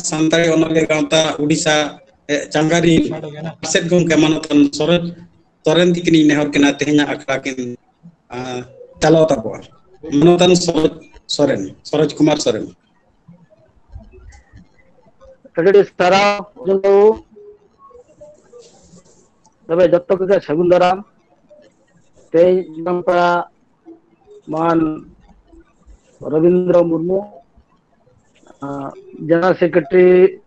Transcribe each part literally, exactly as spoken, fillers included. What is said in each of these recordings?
ᱥᱟᱱᱛᱟᱲᱤ ᱚᱱᱚᱞᱤᱭᱟᱹ ᱜᱟᱶᱛᱟ ᱩᱰᱤᱥᱟ ᱪᱟᱸᱜᱟ ᱨᱤᱱ ᱢᱟᱪᱮᱫ ᱜᱚᱢᱠᱮ ᱢᱟᱱᱚᱛᱟᱱ ᱥᱚᱨᱚᱡᱽ ᱥᱚᱨᱮᱱ ᱛᱤᱠᱤᱱᱤᱧ ᱱᱮᱦᱚᱨ ᱠᱤᱱᱟ ᱛᱮᱦᱮᱧᱟᱜ ᱟᱠᱷᱲᱟ ᱠᱤᱱ ᱪᱟᱞᱟᱣ ᱛᱟᱵᱚᱜᱼᱟ᱾ ᱢᱟᱱᱚᱛᱟᱱ ᱥᱚᱨᱚᱡᱽ ᱥᱚᱨᱮᱱ, ᱥᱚᱨᱚᱡᱽ ᱠᱩᱢᱟᱨ ᱥᱚᱨᱮᱱ᱾ ᱟᱹᱰᱤ ᱟᱹᱰᱤ ᱥᱟᱨᱦᱟᱣ ᱚᱨᱡᱩᱱ ᱵᱟᱹᱵᱩ᱾ ᱛᱚᱵᱮ ᱡᱚᱛᱚ ᱠᱚᱜᱮ ᱥᱟᱹᱜᱩᱱ ᱫᱟᱨᱟᱢ᱾ ᱛᱮᱦᱮᱧ ᱱᱚᱝᱠᱟ ᱢᱟᱱ ᱨᱚᱵᱤᱱᱫᱨᱚ ᱢᱩᱨᱢᱩ, ᱡᱮᱱᱟᱨᱮᱞ ᱥᱮᱠᱨᱮᱴᱟᱨᱤ,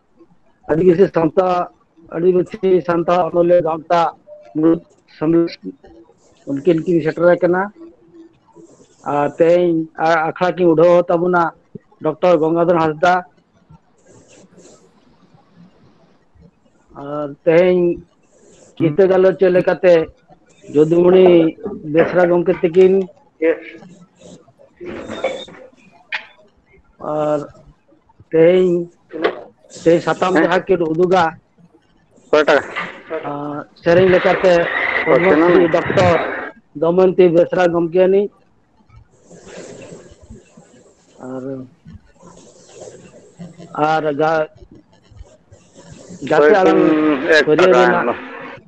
ᱟᱹᱫᱤᱵᱟᱹᱥᱤ ᱥᱟᱶᱛᱟ, ᱟᱹᱫᱤᱵᱟᱹᱥᱤ ᱥᱟᱱᱛᱟᱲ ᱚᱱᱚᱞᱤᱭᱟᱹ ᱜᱟᱶᱛᱟ ᱢᱩᱬᱩᱫ ᱥᱚᱢᱨᱟᱴ, ᱩᱱᱠᱤᱱ ᱠᱤᱱ ᱥᱮᱴᱮᱨ ᱟᱠᱟᱱᱟ᱾ ᱟᱨ ᱛᱮᱦᱮᱧ ᱟᱠᱷᱲᱟ ᱠᱤᱱ ᱩᱰᱷᱟᱹᱣ ᱛᱟᱵᱚᱱᱟ ᱰᱚᱠᱴᱚᱨ ᱜᱚᱝᱜᱟᱫᱷᱚᱨ ᱦᱟᱸᱥᱫᱟ᱾ ᱟᱨ ᱛᱮᱦᱮᱧ ᱠᱤᱛᱟᱹ ᱜᱟᱞᱚᱪ ᱞᱮᱠᱟᱛᱮ ᱡᱚᱫᱩᱢᱚᱬᱤ ᱵᱮᱥᱨᱟ ᱜᱚᱢᱠᱮ ᱛᱟᱹᱠᱤᱱ᱾ ᱟᱨ ᱛᱮᱦᱮᱧ, ᱛᱮᱦᱮᱧ ᱥᱟᱛᱟᱢ ᱦᱮᱸ᱾ ᱡᱟᱦᱟᱸ ᱠᱤᱱ ᱩᱫᱩᱜᱟ, ᱚᱠᱚᱭᱴᱟᱜ? ᱟᱨ ᱥᱮᱨᱮᱧ ᱞᱮᱠᱟᱛᱮ ᱚ, ᱪᱮᱱᱮᱞ ᱯᱚᱫᱽᱢᱚᱥᱨᱤ ᱨᱮ? ᱰᱚᱠᱴᱚᱨ ᱫᱚᱢᱚᱭᱚᱱᱛᱤ ᱵᱮᱥᱨᱟ ᱜᱚᱢᱠᱮ ᱟᱹᱱᱤᱡ᱾ ᱟᱨ, ᱟᱨ ᱜᱟ-, ᱜᱟᱛᱮ ᱦᱳᱭ, ᱟᱲᱟᱝ ᱯᱩᱱ ᱮᱠ ᱯᱟᱹᱨᱭᱟᱹ ᱴᱟᱠᱟ ᱨᱮᱱᱟᱜ ᱮᱱ ᱫᱚ᱾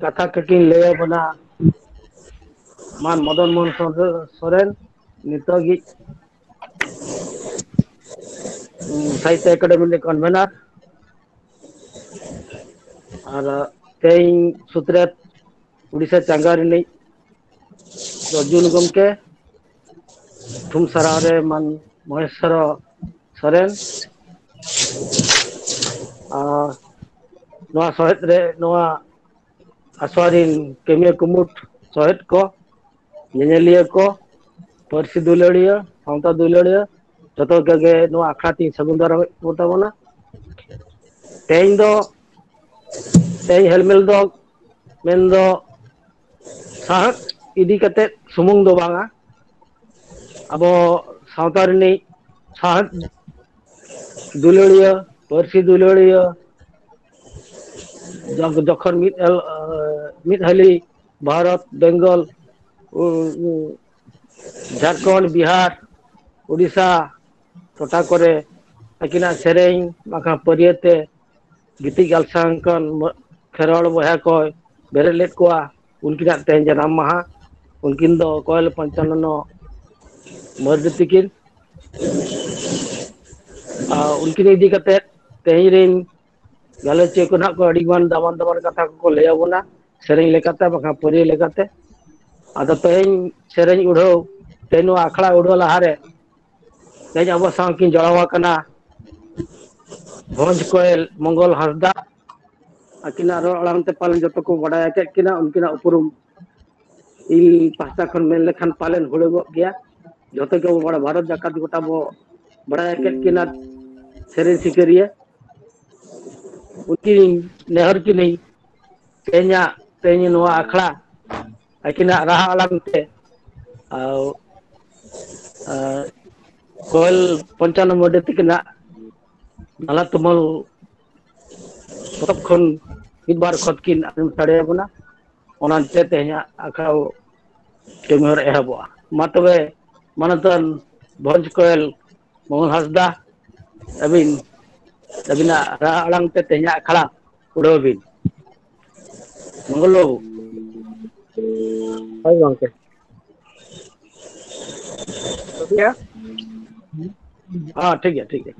ᱠᱟᱛᱷᱟ ᱠᱟᱹᱴᱤᱡ ᱞᱟᱹᱭ ᱟᱵᱚᱱᱟ ᱢᱟᱱ ᱢᱚᱫᱚᱱ ᱢᱳᱦᱚᱱ ᱥᱚᱨᱮᱱ, ᱱᱤᱛᱚᱜᱤᱡ ᱥᱟᱦᱤᱛᱛᱚ ᱮᱠᱟᱰᱮᱢᱤ ᱨᱤᱱᱤᱡ ᱠᱚᱱᱵᱷᱮᱱᱟᱨ᱾ ᱟᱨ ᱛᱮᱦᱮᱧ ᱥᱩᱛᱨᱮᱛ ᱩᱲᱤᱥᱥᱟ ᱪᱟᱸᱜᱟ ᱨᱤᱱᱤᱡ ᱚᱨᱡᱩᱱ ᱜᱚᱢᱠᱮ, ᱛᱷᱩᱢ ᱥᱟᱨᱦᱟᱣ ᱨᱮ ᱢᱟᱱ ᱢᱚᱦᱮᱥᱣᱚᱨ ᱥᱚᱨᱮᱱ, ᱟᱨ ᱱᱚᱣᱟ ᱥᱚᱦᱮᱫ ᱨᱮ, ᱱᱚᱣᱟ ᱟᱥᱲᱟ ᱨᱤᱱ ᱠᱟᱹᱢᱤᱭᱟᱹ ᱠᱩᱢᱩᱴ ᱥᱚᱦᱮᱫ ᱠᱚ, ᱧᱮᱧᱮᱞᱤᱭᱟᱹ ᱠᱚ, ᱯᱟᱹᱨᱥᱤ ᱫᱩᱞᱟᱹᱲᱤᱭᱟᱹ, ᱥᱟᱶᱛᱟ ᱫᱩᱞᱟᱹᱲᱤᱭᱟᱹ, ᱡᱚᱛᱚ ᱠᱚᱜᱮ ᱱᱚᱣᱟ ᱟᱠᱷᱲᱟ ᱛᱤᱧ ᱥᱟᱹᱜᱩᱱ ᱫᱟᱨᱟᱢᱮᱫ ᱠᱚ ᱛᱟᱵᱚᱱᱟ᱾ ᱛᱮᱦᱮᱧ ᱫᱚ, ᱛᱮᱦᱮᱧ ᱦᱮᱞᱢᱮᱞ ᱫᱚ ᱢᱮᱱᱫᱚ ᱥᱟᱶᱦᱮᱫ ᱤᱫᱤ ᱠᱟᱛᱮᱫ ᱥᱩᱢᱩᱝ ᱫᱚ ᱵᱟᱝᱟ, ᱟᱵᱚ ᱥᱟᱶᱛᱟ ᱨᱤᱱᱤᱡ ᱥᱟᱶᱦᱮᱫ ᱫᱩᱞᱟᱹᱲᱤᱭᱟᱹ, ᱯᱟᱹᱨᱥᱤ ᱫᱩᱞᱟᱹᱲᱤᱭᱟᱹ, ᱡᱚ-, ᱡᱚᱠᱷᱚᱱ ᱢᱤᱫ ᱮᱞ-, ᱢᱤᱫ ᱦᱟᱹᱞᱤ ᱵᱷᱟᱨᱚᱛ, ᱵᱮᱝᱜᱚᱞ, ᱩ-, ᱩ-, ᱡᱷᱟᱲᱠᱷᱚᱸᱰ, ᱵᱤᱦᱟᱨ, ᱩᱰᱤᱥᱟ ᱴᱚᱴᱷᱟ ᱠᱚᱨᱮ ᱟᱹᱠᱤᱱᱟᱜ ᱥᱮᱨᱮᱧ ᱵᱟᱝᱠᱷᱟᱱ ᱯᱟᱹᱨᱭᱟᱹ ᱛᱮ ᱜᱤᱛᱤᱡ ᱜᱟᱞᱥᱟᱝ ᱠᱟᱱ ᱠᱷᱮᱨᱣᱟᱲ ᱵᱚᱭᱦᱟ ᱠᱚᱭ ᱵᱮᱨᱮᱫ ᱞᱮᱫ ᱠᱚᱣᱟ᱾ ᱩᱱᱠᱤᱱᱟᱜ ᱛᱮᱦᱮᱧ ᱡᱟᱱᱟᱢ ᱢᱟᱦᱟ᱾ ᱩᱱᱠᱤᱱ ᱫᱚ ᱠᱚᱭᱮᱞ ᱯᱚᱧᱪᱟᱱᱚᱱᱚ ᱢᱟᱹᱨᱰᱤ ᱛᱤᱠᱤᱱ᱾ ᱟᱨ ᱩᱱᱠᱤᱱ ᱤᱫᱤ ᱠᱟᱛᱮ ᱛᱮᱦᱮᱧ ᱨᱮᱱ ᱜᱟᱞᱚᱪᱤᱭᱟᱹ ᱠᱚ ᱱᱟᱦᱟᱜ ᱠᱚ ᱟᱹᱰᱤ ᱜᱟᱱ ᱫᱟᱢᱟᱱ ᱫᱟᱢᱟᱱ ᱠᱟᱛᱷᱟ ᱠᱚᱠᱚ ᱞᱟᱹᱭ ᱟᱵᱚᱱᱟ, ᱥᱮᱨᱮᱧ ᱞᱮᱠᱟᱛᱮ ᱵᱟᱠᱷᱟᱱ ᱯᱟᱹᱨᱭᱟᱹ ᱞᱮᱠᱟᱛᱮ᱾ ᱟᱫᱚ ᱛᱮᱦᱮᱧ ᱥᱮᱨᱮᱧ ᱩᱰᱷᱟᱹᱣ, ᱛᱮᱦᱮᱧ ᱱᱚᱣᱟ ᱟᱠᱷᱲᱟ ᱩᱰᱷᱟᱹᱣ ᱞᱟᱦᱟᱨᱮ ᱛᱮᱦᱮᱧ ᱟᱵᱚ ᱥᱟᱶ ᱠᱤᱱ ᱡᱚᱲᱟᱣ ᱟᱠᱟᱱᱟ ᱵᱷᱚᱸᱡᱽ ᱠᱚᱭᱮᱞ ᱢᱚᱝᱜᱚᱞ ᱦᱟᱸᱥᱫᱟ᱾ ᱟᱹᱠᱤᱱᱟᱜ ᱨᱚᱲ ᱟᱲᱟᱝ ᱛᱮ ᱯᱟᱞᱮᱱ ᱡᱚᱛᱚ ᱠᱚ ᱵᱟᱰᱟᱭ ᱟᱠᱟᱫ ᱠᱤᱱᱟ, ᱩᱱᱠᱤᱱᱟᱜ ᱩᱯᱨᱩᱢ ᱤᱧ ᱯᱟᱦᱴᱟ ᱠᱷᱚᱱ ᱢᱮᱱ ᱞᱮᱠᱷᱟᱱ ᱯᱟᱞᱮᱱ ᱦᱩᱲᱟᱹᱜᱚᱜ ᱜᱮᱭᱟ᱾ ᱡᱚᱛᱚ ᱜᱮ ᱵᱟᱲᱟᱭ, ᱵᱷᱟᱨᱚᱛ ᱡᱟᱠᱟᱛ ᱜᱚᱴᱟ ᱵᱚ ᱵᱟᱲᱟᱭ ᱟᱠᱟᱫ ᱠᱤᱱᱟ ᱥᱮᱨᱮᱧ ᱥᱤᱠᱟᱹᱨᱤᱭᱟᱹ᱾ ᱩᱱᱠᱤᱱ ᱱᱮᱦᱚᱨ ᱠᱤᱱᱟᱹᱧ ᱛᱮᱦᱮᱧᱟᱜ, ᱛᱮᱦᱮᱧ ᱱᱚᱣᱟ ᱟᱠᱷᱲᱟ ᱟᱹᱠᱤᱱᱟᱜ ᱨᱟᱦᱟ ᱟᱲᱟᱝ ᱛᱮ, ᱟᱨ, ᱟᱨ ᱠᱚᱭᱮᱞ ᱯᱚᱧᱪᱟᱱᱚᱱ ᱢᱟᱹᱨᱰᱤ ᱛᱟᱹᱠᱤᱱᱟᱜ ᱱᱟᱞᱟ ᱛᱩᱢᱟᱹᱞ ᱯᱚᱛᱚᱵ ᱠᱷᱚᱱ ᱢᱤᱫ ᱵᱟᱨ ᱠᱷᱚᱛ ᱠᱤᱱ ᱟᱸᱡᱚᱢ ᱥᱟᱰᱮ ᱟᱵᱚᱱᱟ᱾ ᱚᱱᱟᱛᱮ ᱛᱮᱦᱮᱧᱟᱜ ᱟᱠᱷᱲᱟ ᱠᱟᱹᱢᱤ ᱦᱚᱨᱟ ᱮᱦᱚᱵᱚᱜᱼᱟ᱾ ᱢᱟ ᱛᱚᱵᱮ, ᱢᱟᱱᱚᱛᱟᱱ ᱵᱷᱚᱸᱡᱽ ᱠᱚᱭᱮᱞ ᱢᱚᱝᱜᱚᱞ ᱦᱟᱸᱥᱫᱟ, ᱟᱹᱵᱤᱱ, ᱟᱹᱵᱤᱱᱟᱜ ᱨᱟᱦᱟ ᱟᱲᱟᱝ ᱛᱮ ᱛᱮᱦᱮᱧᱟᱜ ᱟᱠᱷᱲᱟ ᱩᱰᱷᱟᱹᱣ ᱵᱤᱱ᱾ ᱢᱚᱝᱜᱚᱞ ᱵᱟᱹᱵᱩ᱾ ᱦᱳᱭ ᱜᱚᱝᱠᱮ᱾ ᱴᱷᱤᱠ ᱜᱮᱭᱟ᱾ ᱦᱮᱸ, ᱴᱷᱤᱠ ᱜᱮᱭᱟ, ᱴᱷᱤᱠ ᱜᱮᱭᱟ᱾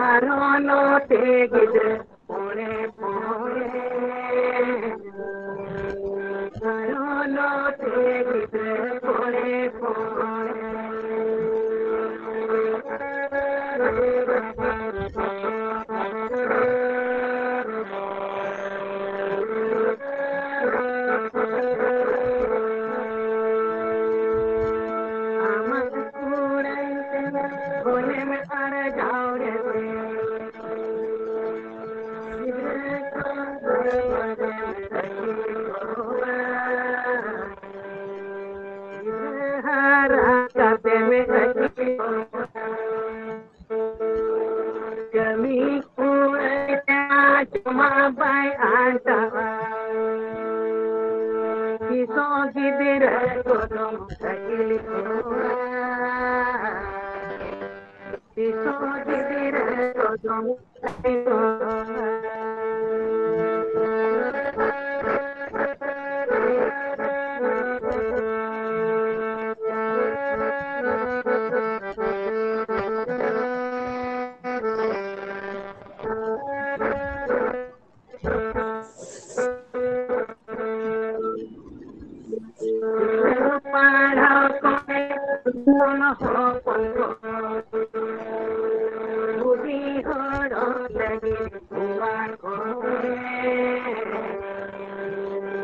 ᱟᱨᱦᱚᱸ ᱱᱚᱛᱮ ᱜᱤᱫᱽᱨᱟᱹ ᱯᱚᱲᱮ ᱯᱚᱲᱮ, ᱟᱨᱦᱚᱸ ᱱᱚᱛᱮ ᱜᱤᱫᱽᱨᱟᱹ ᱯᱚᱲᱮ ᱯᱚᱲᱮ᱾ ᱟᱢᱟᱜ ᱠᱩᱲᱟᱹᱭ ᱛᱮ ᱵᱚᱞᱮᱢ ᱟᱨᱡᱟᱣ ᱞᱮᱫᱮ᱾ ᱦᱟᱨᱟ ᱠᱟᱛᱮ ᱢᱮ ᱠᱟᱹᱢᱤ ᱠᱚ ᱡᱚᱢᱟ ᱵᱟᱭ ᱟᱱᱴᱟᱣᱟ᱾ ᱛᱤᱥᱚᱜ ᱜᱤᱫᱽᱨᱟᱹ ᱠᱚᱫᱚᱢ ᱟᱹᱠᱤᱞ ᱠᱚᱣᱟ? ᱛᱤᱥᱚᱜ ᱜᱤᱫᱽᱨᱟᱹ ᱠᱚᱫᱚᱢ ᱯᱟᱲᱦᱟᱣ ᱠᱚᱨᱮ ᱦᱚᱯᱚᱱ ᱠᱚ ᱵᱩᱰᱷᱤ ᱦᱚᱲ ᱞᱟᱹᱜᱤᱫ ᱱᱚᱣᱟ ᱠᱚᱨᱮ,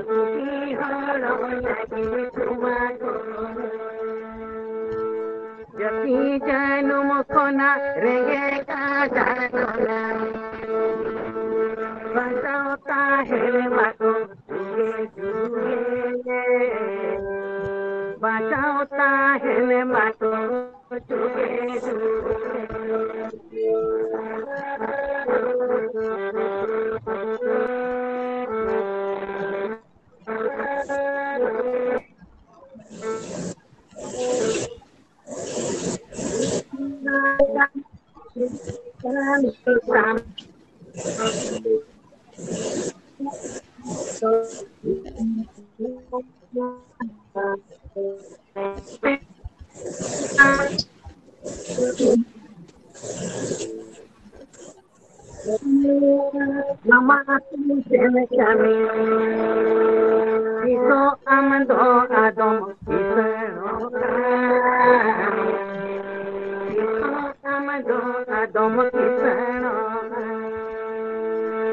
ᱵᱩᱰᱷᱤ ᱦᱚᱲ ᱞᱟᱹᱜᱤᱫ ᱱᱚᱣᱟ ᱠᱚᱨᱮ᱾ ᱡᱟᱹᱛᱤ ᱡᱟᱹᱱᱩᱢ ᱠᱷᱚᱱᱟᱜ ᱨᱮᱸᱜᱮᱡ ᱟᱡᱟᱨ ᱠᱷᱚᱱᱟᱜ ᱵᱟᱧᱪᱟᱣ ᱛᱟᱦᱮᱱ ᱢᱟᱠᱚ ᱡᱩᱜᱮ ᱡᱩᱜᱮ, ᱵᱟᱧᱪᱟᱣ ᱛᱟᱦᱮᱱ ᱢᱟᱠᱚ ᱡᱩᱜᱮ ᱡᱩᱜᱮ᱾ ᱢᱟᱢᱟ ᱟᱹᱛᱩ ᱥᱮᱱ ᱠᱟᱹᱢᱤ, ᱛᱤᱥᱚᱜ ᱟᱢ ᱫᱚ ᱟᱫᱚᱢ ᱠᱤᱥᱟᱹᱬᱚᱜᱼᱟ? ᱛᱤᱥᱚᱜ ᱟᱢ ᱫᱚ ᱟᱫᱚᱢ ᱠᱤᱥᱟᱹᱬᱚᱜᱼᱟ?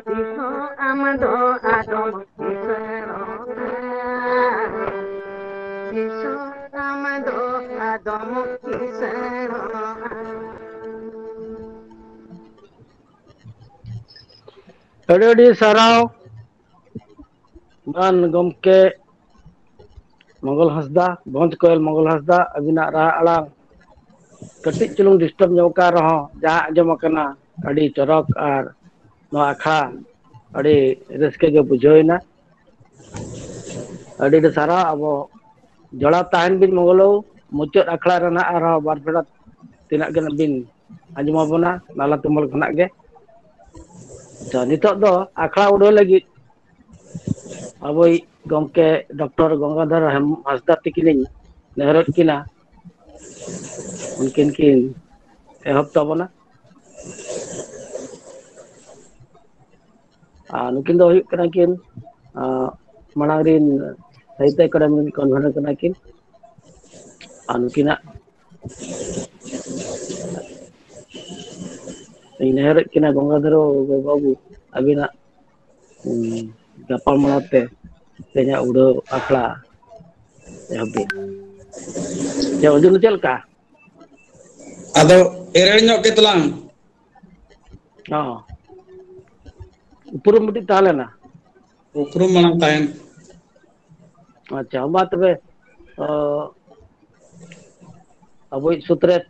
ᱛᱤᱥᱚᱜ ᱟᱢ ᱫᱚ ᱟᱫᱚᱢ ᱠᱤᱥᱟᱹᱬᱚᱜᱼᱟ? ᱛᱤᱥᱚᱜ ᱟᱢ ᱫᱚ ᱟᱫᱚᱢ ᱠᱤᱥᱟᱹᱬᱚᱜᱼᱟ? ᱟᱹᱰᱤ ᱟᱹᱰᱤ ᱥᱟᱨᱦᱟᱣ ᱢᱟᱱ ᱜᱚᱢᱠᱮ ᱢᱚᱝᱜᱚᱞ ᱦᱟᱸᱥᱫᱟ, ᱵᱷᱚᱸᱡᱽ ᱠᱚᱭᱮᱞ ᱢᱚᱝᱜᱚᱞ ᱦᱟᱸᱥᱫᱟ, ᱟᱹᱵᱤᱱᱟᱜ ᱨᱟᱦᱟ ᱟᱲᱟᱝ ᱠᱟᱹᱴᱤᱡ ᱪᱩᱞᱩᱝ ᱰᱤᱥᱴᱟᱵᱽ ᱧᱚᱜ ᱟᱠᱟᱱ ᱨᱮᱦᱚᱸ, ᱡᱟᱦᱟᱸ ᱟᱸᱡᱚᱢ ᱟᱠᱟᱱᱟ ᱟᱹᱰᱤ ᱪᱚᱨᱚᱠ, ᱟᱨ ᱱᱚᱣᱟ ᱟᱠᱷᱲᱟ ᱟᱹᱰᱤ ᱨᱟᱹᱥᱠᱟᱹ ᱜᱮ ᱵᱩᱡᱷᱟᱹᱣ ᱮᱱᱟ᱾ ᱟᱹᱰᱤ ᱟᱹᱰᱤ ᱥᱟᱨᱦᱟᱣ᱾ ᱟᱵᱚ ᱡᱚᱲᱟᱣ ᱛᱟᱦᱮᱱ ᱵᱤᱱ ᱢᱚᱝᱜᱚᱞ ᱵᱟᱹᱵᱩ, ᱢᱩᱪᱟᱹᱫ ᱟᱠᱷᱲᱟ ᱨᱮ ᱱᱟᱦᱟᱜ ᱟᱨᱦᱚᱸ ᱵᱟᱨ ᱯᱮ ᱛᱤᱱᱟᱹᱜ ᱜᱟᱱ ᱵᱤᱱ ᱟᱸᱡᱚᱢ ᱟᱵᱚᱱᱟ ᱱᱟᱞᱟ ᱛᱩᱢᱟᱹᱞ ᱠᱷᱚᱱᱟᱜ ᱜᱮ᱾ ᱟᱪᱪᱷᱟ, ᱱᱤᱛᱚᱜ ᱫᱚ ᱟᱠᱷᱲᱟ ᱩᱰᱟᱹᱣ ᱞᱟᱹᱜᱤᱫ ᱟᱵᱚᱭᱤᱡ ᱜᱚᱢᱠᱮ ᱰᱚᱠᱴᱚᱨ ᱜᱚᱝᱜᱟᱫᱷᱚᱨ ᱦᱮᱢ-, ᱦᱟᱸᱥᱫᱟ ᱛᱤᱠᱤᱱᱤᱧ ᱱᱮᱦᱚᱨᱮᱫ ᱠᱤᱱᱟ, ᱩᱱᱠᱤᱱ ᱠᱤᱱ ᱮᱦᱚᱵ ᱛᱟᱵᱚᱱᱟ᱾ ᱟᱨ ᱱᱩᱠᱤᱱ ᱫᱚ ᱦᱩᱭᱩᱜ ᱠᱟᱱᱟ ᱠᱤᱱ, ᱟᱸ, ᱢᱟᱲᱟᱝ ᱨᱤᱱ ᱥᱟᱦᱤᱛᱛᱚ ᱮᱠᱟᱰᱮᱢᱤ ᱨᱤᱱ ᱠᱚᱱᱵᱷᱮᱱᱚᱨ ᱠᱟᱱᱟ ᱠᱤᱱ᱾ ᱟᱨ ᱱᱩᱠᱤᱱᱟᱜ ᱤᱧ ᱱᱮᱦᱚᱨᱮᱫ ᱠᱤᱱᱟ ᱜᱚᱝᱜᱟᱫᱷᱚᱨ ᱵᱟᱹᱵᱩ, ᱟᱹᱵᱤᱱᱟᱜ, ᱩᱸ, ᱜᱟᱯᱟᱞᱢᱟᱨᱟᱣ ᱛᱮ ᱛᱮᱦᱮᱧᱟᱜ ᱩᱰᱷᱟᱹᱣ ᱟᱠᱷᱲᱟ ᱮᱦᱚᱵ ᱵᱤᱱ᱾ ᱪᱮᱫ ᱚᱨᱡᱩᱱ, ᱪᱮᱫ ᱞᱮᱠᱟ? ᱟᱫᱚ ᱮᱨᱮᱲ ᱧᱚᱜ ᱠᱮᱫ ᱛᱟᱞᱟᱝ᱾ ᱦᱚᱸ᱾ ᱩᱯᱨᱩᱢ ᱢᱤᱫᱴᱤᱡ ᱛᱟᱦᱮᱸ ᱞᱮᱱᱟ᱾ ᱩᱯᱨᱩᱢ ᱢᱟᱲᱟᱝ ᱛᱟᱦᱮᱱ᱾ ᱟᱪᱪᱷᱟ, ᱢᱟ ᱛᱚᱵᱮ, ᱚ, ᱟᱵᱚᱭᱤᱡ ᱥᱩᱛᱨᱮᱛ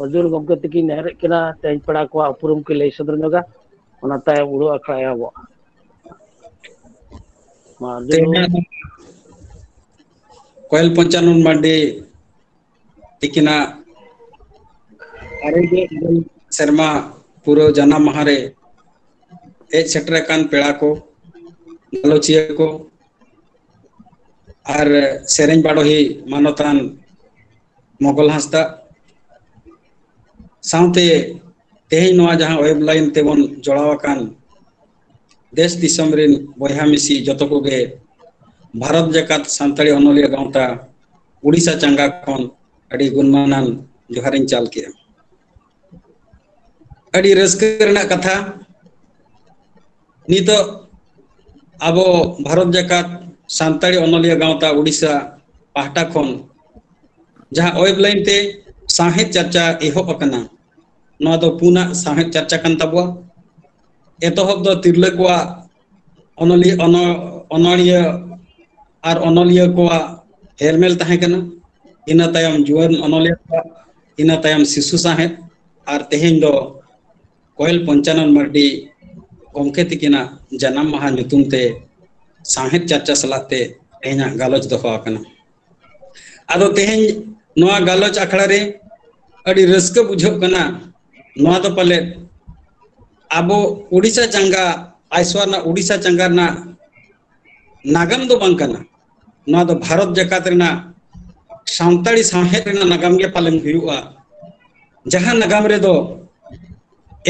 ᱚᱨᱡᱩᱱ ᱜᱚᱢᱠᱮ ᱛᱤᱠᱤᱱ ᱱᱮᱦᱚᱨᱮᱫ ᱠᱤᱱᱟ, ᱛᱮᱦᱮᱧ ᱯᱮᱲᱟ ᱠᱚᱣᱟᱜ ᱩᱯᱨᱩᱢ ᱠᱤᱱ ᱞᱟᱹᱭ ᱥᱚᱫᱚᱨ ᱧᱚᱜᱟ, ᱚᱱᱟ ᱛᱟᱭᱚᱢ ᱩᱰᱷᱟᱹᱣ ᱟᱠᱷᱲᱟ ᱮᱦᱚᱵᱚᱜᱼᱟ᱾ ᱢᱟ, ᱚᱨᱡᱩᱱ ᱵᱟᱹᱵᱩ᱾ ᱛᱮᱦᱮᱧᱟᱜ ᱠᱚᱭᱮᱞ ᱯᱚᱧᱪᱟᱱᱚᱱ ᱢᱟᱨᱰᱤ ᱛᱤᱠᱤᱱᱟᱜ ᱟᱨᱮ ᱜᱮᱞ ᱤᱨᱟᱹᱞ ᱥᱮᱨᱢᱟ ᱯᱩᱨᱟᱹᱣ ᱡᱟᱱᱟᱢ ᱢᱟᱦᱟ ᱨᱮ ᱦᱮᱡ ᱥᱮᱴᱮᱨ ᱟᱠᱟᱱ ᱯᱮᱲᱟ ᱠᱚ, ᱜᱟᱞᱚᱪᱤᱭᱟᱹ ᱠᱚ, ᱟᱨ ᱥᱮᱨᱮᱧ ᱵᱟᱰᱚᱦᱤ ᱢᱟᱱᱚᱛᱟᱱ ᱢᱚᱜᱚᱞ ᱦᱟᱸᱥᱫᱟ, ᱥᱟᱶᱛᱮ ᱛᱮᱦᱮᱧ ᱱᱚᱣᱟ ᱡᱟᱦᱟᱸ web line ᱛᱮᱵᱚᱱ ᱡᱚᱲᱟᱣ ᱟᱠᱟᱱ ᱫᱮᱥ ᱫᱤᱥᱚᱢ ᱨᱤᱱ ᱵᱚᱭᱦᱟ ᱢᱤᱥᱤ ᱡᱚᱛᱚ ᱠᱚᱜᱮ ᱵᱷᱟᱨᱚᱛ ᱡᱟᱠᱟᱛ ᱥᱟᱱᱛᱟᱲᱤ ᱚᱱᱚᱞᱤᱭᱟᱹ ᱜᱟᱶᱛᱟ ᱩᱰᱤᱥᱟ ᱪᱟᱸᱜᱟ ᱠᱷᱚᱱ ᱟᱹᱰᱤ ᱜᱩᱱᱢᱟᱱᱟᱱ ᱡᱚᱦᱟᱨᱤᱧ ᱪᱟᱞ ᱠᱮᱜᱼᱟ᱾ ᱟᱹᱰᱤ ᱨᱟᱹᱥᱠᱟᱹ ᱨᱮᱱᱟᱜ ᱠᱟᱛᱷᱟ, ᱱᱤᱛᱚᱜ ᱟᱵᱚ ᱵᱷᱟᱨᱚᱛ ᱡᱟᱠᱟᱛ ᱥᱟᱱᱛᱟᱲᱤ ᱚᱱᱚᱞᱤᱭᱟᱹ ᱜᱟᱶᱛᱟ ᱩᱰᱤᱥᱟ ᱯᱟᱦᱴᱟ ᱠᱷᱚᱱ ᱡᱟᱦᱟᱸ web line ᱛᱮ ᱥᱟᱶᱦᱮᱫ ᱪᱟᱨᱪᱟ ᱮᱦᱚᱵ ᱟᱠᱟᱱᱟ, ᱱᱚᱣᱟ ᱫᱚ ᱯᱩᱱᱟᱜ ᱥᱟᱶᱦᱮᱫ ᱪᱟᱨᱪᱟ ᱠᱟᱱ ᱛᱟᱵᱚᱣᱟ᱾ ᱮᱛᱚᱦᱚᱵ ᱫᱚ ᱛᱤᱨᱞᱟᱹ ᱠᱚᱣᱟᱜ ᱚᱱᱚᱞᱤᱭᱟᱹ, ᱚᱱᱚ-, ᱚᱱᱚᱲᱤᱭᱟᱹ ᱟᱨ ᱚᱱᱚᱞᱤᱭᱟᱹ ᱠᱚᱣᱟᱜ ᱦᱮᱞᱢᱮᱞ ᱛᱟᱦᱮᱸ ᱠᱟᱱᱟ, ᱤᱱᱟᱹ ᱛᱟᱭᱚᱢ ᱡᱩᱣᱟᱹᱱ ᱚᱱᱚᱞᱤᱭᱟᱹ ᱠᱚᱣᱟᱜ, ᱤᱱᱟᱹ ᱛᱟᱭᱚᱢ ᱥᱤᱥᱩ ᱥᱟᱶᱦᱮᱫ, ᱟᱨ ᱛᱮᱦᱮᱧ ᱫᱚ ᱠᱚᱭᱮᱞ ᱯᱚᱧᱪᱟᱱᱚᱱ ᱢᱟᱨᱰᱤ ᱜᱚᱢᱠᱮ ᱛᱤᱠᱤᱱᱟᱜ ᱡᱟᱱᱟᱢ ᱢᱟᱦᱟ ᱧᱩᱛᱩᱢ ᱛᱮ ᱥᱟᱶᱦᱮᱫ ᱪᱟᱨᱪᱟ ᱥᱟᱞᱟᱜ ᱛᱮ ᱛᱮᱦᱮᱧᱟᱜ ᱜᱟᱞᱚᱪ ᱫᱚᱦᱚ ᱟᱠᱟᱱᱟ᱾ ᱟᱫᱚ ᱛᱮᱦᱮᱧ ᱱᱚᱣᱟ ᱜᱟᱞᱚᱪ ᱟᱠᱷᱲᱟ ᱨᱮ ᱟᱹᱰᱤ ᱨᱟᱹᱥᱠᱟᱹ ᱵᱩᱡᱷᱟᱹᱜ ᱠᱟᱱᱟ᱾ ᱱᱚᱣᱟ ᱫᱚ ᱯᱟᱞᱮᱫ ᱟᱵᱚ ᱩᱰᱤᱥᱟ ᱪᱟᱸᱜᱟ, ᱟᱭᱥᱣᱟ ᱨᱮᱱᱟᱜ ᱩᱰᱤᱥᱟ ᱪᱟᱸᱜᱟ ᱨᱮᱱᱟᱜ ᱱᱟᱜᱟᱢ ᱫᱚ ᱵᱟᱝ ᱠᱟᱱᱟ᱾ ᱱᱚᱣᱟ ᱫᱚ ᱵᱷᱟᱨᱚᱛ ᱡᱟᱠᱟᱛ ᱨᱮᱱᱟᱜ ᱥᱟᱱᱛᱟᱲᱤ ᱥᱟᱶᱦᱮᱫ ᱨᱮᱱᱟᱜ ᱱᱟᱜᱟᱢ ᱜᱮ ᱯᱟᱞᱮᱱ ᱦᱩᱭᱩᱜᱼᱟ, ᱡᱟᱦᱟᱸ ᱱᱟᱜᱟᱢ ᱨᱮᱫᱚ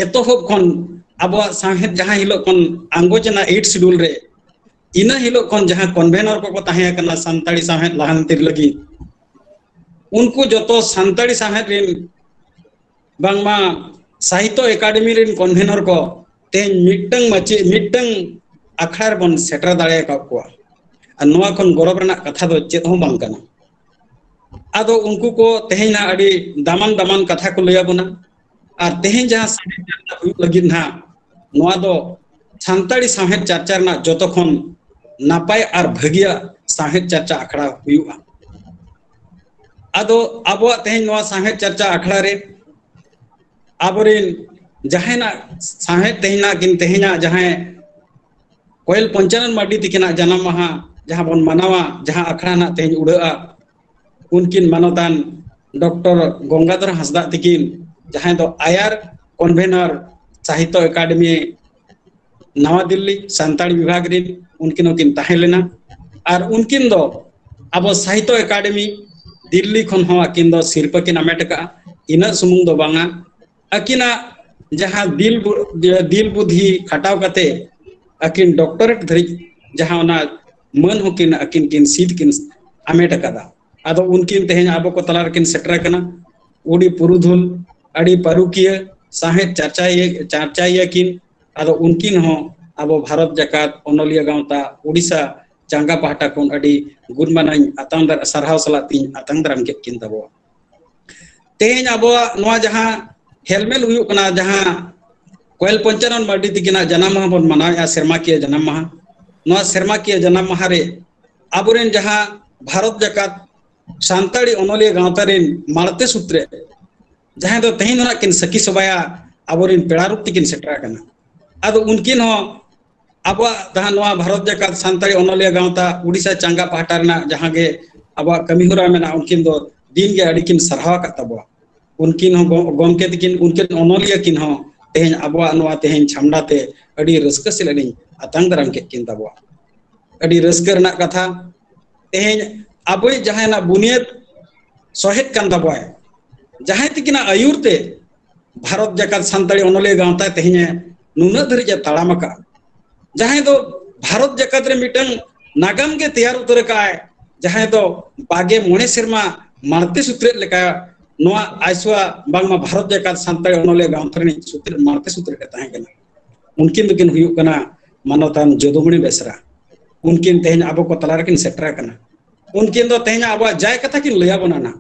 ᱮᱛᱚᱦᱚᱵ ᱠᱷᱚᱱ ᱟᱵᱚᱣᱟᱜ ᱥᱟᱶᱦᱮᱫ ᱡᱟᱦᱟᱸ ᱦᱤᱞᱳᱜ ᱠᱷᱚᱱ ᱟᱸᱜᱚᱪ ᱮᱱᱟ eighth schedule ᱨᱮ, ᱤᱱᱟᱹ ᱦᱤᱞᱳᱜ ᱠᱷᱚᱱ ᱡᱟᱦᱟᱸ convener ᱠᱚᱠᱚ ᱛᱟᱦᱮᱸ ᱠᱟᱱᱟ ᱥᱟᱱᱛᱟᱲᱤ ᱥᱟᱶᱦᱮᱫ ᱞᱟᱦᱟᱱᱛᱤ ᱞᱟᱹᱜᱤᱫ, ᱩᱱᱠᱩ ᱡᱚᱛᱚ ᱥᱟᱱᱛᱟᱲᱤ ᱥᱟᱶᱦᱮᱫ ᱨᱮᱱ, ᱵᱟᱝᱢᱟ ᱥᱟᱦᱤᱛᱛᱚ ᱮᱠᱟᱰᱮᱢᱤ ᱨᱮᱱ convener ᱠᱚ ᱛᱮᱦᱮᱧ ᱢᱤᱫᱴᱟᱝ ᱢᱟᱪᱮᱫ, ᱢᱤᱫᱴᱟᱝ ᱟᱠᱷᱲᱟ ᱨᱮᱵᱚᱱ ᱥᱮᱴᱮᱨ ᱫᱟᱲᱮ ᱟᱠᱟᱫ ᱠᱚᱣᱟ᱾ ᱟᱨ ᱱᱚᱣᱟ ᱠᱷᱚᱱ ᱜᱚᱨᱚᱵᱽ ᱨᱮᱱᱟᱜ ᱠᱟᱛᱷᱟ ᱫᱚ ᱪᱮᱫ ᱦᱚᱸ ᱵᱟᱝ ᱠᱟᱱᱟ᱾ ᱟᱫᱚ ᱩᱱᱠᱩ ᱠᱚ ᱛᱮᱦᱮᱧ ᱱᱟᱜ ᱟᱹᱰᱤ ᱫᱟᱢᱟᱱ ᱫᱟᱢᱟᱱ ᱠᱟᱛᱷᱟ ᱠᱚ ᱞᱟᱹᱭ ᱟᱵᱚᱱᱟ᱾ ᱟᱨ ᱛᱮᱦᱮᱧ ᱡᱟᱦᱟᱸ ᱥᱟᱶᱦᱮᱫ ᱪᱟᱨᱪᱟ ᱦᱩᱭᱩᱜ ᱞᱟᱹᱜᱤᱫ ᱱᱟᱦᱟᱜ, ᱱᱚᱣᱟ ᱫᱚ ᱥᱟᱱᱛᱟᱲᱤ ᱥᱟᱶᱦᱮᱫ ᱪᱟᱨᱪᱟ ᱨᱮᱱᱟᱜ ᱡᱚᱛᱚ ᱠᱷᱚᱱ ᱱᱟᱯᱟᱭ ᱟᱨ ᱵᱷᱟᱹᱜᱤᱭᱟᱜ ᱥᱟᱶᱦᱮᱫ ᱪᱟᱨᱪᱟ ᱟᱠᱷᱲᱟ ᱦᱩᱭᱩᱜᱼᱟ᱾ ᱟᱫᱚ ᱟᱵᱚᱣᱟᱜ ᱛᱮᱦᱮᱧ ᱱᱚᱣᱟ ᱥᱟᱶᱦᱮᱫ ᱪᱟᱨᱪᱟ ᱟᱠᱷᱲᱟ ᱨᱮ ᱟᱵᱚᱨᱮᱱ ᱡᱟᱦᱟᱸᱭ ᱱᱟᱜ ᱥᱟᱶᱦᱮᱫ ᱛᱮᱦᱮᱧ ᱱᱟᱜ ᱠᱤᱱ ᱛᱮᱦᱮᱧᱟᱜ ᱡᱟᱦᱟᱸᱭ ᱠᱚᱭᱮᱞ ᱯᱚᱧᱪᱟᱱᱚᱱ ᱢᱟᱨᱰᱤ ᱛᱤᱠᱤᱱᱟᱜ ᱡᱟᱱᱟᱢ ᱢᱟᱦᱟ ᱡᱟᱦᱟᱸ ᱵᱚᱱ ᱢᱟᱱᱟᱣᱟ, ᱡᱟᱦᱟᱸ ᱟᱠᱷᱲᱟ ᱱᱟᱜ ᱛᱮᱦᱮᱧ ᱩᱰᱟᱹᱜᱼᱟ, ᱩᱱᱠᱤᱱ ᱢᱟᱱᱚᱛᱟᱱ ᱰᱚᱠᱴᱚᱨ ᱜᱚᱝᱜᱟᱫᱷᱚᱨ ᱦᱟᱸᱥᱫᱟᱜ ᱛᱤᱠᱤᱱ ᱡᱟᱦᱟᱸᱭ ᱫᱚ ᱟᱭᱟᱨ ᱠᱚᱱᱵᱷᱮᱱᱟᱨ ᱥᱟᱦᱤᱛᱛᱚ ᱮᱠᱟᱰᱮᱢᱤ ᱱᱟᱣᱟ ᱫᱤᱞᱞᱤ ᱥᱟᱱᱛᱟᱲᱤ ᱵᱤᱵᱷᱟᱜᱽ ᱨᱤᱱ, ᱩᱱᱠᱤᱱ ᱦᱚᱸᱠᱤᱱ ᱛᱟᱦᱮᱸ ᱞᱮᱱᱟ᱾ ᱟᱨ ᱩᱱᱠᱤᱱ ᱫᱚ ᱟᱵᱚ ᱥᱟᱦᱤᱛᱛᱚ ᱮᱠᱟᱰᱮᱢᱤ ᱫᱤᱞᱞᱤ ᱠᱷᱚᱱ ᱦᱚᱸ ᱟᱹᱠᱤᱱ ᱫᱚ ᱥᱤᱨᱯᱟᱹ ᱠᱤᱱ ᱟᱢᱮᱴ ᱟᱠᱟᱫᱼᱟ᱾ ᱤᱱᱟᱹᱜ ᱥᱩᱢᱩᱝ ᱫᱚ ᱵᱟᱝᱟ, ᱟᱹᱠᱤᱱᱟᱜ ᱡᱟᱦᱟᱸ ᱫᱤᱞ ᱵᱩ-, ᱫᱤᱞ ᱵᱩᱫᱷᱤ ᱠᱷᱟᱴᱟᱣ ᱠᱟᱛᱮ ᱟᱹᱠᱤᱱ ᱰᱚᱠᱴᱚᱨᱮᱴ ᱫᱷᱟᱹᱨᱤᱡ ᱡᱟᱦᱟᱸ ᱚᱱᱟ ᱢᱟᱹᱱ ᱦᱚᱸᱠᱤᱱ ᱟᱹᱠᱤᱱ ᱠᱤᱱ ᱥᱤᱫ ᱠᱤᱱ ᱟᱢᱮᱴ ᱟᱠᱟᱫᱟ᱾ ᱟᱫᱚ ᱩᱱᱠᱤᱱ ᱛᱮᱦᱮᱧ ᱟᱵᱚ ᱠᱚ ᱛᱟᱞᱟ ᱨᱮᱠᱤᱱ ᱥᱮᱴᱮᱨ ᱟᱠᱟᱱᱟ᱾ ᱟᱹᱰᱤ ᱯᱩᱨᱩᱫᱷᱩᱞ, ᱟᱹᱰᱤ ᱯᱟᱹᱨᱩᱠᱷᱤᱭᱟᱹ, ᱥᱟᱶᱦᱮᱫ ᱪᱟᱨᱪᱟᱭᱤᱭᱟᱹ, ᱪᱟᱨᱪᱟᱭᱤᱭᱟᱹ ᱠᱤᱱ᱾ ᱟᱫᱚ ᱩᱱᱠᱤᱱ ᱦᱚᱸ ᱟᱵᱚ ᱵᱷᱟᱨᱚᱛ ᱡᱟᱠᱟᱛ ᱚᱱᱚᱞᱤᱭᱟᱹ ᱜᱟᱶᱛᱟ ᱳᱰᱤᱥᱟ ᱪᱟᱸᱜᱟ ᱯᱟᱦᱴᱟ ᱠᱷᱚᱱ ᱟᱹᱰᱤ ᱜᱩᱱ ᱢᱟᱱᱟᱧ ᱟᱛᱟᱝ ᱫᱟᱨ-, ᱥᱟᱨᱦᱟᱣ ᱥᱟᱞᱟᱜ ᱛᱤᱧ ᱟᱛᱟᱝ ᱫᱟᱨᱟᱢ ᱠᱮᱫ ᱠᱤᱱ ᱛᱟᱵᱚᱣᱟ᱾ ᱛᱮᱦᱮᱧ ᱟᱵᱚᱣᱟᱜ ᱱᱚᱣᱟ ᱡᱟᱦᱟᱸ ᱦᱮᱞᱢᱮᱞ ᱦᱩᱭᱩᱜ ᱠᱟᱱᱟ, ᱡᱟᱦᱟᱸ ᱠᱚᱭᱮᱞ ᱯᱚᱧᱪᱟᱱᱚᱱ ᱢᱟᱨᱰᱤ ᱛᱤᱠᱤᱱᱟᱜ ᱡᱟᱱᱟᱢ ᱢᱟᱦᱟ ᱵᱚᱱ ᱢᱟᱱᱟᱣᱮᱫᱼᱟ, ᱥᱮᱨᱢᱟᱠᱤᱭᱟᱹ ᱡᱟᱱᱟᱢ ᱢᱟᱦᱟ, ᱱᱚᱣᱟ ᱥᱮᱨᱢᱟᱠᱤᱭᱟᱹ ᱡᱟᱱᱟᱢ ᱢᱟᱦᱟ ᱨᱮ ᱟᱵᱚᱨᱮᱱ ᱡᱟᱦᱟᱸ ᱵᱷᱟᱨᱚᱛ ᱡᱟᱠᱟᱛ ᱥᱟᱱᱛᱟᱲᱤ ᱚᱱᱚᱞᱤᱭᱟᱹ ᱜᱟᱶᱛᱟ ᱨᱮᱱ ᱢᱟᱬᱛᱮ ᱥᱩᱛᱨᱮᱫ, ᱡᱟᱦᱟᱸᱭ ᱫᱚ ᱛᱮᱦᱮᱧ ᱫᱚ ᱱᱟᱜ ᱠᱤᱱ ᱥᱟᱹᱠᱷᱤ ᱥᱚᱵᱷᱟᱭᱟ, ᱟᱵᱚᱨᱮᱱ ᱯᱮᱲᱟ ᱨᱩᱯ ᱛᱮᱠᱤᱱ ᱥᱮᱴᱮᱨ ᱟᱠᱟᱱᱟ᱾ ᱟᱫᱚ ᱩᱱᱠᱤᱱ ᱦᱚᱸ ᱟᱵᱚᱣᱟᱜ ᱡᱟᱦᱟᱸ ᱱᱚᱣᱟ ᱵᱷᱟᱨᱚᱛ ᱡᱟᱠᱟᱛ ᱥᱟᱱᱛᱟᱲᱤ ᱚᱱᱚᱞᱤᱭᱟᱹ ᱜᱟᱶᱛᱟ ᱩᱰᱤᱥᱟ ᱪᱟᱸᱜᱟ ᱯᱟᱦᱴᱟ ᱨᱮᱱᱟᱜ ᱡᱟᱦᱟᱸ ᱜᱮ ᱟᱵᱚᱣᱟᱜ ᱠᱟᱹᱢᱤ ᱦᱚᱨᱟ ᱢᱮᱱᱟᱜᱼᱟ, ᱩᱱᱠᱤᱱ ᱫᱚ ᱫᱤᱱ ᱜᱮ ᱟᱹᱰᱤ ᱠᱤᱱ ᱥᱟᱨᱦᱟᱣ ᱟᱠᱟᱫ ᱛᱟᱵᱚᱣᱟ᱾ ᱩᱱᱠᱤᱱ ᱦᱚᱸ ᱜᱚ-, ᱜᱚᱢᱠᱮ ᱛᱟᱹᱠᱤᱱ, ᱩᱱᱠᱤᱱ ᱚᱱᱚᱞᱤᱭᱟᱹ ᱠᱤᱱ ᱦᱚᱸ ᱛᱮᱦᱮᱧ ᱟᱵᱚᱣᱟᱜ ᱱᱚᱣᱟ ᱛᱮᱦᱮᱧ ᱪᱷᱟᱢᱰᱟ ᱛᱮ ᱟᱹᱰᱤ ᱨᱟᱹᱥᱠᱟᱹ ᱥᱟᱞᱟᱜ ᱞᱤᱧ ᱟᱛᱟᱝ ᱫᱟᱨᱟᱢ ᱠᱮᱫ ᱠᱤᱱ ᱛᱟᱵᱚᱣᱟ᱾ ᱟᱹᱰᱤ ᱨᱟᱹᱥᱠᱟᱹ ᱨᱮᱱᱟᱜ ᱠᱟᱛᱷᱟ, ᱛᱮᱦᱮᱧ ᱟᱵᱚᱭᱤᱡ ᱡᱟᱦᱟᱸᱭ ᱱᱟᱜ ᱵᱩᱱᱤᱭᱟᱹᱫ ᱥᱚᱦᱮᱫ ᱠᱟᱱ ᱛᱟᱵᱚᱣᱟᱭ, ᱡᱟᱦᱟᱸᱭ ᱛᱤᱠᱤᱱᱟᱜ ᱟᱹᱭᱩᱨ ᱛᱮ ᱵᱷᱟᱨᱚᱛ ᱡᱟᱠᱟᱛ ᱥᱟᱱᱛᱟᱲᱤ ᱚᱱᱚᱞᱤᱭᱟᱹ ᱜᱟᱶᱛᱟ ᱛᱮᱦᱮᱧ ᱱᱩᱱᱟᱹᱜ ᱫᱷᱟᱹᱨᱤᱡ ᱮ ᱛᱟᱲᱟᱢ ᱟᱠᱟᱫᱼᱟ, ᱡᱟᱦᱟᱸᱭ ᱫᱚ ᱵᱷᱟᱨᱚᱛ ᱡᱟᱠᱟᱛ ᱨᱮ ᱢᱤᱫᱴᱟᱝ ᱱᱟᱜᱟᱢ ᱜᱮ ᱛᱮᱭᱟᱨ ᱩᱛᱟᱹᱨ ᱟᱠᱟᱫᱼᱟᱭ, ᱡᱟᱦᱟᱸᱭ ᱫᱚ ᱵᱟᱜᱮ ᱢᱚᱬᱮ ᱥᱮᱨᱢᱟ ᱢᱟᱬᱛᱮ ᱥᱩᱛᱨᱮᱫ ᱞᱮᱠᱟ ᱱᱚᱣᱟ ᱟᱭᱥᱣᱟ ᱵᱟᱝᱢᱟ ᱵᱷᱟᱨᱚᱛ ᱡᱟᱠᱟᱛ ᱥᱟᱱᱛᱟᱲᱤ ᱚᱱᱚᱞᱤᱭᱟᱹ ᱜᱟᱶᱛᱟ ᱨᱤᱱᱤᱡ ᱥᱩᱛᱨᱮᱫ, ᱢᱟᱬᱛᱮ ᱥᱩᱛᱨᱮᱫ ᱮ ᱛᱟᱦᱮᱸ ᱠᱟᱱᱟ᱾ ᱩᱱᱠᱤᱱ ᱫᱚᱠᱤᱱ ᱦᱩᱭᱩᱜ ᱠᱟᱱᱟ ᱢᱟᱱᱚᱛᱟᱱ ᱡᱚᱫᱩᱢᱚᱬᱤ ᱵᱮᱥᱨᱟ᱾ ᱩᱱᱠᱤᱱ ᱛᱮᱦᱮᱧ ᱟᱵᱚ ᱠᱚ ᱛᱟᱞᱟ ᱨᱮᱠᱤᱱ ᱥᱮᱴᱮᱨ ᱟᱠᱟᱱᱟ᱾ ᱩᱱᱠᱤᱱ ᱫᱚ ᱛᱮᱦᱮᱧ ᱟᱵᱚᱣᱟᱜ ᱡᱟᱭ ᱠᱟᱛᱷᱟ ᱠᱤᱱ ᱞᱟᱹᱭ ᱟᱵᱚᱱᱟ ᱱᱟᱜ᱾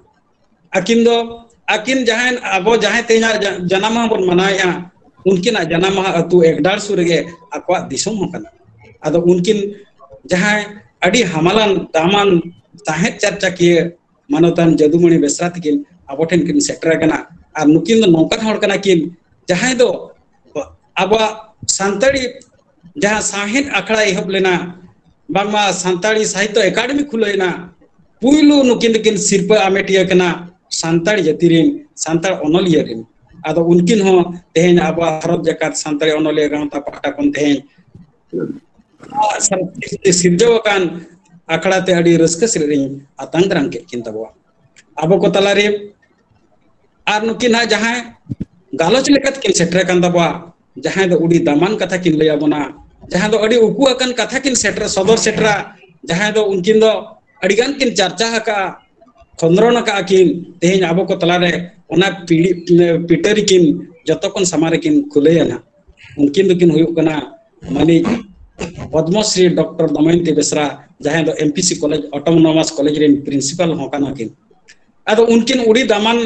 ᱟᱹᱠᱤᱱ ᱫᱚ, ᱟᱹᱠᱤᱱ ᱡᱟᱦᱟᱸᱭ, ᱟᱵᱚ ᱡᱟᱦᱟᱸᱭ ᱛᱮᱦᱮᱧᱟᱜ ᱡᱟ-, ᱡᱟᱱᱟᱢ ᱢᱟᱦᱟ ᱵᱚᱱ ᱢᱟᱱᱟᱣᱮᱫᱼᱟ, ᱩᱱᱠᱤᱱᱟᱜ ᱡᱟᱱᱟᱢ ᱢᱟᱦᱟ ᱟᱹᱛᱩ ᱮᱠᱰᱟᱲ ᱥᱩᱨ ᱨᱮᱜᱮ ᱟᱠᱚᱣᱟᱜ ᱫᱤᱥᱚᱢ ᱦᱚᱸ ᱠᱟᱱᱟ᱾ ᱟᱫᱚ ᱩᱱᱠᱤᱱ ᱡᱟᱦᱟᱸᱭ ᱟᱹᱰᱤ ᱦᱟᱢᱟᱞᱟᱱ ᱫᱟᱢᱟᱱ ᱥᱟᱶᱦᱮᱫ ᱪᱟᱨᱪᱟᱠᱤᱭᱟᱹ ᱢᱟᱱᱚᱛᱟᱱ ᱡᱟᱹᱫᱩᱢᱚᱬᱤ ᱵᱮᱥᱨᱟ ᱛᱟᱹᱠᱤᱱ ᱟᱵᱚ ᱴᱷᱮᱱ ᱠᱤᱱ ᱥᱮᱴᱮᱨ ᱟᱠᱟᱱᱟ᱾ ᱟᱨ ᱱᱩᱠᱤᱱ ᱫᱚ ᱱᱚᱝᱠᱟᱱ ᱦᱚᱲ ᱠᱟᱱᱟ ᱠᱤᱱ, ᱡᱟᱦᱟᱸᱭ ᱫᱚ ᱟᱵᱚᱣᱟᱜ ᱥᱟᱱᱛᱟᱲᱤ ᱡᱟᱦᱟᱸ ᱥᱟᱶᱦᱮᱫ ᱟᱠᱷᱲᱟ ᱮᱦᱚᱵ ᱞᱮᱱᱟ, ᱵᱟᱝᱢᱟ ᱥᱟᱱᱛᱟᱲᱤ ᱥᱟᱦᱤᱛᱛᱚ ᱮᱠᱟᱰᱮᱢᱤ ᱠᱷᱩᱞᱟᱹᱣ ᱮᱱᱟ, ᱯᱩᱭᱞᱩ ᱱᱩᱠᱤᱱ ᱫᱚᱠᱤᱱ ᱥᱤᱨᱯᱟᱹ ᱟᱢᱮᱴᱤᱭᱟᱹ ᱠᱟᱱᱟ ᱥᱟᱱᱛᱟᱲ ᱡᱟᱹᱛᱤ ᱨᱤᱱ, ᱥᱟᱱᱛᱟᱲ ᱚᱱᱚᱞᱤᱭᱟᱹ ᱨᱤᱱ᱾ ᱟᱫᱚ ᱩᱱᱠᱤᱱ ᱦᱚᱸ ᱛᱮᱦᱮᱧ ᱟᱵᱚᱣᱟᱜ ᱵᱷᱟᱨᱚᱛ ᱡᱟᱠᱟᱛ ᱥᱟᱱᱛᱟᱲᱤ ᱚᱱᱚᱞᱤᱭᱟᱹ ᱜᱟᱶᱛᱟ ᱯᱟᱦᱴᱟ ᱠᱷᱚᱱ ᱛᱮᱦᱮᱧ ᱥᱤᱨᱡᱟᱹᱣ ᱟᱠᱟᱱ ᱟᱠᱷᱲᱟ ᱛᱮ ᱟᱹᱰᱤ ᱨᱟᱹᱥᱠᱟᱹ ᱥᱟᱞᱟᱜ ᱤᱧ ᱟᱛᱟᱝ ᱫᱟᱨᱟᱢ ᱠᱮᱫ ᱠᱤᱱ ᱛᱟᱵᱚᱣᱟ᱾ ᱟᱵᱚ ᱠᱚ ᱛᱟᱞᱟᱨᱮ ᱟᱨ ᱱᱩᱠᱤᱱ ᱦᱟᱸᱜ ᱡᱟᱦᱟᱸᱭ ᱜᱟᱞᱚᱪ ᱞᱮᱠᱟᱛᱮ ᱠᱤᱱ ᱥᱮᱴᱮᱨ ᱟᱠᱟᱱ ᱛᱟᱵᱚᱣᱟ, ᱡᱟᱦᱟᱸᱭ ᱫᱚ ᱟᱹᱰᱤ ᱫᱟᱢᱟᱱ ᱠᱟᱛᱷᱟ ᱠᱤᱱ ᱞᱟᱹᱭ ᱟᱵᱚᱱᱟ, ᱡᱟᱦᱟᱸᱭ ᱫᱚ ᱟᱹᱰᱤ ᱩᱠᱩ ᱟᱠᱟᱱ ᱠᱟᱛᱷᱟ ᱠᱤᱱ ᱥᱮᱴᱮᱨ ᱥᱚᱫᱚᱨ ᱥᱮᱴᱮᱨᱟ, ᱡᱟᱦᱟᱸᱭ ᱫᱚ ᱩᱱᱠᱤᱱ ᱫᱚ ᱟᱹᱰᱤ ᱜᱟᱱ ᱠᱤᱱ ᱪᱟᱨᱪᱟ ᱟᱠᱟᱫᱼᱟ, ᱠᱷᱚᱸᱫᱽᱨᱚᱱ ᱟᱠᱟᱫᱼᱟ ᱠᱤᱱ, ᱛᱮᱦᱮᱧ ᱟᱵᱚ ᱠᱚ ᱛᱟᱞᱟᱨᱮ ᱚᱱᱟ ᱯᱤᱲᱤ-, ᱯᱤᱴᱟᱹᱨᱤ ᱠᱤᱱ ᱡᱚᱛᱚ ᱠᱷᱚᱱ ᱥᱟᱢᱟᱝ ᱨᱮᱠᱤᱱ ᱠᱷᱩᱞᱟᱹᱭᱟ ᱱᱟᱦᱟᱜ᱾ ᱩᱱᱠᱤᱱ ᱫᱚᱠᱤᱱ ᱦᱩᱭᱩᱜ ᱠᱟᱱᱟ ᱢᱟᱹᱱᱤᱡ ᱯᱚᱫᱽᱢᱚᱥᱨᱤ ᱰᱚᱠᱴᱚᱨ ᱫᱚᱢᱚᱭᱚᱱᱛᱤ ᱵᱮᱥᱨᱟ, ᱡᱟᱦᱟᱸᱭ ᱫᱚ M P C college, autonomous college ᱨᱮᱱ ᱯᱨᱤᱱᱥᱤᱯᱟᱞ ᱦᱚᱸ ᱠᱟᱱᱟ ᱠᱤᱱ᱾ ᱟᱫᱚ ᱩᱱᱠᱤᱱ ᱟᱹᱰᱤ ᱫᱟᱢᱟᱱ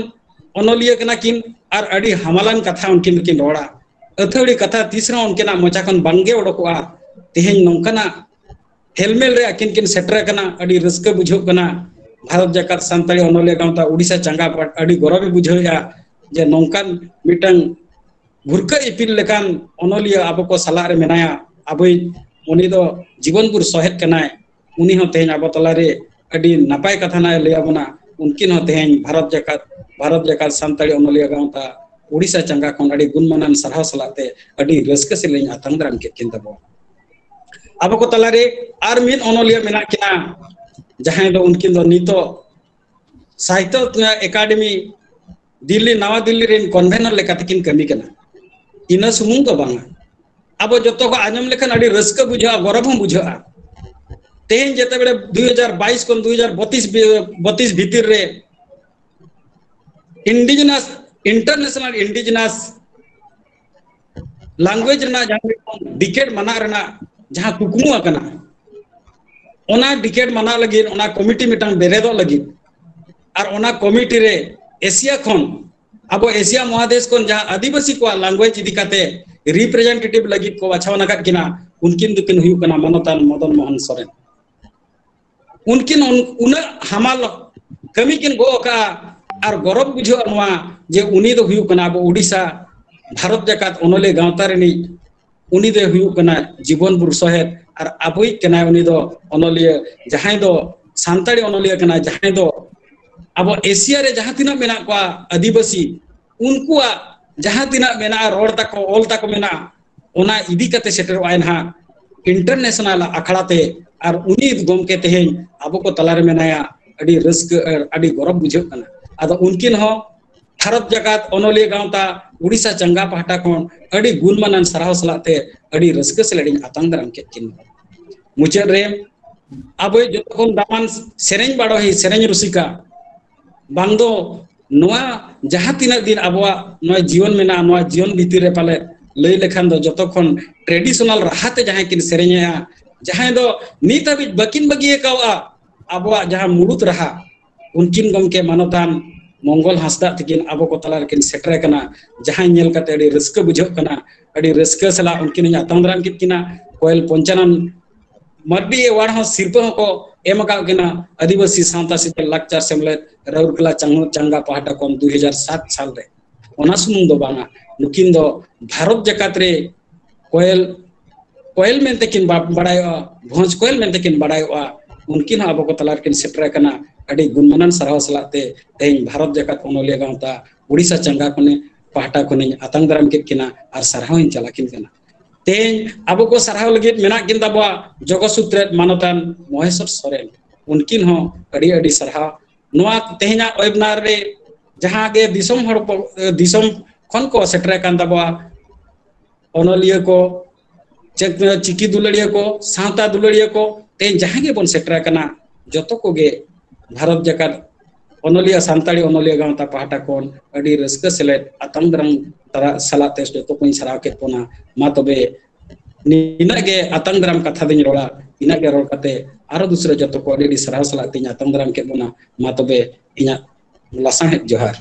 ᱚᱱᱚᱞᱤᱭᱟᱹ ᱠᱟᱱᱟ ᱠᱤᱱ ᱟᱨ ᱟᱹᱰᱤ ᱦᱟᱢᱟᱞᱟᱱ ᱠᱟᱛᱷᱟ ᱩᱱᱠᱤᱱ ᱫᱚᱠᱤᱱ ᱨᱚᱲᱟ᱾ ᱟᱹᱛᱷᱟᱹᱲᱤ ᱠᱟᱛᱷᱟ ᱛᱤᱥ ᱨᱮᱦᱚᱸ ᱩᱱᱠᱤᱱᱟᱜ ᱢᱚᱪᱟ ᱠᱷᱚᱱ ᱵᱟᱝᱜᱮ ᱚᱰᱚᱠᱚᱜᱼᱟ᱾ ᱛᱮᱦᱮᱧ ᱱᱚᱝᱠᱟᱱᱟᱜ ᱦᱮᱞᱢᱮᱞ ᱨᱮ ᱟᱹᱠᱤᱱ ᱠᱤᱱ ᱥᱮᱴᱮᱨ ᱟᱠᱟᱱᱟ, ᱟᱹᱰᱤ ᱨᱟᱹᱥᱠᱟᱹ ᱵᱩᱡᱷᱟᱹᱜ ᱠᱟᱱᱟ᱾ ᱵᱷᱟᱨᱚᱛ ᱡᱟᱠᱟᱛ ᱥᱟᱱᱛᱟᱲᱤ ᱚᱱᱚᱞᱤᱭᱟᱹ ᱜᱟᱶᱛᱟ ᱩᱰᱤᱥᱟ ᱪᱟᱸᱜᱟ ᱯᱟᱦᱴᱟ ᱟᱹᱰᱤ ᱜᱚᱨᱚᱵᱮ ᱵᱩᱡᱷᱟᱹᱣᱮᱫᱼᱟ ᱡᱮ ᱱᱚᱝᱠᱟᱱ ᱢᱤᱫᱴᱟᱝ ᱵᱷᱩᱨᱠᱟᱹ ᱤᱯᱤᱞ ᱞᱮᱠᱟᱱ ᱚᱱᱚᱞᱤᱭᱟᱹ ᱟᱵᱚ ᱠᱚ ᱥᱟᱞᱟᱜ ᱨᱮ ᱢᱮᱱᱟᱭᱟ᱾ ᱟᱵᱚᱭᱤᱡ, ᱩᱱᱤ ᱫᱚ ᱡᱤᱵᱚᱱ ᱵᱷᱳᱨ ᱥᱚᱦᱮᱫ ᱠᱟᱱᱟᱭ᱾ ᱩᱱᱤ ᱦᱚᱸ ᱛᱮᱦᱮᱧ ᱟᱵᱚ ᱛᱟᱞᱟᱨᱮ ᱟᱹᱰᱤ ᱱᱟᱯᱟᱭ ᱠᱟᱛᱷᱟ ᱱᱟᱜ ᱮ ᱞᱟᱹᱭ ᱟᱵᱚᱱᱟ᱾ ᱩᱱᱠᱤᱱ ᱦᱚᱸ ᱛᱮᱦᱮᱧ ᱵᱷᱟᱨᱚᱛ ᱡᱟᱠᱟᱛ, ᱵᱷᱟᱨᱚᱛ ᱡᱟᱠᱟᱛ ᱥᱟᱱᱛᱟᱲᱤ ᱚᱱᱚᱞᱤᱭᱟᱹ ᱜᱟᱶᱛᱟ ᱩᱰᱤᱥᱟ ᱪᱟᱸᱜᱟ ᱠᱷᱚᱱ ᱟᱹᱰᱤ ᱜᱩᱱᱢᱟᱱᱟᱱ ᱥᱟᱨᱦᱟᱣ ᱥᱟᱞᱟᱜ ᱛᱮ ᱟᱹᱰᱤ ᱨᱟᱹᱥᱠᱟᱹ ᱥᱟᱞᱟᱜ ᱤᱧ ᱟᱛᱟᱝ ᱫᱟᱨᱟᱢ ᱠᱮᱫ ᱠᱤᱱ ᱛᱟᱵᱚᱱᱟ᱾ ᱟᱵᱚ ᱠᱚ ᱛᱟᱞᱟᱨᱮ ᱟᱨ ᱢᱤᱫ ᱚᱱᱚᱞᱤᱭᱟᱹ ᱢᱮᱱᱟᱜ ᱠᱤᱱᱟ, ᱡᱟᱦᱟᱸᱭ ᱫᱚ ᱩᱱᱠᱤᱱ ᱫᱚ ᱱᱤᱛᱚᱜ ᱥᱟᱦᱤᱛᱛᱚ ᱮᱠᱟᱰᱮᱢᱤ ᱫᱤᱞᱞᱤ, ᱱᱟᱣᱟ ᱫᱤᱞᱞᱤ ᱨᱮᱱ ᱠᱚᱱᱵᱷᱮᱱᱚᱨ ᱞᱮᱠᱟᱛᱮ ᱠᱤᱱ ᱠᱟᱹᱢᱤ ᱠᱟᱱᱟ᱾ ᱤᱱᱟᱹ ᱥᱩᱢᱩᱝ ᱫᱚ ᱵᱟᱝᱟ, ᱟᱵᱚ ᱡᱚᱛᱚ ᱠᱚ ᱟᱸᱡᱚᱢ ᱞᱮᱠᱷᱟᱱ ᱟᱹᱰᱤ ᱨᱟᱹᱥᱠᱟᱹ ᱵᱩᱡᱷᱟᱹᱜᱼᱟ, ᱜᱚᱨᱚᱵᱽ ᱦᱚᱸ ᱵᱩᱡᱷᱟᱹᱜᱼᱟ᱾ ᱛᱮᱦᱮᱧ ᱡᱮᱛᱮ ᱵᱮᱲᱮ ᱫᱩᱭ ᱦᱟᱡᱟᱨ ᱵᱟᱭᱤᱥ ᱠᱷᱚᱱ ᱫᱩᱭ ᱦᱟᱡᱟᱨ ᱵᱚᱛᱤᱥ ᱵᱷᱤᱛᱤᱨ ᱨᱮ indigenous, international indigenous language ᱨᱮᱱᱟᱜ ᱡᱟᱦᱟᱸ ᱢᱤᱫᱴᱟᱝ decade ᱢᱟᱱᱟᱜ ᱨᱮᱱᱟᱜ ᱡᱟᱦᱟᱸ ᱠᱩᱠᱢᱩ ᱟᱠᱟᱱᱟ, ᱚᱱᱟ decade ᱢᱟᱱᱟᱜ ᱞᱟᱹᱜᱤᱫ ᱚᱱᱟ ᱠᱚᱢᱤᱴᱤ ᱢᱤᱫᱴᱟᱝ ᱵᱮᱨᱮᱫᱚᱜ ᱞᱟᱹᱜᱤᱫ, ᱟᱨ ᱚᱱᱟ ᱠᱚᱢᱤᱴᱤ ᱨᱮ ᱮᱥᱤᱭᱟ ᱠᱷᱚᱱ, ᱟᱵᱚ ᱮᱥᱤᱭᱟ ᱢᱚᱦᱟᱫᱮᱥ ᱠᱷᱚᱱ ᱡᱟᱦᱟᱸ ᱟᱹᱫᱤᱵᱟᱹᱥᱤ ᱠᱚᱣᱟᱜ language ᱤᱫᱤ ᱠᱟᱛᱮ representative ᱞᱟᱹᱜᱤᱫ ᱠᱚ ᱵᱟᱪᱷᱟᱣ ᱟᱠᱟᱫ ᱠᱤᱱᱟ, ᱩᱱᱠᱤᱱ ᱫᱚᱠᱤᱱ ᱦᱩᱭᱩᱜ ᱠᱟᱱᱟ ᱢᱟᱱᱚᱛᱟᱱ ᱢᱚᱫᱚᱱ ᱢᱳᱦᱚᱱ ᱥᱚᱨᱮᱱ᱾ ᱩᱱᱠᱤᱱ ᱩᱱ-, ᱩᱱᱟᱹᱜ ᱦᱟᱢᱟᱞ ᱠᱟᱹᱢᱤ ᱠᱤᱱ ᱜᱚᱜ ᱟᱠᱟᱫᱼᱟ, ᱟᱨ ᱜᱚᱨᱚᱵᱽ ᱵᱩᱡᱷᱟᱹᱜᱼᱟ ᱱᱚᱣᱟ ᱡᱮ ᱩᱱᱤ ᱫᱚ ᱦᱩᱭᱩᱜ ᱠᱟᱱᱟ ᱟᱵᱚ ᱩᱰᱤᱥᱟ ᱵᱷᱟᱨᱚᱛ ᱡᱟᱠᱟᱛ ᱚᱱᱚᱞᱤᱭᱟᱹ ᱜᱟᱶᱛᱟ ᱨᱤᱱᱤᱡ, ᱩᱱᱤ ᱫᱚᱭ ᱦᱩᱭᱩᱜ ᱠᱟᱱᱟ ᱡᱤᱵᱚᱱ ᱵᱷᱳᱨ ᱥᱚᱦᱮᱫ, ᱟᱨ ᱟᱵᱚᱭᱤᱡ ᱠᱟᱱᱟᱭ ᱩᱱᱤ ᱫᱚ ᱚᱱᱚᱞᱤᱭᱟᱹ, ᱡᱟᱦᱟᱸᱭ ᱫᱚ ᱥᱟᱱᱛᱟᱲᱤ ᱚᱱᱚᱞᱤᱭᱟᱹ ᱠᱟᱱᱟᱭ, ᱡᱟᱦᱟᱸᱭ ᱫᱚ ᱟᱵᱚ ᱮᱥᱤᱭᱟ ᱨᱮ ᱡᱟᱦᱟᱸ ᱛᱤᱱᱟᱹᱜ ᱢᱮᱱᱟᱜ ᱠᱚᱣᱟ ᱟᱹᱫᱤᱵᱟᱹᱥᱤ, ᱩᱱᱠᱩᱣᱟᱜ ᱡᱟᱦᱟᱸ ᱛᱤᱱᱟᱹᱜ ᱢᱮᱱᱟᱜᱼᱟ, ᱨᱚᱲ ᱛᱟᱠᱚ, ᱚᱞ ᱛᱟᱠᱚ ᱢᱮᱱᱟᱜᱼᱟ, ᱚᱱᱟ ᱤᱫᱤ ᱠᱟᱛᱮ ᱥᱮᱴᱮᱨᱚᱜᱼᱟᱭ ᱱᱟᱦᱟᱜ international ᱟᱠᱷᱲᱟ ᱛᱮ᱾ ᱟᱨ ᱩᱱᱤ ᱜᱚᱢᱠᱮ ᱛᱮᱦᱮᱧ ᱟᱵᱚ ᱠᱚ ᱛᱟᱞᱟᱨᱮ ᱢᱮᱱᱟᱭᱟ, ᱟᱹᱰᱤ ᱨᱟᱹᱥᱠᱟᱹ ᱟᱨ ᱟᱹᱰᱤ ᱜᱚᱨᱚᱵᱽ ᱵᱩᱡᱷᱟᱹᱜ ᱠᱟᱱᱟ᱾ ᱟᱫᱚ ᱩᱱᱠᱤᱱ ᱦᱚᱸ ᱵᱷᱟᱨᱚᱛ ᱡᱟᱠᱟᱛ ᱚᱱᱚᱞᱤᱭᱟᱹ ᱜᱟᱶᱛᱟ ᱩᱲᱤᱥᱥᱟ ᱪᱟᱸᱜᱟ ᱯᱟᱦᱴᱟ ᱠᱷᱚᱱ ᱟᱹᱰᱤ ᱜᱩᱱ ᱢᱟᱱᱟᱱ ᱥᱟᱨᱦᱟᱣ ᱥᱟᱞᱟᱜ ᱛᱮ ᱟᱹᱰᱤ ᱨᱟᱹᱥᱠᱟᱹ ᱥᱟᱞᱟᱜ ᱤᱧ ᱟᱛᱟᱝ ᱫᱟᱨᱟᱢ ᱠᱮᱫ ᱠᱤᱱᱟ᱾ ᱢᱩᱪᱟᱹᱫ ᱨᱮ ᱟᱵᱚᱭᱤᱡ ᱡᱚᱛᱚ ᱠᱷᱚᱱ ᱫᱟᱢᱟᱱ ᱥᱮᱨᱮᱧ ᱵᱟᱰᱚᱦᱤ, ᱥᱮᱨᱮᱧ ᱨᱩᱥᱤᱠᱟ, ᱵᱟᱝ ᱫᱚ ᱱᱚᱣᱟ ᱡᱟᱦᱟᱸ ᱛᱤᱱᱟᱹᱜ ᱫᱤᱱ ᱟᱵᱚᱣᱟᱜ ᱱᱚᱣᱟ ᱡᱤᱭᱚᱱ ᱢᱮᱱᱟᱜᱼᱟ, ᱱᱚᱣᱟ ᱡᱤᱭᱚᱱ ᱵᱷᱤᱛᱤᱨ ᱨᱮ ᱯᱟᱞᱮ ᱞᱟᱹᱭ ᱞᱮᱠᱷᱟᱱ ᱫᱚ ᱡᱚᱛᱚ ᱠᱷᱚᱱ traditional ᱨᱟᱦᱟ ᱛᱮ ᱡᱟᱦᱟᱸᱭ ᱠᱤᱱ ᱥᱮᱨᱮᱧᱮᱜᱼᱟ, ᱡᱟᱦᱟᱸᱭ ᱫᱚ ᱱᱤᱛ ᱦᱟᱹᱵᱤᱡ ᱵᱟᱹᱠᱤᱱ ᱵᱟᱹᱜᱤ ᱟᱠᱟᱣᱟᱜᱼᱟ ᱟᱵᱚᱣᱟᱜ ᱡᱟᱦᱟᱸ ᱢᱩᱲᱩᱫ ᱨᱟᱦᱟ, ᱩᱱᱠᱤᱱ ᱜᱚᱢᱠᱮ ᱢᱟᱱᱚᱛᱟᱱ ᱢᱚᱝᱜᱚᱞ ᱦᱟᱸᱥᱫᱟᱜ ᱛᱤᱠᱤᱱ ᱟᱵᱚ ᱠᱚ ᱛᱟᱞᱟ ᱨᱮᱠᱤᱱ ᱥᱮᱴᱮᱨ ᱟᱠᱟᱱᱟ, ᱡᱟᱦᱟᱸ ᱧᱮᱞ ᱠᱟᱛᱮ ᱟᱹᱰᱤ ᱨᱟᱹᱥᱠᱟᱹ ᱵᱩᱡᱷᱟᱹᱜ ᱠᱟᱱᱟ᱾ ᱟᱹᱰᱤ ᱨᱟᱹᱥᱠᱟᱹ ᱥᱟᱞᱟᱜ ᱩᱱᱠᱤᱱ ᱦᱚᱧ ᱟᱛᱟᱝ ᱫᱟᱨᱟᱢ ᱠᱮᱫ ᱠᱤᱱᱟ᱾ ᱠᱚᱭᱮᱞ ᱯᱚᱧᱪᱟᱱᱚᱱ ᱢᱟᱨᱰᱤ award ᱦᱚᱸ ᱥᱤᱨᱯᱟᱹ ᱦᱚᱸᱠᱚ ᱮᱢ ᱟᱠᱟᱫ ᱠᱤᱱᱟ ᱟᱹᱫᱤᱵᱟᱹᱥᱤ ᱥᱟᱶᱛᱟ ᱥᱮᱪᱮᱫ ᱞᱟᱠᱪᱟᱨ ᱥᱮᱢᱞᱮᱫ ᱨᱟᱩᱨᱠᱮᱞᱟ ᱪᱟᱝ-, ᱪᱟᱸᱜᱟ ᱯᱟᱦᱴᱟ ᱠᱷᱚᱱ ᱫᱩ ᱦᱟᱡᱟᱨ ᱥᱟᱛ ᱥᱟᱞ ᱨᱮ᱾ ᱚᱱᱟ ᱥᱩᱢᱩᱝ ᱫᱚ ᱵᱟᱝᱟ, ᱱᱩᱠᱤᱱ ᱫᱚ ᱵᱷᱟᱨᱚᱛ ᱡᱟᱠᱟᱛ ᱨᱮ ᱠᱚᱭᱮᱞ, ᱠᱚᱭᱮᱞ ᱢᱮᱱᱛᱮ ᱠᱤᱱ ᱵᱟ-, ᱵᱟᱲᱟᱭᱚᱜᱼᱟ, ᱵᱷᱚᱸᱡᱽ ᱠᱚᱭᱮᱞ ᱢᱮᱱᱛᱮ ᱠᱤᱱ ᱵᱟᱲᱟᱭᱚᱜᱼᱟ᱾ ᱩᱱᱠᱤᱱ ᱦᱚᱸ ᱟᱵᱚ ᱠᱚ ᱛᱟᱞᱟ ᱨᱮᱠᱤᱱ ᱥᱮᱴᱮᱨ ᱟᱠᱟᱱᱟ᱾ ᱟᱹᱰᱤ ᱜᱩᱱ ᱢᱟᱱᱟᱱ ᱥᱟᱨᱦᱟᱣ ᱥᱟᱞᱟᱜ ᱛᱮ ᱛᱮᱦᱮᱧ ᱵᱷᱟᱨᱚᱛ ᱡᱟᱠᱟᱛ ᱚᱱᱚᱞᱤᱭᱟᱹ ᱜᱟᱶᱛᱟ ᱩᱲᱤᱥᱥᱟ ᱪᱟᱸᱜᱟ ᱠᱷᱚᱱᱤᱧ, ᱯᱟᱦᱴᱟ ᱠᱷᱚᱱᱤᱧ ᱟᱛᱟᱝ ᱫᱟᱨᱟᱢ ᱠᱮᱫ ᱠᱤᱱᱟ ᱟᱨ ᱥᱟᱨᱦᱟᱣ ᱤᱧ ᱪᱟᱞ ᱟᱹᱠᱤᱱ ᱠᱟᱱᱟ᱾ ᱛᱮᱦᱮᱧ ᱟᱵᱚ ᱠᱚ ᱥᱟᱨᱦᱟᱣ ᱞᱟᱹᱜᱤᱫ ᱢᱮᱱᱟᱜ ᱠᱤᱱ ᱛᱟᱵᱚᱣᱟ ᱡᱚᱜᱚ ᱥᱩᱛᱨᱮᱛ ᱢᱟᱱᱚᱛᱟᱱ ᱢᱚᱦᱮᱥᱚᱨ ᱥᱚᱨᱮᱱ, ᱩᱱᱠᱤᱱ ᱦᱚᱸ ᱟᱹᱰᱤ ᱟᱹᱰᱤ ᱥᱟᱨᱦᱟᱣ᱾ ᱱᱚᱣᱟ ᱛᱮᱦᱮᱧᱟᱜ webinar ᱨᱮ ᱡᱟᱦᱟᱸ ᱜᱮ ᱫᱤᱥᱚᱢ ᱦᱚᱲ ᱠᱚ, ᱫᱤᱥᱚᱢ ᱠᱷᱚᱱ ᱠᱚ ᱥᱮᱴᱮᱨ ᱟᱠᱟᱱ ᱛᱟᱵᱚᱣᱟ, ᱚᱱᱚᱞᱤᱭᱟᱹ ᱠᱚ, ᱪᱤᱠ-, ᱪᱤᱠᱤ ᱫᱩᱞᱟᱹᱲᱤᱭᱟᱹ ᱠᱚ, ᱥᱟᱶᱛᱟ ᱫᱩᱞᱟᱹᱲᱤᱭᱟᱹ ᱠᱚ, ᱛᱮᱦᱮᱧ ᱡᱟᱦᱟᱸ ᱜᱮᱵᱚᱱ ᱥᱮᱴᱮᱨ ᱟᱠᱟᱱᱟ, ᱡᱚᱛᱚ ᱠᱚᱜᱮ ᱵᱷᱟᱨᱚᱛ ᱡᱟᱠᱟᱛ ᱚᱱᱚᱞᱤᱭᱟᱹ, ᱥᱟᱱᱛᱟᱲᱤ ᱚᱱᱚᱞᱤᱭᱟᱹ ᱜᱟᱶᱛᱟ ᱯᱟᱦᱴᱟ ᱠᱷᱚᱱ ᱟᱹᱰᱤ ᱨᱟᱹᱥᱠᱟᱹ ᱥᱮᱞᱮᱫ ᱟᱛᱟᱝ ᱫᱟᱨᱟᱢ ᱛᱟᱨᱟ-, ᱥᱟᱞᱟᱜ ᱛᱮ ᱡᱚᱛᱚ ᱠᱚᱧ ᱥᱟᱨᱦᱟᱣ ᱠᱮᱫ ᱵᱚᱱᱟ᱾ ᱢᱟ ᱛᱚᱵᱮ ᱱᱤᱱᱟᱹᱜ ᱜᱮ ᱟᱛᱟᱝ ᱫᱟᱨᱟᱢ ᱠᱟᱛᱷᱟ ᱫᱚᱧ ᱨᱚᱲᱟ, ᱤᱱᱟᱹᱜ ᱜᱮ ᱨᱚᱲ ᱠᱟᱛᱮ ᱟᱨᱚ ᱫᱩᱥᱨᱟᱹ ᱡᱚᱛᱚ ᱠᱚ ᱟᱹᱰᱤ ᱟᱹᱰᱤ ᱥᱟᱨᱦᱟᱣ ᱥᱟᱞᱟᱜ ᱛᱮᱧ ᱟᱛᱟᱝ ᱫᱟᱨᱟᱢ ᱠᱮᱫ ᱵᱚᱱᱟ᱾ ᱢᱟ ᱛᱚᱵᱮ ᱤᱧᱟᱹᱜ ᱞᱟᱥᱟᱬᱦᱮᱫ ᱡᱚᱦᱟᱨ᱾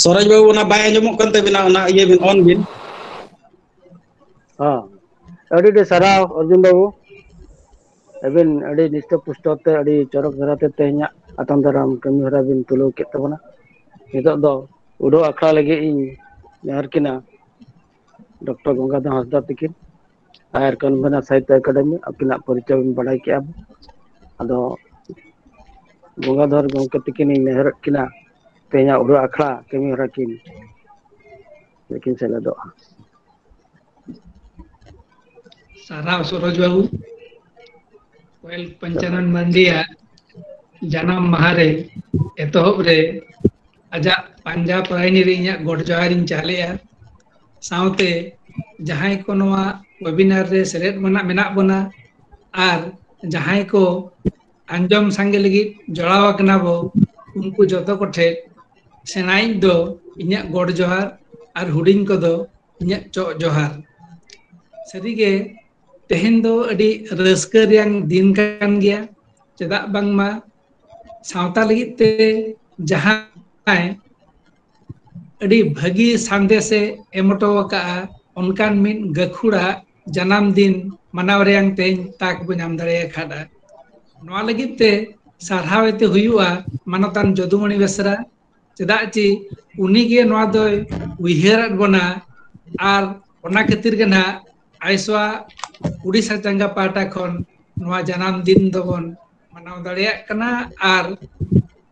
ᱥᱚᱨᱚᱡᱽ ᱵᱟᱹᱵᱩ, ᱚᱱᱟ ᱵᱟᱭ ᱟᱸᱡᱚᱢᱚᱜ ᱠᱟᱱ ᱛᱟᱵᱤᱱᱟ, ᱚᱱᱟ ᱤᱭᱟᱹ ᱵᱤᱱ, on ᱵᱤᱱ᱾ ᱦᱚᱸ, ᱟᱹᱰᱤ ᱟᱹᱰᱤ ᱥᱟᱨᱦᱟᱣ ᱚᱨᱡᱩᱱ ᱵᱟᱹᱵᱩ, ᱟᱹᱵᱤᱱ ᱟᱹᱰᱤ ᱱᱤᱥᱴᱚ ᱯᱩᱥᱴᱚ ᱛᱮ ᱟᱹᱰᱤ ᱪᱚᱨᱚᱠ ᱫᱷᱟᱨᱟ ᱛᱮ ᱛᱮᱦᱮᱧᱟᱜ ᱟᱛᱟᱝ ᱫᱟᱨᱟᱢ ᱠᱟᱹᱢᱤ ᱦᱚᱨᱟ ᱵᱤᱱ ᱛᱩᱞᱟᱹᱣ ᱠᱮᱫ ᱛᱟᱵᱚᱱᱟ᱾ ᱱᱤᱛᱚᱜ ᱫᱚ ᱩᱰᱟᱹᱣ ᱟᱠᱷᱲᱟ ᱞᱟᱹᱜᱤᱫ ᱤᱧ ᱱᱮᱦᱚᱨ ᱠᱤᱱᱟ ᱰᱚᱠᱴᱚᱨ ᱜᱚᱝᱜᱟᱫᱷᱚᱨ ᱦᱟᱸᱥᱫᱟ ᱛᱤᱠᱤᱱ᱾ ᱟᱨ ᱠᱚᱱᱵᱷᱮᱱᱟᱨ ᱥᱟᱦᱤᱛᱛᱚ ᱮᱠᱟᱰᱮᱢᱤ, ᱟᱹᱠᱤᱱᱟᱜ ᱯᱚᱨᱤᱪᱚᱭ ᱵᱚᱱ ᱵᱟᱲᱟᱭ ᱠᱮᱜᱼᱟ᱾ ᱟᱫᱚ ᱜᱚᱝᱜᱟᱫᱷᱚᱨ ᱜᱚᱢᱠᱮ ᱛᱤᱠᱤᱱᱤᱧ ᱱᱮᱦᱚᱨᱚᱜ ᱠᱤᱱᱟ, ᱛᱮᱦᱮᱧᱟᱜ ᱩᱰᱷᱟᱹᱣ ᱟᱠᱷᱲᱟ ᱠᱟᱹᱢᱤ ᱦᱚᱨᱟ ᱠᱤᱱ ᱞᱮᱠᱤᱱ ᱥᱮᱞᱮᱫᱚᱜᱼᱟ᱾ ᱥᱟᱨᱦᱟᱣ ᱥᱚᱨᱳᱡ ᱵᱟᱹᱵᱩ᱾ ᱠᱚᱭᱮᱞ ᱯᱚᱧᱪᱟᱱᱚᱱ ᱢᱟᱱᱰᱤᱭᱟᱜ ᱡᱟᱱᱟᱢ ᱢᱟᱦᱟ ᱨᱮ ᱮᱛᱚᱦᱚᱵ ᱨᱮ ᱟᱡᱟᱜ ᱯᱟᱸᱡᱟ ᱯᱚᱨᱟᱭᱱᱤ ᱨᱮ ᱤᱧᱟᱹᱜ ᱜᱚᱰ ᱡᱚᱦᱟᱨ ᱤᱧ ᱪᱟᱞᱮᱜᱼᱟ᱾ ᱥᱟᱶᱛᱮ ᱡᱟᱦᱟᱸᱭ ᱠᱚ ᱱᱚᱣᱟ webinar ᱨᱮ ᱥᱮᱞᱮᱫ ᱢᱮᱱᱟᱜ ᱢᱮᱱᱟᱜ ᱵᱚᱱᱟ ᱟᱨ ᱡᱟᱦᱟᱸᱭ ᱠᱚ ᱟᱸᱡᱚᱢ ᱥᱟᱸᱜᱮ ᱞᱟᱹᱜᱤᱫ ᱡᱚᱲᱟᱣ ᱟᱠᱟᱱᱟ ᱵᱚ, ᱩᱱᱠᱩ ᱡᱚᱛᱚ ᱠᱚᱴᱷᱮᱱ ᱥᱮᱬᱟᱭᱤᱡ ᱫᱚ ᱤᱧᱟᱹᱜ ᱜᱚᱰ ᱡᱚᱦᱟᱨ ᱟᱨ ᱦᱩᱰᱤᱧ ᱠᱚᱫᱚ ᱤᱧᱟᱹᱜ ᱪᱚᱜ ᱡᱚᱦᱟᱨ᱾ ᱥᱟᱹᱨᱤᱜᱮ ᱛᱮᱦᱮᱧ ᱫᱚ ᱟᱹᱰᱤ ᱨᱟᱹᱥᱠᱟᱹ ᱨᱮᱭᱟᱝ ᱫᱤᱱ ᱠᱟᱱ ᱜᱮᱭᱟ᱾ ᱪᱮᱫᱟᱜ ᱵᱟᱝᱢᱟ ᱥᱟᱶᱛᱟ ᱞᱟᱹᱜᱤᱫ ᱛᱮ ᱡᱟᱦᱟᱸᱭ ᱟᱹᱰᱤ ᱵᱷᱟᱹᱜᱤ ᱥᱟᱸᱫᱮᱥᱮ ᱮᱢ ᱦᱚᱴᱚ ᱟᱠᱟᱫᱼᱟ, ᱚᱱᱠᱟᱱ ᱢᱤᱫ ᱜᱟᱹᱠᱷᱩᱲᱟᱜ ᱡᱟᱱᱟᱢ ᱫᱤᱱ ᱢᱟᱱᱟᱣ ᱨᱮᱭᱟᱝ ᱛᱮᱦᱮᱧ ᱛᱟᱠ ᱵᱚ ᱧᱟᱢ ᱫᱟᱲᱮ ᱟᱠᱟᱫᱼᱟ᱾ ᱱᱚᱣᱟ ᱞᱟᱹᱜᱤᱫ ᱛᱮ ᱥᱟᱨᱦᱟᱣ ᱮ ᱛᱮ ᱦᱩᱭᱩᱜᱼᱟ ᱢᱟᱱᱚᱛᱟᱱ ᱡᱚᱫᱩᱢᱚᱬᱤ ᱵᱮᱥᱨᱟ᱾ ᱪᱮᱫᱟᱜ ᱪᱮ ᱩᱱᱤᱜᱮ ᱱᱚᱣᱟ ᱫᱚᱭ ᱩᱭᱦᱟᱹᱨᱟᱫ ᱵᱚᱱᱟ, ᱟᱨ ᱚᱱᱟ ᱠᱷᱟᱹᱛᱤᱨ ᱜᱮ ᱱᱟᱦᱟᱜ ᱟᱭᱥᱚᱣᱟᱜ ᱩᱰᱤᱥᱟ ᱪᱟᱸᱜᱟ ᱯᱟᱦᱴᱟ ᱠᱷᱚᱱ ᱱᱚᱣᱟ ᱡᱟᱱᱟᱢ ᱫᱤᱱ ᱫᱚᱵᱚᱱ ᱢᱟᱱᱟᱣ ᱫᱟᱲᱮᱭᱟᱜ ᱠᱟᱱᱟ᱾ ᱟᱨ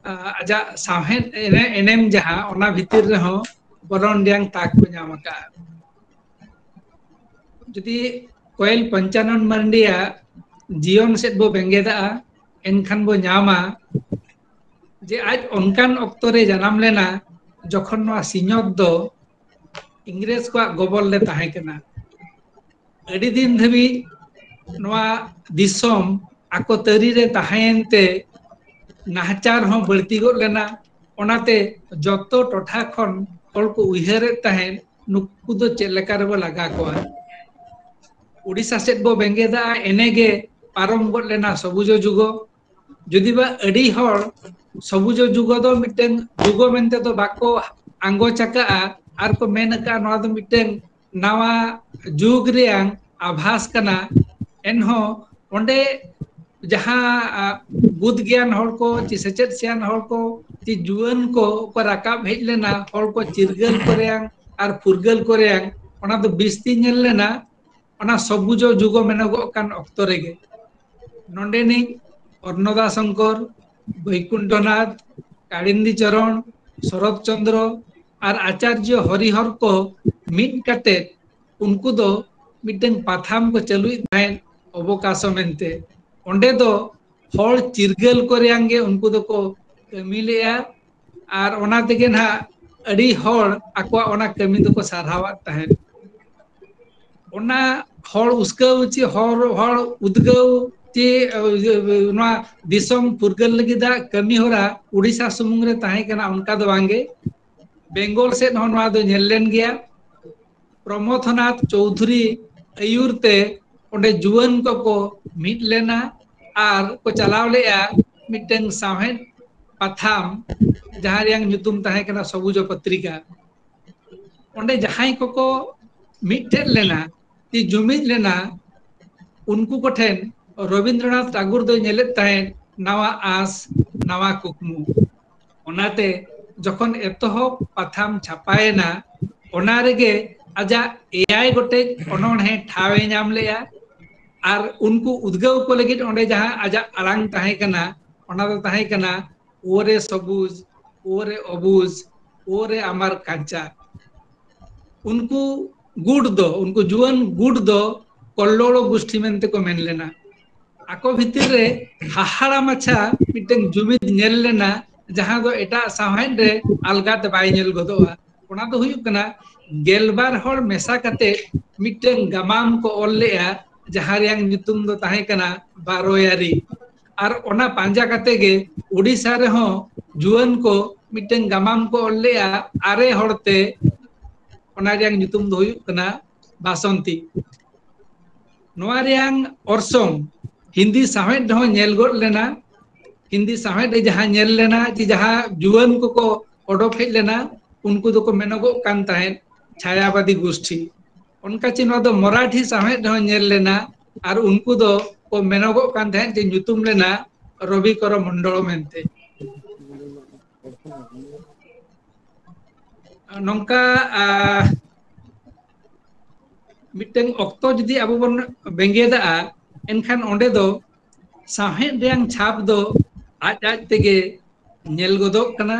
ᱟ, ᱟᱡᱟᱜ ᱥᱟᱶᱦᱮᱫ ᱮᱱᱮ-, ᱮᱱᱮᱢ ᱡᱟᱦᱟᱸ, ᱚᱱᱟ ᱵᱷᱤᱛᱤᱨ ᱨᱮᱦᱚᱸ ᱵᱚᱞᱚᱱ ᱨᱮᱭᱟᱝ ᱛᱟᱠ ᱠᱚ ᱧᱟᱢ ᱟᱠᱟᱫᱼᱟ᱾ ᱡᱩᱫᱤ ᱠᱚᱭᱮᱞ ᱯᱚᱧᱪᱟᱱᱚᱱ ᱢᱟᱨᱰᱤᱭᱟᱜ ᱡᱤᱭᱚᱱ ᱥᱮᱫ ᱵᱚ ᱵᱮᱸᱜᱮᱫᱟᱜᱼᱟ, ᱮᱱᱠᱷᱟᱱ ᱵᱚ ᱧᱟᱢᱟ ᱡᱮ ᱟᱡ ᱚᱱᱠᱟᱱ ᱚᱠᱛᱚ ᱨᱮ ᱡᱟᱱᱟᱢ ᱞᱮᱱᱟ, ᱡᱚᱠᱷᱚᱱ ᱱᱚᱣᱟ ᱥᱤᱧᱚᱛ ᱫᱚ ᱤᱝᱨᱮᱡᱽ ᱠᱚᱣᱟᱜ ᱜᱚᱵᱚᱞ ᱨᱮ ᱛᱟᱦᱮᱸ ᱠᱟᱱᱟ᱾ ᱟᱹᱰᱤ ᱫᱤᱱ ᱫᱷᱟᱹᱵᱤᱡ ᱱᱚᱣᱟ ᱫᱤᱥᱚᱢ ᱟᱠᱚ ᱛᱟᱹᱨᱤ ᱨᱮ ᱛᱟᱦᱮᱸᱭᱮᱱ ᱛᱮ ᱱᱟᱦᱟᱪᱟᱨ ᱦᱚᱸ ᱵᱟᱹᱲᱛᱤ ᱜᱚᱫ ᱞᱮᱱᱟ᱾ ᱚᱱᱟᱛᱮ ᱡᱚᱛᱚ ᱴᱚᱴᱷᱟ ᱠᱷᱚᱱ ᱦᱚᱲ ᱠᱚ ᱩᱭᱦᱟᱹᱨᱮᱫ ᱛᱟᱦᱮᱸᱫ, ᱱᱩᱠᱩ ᱫᱚ ᱪᱮᱫ ᱞᱮᱠᱟ ᱨᱮᱵᱚ ᱞᱟᱜᱟ ᱠᱚᱣᱟ᱾ ᱩᱰᱤᱥᱟ ᱥᱮᱫ ᱵᱚ ᱵᱮᱸᱜᱮᱫᱟ, ᱮᱱᱮᱜᱮ ᱯᱟᱨᱚᱢ ᱜᱚᱫ ᱞᱮᱱᱟ ᱥᱚᱵᱩᱡ ᱡᱩᱜᱚ᱾ ᱡᱩᱫᱤ ᱵᱟ ᱟᱹᱰᱤ ᱦᱚᱲ ᱥᱚᱵᱩᱡ ᱡᱩᱜᱚ ᱫᱚ ᱢᱤᱫᱴᱟᱝ ᱡᱩᱜᱚ ᱢᱮᱱᱛᱮ ᱫᱚ ᱵᱟᱠᱚ ᱟᱸᱜᱚᱪ ᱟᱠᱟᱜᱼᱟ, ᱟᱨ ᱠᱚ ᱢᱮᱱ ᱟᱠᱟᱫᱼᱟ ᱱᱚᱣᱟ ᱫᱚ ᱢᱤᱫᱴᱟᱝ ᱱᱟᱣᱟ ᱡᱩᱜᱽ ᱨᱮᱭᱟᱝ ᱟᱵᱷᱟᱥ ᱠᱟᱱᱟ᱾ ᱮᱱᱦᱚᱸ ᱚᱸᱰᱮ ᱡᱟᱦᱟᱸ, ᱟ, ᱵᱩᱫᱽ ᱜᱮᱭᱟᱱ ᱦᱚᱲ ᱠᱚ, ᱪᱮ ᱥᱮᱪᱮᱫ ᱥᱮᱭᱟᱱ ᱦᱚᱲ ᱠᱚ, ᱪᱮ ᱡᱩᱣᱟᱹᱱ ᱠᱚ ᱠᱚ ᱨᱟᱠᱟᱵ ᱦᱮᱡ ᱞᱮᱱᱟ, ᱦᱚᱲ ᱠᱚ ᱪᱤᱨᱜᱟᱹᱞ ᱠᱚ ᱨᱮᱭᱟᱝ ᱟᱨ ᱯᱷᱩᱨᱜᱟᱹᱞ ᱠᱚ ᱨᱮᱭᱟᱝ, ᱚᱱᱟ ᱫᱚ ᱵᱤᱥᱛᱤ ᱧᱮᱞ ᱞᱮᱱᱟ᱾ ᱚᱱᱟ ᱥᱚᱵᱩᱡ ᱡᱩᱜᱽ ᱢᱮᱱᱚᱜᱚᱜ ᱠᱟᱱ ᱚᱠᱛᱚ ᱨᱮᱜᱮ ᱱᱚᱰᱮᱱᱤᱡ ᱚᱨᱱᱚᱫᱟ ᱥᱚᱝᱠᱚᱨ, ᱵᱳᱭᱠᱩᱱᱴᱷᱚᱱᱟᱛᱷ, ᱠᱟᱲᱤᱱᱫᱤ ᱪᱚᱨᱚᱬ, ᱥᱚᱨᱚᱛ ᱪᱚᱱᱫᱨᱚ ᱟᱨ ᱟᱪᱟᱨᱡᱚ ᱦᱚᱨᱤᱦᱚᱨ ᱠᱚ ᱢᱤᱫ ᱠᱟᱛᱮ ᱩᱱᱠᱩ ᱫᱚ ᱢᱤᱫᱴᱟᱝ ᱯᱟᱛᱷᱟᱢ ᱠᱚ ᱪᱟᱹᱞᱩᱭᱮᱫ ᱛᱟᱦᱮᱸᱫ, ᱚᱵᱚᱠᱟᱥᱚ ᱢᱮᱱᱛᱮ᱾ ᱚᱸᱰᱮ ᱫᱚ ᱦᱚᱲ ᱪᱤᱨᱜᱟᱹᱞ ᱠᱚ ᱨᱮᱭᱟᱝ ᱜᱮ ᱩᱱᱠᱩ ᱫᱚᱠᱚ ᱠᱟᱹᱢᱤ ᱞᱮᱜᱼᱟ, ᱟᱨ ᱚᱱᱟ ᱛᱮᱜᱮ ᱱᱟᱦᱟᱜ ᱟᱹᱰᱤ ᱦᱚᱲ ᱟᱠᱚᱣᱟᱜ ᱚᱱᱟ ᱠᱟᱹᱢᱤ ᱫᱚᱠᱚ ᱥᱟᱨᱦᱟᱣᱟᱫ ᱛᱟᱦᱮᱸᱫ᱾ ᱚᱱᱟ ᱦᱚᱲ ᱩᱥᱠᱟᱹᱣ ᱪᱮ ᱦᱚᱲ, ᱦᱚᱲ ᱩᱫᱽᱜᱟᱹᱣ ᱪᱮ, ᱮ, ᱱᱚᱣᱟ ᱫᱤᱥᱚᱢ ᱯᱷᱩᱨᱜᱟᱹᱞ ᱞᱟᱹᱜᱤᱫᱟᱜ ᱠᱟᱹᱢᱤ ᱦᱚᱨᱟ ᱩᱰᱤᱥᱟ ᱥᱩᱢᱩᱝ ᱨᱮ ᱛᱟᱦᱮᱸ ᱠᱟᱱᱟ, ᱚᱱᱠᱟ ᱫᱚ ᱵᱟᱝᱜᱮ᱾ ᱵᱮᱝᱜᱚᱞ ᱥᱮᱫ ᱦᱚᱸ ᱱᱚᱣᱟ ᱫᱚ ᱧᱮᱞ ᱞᱮᱱ ᱜᱮᱭᱟ᱾ ᱯᱨᱚᱢᱚᱛᱷᱚᱱᱟᱛᱷ ᱪᱳᱣᱫᱷᱩᱨᱤ ᱟᱹᱭᱩᱨ ᱛᱮ ᱚᱸᱰᱮ ᱡᱩᱣᱟᱹᱱ ᱠᱚᱠᱚ ᱢᱤᱫ ᱞᱮᱱᱟ ᱟᱨ ᱠᱚ ᱪᱟᱞᱟᱣ ᱞᱮᱜᱼᱟ ᱢᱤᱫᱴᱟᱝ ᱥᱟᱶᱦᱮᱫ ᱯᱟᱛᱷᱟᱢ, ᱡᱟᱦᱟᱸ ᱨᱮᱭᱟᱜ ᱧᱩᱛᱩᱢ ᱛᱟᱦᱮᱸ ᱠᱟᱱᱟ ᱥᱚᱵᱩᱡ ᱯᱚᱛᱨᱤᱠᱟ᱾ ᱚᱸᱰᱮ ᱡᱟᱦᱟᱸᱭ ᱠᱚᱠᱚ ᱢᱤᱫᱴᱷᱮᱱ ᱞᱮᱱᱟ, ᱡᱮ ᱡᱩᱢᱤᱫ ᱞᱮᱱᱟ, ᱩᱱᱠᱩ ᱠᱚᱴᱷᱮᱱ ᱨᱚᱵᱤᱱᱫᱨᱚᱱᱟᱛᱷ ᱴᱟᱜᱳᱨ ᱫᱚᱭ ᱧᱮᱞᱮᱫ ᱛᱟᱦᱮᱸᱫ ᱱᱟᱣᱟ ᱟᱸᱥ, ᱱᱟᱣᱟ ᱠᱩᱠᱢᱩ᱾ ᱚᱱᱟᱛᱮ ᱡᱚᱠᱷᱚᱱ ᱮᱛᱚᱦᱚᱵ ᱯᱟᱛᱷᱟᱢ ᱪᱷᱟᱯᱟᱭᱮᱱᱟ, ᱚᱱᱟ ᱨᱮᱜᱮ ᱟᱡᱟᱜ ᱮᱭᱟᱭ ᱜᱚᱴᱮᱡ ᱚᱱᱚᱬᱦᱮ ᱴᱷᱟᱶ ᱮ ᱧᱟᱢ ᱞᱮᱜᱼᱟ᱾ ᱟᱨ ᱩᱱᱠᱩ ᱩᱫᱽᱜᱟᱹᱣ ᱠᱚ ᱞᱟᱹᱜᱤᱫ ᱚᱸᱰᱮ ᱡᱟᱦᱟᱸ ᱟᱡᱟᱜ ᱟᱲᱟᱝ ᱛᱟᱦᱮᱸ ᱠᱟᱱᱟ, ᱚᱱᱟ ᱫᱚ ᱛᱟᱦᱮᱸ ᱠᱟᱱᱟ ᱳᱨᱮ ᱥᱚᱵᱩᱡ, ᱳᱨᱮ ᱚᱵᱩᱡ, ᱳᱨᱮ ᱟᱢᱟᱨ ᱠᱟᱧᱪᱟ᱾ ᱩᱱᱠᱩ ᱜᱩᱴ ᱫᱚ, ᱩᱱᱠᱩ ᱡᱩᱣᱟᱹᱱ ᱜᱩᱴ ᱫᱚ ᱠᱚᱞᱞᱚᱲᱚ ᱜᱩᱥᱴᱷᱤ ᱢᱮᱱᱛᱮ ᱠᱚ ᱢᱮᱱ ᱞᱮᱱᱟ᱾ ᱟᱠᱚ ᱵᱷᱤᱛᱤᱨ ᱨᱮ ᱦᱟᱦᱟᱲᱟ ᱢᱟᱪᱷᱟ ᱢᱤᱫᱴᱟᱝ ᱡᱩᱢᱤᱫ ᱧᱮᱞ ᱞᱮᱱᱟ, ᱡᱟᱦᱟᱸ ᱫᱚ ᱮᱴᱟᱜ ᱥᱟᱶᱦᱮᱫ ᱨᱮ ᱟᱞᱜᱟ ᱛᱮ ᱵᱟᱭ ᱧᱮᱞ ᱜᱚᱫᱚᱜᱼᱟ᱾ ᱚᱱᱟ ᱫᱚ ᱦᱩᱭᱩᱜ ᱠᱟᱱᱟ, ᱜᱮᱞᱵᱟᱨ ᱦᱚᱲ ᱢᱮᱥᱟ ᱠᱟᱛᱮ ᱢᱤᱫᱴᱟᱝ ᱜᱟᱢᱟᱢ ᱠᱚ ᱚᱞ ᱞᱮᱜᱼᱟ, ᱡᱟᱦᱟᱸ ᱨᱮᱭᱟᱜ ᱧᱩᱛᱩᱢ ᱫᱚ ᱛᱟᱦᱮᱸ ᱠᱟᱱᱟ ᱵᱟᱨᱚᱭᱟᱨᱤ᱾ ᱟᱨ ᱚᱱᱟ ᱯᱟᱸᱡᱟ ᱠᱟᱛᱮ ᱜᱮ ᱳᱰᱤᱥᱟ ᱨᱮᱦᱚᱸ ᱡᱩᱣᱟᱹᱱ ᱠᱚ ᱢᱤᱫᱴᱟᱝ ᱜᱟᱢᱟᱢ ᱠᱚ ᱚᱞ ᱞᱮᱜᱼᱟ ᱟᱨᱮ ᱦᱚᱲ ᱛᱮ᱾ ᱚᱱᱟ ᱨᱮᱭᱟᱜ ᱧᱩᱛᱩᱢ ᱫᱚ ᱦᱩᱭᱩᱜ ᱠᱟᱱᱟ ᱵᱟᱥᱚᱱᱛᱤ᱾ ᱱᱚᱣᱟ ᱨᱮᱭᱟᱜ ᱚᱨᱥᱚᱝ ᱦᱤᱱᱫᱤ ᱥᱟᱶᱦᱮᱫ ᱨᱮᱦᱚᱸ ᱧᱮᱞ ᱜᱚᱫ ᱞᱮᱱᱟ᱾ ᱦᱤᱱᱫᱤ ᱥᱟᱶᱦᱮᱫ ᱨᱮ ᱡᱟᱦᱟᱸ ᱧᱮᱞ ᱞᱮᱱᱟ ᱡᱮ ᱡᱟᱦᱟᱸ ᱡᱩᱣᱟᱹᱱ ᱠᱚᱠᱚ ᱚᱰᱚᱠ ᱦᱮᱡ ᱞᱮᱱᱟ, ᱩᱱᱠᱩ ᱫᱚᱠᱚ ᱢᱮᱱᱚᱜᱚᱜ ᱠᱟᱱ ᱛᱟᱦᱮᱸᱫ ᱪᱷᱟᱭᱟᱵᱟᱫᱤ ᱜᱳᱥᱴᱷᱤ᱾ ᱚᱱᱠᱟ ᱪᱮ ᱱᱚᱣᱟ ᱫᱚ ᱢᱚᱨᱟᱴᱷᱤ ᱥᱟᱶᱦᱮᱫ ᱨᱮᱦᱚᱸ ᱧᱮᱞ ᱞᱮᱱᱟ, ᱟᱨ ᱩᱱᱠᱩ ᱫᱚ ᱠᱚ ᱢᱮᱱᱚᱜᱚᱜ ᱠᱟᱱ ᱛᱟᱦᱮᱸᱫ ᱡᱮ ᱧᱩᱛᱩᱢ ᱞᱮᱱᱟ ᱨᱚᱵᱤ ᱠᱚᱨ ᱢᱚᱱᱰᱚᱞ ᱢᱮᱱᱛᱮ᱾ ᱱᱚᱝᱠᱟ, ᱟ, ᱢᱤᱫᱴᱟᱝ ᱚᱠᱛᱚ ᱡᱩᱫᱤ ᱟᱵᱚ ᱵᱚᱱ ᱵᱮᱸᱜᱮᱫᱟᱜᱼᱟ, ᱮᱱᱠᱷᱟᱱ ᱚᱸᱰᱮ ᱫᱚ ᱥᱟᱶᱦᱮᱫ ᱨᱮᱭᱟᱝ ᱪᱷᱟᱯ ᱫᱚ ᱟᱡ ᱟᱡ ᱛᱮᱜᱮ ᱧᱮᱞ ᱜᱚᱫᱚᱜ ᱠᱟᱱᱟ᱾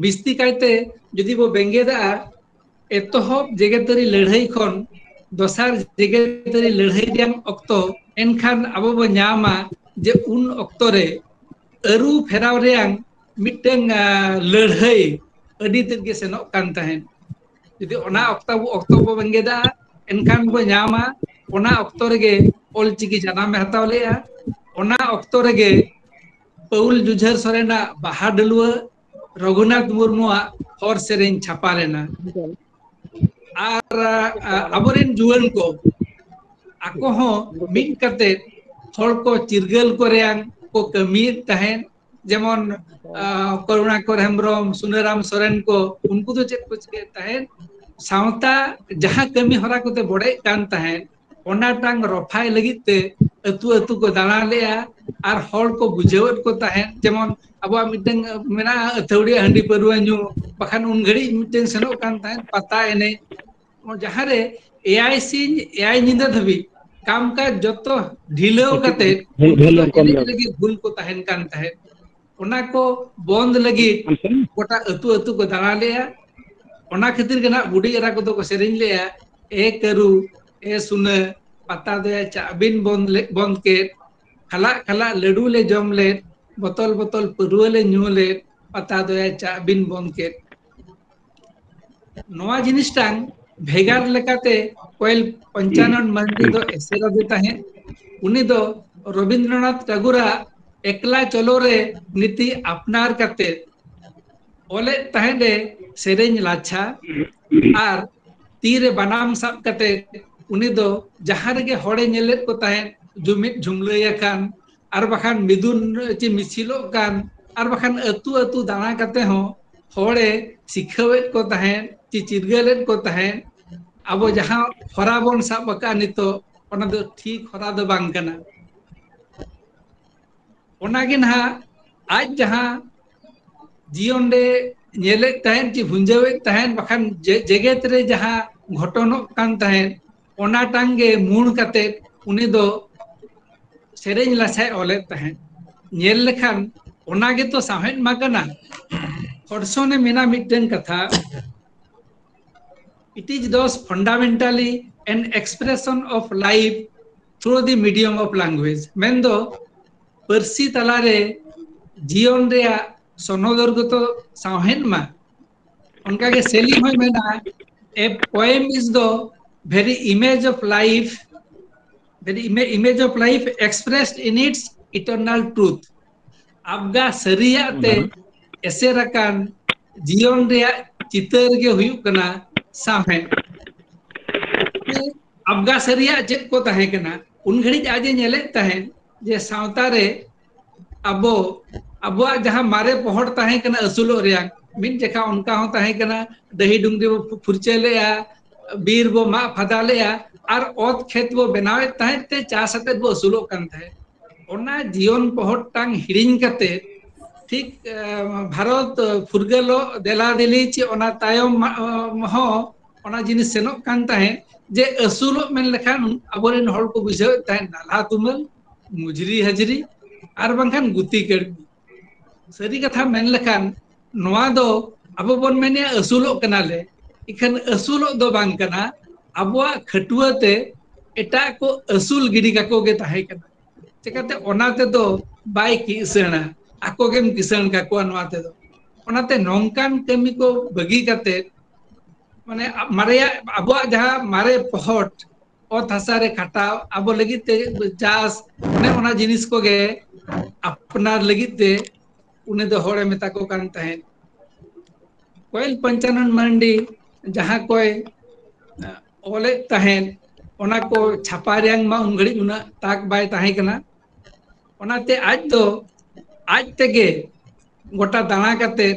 ᱵᱤᱥᱛᱤ ᱠᱟᱭᱛᱮ ᱡᱩᱫᱤ ᱵᱚ ᱵᱮᱸᱜᱮᱫᱟᱜᱼᱟ, ᱮᱛᱚᱦᱚᱵ ᱡᱮᱜᱮᱛᱟᱹᱨᱤ ᱞᱟᱹᱲᱦᱟᱹᱭ ᱠᱷᱚᱱ ᱫᱚᱥᱟᱨ ᱡᱮᱜᱮᱛᱟᱹᱨᱤ ᱞᱟᱹᱲᱦᱟᱹᱭ ᱨᱮᱭᱟᱝ ᱚᱠᱛᱚ, ᱮᱱᱠᱷᱟᱱ ᱟᱵᱚ ᱵᱚ ᱧᱟᱢᱟ ᱡᱮ ᱩᱱ ᱚᱠᱛᱚ ᱨᱮ ᱟᱹᱨᱩ ᱯᱷᱮᱨᱟᱣ ᱨᱮᱭᱟᱝ ᱢᱤᱫᱴᱟᱝ, ᱟ, ᱞᱟᱹᱲᱦᱟᱹᱭ ᱟᱹᱰᱤ ᱛᱮᱫ ᱜᱮ ᱥᱮᱱᱚᱜ ᱠᱟᱱ ᱛᱟᱦᱮᱸᱫ᱾ ᱡᱩᱫᱤ ᱚᱱᱟ ᱚᱠᱛᱚ ᱵᱚ, ᱚᱠᱛᱚ ᱵᱚ ᱵᱮᱸᱜᱮᱫᱟ, ᱮᱱᱠᱷᱟᱱ ᱵᱚ ᱧᱟᱢᱟ ᱚᱱᱟ ᱚᱠᱛᱚ ᱨᱮᱜᱮ ᱚᱞᱪᱤᱠᱤ ᱡᱟᱱᱟᱢᱮ ᱦᱟᱛᱟᱣ ᱞᱮᱜᱼᱟ᱾ ᱚᱱᱟ ᱚᱠᱛᱚ ᱨᱮᱜᱮ ᱯᱟᱹᱣᱩᱞ ᱡᱩᱡᱷᱟᱹᱨ ᱥᱚᱨᱮᱱᱟᱜ ᱵᱟᱦᱟ ᱰᱟᱹᱞᱩᱣᱟᱹ, ᱨᱚᱜᱷᱩᱱᱟᱛᱷ ᱢᱩᱨᱢᱩᱣᱟᱜ ᱦᱚᱨ ᱥᱮᱨᱮᱧ ᱪᱷᱟᱯᱟ ᱞᱮᱱᱟ᱾ ᱟᱨ, ᱟ, ᱟᱵᱚᱨᱮᱱ ᱡᱩᱣᱟᱹᱱ ᱠᱚ, ᱟᱠᱚ ᱦᱚᱸ ᱢᱤᱫ ᱠᱟᱛᱮ ᱦᱚᱲ ᱠᱚ ᱪᱤᱨᱜᱟᱹᱞ ᱠᱚ ᱨᱮᱭᱟᱝ ᱠᱚ ᱠᱟᱹᱢᱤᱭᱮᱫ ᱛᱟᱦᱮᱸᱫ᱾ ᱡᱮᱢᱚᱱ, ᱟ, ᱠᱚᱨᱩᱬᱟᱠᱚᱨ ᱦᱮᱢᱵᱨᱚᱢ, ᱥᱩᱱᱟᱹᱨᱟᱢ ᱥᱚᱨᱮᱱ ᱠᱚ, ᱩᱱᱠᱩ ᱫᱚ ᱪᱮᱫ ᱠᱚ ᱪᱤᱠᱟᱹᱭᱮᱫ ᱛᱟᱦᱮᱸᱫ? ᱥᱟᱶᱛᱟ ᱡᱟᱦᱟᱸ ᱠᱟᱹᱢᱤ ᱦᱚᱨᱟ ᱠᱚᱛᱮ ᱵᱚᱲᱦᱮᱜ ᱠᱟᱱ ᱛᱟᱦᱮᱸᱫ, ᱚᱱᱟᱴᱟᱝ ᱨᱚᱯᱷᱟᱭ ᱞᱟᱹᱜᱤᱫ ᱛᱮ ᱟᱹᱛᱩ ᱟᱹᱛᱩ ᱠᱚ ᱫᱟᱬᱟ ᱞᱮᱜᱼᱟ ᱟᱨ ᱦᱚᱲ ᱠᱚ ᱵᱩᱡᱷᱟᱹᱣᱮᱫ ᱠᱚ ᱛᱟᱦᱮᱸᱫ᱾ ᱡᱮᱢᱚᱱ ᱟᱵᱚᱣᱟᱜ ᱢᱤᱫᱴᱟᱝ ᱢᱮᱱᱟᱜᱼᱟ, ᱟᱹᱛᱷᱟᱹᱣᱲᱤ ᱦᱟᱺᱰᱤ ᱯᱟᱹᱨᱣᱟᱹ ᱧᱩ, ᱵᱟᱠᱷᱟᱱ ᱩᱱ ᱜᱷᱟᱹᱲᱤᱡ ᱢᱤᱫᱴᱟᱝ ᱥᱮᱱᱚᱜ ᱠᱟᱱ ᱛᱟᱦᱮᱸᱫ ᱯᱟᱛᱟ ᱮᱱᱮᱡ, ᱡᱟᱦᱟᱸᱨᱮ ᱮᱭᱟᱭ ᱥᱤᱧ ᱮᱭᱟᱭ ᱧᱤᱫᱟᱹ ᱫᱷᱟᱹᱵᱤᱡ ᱠᱟᱢ ᱠᱟᱡᱽ ᱡᱚᱛᱚ ᱰᱷᱤᱞᱟᱹᱣ ᱠᱟᱛᱮ ᱰᱷᱤᱞ-, ᱩᱱᱠᱩ ᱰᱷᱤᱞᱟᱹᱣ ᱫᱚ ᱠᱚᱢ ᱮᱱᱮᱡ ᱧᱚᱜ᱾ ᱞᱟᱹᱜᱤᱫ ᱵᱷᱩᱞ ᱠᱚ ᱛᱟᱦᱮᱱ ᱠᱟᱱ ᱛᱟᱦᱮᱸᱫ᱾ ᱚᱱᱟ ᱠᱚ ᱵᱚᱱᱫ ᱞᱟᱹᱜᱤᱫ ᱟᱪᱪᱷᱟ᱾ ᱜᱚᱴᱟ ᱟᱹᱛᱩ ᱟᱹᱛᱩ ᱠᱚ ᱫᱟᱬᱟ ᱞᱮᱜᱼᱟ᱾ ᱚᱱᱟ ᱠᱷᱟᱹᱛᱤᱨ ᱜᱮ ᱱᱟᱜ ᱵᱩᱰᱷᱤ ᱮᱨᱟ ᱠᱚᱫᱚ ᱠᱚ ᱥᱮᱨᱮᱧ ᱞᱮᱜᱼᱟ, "ᱮ ᱠᱟᱹᱨᱩ, ᱮ ᱥᱩᱱᱟᱹ, ᱯᱟᱛᱟ ᱫᱚᱭᱟ ᱪᱟᱜ ᱵᱤᱱ ᱵᱚᱱᱫ ᱞᱮ-, ᱵᱚᱱᱫ ᱠᱮᱫ, ᱠᱷᱟᱞᱟᱜ ᱠᱷᱟᱞᱟᱜ ᱞᱟᱹᱰᱩ ᱞᱮ ᱡᱚᱢ ᱞᱮᱫ, ᱵᱚᱛᱚᱞ ᱵᱚᱛᱚᱞ ᱯᱟᱹᱨᱩᱣᱟᱹ ᱞᱮ ᱧᱩ ᱞᱮᱫ, ᱯᱟᱛᱟ ᱫᱚᱭᱟ ᱪᱟᱜ ᱵᱤᱱ ᱵᱚᱱᱫ ᱠᱮᱫ᱾" ᱱᱚᱣᱟ ᱡᱤᱱᱤᱥᱴᱟᱝ ᱵᱷᱮᱜᱟᱨ ᱞᱮᱠᱟᱛᱮ ᱠᱚᱭᱮᱞ ᱯᱚᱧᱪᱟᱱᱚᱱ ᱢᱟᱹᱱᱢᱤ ᱫᱚ ᱮᱥᱮᱨ ᱟᱫᱮ ᱛᱟᱦᱮᱸᱫ᱾ ᱩᱱᱤ ᱫᱚ ᱨᱚᱵᱤᱱᱫᱨᱚᱱᱟᱛᱷ ᱴᱟᱜᱳᱨᱟᱜ ᱮᱠᱞᱟ ᱪᱚᱞᱚ ᱨᱮ ᱱᱤᱛᱤ ᱟᱯᱱᱟᱨ ᱠᱟᱛᱮ ᱚᱞᱮᱫ ᱛᱟᱦᱮᱸᱫ ᱮ ᱥᱮᱨᱮᱧ ᱞᱟᱪᱷᱟ, ᱟᱨ ᱛᱤᱨᱮ ᱵᱟᱱᱟᱢ ᱥᱟᱵ ᱠᱟᱛᱮ ᱩᱱᱤ ᱫᱚ ᱡᱟᱦᱟᱸ ᱨᱮᱜᱮ ᱦᱚᱲᱮ ᱧᱮᱞᱮᱫ ᱠᱚ ᱛᱟᱦᱮᱸᱫ, ᱡᱩᱢᱤᱫ ᱡᱷᱩᱢᱞᱟᱹᱭ ᱟᱠᱟᱱ, ᱟᱨ ᱵᱟᱠᱷᱟᱱ ᱢᱤᱫᱩᱱ ᱪᱮ ᱢᱤᱪᱷᱤᱞᱚᱜ ᱠᱟᱱ, ᱟᱨ ᱵᱟᱠᱷᱟᱱ ᱟᱹᱛᱩ ᱟᱹᱛᱩ ᱫᱟᱬᱟ ᱠᱟᱛᱮ ᱦᱚᱸ ᱦᱚᱲᱮ ᱥᱤᱠᱷᱟᱹᱣᱮᱫ ᱠᱚ ᱛᱟᱦᱮᱸᱫ ᱪᱮ ᱪᱤᱨᱜᱟᱹᱞᱮᱫ ᱠᱚ ᱛᱟᱦᱮᱸᱫ᱾ ᱟᱵᱚ ᱡᱟᱦᱟᱸ ᱦᱚᱨᱟ ᱵᱚᱱ ᱥᱟᱵ ᱟᱠᱟᱫ ᱱᱤᱛᱚᱜ, ᱚᱱᱟ ᱫᱚ ᱴᱷᱤᱠ ᱦᱚᱨᱟ ᱫᱚ ᱵᱟᱝ ᱠᱟᱱᱟ᱾ ᱚᱱᱟᱜᱮ ᱱᱟᱦᱟᱜ ᱟᱡ ᱡᱟᱦᱟᱸ ᱡᱤᱭᱚᱱ ᱨᱮ ᱧᱮᱞᱮᱫ ᱛᱟᱦᱮᱸᱫ ᱪᱮ ᱵᱷᱩᱸᱡᱟᱹᱣᱮᱫ ᱛᱟᱦᱮᱸᱫ, ᱵᱟᱠᱷᱟᱱ ᱡᱮ-, ᱡᱮᱜᱮᱛ ᱨᱮ ᱡᱟᱦᱟᱸ ᱜᱷᱚᱴᱚᱱᱚᱜ ᱠᱟᱱ ᱛᱟᱦᱮᱸᱫ, ᱚᱱᱟᱴᱟᱝ ᱜᱮ ᱢᱩᱬ ᱠᱟᱛᱮ ᱩᱱᱤ ᱫᱚ ᱥᱮᱨᱮᱧ ᱞᱟᱪᱷᱟᱭ ᱚᱞᱮᱫ ᱛᱟᱦᱮᱸᱫ᱾ ᱧᱮᱞ ᱞᱮᱠᱷᱟᱱ ᱚᱱᱟ ᱜᱮᱛᱚ ᱥᱟᱶᱦᱮᱫ ᱢᱟ ᱠᱟᱱᱟ᱾ ᱦᱚᱰᱥᱚᱱ ᱮ ᱢᱮᱱᱟ ᱢᱤᱫᱴᱟᱝ ᱠᱟᱛᱷᱟ, "It is thus fundamentally an expression of life through the medium of language." ᱢᱮᱱᱫᱚ ᱯᱟᱹᱨᱥᱤ ᱛᱟᱞᱟᱨᱮ ᱡᱤᱭᱚᱱ ᱨᱮᱭᱟᱜ ᱥᱚᱱᱚᱫᱚᱨᱜᱚᱛᱚ ᱥᱟᱶᱦᱮᱫ ᱢᱟ᱾ ᱚᱱᱠᱟᱜᱮ ᱥᱮᱞᱤ ᱦᱚᱸᱭ ᱢᱮᱱᱟ, "A poem is the very image of life, very ima- image of life expressed in its eternal truth." ᱟᱵᱜᱟ ᱥᱟᱹᱨᱤᱭᱟᱜ ᱛᱮ ᱮᱥᱮᱨ ᱟᱠᱟᱱ ᱡᱤᱭᱚᱱ ᱨᱮᱭᱟᱜ ᱪᱤᱛᱟᱹᱨ ᱜᱮ ᱦᱩᱭᱩᱜ ᱠᱟᱱᱟ ᱥᱟᱶᱦᱮᱫ᱾ ᱟᱵᱜᱟ ᱥᱟᱹᱨᱤᱭᱟᱜ ᱪᱮᱫ ᱠᱚ ᱛᱟᱦᱮᱸ ᱠᱟᱱᱟ? ᱩᱱ ᱜᱷᱟᱹᱲᱤᱡ ᱟᱡ ᱮ ᱧᱮᱞᱮᱫ ᱛᱟᱦᱮᱸᱫ ᱡᱮ ᱥᱟᱶᱛᱟ ᱨᱮ ᱟᱵᱚ, ᱟᱵᱚᱣᱟᱜ ᱡᱟᱦᱟᱸ ᱢᱟᱨᱮ ᱯᱚᱦᱚᱴ ᱛᱟᱦᱮᱸ ᱠᱟᱱᱟ ᱟᱹᱥᱩᱞᱚᱜ ᱨᱮᱭᱟᱜ, ᱢᱤᱫ ᱡᱚᱠᱷᱟ ᱚᱱᱠᱟ ᱦᱚᱸ ᱛᱟᱦᱮᱸ ᱠᱟᱱᱟ, ᱰᱟᱹᱦᱤ ᱰᱩᱝᱨᱤ ᱵᱚ ᱯᱷᱩᱨᱪᱟᱹ ᱞᱮᱜᱼᱟ, ᱵᱤᱨ ᱵᱚ ᱢᱟᱜ ᱯᱷᱟᱫᱟ ᱞᱮᱜᱼᱟ, ᱟᱨ ᱚᱛ ᱠᱷᱮᱛ ᱵᱚ ᱵᱮᱱᱟᱣᱮᱫ ᱛᱟᱦᱮᱸᱫ ᱛᱮ ᱪᱟᱥ ᱟᱛᱮᱫ ᱵᱚ ᱟᱹᱥᱩᱞᱚᱜ ᱠᱟᱱ ᱛᱟᱦᱮᱸᱫ᱾ ᱚᱱᱟ ᱡᱤᱭᱚᱱ ᱯᱚᱦᱚᱴ ᱴᱟᱝ ᱦᱤᱲᱤᱧ ᱠᱟᱛᱮ ᱴᱷᱤᱠ, ᱮ, ᱵᱷᱟᱨᱚᱛ ᱯᱷᱩᱨᱜᱟᱹᱞᱚᱜ ᱫᱮᱞᱟ ᱫᱮᱞᱤ ᱪᱮ ᱚᱱᱟ ᱛᱟᱭᱚᱢ ᱢᱟ-, ᱦᱚᱸ ᱚᱱᱟ ᱡᱤᱱᱤᱥ ᱥᱮᱱᱚᱜ ᱠᱟᱱ ᱛᱟᱦᱮᱸᱫ ᱡᱮ ᱟᱹᱥᱩᱞᱚᱜ ᱢᱮᱱ ᱞᱮᱠᱷᱟᱱ ᱟᱵᱚᱨᱮᱱ ᱦᱚᱲ ᱠᱚ ᱵᱩᱡᱷᱟᱹᱣᱮᱫ ᱛᱟᱦᱮᱸᱫ ᱱᱟᱞᱦᱟ ᱛᱩᱢᱟᱹᱞ, ᱢᱩᱡᱽᱨᱤ ᱦᱟᱡᱽᱨᱤ, ᱟᱨ ᱵᱟᱝᱠᱷᱟᱱ ᱜᱩᱛᱤ ᱠᱟᱹᱲᱢᱤ᱾ ᱥᱟᱹᱨᱤ ᱠᱟᱛᱷᱟ ᱢᱮᱱ ᱞᱮᱠᱷᱟᱱ ᱱᱚᱣᱟ ᱫᱚ ᱟᱵᱚ ᱵᱚᱱ ᱢᱮᱱᱮᱜᱼᱟ ᱟᱹᱥᱩᱞᱚᱜ ᱠᱟᱱᱟᱞᱮ, ᱤᱠᱷᱟᱹᱱ ᱟᱹᱥᱩᱞᱚᱜ ᱫᱚ ᱵᱟᱝ ᱠᱟᱱᱟ᱾ ᱟᱵᱚᱣᱟᱜ ᱠᱷᱟᱹᱴᱩᱣᱟᱹ ᱛᱮ ᱮᱴᱟᱜ ᱠᱚ ᱟᱹᱥᱩᱞ ᱜᱤᱰᱤ ᱠᱟᱠᱚ ᱜᱮ ᱛᱟᱦᱮᱸ ᱠᱟᱱᱟ᱾ ᱪᱤᱠᱟᱹᱛᱮ ᱚᱱᱟ ᱛᱮᱫᱚ ᱵᱟᱭ ᱠᱤᱥᱟᱹᱬᱟ, ᱟᱠᱚ ᱜᱮᱢ ᱠᱤᱥᱟᱹᱬ ᱠᱟᱠᱚᱣᱟ ᱱᱚᱣᱟ ᱛᱮᱫᱚ᱾ ᱚᱱᱟᱛᱮ ᱱᱚᱝᱠᱟᱱ ᱠᱟᱹᱢᱤ ᱠᱚ ᱵᱟᱹᱜᱤ ᱠᱟᱛᱮ, ᱢᱟᱱᱮ, ᱢᱟᱨᱮᱭᱟᱜ, ᱟᱵᱚᱣᱟᱜ ᱡᱟᱦᱟᱸ ᱢᱟᱨᱮ ᱯᱚᱦᱚᱴ, ᱚᱛ ᱦᱟᱥᱟ ᱨᱮ ᱠᱷᱟᱴᱟᱣ, ᱟᱵᱚ ᱞᱟᱹᱜᱤᱫ ᱛᱮ ᱪᱟᱥ, ᱚᱱᱮ ᱚᱱᱟ ᱡᱤᱱᱤᱥ ᱠᱚᱜᱮ ᱟᱯᱱᱟᱨ ᱞᱟᱹᱜᱤᱫ ᱛᱮ ᱩᱱᱤ ᱫᱚ ᱦᱚᱲᱮ ᱢᱮᱛᱟ ᱠᱚ ᱠᱟᱱ ᱛᱟᱦᱮᱸᱫ᱾ ᱠᱚᱭᱮᱞ ᱯᱚᱧᱪᱟᱱᱚᱱ ᱢᱟᱨᱰᱤ ᱡᱟᱦᱟᱸ ᱠᱚᱭ ᱚᱞᱮᱫ ᱛᱟᱦᱮᱸᱫ, ᱚᱱᱟ ᱠᱚ ᱪᱷᱟᱯᱟ ᱨᱮᱭᱟᱝ ᱢᱟ ᱩᱱ ᱜᱷᱟᱹᱲᱤᱡ ᱩᱱᱟᱹᱜ ᱛᱟᱠ ᱵᱟᱭ ᱛᱟᱦᱮᱸ ᱠᱟᱱᱟ᱾ ᱚᱱᱟᱛᱮ ᱟᱡ ᱫᱚ ᱟᱡ ᱛᱮᱜᱮ ᱜᱚᱴᱟ ᱫᱟᱬᱟ ᱠᱟᱛᱮ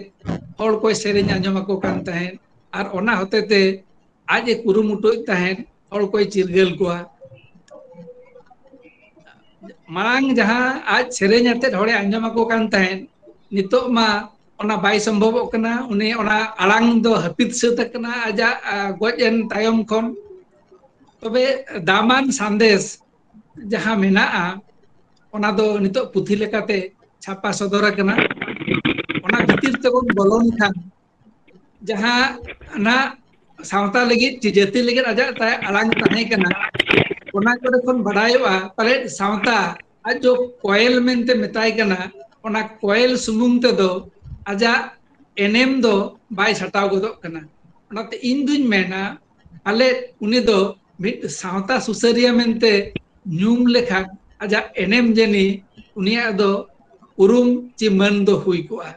ᱦᱚᱲ ᱠᱚᱭ ᱥᱮᱨᱮᱧ ᱟᱸᱡᱚᱢ ᱟᱠᱚ ᱠᱟᱱ ᱛᱟᱦᱮᱸᱫ, ᱟᱨ ᱚᱱᱟ ᱦᱚᱛᱮ ᱛᱮ ᱟᱡ ᱮ ᱠᱩᱨᱩᱢᱩᱴᱩᱭᱮᱫ ᱛᱟᱦᱮᱸᱫ ᱦᱚᱲ ᱠᱚᱭ ᱪᱤᱨᱜᱟᱹᱞ ᱠᱚᱣᱟ᱾ ᱢᱟᱲᱟᱝ ᱡᱟᱦᱟᱸ ᱟᱡ ᱥᱮᱨᱮᱧ ᱟᱛᱮᱫ ᱦᱚᱲᱮ ᱟᱸᱡᱚᱢ ᱟᱠᱚ ᱠᱟᱱ ᱛᱟᱦᱮᱸᱫ, ᱱᱤᱛᱚᱜ ᱢᱟ ᱚᱱᱟ ᱵᱟᱭ ᱥᱚᱢᱵᱷᱚᱵᱚᱜ ᱠᱟᱱᱟ᱾ ᱩᱱᱤ ᱚᱱᱟ ᱟᱲᱟᱝ ᱫᱚ ᱦᱟᱹᱯᱤᱫ ᱥᱟᱹᱛ ᱟᱠᱟᱱᱟ ᱟᱡᱟᱜ, ᱟ, ᱜᱚᱡ ᱮᱱ ᱛᱟᱭᱚᱢ ᱠᱷᱚᱱ᱾ ᱛᱚᱵᱮ ᱫᱟᱢᱟᱱ ᱥᱟᱸᱫᱮᱥ ᱡᱟᱦᱟᱸ ᱢᱮᱱᱟᱜᱼᱟ, ᱚᱱᱟ ᱫᱚ ᱱᱤᱛᱚᱜ ᱯᱩᱛᱷᱤ ᱞᱮᱠᱟᱛᱮ ᱪᱷᱟᱯᱟ ᱥᱚᱫᱚᱨ ᱟᱠᱟᱱᱟ᱾ ᱚᱱᱟ ᱵᱷᱤᱛᱤᱨ ᱛᱮᱵᱚᱱ ᱵᱚᱞᱚᱱ ᱠᱷᱟᱱ, ᱡᱟᱦᱟᱸ ᱱᱟᱜ ᱥᱟᱶᱛᱟ ᱞᱟᱹᱜᱤᱫ ᱪᱮ ᱡᱟᱹᱛᱤ ᱞᱟᱹᱜᱤᱫ ᱟᱡᱟᱜ ᱛᱟᱭ ᱟᱲᱟᱝ ᱛᱟᱦᱮᱸ ᱠᱟᱱᱟ, ᱚᱱᱟ ᱠᱚᱨᱮ ᱠᱷᱚᱱ ᱵᱟᱰᱟᱭᱚᱜᱼᱟ ᱯᱟᱞᱮᱫ ᱥᱟᱶᱛᱟ ᱟᱡ ᱫᱚ ᱠᱚᱭᱮᱞ ᱢᱮᱱᱛᱮ ᱢᱮᱛᱟᱭ ᱠᱟᱱᱟ, ᱚᱱᱟ ᱠᱚᱭᱮᱞ ᱥᱩᱢᱩᱝ ᱛᱮᱫᱚ ᱟᱡᱟᱜ ᱮᱱᱮᱢ ᱫᱚ ᱵᱟᱭ ᱥᱟᱴᱟᱣ ᱜᱚᱫᱚᱜ ᱠᱟᱱᱟ᱾ ᱚᱱᱟᱛᱮ ᱤᱧ ᱫᱩᱧ ᱢᱮᱱᱟ, ᱯᱟᱞᱮᱫ ᱩᱱᱤ ᱫᱚ ᱢᱤᱫ ᱥᱟᱶᱛᱟ ᱥᱩᱥᱟᱹᱨᱤᱭᱟᱹ ᱢᱮᱱᱛᱮ ᱧᱩᱢ ᱞᱮᱠᱷᱟᱱ ᱟᱡᱟᱜ ᱮᱱᱮᱢ ᱡᱟᱹᱱᱤ ᱩᱱᱤᱭᱟᱜ ᱫᱚ ᱩᱨᱩᱢ ᱪᱮ ᱢᱟᱹᱱ ᱫᱚ ᱦᱩᱭ ᱠᱚᱜᱼᱟ᱾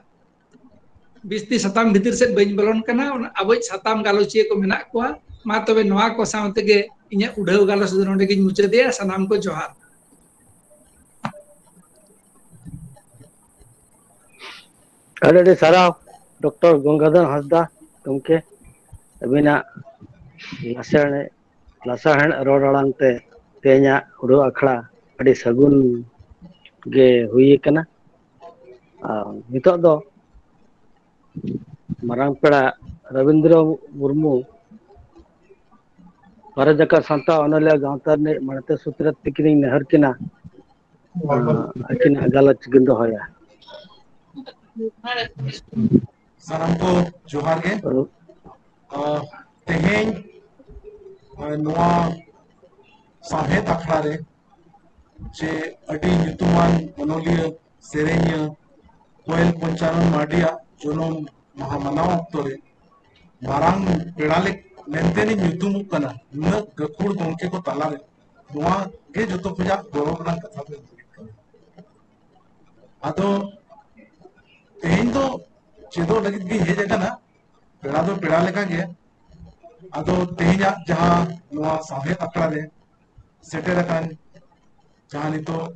ᱵᱤᱥᱛᱤ ᱥᱟᱛᱟᱢ ᱵᱷᱤᱛᱤᱨ ᱥᱮᱫ ᱵᱟᱹᱧ ᱵᱚᱞᱚᱱ ᱠᱟᱱᱟ, ᱚᱱᱟ ᱟᱵᱚᱭᱤᱡ ᱥᱟᱛᱟᱢ ᱜᱟᱞᱚᱪᱤᱭᱟᱹ ᱠᱚ ᱢᱮᱱᱟᱜ ᱠᱚᱣᱟ᱾ ᱢᱟ ᱛᱚᱵᱮ ᱱᱚᱣᱟ ᱠᱚ ᱥᱟᱶ ᱛᱮᱜᱮ ᱤᱧᱟᱹᱜ ᱩᱰᱷᱟᱹᱣ ᱜᱟᱞᱚᱪ ᱫᱚ ᱱᱚᱰᱮ ᱜᱤᱧ ᱢᱩᱪᱟᱹᱫᱮᱜᱼᱟ᱾ ᱥᱟᱱᱟᱢ ᱠᱚ ᱡᱚᱦᱟᱨ᱾ ᱟᱹᱰᱤ ᱟᱹᱰᱤ ᱥᱟᱨᱦᱟᱣ ᱰᱚᱠᱴᱚᱨ ᱜᱚᱝᱜᱟᱫᱷᱚᱨ ᱦᱟᱸᱥᱫᱟ ᱜᱚᱢᱠᱮ, ᱟᱹᱵᱤᱱᱟᱜ ᱞᱟᱥᱟᱲᱦᱮ-, ᱞᱟᱥᱟᱲᱦᱮᱫ ᱨᱚᱲ ᱟᱲᱟᱝ ᱛᱮ ᱛᱮᱦᱮᱧᱟᱜ ᱩᱰᱷᱟᱹᱣ ᱟᱠᱷᱲᱟ ᱟᱹᱰᱤ ᱥᱟᱹᱜᱩᱱ ᱜᱮ ᱦᱩᱭ ᱟᱠᱟᱱᱟ᱾ ᱟᱨ ᱱᱤᱛᱚᱜ ᱫᱚ ᱢᱟᱨᱟᱝ ᱯᱮᱲᱟ ᱨᱚᱵᱤᱱᱫᱨᱚ ᱢᱩᱨᱢᱩ ᱵᱷᱟᱨᱚᱛ ᱡᱟᱠᱟᱛ ᱥᱟᱱᱛᱟᱲ ᱚᱱᱚᱞᱤᱭᱟᱹ ᱜᱟᱶᱛᱟ ᱨᱤᱱᱤᱡ ᱢᱟᱬᱛᱮ ᱥᱩᱛᱨᱮᱛ ᱛᱤᱠᱤᱱᱤᱧ ᱱᱮᱦᱚᱨ ᱠᱤᱱᱟ, ᱟᱸ, ᱟᱹᱠᱤᱱᱟᱜ ᱜᱟᱞᱚᱪ ᱠᱤᱱ ᱫᱚᱦᱚᱭᱟ᱾ ᱥᱟᱱᱟᱢ ᱠᱚ ᱡᱚᱦᱟᱨ ᱜᱮ᱾ ᱟᱸ, ᱛᱮᱦᱮᱧ, ᱟᱸ, ᱱᱚᱣᱟ ᱥᱟᱶᱦᱮᱫ ᱟᱠᱷᱲᱟ ᱨᱮ ᱡᱮ ᱟᱹᱰᱤ ᱧᱩᱛᱩᱢᱟᱱ ᱚᱱᱚᱞᱤᱭᱟᱹ, ᱥᱮᱨᱮᱧᱤᱭᱟᱹ ᱠᱳᱭᱮᱞ ᱯᱚᱧᱪᱟᱱᱚᱱ ᱢᱟᱨᱰᱤᱭᱟᱜ ᱡᱚᱱᱚᱢ ᱢᱟᱦᱟ ᱢᱟᱱᱟᱣ ᱚᱠᱛᱚ ᱨᱮ ᱢᱟᱨᱟᱝ ᱯᱮᱲᱟ ᱞᱮᱠ-, ᱢᱮᱱᱛᱮ ᱞᱤᱧ ᱧᱩᱛᱩᱢᱚᱜ ᱠᱟᱱᱟ ᱱᱩᱱᱟᱹᱜ ᱜᱟᱹᱠᱷᱩᱲ ᱜᱚᱢᱠᱮ ᱠᱚ ᱛᱟᱞᱟᱨᱮ᱾ ᱱᱚᱣᱟ ᱜᱮ ᱡᱚᱛᱚ ᱠᱷᱚᱱᱟᱜ ᱜᱚᱨᱚᱵᱽ ᱨᱮᱱᱟᱜ ᱠᱟᱛᱷᱟ ᱫᱚ᱾ ᱟᱫᱚ ᱛᱮᱦᱮᱧ ᱫᱚ ᱪᱮᱫᱚᱜ ᱞᱟᱹᱜᱤᱫ ᱜᱤᱧ ᱦᱮᱡ ᱟᱠᱟᱱᱟ, ᱯᱮᱲᱟ ᱫᱚ ᱯᱮᱲᱟ ᱞᱮᱠᱟ ᱜᱮ᱾ ᱟᱫᱚ ᱛᱮᱦᱮᱧᱟᱜ ᱡᱟᱦᱟᱸ ᱱᱚᱣᱟ ᱥᱟᱶᱦᱮᱫ ᱟᱠᱷᱲᱟ ᱨᱮ ᱥᱮᱴᱮᱨ ᱟᱠᱟᱱ, ᱡᱟᱦᱟᱸ ᱱᱤᱛᱚᱜ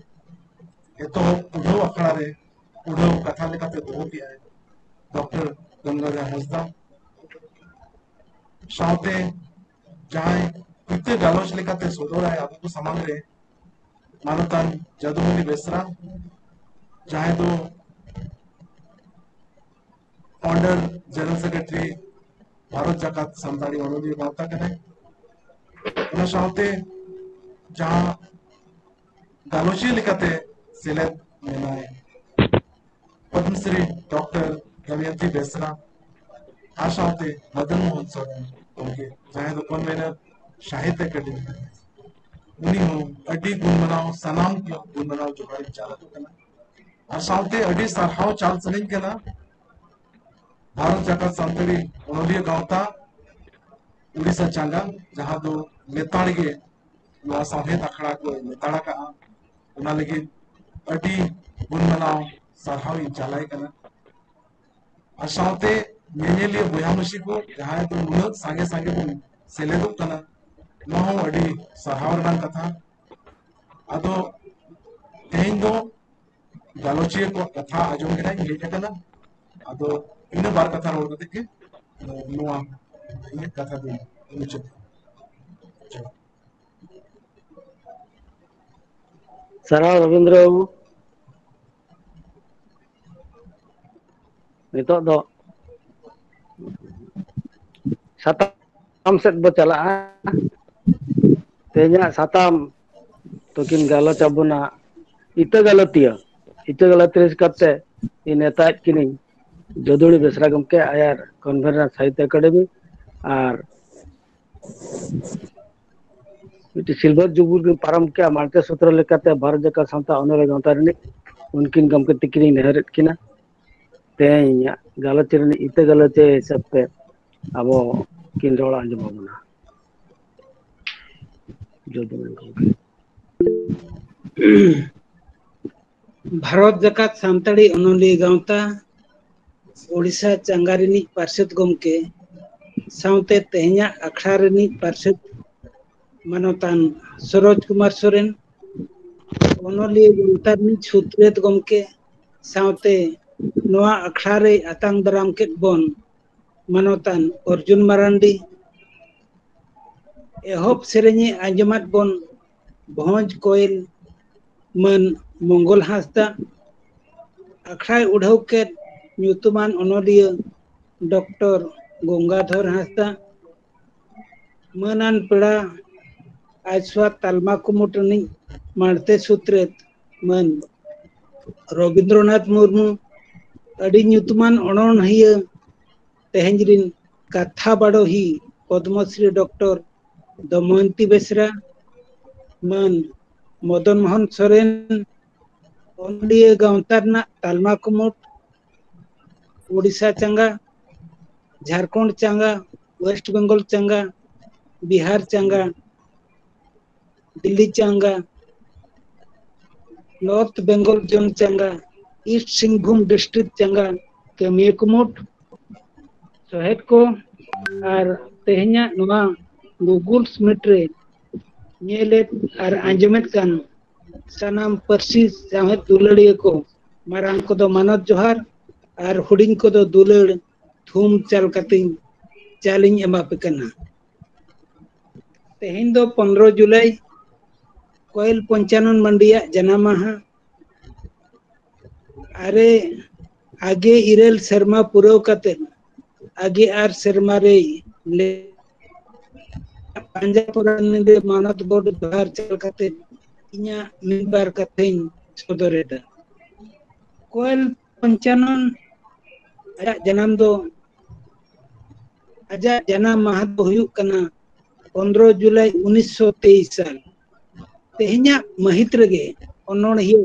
ᱮᱛᱚᱦᱚᱵ ᱩᱰᱷᱟᱹᱣ ᱟᱠᱷᱲᱟ ᱨᱮ ᱩᱰᱷᱟᱹᱣ ᱠᱟᱛᱷᱟ ᱞᱮᱠᱟᱛᱮ ᱫᱚᱦᱚ ᱠᱮᱜᱼᱟᱭ ᱰᱚᱠᱴᱚᱨ ᱜᱚᱝᱜᱟᱫᱷᱚᱨ ᱦᱟᱸᱥᱫᱟ, ᱥᱟᱶᱛᱮ ᱡᱟᱦᱟᱸᱭ ᱠᱤᱛᱟᱹ ᱜᱟᱞᱚᱪ ᱞᱮᱠᱟᱛᱮ ᱥᱚᱫᱚᱨᱟᱭ ᱟᱵᱚ ᱠᱚ ᱥᱟᱢᱟᱝ ᱨᱮ ᱢᱟᱱᱚᱛᱟᱱ ᱡᱟᱫᱩᱢᱚᱱᱤ ᱵᱮᱥᱨᱟ, ᱡᱟᱦᱟᱸᱭ ᱫᱚ founder general secretary ᱵᱷᱟᱨᱚᱛ ᱡᱟᱠᱟᱛ ᱥᱟᱱᱛᱟᱲᱤ ᱚᱱᱚᱞᱤᱭᱟᱹ ᱜᱟᱶᱛᱟ ᱠᱟᱱᱟᱭ᱾ ᱚᱱᱟ ᱥᱟᱶᱛᱮ ᱡᱟᱦᱟᱸ ᱜᱟᱞᱚᱪᱤᱭᱟᱹ ᱞᱮᱠᱟᱛᱮ ᱥᱮᱞᱮᱫ ᱢᱮᱱᱟᱭ ᱯᱚᱫᱽᱢᱚᱥᱨᱤ ᱰᱚᱠᱴᱚᱨ ᱫᱚᱢᱚᱭᱚᱱᱛᱤ ᱵᱮᱥᱨᱟ ᱟᱨ ᱥᱟᱶᱛᱮ ᱢᱚᱫᱚᱱ ᱢᱳᱦᱚᱱ ᱥᱚᱨᱮᱱ ᱜᱚᱢᱠᱮ, ᱡᱟᱦᱟᱸᱭ ᱫᱚ convener ᱥᱟᱦᱤᱛᱭᱚ ᱮᱠᱟᱰᱮᱢᱤ, ᱩᱱᱤ ᱦᱚᱸ ᱟᱹᱰᱤ ᱜᱩᱱ ᱢᱟᱱᱟᱣ, ᱥᱟᱱᱟᱢ ᱠᱚ ᱜᱩᱱ ᱢᱟᱱᱟᱣ ᱡᱚᱦᱟᱨ ᱤᱧ ᱪᱟᱞ ᱟᱠᱚ ᱠᱟᱱᱟ᱾ ᱟᱨ ᱥᱟᱶᱛᱮ ᱟᱹᱰᱤ ᱥᱟᱨᱦᱟᱣ ᱪᱟᱞ ᱥᱟᱱᱟᱧ ᱠᱟᱱᱟ ᱵᱷᱟᱨᱚᱛ ᱡᱟᱠᱟᱛ ᱥᱟᱱᱛᱟᱲᱤ ᱚᱱᱚᱞᱤᱭᱟᱹ ᱜᱟᱶᱛᱟ ᱩᱲᱤᱥᱥᱟ ᱪᱟᱸᱜᱟ, ᱡᱟᱦᱟᱸ ᱫᱚ ᱞᱮᱛᱟᱲ ᱜᱮ ᱱᱚᱣᱟ ᱥᱟᱶᱦᱮᱫ ᱟᱠᱷᱲᱟ ᱠᱚ ᱞᱮᱛᱟᱲ ᱟᱠᱟᱫᱼᱟ᱾ ᱚᱱᱟ ᱞᱟᱹᱜᱤᱫ ᱟᱹᱰᱤ ᱜᱩᱱ ᱢᱟᱱᱟᱣ ᱥᱟᱨᱦᱟᱣ ᱤᱧ ᱪᱟᱞᱟᱭ ᱠᱟᱱᱟ᱾ ᱟᱨ ᱥᱟᱶᱛᱮ ᱧᱮᱧᱮᱞᱤᱭᱟᱹ ᱵᱚᱭᱦᱟ ᱢᱤᱥᱤ ᱠᱚ, ᱡᱟᱦᱟᱸᱭ ᱫᱚ ᱱᱩᱱᱟᱹᱜ ᱥᱟᱸᱜᱮ ᱥᱟᱸᱜᱮ ᱵᱚᱱ ᱥᱮᱞᱮᱫᱚᱜ ᱠᱟᱱᱟ, ᱱᱚᱣᱟ ᱦᱚᱸ ᱟᱹᱰᱤ ᱥᱟᱨᱦᱟᱣ ᱨᱮᱱᱟᱜ ᱠᱟᱛᱷᱟ᱾ ᱟᱫᱚ ᱛᱮᱦᱮᱧ ᱫᱚ ᱜᱟᱞᱚᱪᱤᱭᱟᱹ ᱠᱚᱣᱟᱜ ᱠᱟᱛᱷᱟ ᱟᱸᱡᱚᱢ ᱜᱮ ᱱᱟᱜ ᱤᱧ ᱦᱮᱡ ᱟᱠᱟᱱᱟ᱾ ᱟᱫᱚ ᱤᱱᱟᱹ ᱵᱟᱨ ᱠᱟᱛᱷᱟ ᱨᱚᱲ ᱠᱟᱛᱮ ᱜᱮ, ᱮ, ᱱᱚᱣᱟ ᱤᱧᱟᱹᱜ ᱠᱟᱛᱷᱟ ᱫᱚᱧ ᱢᱩᱪᱟᱹᱫᱟ᱾ ᱡᱚᱦᱟᱨ᱾ ᱥᱟᱨᱦᱟᱣ ᱨᱚᱵᱤᱱᱫᱨᱚ ᱵᱟᱹᱵᱩ᱾ ᱱᱤᱛᱚᱜ ᱫᱚ ᱥᱟᱛᱟᱢ ᱥᱮᱫ ᱵᱚ ᱪᱟᱞᱟᱜᱼᱟ᱾ ᱛᱮᱦᱮᱧᱟᱜ ᱥᱟᱛᱟᱢ ᱫᱚᱠᱤᱱ ᱜᱟᱞᱚᱪ ᱟᱵᱚᱱᱟ ᱤᱛᱟᱹ ᱜᱟᱞᱟᱹᱛᱤᱭᱟᱹ᱾ ᱤᱛᱟᱹ ᱜᱟᱞᱟᱹᱛᱤᱭᱟᱹ ᱠᱟᱛᱮ ᱤᱧ ᱱᱮᱣᱛᱟᱭᱮᱫ ᱠᱤᱱᱟᱹᱧ ᱡᱚᱫᱩᱲᱤ ᱵᱮᱥᱨᱟ ᱜᱚᱢᱠᱮ, ᱟᱭᱟᱨ convener ᱥᱟᱦᱤᱛᱭᱚ ᱮᱠᱟᱰᱮᱢᱤ, ᱟᱨ ᱢᱤᱫᱴᱤᱡ silver jubilee ᱠᱤᱱ ᱯᱟᱨᱚᱢ ᱠᱮᱜᱼᱟ, ᱢᱟᱨᱛᱮ ᱥᱩᱛᱨᱚ ᱞᱮᱠᱟᱛᱮ ᱵᱷᱟᱨᱚᱛ ᱡᱟᱠᱟᱛ ᱥᱟᱶᱛᱟ ᱚᱱᱚᱞᱤᱭᱟᱹ ᱜᱟᱶᱛᱟ ᱨᱤᱱᱤᱡ ᱩᱱᱠᱤᱱ ᱜᱚᱢᱠᱮ ᱛᱤᱠᱤᱱᱤᱧ ᱱᱮᱦᱚᱨᱮᱫ ᱠᱤᱱᱟ᱾ ᱛᱮᱦᱮᱧ ᱜᱟᱞᱚᱪ ᱨᱤᱱᱤᱡ ᱤᱛᱟᱹ ᱜᱟᱞᱚᱪ ᱦᱤᱥᱟᱹᱵ ᱛᱮ ᱟᱵᱚ ᱠᱤᱱ ᱨᱚᱲ ᱟᱸᱡᱚᱢ ᱟᱵᱚᱱᱟ᱾ ᱡᱚᱫᱩᱲᱤ ᱜᱚᱢᱠᱮ᱾ ᱵᱷᱟᱨᱚᱛ ᱡᱟᱠᱟᱛ ᱥᱟᱱᱛᱟᱲᱤ ᱚᱱᱚᱞᱤᱭᱟᱹ ᱜᱟᱶᱛᱟ, ᱳᱰᱤᱥᱟ ᱪᱟᱸᱜᱟ ᱨᱤᱱᱤᱡ ᱯᱟᱨᱥᱮᱛ ᱜᱚᱢᱠᱮ ᱥᱟᱶᱛᱮ ᱛᱮᱦᱮᱧᱟᱜ ᱟᱠᱷᱲᱟ ᱨᱤᱱᱤᱡ ᱯᱟᱨᱥᱮᱛ ᱢᱟᱱᱚᱛᱟᱱ ᱥᱚᱨᱚᱡᱽ ᱠᱩᱢᱟᱨ ᱥᱚᱨᱮᱱ, ᱚᱱᱚᱞᱤᱭᱟᱹ ᱜᱟᱶᱛᱟ ᱨᱤᱱᱤᱡ ᱥᱩᱛᱨᱮᱛ ᱜᱚᱢᱠᱮ ᱥᱟᱶᱛᱮ ᱱᱚᱣᱟ ᱟᱠᱷᱲᱟ ᱨᱮᱭ ᱟᱛᱟᱝ ᱫᱟᱨᱟᱢ ᱠᱮᱫ ᱵᱚᱱ ᱢᱟᱱᱚᱛᱟᱱ ᱚᱨᱡᱩᱱ ᱢᱟᱨᱟᱱᱰᱤ, ᱮᱦᱚᱵ ᱥᱮᱨᱮᱧᱮ ᱟᱸᱡᱚᱢᱟᱫ ᱵᱚᱱ ᱵᱷᱚᱸᱡᱽ ᱠᱚᱭᱮᱞ ᱢᱟᱹᱱ ᱢᱚᱝᱜᱚᱞ ᱦᱟᱸᱥᱫᱟ, ᱟᱠᱷᱲᱟᱭ ᱩᱰᱷᱟᱹᱣ ᱠᱮᱫ ᱧᱩᱛᱩᱢᱟᱱ ᱚᱱᱚᱞᱤᱭᱟᱹ ᱰᱚᱠᱴᱚᱨ ᱜᱚᱝᱜᱟᱫᱷᱚᱨ ᱦᱟᱸᱥᱫᱟ, ᱢᱟᱹᱱᱟᱱ ᱯᱮᱲᱟ ᱟᱡᱽᱥᱣᱟ ᱛᱟᱞᱢᱟ ᱠᱩᱢᱩᱴ ᱨᱤᱱᱤᱡ ᱢᱟᱬᱛᱮ ᱥᱩᱛᱨᱮᱛ ᱢᱟᱹᱱ ᱨᱚᱵᱤᱱᱫᱨᱚᱱᱟᱛᱷ ᱢᱩᱨᱢᱩ, ᱟᱹᱰᱤ ᱧᱩᱛᱩᱢᱟᱱ ᱚᱱᱚᱬᱦᱤᱭᱟᱹ, ᱛᱮᱦᱮᱧ ᱨᱤᱱ ᱠᱟᱛᱷᱟ ᱵᱟᱰᱚᱦᱤ ᱯᱚᱫᱽᱢᱚᱥᱨᱤ ᱰᱚᱠᱴᱚᱨ ᱫᱚᱢᱚᱭᱚᱱᱛᱤ ᱵᱮᱥᱨᱟ, ᱢᱟᱹᱱ ᱢᱚᱫᱚᱱ ᱢᱳᱦᱚᱱ ᱥᱚᱨᱮᱱ, ᱚᱱᱚᱞᱤᱭᱟᱹ ᱜᱟᱶᱛᱟ ᱨᱮᱱᱟᱜ ᱛᱟᱞᱢᱟ ᱠᱩᱢᱩᱴ, ᱳᱰᱤᱥᱟ ᱪᱟᱸᱜᱟ, ᱡᱷᱟᱲᱠᱷᱚᱸᱰ ᱪᱟᱸᱜᱟ, ᱳᱭᱮᱥᱴ ᱵᱮᱝᱜᱚᱞ ᱪᱟᱸᱜᱟ, ᱵᱤᱦᱟᱨ ᱪᱟᱸᱜᱟ, ᱫᱤᱞᱞᱤ ᱪᱟᱸᱜᱟ, ᱱᱚᱨᱛᱷ ᱵᱮᱝᱜᱚᱞ ᱡᱳᱱ ᱪᱟᱸᱜᱟ, ᱤᱥᱴ ᱥᱤᱝᱵᱷᱩᱢ ᱰᱤᱥᱴᱨᱤᱠᱴ ᱪᱟᱸᱜᱟ, ᱠᱟᱹᱢᱤᱭᱟᱹ ᱠᱩᱢᱩᱴ, ᱥᱚᱦᱮᱫ ᱠᱚ ᱟᱨ ᱛᱮᱦᱮᱧᱟᱜ ᱱᱚᱣᱟ ᱜᱩᱜᱩᱞ ᱢᱤᱴ ᱨᱮ ᱧᱮᱞᱮᱫ ᱟᱨ ᱟᱸᱡᱚᱢᱮᱫ ᱠᱟᱱ ᱥᱟᱱᱟᱢ ᱯᱟᱹᱨᱥᱤ ᱥᱟᱶᱦᱮᱫ ᱫᱩᱞᱟᱹᱲᱤᱭᱟᱹ ᱠᱚ, ᱢᱟᱨᱟᱝ ᱠᱚᱫᱚ ᱢᱟᱱᱚᱛ ᱡᱚᱦᱟᱨ ᱟᱨ ᱦᱩᱰᱤᱧ ᱠᱚᱫᱚ ᱫᱩᱞᱟᱹᱲ ᱛᱷᱩᱢ ᱪᱟᱞ ᱠᱟᱛᱮᱧ ᱪᱟᱞᱤᱧ ᱮᱢᱟ ᱯᱮ ᱠᱟᱱᱟ᱾ ᱛᱮᱦᱮᱧ ᱫᱚ ᱯᱚᱱᱨᱚ ᱡᱩᱞᱟᱭ, ᱠᱚᱭᱮᱞ ᱯᱚᱧᱪᱟᱱᱚᱱ ᱢᱟᱱᱰᱤᱭᱟᱜ ᱡᱟᱱᱟᱢ ᱢᱟᱦᱟ᱾ ᱟᱨᱮ ᱟᱜᱮ ᱤᱨᱟᱹᱞ ᱥᱮᱨᱢᱟ ᱯᱩᱨᱟᱹᱣ ᱠᱟᱛᱮ ᱟᱜᱮ ᱟᱨ ᱥᱮᱨᱢᱟ ᱨᱮᱭ ᱞᱮ-, ᱯᱟᱸᱡᱟ ᱯᱚᱨᱟᱱᱤ ᱨᱮ ᱢᱟᱱᱚᱛ ᱜᱚᱰ ᱡᱚᱦᱟᱨ ᱪᱟᱞ ᱠᱟᱛᱮ ᱤᱧᱟᱹᱜ ᱢᱤᱫ ᱵᱟᱨ ᱠᱟᱛᱷᱟᱧ ᱥᱚᱫᱚᱨ ᱮᱫᱟ᱾ ᱠᱚᱭᱮᱞ ᱯᱚᱧᱪᱟᱱᱚᱱ ᱟᱡᱟᱜ ᱡᱟᱱᱟᱢ ᱫᱚ, ᱟᱡᱟᱜ ᱡᱟᱱᱟᱢ ᱢᱟᱦᱟ ᱫᱚ ᱦᱩᱭᱩᱜ ᱠᱟᱱᱟ ᱯᱚᱱᱨᱚ ᱡᱩᱞᱟᱭ ᱩᱱᱤᱥᱥᱚ ᱛᱮᱭᱤᱥ ᱥᱟᱞ᱾ ᱛᱮᱦᱮᱧᱟᱜ ᱢᱟᱹᱦᱤᱛ ᱨᱮᱜᱮ ᱚᱱᱚᱬᱦᱤᱭᱟᱹ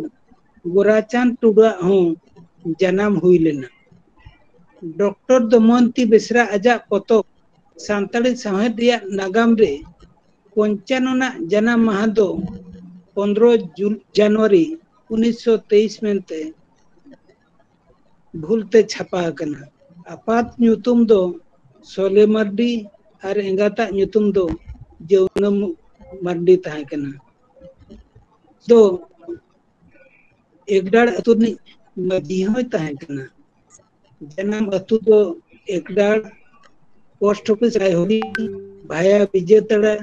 ᱜᱳᱨᱟᱪᱟᱸᱫᱽ ᱴᱩᱰᱩᱣᱟᱜ ᱦᱚᱸ ᱡᱟᱱᱟᱢ ᱦᱩᱭ ᱞᱮᱱᱟ᱾ ᱰᱚᱠᱴᱚᱨ ᱫᱚᱢᱚᱭᱚᱱᱛᱤ ᱵᱮᱥᱨᱟ ᱟᱡᱟᱜ ᱯᱚᱛᱚᱵ ᱥᱟᱱᱛᱟᱲᱤ ᱥᱟᱶᱦᱮᱫ ᱨᱮᱭᱟᱜ ᱱᱟᱜᱟᱢ ᱨᱮ ᱯᱚᱧᱪᱟᱱᱚᱱᱟᱜ ᱡᱟᱱᱟᱢ ᱢᱟᱦᱟ ᱫᱚ ᱯᱚᱱᱨᱚ ᱡᱩᱱ, ᱡᱟᱱᱩᱣᱟᱨᱤ ᱩᱱᱤᱥᱥᱚ ᱛᱮᱭᱤᱥ ᱢᱮᱱᱛᱮ ᱵᱷᱩᱞ ᱛᱮ ᱪᱷᱟᱯᱟ ᱟᱠᱟᱱᱟ᱾ ᱟᱯᱟᱛ ᱧᱩᱛᱩᱢ ᱫᱚ ᱥᱚᱞᱮ ᱢᱟᱨᱰᱤ ᱟᱨ ᱮᱸᱜᱟᱛᱟᱜ ᱧᱩᱛᱩᱢ ᱫᱚ ᱡᱟᱹᱣᱱᱟᱹ ᱢᱟᱨᱰᱤ ᱛᱟᱦᱮᱸ ᱠᱟᱱᱟ᱾ ᱫᱚ ᱮᱠᱰᱟᱲ ᱟᱹᱛᱩ ᱨᱤᱱᱤᱡ ᱢᱟᱹᱡᱷᱤ ᱦᱚᱸᱭ ᱛᱟᱦᱮᱸ ᱠᱟᱱᱟ᱾ ᱡᱟᱱᱟᱢ ᱟᱹᱛᱩ ᱫᱚ ᱮᱠᱰᱟᱲ, ᱯᱳᱥᱴ ᱚᱯᱷᱤᱥ ᱨᱟᱭᱦᱚᱨᱤ, ᱵᱷᱟᱭᱟ ᱵᱤᱡᱮᱛᱟᱲᱟ,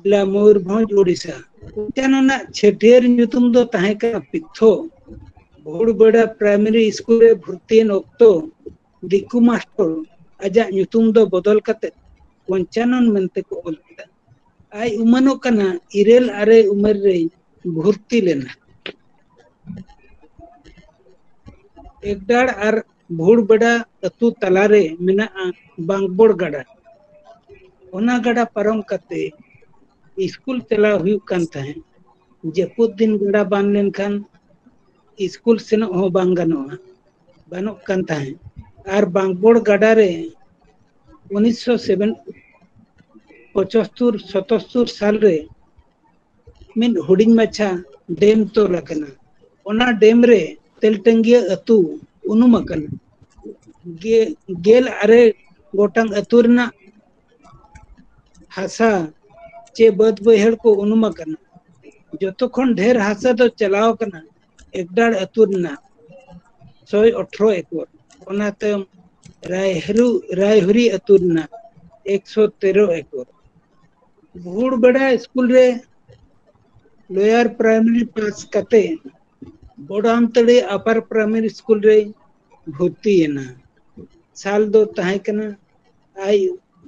ᱡᱮᱞᱟ ᱢᱚᱭᱩᱨᱵᱷᱚᱸᱡᱽ, ᱳᱰᱤᱥᱟ᱾ ᱯᱚᱧᱪᱟᱱᱚᱱᱟᱜ ᱪᱷᱟᱹᱴᱭᱟᱹᱨ ᱧᱩᱛᱩᱢ ᱫᱚ ᱛᱟᱦᱮᱸ ᱠᱟᱱᱟ ᱯᱤᱛᱷᱚ᱾ ᱵᱷᱳᱲᱵᱮᱲᱟ ᱯᱨᱟᱭᱢᱟᱨᱤ ᱥᱠᱩᱞ ᱨᱮ ᱵᱷᱚᱨᱛᱤᱭᱮᱱ ᱚᱠᱛᱚ ᱫᱤᱠᱩ ᱢᱟᱥᱴᱚᱨ ᱟᱡᱟᱜ ᱧᱩᱛᱩᱢ ᱫᱚ ᱵᱚᱫᱚᱞ ᱠᱟᱛᱮ ᱯᱚᱧᱪᱟᱱᱚᱱ ᱢᱮᱱᱛᱮ ᱠᱚ ᱚᱞ ᱠᱮᱫᱟ᱾ ᱟᱡ ᱩᱢᱟᱹᱱᱚᱜ ᱠᱟᱱᱟ ᱤᱨᱟᱹᱞ ᱟᱨᱮ ᱩᱢᱮᱨ ᱨᱮᱭ ᱵᱷᱚᱨᱛᱤ ᱞᱮᱱᱟ᱾ ᱮᱠᱰᱟᱲ ᱟᱨ ᱵᱷᱩᱲᱵᱮᱲᱟ ᱟᱹᱛᱩ ᱛᱟᱞᱟᱨᱮ ᱢᱮᱱᱟᱜᱼᱟ ᱵᱟᱝᱵᱚᱲ ᱜᱟᱰᱟ᱾ ᱚᱱᱟ ᱜᱟᱰᱟ ᱯᱟᱨᱚᱢ ᱠᱟᱛᱮ ᱥᱠᱩᱞ ᱪᱟᱞᱟᱣ ᱦᱩᱭᱩᱜ ᱠᱟᱱ ᱛᱟᱦᱮᱸᱫ᱾ ᱡᱟᱹᱯᱩᱫ ᱫᱤᱱ ᱜᱟᱰᱟ ᱵᱟᱱ ᱞᱮᱱᱠᱷᱟᱱ ᱥᱠᱩᱞ ᱥᱮᱱᱚᱜ ᱦᱚᱸ ᱵᱟᱝ ᱜᱟᱱᱚᱜᱼᱟ, ᱵᱟᱹᱱᱩᱜ ᱠᱟᱱ ᱛᱟᱦᱮᱸᱫ᱾ ᱟᱨ ᱵᱟᱝᱵᱚᱲ ᱜᱟᱰᱟ ᱨᱮ ᱩᱱᱤᱥᱥᱚ ᱥᱮᱵᱷᱮᱱ, ᱯᱚᱸᱪᱟᱛᱛᱳᱨ ᱥᱟᱛᱟᱛᱛᱳᱨ ᱥᱟᱞ ᱨᱮ ᱢᱤᱫ ᱦᱩᱰᱤᱧ ᱢᱟᱪᱷᱟ ᱰᱮᱢ ᱛᱚᱞ ᱟᱠᱟᱱᱟ᱾ ᱚᱱᱟ ᱰᱮᱢ ᱨᱮ ᱛᱮᱞᱴᱟᱹᱝᱜᱤᱭᱟᱹ ᱟᱹᱛᱩ ᱩᱱᱩᱢ ᱟᱠᱟᱱᱟ᱾ ᱜᱮ-, ᱜᱮᱞ ᱟᱨᱮ ᱜᱚᱴᱟᱝ ᱟᱹᱛᱩ ᱨᱮᱱᱟᱜ ᱦᱟᱥᱟ ᱪᱮ ᱵᱟᱹᱫᱽ ᱵᱟᱹᱭᱦᱟᱹᱲ ᱠᱚ ᱩᱱᱩᱢ ᱟᱠᱟᱱᱟ᱾ ᱡᱚᱛᱚ ᱠᱷᱚᱱ ᱰᱷᱮᱨ ᱦᱟᱥᱟ ᱫᱚ ᱪᱟᱞᱟᱣ ᱟᱠᱟᱱᱟ ᱮᱠᱰᱟᱲ ᱟᱹᱛᱩ ᱨᱮᱱᱟᱜ ᱥᱚᱭ ᱟᱴᱷᱨᱚ ᱮᱠᱚᱨ, ᱚᱱᱟ ᱛᱟᱭᱚᱢ ᱨᱟᱭᱦᱨᱩ-, ᱨᱟᱭᱦᱩᱨᱤ ᱟᱹᱛᱩ ᱨᱮᱱᱟᱜ ᱮᱠᱥᱚ ᱛᱮᱨᱚ ᱮᱠᱚᱨ᱾ ᱵᱷᱩᱲᱵᱮᱲᱟ ᱥᱠᱩᱞ ᱨᱮ ᱞᱳᱭᱟᱨ ᱯᱨᱟᱭᱢᱟᱨᱤ ᱯᱟᱥ ᱠᱟᱛᱮ ᱵᱚᱰᱟᱢᱛᱟᱹᱲᱤ ᱟᱯᱟᱨ ᱯᱨᱟᱭᱢᱟᱨᱤ ᱥᱠᱩᱞ ᱨᱮ ᱵᱷᱚᱨᱛᱤᱭᱮᱱᱟ᱾ ᱥᱟᱞ ᱫᱚ ᱛᱟᱦᱮᱸ ᱠᱟᱱᱟ ᱟᱭ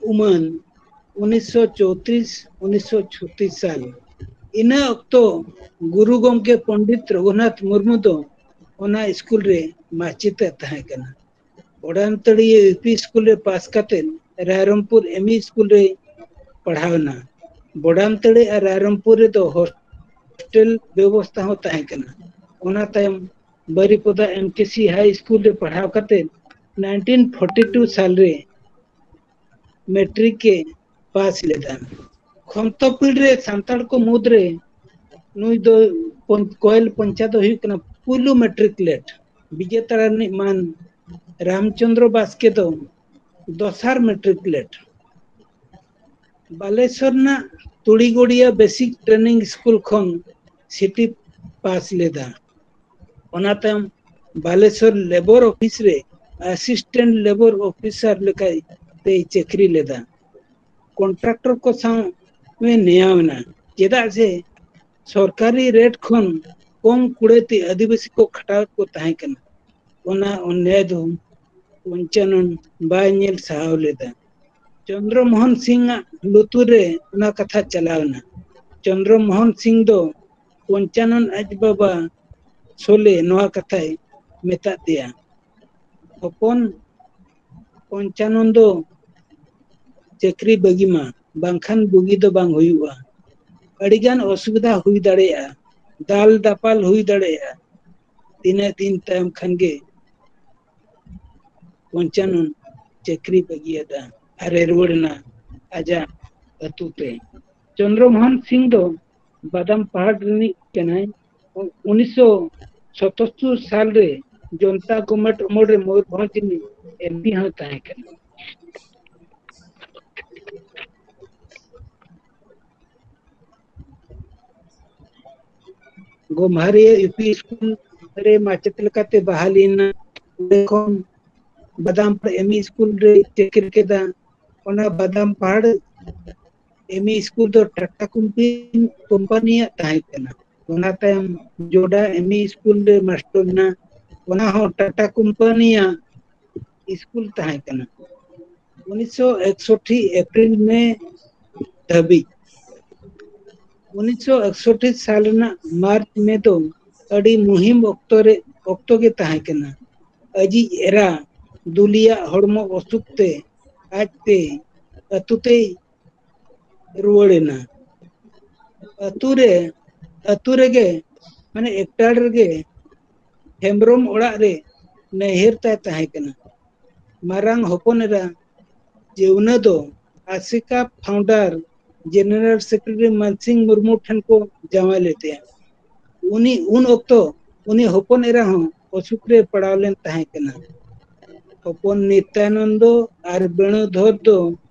ᱩᱢᱟᱹᱱ ᱩᱱᱤᱥᱥᱚ ᱪᱳᱭᱛᱨᱤᱥ, ᱩᱱᱤᱥᱥᱚ ᱪᱷᱚᱛᱨᱤᱥ ᱥᱟᱞ᱾ ᱤᱱᱟᱹ ᱚᱠᱛᱚ ᱜᱩᱨᱩ ᱜᱚᱢᱠᱮ ᱯᱚᱱᱰᱤᱛ ᱨᱚᱜᱷᱩᱱᱟᱛᱷ ᱢᱩᱨᱢᱩ ᱫᱚ ᱚᱱᱟ ᱥᱠᱩᱞ ᱨᱮ ᱢᱟᱪᱮᱛ ᱮ ᱛᱟᱦᱮᱸ ᱠᱟᱱᱟ᱾ ᱵᱚᱰᱟᱢᱛᱟᱹᱲᱤᱭᱟᱹ ᱭᱩ ᱯᱤ ᱥᱠᱩᱞ ᱨᱮ ᱯᱟᱥ ᱠᱟᱛᱮ ᱨᱟᱭᱨᱚᱝᱯᱩᱨ ᱮᱢ ᱤ ᱥᱠᱩᱞ ᱨᱮ ᱯᱟᱲᱦᱟᱣ ᱮᱱᱟ᱾ ᱵᱚᱰᱟᱢᱛᱟᱹᱲᱤ ᱟᱨ ᱨᱟᱭᱨᱚᱝᱯᱩᱨ ᱨᱮᱫᱚ ᱦᱳᱥᱴᱮᱞ ᱵᱮᱵᱚᱥᱛᱷᱟ ᱦᱚᱸ ᱛᱟᱦᱮᱸ ᱠᱟᱱᱟ᱾ ᱚᱱᱟ ᱛᱟᱭᱚᱢ ᱵᱟᱨᱤᱯᱚᱫᱟ ᱮᱢ ᱠᱮ ᱥᱤ ᱦᱟᱭ ᱥᱠᱩᱞ ᱨᱮ ᱯᱟᱲᱦᱟᱣ ᱠᱟᱛᱮ ᱱᱟᱭᱤᱱᱴᱤᱱ ᱯᱷᱳᱨᱴᱤ ᱴᱩ ᱥᱟᱞ ᱨᱮ ᱢᱮᱴᱨᱤᱠ ᱮ ᱯᱟᱥ ᱞᱮᱫᱟ᱾ ᱠᱷᱚᱱᱛᱚᱯᱤᱲ ᱨᱮ ᱥᱟᱱᱛᱟᱲ ᱠᱚ ᱢᱩᱫᱽᱨᱮ ᱱᱩᱭ ᱫᱚ ᱯᱚᱧ-, ᱠᱚᱭᱮᱞ ᱯᱚᱧᱪᱟ ᱫᱚ ᱦᱩᱭᱩᱜ ᱠᱟᱱᱟ ᱯᱩᱭᱞᱩ ᱢᱮᱴᱨᱤᱠᱩᱞᱮᱴ᱾ ᱵᱤᱡᱮᱛᱟᱲᱟ ᱨᱤᱱᱤᱡ ᱢᱟᱱ ᱨᱟᱢᱪᱚᱸᱫᱽᱨᱚ ᱵᱟᱥᱠᱮ ᱫᱚ ᱫᱚᱥᱟᱨ ᱢᱮᱴᱨᱤᱠᱩᱞᱮᱴ᱾ ᱵᱟᱞᱮᱥᱚᱨ ᱨᱮᱱᱟᱜ ᱛᱩᱲᱤᱜᱚᱲᱤᱭᱟ ᱵᱮᱥᱤᱠ ᱴᱨᱮᱱᱤᱝ ᱥᱠᱩᱞ ᱠᱷᱚᱱ ᱥᱤᱴᱤ ᱯᱟᱥ ᱞᱮᱫᱟ᱾ ᱚᱱᱟ ᱛᱟᱭᱚᱢ ᱵᱟᱞᱮᱥᱚᱨ ᱞᱮᱵᱚᱨ ᱚᱯᱷᱤᱥ ᱨᱮ ᱟᱥᱤᱥᱴᱮᱱᱴ ᱞᱮᱵᱚᱨ ᱚᱯᱷᱤᱥᱟᱨ ᱞᱮᱠᱟᱛᱮᱭ ᱪᱟᱹᱠᱨᱤ ᱞᱮᱫᱟ᱾ ᱠᱚᱱᱴᱨᱟᱠᱴᱚᱨ ᱠᱚ ᱥᱟᱶ ᱮ ᱱᱮᱭᱟᱣ ᱮᱱᱟ, ᱪᱮᱫᱟᱜ ᱥᱮ ᱥᱚᱨᱠᱟᱨᱤ ᱨᱮᱴ ᱠᱷᱚᱱ ᱠᱚᱢ ᱠᱩᱲᱟᱹᱭ ᱛᱮ ᱟᱹᱫᱤᱵᱟᱹᱥᱤ ᱠᱚ ᱠᱷᱟᱴᱟᱣ ᱠᱚ ᱛᱟᱦᱮᱸ ᱠᱟᱱᱟ᱾ ᱚᱱᱟ ᱚᱱᱭᱟᱭ ᱫᱚ ᱯᱚᱧᱪᱟᱱᱚᱱ ᱵᱟᱭ ᱧᱮᱞ ᱥᱟᱦᱟᱣ ᱞᱮᱫᱟ᱾ ᱪᱚᱱᱫᱨᱚ ᱢᱳᱦᱚᱱ ᱥᱤᱝ ᱟᱜ ᱞᱩᱛᱩᱨ ᱨᱮ ᱚᱱᱟ ᱠᱟᱛᱷᱟ ᱪᱟᱞᱟᱣ ᱮᱱᱟ᱾ ᱪᱚᱱᱫᱨᱚ ᱢᱳᱦᱚᱱ ᱥᱤᱝ ᱫᱚ ᱯᱚᱧᱪᱟᱱᱚᱱ ᱟᱡ ᱵᱟᱵᱟ ᱥᱚᱞᱮ ᱱᱚᱣᱟ ᱠᱟᱛᱷᱟᱭ ᱢᱮᱛᱟᱫ ᱫᱮᱭᱟ, "ᱦᱚᱯᱚᱱ, ᱯᱚᱧᱪᱟᱱᱚᱱ ᱫᱚ ᱪᱟᱹᱠᱨᱤ ᱵᱟᱹᱜᱤ ᱢᱟ, ᱵᱟᱝᱠᱷᱟᱱ ᱵᱩᱜᱤ ᱫᱚ ᱵᱟᱝ ᱦᱩᱭᱩᱜᱼᱟ᱾ ᱟᱹᱰᱤᱜᱟᱱ ᱚᱥᱩᱵᱤᱫᱷᱟ ᱦᱩᱭ ᱫᱟᱲᱮᱭᱟᱜᱼᱟ, ᱫᱟᱞ ᱫᱟᱯᱟᱞ ᱦᱩᱭ ᱫᱟᱲᱮᱭᱟᱜᱼᱟ᱾" ᱛᱤᱱᱟᱹᱜ ᱫᱤᱱ ᱛᱟᱭᱚᱢ ᱠᱷᱟᱱ ᱜᱮ ᱯᱚᱧᱪᱟᱱᱚᱱ ᱪᱟᱹᱠᱨᱤ ᱵᱟᱹᱜᱤᱭᱟᱫᱟ ᱟᱨᱮ ᱨᱩᱣᱟᱹᱲ ᱮᱱᱟ ᱟᱡᱟᱜ ᱟᱹᱛᱩ ᱛᱮ᱾ ᱪᱚᱱᱫᱨᱚ ᱢᱳᱦᱚᱱ ᱥᱤᱝ ᱫᱚ ᱵᱟᱫᱟᱢ ᱯᱟᱦᱟᱲ ᱨᱤᱱᱤᱡ ᱠᱟᱱᱟᱭ᱾ ᱩᱱᱤᱥᱥᱚ ᱥᱟᱛᱟᱛᱛᱳᱨ ᱥᱟᱞ ᱨᱮ ᱡᱚᱱᱛᱟ ᱠᱚᱢᱮᱴ ᱚᱢᱚᱞ ᱨᱮ ᱢᱚᱭᱩᱨᱵᱷᱚᱸᱡᱽ ᱨᱤᱱᱤᱡ ᱮᱢᱯᱤ ᱦᱚᱸᱭ ᱛᱟᱦᱮᱸ ᱠᱟᱱᱟ᱾ ᱜᱚᱢᱦᱟᱨᱤᱭᱟᱹ ᱤᱭᱩ ᱯᱤ ᱥᱠᱩᱞ ᱨᱮ ᱢᱟᱪᱮᱫ ᱞᱮᱠᱟᱛᱮ ᱵᱟᱦᱟᱞ ᱮᱱᱟ᱾ ᱚᱸᱰᱮ ᱠᱷᱚᱱ ᱵᱟᱫᱟᱢ ᱮᱢ ᱤ ᱥᱠᱩᱞ ᱨᱮ ᱪᱟᱹᱠᱨᱤ ᱠᱮᱫᱟ᱾ ᱚᱱᱟ ᱵᱟᱫᱟᱢ ᱯᱟᱦᱟᱲ ᱮᱢ ᱤ ᱥᱠᱩᱞ ᱫᱚ ᱴᱟᱴᱟ ᱠᱳᱢᱯᱟᱱᱤ, ᱠᱳᱢᱯᱟᱱᱤᱭᱟᱜ ᱛᱟᱦᱮᱸ ᱠᱟᱱᱟ᱾ ᱚᱱᱟ ᱛᱟᱭᱚᱢ ᱡᱳᱰᱟ ᱮᱢ ᱤ ᱥᱠᱩᱞ ᱨᱮ ᱢᱟᱥᱴᱚᱨ ᱮᱱᱟ, ᱚᱱᱟ ᱦᱚᱸ ᱴᱟᱴᱟ ᱠᱳᱢᱯᱟᱱᱤᱭᱟᱜ ᱥᱠᱩᱞ ᱛᱟᱦᱮᱸ ᱠᱟᱱᱟ᱾ ᱩᱱᱤᱥᱥᱚ ᱮᱠᱥᱚᱴᱴᱤ ᱮᱯᱨᱤᱞ ᱢᱮ ᱫᱷᱟᱹᱵᱤᱡ᱾ ᱩᱱᱤᱥᱥᱚ ᱮᱠᱥᱚᱴᱴᱤ ᱥᱟᱞ ᱨᱮᱱᱟᱜ ᱢᱟᱨᱪ ᱢᱮ ᱫᱚ ᱟᱹᱰᱤ ᱢᱩᱦᱤᱢ ᱚᱠᱛᱚ ᱨᱮ, ᱚᱠᱛᱚ ᱜᱮ ᱛᱟᱦᱮᱸ ᱠᱟᱱᱟ᱾ ᱟᱡᱤᱡ ᱮᱨᱟ ᱫᱩᱞᱤᱭᱟᱜ ᱦᱚᱲᱢᱚ ᱚᱥᱩᱠ ᱛᱮ ᱟᱡᱛᱮ ᱟᱹᱛᱩ ᱛᱮᱭ ᱨᱩᱣᱟᱹᱲ ᱮᱱᱟ᱾ ᱟᱹᱛᱩ ᱨᱮ, ᱟᱹᱛᱩ ᱨᱮᱜᱮ, ᱢᱟᱱᱮ ᱮᱠᱴᱟᱲ ᱨᱮᱜᱮ ᱦᱮᱢᱵᱨᱚᱢ ᱚᱲᱟᱜ ᱨᱮ ᱱᱟᱹᱭᱦᱟᱹᱨ ᱛᱟᱭ ᱛᱟᱦᱮᱸ ᱠᱟᱱᱟ᱾ ᱢᱟᱨᱟᱝ ᱦᱚᱯᱚᱱ ᱮᱨᱟ ᱡᱟᱹᱣᱱᱟᱹ ᱫᱚ ᱟᱥᱮᱠᱟ founder general secretary Mansingh Murmu ᱴᱷᱮᱱ ᱠᱚ ᱡᱟᱶᱟᱭ ᱞᱮᱫᱮᱭᱟ᱾ ᱩᱱᱤ, ᱩᱱ ᱚᱠᱛᱚ ᱩᱱᱤ ᱦᱚᱯᱚᱱ ᱮᱨᱟ ᱦᱚᱸ ᱚᱥᱩᱠ ᱨᱮ ᱯᱟᱲᱟᱣ ᱞᱮᱱ ᱛᱟᱦᱮᱸ ᱠᱟᱱᱟ᱾ ᱦᱚᱯᱚᱱ ᱱᱤᱛᱭᱟᱱᱚᱱᱫᱚ ᱟᱨ ᱵᱮᱬᱩᱫᱷᱚᱨ ᱫᱚ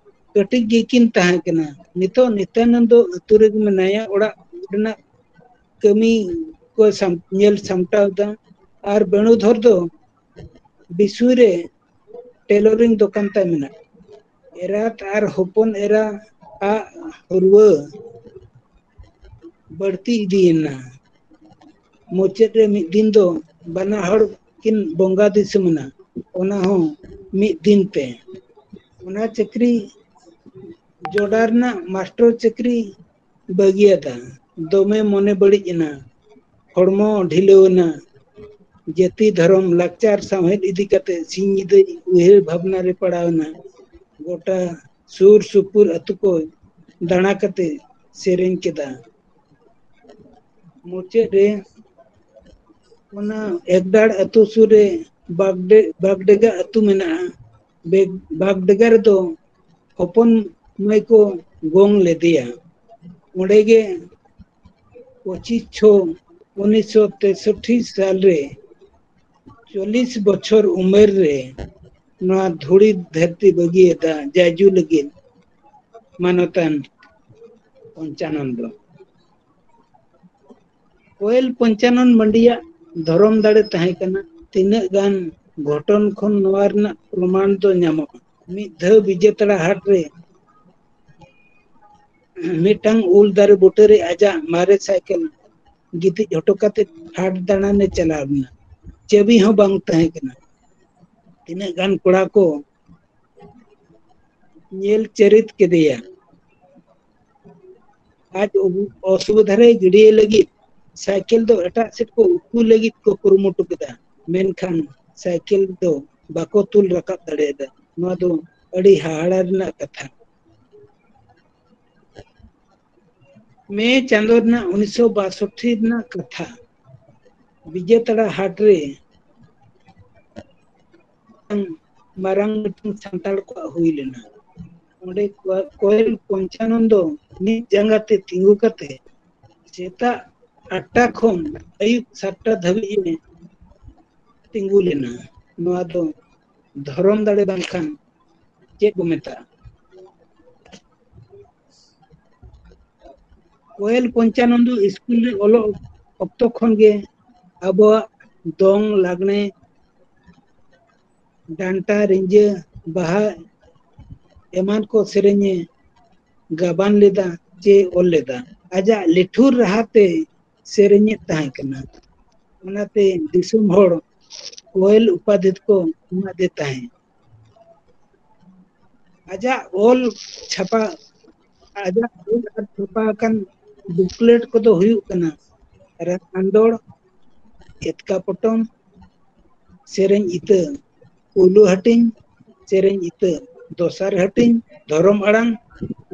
ᱠᱟᱹᱴᱤᱡ ᱜᱮᱠᱤᱱ ᱛᱟᱦᱮᱸ ᱠᱟᱱᱟ᱾ ᱱᱤᱛᱚᱜ ᱱᱤᱛᱭᱟᱱᱚᱱᱫᱚ ᱟᱹᱛᱩ ᱨᱮᱜᱮ ᱢᱮᱱᱟᱭᱟ, ᱚᱲᱟᱜ ᱨᱮᱱᱟᱜ ᱠᱟᱹᱢᱤ ᱠᱚ ᱥᱟᱢ-, ᱧᱮᱞ ᱥᱟᱢᱴᱟᱣ ᱮᱫᱟ᱾ ᱟᱨ ᱵᱮᱬᱩᱫᱷᱚᱨ ᱫᱚ ᱵᱤᱥᱩᱭ ᱨᱮ ᱴᱮᱞᱚᱨᱤᱝ ᱫᱚᱠᱟᱱ ᱛᱟᱭ ᱢᱮᱱᱟᱜᱼᱟ᱾ ᱮᱨᱟᱛ ᱟᱨ ᱦᱚᱯᱚᱱ ᱮᱨᱟ ᱟᱜ ᱦᱟᱹᱨᱣᱟᱹ ᱵᱟᱹᱲᱛᱤ ᱤᱫᱤᱭᱮᱱᱟ᱾ ᱢᱩᱪᱟᱹᱫ ᱨᱮ ᱢᱤᱫ ᱫᱤᱱ ᱫᱚ ᱵᱟᱱᱟ ᱦᱚᱲ ᱠᱤᱱ ᱵᱚᱸᱜᱟ ᱫᱤᱥᱚᱢ ᱮᱱᱟ, ᱚᱱᱟ ᱦᱚᱸ ᱢᱤᱫ ᱫᱤᱱ ᱛᱮ᱾ ᱚᱱᱟ ᱪᱟᱹᱠᱨᱤ ᱡᱚᱰᱟ ᱨᱮᱱᱟᱜ ᱢᱟᱥᱴᱚᱨ ᱪᱟᱹᱠᱨᱤ ᱵᱟᱹᱜᱤᱭᱟᱫᱟ᱾ ᱫᱚᱢᱮ ᱢᱚᱱᱮ ᱵᱟᱹᱲᱤᱡ ᱮᱱᱟ, ᱦᱚᱲᱢᱚ ᱰᱷᱤᱞᱟᱹᱣ ᱮᱱᱟ᱾ ᱡᱟᱹᱛᱤ, ᱫᱷᱚᱨᱚᱢ, ᱞᱟᱠᱪᱟᱨ, ᱥᱟᱶᱦᱮᱫ ᱤᱫᱤ ᱠᱟᱛᱮ ᱥᱤᱧ ᱧᱤᱫᱟᱹ ᱩᱭᱦᱟᱹᱨ ᱵᱷᱟᱵᱽᱱᱟ ᱨᱮ ᱯᱟᱲᱟᱣ ᱮᱱᱟ᱾ ᱜᱚᱴᱟ ᱥᱩᱨ ᱥᱩᱯᱩᱨ ᱟᱹᱛᱩ ᱠᱚ ᱫᱟᱬᱟ ᱠᱟᱛᱮ ᱥᱮᱨᱮᱧ ᱠᱮᱫᱟ᱾ ᱢᱩᱪᱟᱹᱫ ᱨᱮ ᱚᱱᱟ ᱮᱠᱰᱟᱲ ᱟᱹᱛᱩ ᱥᱩᱨ ᱨᱮ ᱵᱟᱜᱰᱮ-, ᱵᱟᱜᱰᱮᱜᱟ ᱟᱹᱛᱩ ᱢᱮᱱᱟᱜᱼᱟ᱾ ᱵᱮᱜ-, ᱵᱟᱜᱰᱮᱜᱟ ᱨᱮᱫᱚ ᱦᱚᱯᱚᱱ ᱢᱟᱹᱭ ᱠᱚ ᱜᱚᱝ ᱞᱮᱫᱮᱭᱟ᱾ ᱚᱸᱰᱮ ᱜᱮ ᱯᱚᱸᱪᱤᱥ ᱪᱷᱚ ᱩᱱᱤᱥᱥᱚ ᱛᱮᱥᱚᱴᱴᱤ ᱥᱟᱞ ᱨᱮ ᱪᱚᱞᱞᱤᱥ ᱵᱚᱪᱷᱚᱨ ᱩᱢᱮᱨ ᱨᱮ ᱱᱚᱣᱟ ᱫᱷᱩᱲᱤ ᱫᱷᱟᱹᱨᱛᱤ ᱵᱟᱹᱜᱤᱭᱟᱫᱟ ᱡᱟᱭᱡᱩ ᱞᱟᱹᱜᱤᱫ ᱢᱟᱱᱚᱛᱟᱱ ᱯᱚᱧᱪᱟᱱᱚᱱ ᱫᱚ᱾ ᱠᱚᱭᱮᱞ ᱯᱚᱧᱪᱟᱱᱚᱱ ᱢᱟᱹᱱᱰᱤᱭᱟᱜ ᱫᱷᱚᱨᱚᱢ ᱫᱟᱲᱮ ᱛᱟᱦᱮᱸ ᱠᱟᱱᱟ᱾ ᱛᱤᱱᱟᱹᱜ ᱜᱟᱱ ᱜᱷᱚᱴᱚᱱ ᱠᱷᱚᱱ ᱱᱚᱣᱟ ᱨᱮᱱᱟᱜ ᱯᱨᱚᱢᱟᱱ ᱫᱚ ᱧᱟᱢᱚᱜᱼᱟ᱾ ᱢᱤᱫ ᱫᱷᱟᱣ ᱵᱤᱡᱮᱛᱟᱲᱟ ᱦᱟᱴ ᱨᱮ ᱢᱤᱫᱴᱟᱝ ᱩᱞ ᱫᱟᱨᱮ ᱵᱩᱴᱟᱹᱨᱮ ᱟᱡᱟᱜ ᱢᱟᱨᱮ ᱥᱟᱭᱠᱮᱞ ᱜᱤᱛᱤᱡ ᱦᱚᱴᱚ ᱠᱟᱛᱮ ᱦᱟᱴ ᱫᱟᱬᱟᱱᱮ ᱪᱟᱞᱟᱣ ᱞᱮᱱᱟ᱾ ᱪᱟᱹᱵᱤ ᱦᱚᱸ ᱵᱟᱝ ᱛᱟᱦᱮᱸ ᱠᱟᱱᱟ᱾ ᱛᱤᱱᱟᱹᱜ ᱜᱟᱱ ᱠᱚᱲᱟ ᱠᱚ ᱧᱮᱞ ᱪᱟᱹᱨᱤᱛ ᱠᱮᱫᱮᱭᱟ᱾ ᱟᱡ ᱚᱵ-, ᱚᱥᱩᱵᱤᱫᱷᱟ ᱨᱮ ᱜᱤᱰᱤᱭᱮ ᱞᱟᱹᱜᱤᱫ ᱥᱟᱭᱠᱮᱞ ᱫᱚ ᱮᱴᱟᱜ ᱥᱮᱫ ᱠᱚ ᱩᱠᱩ ᱞᱟᱹᱜᱤᱫ ᱠᱚ ᱠᱩᱨᱩᱢᱩᱴᱩ ᱠᱮᱫᱟ, ᱢᱮᱱᱠᱷᱟᱱ ᱥᱟᱭᱠᱮᱞ ᱫᱚ ᱵᱟᱠᱚ ᱛᱩᱞ ᱨᱟᱠᱟᱵ ᱫᱟᱲᱮᱭᱟᱫᱟ᱾ ᱱᱚᱣᱟ ᱫᱚ ᱟᱹᱰᱤ ᱦᱟᱦᱟᱲᱟ ᱨᱮᱱᱟᱜ ᱠᱟᱛᱷᱟ᱾ ᱢᱮ ᱪᱟᱸᱫᱚ ᱨᱮᱱᱟᱜ ᱩᱱᱤᱥᱥᱚ ᱵᱟᱥᱚᱴᱴᱤ ᱨᱮᱱᱟᱜ ᱠᱟᱛᱷᱟ, ᱵᱤᱡᱮᱛᱟᱲᱟ ᱦᱟᱴ ᱨᱮ ᱢᱟᱨᱟᱝ ᱢᱤᱴᱤᱝ ᱥᱟᱱᱛᱟᱲ ᱠᱚᱣᱟᱜ ᱦᱩᱭ ᱞᱮᱱᱟ᱾ ᱚᱸᱰᱮ ᱠᱚ-, ᱠᱚᱭᱮᱞ ᱯᱚᱧᱪᱟᱱᱚᱱ ᱫᱚ ᱢᱤᱫ ᱡᱟᱸᱜᱟ ᱛᱮ ᱛᱤᱸᱜᱩ ᱠᱟᱛᱮ ᱥᱮᱛᱟᱜ ᱟᱴᱴᱟ ᱠᱷᱚᱱ ᱟᱹᱭᱩᱵ ᱥᱟᱛᱴᱟ ᱫᱷᱟᱹᱵᱤᱡ ᱮ ᱛᱤᱸᱜᱩ ᱞᱮᱱᱟ᱾ ᱱᱚᱣᱟ ᱫᱚ ᱫᱷᱚᱨᱚᱢ ᱫᱟᱲᱮ ᱵᱟᱝᱠᱷᱟᱱ ᱪᱮᱫ ᱵᱚ ᱢᱮᱛᱟᱜᱼᱟ? ᱠᱚᱭᱮᱞ ᱯᱚᱧᱪᱟᱱᱚᱱ ᱫᱚ ᱥᱠᱩᱞ ᱨᱮ ᱚᱞᱚᱜ ᱚᱠᱛᱚ ᱠᱷᱚᱱ ᱜᱮ ᱟᱵᱚᱣᱟᱜ ᱫᱚᱝ, ᱞᱟᱜᱽᱬᱮ, ᱰᱟᱱᱴᱟ, ᱨᱤᱸᱡᱟᱹ, ᱵᱟᱦᱟ ᱮᱢᱟᱱ ᱠᱚ ᱥᱮᱨᱮᱧᱮ ᱜᱟᱵᱟᱱ ᱞᱮᱫᱟ ᱪᱮ ᱚᱞ ᱞᱮᱫᱟ᱾ ᱟᱡᱟᱜ ᱞᱤᱴᱷᱩᱨ ᱨᱟᱦᱟ ᱛᱮ ᱥᱮᱨᱮᱧᱮᱫ ᱛᱟᱦᱮᱸ ᱠᱟᱱᱟ᱾ ᱚᱱᱟᱛᱮ ᱫᱤᱥᱚᱢ ᱦᱚᱲ ᱠᱚᱭᱮᱞ ᱩᱯᱟᱫᱷᱤ ᱠᱚ ᱮᱢᱟᱫᱮ ᱛᱟᱦᱮᱸ᱾ ᱟᱡᱟᱜ ᱚᱞ ᱪᱷᱟᱯᱟ, ᱟᱡᱟᱜ ᱚᱞ ᱟᱨ ᱪᱷᱟᱯᱟ ᱟᱠᱟᱱ ᱵᱩᱠᱞᱮᱴ ᱠᱚᱫᱚ ᱦᱩᱭᱩᱜ ᱠᱟᱱᱟ ᱨᱟᱜ ᱟᱸᱫᱳᱲ, ᱮᱛᱠᱟ ᱯᱚᱴᱚᱢ, ᱥᱮᱨᱮᱧ ᱤᱛᱟᱹ, ᱯᱩᱭᱞᱩ ᱦᱟᱹᱴᱤᱧ, ᱥᱮᱨᱮᱧ ᱤᱛᱟᱹ, ᱫᱚᱥᱟᱨ ᱦᱟᱹᱴᱤᱧ, ᱫᱷᱚᱨᱚᱢ ᱟᱲᱟᱝ,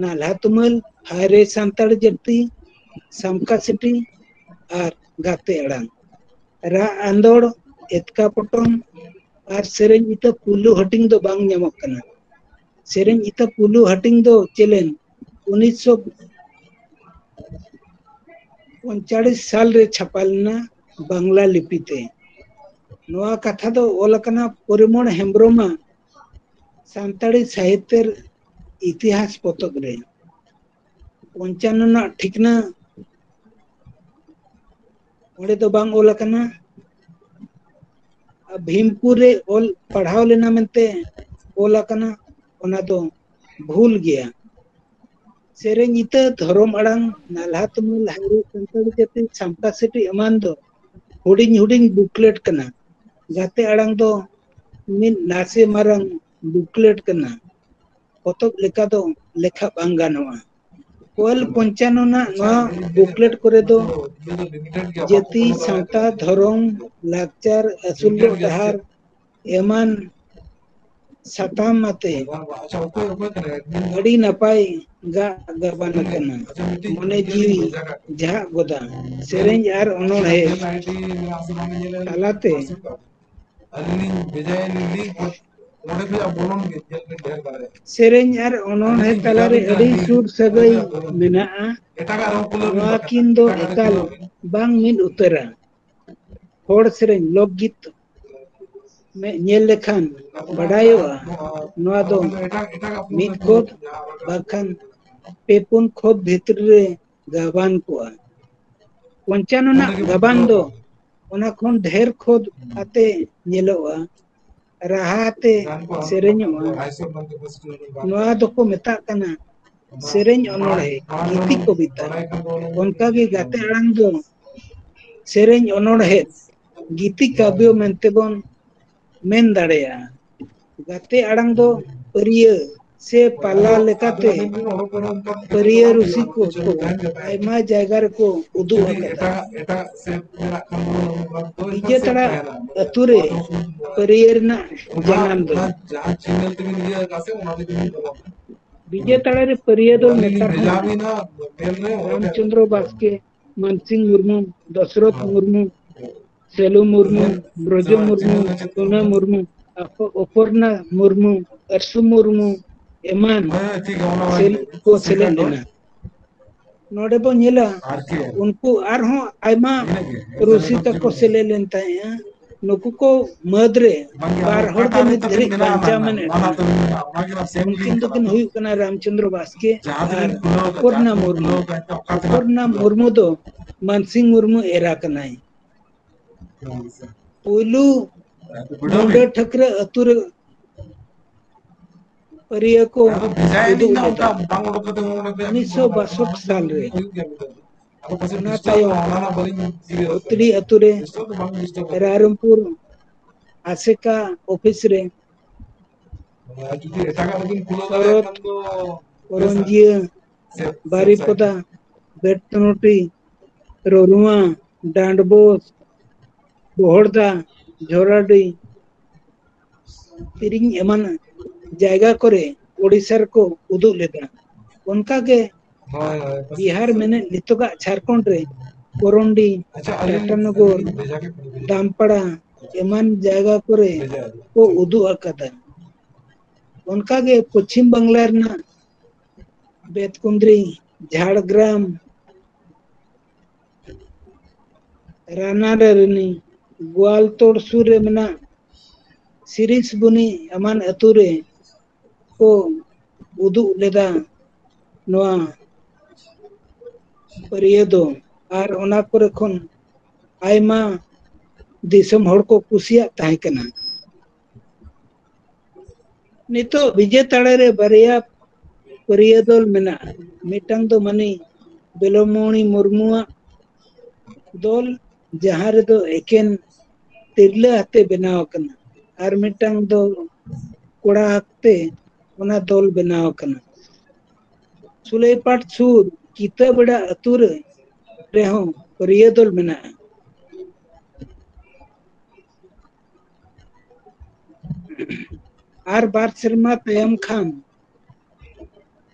ᱱᱟᱞᱦᱟ ᱛᱩᱢᱟᱹᱞ, ᱦᱟᱭ ᱨᱮ ᱥᱟᱱᱛᱟᱲ ᱡᱟᱹᱛᱤ, ᱥᱟᱢᱠᱟ ᱥᱤᱴᱤ ᱟᱨ ᱜᱟᱛᱮ ᱟᱲᱟᱝ᱾ ᱨᱟᱜ ᱟᱸᱫᱳᱲ, ᱮᱛᱠᱟ ᱯᱚᱴᱚᱢ ᱟᱨ ᱥᱮᱨᱮᱧ ᱤᱛᱟᱹ ᱯᱩᱭᱞᱩ ᱦᱟᱹᱴᱤᱧ ᱫᱚ ᱵᱟᱝ ᱧᱟᱢᱚᱜ ᱠᱟᱱᱟ᱾ ᱥᱮᱨᱮᱧ ᱤᱛᱟᱹ ᱯᱩᱭᱞᱩ ᱦᱟᱹᱴᱤᱧ ᱫᱚ ᱪᱮᱞᱮᱱ ᱩᱱᱤᱥᱥᱚ ᱯᱚᱧᱪᱟᱲᱤᱥ ᱥᱟᱞ ᱨᱮ ᱪᱷᱟᱯᱟ ᱞᱮᱱᱟ ᱵᱟᱝᱞᱟ ᱞᱤᱯᱤ ᱛᱮ᱾ ᱱᱚᱣᱟ ᱠᱟᱛᱷᱟ ᱫᱚ ᱚᱞ ᱟᱠᱟᱱᱟ ᱯᱚᱨᱤᱢᱚᱬ ᱦᱮᱢᱵᱨᱚᱢᱟᱜ ᱥᱟᱱᱛᱟᱲᱤ ᱥᱟᱦᱤᱛᱭᱚ ᱤᱛᱤᱦᱟᱥ ᱯᱚᱛᱚᱵ ᱨᱮ᱾ ᱯᱚᱧᱪᱟᱱᱱᱚ ᱨᱮᱱᱟᱜ ᱴᱷᱤᱠᱱᱟ ᱚᱸᱰᱮ ᱫᱚ ᱵᱟᱝ ᱚᱞ ᱟᱠᱟᱱᱟ᱾ ᱵᱷᱤᱢᱯᱩᱨ ᱨᱮ ᱚᱞ ᱯᱟᱲᱦᱟᱣ ᱞᱮᱱᱟ ᱢᱮᱱᱛᱮ ᱚᱞ ᱟᱠᱟᱱᱟ, ᱚᱱᱟ ᱫᱚ ᱵᱷᱩᱞ ᱜᱮᱭᱟ᱾ ᱥᱮᱨᱮᱧ ᱤᱛᱟᱹ, ᱫᱷᱚᱨᱚᱢ ᱟᱲᱟᱝ, ᱱᱟᱞᱦᱟ ᱛᱩᱢᱟᱹᱞ, ᱦᱟᱭᱨᱮ ᱥᱟᱱᱛᱟᱲᱤ ᱡᱟᱹᱛᱤ, ᱥᱟᱢᱠᱟ ᱥᱤᱴᱤ ᱮᱢᱟᱱ ᱫᱚ ᱦᱩᱰᱤᱧ ᱦᱩᱰᱤᱧ ᱵᱩᱠᱞᱮᱴ ᱠᱟᱱᱟ᱾ ᱜᱟᱛᱮ ᱟᱲᱟᱝ ᱫᱚ ᱢᱤᱫ ᱱᱟᱥᱮ ᱢᱟᱨᱟᱝ ᱵᱩᱠᱞᱮᱴ ᱠᱟᱱᱟ᱾ ᱯᱚᱛᱚᱵ ᱞᱮᱠᱟ ᱫᱚ ᱞᱮᱠᱷᱟ ᱵᱟᱝ ᱜᱟᱱᱚᱜᱼᱟ᱾ ᱚᱞ ᱯᱚᱧᱪᱟᱱᱱᱚ ᱨᱮᱱᱟᱜ ᱱᱚᱣᱟ ᱵᱩᱠᱞᱮᱴ ᱠᱚᱨᱮ ᱫᱚ ᱡᱟᱹᱛᱤ, ᱥᱟᱶᱛᱟ, ᱫᱷᱚᱨᱚᱢ, ᱞᱟᱠᱪᱟᱨ, ᱟᱹᱥᱩᱞᱚᱜ ᱰᱟᱦᱟᱨ ᱮᱢᱟᱱ ᱥᱟᱛᱟᱢ ᱟᱛᱮ ᱟᱹᱰᱤ ᱱᱟᱯᱟᱭ ᱜᱟᱜ ᱜᱟᱵᱟᱱ ᱟᱠᱟᱱᱟ᱾ ᱢᱚᱱᱮ ᱡᱤᱣᱤ ᱡᱟᱦᱟᱜ ᱜᱚᱫᱟ᱾ ᱥᱮᱨᱮᱧ ᱟᱨ ᱚᱱᱚᱬᱦᱮ ᱛᱟᱞᱟᱛᱮ ᱟᱹᱞᱤᱧ ᱞᱤᱧ ᱵᱷᱮᱡᱟᱭᱟ ᱞᱤᱧ ᱞᱤᱝᱠ, ᱚᱸᱰᱮ ᱠᱷᱚᱱᱟᱜ ᱵᱚᱞᱚᱱ ᱜᱮ, ᱧᱮᱞ ᱵᱤᱱ ᱰᱷᱮᱨ ᱫᱟᱲᱮᱭᱟᱜᱼᱟ᱾ ᱥᱮᱨᱮᱧ ᱟᱨ ᱚᱱᱚᱬᱦᱮ ᱛᱟᱞᱟᱨᱮ ᱟᱹᱰᱤ ᱥᱩᱨ ᱥᱟᱹᱜᱟᱹᱭ ᱢᱮᱱᱟᱜᱼᱟ᱾ ᱮᱴᱟᱜᱟᱜ ᱨᱮᱦᱚᱸ ᱠᱷᱩᱞᱟᱹᱣ ᱵᱤᱱ ᱱᱚᱣᱟ ᱵᱟᱠᱷᱟᱡ, ᱠᱤᱱ ᱫᱚ ᱮᱴᱟᱜᱟᱜ ᱨᱮ ᱮᱠᱟᱞ ᱠᱷᱩᱞᱟᱹᱣ ᱵᱤᱱ᱾ ᱵᱟᱝ ᱢᱤᱫ ᱩᱛᱟᱹᱨᱟ᱾ ᱦᱚᱲ ᱥᱮᱨᱮᱧ, ᱞᱳᱠᱜᱤᱛ ᱢᱮ-, ᱧᱮᱞ ᱞᱮᱠᱷᱟᱱ ᱵᱟᱰᱟᱭᱚᱜᱼᱟ, ᱱᱚᱣᱟ ᱫᱚ ᱮᱴᱟᱜ, ᱮᱴᱟᱜᱟᱜ ᱯᱷᱳᱱ ᱢᱤᱫ ᱨᱮ ᱠᱷᱚᱫ ᱡᱟᱦᱟᱸ ᱵᱟᱠᱷᱟᱡ ᱵᱟᱝᱠᱷᱟᱱ ᱯᱮ ᱯᱩᱱ ᱠᱷᱚᱫ ᱵᱷᱤᱛᱨᱤ ᱨᱮ ᱜᱟᱵᱟᱱ ᱠᱚᱜᱼᱟ᱾ ᱯᱚᱧᱪᱟᱱᱱᱚ ᱨᱮᱱᱟᱜ ᱜᱟᱵᱟᱱ ᱫᱚ ᱚᱱᱟ ᱠᱷᱚᱱ ᱰᱷᱮᱨ ᱠᱷᱚᱫ ᱟᱛᱮ ᱧᱮᱞᱚᱜᱼᱟ, ᱨᱟᱦᱟ ᱟᱛᱮ ᱥᱮᱨᱮᱧᱚᱜᱼᱟ᱾ ᱱᱚᱣᱟ ᱫᱚᱠᱚ ᱢᱮᱛᱟᱜ ᱠᱟᱱᱟ ᱥᱮᱨᱮᱧ ᱚᱱᱚᱬᱦᱮ, ᱜᱤᱛᱤ ᱠᱚᱵᱤᱛᱟ᱾ ᱚᱱᱠᱟᱜᱮ ᱜᱟᱛᱮ ᱟᱲᱟᱝ ᱫᱚ ᱥᱮᱨᱮᱧ ᱚᱱᱚᱬᱦᱮ, ᱜᱤᱛᱤ ᱠᱟᱵᱭᱚ ᱢᱮᱱᱛᱮ ᱵᱚᱱ ᱢᱮᱱ ᱫᱟᱲᱮᱭᱟᱜᱼᱟ᱾ ᱜᱟᱛᱮ ᱟᱲᱟᱝ ᱫᱚ ᱯᱟᱹᱨᱭᱟᱹ, ᱥᱮ ᱯᱟᱞᱟ ᱞᱮᱠᱟᱛᱮ ᱯᱟᱹᱨᱤᱭᱟᱹ ᱨᱩᱥᱤ ᱠᱚ ᱟᱭᱢᱟ ᱡᱟᱭᱜᱟ ᱨᱮᱠᱚ ᱩᱫᱩᱜ ᱟᱠᱟᱫᱟ᱾ ᱵᱤᱡᱮᱛᱟᱲᱟ ᱟᱹᱛᱩ ᱨᱮ ᱯᱟᱹᱨᱤᱭᱟᱹ ᱨᱮᱱᱟᱜ ᱡᱟᱱᱟᱢ ᱫᱚ᱾ ᱵᱤᱡᱮᱛᱟᱲᱟ ᱨᱮ ᱯᱟᱹᱨᱤᱭᱟᱹ ᱫᱚ ᱱᱮᱛᱟᱨ ᱦᱚᱸ ᱨᱟᱢᱪᱚᱸᱫᱽᱨᱚ ᱵᱟᱥᱠᱮ, ᱢᱟᱱᱥᱤᱝ ᱢᱩᱨᱢᱩ, ᱫᱚᱥᱨᱚᱛᱷ ᱢᱩᱨᱢᱩ, ᱥᱮᱞᱩ ᱢᱩᱨᱢᱩ, ᱵᱨᱚᱡᱚ ᱢᱩᱨᱢᱩ, ᱥᱳᱱᱟ ᱢᱩᱨᱢᱩ, ᱚᱯᱚᱨᱱᱟ ᱢᱩᱨᱢᱩ, ᱟᱨᱥᱩ ᱢᱩᱨᱢᱩ ᱮᱢᱟᱱ ᱠᱚ ᱥᱮᱞᱮᱫ ᱞᱮᱱᱟ᱾ ᱱᱚᱰᱮ ᱵᱚᱱ ᱧᱮᱞᱟ, ᱩᱱᱠᱩ ᱟᱨᱦᱚᱸ ᱟᱭᱢᱟ ᱨᱩᱥᱤᱠᱟ ᱠᱚ ᱥᱮᱞᱮᱫ ᱞᱮᱱ ᱛᱟᱦᱮᱸᱫᱼᱟ᱾ ᱱᱩᱠᱩ ᱠᱚ ᱢᱟᱹᱫᱽ ᱨᱮ ᱵᱟᱨ ᱦᱚᱲ ᱜᱮ ᱱᱤᱛ ᱫᱷᱟᱹᱨᱤᱡ ᱵᱟᱧᱪᱟᱣ ᱢᱮᱱᱟᱜ ᱠᱤᱱᱟ᱾ ᱩᱱᱠᱤᱱ ᱫᱚᱠᱤᱱ ᱦᱩᱭᱩᱜ ᱠᱟᱱᱟ ᱨᱟᱢᱪᱚᱸᱫᱽᱨᱚ ᱵᱟᱥᱠᱮ ᱟᱨ ᱚᱯᱚᱨᱱᱟ ᱢᱩᱨᱢᱩ᱾ ᱚᱯᱚᱨᱱᱟ ᱢᱩᱨᱢᱩ ᱫᱚ ᱢᱟᱱᱥᱤᱝ ᱢᱩᱨᱢᱩ ᱮᱨᱟ ᱠᱟᱱᱟᱭ᱾ ᱯᱩᱭᱞᱩ ᱢᱩᱱᱰᱟᱹ ᱴᱷᱟᱹᱠᱨᱟᱹ ᱟᱹᱛᱩ ᱨᱮ ᱯᱟᱹᱨᱤᱭᱟᱹ ᱠᱚ ᱩᱫᱩᱜ ᱞᱮᱫᱟ ᱩᱱᱤᱥᱥᱚ ᱵᱟᱥᱚᱴ ᱥᱟᱞ ᱨᱮ᱾ ᱚᱱᱟ ᱛᱟᱭᱚᱢ ᱚᱛᱲᱤ ᱟᱹᱛᱩ ᱨᱮ ᱨᱟᱭᱨᱚᱝᱯᱩᱨ ᱟᱥᱮᱠᱟ ᱚᱯᱷᱤᱥ ᱨᱮ ᱥᱚᱨᱚᱛ, ᱠᱚᱨᱚᱧᱡᱤᱭᱟᱹ, ᱵᱟᱨᱤᱯᱚᱫᱟ, ᱵᱮᱛᱱᱚᱴᱤ, ᱨᱚᱨᱩᱣᱟ, ᱰᱟᱸᱰᱵᱳᱥ, ᱵᱚᱦᱚᱲᱫᱟ, ᱡᱷᱚᱨᱟᱰᱤ, ᱛᱤᱨᱤᱧ ᱮᱢᱟᱱ ᱡᱟᱭᱜᱟ ᱠᱚᱨᱮ ᱳᱰᱤᱥᱟ ᱨᱮᱠᱚ ᱩᱫᱩᱜ ᱞᱮᱫᱟ᱾ ᱚᱱᱠᱟᱜᱮ ᱵᱤᱦᱟᱨ ᱢᱮᱱᱮᱫ ᱱᱤᱛᱚᱜᱟᱜ ᱡᱷᱟᱲᱠᱷᱚᱸᱰ ᱨᱮ ᱠᱚᱨᱚᱱᱰᱤ, ᱴᱟᱴᱟᱱᱚᱜᱚᱨ, ᱫᱟᱢᱯᱟᱲᱟ ᱮᱢᱟᱱ ᱡᱟᱭᱜᱟ ᱠᱚᱨᱮ ᱠᱚ ᱩᱫᱩᱜ ᱟᱠᱟᱫᱟ᱾ ᱚᱱᱠᱟᱜᱮ ᱯᱚᱪᱷᱤᱢ ᱵᱟᱝᱞᱟ ᱨᱮᱱᱟᱜ ᱵᱮᱛᱠᱩᱸᱫᱽᱨᱤ, ᱡᱷᱟᱲᱜᱨᱟᱢ, ᱨᱟᱱᱟᱰᱟᱨᱱᱤ, ᱜᱳᱣᱟᱞᱛᱳᱲ ᱥᱩᱨ ᱨᱮ ᱢᱮᱱᱟᱜ ᱥᱤᱨᱤᱥᱵᱩᱱᱤ ᱮᱢᱟᱱ ᱟᱹᱛᱩ ᱨᱮ ᱠᱚ ᱩᱫᱩᱜ ᱞᱮᱫᱟ ᱱᱚᱣᱟ ᱯᱟᱹᱨᱭᱟᱹ ᱫᱚ᱾ ᱟᱨ ᱚᱱᱟ ᱠᱚᱨᱮ ᱠᱷᱚᱱ ᱟᱭᱢᱟ ᱫᱤᱥᱚᱢ ᱦᱚᱲ ᱠᱚ ᱠᱩᱥᱤᱭᱟᱜ ᱛᱟᱦᱮᱸ ᱠᱟᱱᱟ᱾ ᱱᱤᱛᱚᱜ ᱵᱤᱡᱮᱛᱟᱲᱟ ᱨᱮ ᱵᱟᱨᱭᱟ ᱯᱟᱹᱨᱭᱟᱹ ᱫᱚᱞ ᱢᱮᱱᱟᱜᱼᱟ᱾ ᱢᱤᱫᱴᱟᱝ ᱫᱚ ᱢᱟᱹᱱᱤ ᱵᱮᱞᱚᱢᱚᱬᱤ ᱢᱩᱨᱢᱩᱣᱟᱜ ᱫᱚᱞ, ᱡᱟᱦᱟᱸ ᱨᱮᱫᱚ ᱮᱠᱮᱱ ᱛᱤᱨᱞᱟᱹ ᱟᱛᱮ ᱵᱮᱱᱟᱣ ᱟᱠᱟᱱᱟ, ᱟᱨ ᱢᱤᱫᱴᱟᱝ ᱫᱚ ᱠᱚᱲᱟ ᱟᱛᱮ ᱚᱱᱟ ᱫᱚᱞ ᱵᱮᱱᱟᱣ ᱟᱠᱟᱱᱟ᱾ ᱥᱩᱞᱟᱹᱭᱯᱟᱴ ᱥᱩᱨ ᱠᱤᱛᱟᱹᱵᱮᱲᱟ ᱟᱹᱛᱩ ᱨᱮ ᱨᱮᱦᱚᱸ ᱯᱟᱹᱨᱭᱟᱹ ᱫᱚᱞ ᱢᱮᱱᱟᱜᱼᱟ᱾ ᱟᱨ ᱵᱟᱨ ᱥᱮᱨᱢᱟ ᱛᱟᱭᱚᱢ ᱠᱷᱟᱱ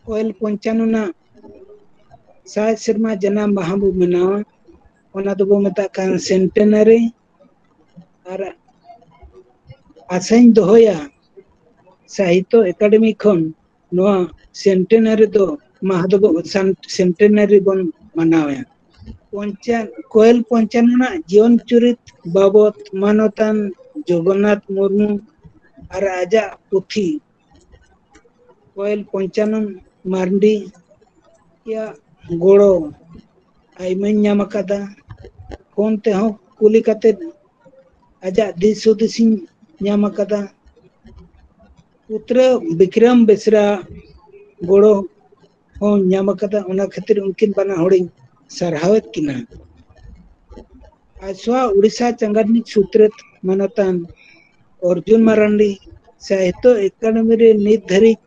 ᱠᱚᱭᱮᱞ ᱯᱚᱧᱪᱟᱱᱚᱱᱟᱜ ᱥᱟᱭ ᱥᱮᱨᱢᱟ ᱡᱟᱱᱟᱢ ᱢᱟᱦᱟ ᱵᱚ ᱢᱟᱱᱟᱣᱟ᱾ ᱚᱱᱟ ᱫᱚᱵᱚ ᱢᱮᱛᱟᱜ ᱠᱟᱱ centenary᱾ ᱟᱨ ᱟᱥᱟᱧ ᱫᱚᱦᱚᱭᱟ ᱥᱟᱦᱤᱛᱛᱚ ᱮᱠᱟᱰᱮᱢᱤ ᱠᱷᱚᱱ ᱱᱚᱣᱟ centenary ᱫᱚ ᱢᱟᱦᱟ ᱫᱚᱵᱚ centenary ᱵᱚᱱ ᱢᱟᱱᱟᱣᱟ᱾ ᱯᱚᱧᱪᱟ-, ᱠᱚᱭᱮᱞ ᱯᱚᱧᱪᱟᱱᱚᱱᱟᱜ ᱡᱤᱭᱚᱱ ᱪᱩᱨᱤᱛ ᱵᱟᱵᱚᱛ ᱢᱟᱱᱚᱛᱟᱱ ᱡᱚᱜᱚᱱᱱᱟᱛᱷ ᱢᱩᱨᱢᱩ ᱟᱨ ᱟᱡᱟᱜ ᱯᱩᱛᱷᱤ ᱠᱚᱭᱮᱞ ᱯᱚᱧᱪᱟᱱᱚᱱ ᱢᱟᱨᱰᱤ ᱭᱟᱜ ᱜᱚᱲᱚ ᱟᱭᱢᱟᱧ ᱧᱟᱢ ᱟᱠᱟᱫᱟ᱾ ᱯᱷᱳᱱ ᱛᱮᱦᱚᱸ ᱠᱩᱞᱤ ᱠᱟᱛᱮ ᱟᱡᱟᱜ ᱫᱤᱥ ᱦᱩᱫᱤᱥᱤᱧ ᱧᱟᱢ ᱟᱠᱟᱫᱟ᱾ ᱯᱩᱛᱨᱟᱹ ᱵᱤᱠᱨᱚᱢ ᱵᱮᱥᱨᱟ ᱜᱚᱲᱚ ᱦᱚᱸ ᱧᱟᱢ ᱟᱠᱟᱫᱟ᱾ ᱚᱱᱟ ᱠᱷᱟᱹᱛᱤᱨ ᱩᱱᱠᱤᱱ ᱵᱟᱱᱟ ᱦᱚᱲᱤᱧ ᱥᱟᱨᱦᱟᱣᱮᱫ ᱠᱤᱱᱟ᱾ ᱟᱡᱥᱣᱟ ᱩᱲᱤᱥᱥᱟ ᱪᱟᱸᱜᱟᱱᱤᱠ ᱥᱩᱛᱨᱮᱛ ᱢᱟᱱᱚᱛᱟᱱ ᱚᱨᱡᱩᱱ ᱢᱟᱨᱟᱱᱰᱤ ᱥᱟᱦᱤᱛᱛᱚ ᱮᱠᱟᱰᱮᱢᱤ ᱨᱮ ᱱᱤᱛ ᱫᱷᱟᱹᱨᱤᱡ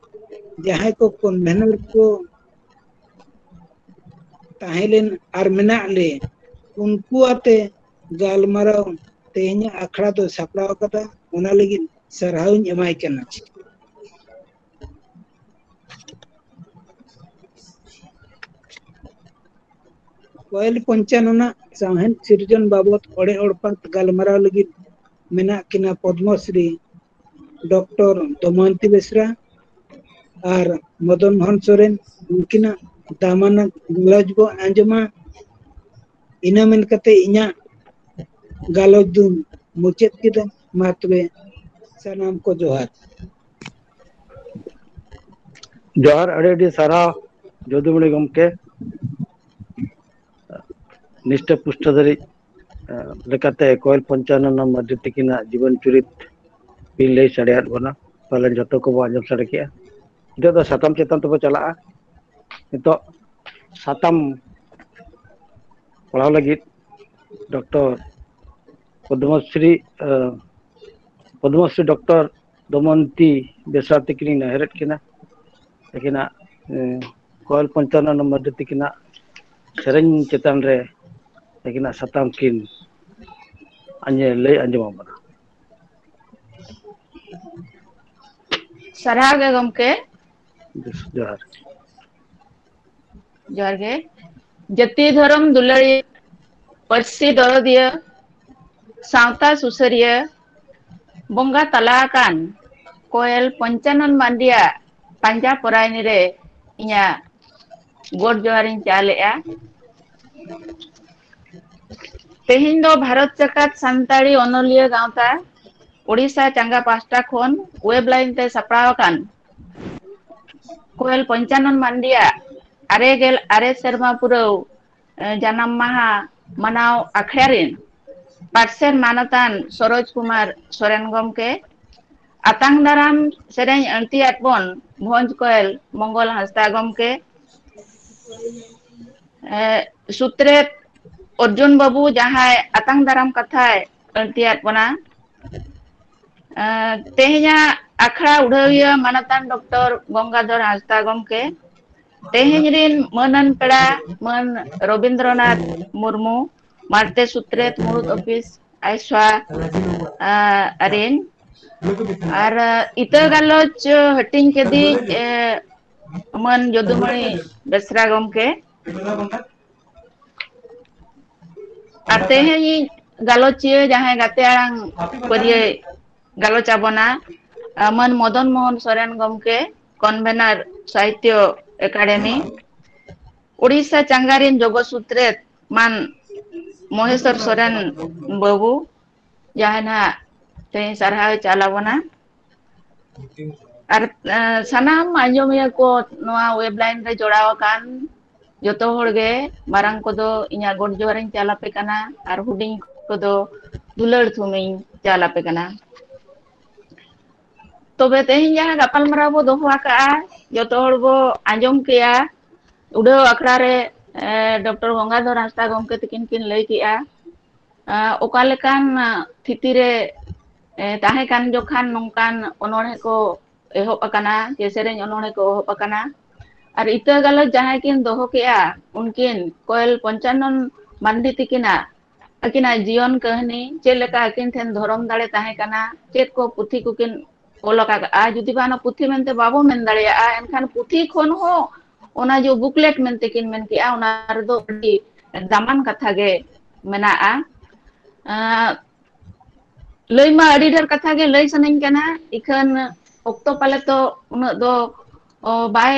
ᱡᱟᱦᱟᱸᱭ ᱠᱚ convener ᱠᱚ ᱛᱟᱦᱮᱸ ᱞᱮᱱ ᱟᱨ ᱢᱮᱱᱟᱜ ᱞᱮ, ᱩᱱᱠᱩ ᱟᱛᱮ ᱜᱟᱞᱢᱟᱨᱟᱣ ᱛᱮᱦᱮᱧᱟᱜ ᱟᱠᱷᱲᱟ ᱫᱚ ᱥᱟᱯᱲᱟᱣ ᱟᱠᱟᱫᱟ, ᱚᱱᱟ ᱞᱟᱹᱜᱤᱫ ᱥᱟᱨᱦᱟᱣ ᱤᱧ ᱮᱢᱟᱭ ᱠᱟᱱᱟ᱾ ᱠᱚᱭᱮᱞ ᱯᱚᱧᱪᱟᱱᱚᱱᱟᱜ ᱥᱟᱶᱦᱮᱫ ᱥᱤᱨᱡᱚᱱ ᱵᱟᱵᱚᱛ ᱚᱲᱮ ᱚᱲᱯᱟᱛ ᱜᱟᱞᱢᱟᱨᱟᱣ ᱞᱟᱹᱜᱤᱫ ᱢᱮᱱᱟᱜ ᱠᱤᱱᱟ ᱯᱚᱫᱽᱢᱚᱥᱨᱤ ᱰᱚᱠᱴᱚᱨ ᱫᱚᱢᱚᱭᱚᱱᱛᱤ ᱵᱮᱥᱨᱟ ᱟᱨ ᱢᱚᱫᱚᱱ ᱢᱳᱦᱚᱱ ᱥᱚᱨᱮᱱ᱾ ᱩᱱᱠᱤᱱᱟᱜ ᱫᱟᱢᱟᱱᱟᱜ ᱜᱟᱞᱚᱪ ᱵᱚ ᱟᱸᱡᱚᱢᱟ᱾ ᱤᱱᱟᱹ ᱢᱮᱱ ᱠᱟᱛᱮ ᱤᱧᱟᱹᱜ ᱜᱟᱞᱚᱪ ᱫᱩᱧ ᱢᱩᱪᱟᱹᱫ ᱠᱮᱫᱟ᱾ ᱢᱟ ᱛᱚᱵᱮ ᱥᱟᱱᱟᱢ ᱠᱚ ᱡᱚᱦᱟᱨ᱾ ᱡᱚᱦᱟᱨ, ᱟᱹᱰᱤ ᱟᱹᱰᱤ ᱥᱟᱨᱦᱟᱣ ᱡᱚᱫᱩᱢᱚᱬᱤ ᱜᱚᱢᱠᱮ᱾ ᱱᱤᱥᱴᱟᱹ ᱯᱩᱥᱴᱟᱹ ᱫᱷᱟᱹᱨᱤᱡ, ᱮ, ᱞᱮᱠᱟᱛᱮ ᱠᱚᱭᱮᱞ ᱯᱚᱧᱪᱟᱱᱚᱱ ᱢᱟᱨᱰᱤ ᱛᱤᱠᱤᱱᱟᱜ ᱡᱤᱵᱚᱱ ᱪᱩᱨᱤᱛ ᱵᱤᱱ ᱞᱟᱹᱭ ᱥᱟᱰᱮᱭᱟᱫ ᱵᱚᱱᱟ᱾ ᱯᱟᱞᱮᱱ ᱡᱚᱛᱚ ᱠᱚᱵᱚ ᱟᱸᱡᱚᱢ ᱥᱟᱰᱮ ᱠᱮᱜᱼᱟ᱾ ᱱᱤᱛᱚᱜ ᱫᱚ ᱥᱟᱛᱟᱢ ᱪᱮᱛᱟᱱ ᱛᱮᱵᱚ ᱪᱟᱞᱟᱜᱼᱟ᱾ ᱱᱤᱛᱚᱜ ᱥᱟᱛᱟᱢ ᱯᱟᱲᱦᱟᱣ ᱞᱟᱹᱜᱤᱫ ᱰᱚᱠᱴᱚᱨ ᱯᱚᱫᱽᱢᱚᱥᱨᱤ, ᱮ, ᱯᱚᱫᱽᱢᱚᱥᱨᱤ ᱰᱚᱠᱴᱚᱨ ᱫᱚᱢᱚᱱᱛᱤ ᱵᱮᱥᱨᱟ ᱛᱤᱠᱤᱱᱤᱧ ᱱᱮᱦᱚᱨᱮᱫ ᱠᱤᱱᱟ᱾ ᱛᱟᱹᱠᱤᱱᱟᱜ ᱠᱚᱭᱮᱞ ᱯᱚᱧᱪᱟᱱᱚᱱ ᱢᱟᱨᱰᱤ ᱛᱤᱠᱤᱱᱟᱜ ᱥᱮᱨᱮᱧ ᱪᱮᱛᱟᱱ ᱨᱮ ᱛᱟᱹᱠᱤᱱᱟᱜ ᱥᱟᱛᱟᱢ ᱠᱤᱱ ᱟᱸᱡᱮ-, ᱞᱟᱹᱭ ᱟᱸᱡᱚᱢ ᱟᱵᱚᱱᱟ᱾ ᱥᱟᱨᱦᱟᱣ ᱜᱮ ᱜᱚᱢᱠᱮ᱾ ᱡᱚᱦᱟᱨ᱾ ᱡᱚᱦᱟᱨ ᱜᱮ᱾ ᱡᱟᱹᱛᱤ ᱫᱷᱚᱨᱚᱢ ᱫᱩᱞᱟᱹᱲᱤᱭᱟᱹ, ᱯᱟᱹᱨᱥᱤ ᱫᱚᱨᱚᱫᱤᱭᱟᱹ, ᱥᱟᱶᱛᱟ ᱥᱩᱥᱟᱹᱨᱤᱭᱟᱹ, ᱵᱚᱸᱜᱟ ᱛᱟᱞᱟ ᱟᱠᱟᱱ ᱠᱚᱭᱮᱞ ᱯᱚᱧᱪᱟᱱᱚᱱ ᱢᱟᱱᱰᱤᱭᱟᱜ ᱯᱟᱸᱡᱟ ᱯᱚᱨᱟᱭᱱᱤ ᱨᱮ ᱤᱧᱟᱹᱜ ᱜᱚᱰ ᱡᱚᱦᱟᱨᱤᱧ ᱪᱟᱞᱮᱜᱼᱟ᱾ ᱛᱮᱦᱮᱧ ᱫᱚ ᱵᱷᱟᱨᱚᱛ ᱡᱟᱠᱟᱛ ᱥᱟᱱᱛᱟᱲᱤ ᱚᱱᱚᱞᱤᱭᱟᱹ ᱜᱟᱶᱛᱟ ᱳᱰᱤᱥᱟ ᱪᱟᱸᱜᱟ ᱯᱟᱦᱴᱟ ᱠᱷᱚᱱ ᱣᱮᱵ ᱞᱟᱭᱤᱱ ᱛᱮ ᱥᱟᱯᱲᱟᱣ ᱟᱠᱟᱱ ᱠᱚᱭᱮᱞ ᱯᱚᱧᱪᱟᱱᱚᱱ ᱢᱟᱱᱰᱤᱭᱟᱜ ᱟᱨᱮ ᱜᱮᱞ ᱟᱨᱮ ᱥᱮᱨᱢᱟ ᱯᱩᱨᱟᱹᱣ ᱡᱟᱱᱟᱢ ᱢᱟᱦᱟ ᱢᱟᱱᱟᱣ ᱟᱠᱷᱲᱟ ᱨᱮᱱ ᱯᱟᱨᱥᱮᱛ ᱢᱟᱱᱚᱛᱟᱱ ᱥᱚᱨᱳᱡᱽ ᱠᱩᱢᱟᱨ ᱥᱚᱨᱮᱱ ᱜᱚᱢᱠᱮ, ᱟᱛᱟᱝ ᱫᱟᱨᱟᱢ ᱥᱮᱨᱮᱧ ᱟᱹᱲᱛᱤᱭᱟᱫ ᱵᱚᱱ ᱵᱷᱚᱸᱡᱽ ᱠᱚᱭᱮᱞ ᱢᱚᱝᱜᱚᱞ ᱦᱟᱸᱥᱫᱟ ᱜᱚᱢᱠᱮ, ᱥᱩᱛᱨᱮᱛ ᱚᱨᱡᱩᱱ ᱵᱟᱹᱵᱩ ᱡᱟᱦᱟᱸᱭ ᱟᱛᱟᱝ ᱫᱟᱨᱟᱢ ᱠᱟᱛᱷᱟᱭ ᱟᱹᱲᱛᱤᱭᱟᱫ ᱵᱚᱱᱟ, ᱛᱮᱦᱮᱧᱟᱜ ᱟᱠᱷᱲᱟ ᱩᱰᱷᱟᱹᱣᱤᱭᱟᱹ ᱢᱟᱱᱚᱛᱟᱱ ᱰᱚᱠᱴᱚᱨ ᱜᱚᱝᱜᱟᱫᱷᱚᱨ ᱦᱟᱸᱥᱫᱟ ᱜᱚᱢᱠᱮ, ᱛᱮᱦᱮᱧ ᱨᱤᱱ ᱢᱟᱹᱱᱟᱱ ᱯᱮᱲᱟ ᱢᱟᱹᱱ ᱨᱚᱵᱤᱱᱫᱨᱚᱱᱟᱛᱷ ᱢᱩᱨᱢᱩ, ᱢᱟᱲᱛᱮ ᱥᱩᱛᱨᱮᱛ ᱢᱩᱲᱩᱫ ᱚᱯᱷᱤᱥ ᱟᱭᱥᱣᱟ ᱟᱨᱤᱱ, ᱟᱨ ᱤᱛᱟᱹ ᱜᱟᱞᱚᱪ ᱦᱟᱹᱴᱤᱧ ᱠᱮᱫᱤᱡ ᱢᱟᱹᱱ ᱡᱚᱫᱩᱢᱚᱬᱤ ᱵᱮᱥᱨᱟ ᱜᱚᱢᱠᱮ, ᱟᱨ ᱛᱮᱦᱮᱧ ᱜᱟᱞᱚᱪᱤᱭᱟᱹ ᱡᱟᱦᱟᱸᱭ ᱜᱟᱛᱮ ᱟᱲᱟᱝ ᱯᱟᱹᱨᱭᱟᱹ ᱜᱟᱞᱚᱪ ᱟᱵᱚᱱᱟ, ᱢᱟᱹᱱ ᱢᱚᱫᱚᱱ ᱢᱳᱦᱚᱱ ᱥᱚᱨᱮᱱ ᱜᱚᱢᱠᱮ, ᱠᱚᱱᱵᱷᱮᱱᱟᱨ ᱥᱟᱦᱤᱛᱭᱚ ᱮᱠᱟᱰᱮᱢᱤ, ᱳᱰᱤᱥᱟ ᱪᱟᱸᱜᱟ ᱨᱤᱱ ᱡᱚᱜᱚ ᱥᱩᱛᱨᱮᱛ ᱢᱟᱱ ᱢᱚᱦᱮᱥᱚᱨ ᱥᱚᱨᱮᱱ ᱵᱟᱹᱵᱩ, ᱡᱟᱦᱟᱸᱭ ᱱᱟᱦᱟᱜ ᱛᱮᱦᱮᱧ ᱥᱟᱨᱦᱟᱣ ᱮ ᱪᱟᱞ ᱟᱵᱚᱱᱟ᱾ ᱟᱨ ᱥᱟᱱᱟᱢ ᱟᱸᱡᱚᱢᱤᱭᱟᱹ ᱠᱚ ᱱᱚᱣᱟ ᱣᱮᱵ ᱞᱟᱭᱤᱱ ᱨᱮ ᱡᱚᱲᱟᱣ ᱟᱠᱟᱱ ᱡᱚᱛᱚ ᱦᱚᱲ ᱜᱮ, ᱢᱟᱨᱟᱝ ᱠᱚᱫᱚ ᱤᱧᱟᱹᱜ ᱜᱚᱰ ᱡᱚᱦᱟᱨᱤᱧ ᱪᱟᱞ ᱟᱯᱮ ᱠᱟᱱᱟ ᱟᱨ ᱦᱩᱰᱤᱧ ᱠᱚᱫᱚ ᱫᱩᱞᱟᱹᱲ ᱛᱷᱩᱢᱤᱧ ᱪᱟᱞ ᱟᱯᱮ ᱠᱟᱱᱟ᱾ ᱛᱚᱵᱮ ᱛᱮᱦᱮᱧ ᱡᱟᱦᱟᱸ ᱜᱟᱯᱟᱞᱢᱟᱨᱟᱣ ᱵᱚ ᱫᱚᱦᱚ ᱟᱠᱟᱫᱼᱟ, ᱡᱚᱛᱚ ᱦᱚᱲ ᱵᱚ ᱟᱸᱡᱚᱢ ᱠᱮᱜᱼᱟ᱾ ᱩᱰᱷᱟᱹᱣ ᱟᱠᱷᱲᱟ ᱨᱮ ᱰᱚᱠᱴᱚᱨ ᱜᱚᱝᱜᱟᱫᱷᱚᱨ ᱦᱟᱸᱥᱫᱟ ᱜᱚᱢᱠᱮ ᱛᱟᱹᱠᱤᱱ ᱠᱤᱱ ᱞᱟᱹᱭ ᱠᱮᱜᱼᱟ, ᱚᱠᱟ ᱞᱮᱠᱟᱱ ᱛᱷᱤᱛᱤ ᱨᱮ ᱛᱟᱦᱮᱸ ᱠᱟᱱ ᱡᱚᱠᱷᱟᱱ ᱱᱚᱝᱠᱟᱱ ᱚᱱᱚᱬᱦᱮ ᱠᱚ ᱮᱦᱚᱵ ᱟᱠᱟᱱᱟ, ᱪᱮ ᱥᱮᱨᱮᱧ ᱚᱱᱚᱬᱦᱮ ᱠᱚ ᱮᱦᱚᱵ ᱟᱠᱟᱱᱟ᱾ ᱟᱨ ᱤᱛᱟᱹ ᱜᱟᱞᱚᱪ ᱡᱟᱦᱟᱸᱭ ᱠᱤᱱ ᱫᱚᱦᱚ ᱠᱮᱜᱼᱟ, ᱩᱱᱠᱤᱱ ᱠᱚᱭᱮᱞ ᱯᱚᱧᱪᱟᱱᱚᱱ ᱢᱟᱱᱰᱤ ᱛᱤᱠᱤᱱᱟᱜ, ᱟᱹᱠᱤᱱᱟᱜ ᱡᱤᱭᱚᱱ ᱠᱟᱹᱦᱱᱤ, ᱪᱮᱫ ᱞᱮᱠᱟ ᱟᱹᱠᱤᱱ ᱴᱷᱮᱱ ᱫᱷᱚᱨᱚᱢ ᱫᱟᱲᱮ ᱛᱟᱦᱮᱸ ᱠᱟᱱᱟ, ᱪᱮᱫ ᱠᱚ ᱯᱩᱛᱷᱤ ᱠᱚᱠᱤᱱ ᱚᱞ ᱟᱠᱟᱫᱼᱟ᱾ ᱡᱩᱫᱤ ᱵᱟᱝ ᱚᱱᱟ ᱯᱩᱛᱷᱤ ᱢᱮᱱᱛᱮ ᱵᱟᱵᱚ ᱢᱮᱱ ᱫᱟᱲᱮᱭᱟᱜᱼᱟ, ᱮᱱᱠᱷᱟᱱ ᱯᱩᱛᱷᱤ ᱠᱷᱚᱱ ᱦᱚᱸ ᱚᱱᱟ ᱡᱮ ᱵᱩᱠᱞᱮᱴ ᱢᱮᱱᱛᱮ ᱠᱤᱱ ᱢᱮᱱ ᱠᱮᱜᱼᱟ, ᱚᱱᱟ ᱨᱮᱫᱚ ᱟᱹᱰᱤ ᱫᱟᱢᱟᱱ ᱠᱟᱛᱷᱟ ᱜᱮ ᱢᱮᱱᱟᱜᱼᱟ᱾ ᱟᱸ, ᱞᱟᱹᱭ ᱢᱟ ᱟᱹᱰᱤ ᱰᱷᱮᱨ ᱠᱟᱛᱷᱟ ᱜᱮ ᱞᱟᱹᱭ ᱥᱟᱱᱟᱧ ᱠᱟᱱᱟ, ᱤᱠᱷᱟᱹᱱ ᱚᱠᱛᱚ ᱯᱟᱞᱮ ᱛᱚ ᱩᱱᱟᱹᱜ ᱫᱚ, ᱚ, ᱵᱟᱭ,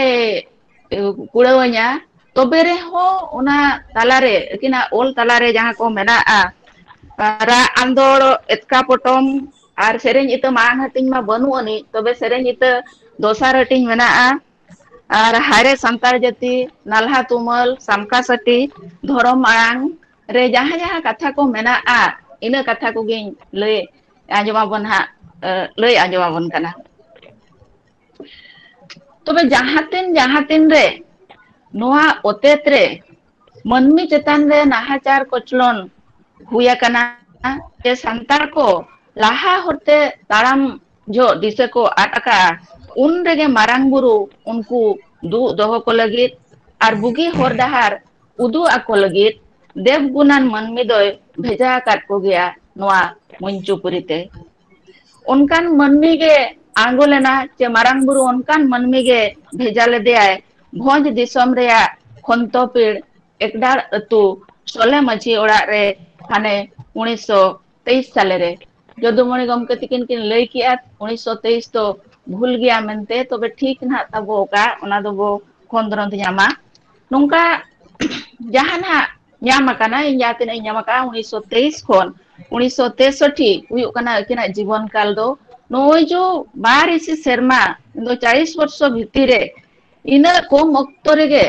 ᱮ, ᱠᱩᱲᱟᱹᱣᱟᱹᱧᱟ᱾ ᱛᱚᱵᱮ ᱨᱮᱦᱚᱸ ᱚᱱᱟ ᱛᱟᱞᱟᱨᱮ, ᱟᱹᱠᱤᱱᱟᱜ ᱚᱞ ᱛᱟᱞᱟᱨᱮ ᱡᱟᱦᱟᱸ ᱠᱚ ᱢᱮᱱᱟᱜᱼᱟ, ᱨᱟᱜ ᱟᱸᱫᱳᱲ, ᱮᱛᱠᱟ ᱯᱚᱴᱚᱢ ᱟᱨ ᱥᱮᱨᱮᱧ ᱤᱛᱟᱹ ᱢᱟᱲᱟᱝ ᱦᱟᱹᱴᱤᱧ ᱢᱟ ᱵᱟᱹᱱᱩᱜ ᱟᱹᱱᱤᱡ, ᱛᱚᱵᱮ ᱥᱮᱨᱮᱧ ᱤᱛᱟᱹ ᱫᱚᱥᱟᱨ ᱦᱟᱹᱴᱤᱧ ᱢᱮᱱᱟᱜᱼᱟ᱾ ᱟᱨ ᱦᱟᱭᱨᱮ ᱥᱟᱱᱛᱟᱲ ᱡᱟᱹᱛᱤ, ᱱᱟᱞᱦᱟ ᱛᱩᱢᱟᱹᱞ, ᱥᱟᱢᱠᱟ ᱥᱟᱹᱴᱤ, ᱫᱷᱚᱨᱚᱢ ᱟᱲᱟᱝ ᱨᱮ ᱡᱟᱦᱟᱸ ᱡᱟᱦᱟᱸ ᱠᱟᱛᱷᱟ ᱠᱚ ᱢᱮᱱᱟᱜᱼᱟ, ᱤᱱᱟᱹ ᱠᱟᱛᱷᱟ ᱠᱚᱜᱮᱧ ᱞᱟᱹᱭ ᱟᱸᱡᱚᱢᱟᱵᱚᱱ ᱦᱟᱸᱜ, ᱮ, ᱞᱟᱹᱭ ᱟᱸᱡᱚᱢᱟᱵᱚᱱ ᱠᱟᱱᱟ᱾ ᱛᱚᱵᱮ ᱡᱟᱦᱟᱸ ᱛᱤᱱ, ᱡᱟᱦᱟᱸ ᱛᱤᱱ ᱨᱮ ᱱᱚᱣᱟ ᱚᱛᱮᱛ ᱨᱮ ᱢᱟᱹᱱᱢᱤ ᱪᱮᱛᱟᱱ ᱨᱮ ᱱᱟᱦᱟᱪᱟᱨ ᱠᱚᱪᱞᱚᱱ ᱦᱩᱭ ᱟᱠᱟᱱᱟ, ᱥᱮ ᱥᱟᱱᱛᱟᱲ ᱠᱚ ᱞᱟᱦᱟ ᱦᱚᱨᱛᱮ ᱛᱟᱲᱟᱢ ᱡᱚᱦᱚᱜ ᱫᱤᱥᱟᱹ ᱠᱚ ᱟᱫ ᱟᱠᱟᱫᱼᱟ, ᱩᱱ ᱨᱮᱜᱮ ᱢᱟᱨᱟᱝ ᱵᱩᱨᱩ ᱩᱱᱠᱩ ᱫᱩᱜ ᱫᱚᱦᱚ ᱠᱚ ᱞᱟᱹᱜᱤᱫ ᱟᱨ ᱵᱩᱜᱤ ᱦᱚᱨ ᱰᱟᱦᱟᱨ ᱩᱫᱩᱜ ᱟᱠᱚ ᱞᱟᱹᱜᱤᱫ ᱫᱮᱵ ᱜᱩᱱᱟᱱ ᱢᱟᱹᱱᱢᱤ ᱫᱚᱭ ᱵᱷᱮᱡᱟ ᱟᱠᱟᱫ ᱠᱚᱜᱮᱭᱟ ᱱᱚᱣᱟ ᱢᱚᱧᱪᱚᱯᱩᱨᱤ ᱛᱮ᱾ ᱚᱱᱠᱟᱱ ᱢᱟᱹᱱᱢᱤ ᱜᱮ ᱟᱬᱜᱚ ᱞᱮᱱᱟ, ᱪᱮ ᱢᱟᱨᱟᱝ ᱵᱩᱨᱩ ᱚᱱᱠᱟᱱ ᱢᱟᱹᱱᱢᱤ ᱜᱮ ᱵᱷᱮᱡᱟ ᱞᱮᱫᱮᱭᱟᱭ ᱵᱷᱚᱸᱡᱽ ᱫᱤᱥᱚᱢ ᱨᱮᱭᱟᱜ ᱠᱷᱚᱱᱛᱚᱯᱤᱲ ᱮᱠᱰᱟᱲ ᱟᱹᱛᱩ ᱥᱚᱞᱮ ᱢᱟᱹᱡᱷᱤ ᱚᱲᱟᱜ ᱨᱮ ᱦᱟᱱᱮ ᱩᱱᱤᱥᱥᱚ ᱛᱮᱭᱤᱥ ᱥᱟᱞᱮ ᱨᱮ᱾ ᱡᱚᱫᱩᱢᱚᱬᱤ ᱜᱚᱢᱠᱮ ᱛᱤᱠᱤᱱ ᱠᱤᱱ ᱞᱟᱹᱭ ᱠᱮᱜᱼᱟ, ᱩᱱᱤᱥᱥᱚ ᱛᱮᱭᱤᱥ ᱫᱚ ᱵᱷᱩᱞ ᱜᱮᱭᱟ ᱢᱮᱱᱛᱮ, ᱛᱚᱵᱮ ᱴᱷᱤᱠ ᱱᱟᱦᱟᱜ ᱛᱟᱵᱚ ᱚᱠᱟ, ᱚᱱᱟ ᱫᱚᱵᱚ ᱠᱷᱚᱸᱫᱽᱨᱚᱸᱫᱽ ᱧᱟᱢᱟ᱾ ᱱᱚᱝᱠᱟ ᱡᱟᱦᱟᱸ ᱱᱟᱦᱟᱜ ᱧᱟᱢ ᱟᱠᱟᱱᱟ, ᱤᱧ ᱡᱟᱦᱟᱸ ᱛᱤᱱᱟᱹᱜ ᱤᱧ ᱧᱟᱢ ᱟᱠᱟᱫᱼᱟ, ᱩᱱᱤᱥᱥᱚ ᱛᱮᱭᱤᱥ ᱠᱷᱚᱱ ᱩᱱᱤᱥᱥᱚ ᱛᱮᱥᱚᱴᱴᱤ ᱦᱩᱭᱩᱜ ᱠᱟᱱᱟ ᱟᱹᱠᱤᱱᱟᱜ ᱡᱤᱵᱚᱱ ᱠᱟᱞ ᱫᱚ᱾ ᱱᱚᱜᱼᱚᱭ ᱡᱮ ᱵᱟᱨ ᱤᱥᱤ ᱥᱮᱨᱢᱟ, ᱫᱚ ᱪᱟᱞᱤᱥ ᱵᱚᱨᱥᱚ ᱵᱷᱤᱛᱤᱨ ᱨᱮ ᱤᱱᱟᱹᱜ ᱠᱚᱢ ᱚᱠᱛᱚ ᱨᱮᱜᱮ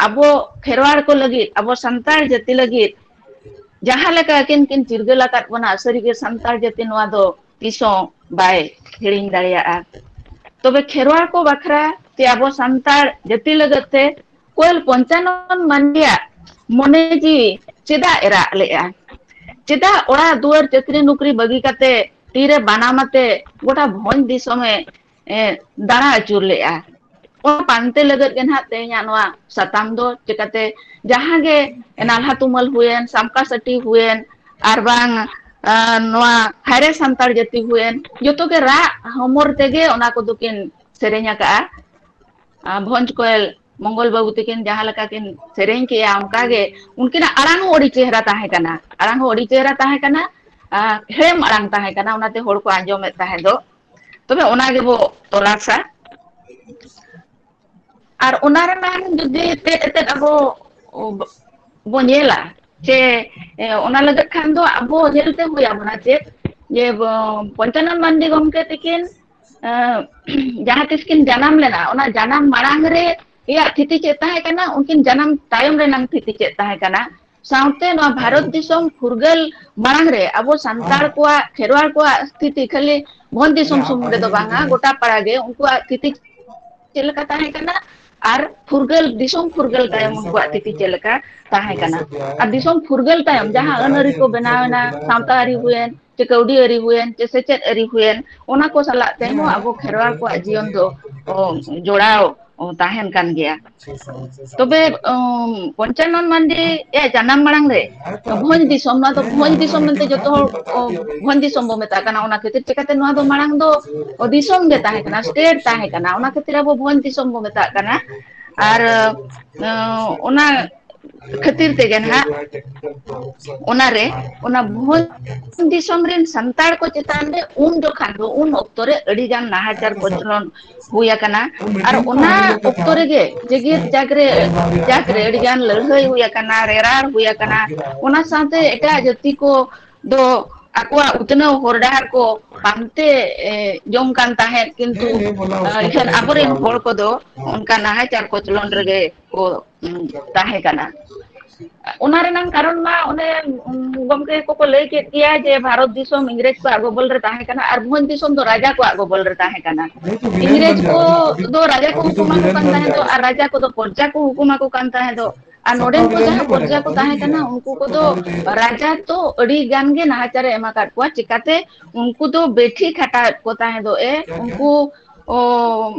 ᱟᱵᱚ ᱠᱷᱮᱨᱣᱟᱲ ᱠᱚ ᱞᱟᱹᱜᱤᱫ, ᱟᱵᱚ ᱥᱟᱱᱛᱟᱲ ᱡᱟᱹᱛᱤ ᱞᱟᱹᱜᱤᱫ ᱡᱟᱦᱟᱸ ᱞᱮᱠᱟ ᱟᱹᱠᱤᱱ ᱠᱤᱱ ᱪᱤᱨᱜᱟᱹᱞ ᱟᱠᱟᱫ ᱵᱚᱱᱟ, ᱥᱟᱹᱨᱤᱜᱮ ᱥᱟᱱᱛᱟᱲ ᱡᱟᱹᱛᱤ ᱱᱚᱣᱟ ᱫᱚ ᱛᱤᱥ ᱦᱚᱸ ᱵᱟᱭ ᱦᱤᱲᱤᱧ ᱫᱟᱲᱮᱭᱟᱜᱼᱟ᱾ ᱛᱚᱵᱮ ᱠᱷᱮᱨᱣᱟᱲ ᱠᱚ ᱵᱟᱠᱷᱨᱟ ᱛᱮ ᱟᱵᱚ ᱥᱟᱱᱛᱟᱲ ᱡᱟᱹᱛᱤ ᱞᱟᱹᱜᱤᱫ ᱛᱮ ᱠᱚᱭᱮᱞ ᱯᱚᱧᱪᱟᱱᱚᱱ ᱢᱟᱹᱱᱢᱤᱭᱟᱜ ᱢᱚᱱᱮ ᱡᱤᱣᱤ ᱪᱮᱫᱟᱜ ᱮ ᱨᱟᱜ ᱞᱮᱜᱼᱟ? ᱪᱮᱫᱟᱜ ᱚᱲᱟᱜ ᱫᱩᱣᱟᱹᱨ ᱪᱟᱹᱠᱨᱤ ᱱᱚᱠᱨᱤ ᱵᱟᱹᱜᱤ ᱠᱟᱛᱮ ᱛᱤᱨᱮ ᱵᱟᱱᱟᱢ ᱟᱛᱮ ᱜᱚᱴᱟ ᱵᱷᱚᱸᱡᱽ ᱫᱤᱥᱚᱢᱮ, ᱮ, ᱫᱟᱬᱟ ᱟᱹᱪᱩᱨ ᱞᱮᱫᱼᱟ᱾ ᱚᱱᱟ ᱯᱟᱱᱛᱮ ᱞᱟᱹᱜᱤᱫ ᱜᱮ ᱱᱟᱦᱟᱜ ᱛᱮᱦᱮᱧᱟᱜ ᱱᱚᱣᱟ ᱥᱟᱛᱟᱢ ᱫᱚ᱾ ᱪᱤᱠᱟᱹᱛᱮ ᱡᱟᱦᱟᱸ ᱜᱮ ᱱᱟᱞᱦᱟ ᱛᱩᱢᱟᱹᱞ ᱦᱩᱭᱮᱱ, ᱥᱟᱢᱠᱟ ᱥᱟᱹᱴᱤ ᱦᱩᱭᱮᱱ, ᱟᱨ ᱵᱟᱝ, ᱟ, ᱱᱚᱣᱟ ᱦᱟᱭᱨᱮ ᱥᱟᱱᱛᱟᱲ ᱡᱟᱹᱛᱤ ᱦᱩᱭᱮᱱ, ᱡᱚᱛᱚ ᱜᱮ ᱨᱟᱜ ᱦᱚᱢᱚᱨ ᱛᱮᱜᱮ ᱚᱱᱟ ᱠᱚᱫᱚ ᱠᱤᱱ ᱥᱮᱨᱮᱧ ᱟᱠᱟᱜᱼᱟ᱾ ᱟ, ᱵᱷᱚᱸᱡᱽ ᱠᱚᱭᱮᱞ ᱢᱚᱝᱜᱚᱞ ᱵᱟᱹᱵᱩ ᱛᱟᱹᱠᱤᱱ ᱡᱟᱦᱟᱸ ᱞᱮᱠᱟ ᱠᱤᱱ ᱥᱮᱨᱮᱧ ᱠᱮᱜᱼᱟ, ᱚᱱᱠᱟ ᱜᱮ ᱩᱱᱠᱤᱱᱟᱜ ᱟᱲᱟᱝ ᱦᱚᱸ ᱟᱹᱰᱤ ᱪᱮᱦᱨᱟ ᱛᱟᱦᱮᱸ ᱠᱟᱱᱟ, ᱟᱲᱟᱝ ᱦᱚᱸ ᱟᱹᱰᱤ ᱪᱮᱦᱨᱟ ᱛᱟᱦᱮᱸ ᱠᱟᱱᱟ, ᱟ, ᱦᱮᱲᱮᱢ ᱟᱲᱟᱝ ᱛᱟᱦᱮᱸ ᱠᱟᱱᱟ, ᱚᱱᱟᱛᱮ ᱦᱚᱲ ᱠᱚ ᱟᱸᱡᱚᱢᱮᱫ ᱛᱟᱦᱮᱸ ᱫᱚ᱾ ᱛᱚᱵᱮ ᱚᱱᱟ ᱜᱮᱵᱚ ᱛᱚᱞᱟᱥᱟ᱾ ᱟᱨ ᱚᱱᱟ ᱨᱮᱱᱟᱜ ᱡᱩᱫᱤ ᱛᱮᱫ ᱮᱛᱮᱫ ᱟᱵᱚ ᱵᱚ ᱧᱮᱞᱟ, ᱪᱮ, ᱮ, ᱚᱱᱟ ᱞᱟᱹᱜᱤᱫ ᱠᱷᱟᱱ ᱫᱚ ᱟᱵᱚ ᱧᱮᱞᱛᱮ ᱦᱩᱭ ᱟᱵᱚᱱᱟ ᱪᱮᱫ, ᱡᱮ, ᱵᱚ-, ᱯᱚᱧᱪᱟᱱᱚᱱ ᱢᱟᱱᱰᱤ ᱜᱚᱢᱠᱮ ᱛᱟᱹᱠᱤᱱ, ᱮ, ᱡᱟᱦᱟᱸ ᱛᱤᱥ ᱠᱤᱱ ᱡᱟᱱᱟᱢ ᱞᱮᱱᱟ, ᱚᱱᱟ ᱡᱟᱱᱟᱢ ᱢᱟᱲᱟᱝ ᱨᱮ ᱨᱮᱭᱟᱜ ᱛᱷᱤᱛᱤ ᱪᱮᱫ ᱛᱟᱦᱮᱸ ᱠᱟᱱᱟ, ᱩᱱᱠᱤᱱ ᱡᱟᱱᱟᱢ ᱛᱟᱭᱚᱢ ᱨᱮᱱᱟᱜ ᱛᱷᱤᱛᱤ ᱪᱮᱫ ᱛᱟᱦᱮᱸ ᱠᱟᱱᱟ, ᱥᱟᱶᱛᱮ ᱱᱚᱣᱟ ᱵᱷᱟᱨᱚᱛ ᱫᱤᱥᱚᱢ ᱯᱷᱩᱨᱜᱟᱹᱞ ᱢᱟᱲᱟᱝ ᱨᱮ ᱟᱵᱚ ᱥᱟᱱᱛᱟᱲ ᱠᱚᱣᱟᱜ, ᱠᱷᱮᱨᱣᱟᱲ ᱠᱚᱣᱟᱜ ᱥᱛᱷᱤᱛᱤ ᱠᱷᱟᱹᱞᱤ ᱵᱷᱚᱸᱡᱽ ᱫᱤᱥᱚᱢ ᱥᱩᱢᱩᱝ ᱨᱮᱫᱚ ᱵᱟᱝᱟ, ᱜᱚᱴᱟ ᱯᱟᱲᱟ ᱜᱮ ᱩᱱᱠᱩᱣᱟᱜ ᱥᱛᱷᱤᱛᱤ ᱪᱮᱫ ᱞᱮᱠᱟ ᱛᱟᱦᱮᱸ ᱠᱟᱱᱟ, ᱟᱨ ᱯᱷᱩᱨᱜᱟᱹᱞ, ᱫᱤᱥᱚᱢ ᱯᱷᱩᱨᱜᱟᱹᱞ ᱛᱟᱭᱚᱢ ᱩᱱᱠᱩᱣᱟᱜ ᱛᱷᱤᱛᱤ ᱪᱮᱫ ᱞᱮᱠᱟ ᱛᱟᱦᱮᱸ ᱠᱟᱱᱟ᱾ ᱟᱨ ᱫᱤᱥᱚᱢ ᱯᱷᱩᱨᱜᱟᱹᱞ ᱛᱟᱭᱚᱢ ᱡᱟᱦᱟᱸ ᱟᱹᱱ ᱟᱹᱨᱤ ᱠᱚ ᱵᱮᱱᱟᱣ ᱮᱱᱟ, ᱥᱟᱶᱛᱟ ᱟᱹᱨᱤ ᱦᱩᱭᱮᱱ, ᱪᱮ ᱠᱟᱹᱣᱰᱤ ᱟᱹᱨᱤ ᱦᱩᱭᱮᱱ, ᱪᱮ ᱥᱮᱪᱮᱫ ᱟᱹᱨᱤ ᱦᱩᱭᱮᱱ, ᱚᱱᱟ ᱠᱚ ᱥᱟᱞᱟᱜ ᱛᱮᱦᱚᱸ ᱟᱵᱚ ᱠᱷᱮᱨᱣᱟᱲ ᱠᱚᱣᱟᱜ ᱡᱤᱭᱚᱱ ᱫᱚ, ᱚ, ᱡᱚᱲᱟᱣ, ᱚ, ᱛᱟᱦᱮᱱ ᱠᱟᱱ ᱜᱮᱭᱟ᱾ ᱛᱚᱵᱮ, ᱚᱢ, ᱯᱚᱧᱪᱟᱱᱚᱱ ᱢᱟᱱᱰᱤ ᱭᱟᱜ ᱡᱟᱱᱟᱢ ᱢᱟᱲᱟᱝ ᱨᱮ ᱵᱷᱚᱸᱡᱽ ᱫᱤᱥᱚᱢ, ᱱᱚᱣᱟ ᱫᱚ ᱵᱷᱚᱸᱡᱽ ᱫᱤᱥᱚᱢ ᱢᱮᱱᱛᱮ ᱡᱚᱛᱚ ᱦᱚᱲ, ᱚ, ᱵᱷᱚᱸᱡᱽ ᱫᱤᱥᱚᱢ ᱵᱚ ᱢᱮᱛᱟᱜ ᱠᱟᱱᱟ᱾ ᱚᱱᱟ ᱠᱷᱟᱹᱛᱤᱨ ᱪᱤᱠᱟᱹᱛᱮ ᱱᱚᱣᱟ ᱫᱚ ᱢᱟᱲᱟᱝ ᱫᱚ, ᱚ, ᱫᱤᱥᱚᱢ ᱜᱮ ᱛᱟᱦᱮᱸ ᱠᱟᱱᱟ, ᱥᱴᱮᱴ ᱛᱟᱦᱮᱸ ᱠᱟᱱᱟ, ᱚᱱᱟ ᱠᱷᱟᱹᱛᱤᱨ ᱟᱵᱚ ᱵᱷᱚᱸᱡᱽ ᱫᱤᱥᱚᱢ ᱵᱚ ᱢᱮᱛᱟᱜ ᱠᱟᱱᱟ᱾ ᱟᱨ, ᱚ, ᱚᱱᱟ ᱠᱷᱟᱹᱛᱤᱨ ᱛᱮᱜᱮ ᱱᱟᱦᱟᱜ ᱚᱱᱟᱨᱮ, ᱚᱱᱟ ᱵᱷᱚᱸᱡᱽ ᱫᱤᱥᱚᱢ ᱨᱮᱱ ᱥᱟᱱᱛᱟᱲ ᱠᱚ ᱪᱮᱛᱟᱱ ᱨᱮ ᱩᱱ ᱡᱚᱠᱷᱟᱱ ᱫᱚ, ᱩᱱ ᱚᱠᱛᱚ ᱨᱮ ᱟᱹᱰᱤ ᱜᱟᱱ ᱱᱟᱦᱟᱪᱟᱨ ᱠᱚᱪᱞᱚᱱ ᱦᱩᱭ ᱟᱠᱟᱱᱟ᱾ ᱟᱨ ᱚᱱᱟ ᱚᱠᱛᱚ ᱨᱮᱜᱮ ᱡᱮᱜᱮᱛ ᱡᱟᱠ ᱨᱮ, ᱡᱟᱠ ᱨᱮ ᱟᱹᱰᱤ ᱜᱟᱱ ᱞᱟᱹᱲᱦᱟᱹᱭ ᱦᱩᱭ ᱟᱠᱟᱱᱟ, ᱨᱮᱨᱟᱲ ᱦᱩᱭ ᱟᱠᱟᱱᱟ᱾ ᱚᱱᱟ ᱥᱟᱶᱛᱮ ᱮᱴᱟᱜ ᱡᱟᱹᱛᱤ ᱠᱚ ᱫᱚ ᱟᱠᱚᱣᱟᱜ ᱩᱛᱱᱟᱹᱣ ᱦᱚᱨ ᱰᱟᱦᱟᱨ ᱠᱚ ᱯᱟᱱᱛᱮ, ᱮ, ᱡᱚᱝ ᱠᱟᱱ ᱛᱟᱦᱮᱸᱫ, ᱠᱤᱱᱛᱩ, ᱮ, ᱤᱠᱷᱟᱹᱱ ᱟᱵᱚᱨᱮᱱ ᱦᱚᱲ ᱠᱚᱫᱚ ᱚᱱᱠᱟ ᱱᱟᱦᱟᱪᱟᱨ ᱠᱚᱪᱞᱚᱱ ᱨᱮᱜᱮ ᱠᱚ, ᱩᱢ, ᱛᱟᱦᱮᱸ ᱠᱟᱱᱟ᱾ ᱚᱱᱟ ᱨᱮᱱᱟᱝ ᱠᱟᱨᱚᱱ ᱢᱟ ᱚᱱᱮ, ᱩᱢ, ᱜᱚᱢᱠᱮ ᱠᱚᱠᱚ ᱞᱟᱹᱭ ᱠᱮᱫ ᱜᱮᱭᱟ ᱡᱮ ᱵᱷᱟᱨᱚᱛ ᱫᱤᱥᱚᱢ ᱤᱝᱨᱮᱡᱽ ᱠᱚᱣᱟᱜ ᱜᱚᱵᱚᱞ ᱨᱮ ᱛᱟᱦᱮᱸ ᱠᱟᱱᱟ ᱟᱨ ᱵᱷᱚᱸᱡᱽ ᱫᱤᱥᱚᱢ ᱫᱚ ᱨᱟᱡᱟ ᱠᱚᱣᱟᱜ ᱜᱚᱵᱚᱞ ᱨᱮ ᱛᱟᱦᱮᱸ ᱠᱟᱱᱟ᱾ ᱤᱝᱨᱮᱡᱽ ᱠᱚ ᱫᱚ ᱨᱟᱡᱟ ᱠᱚ ᱦᱩᱠᱩᱢ ᱟᱠᱚ ᱠᱟᱱ ᱛᱟᱦᱮᱸ ᱫᱚ ᱟᱨ ᱨᱟᱡᱟ ᱠᱚᱫᱚ ᱯᱨᱚᱡᱟ ᱠᱚ ᱦᱩᱠᱩᱢ ᱟᱠᱚ ᱠᱟᱱ ᱛᱟᱦᱮᱸ ᱫᱚ᱾ ᱟᱨ ᱱᱚᱰᱮᱱ ᱠᱚ ᱡᱟᱦᱟᱸ ᱯᱨᱚᱡᱟ ᱠᱚ ᱛᱟᱦᱮᱸ ᱠᱟᱱᱟ, ᱩᱱᱠᱩ ᱠᱚᱫᱚ ᱨᱟᱡᱟ ᱛᱚ ᱟᱹᱰᱤ ᱜᱟᱱ ᱜᱮ ᱱᱟᱦᱟᱪᱟᱨ ᱮ ᱮᱢ ᱟᱠᱟᱫ ᱠᱚᱣᱟ᱾ ᱪᱤᱠᱟᱛᱮ? ᱩᱱᱠᱩ ᱫᱚ ᱵᱮᱴᱷᱤ ᱠᱷᱟᱴᱟᱣᱮᱫ ᱠᱚ ᱛᱟᱦᱮᱸ ᱫᱚ ᱮ, ᱩᱱᱠᱩ, ᱚ,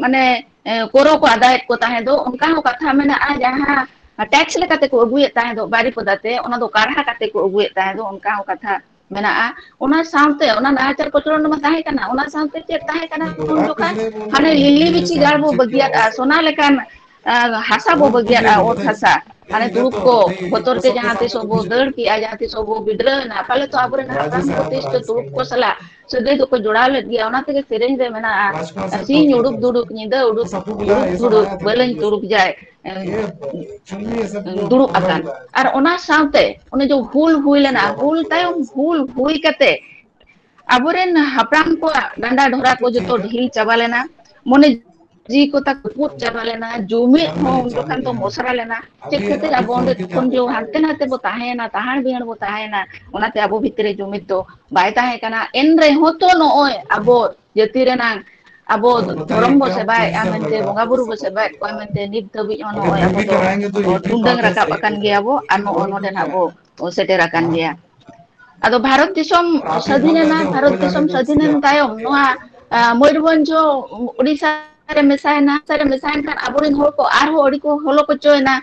ᱢᱟᱱᱮ, ᱮ, ᱠᱚᱨᱚ ᱠᱚ ᱟᱫᱟᱭᱮᱫ ᱠᱚ ᱛᱟᱦᱮᱸ ᱫᱚ, ᱚᱱᱠᱟ ᱦᱚᱸ ᱠᱟᱛᱷᱟ ᱢᱮᱱᱟᱜᱼᱟ᱾ ᱡᱟᱦᱟᱸ ᱴᱮᱠᱥ ᱞᱮᱠᱟᱛᱮ ᱠᱚ ᱟᱹᱜᱩᱭᱮᱫ ᱛᱟᱦᱮᱸ ᱫᱚ ᱵᱟᱨᱤᱯᱚᱫᱟ ᱛᱮ, ᱚᱱᱟ ᱫᱚ ᱠᱟᱨᱦᱟ ᱠᱟᱛᱮ ᱠᱚ ᱟᱹᱜᱩᱭᱮᱫ ᱛᱟᱦᱮᱸ ᱫᱚ, ᱚᱱᱠᱟ ᱦᱚᱸ ᱠᱟᱛᱷᱟ ᱢᱮᱱᱟᱜᱼᱟ᱾ ᱚᱱᱟ ᱥᱟᱶᱛᱮ ᱚᱱᱟ ᱱᱟᱦᱟᱪᱟᱨ ᱠᱚᱪᱞᱚᱱ ᱢᱟ ᱛᱟᱦᱮᱸ ᱠᱟᱱᱟ, ᱚᱱᱟ ᱥᱟᱶᱛᱮ ᱪᱮᱫ ᱛᱟᱦᱮᱸ ᱠᱟᱱᱟ ᱩᱱ ᱡᱚᱠᱷᱟᱱ? ᱦᱟᱱᱮ ᱞᱤᱞᱤ ᱵᱤᱪᱤ ᱜᱟᱲ ᱵᱚ ᱵᱟᱹᱜᱤᱭᱟᱫᱼᱟ, ᱥᱚᱱᱟ ᱞᱮᱠᱟᱱ, ᱟ, ᱦᱟᱥᱟ ᱵᱚ ᱵᱟᱹᱜᱤᱭᱟᱫᱼᱟ, ᱚᱛ ᱦᱟᱥᱟ᱾ ᱦᱟᱱᱮ ᱛᱩᱲᱩᱠ ᱠᱚ ᱵᱚᱛᱚᱨ ᱛᱮ ᱡᱟᱦᱟᱸ ᱛᱤᱥᱚᱜ ᱵᱚ ᱫᱟᱹᱲ ᱠᱮᱜᱼᱟ, ᱡᱟᱦᱟᱸ ᱛᱤᱥᱚᱜ ᱵᱚ ᱵᱤᱰᱨᱟᱹᱣ ᱮᱱᱟ, ᱯᱟᱞᱮ ᱛᱚ ᱟᱵᱚᱨᱮᱱ ᱦᱟᱯᱲᱟᱢ ᱠᱚ ᱛᱤᱥ ᱪᱚ ᱛᱩᱲᱩᱠ ᱠᱚ ᱥᱟᱞᱟᱜ ᱥᱟᱹᱜᱟᱹᱭ ᱫᱚᱠᱚ ᱡᱚᱲᱟᱣ ᱞᱮᱫ ᱜᱮᱭᱟ᱾ ᱚᱱᱟ ᱛᱮᱜᱮ ᱥᱮᱨᱮᱧ ᱨᱮ ᱢᱮᱱᱟᱜᱼᱟ, "ᱥᱤᱧ ᱩᱰᱩᱠ ᱫᱩᱲᱩᱵ, ᱧᱤᱫᱟᱹ ᱩᱰᱩᱠ ᱫᱩᱲᱩᱵ, ᱫᱩᱲᱩᱵ, ᱵᱟᱹᱞᱟᱹᱧ ᱛᱩᱲᱩᱠ ᱡᱟᱭ, ᱮ, ᱫᱩᱲᱩᱵ ᱟᱠᱟᱱ᱾" ᱟᱨ ᱚᱱᱟ ᱥᱟᱶᱛᱮ ᱚᱱᱮ ᱡᱮ ᱦᱩᱞ ᱦᱩᱭ ᱞᱮᱱᱟ, ᱦᱩᱞ ᱛᱟᱭᱚᱢ ᱦᱩᱞ ᱦᱩᱭ ᱠᱟᱛᱮ ᱟᱵᱚᱨᱮᱱ ᱦᱟᱯᱲᱟᱢ ᱠᱚᱣᱟᱜ ᱰᱟᱸᱰᱟ ᱰᱷᱚᱨᱟ ᱠᱚ ᱡᱚᱛᱚ ᱰᱷᱤᱞ ᱪᱟᱵᱟ ᱞᱮᱱᱟ, ᱢᱚᱱᱮ ᱡᱤᱣᱤ ᱠᱚ ᱛᱟᱠᱚ ᱯᱩᱫ ᱪᱟᱵᱟ ᱞᱮᱱᱟ, ᱡᱩᱢᱤᱫ ᱦᱚᱸ ᱩᱱ ᱡᱚᱠᱷᱟᱱ ᱫᱚ ᱢᱚᱥᱨᱟ ᱞᱮᱱᱟ᱾ ᱪᱮᱫ ᱠᱷᱟᱹᱛᱤᱨ ᱟᱵᱚ ᱚᱸᱰᱮ ᱛᱚᱠᱷᱚᱱ ᱡᱚ ᱦᱟᱱᱛᱮ ᱱᱟᱛᱮ ᱵᱚ ᱛᱟᱦᱮᱸᱭᱮᱱᱟ, ᱛᱟᱦᱟᱲ ᱵᱤᱦᱟᱹᱲ ᱵᱚ ᱛᱟᱦᱮᱸᱭᱮᱱᱟ, ᱚᱱᱟᱛᱮ ᱟᱵᱚ ᱵᱷᱤᱛᱨᱤ ᱨᱮ ᱡᱩᱢᱤᱫ ᱫᱚ ᱵᱟᱭ ᱛᱟᱦᱮᱸ ᱠᱟᱱᱟ᱾ ᱮᱱ ᱨᱮᱦᱚᱸ ᱛᱚ ᱱᱚᱜᱼᱚᱭ ᱟᱵᱚ ᱡᱟᱹᱛᱤ ᱨᱮᱱᱟᱝ ᱟᱵᱚ ᱫᱷᱚᱨᱚᱢ ᱵᱚ ᱥᱮᱵᱟᱭᱮᱫᱼᱟ ᱢᱮᱱᱛᱮ, ᱵᱚᱸᱜᱟ ᱵᱩᱨᱩ ᱵᱚ ᱥᱮᱵᱟᱭᱮᱫ ᱠᱚᱣᱟ ᱢᱮᱱᱛᱮ, ᱱᱤᱛ ᱫᱷᱟᱹᱵᱤᱡ ᱦᱚᱸ ᱱᱚᱜᱼᱚᱭ ᱟᱵᱚ ᱫᱚ ᱛᱩᱰᱟᱹᱝ ᱨᱟᱠᱟᱵ ᱟᱠᱟᱱ ᱜᱮᱭᱟ ᱵᱚ ᱟᱨ ᱱᱚᱜᱼᱚ ᱱᱚᱰᱮ ᱱᱟᱜ ᱵᱚ ᱥᱮᱴᱮᱨ ᱟᱠᱟᱱ ᱜᱮᱭᱟ᱾ ᱟᱫᱚ ᱵᱷᱟᱨᱚᱛ ᱫᱤᱥᱚᱢ ᱥᱟᱹᱫᱷᱤᱱ ᱮᱱᱟ, ᱵᱷᱟᱨᱚᱛ ᱫᱤᱥᱚᱢ ᱥᱟᱹᱫᱷᱤᱱ ᱮᱱ ᱛᱟᱭᱚᱢ ᱱᱚᱣᱟ, ᱟ, ᱢᱚᱭᱩᱨᱵᱷᱚᱸᱡᱽ ᱦᱚᱸ ᱩᱲᱤᱥᱥᱟ ᱨᱮ ᱢᱮᱥᱟᱭᱮᱱᱟ, ᱩᱲᱤᱥᱥᱟ ᱨᱮ ᱢᱮᱥᱟᱭᱮᱱ ᱠᱷᱟᱱ ᱟᱵᱚᱨᱮᱱ ᱦᱚᱲ ᱠᱚ ᱟᱨᱦᱚᱸ ᱟᱹᱰᱤ ᱠᱚ ᱦᱚᱞᱚ ᱠᱚᱪᱚᱭᱮᱱᱟ᱾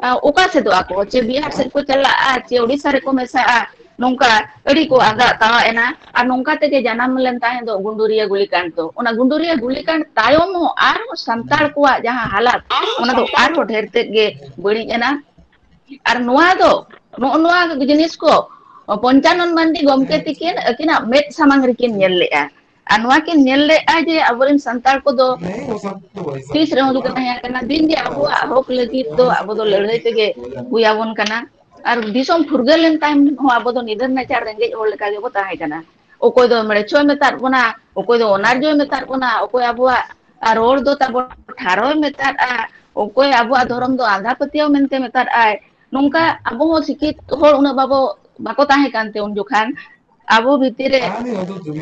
ᱟ, ᱚᱠᱟ ᱥᱮᱫᱚᱜ ᱟᱠᱚ, ᱪᱮ ᱵᱤᱦᱟᱨ ᱥᱮᱫ ᱠᱚ ᱪᱟᱞᱟᱜᱼᱟ, ᱪᱮ ᱩᱲᱤᱥᱥᱟ ᱨᱮᱠᱚ ᱢᱮᱥᱟᱜᱼᱟ, ᱱᱚᱝᱠᱟ ᱟᱹᱰᱤ ᱠᱚ ᱟᱜᱟᱜ ᱛᱟᱣᱟᱜ ᱮᱱᱟ᱾ ᱟᱨ ᱱᱚᱝᱠᱟ ᱛᱮᱜᱮ ᱡᱟᱱᱟᱢ ᱞᱮᱱ ᱛᱟᱦᱮᱸ ᱫᱚ ᱜᱩᱸᱰᱩᱨᱤᱭᱟᱹ ᱜᱩᱞᱤᱠᱟᱱᱰ ᱫᱚ᱾ ᱚᱱᱟ ᱜᱩᱸᱰᱩᱨᱤᱭᱟᱹ ᱜᱩᱞᱤᱠᱟᱱᱰ ᱛᱟᱭᱚᱢ ᱦᱚᱸ ᱟᱨᱦᱚᱸ ᱥᱟᱱᱛᱟᱲ ᱠᱚᱣᱟᱜ ᱡᱟᱦᱟᱸ ᱦᱟᱞᱟᱛ, ᱚᱱᱟ ᱫᱚ ᱟᱨᱦᱚᱸ ᱰᱷᱮᱨ ᱛᱮᱫ ᱜᱮ ᱵᱟᱹᱲᱤᱡ ᱮᱱᱟ᱾ ᱟᱨ ᱱᱚᱣᱟ ᱫᱚ, ᱱᱚᱜᱼᱚ ᱱᱚᱣᱟ ᱡᱤᱱᱤᱥ ᱠᱚ ᱯᱚᱧᱪᱟᱱᱚᱱ ᱢᱟᱱᱰᱤ ᱜᱚᱢᱠᱮ ᱛᱤᱠᱤᱱ ᱟᱹᱠᱤᱱᱟᱜ ᱢᱮᱫ ᱥᱟᱢᱟᱝ ᱨᱮᱠᱤᱱ ᱧᱮᱞ ᱞᱮᱫᱼᱟ᱾ ᱟᱨ ᱱᱚᱣᱟ ᱠᱤᱱ ᱧᱮᱞ ᱞᱮᱫᱼᱟ ᱡᱮ ᱟᱵᱚᱨᱮᱱ ᱥᱟᱱᱛᱟᱲ ᱠᱚᱫᱚ ᱛᱤᱥ ᱨᱮᱦᱚᱸ ᱡᱩᱫᱤ ᱛᱟᱦᱮᱸ ᱠᱟᱱᱟ, ᱫᱤᱱ ᱜᱮ ᱟᱵᱚᱣᱟᱜ ᱦᱚᱠ ᱞᱟᱹᱜᱤᱫ ᱫᱚ ᱟᱵᱚ ᱫᱚ ᱞᱟᱹᱲᱦᱟᱹᱭ ᱛᱮᱜᱮ ᱦᱩᱭ ᱟᱵᱚᱱ ᱠᱟᱱᱟ᱾ ᱟᱨ ᱫᱤᱥᱚᱢ ᱯᱷᱩᱨᱜᱟᱹᱞ ᱞᱮᱱ ᱛᱟᱭᱚᱢ ᱦᱚᱸ ᱟᱵᱚ ᱫᱚ ᱱᱤᱫᱷᱟᱹᱱ ᱱᱟᱪᱟᱨ ᱨᱮᱸᱜᱮᱡ ᱦᱚᱲ ᱞᱮᱠᱟ ᱜᱮᱵᱚ ᱛᱟᱦᱮᱸ ᱠᱟᱱᱟ᱾ ᱚᱠᱚᱭ ᱫᱚ ᱢᱮᱲᱮᱪᱷᱚᱭ ᱢᱮᱛᱟᱫ ᱵᱚᱱᱟ, ᱚᱠᱚᱭ ᱫᱚ ᱚᱱᱟᱨᱡᱚᱭ ᱢᱮᱛᱟᱫ ᱵᱚᱱᱟ, ᱚᱠᱚᱭ ᱟᱵᱚᱣᱟᱜ ᱨᱚᱲ ᱫᱚ ᱛᱟᱵᱚ ᱴᱷᱟᱨᱚᱭ ᱢᱮᱛᱟᱫᱼᱟ, ᱚᱠᱚᱭ ᱟᱵᱚᱣᱟᱜ ᱫᱷᱚᱨᱚᱢ ᱫᱚ ᱟᱸᱫᱷᱟ ᱯᱟᱹᱛᱭᱟᱹᱣ ᱢᱮᱱᱛᱮ ᱢᱮᱛᱟᱫ ᱟᱭ᱾ ᱱᱚᱝᱠᱟ ᱟᱵᱚ ᱦᱚᱸ ᱥᱤᱠᱠᱷᱤᱛ ᱦᱚᱲ ᱩᱱᱟᱹᱜ ᱵᱟᱵᱚ, ᱵᱟᱠᱚ ᱛᱟᱦᱮᱸ ᱠᱟᱱᱛᱮ ᱩᱱ ᱡᱚᱠᱷᱟᱱ ᱟᱵᱚ ᱵᱷᱤᱛᱤᱨ ᱨᱮ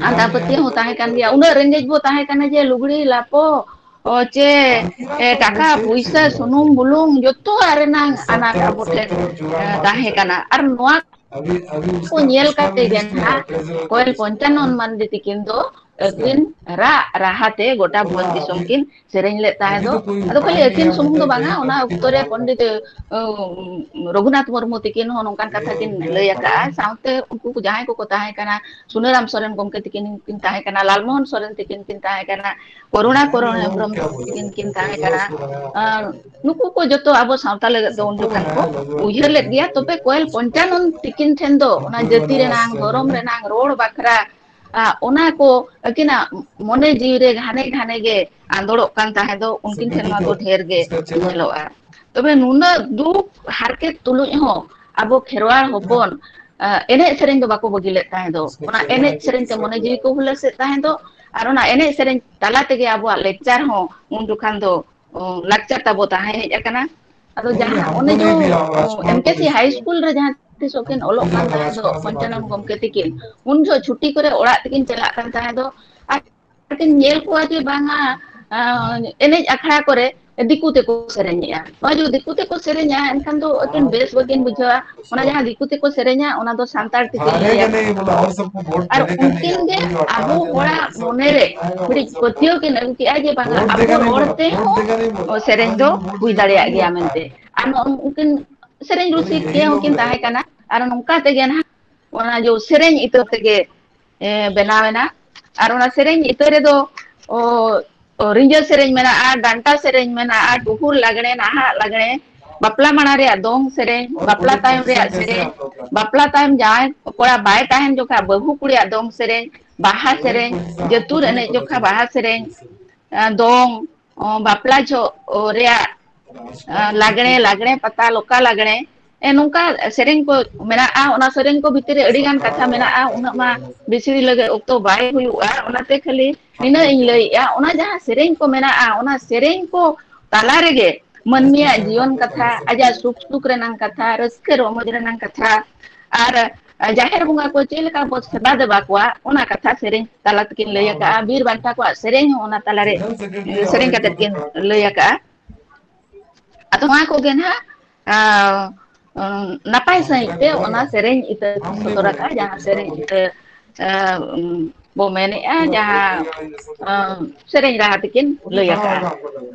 ᱟᱸᱫᱷᱟ ᱯᱟᱹᱛᱭᱟᱹᱣ ᱦᱚᱸ ᱛᱟᱦᱮᱸ ᱠᱟᱱ ᱜᱮᱭᱟ᱾ ᱩᱱᱟᱹᱜ ᱨᱮᱸᱜᱮᱡ ᱵᱚ ᱛᱟᱦᱮᱸ ᱠᱟᱱᱟ ᱡᱮ ᱞᱩᱜᱽᱲᱤ ᱞᱟᱯᱚ, ᱚ, ᱪᱮ, ᱮ, ᱴᱟᱠᱟ ᱯᱩᱭᱥᱟᱹ, ᱥᱩᱱᱩᱢ ᱵᱩᱞᱩᱝ, ᱡᱚᱛᱚᱣᱟᱜ ᱨᱮᱱᱟᱝ ᱟᱱᱟᱴ ᱟᱵᱚ ᱴᱷᱮᱱ, ᱮ, ᱛᱟᱦᱮᱸ ᱠᱟᱱᱟ᱾ ᱟᱨ ᱱᱚᱣᱟ ᱠᱚ ᱧᱮᱞ ᱠᱟᱛᱮ ᱜᱮ ᱱᱟᱦᱟᱜ ᱠᱚᱭᱮᱞ ᱯᱚᱧᱪᱟᱱᱚᱱ ᱢᱟᱱᱰᱤ ᱛᱤᱠᱤᱱ ᱫᱚ ᱟᱹᱠᱤᱱ ᱨᱟᱜ ᱨᱟᱦᱟ ᱛᱮ ᱜᱚᱴᱟ ᱵᱷᱚᱸᱡᱽ ᱫᱤᱥᱚᱢ ᱠᱤᱱ ᱥᱮᱨᱮᱧ ᱞᱮᱫ ᱛᱟᱦᱮᱸ ᱫᱚ᱾ ᱟᱫᱚ ᱠᱷᱟᱹᱞᱤ ᱟᱹᱠᱤᱱ ᱥᱩᱢᱩᱝ ᱫᱚ ᱵᱟᱝᱟ, ᱚᱱᱟ ᱚᱠᱛᱚ ᱨᱮ ᱯᱚᱱᱰᱤᱛ, ᱮ, ᱨᱚᱜᱷᱩᱱᱟᱛᱷ ᱢᱩᱨᱢᱩ ᱛᱤᱠᱤᱱ ᱦᱚᱸ ᱱᱚᱝᱠᱟᱱ ᱠᱟᱛᱷᱟ ᱠᱤᱱ ᱞᱟᱹᱭ ᱟᱠᱟᱫᱼᱟ᱾ ᱥᱟᱶᱛᱮ ᱩᱱᱠᱩ ᱠᱚ ᱡᱟᱦᱟᱸᱭ ᱠᱚᱠᱚ ᱛᱟᱦᱮᱸ ᱠᱟᱱᱟ, ᱥᱩᱱᱟᱹᱨᱟᱢ ᱥᱚᱨᱮᱱ ᱜᱚᱢᱠᱮ ᱛᱤᱠᱤᱱ ᱠᱤᱱ ᱛᱟᱦᱮᱸ ᱠᱟᱱᱟ, ᱞᱟᱞᱢᱳᱦᱚᱱ ᱥᱚᱨᱮᱱ ᱛᱤᱠᱤᱱ ᱠᱤᱱ ᱛᱟᱦᱮᱸ ᱠᱟᱱᱟ, ᱠᱚᱨᱩᱬᱟ ᱠᱚᱨᱚᱱ ᱦᱮᱢᱵᱨᱚᱢ ᱛᱤᱠᱤᱱ ᱠᱤᱱ ᱛᱟᱦᱮᱸ ᱠᱟᱱᱟ᱾ ᱟᱨ ᱱᱩᱠᱩ ᱠᱚ ᱡᱚᱛᱚ ᱟᱵᱚ ᱥᱟᱶᱛᱟ ᱞᱟᱹᱜᱤᱫ ᱫᱚ ᱩᱱ ᱡᱚᱠᱷᱟᱱ ᱠᱚ ᱩᱭᱦᱟᱹᱨ ᱞᱮᱫ ᱜᱮᱭᱟ᱾ ᱛᱚᱵᱮ ᱠᱚᱭᱮᱞ ᱯᱚᱧᱪᱟᱱᱚᱱ ᱛᱤᱠᱤᱱ ᱴᱷᱮᱱ ᱫᱚ ᱚᱱᱟ ᱡᱟᱹᱛᱤ ᱨᱮᱱᱟᱝ, ᱫᱷᱚᱨᱚᱢ ᱨᱮᱱᱟᱝ, ᱨᱚᱲ ᱵᱟᱠᱷᱨᱟ, ᱟ, ᱚᱱᱟ ᱠᱚ ᱟᱹᱠᱤᱱᱟᱜ ᱢᱚᱱᱮ ᱡᱤᱣᱤ ᱨᱮ ᱜᱷᱟᱱᱮ ᱜᱷᱟᱱᱮ ᱜᱮ ᱟᱸᱫᱳᱲᱚᱜ ᱠᱟᱱ ᱛᱟᱦᱮᱸ ᱫᱚ, ᱩᱱᱠᱤᱱ ᱴᱷᱮᱱ ᱱᱚᱣᱟ ᱫᱚ ᱰᱷᱮᱨ ᱜᱮ ᱧᱮᱞᱚᱜᱼᱟ᱾ ᱛᱚᱵᱮ ᱱᱩᱱᱟᱹᱜ ᱫᱩᱠ ᱦᱟᱨᱠᱮᱛ ᱛᱩᱞᱩᱡ ᱦᱚᱸ ᱟᱵᱚ ᱠᱷᱮᱨᱣᱟᱲ ᱦᱚᱯᱚᱱ, ᱟ, ᱮᱱᱮᱡ ᱥᱮᱨᱮᱧ ᱫᱚ ᱵᱟᱠᱚ ᱵᱟᱹᱜᱤ ᱞᱮᱫ ᱛᱟᱦᱮᱸ ᱫᱚ᱾ ᱚᱱᱟ ᱮᱱᱮᱡ ᱥᱮᱨᱮᱧ ᱛᱮ ᱢᱚᱱᱮ ᱡᱤᱣᱤ ᱠᱚ ᱦᱩᱞᱟᱹᱥᱮᱫ ᱛᱟᱦᱮᱸ ᱫᱚ, ᱟᱨ ᱚᱱᱟ ᱮᱱᱮᱡ ᱥᱮᱨᱮᱧ ᱛᱟᱞᱟ ᱛᱮᱜᱮ ᱟᱵᱚᱣᱟᱜ ᱞᱮᱠᱪᱟᱨ ᱦᱚᱸ ᱩᱱ ᱡᱚᱠᱷᱟᱱ ᱫᱚ, ᱚ, ᱞᱟᱠᱪᱟᱨ ᱛᱟᱵᱚ ᱛᱟᱦᱮᱸ ᱦᱮᱡ ᱟᱠᱟᱱᱟ᱾ ᱟᱫᱚ ᱡᱟᱦᱟᱸ ᱚᱱᱮ ᱡᱮ, ᱚ, ᱮᱢ ᱠᱮ ᱥᱤ ᱦᱟᱭ ᱥᱠᱩᱞ ᱨᱮ ᱡᱟᱦᱟᱸ ᱛᱤᱥᱚᱜ ᱠᱤᱱ ᱚᱞᱚᱜ ᱠᱟᱱ ᱛᱟᱦᱮᱸ ᱫᱚ ᱯᱚᱧᱪᱟᱱᱚᱱ ᱜᱚᱢᱠᱮ ᱛᱤᱠᱤᱱ, ᱩᱱ ᱡᱚᱦᱚᱜ ᱪᱷᱩᱴᱤ ᱠᱚᱨᱮ ᱚᱲᱟᱜ ᱛᱮᱠᱤᱱ ᱪᱟᱞᱟᱜ ᱠᱟᱱ ᱛᱟᱦᱮᱸ ᱫᱚ, ᱟᱨ ᱠᱤᱱ ᱧᱮᱞ ᱠᱚᱣᱟ ᱡᱮ ᱵᱟᱝᱟ, ᱟ, ᱮᱱᱮᱡ ᱟᱠᱷᱲᱟ ᱠᱚᱨᱮ ᱫᱤᱠᱩ ᱛᱮᱠᱚ ᱥᱮᱨᱮᱧᱮᱜᱼᱟ᱾ ᱱᱚᱜᱼᱚᱭ ᱡᱩᱫᱤ ᱫᱤᱠᱩ ᱛᱮᱠᱚ ᱥᱮᱨᱮᱧᱟ, ᱮᱱᱠᱷᱟᱱ ᱫᱚ ᱟᱹᱠᱤᱱ ᱵᱮᱥ ᱵᱟᱹᱠᱤᱱ ᱵᱩᱡᱷᱟᱹᱣᱟ᱾ ᱚᱱᱟ ᱡᱟᱦᱟᱸ ᱫᱤᱠᱩ ᱛᱮᱠᱚ ᱥᱮᱨᱮᱧᱟ, ᱚᱱᱟ ᱫᱚ ᱥᱟᱱᱛᱟᱲ ᱛᱮᱠᱤᱱ ᱞᱟᱹᱭᱟ᱾ ᱟᱨ ᱩᱱᱠᱤᱱ ᱜᱮ ᱟᱵᱚ ᱦᱚᱲᱟᱜ ᱢᱚᱱᱮᱨᱮ ᱢᱤᱫᱴᱤᱡ ᱯᱟᱹᱛᱭᱟᱹᱣ ᱠᱤᱱ ᱟᱹᱜᱩ ᱠᱮᱜᱼᱟ ᱡᱮ ᱵᱟᱝᱟ, ᱟᱵᱚ ᱦᱚᱲ ᱛᱮᱦᱚᱸ ᱥᱮᱨᱮᱧ ᱫᱚ ᱦᱩᱭ ᱫᱟᱲᱮᱭᱟᱜ ᱜᱮᱭᱟ ᱢᱮᱱᱛᱮ᱾ ᱟᱨ ᱱᱚᱜᱼᱚ ᱩᱱᱠᱤᱱ ᱥᱮᱨᱮᱧ ᱨᱩᱥᱤᱠ ᱜᱮ ᱦᱚᱸᱠᱤᱱ ᱛᱟᱦᱮᱸ ᱠᱟᱱᱟ᱾ ᱟᱨ ᱱᱚᱝᱠᱟ ᱛᱮᱜᱮ ᱱᱟᱦᱟᱜ ᱚᱱᱟ ᱡᱚ ᱥᱮᱨᱮᱧ ᱤᱛᱟᱹ ᱛᱮᱜᱮ, ᱮ, ᱵᱮᱱᱟᱣ ᱮᱱᱟ᱾ ᱟᱨ ᱚᱱᱟ ᱥᱮᱨᱮᱧ ᱤᱛᱟᱹ ᱨᱮᱫᱚ, ᱚ, ᱚ, ᱨᱤᱸᱡᱟᱹ ᱥᱮᱨᱮᱧ ᱢᱮᱱᱟᱜᱼᱟ, ᱰᱟᱱᱴᱟ ᱥᱮᱨᱮᱧ ᱢᱮᱱᱟᱜᱼᱟ, ᱴᱩᱦᱩᱨ ᱞᱟᱜᱽᱬᱮ, ᱱᱟᱦᱟᱜ ᱞᱟᱜᱽᱬᱮ, ᱵᱟᱯᱞᱟ ᱢᱟᱲᱟᱝ ᱨᱮᱭᱟᱜ ᱫᱚᱝ ᱥᱮᱨᱮᱧ, ᱵᱟᱯᱞᱟ ᱛᱟᱭᱚᱢ ᱨᱮᱭᱟᱜ ᱥᱮᱨᱮᱧ, ᱵᱟᱯᱞᱟ ᱛᱟᱭᱚᱢ ᱡᱟᱶᱟᱭ ᱠᱚᱲᱟ ᱵᱟᱭ ᱛᱟᱦᱮᱱ ᱡᱚᱠᱷᱟ ᱵᱟᱹᱦᱩ ᱠᱩᱲᱤᱭᱟᱜ ᱫᱚᱝ ᱥᱮᱨᱮᱧ, ᱵᱟᱦᱟ ᱥᱮᱨᱮᱧ, ᱡᱟᱹᱛᱩᱨ ᱮᱱᱮᱡ ᱡᱚᱠᱷᱟ ᱵᱟᱦᱟ ᱥᱮᱨᱮᱧ, ᱟ, ᱫᱚᱝ, ᱚ, ᱵᱟᱯᱞᱟ ᱡᱚᱦᱚᱜ, ᱚ, ᱨᱮᱭᱟᱜ, ᱟ, ᱞᱟᱜᱽᱬᱮ, ᱞᱟᱜᱽᱬᱮ ᱯᱟᱛᱟ, ᱞᱚᱠᱟ ᱞᱟᱜᱽᱬᱮ, ᱮ, ᱱᱚᱝᱠᱟ ᱥᱮᱨᱮᱧ ᱠᱚ ᱢᱮᱱᱟᱜᱼᱟ᱾ ᱚᱱᱟ ᱥᱮᱨᱮᱧ ᱠᱚ ᱵᱷᱤᱛᱤᱨ ᱨᱮ ᱟᱹᱰᱤ ᱜᱟᱱ ᱠᱟᱛᱷᱟ ᱢᱮᱱᱟᱜᱼᱟ, ᱩᱱᱟᱹᱜ ᱢᱟ ᱵᱤᱥᱲᱤ ᱞᱟᱹᱜᱤᱫ ᱚᱠᱛᱚ ᱵᱟᱭ ᱦᱩᱭᱩᱜᱼᱟ, ᱚᱱᱟᱛᱮ ᱠᱷᱟᱹᱞᱤ ᱱᱤᱱᱟᱹᱜ ᱤᱧ ᱞᱟᱹᱭᱮᱜᱼᱟ᱾ ᱚᱱᱟ ᱡᱟᱦᱟᱸ ᱥᱮᱨᱮᱧ ᱠᱚ ᱢᱮᱱᱟᱜᱼᱟ, ᱚᱱᱟ ᱥᱮᱨᱮᱧ ᱠᱚ ᱛᱟᱞᱟ ᱨᱮᱜᱮ ᱢᱟᱹᱱᱢᱤᱭᱟᱜ ᱡᱤᱭᱚᱱ ᱠᱟᱛᱷᱟ, ᱟᱡᱟᱜ ᱥᱩᱠ ᱥᱩᱠ ᱨᱮᱱᱟᱝ ᱠᱟᱛᱷᱟ, ᱨᱟᱹᱥᱠᱟᱹ ᱨᱚᱢᱚᱡᱽ ᱨᱮᱱᱟᱝ ᱠᱟᱛᱷᱟ, ᱟᱨ ᱟᱨ ᱡᱟᱦᱮᱨ ᱵᱚᱸᱜᱟ ᱠᱚ ᱪᱮᱫ ᱞᱮᱠᱟ ᱵᱚ ᱥᱮᱵᱟ ᱫᱮᱵᱟ ᱠᱚᱣᱟ, ᱚᱱᱟ ᱠᱟᱛᱷᱟ ᱥᱮᱨᱮᱧ ᱛᱟᱞᱟ ᱛᱮᱠᱤᱱ ᱞᱟᱹᱭ ᱟᱠᱟᱜᱼᱟ᱾ ᱵᱤᱨ ᱵᱟᱱᱴᱟ ᱠᱚᱣᱟᱜ ᱥᱮᱨᱮᱧ ᱦᱚᱸ ᱚᱱᱟ ᱛᱟᱞᱟᱨᱮ ᱥᱮᱨᱮᱧ ᱠᱟᱛᱮ ᱠᱤᱱ ᱞᱟᱹᱭ ᱟᱠᱟᱜᱼᱟ᱾ ᱟᱫᱚ ᱱᱚᱣᱟ ᱠᱚᱜᱮ ᱱᱟᱦᱟᱜ, ᱟᱸ, ᱩᱸ, ᱱᱟᱯᱟᱭ ᱥᱟᱺᱦᱤᱡ ᱛᱮ ᱚᱱᱟ ᱥᱮᱨᱮᱧ ᱤᱛᱟᱹ ᱥᱚᱫᱚᱨ ᱟᱠᱟᱫᱼᱟ, ᱡᱟᱦᱟᱸ ᱥᱮᱨᱮᱧ ᱤᱛᱟᱹ, ᱟᱸ, ᱩᱸ, ᱵᱚ ᱢᱮᱱᱮᱫᱼᱟ, ᱡᱟᱦᱟᱸ, ᱟᱸ, ᱥᱮᱨᱮᱧ ᱨᱟᱦᱟ ᱛᱮᱠᱤᱱ ᱞᱟᱹᱭ ᱟᱠᱟᱫᱼᱟ᱾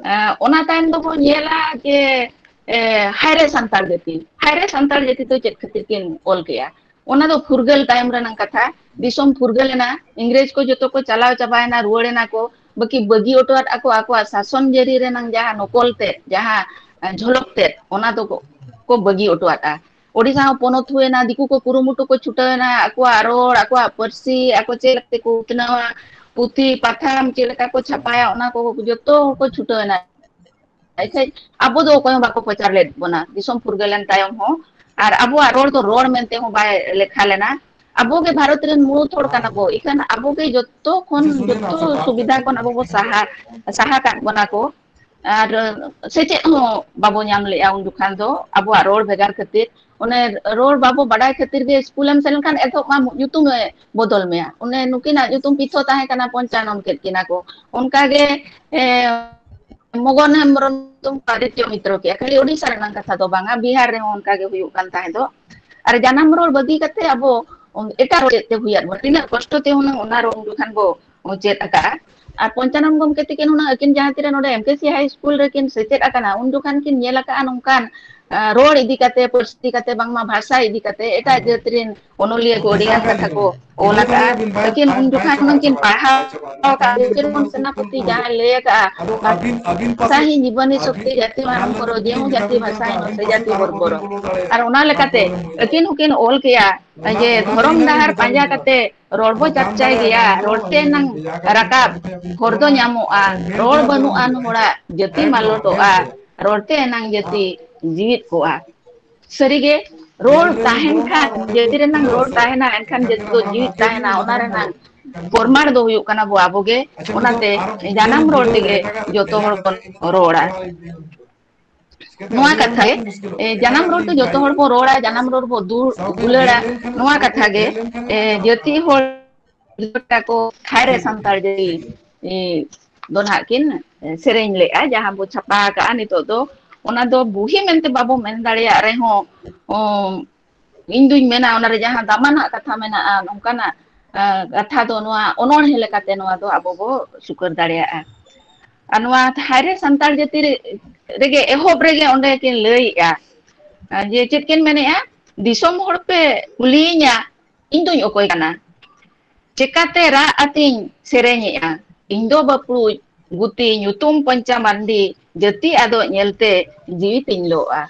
ᱟᱸ, ᱚᱱᱟ ᱛᱟᱭᱚᱢ ᱫᱚᱵᱚ ᱧᱮᱞᱟ ᱡᱮ, ᱮ, ᱦᱟᱭᱨᱮ ᱥᱟᱱᱛᱟᱲ ᱡᱟᱹᱛᱤ, ᱦᱟᱭᱨᱮ ᱥᱟᱱᱛᱟᱲ ᱡᱟᱹᱛᱤ ᱫᱚ ᱪᱮᱫ ᱠᱷᱟᱹᱛᱤᱨ ᱠᱤᱱ ᱚᱞ ᱠᱮᱜᱼᱟ? ᱚᱱᱟ ᱫᱚ ᱯᱷᱩᱨᱜᱟᱹᱞ ᱛᱟᱭᱚᱢ ᱨᱮᱱᱟᱜ ᱠᱟᱛᱷᱟ᱾ ᱫᱤᱥᱚᱢ ᱯᱷᱩᱨᱜᱟᱹᱞ ᱮᱱᱟ, ᱤᱝᱨᱮᱡᱽ ᱠᱚ ᱡᱚᱛᱚ ᱠᱚ ᱪᱟᱞᱟᱣ ᱪᱟᱵᱟᱭᱮᱱᱟ, ᱨᱩᱣᱟᱹᱲ ᱮᱱᱟ ᱠᱚ, ᱵᱟᱹᱠᱤ ᱵᱟᱹᱜᱤ ᱦᱚᱴᱚᱣᱟᱫ ᱟᱠᱚ ᱟᱠᱚᱣᱟᱜ ᱥᱟᱥᱚᱱ ᱡᱟᱹᱨᱤ ᱨᱮᱱᱟᱝ ᱡᱟᱦᱟᱸ ᱱᱚᱠᱚᱞ ᱛᱮᱫ, ᱡᱟᱦᱟᱸ, ᱮ, ᱡᱷᱚᱞᱚᱠ ᱛᱮᱫ, ᱚᱱᱟ ᱫᱚ ᱠᱚ, ᱠᱚ ᱵᱟᱹᱜᱤ ᱦᱚᱴᱚᱣᱟᱫᱼᱟ᱾ ᱳᱰᱤᱥᱟ ᱦᱚᱸ ᱯᱚᱱᱚᱛ ᱦᱩᱭᱮᱱᱟ, ᱫᱤᱠᱩ ᱠᱚ ᱠᱩᱨᱩᱢᱩᱴᱩ ᱠᱚ ᱪᱷᱩᱴᱟᱹᱣ ᱮᱱᱟ, ᱟᱠᱚᱣᱟᱜ ᱨᱚᱲ, ᱟᱠᱚᱣᱟᱜ ᱯᱟᱹᱨᱥᱤ, ᱟᱠᱚ ᱪᱮᱫ ᱞᱮᱠᱟᱛᱮ ᱠᱚ ᱩᱛᱱᱟᱹᱣᱟ, ᱯᱩᱛᱷᱤ ᱯᱟᱛᱷᱟᱢ ᱪᱮᱫ ᱞᱮᱠᱟ ᱠᱚ ᱪᱷᱟᱯᱟᱭᱟ, ᱚᱱᱟ ᱠᱚ ᱡᱚᱛᱚ ᱦᱚᱲ ᱠᱚ ᱪᱷᱩᱴᱟᱹᱣ ᱮᱱᱟ᱾ ᱮᱱᱠᱷᱟᱡ ᱟᱵᱚ ᱫᱚ ᱚᱠᱚᱭ ᱦᱚᱸ ᱵᱟᱠᱚ ᱯᱨᱚᱪᱟᱨ ᱞᱮᱫ ᱵᱚᱱᱟ ᱫᱤᱥᱚᱢ ᱯᱷᱩᱨᱜᱟᱹᱞ ᱮᱱ ᱛᱟᱭᱚᱢ ᱦᱚᱸ, ᱟᱨ ᱟᱵᱚᱣᱟᱜ ᱨᱚᱲ ᱫᱚ ᱨᱚᱲ ᱢᱮᱱᱛᱮ ᱦᱚᱸ ᱵᱟᱭ ᱞᱮᱠᱷᱟ ᱞᱮᱱᱟ᱾ ᱟᱵᱚ ᱜᱮ ᱵᱷᱟᱨᱚᱛ ᱨᱮᱱ ᱢᱩᱬᱩᱫ ᱦᱚᱲ ᱠᱟᱱᱟ ᱵᱚ, ᱤᱠᱷᱟᱹᱱ ᱟᱵᱚ ᱜᱮ ᱡᱚᱛᱚ ᱠᱷᱚᱱ, ᱡᱚᱛᱚ ᱥᱩᱵᱤᱫᱷᱟ ᱠᱷᱚᱱ ᱟᱵᱚ ᱵᱚ ᱥᱟᱦᱟ, ᱥᱟᱦᱟ ᱠᱟᱜ ᱵᱚᱱᱟ ᱠᱚ᱾ ᱟᱨ ᱥᱮᱪᱮᱫ ᱦᱚᱸ ᱵᱟᱵᱚ ᱧᱟᱢ ᱞᱮᱜᱼᱟ ᱩᱱ ᱡᱚᱠᱷᱟᱱ ᱫᱚ, ᱟᱵᱚᱣᱟᱜ ᱨᱚᱲ ᱵᱷᱮᱜᱟᱨ ᱠᱷᱟᱹᱛᱤᱨ᱾ ᱚᱱᱮ ᱨᱚᱲ ᱵᱟᱵᱚ ᱵᱟᱰᱟᱭ ᱠᱷᱟᱹᱛᱤᱨ ᱜᱮ ᱥᱠᱩᱞᱮᱢ ᱥᱮᱱ ᱞᱮᱱᱠᱷᱟᱱ ᱮᱛᱚᱦᱚᱵ ᱢᱟ ᱧᱩᱛᱩᱢ ᱮ ᱵᱚᱫᱚᱞ ᱢᱮᱭᱟ᱾ ᱚᱱᱮ ᱱᱩᱠᱤᱱᱟᱜ ᱧᱩᱛᱩᱢ ᱯᱤᱛᱷᱚ ᱛᱟᱦᱮᱸ ᱠᱟᱱᱟ, ᱯᱚᱧᱪᱟᱱᱚᱱ ᱠᱮᱫ ᱠᱤᱱᱟ ᱠᱚ᱾ ᱚᱱᱠᱟᱜᱮ, ᱮ, ᱢᱚᱜᱚᱱ ᱦᱮᱢᱵᱨᱚᱢ ᱧᱩᱛᱩᱢ ᱠᱚ ᱟᱫᱤᱛᱭᱚ ᱢᱤᱛᱨᱚ ᱠᱮᱜᱼᱟ᱾ ᱠᱷᱟᱹᱞᱤ ᱳᱰᱤᱥᱟ ᱨᱮᱱᱟᱜ ᱠᱟᱛᱷᱟ ᱫᱚ ᱵᱟᱝᱟ, ᱵᱤᱦᱟᱨ ᱨᱮᱦᱚᱸ ᱚᱱᱠᱟ ᱜᱮ ᱦᱩᱭᱩᱜ ᱠᱟᱱ ᱛᱟᱦᱮᱸ ᱫᱚ᱾ ᱟᱨ ᱡᱟᱱᱟᱢ ᱨᱚᱲ ᱵᱟᱹᱜᱤ ᱠᱟᱛᱮ ᱟᱵᱚ ᱮᱴᱟᱜ ᱨᱚᱲ ᱪᱮᱫ ᱛᱮ ᱦᱩᱭᱟᱫ ᱵᱚᱱᱟ? ᱛᱤᱱᱟᱹᱜ ᱠᱚᱥᱴᱚ ᱛᱮ ᱦᱩᱱᱟᱹᱝ ᱚᱱᱟ ᱨᱚᱲ ᱩᱱ ᱡᱚᱠᱷᱟᱱ ᱵᱚ ᱪᱮᱫ ᱟᱠᱟᱫᱼᱟ᱾ ᱟᱨ ᱯᱚᱧᱪᱟᱱᱚᱱ ᱜᱚᱢᱠᱮ ᱛᱤᱠᱤᱱ ᱦᱩᱱᱟᱹᱝ ᱟᱹᱠᱤᱱ ᱡᱟᱦᱟᱸ ᱛᱤᱨᱮ ᱱᱚᱰᱮ ᱮᱢ ᱠᱮ ᱥᱤ ᱦᱟᱭ ᱥᱠᱩᱞ ᱨᱮᱠᱤᱱ ᱥᱮᱪᱮᱫ ᱟᱠᱟᱱᱟ, ᱩᱱ ᱡᱚᱠᱷᱟᱱ ᱠᱤᱱ ᱧᱮᱞ ᱟᱠᱟᱫᱼᱟ ᱱᱚᱝᱠᱟᱱ, ᱟᱸ, ᱨᱚᱲ ᱤᱫᱤ ᱠᱟᱛᱮ, ᱯᱟᱹᱨᱥᱤ ᱤᱫᱤ ᱠᱟᱛᱮ, ᱵᱟᱝᱢᱟ ᱵᱷᱟᱥᱟ ᱤᱫᱤ ᱠᱟᱛᱮ ᱮᱴᱟᱜ ᱡᱟᱹᱛ ᱨᱮᱱ ᱚᱱᱚᱞᱤᱭᱟᱹ ᱠᱚ ᱟᱹᱰᱤ ᱜᱟᱱ ᱠᱟᱛᱷᱟ ᱠᱚ ᱚᱞ ᱟᱠᱟᱫᱼᱟ᱾ ᱟᱹᱠᱤᱱ ᱩᱱ ᱡᱚᱠᱷᱟᱱ ᱦᱩᱱᱟᱹᱝ ᱠᱤᱱ ᱯᱟᱲᱦᱟᱣ ᱟᱠᱟᱫᱼᱟ, ᱵᱤᱨ ᱢᱳᱦᱚᱱ ᱥᱮᱱᱟᱯᱚᱛᱤ ᱡᱟᱦᱟᱸᱭ ᱞᱟᱹᱭ ᱟᱠᱟᱫᱼᱟ, ᱵᱷᱟᱥᱟ ᱦᱤ ᱡᱤᱵᱚᱱᱤ ᱥᱚᱠᱛᱤ ᱡᱟᱹᱛᱤ ᱢᱟᱱᱚᱢ ᱠᱚᱨᱚ, ᱡᱮᱦᱩᱸ ᱡᱟᱹᱛᱤ ᱵᱷᱟᱥᱟ ᱦᱤᱱᱚ ᱥᱮ ᱡᱟᱹᱛᱤ ᱵᱚᱨᱵᱚᱨᱚ᱾ ᱟᱨ ᱚᱱᱟ ᱞᱮᱠᱟᱛᱮ ᱟᱹᱠᱤᱱ ᱦᱚᱸᱠᱤᱱ ᱚᱞ ᱠᱮᱜᱼᱟ ᱡᱮ ᱫᱷᱚᱨᱚᱢ ᱰᱟᱦᱟᱨ ᱯᱟᱸᱡᱟ ᱠᱟᱛᱮ ᱨᱚᱲ ᱵᱚ ᱪᱟᱨᱪᱟᱭ ᱜᱮᱭᱟ, ᱨᱚᱲ ᱛᱮ ᱮᱱᱟᱝ ᱨᱟᱠᱟᱵ ᱦᱚᱨ ᱫᱚ ᱧᱟᱢᱚᱜᱼᱟ, ᱨᱚᱲ ᱵᱟᱹᱱᱩᱜ ᱟᱱ ᱦᱚᱲᱟᱜ ᱡᱟᱹᱛᱤ ᱢᱟᱞᱚᱴᱚᱜᱼᱟ, ᱨᱚᱲ ᱛᱮ ᱮᱱᱟᱝ ᱡᱟᱹᱛᱤ ᱡᱤᱣᱤᱫ ᱠᱚᱜᱼᱟ᱾ ᱥᱟᱹᱨᱤᱜᱮ, ᱨᱚᱲ ᱛᱟᱦᱮᱱ ᱠᱷᱟᱱ, ᱡᱟᱹᱛᱤ ᱨᱮᱱᱟᱝ ᱨᱚᱲ ᱛᱟᱦᱮᱱᱟ, ᱮᱱᱠᱷᱟᱱ ᱡᱟᱹᱛᱤ ᱫᱚ ᱡᱤᱣᱤᱫ ᱛᱟᱦᱮᱱᱟ᱾ ᱚᱱᱟ ᱨᱮᱱᱟᱝ ᱯᱨᱚᱢᱟᱬ ᱫᱚ ᱦᱩᱭᱩᱜ ᱠᱟᱱᱟ ᱵᱚ ᱟᱵᱚ ᱜᱮ᱾ ᱚᱱᱟᱛᱮ ᱡᱟᱱᱟᱢ ᱨᱚᱲ ᱛᱮᱜᱮ ᱡᱚᱛᱚ ᱦᱚᱲ ᱵᱚᱱ ᱨᱚᱲᱟ᱾ ᱱᱚᱣᱟ ᱠᱟᱛᱷᱟ ᱜᱮ, ᱮ, ᱡᱟᱱᱟᱢ ᱨᱚᱲ ᱛᱮ ᱡᱚᱛᱚ ᱦᱚᱲ ᱵᱚ ᱨᱚᱲᱟ, ᱡᱟᱱᱟᱢ ᱨᱚᱲ ᱵᱚ ᱫᱩ-, ᱫᱩᱞᱟᱹᱲᱟ, ᱱᱚᱣᱟ ᱠᱟᱛᱷᱟ ᱜᱮ, ᱮ, ᱡᱟᱹᱛᱤ ᱦᱚᱲ ᱡᱚᱛᱚ ᱠᱚ ᱛᱷᱟᱭ ᱨᱮ ᱥᱟᱱᱛᱟᱲ ᱡᱟᱹᱛᱤ, ᱮ, ᱫᱚ ᱱᱟᱦᱟᱜ ᱠᱤᱱ, ᱮ, ᱥᱮᱨᱮᱧ ᱞᱮᱫᱼᱟ, ᱡᱟᱦᱟᱸ ᱵᱚ ᱪᱷᱟᱯᱟ ᱟᱠᱟᱫᱼᱟ ᱱᱤᱛᱚᱜ ᱫᱚ᱾ ᱚᱱᱟ ᱫᱚ ᱵᱩᱦᱤ ᱢᱮᱱᱛᱮ ᱵᱟᱵᱚ ᱢᱮᱱ ᱫᱟᱲᱮᱭᱟᱜ ᱨᱮᱦᱚᱸ, ᱚ, ᱤᱧ ᱫᱩᱧ ᱢᱮᱱᱟ ᱚᱱᱟᱨᱮ ᱡᱟᱦᱟᱸ ᱫᱟᱢᱟᱱᱟᱜ ᱠᱟᱛᱷᱟ ᱢᱮᱱᱟᱜᱼᱟ, ᱱᱚᱝᱠᱟᱱᱟᱜ, ᱟ, ᱠᱟᱛᱷᱟ ᱫᱚ ᱱᱚᱣᱟ ᱚᱱᱚᱬᱦᱮ ᱞᱮᱠᱟᱛᱮ ᱱᱚᱣᱟ ᱫᱚ ᱟᱵᱚ ᱵᱚ ᱥᱩᱠᱟᱹᱨ ᱫᱟᱲᱮᱭᱟᱜᱼᱟ᱾ ᱟᱨ ᱱᱚᱣᱟ ᱛᱷᱟᱭ ᱨᱮ ᱥᱟᱱᱛᱟᱲ ᱡᱟᱹᱛᱤ ᱨᱮ, ᱨᱮᱜᱮ ᱮᱦᱚᱵ ᱨᱮᱜᱮ ᱚᱸᱰᱮ ᱠᱤᱱ ᱞᱟᱹᱭᱮᱜᱼᱟ, ᱟ, ᱡᱮ ᱪᱮᱫ ᱠᱤᱱ ᱢᱮᱱᱮᱜᱼᱟ, "ᱫᱤᱥᱚᱢ ᱦᱚᱲ ᱯᱮ ᱠᱩᱞᱤᱭᱤᱧᱟ, ᱤᱧ ᱫᱩᱧ ᱚᱠᱚᱭ ᱠᱟᱱᱟ? ᱪᱮᱠᱟᱛᱮ ᱨᱟᱜ ᱟᱛᱤᱧ ᱥᱮᱨᱮᱧᱮᱜᱼᱟ? ᱤᱧ ᱫᱚ ᱵᱟᱹᱯᱲᱩᱡ ᱜᱩᱛᱤ ᱧᱩᱛᱩᱢ ᱯᱚᱧᱪᱟ ᱢᱟᱱᱰᱤ, ᱡᱟᱹᱛᱤ ᱟᱫᱚᱜ ᱧᱮᱞᱛᱮ ᱡᱤᱣᱤ ᱛᱤᱧ ᱞᱚᱜᱼᱟ?"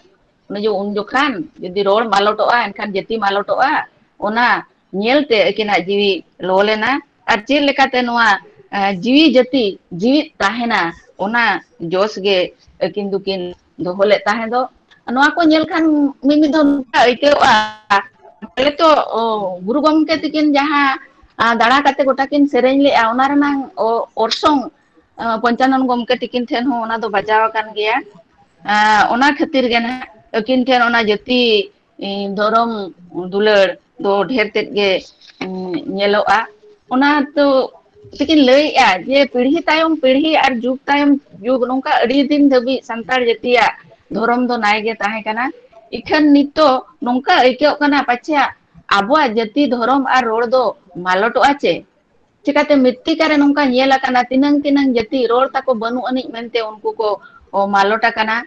ᱚᱱᱮ ᱡᱮ ᱩᱱ ᱡᱚᱠᱷᱟᱱ ᱡᱩᱫᱤ ᱨᱚᱲ ᱢᱟᱞᱚᱴᱚᱜᱼᱟ, ᱮᱱᱠᱷᱟᱱ ᱡᱟᱹᱛᱤ ᱢᱟᱞᱚᱴᱚᱜᱼᱟ, ᱚᱱᱟ ᱧᱮᱞᱛᱮ ᱟᱹᱠᱤᱱᱟᱜ ᱡᱤᱣᱤ ᱞᱚ ᱞᱮᱱᱟ᱾ ᱟᱨ ᱪᱮᱫ ᱞᱮᱠᱟᱛᱮ ᱱᱚᱣᱟ, ᱮ, ᱡᱤᱣᱤ ᱡᱟᱹᱛᱤ ᱡᱤᱣᱤᱫ ᱛᱟᱦᱮᱱᱟ, ᱚᱱᱟ ᱡᱚᱥ ᱜᱮ ᱟᱹᱠᱤᱱ ᱫᱚᱠᱤᱱ ᱫᱚᱦᱚ ᱞᱮᱫ ᱛᱟᱦᱮᱸ ᱫᱚ᱾ ᱱᱚᱣᱟ ᱠᱚ ᱧᱮᱞ ᱠᱷᱟᱱ ᱢᱤᱫ ᱢᱤᱫ ᱫᱚ ᱱᱚᱝᱠᱟ ᱟᱹᱭᱠᱟᱹᱣᱚᱜᱼᱟ, ᱯᱟᱞᱮ ᱛᱚ, ᱚ, ᱜᱩᱨᱩ ᱜᱚᱢᱠᱮ ᱛᱟᱹᱠᱤᱱ ᱡᱟᱦᱟᱸ, ᱟ, ᱫᱟᱬᱟ ᱠᱟᱛᱮ ᱜᱚᱴᱟ ᱠᱤᱱ ᱥᱮᱨᱮᱧ ᱞᱮᱫᱼᱟ, ᱚᱱᱟ ᱨᱮᱱᱟᱝ, ᱚ, ᱚᱨᱥᱚᱝ, ᱟ, ᱯᱚᱧᱪᱟᱱᱚᱱ ᱜᱚᱢᱠᱮ ᱛᱟᱹᱠᱤᱱ ᱴᱷᱮᱱ ᱦᱚᱸ ᱚᱱᱟ ᱫᱚ ᱵᱟᱡᱟᱣ ᱟᱠᱟᱱ ᱜᱮᱭᱟ᱾ ᱟ, ᱚᱱᱟ ᱠᱷᱟᱹᱛᱤᱨ ᱜᱮ ᱱᱟᱦᱟᱜ ᱟᱹᱠᱤᱱ ᱴᱷᱮᱱ ᱚᱱᱟ ᱡᱟᱹᱛᱤ, ᱮ, ᱫᱷᱚᱨᱚᱢ ᱫᱩᱞᱟᱹᱲ ᱫᱚ ᱰᱷᱮᱨ ᱛᱮᱫ ᱜᱮ, ᱩᱸ, ᱧᱮᱞᱚᱜᱼᱟ᱾ ᱚᱱᱟ ᱫᱚ ᱛᱮᱠᱤᱱ ᱞᱟᱹᱭᱮᱜᱼᱟ ᱡᱮ ᱯᱤᱲᱦᱤ ᱛᱟᱭᱚᱢ ᱯᱤᱲᱦᱤ ᱟᱨ ᱡᱩᱜᱽ ᱛᱟᱭᱚᱢ ᱡᱩᱜᱽ ᱱᱚᱝᱠᱟ ᱟᱹᱰᱤ ᱫᱤᱱ ᱫᱷᱟᱹᱵᱤᱡ ᱥᱟᱱᱛᱟᱲ ᱡᱟᱹᱛᱤᱭᱟᱜ ᱫᱷᱚᱨᱚᱢ ᱫᱚ ᱱᱟᱭ ᱜᱮ ᱛᱟᱦᱮᱸ ᱠᱟᱱᱟ᱾ ᱤᱠᱷᱟᱹᱱ ᱱᱤᱛᱚᱜ ᱱᱚᱝᱠᱟ ᱟᱹᱭᱠᱟᱹᱜ ᱠᱟᱱᱟ, ᱯᱟᱪᱷᱮ ᱟᱵᱚᱣᱟᱜ ᱡᱟᱹᱛᱤ ᱫᱷᱚᱨᱚᱢ ᱟᱨ ᱨᱚᱲ ᱫᱚ ᱢᱟᱞᱚᱴᱚᱜᱼᱟ ᱪᱮ? ᱪᱤᱠᱟᱹᱛᱮ ᱢᱨᱤᱛᱛᱤᱠᱟ ᱨᱮ ᱱᱚᱝᱠᱟ ᱧᱮᱞ ᱟᱠᱟᱱᱟ, ᱛᱤᱱᱟᱹᱝ ᱛᱤᱱᱟᱹᱝ ᱡᱟᱹᱛᱤ ᱨᱚᱲ ᱛᱟᱠᱚ ᱵᱟᱹᱱᱩᱜ ᱟᱹᱱᱤᱡ ᱢᱮᱱᱛᱮ ᱩᱱᱠᱩ ᱠᱚ, ᱚ, ᱢᱟᱞᱚᱴ ᱟᱠᱟᱱᱟ᱾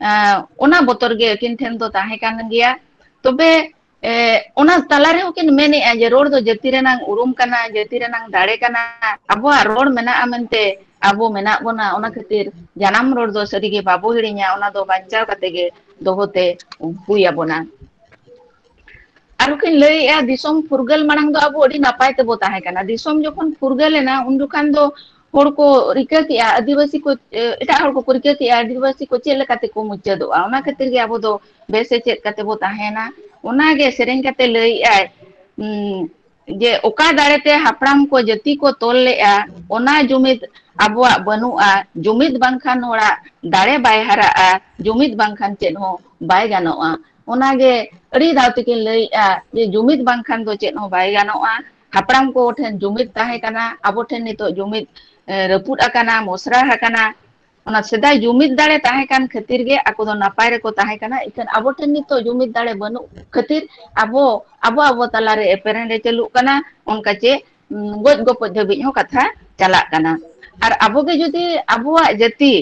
ᱮᱸ, ᱚᱱᱟ ᱵᱚᱛᱚᱨ ᱜᱮ ᱟᱹᱠᱤᱱ ᱴᱷᱮᱱ ᱫᱚ ᱛᱟᱦᱮᱸ ᱠᱟᱱ ᱜᱮᱭᱟ᱾ ᱛᱚᱵᱮ, ᱮ, ᱚᱱᱟ ᱛᱟᱞᱟ ᱨᱮᱦᱚᱸ ᱠᱤᱱ ᱢᱮᱱᱮᱜᱼᱟ ᱡᱮ ᱨᱚᱲ ᱫᱚ ᱡᱟᱹᱛᱤ ᱨᱮᱱᱟᱝ ᱩᱨᱩᱢ ᱠᱟᱱᱟ, ᱡᱟᱹᱛᱤ ᱨᱮᱱᱟᱝ ᱫᱟᱲᱮ ᱠᱟᱱᱟ᱾ ᱟᱵᱚᱣᱟᱜ ᱨᱚᱲ ᱢᱮᱱᱟᱜᱼᱟ ᱢᱮᱱᱛᱮ ᱟᱵᱚ ᱢᱮᱱᱟᱜ ᱵᱚᱱᱟ, ᱚᱱᱟ ᱠᱷᱟᱹᱛᱤᱨ ᱡᱟᱱᱟᱢ ᱨᱚᱲ ᱫᱚ ᱥᱟᱹᱨᱤᱜᱮ ᱵᱟᱵᱚ ᱦᱤᱲᱤᱧᱟ, ᱚᱱᱟ ᱫᱚ ᱵᱟᱧᱪᱟᱣ ᱠᱟᱛᱮ ᱜᱮ ᱫᱚᱦᱚ ᱛᱮ ᱦᱩᱭ ᱟᱵᱚᱱᱟ᱾ ᱟᱨᱦᱚᱸ ᱠᱤᱱ ᱞᱟᱹᱭᱮᱜᱼᱟ, ᱫᱤᱥᱚᱢ ᱯᱷᱩᱨᱜᱟᱹᱞ ᱢᱟᱲᱟᱝ ᱫᱚ ᱟᱵᱚ ᱟᱹᱰᱤ ᱱᱟᱯᱟᱭ ᱛᱮᱵᱚ ᱛᱟᱦᱮᱸ ᱠᱟᱱᱟ᱾ ᱫᱤᱥᱚᱢ ᱡᱚᱠᱷᱚᱱ ᱯᱷᱩᱨᱜᱟᱹᱞ ᱮᱱᱟ, ᱩᱱ ᱡᱚᱠᱷᱟᱱ ᱫᱚ ᱦᱚᱲ ᱠᱚ ᱨᱤᱠᱟᱹ ᱠᱮᱜᱼᱟ, ᱟᱹᱫᱤᱵᱟᱹᱥᱤ ᱠᱚ, ᱮ, ᱮᱴᱟᱜ ᱦᱚᱲ ᱠᱚᱠᱚ ᱨᱤᱠᱟᱹ ᱠᱮᱜᱼᱟ, ᱟᱹᱫᱤᱵᱟᱹᱥᱤ ᱠᱚ ᱪᱮᱫ ᱞᱮᱠᱟ ᱛᱮᱠᱚ ᱢᱩᱪᱟᱹᱫᱚᱜᱼᱟ, ᱚᱱᱟ ᱠᱷᱟᱹᱛᱤᱨ ᱜᱮ ᱟᱵᱚ ᱫᱚ ᱵᱮᱥ ᱥᱮᱪᱮᱫ ᱠᱟᱛᱮ ᱵᱚ ᱛᱟᱦᱮᱸᱭᱮᱱᱟ᱾ ᱚᱱᱟᱜᱮ ᱥᱮᱨᱮᱧ ᱠᱟᱛᱮ ᱞᱟᱹᱭᱮᱜᱼᱟᱭ, ᱩᱸ, ᱡᱮ ᱚᱠᱟ ᱫᱟᱲᱮᱛᱮ ᱦᱟᱯᱲᱟᱢ ᱠᱚ ᱡᱟᱹᱛᱤ ᱠᱚ ᱛᱚᱞ ᱞᱮᱜᱼᱟ, ᱚᱱᱟ ᱡᱩᱢᱤᱫ ᱟᱵᱚᱣᱟᱜ ᱵᱟᱹᱱᱩᱜᱼᱟ᱾ ᱡᱩᱢᱤᱫ ᱵᱟᱝᱠᱷᱟᱱ ᱦᱚᱲᱟᱜ ᱫᱟᱲᱮ ᱵᱟᱭ ᱦᱟᱨᱟᱜᱼᱟ, ᱡᱩᱢᱤᱫ ᱵᱟᱝᱠᱷᱟᱱ ᱪᱮᱫ ᱦᱚᱸ ᱵᱟᱭ ᱜᱟᱱᱚᱜᱼᱟ᱾ ᱚᱱᱟᱜᱮ ᱟᱹᱰᱤ ᱫᱷᱟᱣ ᱛᱮᱠᱤᱱ ᱞᱟᱹᱭᱮᱜᱼᱟ ᱡᱮ ᱡᱩᱢᱤᱫ ᱵᱟᱝᱠᱷᱟᱱ ᱫᱚ ᱪᱮᱫ ᱦᱚᱸ ᱵᱟᱭ ᱜᱟᱱᱚᱜᱼᱟ᱾ ᱦᱟᱯᱲᱟᱢ ᱠᱚ ᱴᱷᱮᱱ ᱡᱩᱢᱤᱫ ᱛᱟᱦᱮᱸ ᱠᱟᱱᱟ, ᱟᱵᱚ ᱴᱷᱮᱱ ᱱᱤᱛᱚᱜ ᱡᱩᱢᱤᱫ, ᱮ, ᱨᱟᱹᱯᱩᱫ ᱟᱠᱟᱱᱟ, ᱢᱚᱥᱨᱟ ᱟᱠᱟᱱᱟ᱾ ᱚᱱᱟ ᱥᱮᱫᱟᱭ ᱡᱩᱢᱤᱫ ᱫᱟᱲᱮ ᱛᱟᱦᱮᱸ ᱠᱟᱱ ᱠᱷᱟᱹᱛᱤᱨ ᱜᱮ ᱟᱠᱚ ᱫᱚ ᱱᱟᱯᱟᱭ ᱨᱮᱠᱚ ᱛᱟᱦᱮᱸ ᱠᱟᱱᱟ᱾ ᱤᱠᱷᱟᱹᱱ ᱟᱵᱚ ᱴᱷᱮᱱ ᱱᱤᱛᱚᱜ ᱡᱩᱢᱤᱫ ᱫᱟᱲᱮ ᱵᱟᱹᱱᱩᱜ ᱠᱷᱟᱹᱛᱤᱨ ᱟᱵᱚ, ᱟᱵᱚ, ᱟᱵᱚ ᱛᱟᱞᱟᱨᱮ ᱮᱯᱮᱨᱦᱮᱸᱰᱮ ᱪᱟᱹᱞᱩᱜ ᱠᱟᱱᱟ, ᱚᱱᱠᱟ ᱪᱮ, ᱩᱢ, ᱜᱚᱡ ᱜᱚᱯᱚᱡ ᱫᱷᱟᱹᱵᱤᱡ ᱦᱚᱸ ᱠᱟᱛᱷᱟ ᱪᱟᱞᱟᱜ ᱠᱟᱱᱟ᱾ ᱟᱨ ᱟᱵᱚ ᱜᱮ ᱡᱩᱫᱤ ᱟᱵᱚᱣᱟᱜ ᱡᱟᱹᱛᱤ,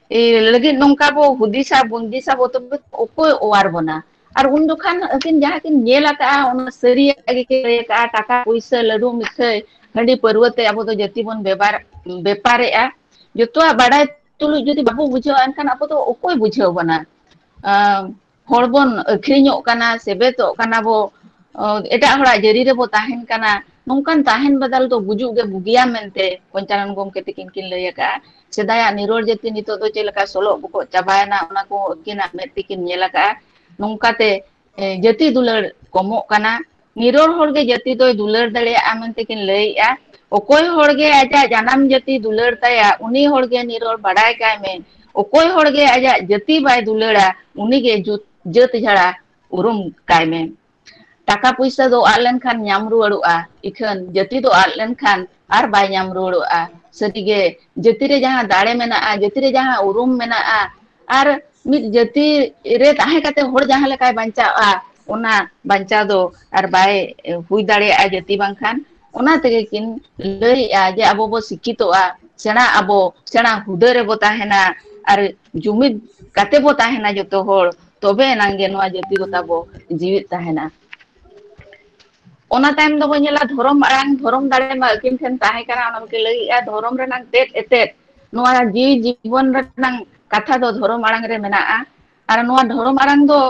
ᱮ, ᱞᱟᱹᱜᱤᱫ ᱱᱚᱝᱠᱟ ᱵᱚ ᱦᱩᱫᱤᱥᱟ, ᱵᱩᱸᱫᱤᱥᱟ ᱵᱚ, ᱛᱚᱵᱮ ᱚᱠᱚᱭ ᱚᱣᱟᱨ ᱵᱚᱱᱟ? ᱟᱨ ᱩᱱ ᱡᱚᱠᱷᱟᱱ ᱟᱹᱠᱤᱱ ᱡᱟᱦᱟᱸ ᱠᱤᱱ ᱧᱮᱞ ᱟᱠᱟᱜᱼᱟ, ᱚᱱᱟ ᱥᱟᱹᱨᱤᱭᱟᱜ ᱜᱮᱠᱤᱱ ᱞᱟᱹᱭ ᱟᱠᱟᱜᱼᱟ, ᱴᱟᱠᱟ ᱯᱩᱭᱥᱟᱹ, ᱞᱟᱹᱰᱩ ᱢᱤᱴᱷᱟᱹᱭ, ᱦᱟᱺᱰᱤ ᱯᱟᱹᱨᱣᱟᱹ ᱛᱮ ᱟᱵᱚ ᱫᱚ ᱡᱟᱹᱛᱤ ᱵᱚᱱ ᱵᱮᱵᱟᱨ-, ᱵᱮᱯᱟᱨᱮᱜᱼᱟ᱾ ᱡᱚᱛᱚᱣᱟᱜ ᱵᱟᱰᱟᱭ ᱛᱩᱞᱩᱡ ᱡᱩᱫᱤ ᱵᱟᱵᱚ ᱵᱩᱡᱷᱟᱹᱣᱟ, ᱮᱱᱠᱷᱟᱱ ᱟᱵᱚ ᱫᱚ ᱚᱠᱚᱭ ᱵᱩᱡᱷᱟᱹᱣ ᱵᱚᱱᱟ? ᱟᱸ, ᱦᱚᱲ ᱵᱚᱱ ᱟᱹᱠᱷᱨᱤᱧᱚᱜ ᱠᱟᱱᱟ, ᱥᱮᱵᱮᱛᱚᱜ ᱠᱟᱱᱟ ᱵᱚ, ᱚ, ᱮᱴᱟᱜ ᱦᱚᱲᱟᱜ ᱡᱟᱹᱨᱤ ᱨᱮᱵᱚ ᱛᱟᱦᱮᱱ ᱠᱟᱱᱟ᱾ ᱱᱚᱝᱠᱟᱱ ᱛᱟᱦᱮᱱ ᱵᱟᱫᱟᱞ ᱫᱚ ᱜᱩᱡᱩᱜ ᱜᱮ ᱵᱩᱜᱤᱭᱟ ᱢᱮᱱᱛᱮ ᱯᱚᱧᱪᱟᱱᱚᱱ ᱜᱚᱢᱠᱮ ᱛᱤᱠᱤᱱ ᱠᱤᱱ ᱞᱟᱹᱭ ᱟᱠᱟᱜᱼᱟ᱾ ᱥᱮᱫᱟᱭᱟᱜ ᱱᱤᱨᱚᱲ ᱡᱟᱹᱛᱤ ᱱᱤᱛᱚᱜ ᱫᱚ ᱪᱮᱫ ᱞᱮᱠᱟ ᱥᱚᱞᱚᱜ ᱵᱚᱠᱚᱜ ᱪᱟᱵᱟᱭᱮᱱᱟ, ᱚᱱᱟ ᱠᱚ ᱟᱹᱠᱤᱱᱟᱜ ᱢᱮᱫ ᱛᱮᱠᱤᱱ ᱧᱮᱞ ᱟᱠᱟᱜᱼᱟ᱾ ᱱᱚᱝᱠᱟᱛᱮ, ᱮ, ᱡᱟᱹᱛᱤ ᱫᱩᱞᱟᱹᱲ ᱠᱚᱢᱚᱜ ᱠᱟᱱᱟ᱾ ᱱᱤᱨᱚᱲ ᱦᱚᱲ ᱜᱮ ᱡᱟᱹᱛᱤ ᱫᱚᱭ ᱫᱩᱞᱟᱹᱲ ᱫᱟᱲᱮᱭᱟᱜᱼᱟ ᱢᱮᱱᱛᱮ ᱠᱤᱱ ᱞᱟᱹᱭᱮᱜᱼᱟ᱾ ᱚᱠᱚᱭ ᱦᱚᱲ ᱜᱮ ᱟᱡᱟᱜ ᱡᱟᱱᱟᱢ ᱡᱟᱹᱛᱤ ᱫᱩᱞᱟᱹᱲ ᱛᱟᱭᱟ, ᱩᱱᱤ ᱦᱚᱲ ᱜᱮ ᱱᱤᱨᱚᱲ ᱵᱟᱰᱟᱭ ᱠᱟᱭ ᱢᱮ᱾ ᱚᱠᱚᱭ ᱦᱚᱲ ᱜᱮ ᱟᱡᱟᱜ ᱡᱟᱹᱛᱤ ᱵᱟᱭ ᱫᱩᱞᱟᱹᱲᱟ, ᱩᱱᱤ ᱜᱮ ᱡᱩᱛ-, ᱡᱟᱹᱛ ᱡᱷᱟᱲᱟ ᱩᱨᱩᱢ ᱠᱟᱭ ᱢᱮ᱾ ᱴᱟᱠᱟ ᱯᱩᱭᱥᱟᱹ ᱫᱚ ᱟᱫ ᱞᱮᱱᱠᱷᱟᱱ ᱧᱟᱢ ᱨᱩᱣᱟᱹᱲᱚᱜᱼᱟ, ᱤᱠᱷᱟᱹᱱ ᱡᱟᱹᱛᱤ ᱫᱚ ᱟᱫ ᱞᱮᱱᱠᱷᱟᱱ ᱟᱨ ᱵᱟᱭ ᱧᱟᱢ ᱨᱩᱣᱟᱹᱲᱚᱜᱼᱟ᱾ ᱥᱟᱹᱨᱤᱜᱮ, ᱡᱟᱹᱛᱤ ᱨᱮ ᱡᱟᱦᱟᱸ ᱫᱟᱲᱮ ᱢᱮᱱᱟᱜᱼᱟ, ᱡᱟᱹᱛᱤ ᱨᱮ ᱡᱟᱦᱟᱸ ᱩᱨᱩᱢ ᱢᱮᱱᱟᱜᱼᱟ, ᱟᱨ ᱢᱤᱫ ᱡᱟᱹᱛᱤ ᱨᱮ ᱛᱟᱦᱮᱸ ᱠᱟᱛᱮ ᱦᱚᱲ ᱡᱟᱦᱟᱸ ᱞᱮᱠᱟᱭ ᱵᱟᱧᱪᱟᱜᱼᱟ, ᱚᱱᱟ ᱵᱟᱧᱪᱟᱣ ᱫᱚ ᱟᱨ ᱵᱟᱭ ᱦᱩᱭ ᱫᱟᱲᱮᱭᱟᱜᱼᱟ ᱡᱟᱹᱛᱤ ᱵᱟᱝᱠᱷᱟᱱ᱾ ᱚᱱᱟ ᱛᱮᱜᱮ ᱠᱤᱱ ᱞᱟᱹᱭᱮᱜᱼᱟ ᱡᱮ ᱟᱵᱚ ᱵᱚ ᱥᱤᱠᱠᱷᱤᱛᱚᱜᱼᱟ, ᱥᱮᱬᱟ ᱟᱵᱚ, ᱥᱮᱬᱟ ᱦᱩᱫᱟᱹ ᱨᱮᱵᱚ ᱛᱟᱦᱮᱱᱟ, ᱟᱨ ᱡᱩᱢᱤᱫ ᱠᱟᱛᱮ ᱵᱚ ᱛᱟᱦᱮᱱᱟ ᱡᱚᱛᱚ ᱦᱚᱲ, ᱛᱚᱵᱮ ᱮᱱᱟᱝ ᱜᱮ ᱱᱚᱣᱟ ᱡᱟᱹᱛᱤ ᱫᱚ ᱛᱟᱵᱚ ᱡᱤᱣᱤᱫ ᱛᱟᱦᱮᱱᱟ᱾ ᱚᱱᱟ ᱛᱟᱭᱚᱢ ᱫᱚᱵᱚ ᱧᱮᱞᱟ ᱫᱷᱚᱨᱚᱢ ᱟᱲᱟᱝ, ᱫᱷᱚᱨᱚᱢ ᱫᱟᱲᱮ ᱢᱟ ᱟᱹᱠᱤᱱ ᱴᱷᱮᱱ ᱛᱟᱦᱮᱸ ᱠᱟᱱᱟ, ᱚᱱᱟ ᱠᱤᱱ ᱞᱟᱹᱭᱮᱜᱼᱟ, ᱫᱷᱚᱨᱚᱢ ᱨᱮᱱᱟᱝ ᱛᱮᱫ ᱮᱛᱮᱫ, ᱱᱚᱣᱟ ᱡᱤᱣᱤ ᱡᱤᱵᱚᱱ ᱨᱮᱱᱟᱝ ᱠᱟᱛᱷᱟ ᱫᱚ ᱫᱷᱚᱨᱚᱢ ᱟᱲᱟᱝ ᱨᱮ ᱢᱮᱱᱟᱜᱼᱟ᱾ ᱟᱨ ᱱᱚᱣᱟ ᱫᱷᱚᱨᱚᱢ ᱟᱲᱟᱝ ᱫᱚ,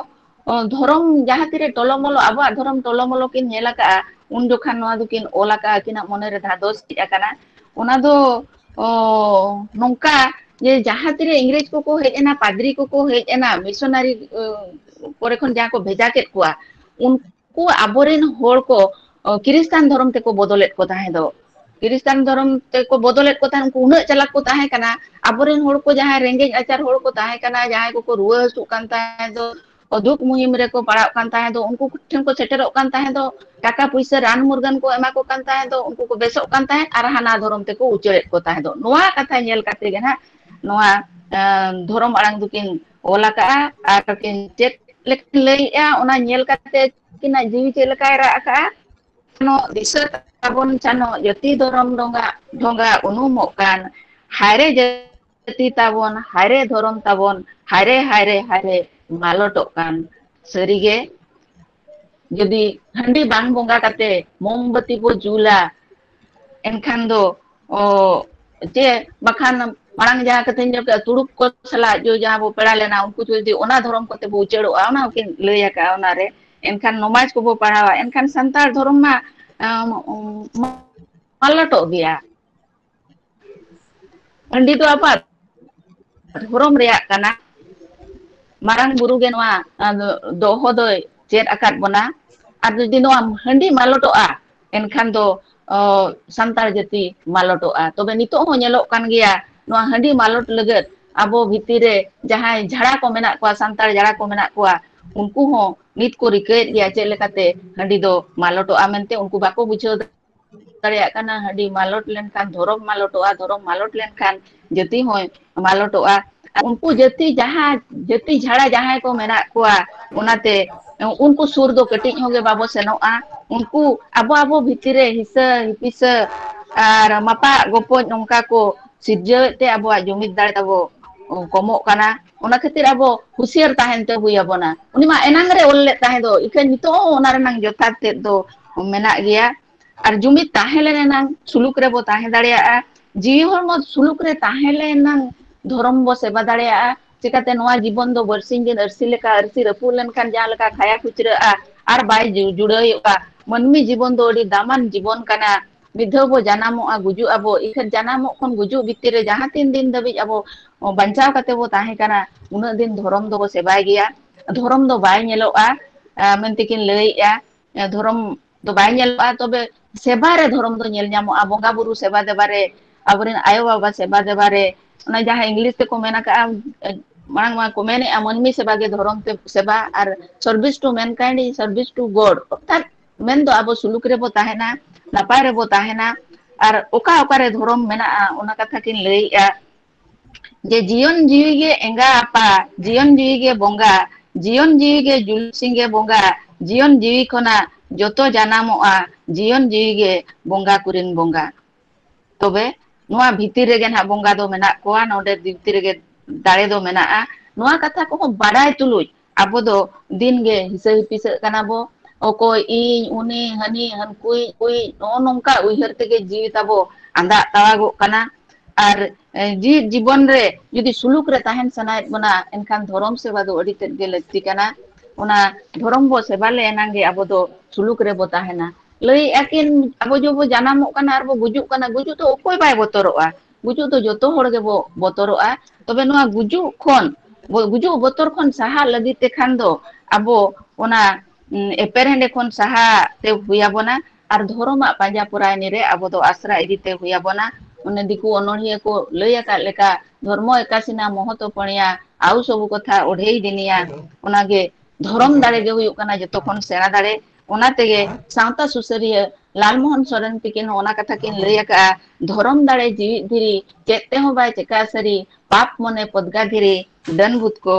ᱚ, ᱫᱷᱚᱨᱚᱢ ᱡᱟᱦᱟᱸ ᱛᱤᱨᱮ ᱴᱚᱞᱚᱢᱚᱞᱚ, ᱟᱵᱚᱣᱟᱜ ᱫᱷᱚᱨᱚᱢ ᱴᱚᱞᱚᱢᱚᱞᱚ ᱠᱤᱱ ᱧᱮᱞ ᱟᱠᱟᱜᱼᱟ, ᱩᱱ ᱡᱚᱠᱷᱟᱱ ᱱᱚᱣᱟ ᱫᱚᱠᱤᱱ ᱚᱞ ᱟᱠᱟᱜᱼᱟ, ᱟᱹᱠᱤᱱᱟᱜ ᱢᱚᱱᱮᱨᱮ ᱫᱷᱟᱫᱚᱥ ᱦᱮᱡ ᱟᱠᱟᱱᱟ᱾ ᱚᱱᱟ ᱫᱚ, ᱚ, ᱱᱚᱝᱠᱟ ᱡᱮ ᱡᱟᱦᱟᱸ ᱛᱤᱨᱮ ᱤᱝᱨᱮᱡᱽ ᱠᱚᱠᱚ ᱦᱮᱡ ᱮᱱᱟ, ᱯᱟᱫᱽᱨᱤ ᱠᱚᱠᱚ ᱦᱮᱡ ᱮᱱᱟ, ᱢᱤᱥᱚᱱᱟᱨᱤ, ᱚ, ᱠᱚᱨᱮ ᱠᱷᱚᱱ ᱡᱟᱦᱟᱸ ᱠᱚ ᱵᱷᱮᱡᱟ ᱠᱮᱫ ᱠᱚᱣᱟ, ᱩᱱᱠᱩ ᱟᱵᱚᱨᱮᱱ ᱦᱚᱲ ᱠᱚ, ᱚ, ᱠᱷᱨᱤᱥᱴᱟᱱ ᱫᱷᱚᱨᱚᱢ ᱛᱮᱠᱚ ᱵᱚᱫᱚᱞᱮᱫ ᱠᱚ ᱛᱟᱦᱮᱸ ᱫᱚ᱾ ᱠᱷᱨᱤᱥᱴᱟᱱ ᱫᱷᱚᱨᱚᱢ ᱛᱮᱠᱚ ᱵᱚᱫᱚᱞᱮᱫ ᱠᱚ ᱛᱟᱦᱮᱸᱫ, ᱩᱱᱠᱩ ᱩᱱᱟᱹᱜ ᱪᱟᱞᱟᱠ ᱠᱚ ᱛᱟᱦᱮᱸ ᱠᱟᱱᱟ᱾ ᱟᱵᱚᱨᱮᱱ ᱦᱚᱲ ᱠᱚ, ᱡᱟᱦᱟᱸᱭ ᱨᱮᱸᱜᱮᱡ ᱱᱟᱪᱟᱨ ᱦᱚᱲ ᱠᱚ ᱛᱟᱦᱮᱸ ᱠᱟᱱᱟ, ᱡᱟᱦᱟᱸᱭ ᱠᱚᱠᱚ ᱨᱩᱣᱟᱹ ᱦᱟᱹᱥᱩᱜ ᱠᱟᱱ ᱛᱟᱦᱮᱸ ᱫᱚ, ᱫᱩᱠ ᱢᱩᱦᱤᱢ ᱨᱮᱠᱚ ᱯᱟᱲᱟᱜ ᱠᱟᱱ ᱛᱟᱦᱮᱸ ᱫᱚ, ᱩᱱᱠᱩ ᱴᱷᱮᱱ ᱠᱚ ᱥᱮᱴᱮᱨᱚᱜ ᱠᱟᱱ ᱛᱟᱦᱮᱸ ᱫᱚ, ᱴᱟᱠᱟ ᱯᱩᱭᱥᱟᱹ ᱨᱟᱱ ᱢᱩᱨᱜᱟᱹᱱ ᱠᱚ ᱮᱢᱟ ᱠᱚ ᱠᱟᱱ ᱛᱟᱦᱮᱸ ᱫᱚ, ᱩᱱᱠᱩ ᱠᱚ ᱵᱮᱥᱚᱜ ᱠᱟᱱ ᱛᱟᱦᱮᱸᱫ ᱟᱨ ᱦᱟᱱᱟ ᱫᱷᱚᱨᱚᱢ ᱛᱮᱠᱚ ᱩᱪᱟᱹᱲᱮᱫ ᱠᱚ ᱛᱟᱦᱮᱸ ᱫᱚ᱾ ᱱᱚᱣᱟ ᱠᱟᱛᱷᱟ ᱧᱮᱞ ᱠᱟᱛᱮ ᱜᱮ ᱱᱟᱦᱟᱜ ᱱᱚᱣᱟ, ᱮᱸ, ᱫᱷᱚᱨᱚᱢ ᱟᱲᱟᱝ ᱫᱚᱠᱤᱱ ᱚᱞ ᱟᱠᱟᱜᱼᱟ ᱟᱨ ᱠᱤᱱ ᱪᱮᱫ ᱞᱮᱠᱤᱱ ᱞᱟᱹᱭᱮᱜᱼᱟ, ᱚᱱᱟ ᱧᱮᱞ ᱠᱟᱛᱮ ᱟᱹᱠᱤᱱᱟᱜ ᱡᱤᱣᱤ ᱪᱮᱫ ᱞᱮᱠᱟᱭ ᱨᱟᱜ ᱟᱠᱟᱜᱼᱟ᱾ ᱪᱟᱱᱚ ᱫᱤᱥᱟᱹ ᱛᱟᱵᱚᱱ ᱪᱟᱱᱚ, ᱡᱟᱹᱛᱤ ᱫᱷᱚᱨᱚᱢ ᱰᱷᱚᱸᱜᱟ, ᱰᱷᱚᱸᱜᱟ ᱩᱱᱩᱢᱚᱜ ᱠᱟᱱ᱾ ᱦᱟᱭᱨᱮ ᱡᱟᱹᱛᱤ ᱛᱟᱵᱚᱱ, ᱦᱟᱭᱨᱮ ᱫᱷᱚᱨᱚᱢ ᱛᱟᱵᱚᱱ, ᱦᱟᱭᱨᱮ, ᱦᱟᱭᱨᱮ, ᱦᱟᱭᱨᱮ ᱢᱟᱞᱚᱴᱚᱜ ᱠᱟᱱ᱾ ᱥᱟᱹᱨᱤᱜᱮ, ᱡᱩᱫᱤ ᱦᱟᱺᱰᱤ ᱵᱟᱝ ᱵᱚᱸᱜᱟ ᱠᱟᱛᱮ ᱢᱳᱢᱵᱟᱹᱛᱤ ᱵᱚ ᱡᱩᱞᱟ, ᱮᱱᱠᱷᱟᱱ ᱫᱚ, ᱚ, ᱪᱮ ᱵᱟᱠᱷᱟᱱ ᱢᱟᱲᱟᱝ ᱡᱟᱦᱟᱸ ᱠᱟᱛᱷᱟᱧ ᱧᱮᱞ ᱠᱮᱫᱟ, ᱛᱩᱲᱩᱠ ᱠᱚ ᱥᱟᱞᱟᱜ ᱡᱚ ᱡᱟᱦᱟᱸ ᱵᱚ ᱯᱮᱲᱟ ᱞᱮᱱᱟ, ᱩᱱᱠᱩ ᱡᱩᱫᱤ ᱚᱱᱟ ᱫᱷᱚᱨᱚᱢ ᱠᱚᱛᱮ ᱵᱚ ᱩᱪᱟᱹᱲᱚᱜᱼᱟ, ᱚᱱᱟ ᱦᱚᱸᱠᱤᱱ ᱞᱟᱹᱭ ᱟᱠᱟᱫᱼᱟ ᱚᱱᱟᱨᱮ, ᱮᱱᱠᱷᱟᱱ ᱱᱚᱢᱟᱡᱽ ᱠᱚᱵᱚ ᱯᱟᱲᱦᱟᱣᱟ, ᱮᱱᱠᱷᱟᱱ ᱥᱟᱱᱛᱟᱲ ᱫᱷᱚᱨᱚᱢ ᱢᱟ, ᱟᱢ, ᱢᱟᱞᱚᱴᱚᱜ ᱜᱮᱭᱟ᱾ ᱦᱟᱺᱰᱤ ᱫᱚ ᱟᱵᱚᱣᱟᱜ ᱫᱷᱚᱨᱚᱢ ᱨᱮᱭᱟᱜ ᱠᱟᱱᱟ᱾ ᱢᱟᱨᱟᱝ ᱵᱩᱨᱩ ᱜᱮ ᱱᱚᱣᱟ, ᱟ, ᱫᱚᱦᱚ ᱫᱚᱭ ᱪᱮᱫ ᱟᱠᱟᱫ ᱵᱚᱱᱟ᱾ ᱟᱨ ᱡᱩᱫᱤ ᱱᱚᱣᱟ ᱦᱟᱺᱰᱤ ᱢᱟᱞᱚᱴᱚᱜᱼᱟ, ᱮᱱᱠᱷᱟᱱ ᱫᱚ, ᱚ, ᱥᱟᱱᱛᱟᱲ ᱡᱟᱹᱛᱤ ᱢᱟᱞᱚᱴᱚᱜᱼᱟ᱾ ᱛᱚᱵᱮ ᱱᱤᱛᱚᱜ ᱦᱚᱸ ᱧᱮᱞᱚᱜ ᱠᱟᱱ ᱜᱮᱭᱟ, ᱱᱚᱣᱟ ᱦᱟᱺᱰᱤ ᱢᱟᱞᱚᱴ ᱞᱟᱹᱜᱤᱫ ᱟᱵᱚ ᱵᱷᱤᱛᱤᱨ ᱨᱮ ᱡᱟᱦᱟᱸᱭ ᱡᱷᱟᱲᱟ ᱠᱚ ᱢᱮᱱᱟᱜ ᱠᱚᱣᱟ, ᱥᱟᱱᱛᱟᱲ ᱡᱷᱟᱲᱟ ᱠᱚ ᱢᱮᱱᱟᱜ ᱠᱚᱣᱟ, ᱩᱱᱠᱩ ᱦᱚᱸ ᱱᱤᱛ ᱠᱚ ᱨᱤᱠᱟᱹᱭᱮᱫ ᱜᱮᱭᱟ ᱪᱮᱫ ᱞᱮᱠᱟᱛᱮ ᱦᱟᱺᱰᱤ ᱫᱚ ᱢᱟᱞᱚᱴᱚᱜᱼᱟ ᱢᱮᱱᱛᱮ᱾ ᱩᱱᱠᱩ ᱵᱟᱠᱚ ᱵᱩᱡᱷᱟᱹᱣ ᱫᱟᱲᱮᱭᱟᱜ ᱠᱟᱱᱟ, ᱦᱟᱺᱰᱤ ᱢᱟᱞᱚᱴ ᱞᱮᱱᱠᱷᱟᱱ ᱫᱷᱚᱨᱚᱢ ᱢᱟᱞᱚᱴᱚᱜᱼᱟ, ᱫᱷᱚᱨᱚᱢ ᱢᱟᱞᱚᱴ ᱞᱮᱱᱠᱷᱟᱱ ᱡᱟᱹᱛᱤ ᱦᱚᱸᱭ ᱢᱟᱞᱚᱴᱚᱜᱼᱟ᱾ ᱟᱨ ᱩᱱᱠᱩ ᱡᱟᱹᱛᱤ ᱡᱟᱦᱟᱸ, ᱡᱟᱹᱛᱤ ᱡᱷᱟᱲᱟ ᱡᱟᱦᱟᱸᱭ ᱠᱚ ᱢᱮᱱᱟᱜ ᱠᱚᱣᱟ, ᱚᱱᱟᱛᱮ ᱩᱱᱠᱩ ᱥᱩᱨ ᱫᱚ ᱠᱟᱹᱴᱤᱡ ᱦᱚᱸ ᱜᱮ ᱵᱟᱵᱚ ᱥᱮᱱᱚᱜᱼᱟ᱾ ᱩᱱᱠᱩ ᱟᱵᱚ, ᱟᱵᱚ ᱵᱷᱤᱛᱤᱨ ᱨᱮ ᱦᱤᱥᱟᱹ ᱦᱤᱯᱤᱥᱟᱹ ᱟᱨ ᱢᱟᱯᱟᱜ ᱜᱚᱯᱚᱡ ᱱᱚᱝᱠᱟ ᱠᱚ ᱥᱤᱨᱡᱟᱹᱣᱮᱫ ᱛᱮ ᱟᱵᱚᱣᱟᱜ ᱡᱩᱢᱤᱫ ᱫᱟᱲᱮ ᱛᱟᱵᱚ ᱠᱚᱢᱚᱜ ᱠᱟᱱᱟ᱾ ᱚᱱᱟ ᱠᱷᱟᱹᱛᱤᱨ ᱟᱵᱚ ᱦᱩᱸᱥᱤᱭᱟᱹᱨ ᱛᱟᱦᱮᱱ ᱛᱮ ᱦᱩᱭ ᱟᱵᱚᱱᱟ᱾ ᱩᱱᱤ ᱢᱟ ᱮᱱᱟᱝ ᱨᱮ ᱚᱞ ᱞᱮᱫ ᱛᱟᱦᱮᱸ ᱫᱚ, ᱤᱠᱷᱟᱹᱱ ᱱᱤᱛᱚᱜ ᱦᱚᱸ ᱚᱱᱟ ᱨᱮᱱᱟᱝ ᱡᱚᱛᱷᱟᱛ ᱛᱮᱫ ᱫᱚ ᱢᱮᱱᱟᱜ ᱜᱮᱭᱟ᱾ ᱟᱨ ᱡᱩᱢᱤᱫ ᱛᱟᱦᱮᱸ ᱞᱮᱱ ᱮᱱᱟᱝ ᱥᱩᱞᱩᱠ ᱨᱮᱵᱚ ᱛᱟᱦᱮᱸ ᱫᱟᱲᱮᱭᱟᱜᱼᱟ᱾ ᱡᱤᱣᱤ ᱦᱚᱲᱢᱚ ᱥᱩᱞᱩᱠ ᱨᱮ ᱛᱟᱦᱮᱸ ᱞᱮᱱ ᱮᱱᱟᱝ ᱫᱷᱚᱨᱚᱢ ᱵᱚ ᱥᱮᱵᱟ ᱫᱟᱲᱮᱭᱟᱜᱼᱟ᱾ ᱪᱤᱠᱟᱹᱛᱮ ᱱᱚᱣᱟ ᱡᱤᱵᱚᱱ ᱫᱚ ᱵᱟᱨᱥᱤᱧ ᱫᱤᱱ ᱟᱹᱨᱥᱤ ᱞᱮᱠᱟ, ᱟᱹᱨᱥᱤ ᱨᱟᱹᱯᱩᱫ ᱞᱮᱱᱠᱷᱟᱱ ᱡᱟᱦᱟᱸ ᱞᱮᱠᱟ ᱠᱷᱟᱭᱟ ᱠᱷᱩᱪᱨᱟᱹᱜᱼᱟ, ᱟᱨ ᱵᱟᱭ ᱡᱩ-, ᱡᱩᱲᱟᱹᱣᱚᱜᱼᱟ᱾ ᱢᱟᱹᱱᱢᱤ ᱡᱤᱵᱚᱱ ᱫᱚ ᱟᱹᱰᱤ ᱫᱟᱢᱟᱱ ᱡᱤᱵᱚᱱ ᱠᱟᱱᱟ᱾ ᱢᱤᱫ ᱫᱷᱟᱣ ᱵᱚ ᱡᱟᱱᱟᱢᱚᱜᱼᱟ, ᱜᱩᱡᱩᱜ ᱟᱵᱚ, ᱤᱠᱷᱟᱹᱱ ᱡᱟᱱᱟᱢᱚᱜ ᱠᱷᱚᱱ ᱜᱩᱡᱩᱜ ᱵᱷᱤᱛᱤᱨ ᱨᱮ ᱡᱟᱦᱟᱸ ᱛᱤᱱ ᱫᱤᱱ ᱫᱷᱟᱹᱵᱤᱡ ᱟᱵᱚ ᱵᱟᱧᱪᱟᱣ ᱠᱟᱛᱮ ᱵᱚ ᱛᱟᱦᱮᱸ ᱠᱟᱱᱟ, ᱩᱱᱟᱹᱜ ᱫᱤᱱ ᱫᱷᱚᱨᱚᱢ ᱫᱚᱵᱚ ᱥᱮᱵᱟᱭ ᱜᱮᱭᱟ᱾ ᱫᱷᱚᱨᱚᱢ ᱫᱚ ᱵᱟᱭ ᱧᱮᱞᱚᱜᱼᱟ, ᱟ, ᱢᱮᱱᱛᱮ ᱠᱤᱱ ᱞᱟᱹᱭᱮᱜᱼᱟ᱾ ᱫᱷᱚᱨᱚᱢ ᱫᱚ ᱵᱟᱭ ᱧᱮᱞᱚᱜᱼᱟ᱾ ᱛᱚᱵᱮ ᱥᱮᱵᱟ ᱨᱮ ᱫᱷᱚᱨᱚᱢ ᱫᱚ ᱧᱮᱞ ᱧᱟᱢᱚᱜᱼᱟ, ᱵᱚᱸᱜᱟ ᱵᱩᱨᱩ ᱥᱮᱵᱟ ᱫᱮᱵᱟ ᱨᱮ, ᱟᱵᱚᱨᱮᱱ ᱟᱭᱳ ᱵᱟᱵᱟ ᱥᱮᱵᱟ ᱫᱮᱵᱟ ᱨᱮ, ᱚᱱᱟ ᱡᱟᱦᱟᱸ ᱤᱝᱞᱤᱥ ᱛᱮᱠᱚ ᱢᱮᱱ ᱟᱠᱟᱫᱼᱟ, ᱢᱟᱲᱟᱝ ᱢᱟ ᱠᱚ ᱢᱮᱱᱮᱫᱼᱟ, ᱢᱟᱹᱱᱢᱤ ᱥᱮᱵᱟ ᱜᱮ ᱫᱷᱚᱨᱚᱢ ᱛᱮ ᱥᱮᱵᱟ, ᱟᱨ service to mankind is service to God, ᱚᱨᱛᱷᱟᱛ ᱢᱮᱱᱫᱚ ᱟᱵᱚ ᱥᱩᱞᱩᱠ ᱨᱮᱵᱚ ᱛᱟᱦᱮᱱᱟ, ᱱᱟᱯᱟᱭ ᱨᱮᱵᱚ ᱛᱟᱦᱮᱱᱟ, ᱟᱨ ᱚᱠᱟ ᱚᱠᱟᱨᱮ ᱫᱷᱚᱨᱚᱢ ᱢᱮᱱᱟᱜᱼᱟ, ᱚᱱᱟ ᱠᱟᱛᱷᱟ ᱠᱤᱱ ᱞᱟᱹᱭᱮᱫᱼᱟ᱾ ᱡᱮ ᱡᱤᱭᱚᱱ ᱡᱤᱣᱤ ᱜᱮ ᱮᱸᱜᱟ ᱟᱯᱟ, ᱡᱤᱭᱚᱱ ᱡᱤᱣᱤ ᱜᱮ ᱵᱚᱸᱜᱟ, ᱡᱤᱭᱚᱱ ᱡᱤᱣᱤ ᱜᱮ ᱡᱩᱞᱩᱥᱤᱝ ᱜᱮ ᱵᱚᱸᱜᱟ, ᱡᱤᱭᱚᱱ ᱡᱤᱣᱤ ᱠᱷᱚᱱᱟᱜ ᱡᱚᱛᱚ ᱡᱟᱱᱟᱢᱚᱜᱼᱟ, ᱡᱤᱭᱚᱱ ᱡᱤᱣᱤ ᱜᱮ ᱵᱚᱸᱜᱟ ᱠᱚᱨᱮᱱ ᱵᱚᱸᱜᱟ᱾ ᱛᱚᱵᱮ ᱱᱚᱣᱟ ᱵᱷᱤᱛᱤᱨ ᱨᱮᱜᱮ ᱱᱟᱦᱟᱜ ᱵᱚᱸᱜᱟ ᱫᱚ ᱢᱮᱱᱟᱜ ᱠᱚᱣᱟ, ᱱᱚᱰᱮ ᱵᱷᱤᱛᱤᱨ ᱨᱮᱜᱮ ᱫᱟᱲᱮ ᱫᱚ ᱢᱮᱱᱟᱜᱼᱟ᱾ ᱱᱚᱣᱟ ᱠᱟᱛᱷᱟ ᱠᱚᱦᱚᱸ ᱵᱟᱰᱟᱭ ᱛᱩᱞᱩᱡ ᱟᱵᱚ ᱫᱚ ᱫᱤᱱ ᱜᱮ ᱦᱤᱥᱟᱹ ᱦᱤᱯᱤᱥᱟᱹᱜ ᱠᱟᱱᱟ ᱵᱚ, ᱚᱠᱚᱭ ᱤᱧ, ᱩᱱᱤ, ᱦᱟᱹᱱᱤ, ᱦᱟᱹᱱᱠᱩᱭ, ᱠᱩᱭ, ᱱᱚᱜᱼᱚ ᱱᱚᱝᱠᱟ ᱩᱭᱦᱟᱹᱨ ᱛᱮᱜᱮ ᱡᱤᱣᱤ ᱛᱟᱵᱚ ᱟᱸᱫᱟᱜ ᱛᱟᱣᱟᱜᱚᱜ ᱠᱟᱱᱟ᱾ ᱟᱨ ᱮ, ᱡᱤᱣᱤᱫ ᱡᱤᱵᱚᱱ ᱨᱮ ᱡᱩᱫᱤ ᱥᱩᱞᱩᱠ ᱨᱮ ᱛᱟᱦᱮᱱ ᱥᱟᱱᱟᱭᱮᱫ ᱵᱚᱱᱟ, ᱮᱱᱠᱷᱟᱱ ᱫᱷᱚᱨᱚᱢ ᱥᱮᱵᱟ ᱫᱚ ᱟᱹᱰᱤ ᱛᱮᱫ ᱜᱮ ᱞᱟᱹᱠᱛᱤ ᱠᱟᱱᱟ᱾ ᱚᱱᱟ ᱫᱷᱚᱨᱚᱢ ᱵᱚ ᱥᱮᱵᱟ ᱞᱮ ᱮᱱᱟᱝ ᱜᱮ ᱟᱵᱚ ᱫᱚ ᱥᱩᱞᱩᱠ ᱨᱮᱵᱚ ᱛᱟᱦᱮᱱᱟ᱾ ᱞᱟᱹᱭᱮᱫᱼᱟ ᱠᱤᱱ, ᱟᱵᱚ ᱡᱚᱵᱚ ᱡᱟᱱᱟᱢᱚᱜ ᱠᱟᱱᱟ ᱟᱨ ᱵᱚ ᱜᱩᱡᱩᱜ ᱠᱟᱱᱟ, ᱜᱩᱡᱩᱜ ᱫᱚ ᱚᱠᱚᱭ ᱵᱟᱭ ᱵᱚᱛᱚᱨᱚᱜᱼᱟ? ᱜᱩᱡᱩᱜ ᱫᱚ ᱡᱚᱛᱚ ᱦᱚᱲ ᱜᱮᱵᱚ ᱵᱚᱛᱚᱨᱚᱜᱼᱟ᱾ ᱛᱚᱵᱮ ᱱᱚᱣᱟ ᱜᱩᱡᱩᱜ ᱠᱷᱚᱱ, ᱵᱚ-, ᱜᱩᱡᱩᱜ ᱵᱚᱛᱚᱨ ᱠᱷᱚᱱ ᱥᱟᱦᱟᱜ ᱞᱟᱹᱜᱤᱫ ᱛᱮ ᱠᱷᱟᱱ ᱫᱚ ᱟᱵᱚ ᱚᱱᱟ, ᱩᱢ, ᱮᱯᱮᱨᱦᱮᱸᱰᱮ ᱠᱷᱚᱱ ᱥᱟᱦᱟ ᱛᱮ ᱦᱩᱭ ᱟᱵᱚᱱᱟ ᱟᱨ ᱫᱷᱚᱨᱚᱢᱟᱜ ᱯᱟᱸᱡᱟ ᱯᱚᱨᱟᱭᱱᱤ ᱨᱮ ᱟᱵᱚ ᱫᱚ ᱟᱥᱨᱟ ᱤᱫᱤ ᱛᱮ ᱦᱩᱭ ᱟᱵᱚᱱᱟ᱾ ᱚᱱᱮ ᱫᱤᱠᱩ ᱚᱱᱚᱬᱦᱤᱭᱟᱹ ᱠᱚ ᱞᱟᱹᱭ ᱟᱠᱟᱫ ᱞᱮᱠᱟ, "ᱫᱷᱚᱨᱢᱚ ᱮᱠᱟᱥᱤᱱᱟ ᱢᱚᱦᱚᱛᱚ ᱯᱚᱬᱭᱟ, ᱟᱣ ᱥᱚᱵᱩ ᱠᱚᱛᱷᱟ ᱚᱰᱷᱮᱭ ᱫᱤᱱᱤᱭᱟ", ᱚᱱᱟᱜᱮ ᱫᱷᱚᱨᱚᱢ ᱫᱟᱲᱮ ᱜᱮ ᱦᱩᱭᱩᱜ ᱠᱟᱱᱟ ᱡᱚᱛᱚ ᱠᱷᱚᱱ ᱥᱮᱬᱟ ᱫᱟᱲᱮ᱾ ᱚᱱᱟ ᱛᱮᱜᱮ ᱥᱟᱶᱛᱟ ᱥᱩᱥᱟᱹᱨᱤᱭᱟᱹ ᱞᱟᱞᱢᱳᱦᱚᱱ ᱥᱚᱨᱮᱱ ᱛᱤᱠᱤᱱ ᱦᱚᱸ ᱚᱱᱟ ᱠᱟᱛᱷᱟ ᱠᱤᱱ ᱞᱟᱹᱭ ᱟᱠᱟᱫᱼᱟ, "ᱫᱷᱚᱨᱚᱢ ᱫᱟᱲᱮ ᱡᱤᱣᱤᱫ ᱫᱷᱤᱨᱤ, ᱪᱮᱫ ᱛᱮᱦᱚᱸ ᱵᱟᱭ ᱪᱮᱠᱟ ᱥᱟᱹᱨᱤ, ᱯᱟᱯ ᱢᱚᱱᱮ ᱯᱚᱫᱽᱜᱟ ᱫᱷᱤᱨᱤ, ᱰᱟᱹᱱ ᱵᱷᱩᱛ ᱠᱚ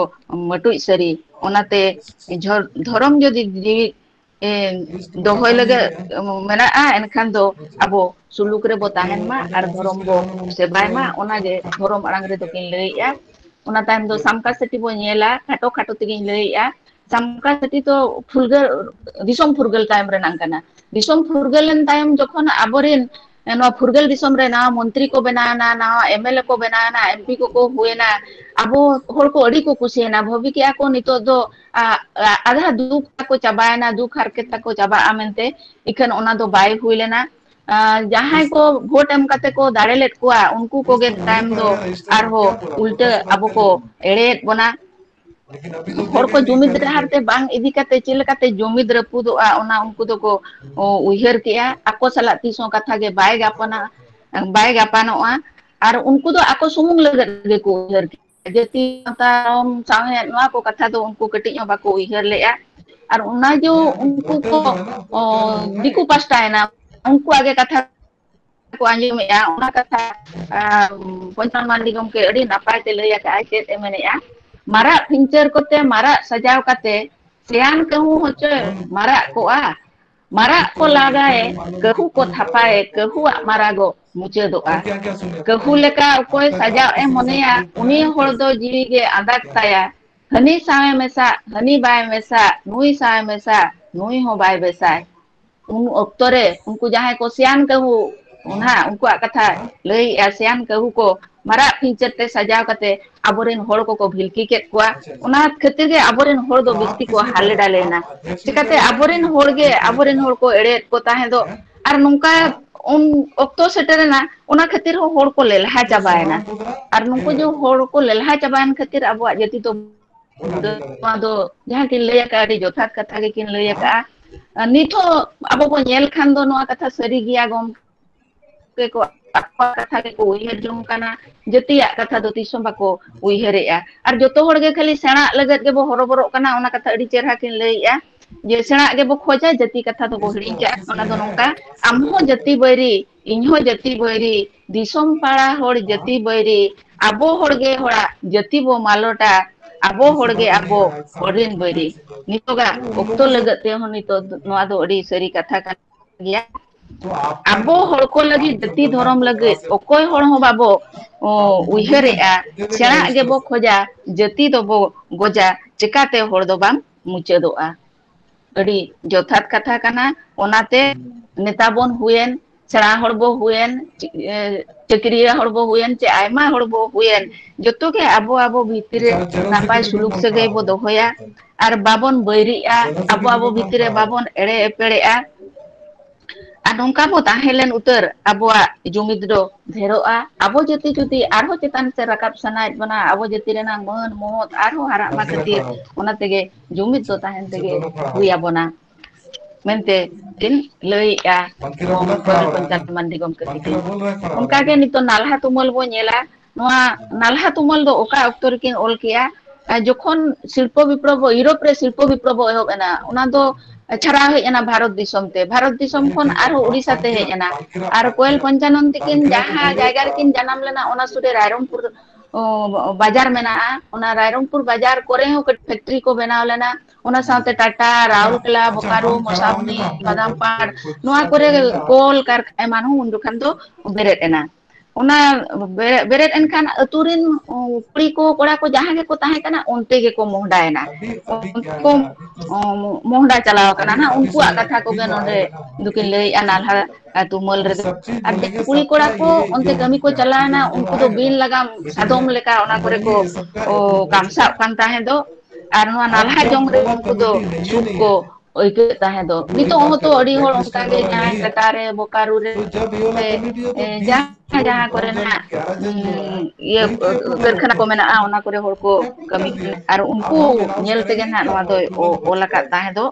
ᱢᱟᱹᱴᱩᱡ ᱥᱟᱹᱨᱤ᱾" ᱚᱱᱟᱛᱮ ᱡᱷᱚ-, ᱫᱷᱚᱨᱚᱢ ᱡᱩᱫᱤ ᱡᱤᱣᱤᱫ, ᱮ, ᱫᱚᱦᱚᱭ ᱞᱟᱹᱜᱤᱫ ᱢᱮᱱᱟᱜᱼᱟ, ᱮᱱᱠᱷᱟᱱ ᱫᱚ ᱟᱵᱚ ᱥᱩᱞᱩᱠ ᱨᱮᱵᱚ ᱛᱟᱦᱮᱱ ᱢᱟ ᱟᱨ ᱫᱷᱚᱨᱚᱢ ᱵᱚ ᱥᱮᱵᱟᱭ ᱢᱟ, ᱚᱱᱟᱜᱮ ᱫᱷᱚᱨᱚᱢ ᱟᱲᱟᱝ ᱨᱮᱫᱚ ᱠᱤᱱ ᱞᱟᱹᱭᱮᱜᱼᱟ᱾ ᱚᱱᱟ ᱛᱟᱭᱚᱢ ᱫᱚ ᱥᱟᱢᱠᱟ ᱥᱟᱹᱴᱤ ᱵᱚ ᱧᱮᱞᱟ, ᱠᱷᱟᱴᱚ ᱠᱷᱟᱴᱚ ᱛᱮᱜᱤᱧ ᱞᱟᱹᱭᱮᱜᱼᱟ᱾ ᱥᱟᱢᱠᱟ ᱥᱟᱹᱴᱤ ᱫᱚ ᱯᱷᱩᱨᱜᱟᱹᱞ, ᱫᱤᱥᱚᱢ ᱯᱷᱩᱨᱜᱟᱹᱞ ᱛᱟᱭᱚᱢ ᱨᱮᱱᱟᱝ ᱠᱟᱱᱟ᱾ ᱫᱤᱥᱚᱢ ᱯᱷᱩᱨᱜᱟᱹᱞ ᱞᱮᱱ ᱛᱟᱭᱚᱢ ᱡᱚᱠᱷᱚᱱ ᱟᱵᱚᱨᱮᱱ, ᱮ, ᱱᱚᱣᱟ ᱯᱷᱩᱨᱜᱟᱹᱞ ᱫᱤᱥᱚᱢ ᱨᱮ ᱱᱟᱣᱟ ᱢᱚᱱᱛᱨᱤ ᱠᱚ ᱵᱮᱱᱟᱣ ᱮᱱᱟ, ᱱᱟᱣᱟ ᱮᱢ ᱮᱞ ᱮ ᱠᱚ ᱵᱮᱱᱟᱣ ᱮᱱᱟ, ᱮᱢ ᱯᱤ ᱠᱚᱠᱚ ᱦᱩᱭᱮᱱᱟ, ᱟᱵᱚ ᱦᱚᱲ ᱠᱚ ᱟᱹᱰᱤ ᱠᱚ ᱠᱩᱥᱤᱭᱮᱱᱟ, ᱵᱷᱟᱹᱵᱤ ᱠᱮᱜᱼᱟ ᱠᱚ ᱱᱤᱛᱚᱜ ᱫᱚ, ᱟ, ᱟ, ᱟᱫᱷᱟ ᱫᱩᱠ ᱛᱟᱠᱚ ᱪᱟᱵᱟᱭᱮᱱᱟ, ᱫᱩᱠ ᱦᱟᱨᱠᱮᱛ ᱛᱟᱠᱚ ᱪᱟᱵᱟᱜᱼᱟ ᱢᱮᱱᱛᱮ᱾ ᱤᱠᱷᱟᱹᱱ ᱚᱱᱟ ᱫᱚ ᱵᱟᱭ ᱦᱩᱭ ᱞᱮᱱᱟ᱾ ᱟ, ᱡᱟᱦᱟᱸᱭ ᱠᱚ ᱵᱷᱳᱴ ᱮᱢ ᱠᱟᱛᱮ ᱠᱚ ᱫᱟᱲᱮ ᱞᱮᱫ ᱠᱚᱣᱟ, ᱩᱱᱠᱩ ᱠᱚᱜᱮ ᱛᱟᱭᱚᱢ ᱫᱚ ᱟᱨᱦᱚᱸ ᱩᱞᱴᱟᱹ ᱟᱵᱚ ᱠᱚ ᱮᱲᱮᱭᱮᱫ ᱵᱚᱱᱟ᱾ ᱦᱚᱲ ᱠᱚ ᱡᱩᱢᱤᱫ ᱰᱟᱦᱟᱨ ᱛᱮ ᱵᱟᱝ ᱤᱫᱤ ᱠᱟᱛᱮ ᱪᱮᱫ ᱞᱮᱠᱟᱛᱮ ᱡᱩᱢᱤᱫ ᱨᱟᱹᱯᱩᱫᱚᱜᱼᱟ, ᱚᱱᱟ ᱩᱱᱠᱩ ᱫᱚᱠᱚ, ᱚ, ᱩᱭᱦᱟᱹᱨ ᱠᱮᱜᱼᱟ᱾ ᱟᱠᱚ ᱥᱟᱞᱟᱜ ᱛᱤᱥ ᱦᱚᱸ ᱠᱟᱛᱷᱟ ᱜᱮ ᱵᱟᱭ ᱜᱟᱯᱟᱱᱟ, ᱵᱟᱭ ᱜᱟᱯᱟᱱᱚᱜᱼᱟ᱾ ᱟᱨ ᱩᱱᱠᱩ ᱫᱚ ᱟᱠᱚ ᱥᱩᱢᱩᱝ ᱞᱟᱹᱜᱤᱫ ᱜᱮᱠᱚ ᱩᱭᱦᱟᱹᱨ ᱠᱮᱜᱼᱟ᱾ ᱡᱟᱹᱛᱤ, ᱥᱟᱶᱛᱟ, ᱫᱷᱚᱨᱚᱢ, ᱥᱟᱶᱦᱮᱫ, ᱱᱚᱣᱟ ᱠᱚ ᱠᱟᱛᱷᱟ ᱫᱚ ᱩᱱᱠᱩ ᱠᱟᱹᱴᱤᱡ ᱦᱚᱸ ᱵᱟᱠᱚ ᱩᱭᱦᱟᱹᱨ ᱞᱮᱜᱼᱟ᱾ ᱟᱨ ᱚᱱᱟ ᱡᱮ ᱩᱱᱠᱩ ᱠᱚ, ᱚ, ᱫᱤᱠᱩ ᱯᱟᱥᱴᱟᱭᱮᱱᱟ, ᱩᱱᱠᱩᱣᱟᱜ ᱜᱮ ᱠᱟᱛᱷᱟ ᱠᱚ ᱟᱸᱡᱚᱢᱮᱜᱼᱟ, ᱚᱱᱟ ᱠᱟᱛᱷᱟ, ᱟᱢ, ᱯᱚᱧᱪᱟᱱᱚᱱ ᱢᱟᱱᱰᱤ ᱜᱚᱢᱠᱮ ᱟᱹᱰᱤ ᱱᱟᱯᱟᱭ ᱛᱮ ᱞᱟᱹᱭ ᱟᱠᱟᱫᱼᱟᱭ᱾ ᱪᱮᱫ ᱮ ᱢᱮᱱᱮᱜᱼᱟ? ᱢᱟᱨᱟᱜ ᱯᱤᱧᱪᱟᱹᱨ ᱠᱚᱛᱮ ᱢᱟᱨᱟᱜ ᱥᱟᱡᱟᱣ ᱠᱟᱛᱮ ᱥᱮᱭᱟᱱ ᱠᱟᱹᱦᱩ ᱦᱚᱪᱚᱭ ᱢᱟᱨᱟᱜ ᱠᱚᱜᱼᱟ᱾ ᱢᱟᱨᱟᱜ ᱠᱚ ᱞᱟᱜᱟᱭᱮ, ᱠᱟᱹᱦᱩ ᱠᱚ ᱛᱷᱟᱯᱟᱭᱮ, ᱠᱟᱹᱦᱩᱣᱟᱜ ᱢᱟᱨᱟᱜᱚ ᱢᱩᱪᱟᱹᱫᱚᱜᱼᱟ᱾ ᱠᱟᱹᱦᱩ ᱞᱮᱠᱟ ᱚᱠᱚᱭ ᱥᱟᱡᱟᱣ ᱮ ᱢᱚᱱᱮᱭᱟ, ᱩᱱᱤ ᱦᱚᱲ ᱫᱚ ᱡᱤᱣᱤ ᱜᱮ ᱟᱸᱫᱟᱜ ᱛᱟᱭᱟ᱾ ᱦᱟᱹᱱᱤ ᱥᱟᱶᱮ ᱢᱮᱥᱟᱜ, ᱦᱟᱹᱱᱤ ᱵᱟᱭ ᱢᱮᱥᱟᱜ, ᱱᱩᱭ ᱥᱟᱶᱮ ᱢᱮᱥᱟᱜ, ᱱᱩᱭ ᱦᱚᱸ ᱵᱟᱭ ᱵᱮᱥᱟᱭ᱾ ᱩᱱ ᱚᱠᱛᱚ ᱨᱮ ᱩᱱᱠᱩ ᱡᱟᱦᱟᱸᱭ ᱠᱚ ᱥᱮᱭᱟᱱ ᱠᱟᱹᱦᱩ, ᱚᱱᱟ ᱩᱱᱠᱩᱣᱟᱜ ᱠᱟᱛᱷᱟ ᱞᱟᱹᱭᱮᱜᱼᱟ, ᱥᱮᱭᱟᱱ ᱠᱟᱹᱦᱩ ᱠᱚ ᱢᱟᱨᱟᱜ ᱯᱤᱧᱪᱟᱹᱨ ᱛᱮ ᱥᱟᱡᱟᱣ ᱠᱟᱛᱮ ᱟᱵᱚᱨᱮᱱ ᱦᱚᱲ ᱠᱚᱠᱚ ᱵᱷᱤᱞᱠᱤ ᱠᱮᱫ ᱠᱚᱣᱟ᱾ ᱚᱱᱟ ᱠᱷᱟᱹᱛᱤᱨ ᱜᱮ ᱟᱵᱚᱨᱮᱱ ᱦᱚᱲ ᱫᱚ ᱵᱤᱥᱛᱤ ᱠᱚ ᱦᱟᱞᱮ ᱰᱟᱞᱮᱭᱮᱱᱟ᱾ ᱪᱤᱠᱟᱹᱛᱮ ᱟᱵᱚᱨᱮᱱ ᱦᱚᱲ ᱜᱮ ᱟᱵᱚᱨᱮᱱ ᱦᱚᱲ ᱠᱚ ᱮᱲᱮᱭᱮᱫ ᱠᱚ ᱛᱟᱦᱮᱸ ᱫᱚ, ᱟᱨ ᱱᱚᱝᱠᱟ ᱩᱱ ᱚᱠᱛᱚ ᱥᱮᱴᱮᱨᱮᱱᱟ, ᱚᱱᱟ ᱠᱷᱟᱹᱛᱤᱨ ᱦᱚᱸ ᱦᱚᱲ ᱠᱚ ᱞᱮᱞᱦᱟ ᱪᱟᱵᱟᱭᱮᱱᱟ᱾ ᱟᱨ ᱱᱩᱠᱩ ᱡᱮ ᱦᱚᱲ ᱠᱚ ᱞᱮᱞᱦᱟ ᱪᱟᱵᱟᱭᱮᱱ ᱠᱷᱟᱹᱛᱤᱨ ᱟᱵᱚᱣᱟᱜ ᱡᱟᱹᱛᱤ ᱫᱚ, ᱱᱚᱣᱟ ᱫᱚ ᱡᱟᱦᱟᱸ ᱠᱤᱱ ᱞᱟᱹᱭ ᱟᱠᱟᱫᱼᱟ, ᱟᱹᱰᱤ ᱡᱚᱛᱷᱟᱛ ᱠᱟᱛᱷᱟ ᱜᱮᱠᱤᱱ ᱞᱟᱹᱭ ᱟᱠᱟᱫᱼᱟ᱾ ᱱᱤᱛ ᱦᱚᱸ ᱟᱵᱚ ᱵᱚᱱ ᱧᱮᱞ ᱠᱷᱟᱱ ᱫᱚ ᱱᱚᱣᱟ ᱠᱟᱛᱷᱟ ᱥᱟᱹᱨᱤ ᱜᱮᱭᱟ, ᱜᱚᱢᱠᱮ ᱠᱚ ᱟᱠᱚᱣᱟᱜ ᱠᱟᱛᱷᱟ ᱜᱮᱠᱚ ᱩᱭᱦᱟᱹᱨ ᱡᱚᱝ ᱠᱟᱱᱟ, ᱡᱟᱹᱛᱤᱭᱟᱜ ᱠᱟᱛᱷᱟ ᱫᱚ ᱛᱤᱥ ᱦᱚᱸ ᱵᱟᱠᱚ ᱩᱭᱦᱟᱹᱨᱮᱜᱼᱟ᱾ ᱟᱨ ᱡᱚᱛᱚ ᱦᱚᱲ ᱜᱮ ᱠᱷᱟᱹᱞᱤ ᱥᱮᱬᱟᱜ ᱞᱟᱹᱜᱤᱫ ᱜᱮᱵᱚ ᱦᱚᱨᱚᱵᱚᱨᱚᱜ ᱠᱟᱱᱟ, ᱚᱱᱟ ᱠᱟᱛᱷᱟ ᱟᱹᱰᱤ ᱪᱮᱦᱨᱟ ᱠᱤᱱ ᱞᱟᱹᱭᱮᱜᱼᱟ᱾ ᱡᱮ ᱥᱮᱬᱟᱜ ᱜᱮᱵᱚ ᱠᱷᱚᱡᱟ, ᱡᱟᱹᱛᱤ ᱠᱟᱛᱷᱟ ᱫᱚᱵᱚ ᱦᱤᱲᱤᱧ ᱠᱟᱜᱼᱟ᱾ ᱚᱱᱟ ᱫᱚ ᱱᱚᱝᱠᱟ, ᱟᱢ ᱦᱚᱸ ᱡᱟᱹᱛᱤ ᱵᱟᱹᱭᱨᱤ, ᱤᱧ ᱦᱚᱸ ᱡᱟᱹᱛᱤ ᱵᱟᱹᱭᱨᱤ, ᱫᱤᱥᱚᱢ ᱯᱟᱲᱟ ᱦᱚᱲ ᱡᱟᱹᱛᱤ ᱵᱟᱹᱭᱨᱤ, ᱟᱵᱚ ᱦᱚᱲ ᱜᱮ ᱦᱚᱲᱟᱜ ᱡᱟᱹᱛᱤ ᱵᱚ ᱢᱟᱞᱚᱴᱟ, ᱟᱵᱚ ᱦᱚᱲ ᱜᱮ ᱟᱵᱚ ᱦᱚᱲ ᱨᱮᱱ ᱵᱟᱹᱭᱨᱤ᱾ ᱱᱤᱛᱚᱜᱟᱜ ᱚᱠᱛᱚ ᱞᱟᱹᱜᱤᱫ ᱛᱮᱦᱚᱸ ᱱᱤᱛᱚᱜ ᱱᱚᱣᱟ ᱫᱚ ᱟᱹᱰᱤ ᱥᱟᱹᱨᱤ ᱠᱟᱛᱷᱟ ᱠᱟᱱ ᱜᱮᱭᱟ᱾ ᱟᱵᱚ ᱦᱚᱲ ᱠᱚ ᱞᱟᱹᱜᱤᱫ, ᱡᱟᱹᱛᱤ ᱫᱷᱚᱨᱚᱢ ᱞᱟᱹᱜᱤᱫ ᱚᱠᱚᱭ ᱦᱚᱲ ᱦᱚᱸ ᱵᱟᱵᱚ, ᱚ, ᱩᱭᱦᱟᱹᱨᱮᱜᱼᱟ᱾ ᱥᱮᱬᱟᱜ ᱜᱮᱵᱚ ᱠᱷᱚᱡᱟ, ᱡᱟᱹᱛᱤ ᱫᱚᱵᱚ ᱜᱚᱡᱟ, ᱪᱮᱠᱟᱛᱮ ᱦᱚᱲ ᱫᱚ ᱵᱟᱢ ᱢᱩᱪᱟᱹᱫᱚᱜᱼᱟ? ᱟᱹᱰᱤ ᱡᱚᱛᱷᱟᱛ ᱠᱟᱛᱷᱟ ᱠᱟᱱᱟ᱾ ᱚᱱᱟᱛᱮ ᱱᱮᱛᱟ ᱵᱚᱱ ᱦᱩᱭᱮᱱ, ᱥᱮᱬᱟ ᱦᱚᱲ ᱵᱚ ᱦᱩᱭᱮᱱ, ᱪᱤ-, ᱮ, ᱪᱟᱹᱠᱨᱤᱭᱟᱹ ᱦᱚᱲ ᱵᱚ ᱦᱩᱭᱮᱱ, ᱪᱮ ᱟᱭᱢᱟ ᱦᱚᱲ ᱵᱚ ᱦᱩᱭᱮᱱ, ᱡᱚᱛᱚ ᱜᱮ ᱟᱵᱚ ᱟᱵᱚ ᱵᱷᱤᱛᱤᱨ ᱨᱮ ᱱᱟᱯᱟᱭ ᱥᱩᱞᱩᱠ ᱥᱟᱹᱜᱟᱹᱭ ᱵᱚ ᱫᱚᱦᱚᱭᱟ᱾ ᱟᱨ ᱵᱟᱵᱚᱱ ᱵᱟᱹᱭᱨᱤᱜᱼᱟ, ᱟᱵᱚ ᱟᱵᱚ ᱵᱷᱤᱛᱤᱨ ᱨᱮ ᱵᱟᱵᱚᱱ ᱮᱲᱮ ᱮᱯᱮᱲᱮᱜᱼᱟ᱾ ᱟᱨ ᱱᱚᱝᱠᱟ ᱵᱚ ᱛᱟᱦᱮᱸ ᱞᱮᱱ ᱩᱛᱟᱹᱨ, ᱟᱵᱚᱣᱟᱜ ᱡᱩᱢᱤᱫ ᱫᱚ ᱰᱷᱮᱨᱚᱜᱼᱟ᱾ ᱟᱵᱚ ᱡᱟᱹᱛᱤ ᱡᱩᱫᱤ ᱟᱨᱦᱚᱸ ᱪᱮᱛᱟᱱ ᱥᱮᱫ ᱨᱟᱠᱟᱵ ᱥᱟᱱᱟᱭᱮᱫ ᱵᱚᱱᱟ, ᱟᱵᱚ ᱡᱟᱹᱛᱤ ᱨᱮᱱᱟᱜ ᱢᱟᱹᱱ ᱢᱚᱦᱚᱛ ᱟᱨᱦᱚᱸ ᱦᱟᱨᱟᱜ ᱢᱟ ᱠᱷᱟᱹᱛᱤᱨ, ᱚᱱᱟ ᱛᱮᱜᱮ ᱡᱩᱢᱤᱫ ᱫᱚ ᱛᱟᱦᱮᱱ ᱛᱮᱜᱮ ᱦᱩᱭ ᱟᱵᱚᱱᱟ ᱢᱮᱱᱛᱮ ᱠᱤᱱ ᱞᱟᱹᱭᱮᱜᱼᱟ ᱠᱚᱢᱚᱞ ᱯᱚᱧᱪᱟᱱᱚᱱ ᱢᱟᱱᱰᱤ ᱜᱚᱢᱠᱮ ᱛᱤᱠᱤᱱ᱾ ᱚᱱᱠᱟᱜᱮ ᱱᱤᱛᱚᱜ ᱱᱟᱞᱦᱟ ᱛᱩᱢᱟᱹᱞ ᱵᱚᱱ ᱧᱮᱞᱟ᱾ ᱱᱚᱣᱟ ᱱᱟᱞᱦᱟ ᱛᱩᱢᱟᱹᱞ ᱫᱚ ᱚᱠᱟ ᱚᱠᱛᱚ ᱨᱮᱠᱤᱱ ᱚᱞ ᱠᱮᱜᱼᱟ? ᱟᱨ ᱡᱚᱠᱷᱚᱱ ᱥᱤᱞᱯᱚ ᱵᱤᱯᱞᱚᱵ, ᱤᱭᱩᱨᱳᱯ ᱨᱮ ᱥᱤᱞᱯᱚ ᱵᱤᱯᱞᱚᱵ ᱮᱦᱚᱵ ᱮᱱᱟ, ᱚᱱᱟ ᱫᱚ ᱪᱷᱟᱨᱟᱣ ᱦᱮᱡ ᱮᱱᱟ ᱵᱷᱟᱨᱚᱛ ᱫᱤᱥᱚᱢ ᱛᱮ᱾ ᱵᱷᱟᱨᱚᱛ ᱫᱤᱥᱚᱢ ᱠᱷᱚᱱ ᱟᱨᱦᱚᱸ ᱩᱲᱤᱥᱥᱟ ᱛᱮ ᱦᱮᱡ ᱮᱱᱟ᱾ ᱟᱨ ᱠᱳᱭᱮᱞ ᱯᱚᱧᱪᱟᱱᱚᱱ ᱛᱤᱠᱤᱱ ᱡᱟᱦᱟᱸ ᱡᱟᱭᱜᱟ ᱨᱮᱠᱤᱱ ᱡᱟᱱᱟᱢ ᱞᱮᱱᱟ, ᱚᱱᱟ ᱥᱩᱨ ᱨᱮ ᱨᱟᱭᱨᱚᱝᱯᱩᱨ, ᱚ, ᱵᱟᱡᱟᱨ ᱢᱮᱱᱟᱜᱼᱟ᱾ ᱚᱱᱟ ᱨᱟᱭᱨᱚᱝᱯᱩᱨ ᱵᱟᱡᱟᱨ ᱠᱚᱨᱮ ᱦᱚᱸ ᱠᱟᱹᱴᱤᱡ ᱯᱷᱮᱠᱴᱨᱤ ᱠᱚ ᱵᱮᱱᱟᱣ ᱞᱮᱱᱟ᱾ ᱚᱱᱟ ᱥᱟᱶᱛᱮ ᱴᱟᱴᱟ, ᱨᱟᱩᱨᱠᱮᱞᱟ, ᱵᱳᱠᱟᱨᱳ, ᱢᱚᱥᱟᱵᱩᱱᱤ, ᱵᱟᱫᱟᱢᱯᱟᱲ, ᱱᱚᱣᱟ ᱠᱚᱨᱮ ᱠᱚᱞ ᱠᱟᱨᱠᱷᱟᱱᱟ ᱮᱢᱟᱱ ᱦᱚᱸ ᱩᱱ ᱡᱚᱠᱷᱟᱱ ᱫᱚ ᱵᱮᱨᱮᱫ ᱮᱱᱟ᱾ ᱚᱱᱟ ᱵᱮᱨᱮᱫ, ᱵᱮᱨᱮᱫ ᱮᱱᱠᱷᱟᱱ ᱟᱹᱛᱩ ᱨᱮᱱ, ᱩ, ᱠᱩᱲᱤ ᱠᱚ, ᱠᱚᱲᱟ ᱠᱚ ᱡᱟᱦᱟᱸ ᱜᱮᱠᱚ ᱛᱟᱦᱮᱸ ᱠᱟᱱᱟ, ᱚᱱᱛᱮ ᱜᱮᱠᱚ ᱢᱚᱦᱰᱟᱭᱮᱱᱟ᱾ ᱩᱱᱠᱩ ᱠᱚ, ᱩ, ᱢᱚᱦᱰᱟ ᱪᱟᱞᱟᱣ ᱠᱟᱱᱟ ᱱᱟᱦᱟᱜ, ᱩᱱᱠᱩᱣᱟᱜ ᱠᱟᱛᱷᱟ ᱠᱚᱜᱮ ᱱᱚᱰᱮ ᱫᱚᱠᱤᱱ ᱞᱟᱹᱭᱮᱜᱼᱟ ᱱᱟᱞᱦᱟ, ᱟ, ᱛᱩᱢᱟᱹᱞ ᱨᱮᱫᱚ᱾ ᱟᱨ ᱡᱟᱦᱟᱸ ᱠᱩᱲᱤ ᱠᱚᱲᱟ ᱠᱚ ᱚᱱᱛᱮ ᱠᱟᱹᱢᱤ ᱠᱚ ᱪᱟᱞᱟᱣᱮᱱᱟ, ᱩᱱᱠᱩ ᱫᱚ ᱵᱤᱱ ᱞᱟᱜᱟᱢ ᱥᱟᱫᱚᱢ ᱞᱮᱠᱟ ᱚᱱᱟ ᱠᱚᱨᱮ ᱠᱚ, ᱚ, ᱠᱟᱢᱥᱟᱜ ᱠᱟᱱ ᱛᱟᱦᱮᱸ ᱫᱚ᱾ ᱟᱨ ᱱᱚᱣᱟ ᱱᱟᱞᱦᱟ ᱡᱚᱝ ᱨᱮ ᱩᱱᱠᱩ ᱫᱚ ᱥᱩᱠ ᱠᱚ ᱟᱹᱭᱠᱟᱹᱣᱮᱫ ᱛᱟᱦᱮᱸ ᱫᱚ᱾ ᱱᱤᱛᱚᱜ ᱦᱚᱸᱛᱚ ᱟᱹᱰᱤ ᱦᱚᱲ ᱚᱱᱠᱟ ᱜᱮ ᱡᱟᱦᱟᱸᱭ ᱴᱟᱴᱟ ᱨᱮ, ᱵᱳᱠᱟᱨᱳ ᱨᱮ, ᱮ, ᱡᱟᱦᱟᱸ, ᱡᱟᱦᱟᱸ ᱠᱚᱨᱮ ᱱᱟᱜ, ᱩᱸ, ᱤᱭᱟᱹ, ᱠᱟᱹᱨᱠᱷᱟᱱᱟ ᱠᱚ ᱢᱮᱱᱟᱜᱼᱟ, ᱚᱱᱟ ᱠᱚᱨᱮ ᱦᱚᱲ ᱠᱚ ᱠᱟᱹᱢᱤ ᱠᱟᱱᱟ᱾ ᱟᱨ ᱩᱱᱠᱩ ᱧᱮᱞ ᱛᱮᱜᱮ ᱱᱟᱜ ᱱᱚᱣᱟ ᱫᱚᱭ ᱚ-, ᱚᱞ ᱟᱠᱟᱫ ᱛᱟᱦᱮᱸ ᱫᱚ᱾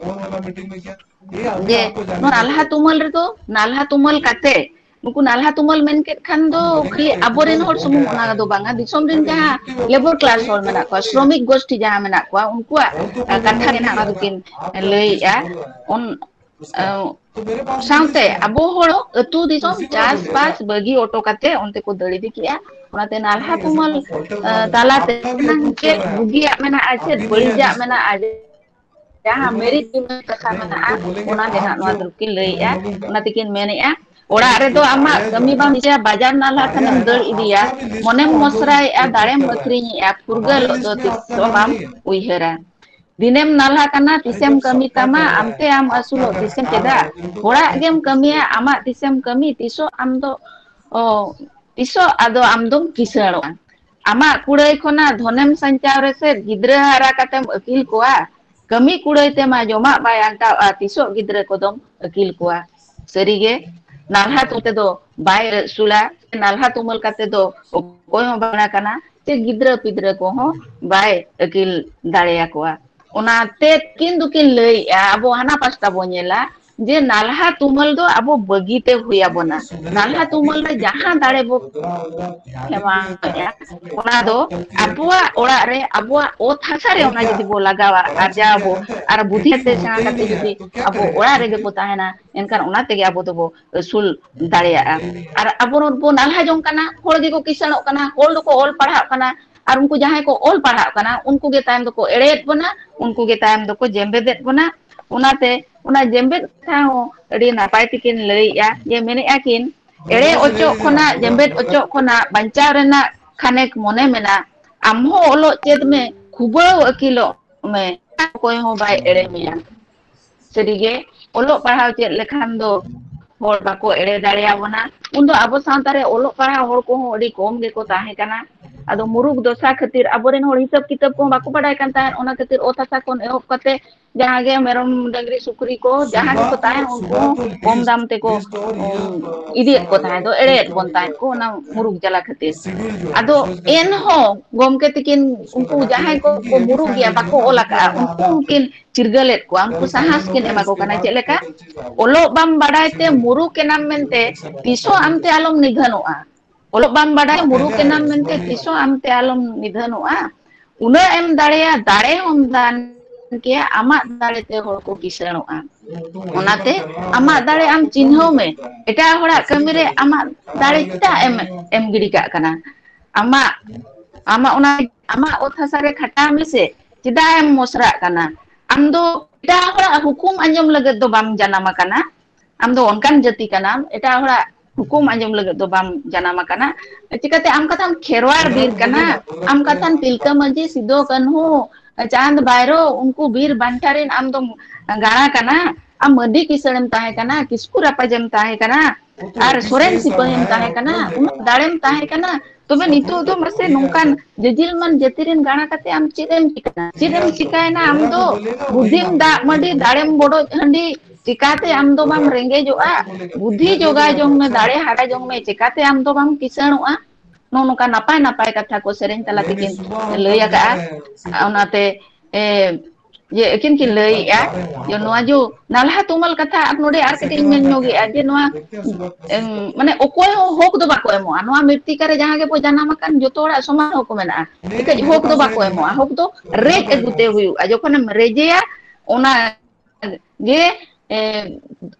ᱡᱮ ᱱᱚᱣᱟ ᱱᱟᱞᱦᱟ ᱛᱩᱢᱟᱹᱞ ᱨᱮᱫᱚ, ᱱᱟᱞᱦᱟ ᱛᱩᱢᱟᱹᱞ ᱠᱟᱛᱮ, ᱱᱩᱠᱩ ᱱᱟᱞᱦᱟ ᱛᱩᱢᱟᱹᱞ ᱢᱮᱱ ᱠᱮᱫ ᱠᱷᱟᱱ ᱫᱚ ᱠᱷᱟᱹᱞᱤ ᱟᱵᱚᱨᱮᱱ ᱦᱚᱲ ᱥᱩᱢᱩᱝ ᱚᱱᱟ ᱫᱚ ᱵᱟᱝᱟ, ᱫᱤᱥᱚᱢ ᱨᱮᱱ ᱡᱟᱦᱟᱸ ᱞᱮᱵᱚᱨ ᱠᱞᱟᱥ ᱦᱚᱲ ᱢᱮᱱᱟᱜ ᱠᱚᱣᱟ, ᱥᱨᱚᱢᱤᱠ ᱜᱳᱥᱴᱷᱤ ᱡᱟᱦᱟᱸ ᱢᱮᱱᱟᱜ ᱠᱚᱣᱟ, ᱩᱱᱠᱩᱣᱟᱜ, ᱟ, ᱠᱟᱛᱷᱟ ᱜᱮ ᱱᱟᱦᱟᱜ ᱚᱱᱟ ᱫᱚᱠᱤᱱ ᱞᱟᱹᱭᱮᱜᱼᱟ᱾ ᱚᱱ-, ᱟ, ᱥᱟᱶᱛᱮ ᱟᱵᱚ ᱦᱚᱲ ᱟᱹᱛᱩ ᱫᱤᱥᱚᱢ ᱪᱟᱥᱵᱟᱥ ᱵᱟᱹᱜᱤ ᱚᱴᱚ ᱠᱟᱛᱮ ᱚᱱᱛᱮ ᱠᱚ ᱫᱟᱹᱲ ᱤᱫᱤ ᱠᱮᱜᱼᱟ᱾ ᱚᱱᱟᱛᱮ ᱱᱟᱞᱦᱟ ᱛᱩᱢᱟᱹᱞ, ᱟ, ᱛᱟᱞᱟᱛᱮ ᱪᱮᱫ ᱵᱩᱜᱤᱭᱟᱜ ᱢᱮᱱᱟᱜᱼᱟ, ᱪᱮᱫ ᱵᱟᱹᱲᱤᱡᱟᱜ ᱢᱮᱱᱟᱜᱼᱟ, ᱡᱟᱦᱟᱸ ᱢᱮᱨᱤᱴ ᱰᱤᱢᱮᱨᱤᱴ ᱠᱟᱛᱷᱟ ᱢᱮᱱᱟᱜᱼᱟ, ᱚᱱᱟ ᱜᱮ ᱱᱟᱜ ᱱᱚᱣᱟ ᱫᱚᱠᱤᱱ ᱞᱟᱹᱭᱮᱜᱼᱟ, ᱚᱱᱟ ᱛᱮᱠᱤᱱ ᱢᱮᱱᱮᱜᱼᱟ, ᱚᱲᱟᱜ ᱨᱮᱫᱚ ᱟᱢᱟᱜ ᱠᱟᱹᱢᱤ ᱵᱟᱢ ᱪᱤᱠᱟᱹᱭᱟ, ᱵᱟᱡᱟᱨ ᱱᱟᱞᱦᱟ ᱠᱷᱟᱱᱮᱢ ᱫᱟᱹᱲ ᱤᱫᱤᱭᱟ, ᱢᱚᱱᱮᱢ ᱢᱚᱥᱨᱟᱭᱮᱜᱼᱟ, ᱫᱟᱲᱮᱢ ᱟᱹᱠᱷᱨᱤᱧᱮᱜᱼᱟ, ᱯᱷᱩᱨᱜᱟᱹᱞᱚᱜ ᱫᱚ ᱛᱤᱥ ᱦᱚᱸ ᱵᱟᱢ ᱩᱭᱦᱟᱹᱨᱟ᱾ ᱫᱤᱱᱮᱢ ᱱᱟᱞᱦᱟ ᱠᱟᱱᱟ, ᱛᱤᱥᱮᱢ ᱠᱟᱹᱢᱤ ᱛᱟᱢᱟ, ᱟᱢᱛᱮ ᱟᱢ ᱟᱹᱥᱩᱞᱚᱜ, ᱛᱤᱥᱮᱢ ᱪᱮᱫᱟ? ᱦᱚᱲᱟᱜ ᱜᱮᱢ ᱠᱟᱹᱢᱤᱭᱟ, ᱟᱢᱟᱜ ᱛᱤᱥᱮᱢ ᱠᱟᱹᱢᱤ, ᱛᱤᱥᱚᱜ ᱟᱢ ᱫᱚ, ᱚ, ᱛᱤᱥᱚᱜ ᱟᱫᱚ ᱟᱢ ᱫᱚᱢ ᱠᱤᱥᱟᱹᱬᱚᱜᱼᱟ? ᱟᱢᱟᱜ ᱠᱩᱲᱟᱹᱭ ᱠᱷᱚᱱᱟᱜ ᱫᱷᱚᱱᱮᱢ ᱥᱟᱧᱪᱟᱣ ᱨᱮᱥᱮ ᱜᱤᱫᱽᱨᱟᱹ ᱦᱟᱨᱟ ᱠᱟᱛᱮᱢ ᱟᱹᱠᱤᱞ ᱠᱚᱣᱟ? ᱠᱟᱹᱢᱤ ᱠᱩᱲᱟᱹᱭ ᱛᱮᱢᱟ ᱡᱚᱢᱟᱜ ᱵᱟᱭ ᱟᱱᱴᱟᱣᱼᱟ, ᱛᱤᱥᱚᱜ ᱜᱤᱫᱽᱨᱟᱹ ᱠᱚᱫᱚᱢ ᱟᱹᱠᱤᱞ ᱠᱚᱣᱟ? ᱥᱟᱹᱨᱤᱜᱮ ᱱᱟᱞᱦᱟ ᱛᱩᱢᱟᱹᱞ ᱛᱮᱫᱚ ᱵᱟᱭ ᱟᱹᱥᱩᱞᱟ, ᱱᱟᱞᱦᱟ ᱛᱩᱢᱟᱹᱞ ᱠᱟᱛᱮ ᱫᱚ ᱚᱠᱚᱭ ᱦᱚᱸ ᱵᱟᱝ ᱠᱟᱱᱟ, ᱥᱮ ᱜᱤᱫᱽᱨᱟᱹ ᱯᱤᱫᱽᱨᱟᱹ ᱠᱚᱦᱚᱸ ᱵᱟᱭ ᱟᱹᱠᱤᱞ ᱫᱟᱲᱮᱭᱟᱠᱚᱣᱟ᱾ ᱚᱱᱟᱛᱮ ᱠᱤᱱ ᱫᱚᱠᱤᱱ ᱞᱟᱹᱭᱮᱜᱼᱟ, ᱟᱵᱚ ᱦᱟᱱᱟ ᱯᱟᱥᱴᱟ ᱵᱚᱱ ᱧᱮᱞᱟ ᱡᱮ ᱱᱟᱞᱦᱟ ᱛᱩᱢᱟᱹᱞ ᱫᱚ ᱟᱵᱚ ᱵᱟᱹᱜᱤ ᱛᱮ ᱦᱩᱭ ᱟᱵᱚᱱᱟ᱾ ᱱᱟᱞᱦᱟ ᱛᱩᱢᱟᱹᱞ ᱨᱮ ᱡᱟᱦᱟᱸ ᱫᱟᱲᱮ ᱵᱚ ᱮᱢᱟᱭᱟ, ᱚᱱᱟ ᱫᱚ ᱟᱵᱚᱣᱟᱜ ᱚᱲᱟᱜ ᱨᱮ, ᱟᱵᱚᱣᱟᱜ ᱚᱛ ᱦᱟᱥᱟ ᱨᱮ ᱚᱱᱟ ᱡᱩᱫᱤ ᱵᱚ ᱞᱟᱜᱟᱣᱟ, ᱟᱨᱡᱟᱣ ᱟᱵᱚ, ᱟᱨ ᱵᱩᱫᱷᱤ ᱛᱮ ᱥᱮᱬᱟ ᱠᱟᱛᱮ ᱡᱩᱫᱤ ᱟᱵᱚ ᱚᱲᱟᱜ ᱨᱮᱜᱮ ᱵᱚ ᱛᱟᱦᱮᱱᱟ, ᱮᱱᱠᱷᱟᱱ ᱚᱱᱟ ᱛᱮᱜᱮ ᱟᱵᱚ ᱫᱚᱵᱚ ᱟᱹᱥᱩᱞ ᱫᱟᱲᱮᱭᱟᱜᱼᱟ᱾ ᱟᱨ ᱟᱵᱚ ᱵᱚ ᱱᱟᱞᱦᱟ ᱡᱚᱝ ᱠᱟᱱᱟ, ᱦᱚᱲ ᱜᱮᱠᱚ ᱠᱤᱥᱟᱹᱬᱚᱜ ᱠᱟᱱᱟ, ᱦᱚᱲ ᱫᱚᱠᱚ ᱚᱞ ᱯᱟᱲᱦᱟᱜ ᱠᱟᱱᱟ, ᱟᱨ ᱩᱱᱠᱩ ᱡᱟᱦᱟᱸᱭ ᱠᱚ ᱚᱞ ᱯᱟᱲᱦᱟᱜ ᱠᱟᱱᱟ, ᱩᱱᱠᱩ ᱜᱮ ᱛᱟᱭᱚᱢ ᱫᱚᱠᱚ ᱮᱲᱮᱭᱮᱫ ᱵᱚᱱᱟ, ᱩᱱᱠᱩ ᱜᱮ ᱛᱟᱭᱚᱢ ᱫᱚᱠᱚ ᱡᱮᱢᱵᱮᱫᱮᱫ ᱵᱚᱱᱟ᱾ ᱚᱱᱟᱛᱮ ᱚᱱᱟ ᱡᱮᱢᱵᱮᱫ ᱠᱟᱛᱷᱟ ᱦᱚᱸ ᱟᱹᱰᱤ ᱱᱟᱯᱟᱭ ᱛᱮᱠᱤᱱ ᱞᱟᱹᱭᱮᱜᱼᱟ, ᱡᱮ ᱢᱮᱱᱮᱜᱼᱟ ᱠᱤᱱ, ᱮᱲᱮ ᱚᱪᱚᱜ ᱠᱷᱚᱱᱟᱜ, ᱡᱮᱢᱵᱮᱫ ᱚᱪᱚᱜ ᱠᱷᱚᱱᱟᱜ ᱵᱟᱧᱪᱟᱣ ᱨᱮᱱᱟᱜ ᱠᱷᱟᱱᱮᱠ ᱢᱚᱱᱮ ᱢᱮᱱᱟᱜ, ᱟᱢ ᱦᱚᱸ ᱚᱞᱚᱜ ᱪᱮᱫ ᱢᱮ, ᱠᱷᱩᱵᱟᱹᱣ ᱟᱹᱠᱤᱞᱚᱜ ᱢᱮ, ᱚᱠᱚᱭ ᱦᱚᱸ ᱵᱟᱭ ᱮᱲᱮ ᱢᱮᱭᱟ᱾ ᱥᱟᱹᱨᱤᱜᱮ ᱚᱞᱚᱜ ᱯᱟᱲᱦᱟᱣ ᱪᱮᱫ ᱞᱮᱠᱷᱟᱱ ᱫᱚ ᱦᱚᱲ ᱵᱟᱠᱚ ᱮᱲᱮ ᱫᱟᱲᱮᱭᱟᱵᱚᱱᱟ᱾ ᱩᱱᱫᱚ ᱟᱵᱚ ᱥᱟᱶᱛᱟ ᱨᱮ ᱚᱞᱚᱜ ᱯᱟᱲᱦᱟᱣ ᱦᱚᱲ ᱠᱚᱦᱚᱸ ᱟᱹᱰᱤ ᱠᱚᱢ ᱜᱮᱠᱚ ᱛᱟᱦᱮᱸ ᱠᱟᱱᱟ᱾ ᱟᱫᱚ ᱢᱩᱨᱩᱠ ᱫᱚᱥᱟ ᱠᱷᱟᱹᱛᱤᱨ ᱟᱵᱚᱨᱮᱱ ᱦᱚᱲ ᱦᱤᱥᱟᱹᱵ ᱠᱤᱛᱟᱹᱵ ᱠᱚᱦᱚᱸ ᱵᱟᱠᱚ ᱵᱟᱰᱟᱭ ᱠᱟᱱ ᱛᱟᱦᱮᱸᱫ, ᱚᱱᱟ ᱠᱷᱟᱹᱛᱤᱨ ᱚᱛ ᱦᱟᱥᱟ ᱠᱷᱚᱱ ᱮᱦᱚᱵ ᱠᱟᱛᱮ ᱡᱟᱦᱟᱸ ᱜᱮ ᱢᱮᱨᱚᱢ, ᱰᱟᱹᱝᱨᱤ, ᱥᱩᱠᱨᱤ ᱠᱚ ᱡᱟᱦᱟᱸ ᱜᱮᱠᱚ ᱛᱟᱦᱮᱸᱱ, ᱩᱱᱠᱩ ᱦᱚᱸ ᱠᱚᱢ ᱫᱟᱢ ᱛᱮᱠᱚ, ᱩᱢ, ᱤᱫᱤᱭᱮᱫ ᱠᱚ ᱛᱟᱦᱮᱸᱫ ᱫᱚ, ᱮᱲᱮᱭᱮᱫ ᱵᱚᱱ ᱛᱟᱦᱮᱸᱫ ᱠᱚ ᱚᱱᱟ ᱢᱩᱨᱩᱠ ᱡᱟᱞᱟ ᱠᱷᱟᱹᱛᱤᱨ᱾ ᱟᱫᱚ ᱮᱱᱦᱚᱸ ᱜᱚᱢᱠᱮ ᱛᱤᱠᱤᱱ ᱩᱱᱠᱩ ᱡᱟᱦᱟᱸᱭ ᱠᱚ, ᱠᱚ ᱢᱩᱨᱩᱠ ᱜᱮᱭᱟ, ᱵᱟᱠᱚ ᱚᱞ ᱟᱠᱟᱫᱼᱟ, ᱩᱱᱠᱩ ᱦᱚᱸᱠᱤᱱ ᱪᱤᱨᱜᱟᱹᱞᱮᱫ ᱠᱚᱣᱟ, ᱩᱱᱠᱩ ᱥᱟᱦᱟᱥ ᱠᱤᱱ ᱮᱢᱟ ᱠᱚ ᱠᱟᱱᱟ᱾ ᱪᱮᱫ ᱞᱮᱠᱟ? ᱚᱞᱚᱜ ᱵᱟᱢ ᱵᱟᱰᱟᱭ ᱛᱮ ᱢᱩᱨᱩᱠ ᱮᱱᱟᱢ ᱢᱮᱱᱛᱮ ᱛᱤᱥ ᱦᱚᱸ ᱟᱢᱛᱮ ᱟᱞᱚᱢ ᱱᱤᱫᱷᱟᱹᱱᱚᱜᱼᱟ᱾ ᱚᱞᱚᱜ ᱵᱟᱢ ᱵᱟᱰᱟᱭᱟ, ᱢᱩᱨᱩᱠ ᱮᱱᱟᱢ ᱢᱮᱱᱛᱮ ᱛᱤᱥ ᱦᱚᱸ ᱟᱢᱛᱮ ᱟᱞᱚᱢ ᱱᱤᱫᱷᱟᱹᱱᱚᱜᱼᱟ᱾ ᱩᱱᱟᱹᱜ ᱮᱢ ᱫᱟᱲᱮᱭᱟ, ᱫᱟᱲᱮ ᱦᱚᱸᱢ ᱫᱟᱱ ᱠᱮᱭᱟ, ᱟᱢᱟᱜ ᱫᱟᱲᱮ ᱛᱮ ᱦᱚᱲ ᱠᱚ ᱠᱤᱥᱟᱹᱬᱚᱜᱼᱟ᱾ ᱚᱱᱟᱛᱮ ᱟᱢᱟᱜ ᱫᱟᱲᱮ ᱟᱢ ᱪᱤᱱᱦᱟᱹᱣ ᱢᱮ, ᱮᱴᱟᱜ ᱦᱚᱲᱟᱜ ᱠᱟᱹᱢᱤ ᱨᱮ ᱟᱢᱟᱜ ᱫᱟᱲᱮ ᱪᱮᱫᱟᱜ ᱮᱢ ᱮᱢ ᱜᱤᱰᱤ ᱠᱟᱜ ᱠᱟᱱᱟ? ᱟᱢᱟᱜ, ᱟᱢᱟᱜ ᱚᱱᱟ, ᱟᱢᱟᱜ ᱚᱛ ᱦᱟᱥᱟ ᱨᱮ ᱠᱷᱟᱴᱟᱣ ᱢᱮᱥᱮ, ᱪᱮᱫᱟᱜ ᱮᱢ ᱢᱚᱥᱨᱟᱜ ᱠᱟᱱᱟ? ᱟᱢ ᱫᱚ ᱮᱴᱟᱜ ᱦᱚᱲᱟᱜ ᱦᱩᱠᱩᱢ ᱟᱸᱡᱚᱢ ᱞᱟᱹᱜᱤᱫ ᱫᱚ ᱵᱟᱢ ᱡᱟᱱᱟᱢ ᱟᱠᱟᱱᱟ᱾ ᱟᱢ ᱫᱚ ᱚᱱᱠᱟᱱ ᱡᱟᱹᱛᱤ ᱠᱟᱱᱟᱢ, ᱮᱴᱟᱜ ᱦᱚᱲᱟᱜ ᱦᱩᱠᱩᱢ ᱟᱸᱡᱚᱢ ᱞᱟᱹᱜᱤᱫ ᱫᱚ ᱵᱟᱢ ᱡᱟᱱᱟᱢ ᱟᱠᱟᱱᱟ᱾ ᱪᱤᱠᱟᱹᱛᱮ ᱟᱢ ᱠᱟᱛᱷᱟᱢ ᱠᱷᱮᱨᱣᱟᱲ ᱵᱤᱨ ᱠᱟᱱᱟ? ᱟᱢ ᱠᱟᱛᱷᱟᱢ ᱛᱤᱞᱠᱟᱹ ᱢᱟᱹᱡᱷᱤ, ᱥᱤᱫᱚ ᱠᱟᱹᱱᱦᱩ, ᱪᱟᱸᱫ ᱵᱷᱟᱭᱨᱳ, ᱩᱱᱠᱩ ᱵᱤᱨ ᱵᱟᱱᱴᱟ ᱨᱮᱱ ᱟᱢ ᱫᱚᱢ ᱜᱟᱬᱟ ᱠᱟᱱᱟ? ᱟᱢ ᱢᱟᱹᱨᱰᱤ ᱠᱤᱥᱟᱹᱬᱮᱢ ᱛᱟᱦᱮᱸ ᱠᱟᱱᱟ, ᱠᱤᱥᱠᱩ ᱨᱟᱯᱟᱡᱮᱢ ᱛᱟᱦᱮᱸ ᱠᱟᱱᱟ, ᱟᱨ ᱥᱚᱨᱮᱱ ᱥᱤᱯᱟᱹᱦᱤᱢ ᱛᱟᱦᱮᱸ ᱠᱟᱱᱟ, ᱩᱱᱟᱹᱜ ᱫᱟᱲᱮᱢ ᱛᱟᱦᱮᱸ ᱠᱟᱱᱟ, ᱛᱚᱵᱮ ᱱᱤᱛᱚᱜ ᱫᱚ ᱢᱟᱥᱮ ᱱᱚᱝᱠᱟᱱ ᱡᱟᱹᱡᱤᱞ ᱢᱟᱱ ᱡᱟᱹᱛᱤ ᱨᱮᱱ ᱜᱟᱬᱟ ᱠᱟᱛᱮ ᱟᱢ ᱪᱮᱫ ᱮᱢ ᱪᱤᱠᱟᱹᱭᱟ? ᱪᱮᱫ ᱮᱢ ᱪᱤᱠᱟᱹᱭᱮᱱᱟ? ᱟᱢ ᱫᱚ ᱵᱩᱫᱷᱤᱢ ᱫᱟᱜ ᱢᱟᱹᱰᱤ, ᱫᱟᱲᱮᱢ ᱵᱚᱰᱚᱡ ᱦᱟᱺᱰᱤ, ᱪᱤᱠᱟᱛᱮ ᱟᱢ ᱫᱚ ᱵᱟᱢ ᱨᱮᱸᱜᱮᱡᱚᱜᱼᱟ? ᱵᱩᱫᱷᱤ ᱡᱚᱜᱟᱣ ᱡᱚᱝ ᱢᱮ, ᱫᱟᱲᱮ ᱦᱟᱨᱟ ᱡᱚᱝ ᱢᱮ, ᱪᱤᱠᱟᱛᱮ ᱟᱢ ᱫᱚ ᱵᱟᱢ ᱠᱤᱥᱟᱹᱬᱚᱜᱼᱟ? ᱱᱚᱜᱼᱚ ᱱᱚᱝᱠᱟ ᱱᱟᱯᱟᱭ ᱱᱟᱯᱟᱭ ᱠᱟᱛᱷᱟ ᱠᱚ ᱥᱮᱨᱮᱧ ᱛᱟᱞᱟ ᱛᱮᱠᱤᱱ ᱞᱟᱹᱭ ᱟᱠᱟᱫᱼᱟ᱾ ᱚᱱᱟᱛᱮ, ᱮ, ᱡᱮ ᱟᱹᱠᱤᱱ ᱠᱤᱱ ᱞᱟᱹᱭᱮᱜᱼᱟ, ᱡᱮ ᱱᱚᱣᱟ ᱡᱚ ᱱᱟᱞᱦᱟ ᱛᱩᱢᱟᱹᱞ ᱠᱟᱛᱷᱟ ᱟᱨ ᱱᱚᱰᱮ ᱟᱨ ᱠᱟᱹᱴᱤᱡ ᱤᱧ ᱢᱮᱱ ᱧᱚᱜᱮᱜᱼᱟ, ᱡᱮ ᱱᱚᱣᱟ, ᱮᱢ, ᱢᱟᱱᱮ ᱚᱠᱚᱭ ᱦᱚᱸ ᱦᱚᱠ ᱫᱚ ᱵᱟᱠᱚ ᱮᱢᱚᱜᱼᱟ᱾ ᱱᱚᱣᱟ ᱢᱤᱨᱛᱤᱠᱟ ᱨᱮ ᱡᱟᱦᱟᱸ ᱜᱮᱵᱚ ᱡᱟᱱᱟᱢ ᱟᱠᱟᱱ, ᱡᱚᱛᱚ ᱦᱚᱲᱟᱜ ᱥᱚᱢᱟᱱ ᱦᱚᱠ ᱢᱮᱱᱟᱜᱼᱟ᱾ ᱮᱱᱠᱷᱟᱡ ᱦᱚᱠ ᱫᱚ ᱵᱟᱠᱚ ᱮᱢᱚᱜᱼᱟ, ᱦᱚᱠ ᱫᱚ ᱨᱮᱡ ᱟᱹᱜᱩ ᱛᱮ ᱦᱩᱭᱩᱜᱼᱟ᱾ ᱡᱚᱠᱷᱚᱱᱮᱢ ᱨᱮᱡᱮᱭᱟ, ᱚᱱᱟ ᱜᱮ, ᱮ,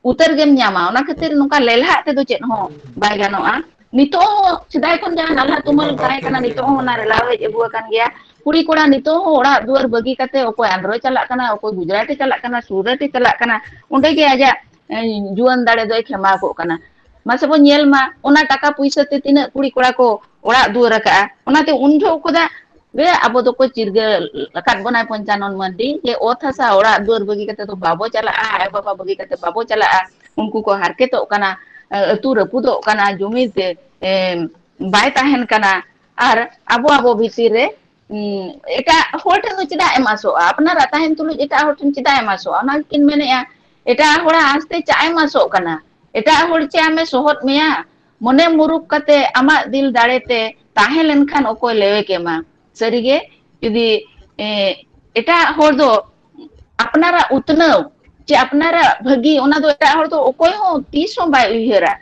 ᱩᱛᱟᱹᱨ ᱜᱮᱢ ᱧᱟᱢᱟ᱾ ᱚᱱᱟ ᱠᱷᱟᱹᱛᱤᱨ ᱱᱚᱝᱠᱟ ᱞᱮᱞᱦᱟᱜ ᱛᱮᱫᱚ ᱪᱮᱫ ᱦᱚᱸ ᱵᱟᱭ ᱜᱟᱱᱚᱜᱼᱟ᱾ ᱱᱤᱛᱚᱜ ᱦᱚᱸ ᱥᱮᱫᱟᱭ ᱠᱷᱚᱱ ᱡᱟᱦᱟᱸ ᱱᱟᱞᱦᱟ ᱛᱩᱢᱟᱹᱞ ᱛᱟᱦᱮᱸ ᱠᱟᱱᱟ, ᱱᱤᱛᱚᱜ ᱦᱚᱸ ᱚᱱᱟ ᱨᱮᱞᱟᱣ ᱦᱮᱡ ᱟᱹᱜᱩ ᱟᱠᱟᱱ ᱜᱮᱭᱟ᱾ ᱠᱩᱲᱤ ᱠᱚᱲᱟ ᱱᱤᱛᱚᱜ ᱦᱚᱸ ᱚᱲᱟᱜ ᱫᱩᱣᱟᱹᱨ ᱵᱟᱹᱜᱤ ᱠᱟᱛᱮ ᱚᱠᱚᱭ ᱟᱸᱫᱷᱨᱚᱭ ᱪᱟᱞᱟᱜ ᱠᱟᱱᱟ, ᱚᱠᱚᱭ ᱜᱩᱡᱽᱨᱟᱴ ᱮ ᱪᱟᱞᱟᱜ ᱠᱟᱱᱟ, ᱥᱩᱨᱟᱴ ᱮ ᱪᱟᱞᱟᱜ ᱠᱟᱱᱟ, ᱚᱸᱰᱮ ᱜᱮ ᱟᱡᱟᱜ, ᱮ, ᱡᱩᱣᱟᱹᱱ ᱫᱟᱲᱮ ᱫᱚᱭ ᱠᱷᱮᱢᱟᱣ ᱠᱚᱜ ᱠᱟᱱᱟ᱾ ᱢᱟᱥᱮ ᱵᱚᱱ ᱧᱮᱞ ᱢᱟ, ᱚᱱᱟ ᱴᱟᱠᱟ ᱯᱩᱭᱥᱟᱹ ᱛᱮ ᱛᱤᱱᱟᱹᱜ ᱠᱩᱲᱤ ᱠᱚᱲᱟ ᱠᱚ ᱚᱲᱟᱜ ᱫᱩᱣᱟᱹᱨ ᱟᱠᱟᱜᱼᱟ᱾ ᱚᱱᱟᱛᱮ ᱩᱱ ᱡᱚᱦᱚᱜ ᱠᱚᱫᱟ ᱜᱮ ᱟᱵᱚ ᱫᱚᱠᱚ ᱪᱤᱨᱜᱟᱹᱞ ᱟᱠᱟᱫ ᱵᱚᱱᱟᱭ ᱯᱚᱧᱪᱟᱱᱚᱱ ᱢᱟᱹᱨᱰᱤ, ᱡᱮ ᱚᱛ ᱦᱟᱥᱟ ᱚᱲᱟᱜ ᱫᱩᱣᱟᱹᱨ ᱵᱟᱹᱜᱤ ᱠᱟᱛᱮ ᱫᱚ ᱵᱟᱵᱚ ᱪᱟᱞᱟᱜᱼᱟ, ᱟᱭᱳ ᱵᱟᱵᱟ ᱵᱟᱹᱜᱤ ᱠᱟᱛᱮ ᱵᱟᱵᱚ ᱪᱟᱞᱟᱜᱼᱟ᱾ ᱩᱱᱠᱩ ᱠᱚ ᱦᱟᱨᱠᱮᱛᱚᱜ ᱠᱟᱱᱟ, ᱟᱹᱛᱩ ᱨᱟᱹᱯᱩᱫᱚᱜ ᱠᱟᱱᱟ, ᱡᱩᱢᱤ ᱛᱮ, ᱮ, ᱵᱟᱭ ᱛᱟᱦᱮᱱ ᱠᱟᱱᱟ᱾ ᱟᱨ ᱟᱵᱚ ᱟᱵᱚ ᱵᱷᱤᱛᱤᱨ ᱨᱮ, ᱩᱸ, ᱮᱴᱟᱜ ᱦᱚᱲ ᱴᱷᱮᱱ ᱫᱚ ᱪᱮᱫᱟᱜ ᱮᱢ ᱟᱥᱚᱜᱼᱟ? ᱟᱯᱱᱟᱨᱟᱜ ᱛᱟᱦᱮᱱ ᱛᱩᱞᱩᱡ ᱮᱴᱟᱜ ᱦᱚᱲ ᱴᱷᱮᱱ ᱪᱮᱫᱟᱜ ᱮᱢ ᱟᱥᱚᱜᱼᱟ? ᱚᱱᱟ ᱜᱮᱠᱤᱱ ᱢᱮᱱᱮᱜᱼᱟ, ᱮᱴᱟᱜ ᱦᱚᱲᱟᱜ ᱟᱸᱥ ᱛᱮ ᱪᱟᱜ ᱮᱢ ᱟᱥᱚᱜ ᱠᱟᱱᱟ? ᱮᱴᱟᱜ ᱦᱚᱲ ᱪᱮᱫ ᱟᱢᱮ ᱥᱚᱦᱚᱫ ᱢᱮᱭᱟ? ᱢᱚᱱᱮ ᱢᱩᱨᱩᱠ ᱠᱟᱛᱮ ᱟᱢᱟᱜ ᱫᱤᱞ ᱫᱟᱲᱮ ᱛᱮ ᱛᱟᱦᱮᱸ ᱞᱮᱱᱠᱷᱟᱱ ᱚᱠᱚᱭ ᱞᱮᱣᱮ ᱠᱮᱢᱟ? ᱥᱟᱹᱨᱤᱜᱮ, ᱡᱩᱫᱤ, ᱮ, ᱮᱴᱟᱜ ᱦᱚᱲ ᱫᱚ ᱟᱯᱱᱟᱨᱟᱜ ᱩᱛᱱᱟᱹᱣ ᱪᱮ ᱟᱯᱱᱟᱨᱟᱜ ᱵᱷᱟᱹᱜᱤ, ᱚᱱᱟ ᱫᱚ ᱮᱴᱟᱜ ᱦᱚᱲ ᱫᱚ ᱚᱠᱚᱭ ᱦᱚᱸ ᱛᱤᱥ ᱦᱚᱸ ᱵᱟᱭ ᱩᱭᱦᱟᱹᱨᱟ᱾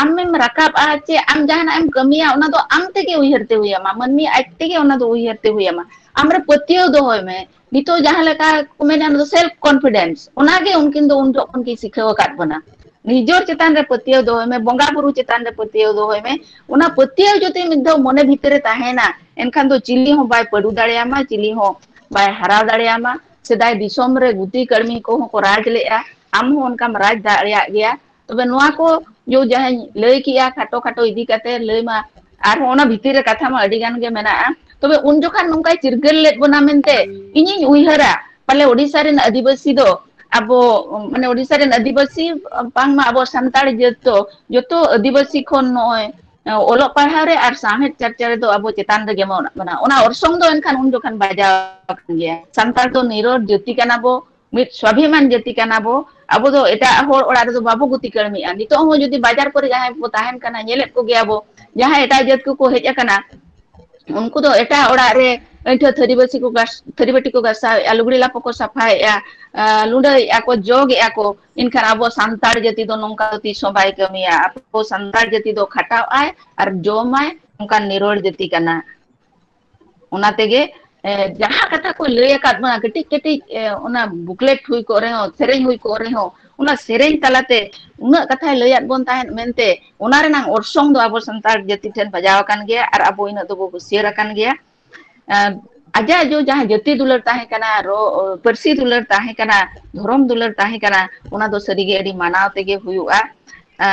ᱟᱢᱮᱢ ᱨᱟᱠᱟᱵᱼᱟ ᱪᱮ ᱟᱢ ᱡᱟᱦᱟᱱᱟᱜ ᱮᱢ ᱠᱟᱹᱢᱤᱭᱟ, ᱚᱱᱟ ᱫᱚ ᱟᱢ ᱛᱮᱜᱮ ᱩᱭᱦᱟᱹᱨ ᱛᱮ ᱦᱩᱭᱟᱢᱟ, ᱢᱟᱹᱱᱢᱤ ᱟᱡ ᱛᱮᱜᱮ ᱚᱱᱟ ᱫᱚ ᱩᱭᱦᱟᱹᱨ ᱛᱮ ᱦᱩᱭᱟᱢᱟ᱾ ᱟᱢ ᱨᱮ ᱯᱟᱹᱛᱭᱟᱹᱣ ᱫᱚᱦᱚᱭ ᱢᱮ᱾ ᱱᱤᱛᱚᱜ ᱡᱟᱦᱟᱸ ᱞᱮᱠᱟ ᱠᱚ ᱢᱮᱱᱟ, ᱚᱱᱟ ᱫᱚ self confidence, ᱚᱱᱟ ᱜᱮ ᱩᱱᱠᱤᱱ ᱫᱚ ᱩᱱ ᱡᱚᱦᱚᱜ ᱠᱷᱚᱱ ᱠᱤᱱ ᱥᱤᱠᱷᱟᱹᱣ ᱟᱠᱟᱫ ᱵᱚᱱᱟ᱾ ᱱᱤᱡᱚᱨ ᱪᱮᱛᱟᱱ ᱨᱮ ᱯᱟᱹᱛᱭᱟᱹᱣ ᱫᱚᱦᱚᱭ ᱢᱮ, ᱵᱚᱸᱜᱟ ᱵᱩᱨᱩ ᱪᱮᱛᱟᱱ ᱨᱮ ᱯᱟᱹᱛᱭᱟᱹᱣ ᱫᱚᱦᱚᱭ ᱢᱮ, ᱚᱱᱟ ᱯᱟᱹᱛᱭᱟᱹᱣ ᱡᱩᱫᱤ ᱢᱤᱫ ᱫᱷᱟᱣ ᱢᱚᱱᱮ ᱵᱷᱤᱛᱤᱨ ᱨᱮ ᱛᱟᱦᱮᱱᱟ, ᱮᱱᱠᱷᱟᱱ ᱫᱚ ᱪᱤᱞᱤ ᱦᱚᱸ ᱵᱟᱭ ᱯᱟᱹᱰᱩ ᱫᱟᱲᱮᱭᱟᱢᱟ, ᱪᱤᱞᱤ ᱦᱚᱸ ᱵᱟᱭ ᱦᱟᱨᱟᱣ ᱫᱟᱲᱮᱭᱟᱢᱟ᱾ ᱥᱮᱫᱟᱭ ᱫᱤᱥᱚᱢ ᱨᱮ ᱜᱩᱛᱤ ᱠᱟᱹᱲᱢᱤ ᱠᱚᱦᱚᱸ ᱠᱚ ᱨᱟᱡᱽ ᱞᱮᱜᱼᱟ, ᱟᱢ ᱦᱚᱸ ᱚᱱᱠᱟᱢ ᱨᱟᱡᱽ ᱫᱟᱲᱮᱭᱟᱜ ᱜᱮᱭᱟ᱾ ᱛᱚᱵᱮ ᱱᱚᱣᱟ ᱠᱚ ᱡᱚ ᱡᱟᱦᱟᱸᱧ ᱞᱟᱹᱭ ᱠᱮᱜᱼᱟ, ᱠᱷᱟᱴᱚ ᱠᱷᱟᱴᱚ ᱤᱫᱤ ᱠᱟᱛᱮ ᱞᱟᱹᱭ ᱢᱟ, ᱟᱨᱦᱚᱸ ᱚᱱᱟ ᱵᱷᱤᱛᱤᱨ ᱨᱮ ᱠᱟᱛᱷᱟ ᱢᱟ ᱟᱹᱰᱤ ᱜᱟᱱ ᱜᱮ ᱢᱮᱱᱟᱜᱼᱟ᱾ ᱛᱚᱵᱮ ᱩᱱ ᱡᱚᱠᱷᱟᱱ ᱱᱚᱝᱠᱟᱭ ᱪᱤᱨᱜᱟᱹᱞ ᱞᱮᱫ ᱵᱚᱱᱟ ᱢᱮᱱᱛᱮ ᱤᱧᱤᱧ ᱩᱭᱦᱟᱹᱨᱟ, ᱯᱟᱞᱮ ᱳᱰᱤᱥᱟ ᱨᱮᱱ ᱟᱹᱫᱤᱵᱟᱹᱥᱤ ᱫᱚ ᱟᱵᱚ, ᱢᱟᱱᱮ ᱳᱰᱤᱥᱟ ᱨᱮᱱ ᱟᱹᱫᱤᱵᱟᱹᱥᱤ, ᱵᱟᱝᱢᱟ ᱟᱵᱚ ᱥᱟᱱᱛᱟᱲ ᱡᱟᱹᱛ ᱫᱚ ᱡᱚᱛᱚ ᱟᱹᱫᱤᱵᱟᱹᱥᱤ ᱠᱷᱚᱱ ᱱᱚᱜᱼᱚᱭ ᱚᱞᱚᱜ ᱯᱟᱲᱦᱟᱣ ᱨᱮ ᱟᱨ ᱥᱟᱶᱦᱮᱫ ᱪᱟᱨᱪᱟ ᱨᱮᱫᱚ ᱟᱵᱚ ᱪᱮᱛᱟᱱ ᱨᱮᱜᱮ ᱢᱮᱱᱟᱜ ᱵᱚᱱᱟ᱾ ᱚᱱᱟ ᱚᱨᱥᱚᱝ ᱫᱚ ᱮᱱᱠᱷᱟᱱ ᱩᱱ ᱡᱚᱠᱷᱟᱱ ᱵᱟᱡᱟᱣ ᱟᱠᱟᱱ ᱜᱮᱭᱟ᱾ ᱥᱟᱱᱛᱟᱲ ᱫᱚ ᱱᱤᱨᱚᱲ ᱡᱟᱹᱛᱤ ᱠᱟᱱᱟ ᱵᱚ, ᱢᱤᱫ ᱥᱣᱟᱵᱷᱤᱢᱟᱱ ᱡᱟᱹᱛᱤ ᱠᱟᱱᱟ ᱵᱚ᱾ ᱟᱵᱚ ᱫᱚ ᱮᱴᱟᱜ ᱦᱚᱲ ᱚᱲᱟᱜ ᱨᱮᱫᱚ ᱵᱟᱵᱚ ᱜᱩᱛᱤ ᱠᱟᱹᱲᱢᱤᱜᱼᱟ᱾ ᱱᱤᱛᱚᱜ ᱦᱚᱸ ᱡᱩᱫᱤ ᱵᱟᱡᱟᱨ ᱠᱚᱨᱮ ᱡᱟᱦᱟᱸᱭ ᱵᱚ ᱛᱟᱦᱮᱱ ᱠᱟᱱᱟ, ᱧᱮᱞᱮᱫ ᱠᱚᱜᱮᱭᱟ ᱵᱚ, ᱡᱟᱦᱟᱸᱭ ᱮᱴᱟᱜ ᱡᱟᱹᱛ ᱠᱚᱠᱚ ᱦᱮᱡ ᱟᱠᱟᱱᱟ, ᱩᱱᱠᱩ ᱫᱚ ᱮᱴᱟᱜ ᱚᱲᱟᱜ ᱨᱮ ᱟᱹᱭᱴᱷᱟᱹ ᱛᱷᱟᱹᱨᱤ ᱵᱟᱹᱴᱤ ᱠᱚ ᱜᱟᱥ-, ᱛᱷᱟᱹᱨᱤ ᱵᱟᱹᱴᱤ ᱠᱚ ᱜᱟᱥᱟᱣᱮᱫᱼᱟ, ᱞᱩᱜᱽᱲᱤ ᱞᱟᱯᱚ ᱠᱚ ᱥᱟᱯᱷᱟᱭᱮᱫᱼᱟ, ᱟᱸ, ᱞᱩᱸᱰᱟᱹᱭᱮᱫᱼᱟ ᱠᱚ, ᱡᱚᱜᱮᱫᱼᱟ ᱠᱚ᱾ ᱮᱱᱠᱷᱟᱱ ᱟᱵᱚ ᱥᱟᱱᱛᱟᱲ ᱡᱟᱹᱛᱤ ᱫᱚ ᱱᱚᱝᱠᱟ ᱫᱚ ᱛᱤᱥ ᱦᱚᱸ ᱵᱟᱭ ᱠᱟᱹᱢᱤᱭᱟ᱾ ᱟᱵᱚ ᱥᱟᱱᱛᱟᱲ ᱡᱟᱹᱛᱤ ᱫᱚ ᱠᱷᱟᱴᱟᱣ ᱟᱭ ᱟᱨ ᱡᱚᱢᱟᱭ, ᱚᱱᱠᱟᱱ ᱱᱤᱨᱚᱲ ᱡᱟᱹᱛᱤ ᱠᱟᱱᱟ᱾ ᱚᱱᱟ ᱛᱮᱜᱮ, ᱮ, ᱡᱟᱦᱟᱸ ᱠᱟᱛᱷᱟ ᱠᱚ ᱞᱟᱹᱭ ᱟᱠᱟᱫ ᱵᱚᱱᱟ, ᱠᱟᱹᱴᱤᱡ ᱠᱟᱹᱴᱤᱡ, ᱮ, ᱚᱱᱟ booklet ᱦᱩᱭ ᱠᱚᱜ ᱨᱮᱦᱚᱸ, ᱥᱮᱨᱮᱧ ᱦᱩᱭ ᱠᱚᱜ ᱨᱮᱦᱚᱸ, ᱚᱱᱟ ᱥᱮᱨᱮᱧ ᱛᱟᱞᱟᱛᱮ ᱩᱱᱟᱹᱜ ᱠᱟᱛᱷᱟᱭ ᱞᱟᱹᱭᱟᱫ ᱵᱚᱱ ᱛᱟᱦᱮᱸᱫ ᱢᱮᱱᱛᱮ, ᱚᱱᱟ ᱨᱮᱱᱟᱜ ᱚᱨᱥᱚᱝ ᱫᱚ ᱟᱵᱚ ᱥᱟᱱᱛᱟᱲ ᱡᱟᱹᱛᱤ ᱴᱷᱮᱱ ᱵᱟᱡᱟᱣ ᱟᱠᱟᱱ ᱜᱮᱭᱟ ᱟᱨ ᱟᱵᱚ ᱤᱱᱟᱹᱜ ᱫᱚᱵᱚ ᱦᱩᱸᱥᱤᱭᱟᱹᱨ ᱟᱠᱟᱱ ᱜᱮᱭᱟ᱾ ᱮ, ᱟᱡᱟᱜ ᱡᱚ ᱡᱟᱦᱟᱸ ᱡᱟᱹᱛᱤ ᱫᱩᱞᱟᱹᱲ ᱛᱟᱦᱮᱸ ᱠᱟᱱᱟ, ᱨᱚ-, ᱯᱟᱹᱨᱥᱤ ᱫᱩᱞᱟᱹᱲ ᱛᱟᱦᱮᱸ ᱠᱟᱱᱟ, ᱫᱷᱚᱨᱚᱢ ᱫᱩᱞᱟᱹᱲ ᱛᱟᱦᱮᱸ ᱠᱟᱱᱟ, ᱚᱱᱟ ᱫᱚ ᱥᱟᱹᱨᱤᱜᱮ ᱟᱹᱰᱤ ᱢᱟᱱᱟᱣ ᱛᱮᱜᱮ ᱦᱩᱭᱩᱜᱼᱟ᱾ ᱮ,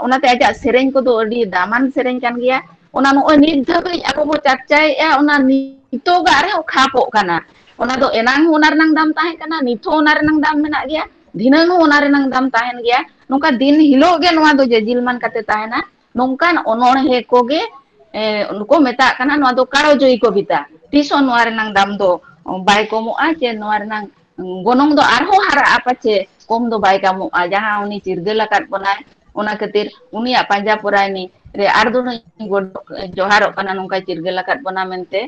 ᱚᱱᱟᱛᱮ ᱟᱡᱟᱜ ᱥᱮᱨᱮᱧ ᱠᱚᱫᱚ ᱟᱹᱰᱤ ᱫᱟᱢᱟᱱ ᱥᱮᱨᱮᱧ ᱠᱟᱱ ᱜᱮᱭᱟ᱾ ᱚᱱᱟ ᱱᱚᱜᱼᱚᱭ ᱱᱤᱛ ᱫᱷᱟᱹᱵᱤᱡ ᱟᱵᱚ ᱵᱚ ᱪᱟᱨᱪᱟᱭᱮᱫᱼᱟ, ᱚᱱᱟ ᱱᱤᱛᱚᱜᱟᱜ ᱨᱮᱦᱚᱸ ᱠᱷᱟᱯᱚᱜ ᱠᱟᱱᱟ᱾ ᱚᱱᱟ ᱫᱚ ᱮᱱᱟᱝ ᱦᱚᱸ ᱚᱱᱟ ᱨᱮᱱᱟᱝ ᱫᱟᱢ ᱛᱟᱦᱮᱸ ᱠᱟᱱᱟ, ᱱᱤᱛ ᱦᱚᱸ ᱚᱱᱟ ᱨᱮᱱᱟᱝ ᱫᱟᱢ ᱢᱮᱱᱟᱜ ᱜᱮᱭᱟ, ᱫᱷᱤᱱᱟᱹᱝ ᱦᱚᱸ ᱚᱱᱟ ᱨᱮᱱᱟᱝ ᱫᱟᱢ ᱛᱟᱦᱮᱱ ᱜᱮᱭᱟ᱾ ᱱᱚᱝᱠᱟ ᱫᱤᱱ ᱦᱤᱞᱳᱜ ᱜᱮ ᱱᱚᱣᱟ ᱫᱚ ᱡᱟᱹᱡᱤᱞ ᱢᱟᱱ ᱠᱟᱛᱮ ᱛᱟᱦᱮᱱᱟ᱾ ᱱᱚᱝᱠᱟᱱ ᱚᱱᱚᱬᱦᱮ ᱠᱚᱜᱮ, ᱮ, ᱠᱚ ᱢᱮᱛᱟᱜ ᱠᱟᱱᱟ, ᱱᱚᱣᱟ ᱫᱚ ᱠᱟᱲᱚ ᱡᱚᱭᱤ ᱠᱚᱵᱤᱛᱟ᱾ ᱛᱤᱥ ᱦᱚᱸ ᱱᱚᱣᱟ ᱨᱮᱱᱟᱝ ᱫᱟᱢ ᱫᱚ ᱵᱟᱭ ᱠᱚᱢᱚᱜᱼᱟ, ᱪᱮ ᱱᱚᱣᱟ ᱨᱮᱱᱟᱝ ᱜᱚᱱᱚᱝ ᱫᱚ ᱟᱨᱦᱚᱸ ᱦᱟᱨᱟᱜᱼᱟ, ᱯᱟᱪᱮ ᱠᱚᱢ ᱫᱚ ᱵᱟᱭ ᱠᱚᱢᱚᱜᱼᱟ᱾ ᱡᱟᱦᱟᱸ ᱩᱱᱤ ᱪᱤᱨᱜᱟᱹᱞ ᱟᱠᱟᱫ ᱵᱚᱱᱟᱭ, ᱚᱱᱟ ᱠᱷᱟᱹᱛᱤᱨ ᱩᱱᱤᱭᱟᱜ ᱯᱟᱸᱡᱟ ᱯᱚᱨᱟᱭᱱᱤ ᱨᱮ ᱟᱨ ᱫᱚ ᱡᱚᱦᱟᱨᱚᱜ ᱠᱟᱱᱟ, ᱱᱚᱝᱠᱟᱭ ᱪᱤᱨᱜᱟᱹᱞ ᱟᱠᱟᱫ ᱵᱚᱱᱟ ᱢᱮᱱᱛᱮ᱾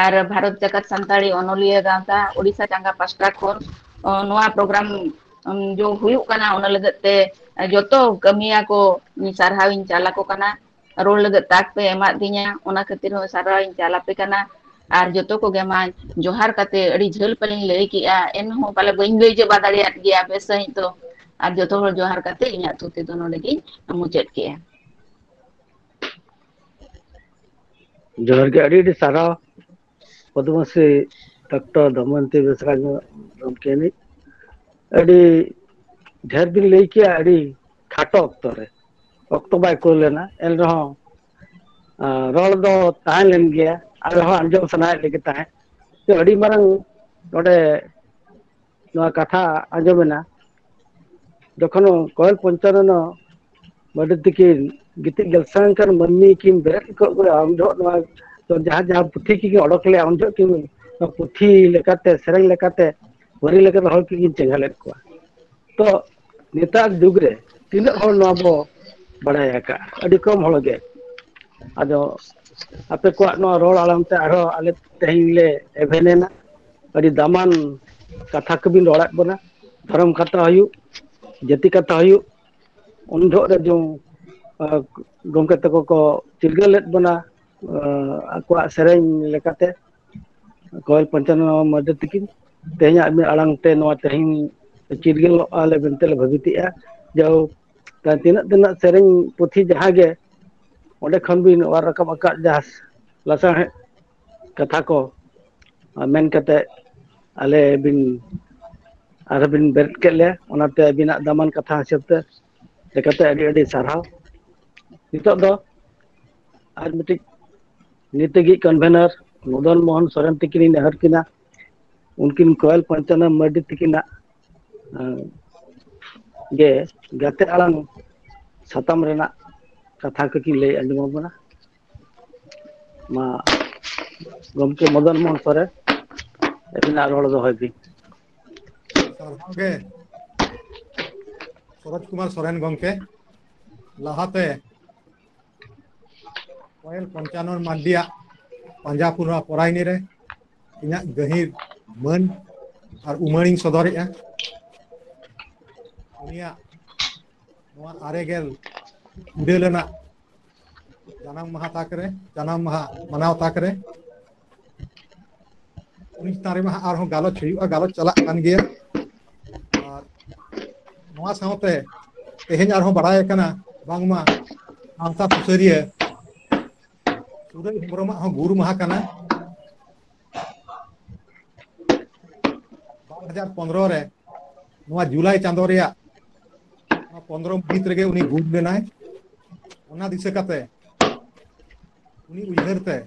ᱟᱨ ᱵᱷᱟᱨᱚᱛ ᱡᱟᱠᱟᱛ ᱥᱟᱱᱛᱟᱲᱤ ᱚᱱᱚᱞᱤᱭᱟᱹ ᱜᱟᱶᱛᱟ ᱳᱰᱤᱥᱟ ᱪᱟᱸᱜᱟ ᱯᱟᱥᱴᱟ ᱠᱷᱚᱱ, ᱚ, ᱱᱚᱣᱟ program, ᱩᱢ, ᱡᱚ ᱦᱩᱭᱩᱜ ᱠᱟᱱᱟ, ᱚᱱᱟ ᱞᱟᱹᱜᱤᱫ ᱛᱮ ᱡᱚᱛᱚ ᱠᱟᱹᱢᱤᱭᱟᱹ ᱠᱚ ᱥᱟᱨᱦᱟᱣ ᱤᱧ ᱪᱟᱞ ᱟᱠᱚ ᱠᱟᱱᱟ᱾ ᱨᱚᱲ ᱞᱟᱹᱜᱤᱫ ᱛᱟᱠ ᱯᱮ ᱮᱢᱟᱫ ᱫᱤᱧᱟ, ᱚᱱᱟ ᱠᱷᱟᱹᱛᱤᱨ ᱦᱚᱸ ᱥᱟᱨᱦᱟᱣ ᱤᱧ ᱪᱟᱞ ᱟᱯᱮ ᱠᱟᱱᱟ᱾ ᱟᱨ ᱡᱚᱛᱚ ᱠᱚᱜᱮ ᱢᱟ ᱡᱚᱦᱟᱨ ᱠᱟᱛᱮ, ᱟᱹᱰᱤ ᱡᱷᱟᱹᱞ ᱯᱟᱞᱮᱧ ᱞᱟᱹᱭ ᱠᱮᱜᱼᱟ, ᱮᱱᱦᱚᱸ ᱯᱟᱞᱮ ᱵᱟᱹᱧ ᱞᱟᱹᱭ ᱪᱟᱵᱟ ᱫᱟᱲᱮᱭᱟᱫ ᱜᱮᱭᱟ ᱵᱮᱥ ᱥᱟᱺᱦᱤᱡ ᱫᱚ᱾ ᱟᱨ ᱡᱚᱛᱚ ᱦᱚᱲ ᱡᱚᱦᱟᱨ ᱠᱟᱛᱮ ᱤᱧᱟᱹᱜ ᱛᱷᱩᱛᱤ ᱫᱚ ᱱᱚᱰᱮ ᱜᱤᱧ ᱢᱩᱪᱟᱹᱫ ᱠᱮᱜᱼᱟ᱾ ᱡᱚᱦᱟᱨ ᱜᱮ, ᱟᱹᱰᱤ ᱟᱹᱰᱤ ᱥᱟᱨᱦᱟᱣ ᱯᱚᱫᱢᱚᱥᱨᱤ ᱰᱚᱠᱴᱚᱨ ᱫᱚᱢᱚᱭᱚᱱᱛᱤ ᱵᱮᱥᱨᱟ ᱜᱚᱢᱠᱮᱱᱤᱡ᱾ ᱟᱹᱰᱤ ᱰᱷᱮᱨ ᱵᱤᱱ ᱞᱟᱹᱭ ᱠᱮᱜᱼᱟ, ᱟᱹᱰᱤ ᱠᱷᱟᱴᱚ ᱚᱠᱛᱚ ᱨᱮ, ᱚᱠᱛᱚ ᱵᱟᱭ ᱠᱩᱲᱟᱹᱣ ᱞᱮᱱᱟ, ᱮᱱ ᱨᱮᱦᱚᱸ, ᱟᱸ, ᱨᱚᱲ ᱫᱚ ᱛᱟᱦᱮᱸ ᱞᱮᱱ ᱜᱮᱭᱟ᱾ ᱟᱞᱮ ᱦᱚᱸ ᱟᱸᱡᱚᱢ ᱥᱟᱱᱟᱭᱮᱫ ᱞᱮᱜᱮ ᱛᱟᱦᱮᱸᱫ᱾ ᱛᱚ, ᱟᱹᱰᱤ ᱢᱟᱨᱟᱝ ᱱᱚᱰᱮ ᱱᱚᱣᱟ ᱠᱟᱛᱷᱟ ᱟᱸᱡᱚᱢᱮᱱᱟ, ᱡᱚᱠᱷᱚᱱ ᱠᱚᱭᱮᱞ ᱯᱚᱧᱪᱟᱱᱚᱱᱚ ᱢᱟᱹᱰᱤ ᱛᱤᱠᱤᱱ ᱜᱤᱛᱤᱡ ᱜᱮᱞᱥᱟᱝ ᱠᱟᱱ ᱢᱟᱹᱱᱢᱤ ᱠᱤᱱ ᱵᱮᱨᱮᱫ ᱠᱚᱜ ᱠᱚ, ᱩᱱ ᱡᱚᱦᱚᱜ ᱱᱚᱣᱟ ᱡᱟᱦᱟᱸ ᱡᱟᱦᱟᱸ ᱯᱩᱛᱷᱤ ᱠᱤᱱ ᱚᱰᱚᱠ ᱞᱮᱜᱼᱟ, ᱩᱱ ᱡᱚᱦᱚᱜ ᱠᱤᱱ ᱱᱚᱣᱟ ᱯᱩᱛᱷᱤ ᱞᱮᱠᱟᱛᱮ, ᱥᱮᱨᱮᱧ ᱞᱮᱠᱟᱛᱮ ᱯᱟᱹᱨᱤ ᱞᱮᱠᱟᱛᱮ ᱦᱚᱲ ᱠᱤᱱ ᱪᱮᱸᱜᱷᱟ ᱞᱮᱫ ᱠᱚᱣᱟ᱾ ᱛᱚ ᱱᱮᱛᱟᱨ ᱡᱩᱜᱽ ᱨᱮ ᱛᱤᱱᱟᱹᱜ ᱦᱚᱲ ᱱᱚᱣᱟ ᱵᱚ ᱵᱟᱲᱟᱭ ᱟᱠᱟᱫᱼᱟ? ᱟᱹᱰᱤ ᱠᱚᱢ ᱦᱚᱲ ᱜᱮ᱾ ᱟᱫᱚ ᱟᱯᱮ ᱠᱚᱣᱟᱜ ᱱᱚᱣᱟ ᱨᱚᱲ ᱟᱲᱟᱝ ᱛᱮ ᱟᱨᱦᱚᱸ ᱟᱞᱮ ᱛᱮᱦᱮᱧ ᱞᱮ ᱮᱵᱷᱮᱱ ᱮᱱᱟ᱾ ᱟᱹᱰᱤ ᱫᱟᱢᱟᱱ ᱠᱟᱛᱷᱟ ᱠᱚᱵᱤᱱ ᱨᱚᱲᱟᱫ ᱵᱚᱱᱟ᱾ ᱫᱷᱚᱨᱚᱢ ᱠᱟᱛᱷᱟ ᱦᱩᱭᱩᱜ, ᱡᱟᱹᱛᱤ ᱠᱟᱛᱷᱟ ᱦᱩᱭᱩᱜ, ᱩᱱ ᱡᱚᱦᱚᱜ ᱨᱮ ᱡᱮ, ᱟᱸ, ᱜᱚᱢᱠᱮ ᱛᱟᱠᱚ ᱠᱚ ᱪᱤᱨᱜᱟᱹᱞ ᱞᱮᱫ ᱵᱚᱱᱟ, ᱟᱸ, ᱟᱠᱚᱣᱟᱜ ᱥᱮᱨᱮᱧ ᱞᱮᱠᱟᱛᱮ, ᱠᱚᱭᱮᱞ ᱯᱚᱧᱪᱟᱱᱚᱱ ᱢᱟᱨᱰᱤ ᱛᱤᱠᱤᱱ᱾ ᱛᱮᱦᱮᱧᱟᱜ ᱢᱤᱫ ᱟᱲᱟᱝ ᱛᱮ ᱱᱚᱣᱟ ᱛᱮᱦᱮᱧ ᱪᱤᱨᱜᱟᱹᱞᱚᱜᱼᱟ ᱞᱮ ᱢᱮᱱᱛᱮ ᱞᱮ ᱵᱷᱟᱹᱵᱤᱛᱮᱜᱼᱟ᱾ ᱡᱟᱭᱦᱳᱠ, ᱛᱤᱱᱟᱹᱜ ᱛᱤᱱᱟᱹᱜ ᱥᱮᱨᱮᱧ ᱯᱩᱛᱷᱤ ᱡᱟᱦᱟᱸ ᱜᱮ ᱚᱸᱰᱮ ᱠᱷᱚᱱ ᱵᱤᱱ ᱚᱣᱟᱨ ᱨᱟᱠᱟᱵ ᱟᱠᱟᱫ ᱡᱟᱦᱟᱸ ᱞᱟᱥᱟᱲᱦᱮᱫ ᱠᱟᱛᱷᱟ ᱠᱚ, ᱟᱨ ᱢᱮᱱ ᱠᱟᱛᱮ ᱟᱞᱮ ᱵᱤᱱ ᱟᱨᱦᱚᱸ ᱵᱤᱱ ᱵᱮᱨᱮᱫ ᱠᱮᱫ ᱞᱮᱭᱟ, ᱚᱱᱟᱛᱮ ᱟᱹᱵᱤᱱᱟᱜ ᱫᱟᱢᱟᱱ ᱠᱟᱛᱷᱟ ᱦᱤᱥᱟᱹᱵ ᱛᱮ ᱞᱮᱠᱟᱛᱮ ᱟᱹᱰᱤ ᱟᱹᱰᱤ ᱥᱟᱨᱦᱟᱣ᱾ ᱱᱤᱛᱚᱜ ᱫᱚ ᱟᱨ ᱢᱤᱫᱴᱤᱡ ᱱᱤᱛᱤᱜᱤᱡ ᱠᱚᱱᱵᱷᱮᱱᱟᱨ ᱢᱚᱫᱚᱱ ᱢᱳᱦᱚᱱ ᱥᱚᱨᱮᱱ ᱛᱤᱠᱤᱱᱤᱧ ᱱᱮᱦᱚᱨ ᱠᱤᱱᱟ, ᱩᱱᱠᱤᱱ ᱠᱚᱭᱮᱞ ᱯᱚᱧᱪᱟᱱᱚᱱ ᱢᱟᱨᱰᱤ ᱛᱤᱠᱤᱱᱟᱜ, ᱟᱸ, ᱜᱮ ᱜᱟᱛᱮ ᱟᱲᱟᱝ ᱥᱟᱛᱟᱢ ᱨᱮᱱᱟᱜ ᱠᱟᱛᱷᱟ ᱠᱚᱠᱤᱱ ᱞᱟᱹᱭ ᱟᱸᱡᱚᱢ ᱟᱵᱚᱱᱟ᱾ ᱢᱟ ᱜᱚᱢᱠᱮ ᱢᱚᱫᱚᱱ ᱢᱳᱦᱚᱱ ᱥᱚᱨᱮᱱ, ᱟᱹᱵᱤᱱᱟᱜ ᱨᱚᱲ ᱫᱚᱦᱚᱭ ᱵᱤᱱ᱾ ᱥᱟᱨᱦᱟᱣ ᱜᱮ ᱥᱚᱨᱚᱡᱽ ᱠᱩᱢᱟᱨ ᱥᱚᱨᱮᱱ ᱜᱚᱢᱠᱮ᱾ ᱞᱟᱦᱟᱛᱮ ᱠᱚᱭᱮᱞ ᱯᱚᱧᱪᱟᱱᱚᱱ ᱢᱟᱨᱰᱤᱭᱟᱜ ᱯᱟᱸᱡᱟ ᱯᱩᱨᱟ ᱯᱚᱨᱟᱭᱱᱤ ᱨᱮ ᱤᱧᱟᱹᱜ ᱜᱟᱹᱦᱤᱨ ᱢᱟᱹᱱ ᱟᱨ ᱩᱢᱟᱹᱲᱤᱧ ᱥᱚᱫᱚᱨᱮᱜᱼᱟ᱾ ᱩᱱᱤᱭᱟᱜ ᱱᱚᱣᱟ ᱟᱨᱮ ᱜᱮᱞ ᱤᱨᱟᱹᱞ ᱟᱱᱟᱜ ᱡᱟᱱᱟᱢ ᱢᱟᱦᱟ ᱛᱟᱠ ᱨᱮ, ᱡᱟᱱᱟᱢ ᱢᱟᱦᱟ ᱢᱟᱱᱟᱣ ᱛᱟᱠ ᱨᱮ ᱩᱱᱤ ᱪᱮᱛᱟᱱ ᱨᱮᱢᱟ ᱟᱨᱦᱚᱸ ᱜᱟᱞᱚᱪ ᱦᱩᱭᱩᱜᱼᱟ, ᱜᱟᱞᱚᱪ ᱪᱟᱞᱟᱜ ᱠᱟᱱ ᱜᱮᱭᱟ᱾ ᱟᱨ ᱱᱚᱣᱟ ᱥᱟᱶᱛᱮ ᱛᱮᱦᱮᱧ ᱟᱨᱦᱚᱸ ᱵᱟᱲᱟᱭ ᱟᱠᱟᱱᱟ ᱵᱟᱝᱢᱟ ᱥᱟᱶᱛᱟ ᱥᱩᱥᱟᱹᱨᱤᱭᱟᱹ ᱥᱩᱨᱟᱹᱭ ᱦᱮᱢᱵᱨᱚᱢᱟᱜ ᱦᱚᱸ ᱜᱩᱨ ᱢᱟᱦᱟ ᱠᱟᱱᱟ᱾ ᱵᱟᱨ ᱦᱟᱡᱟᱨ ᱯᱚᱱᱨᱚ ᱨᱮ ᱱᱚᱣᱟ ᱡᱩᱞᱟᱭ ᱪᱟᱸᱫᱚ ᱨᱮᱭᱟᱜ ᱱᱚᱣᱟ ᱯᱚᱱᱨᱚ ᱢᱟᱹᱦᱤᱛ ᱨᱮᱜᱮ ᱩᱱᱤ ᱜᱩᱨ ᱞᱮᱱᱟᱭ᱾ ᱚᱱᱟ ᱫᱤᱥᱟᱹ ᱠᱟᱛᱮ, ᱩᱱᱤ ᱩᱭᱦᱟᱹᱨ ᱛᱮ,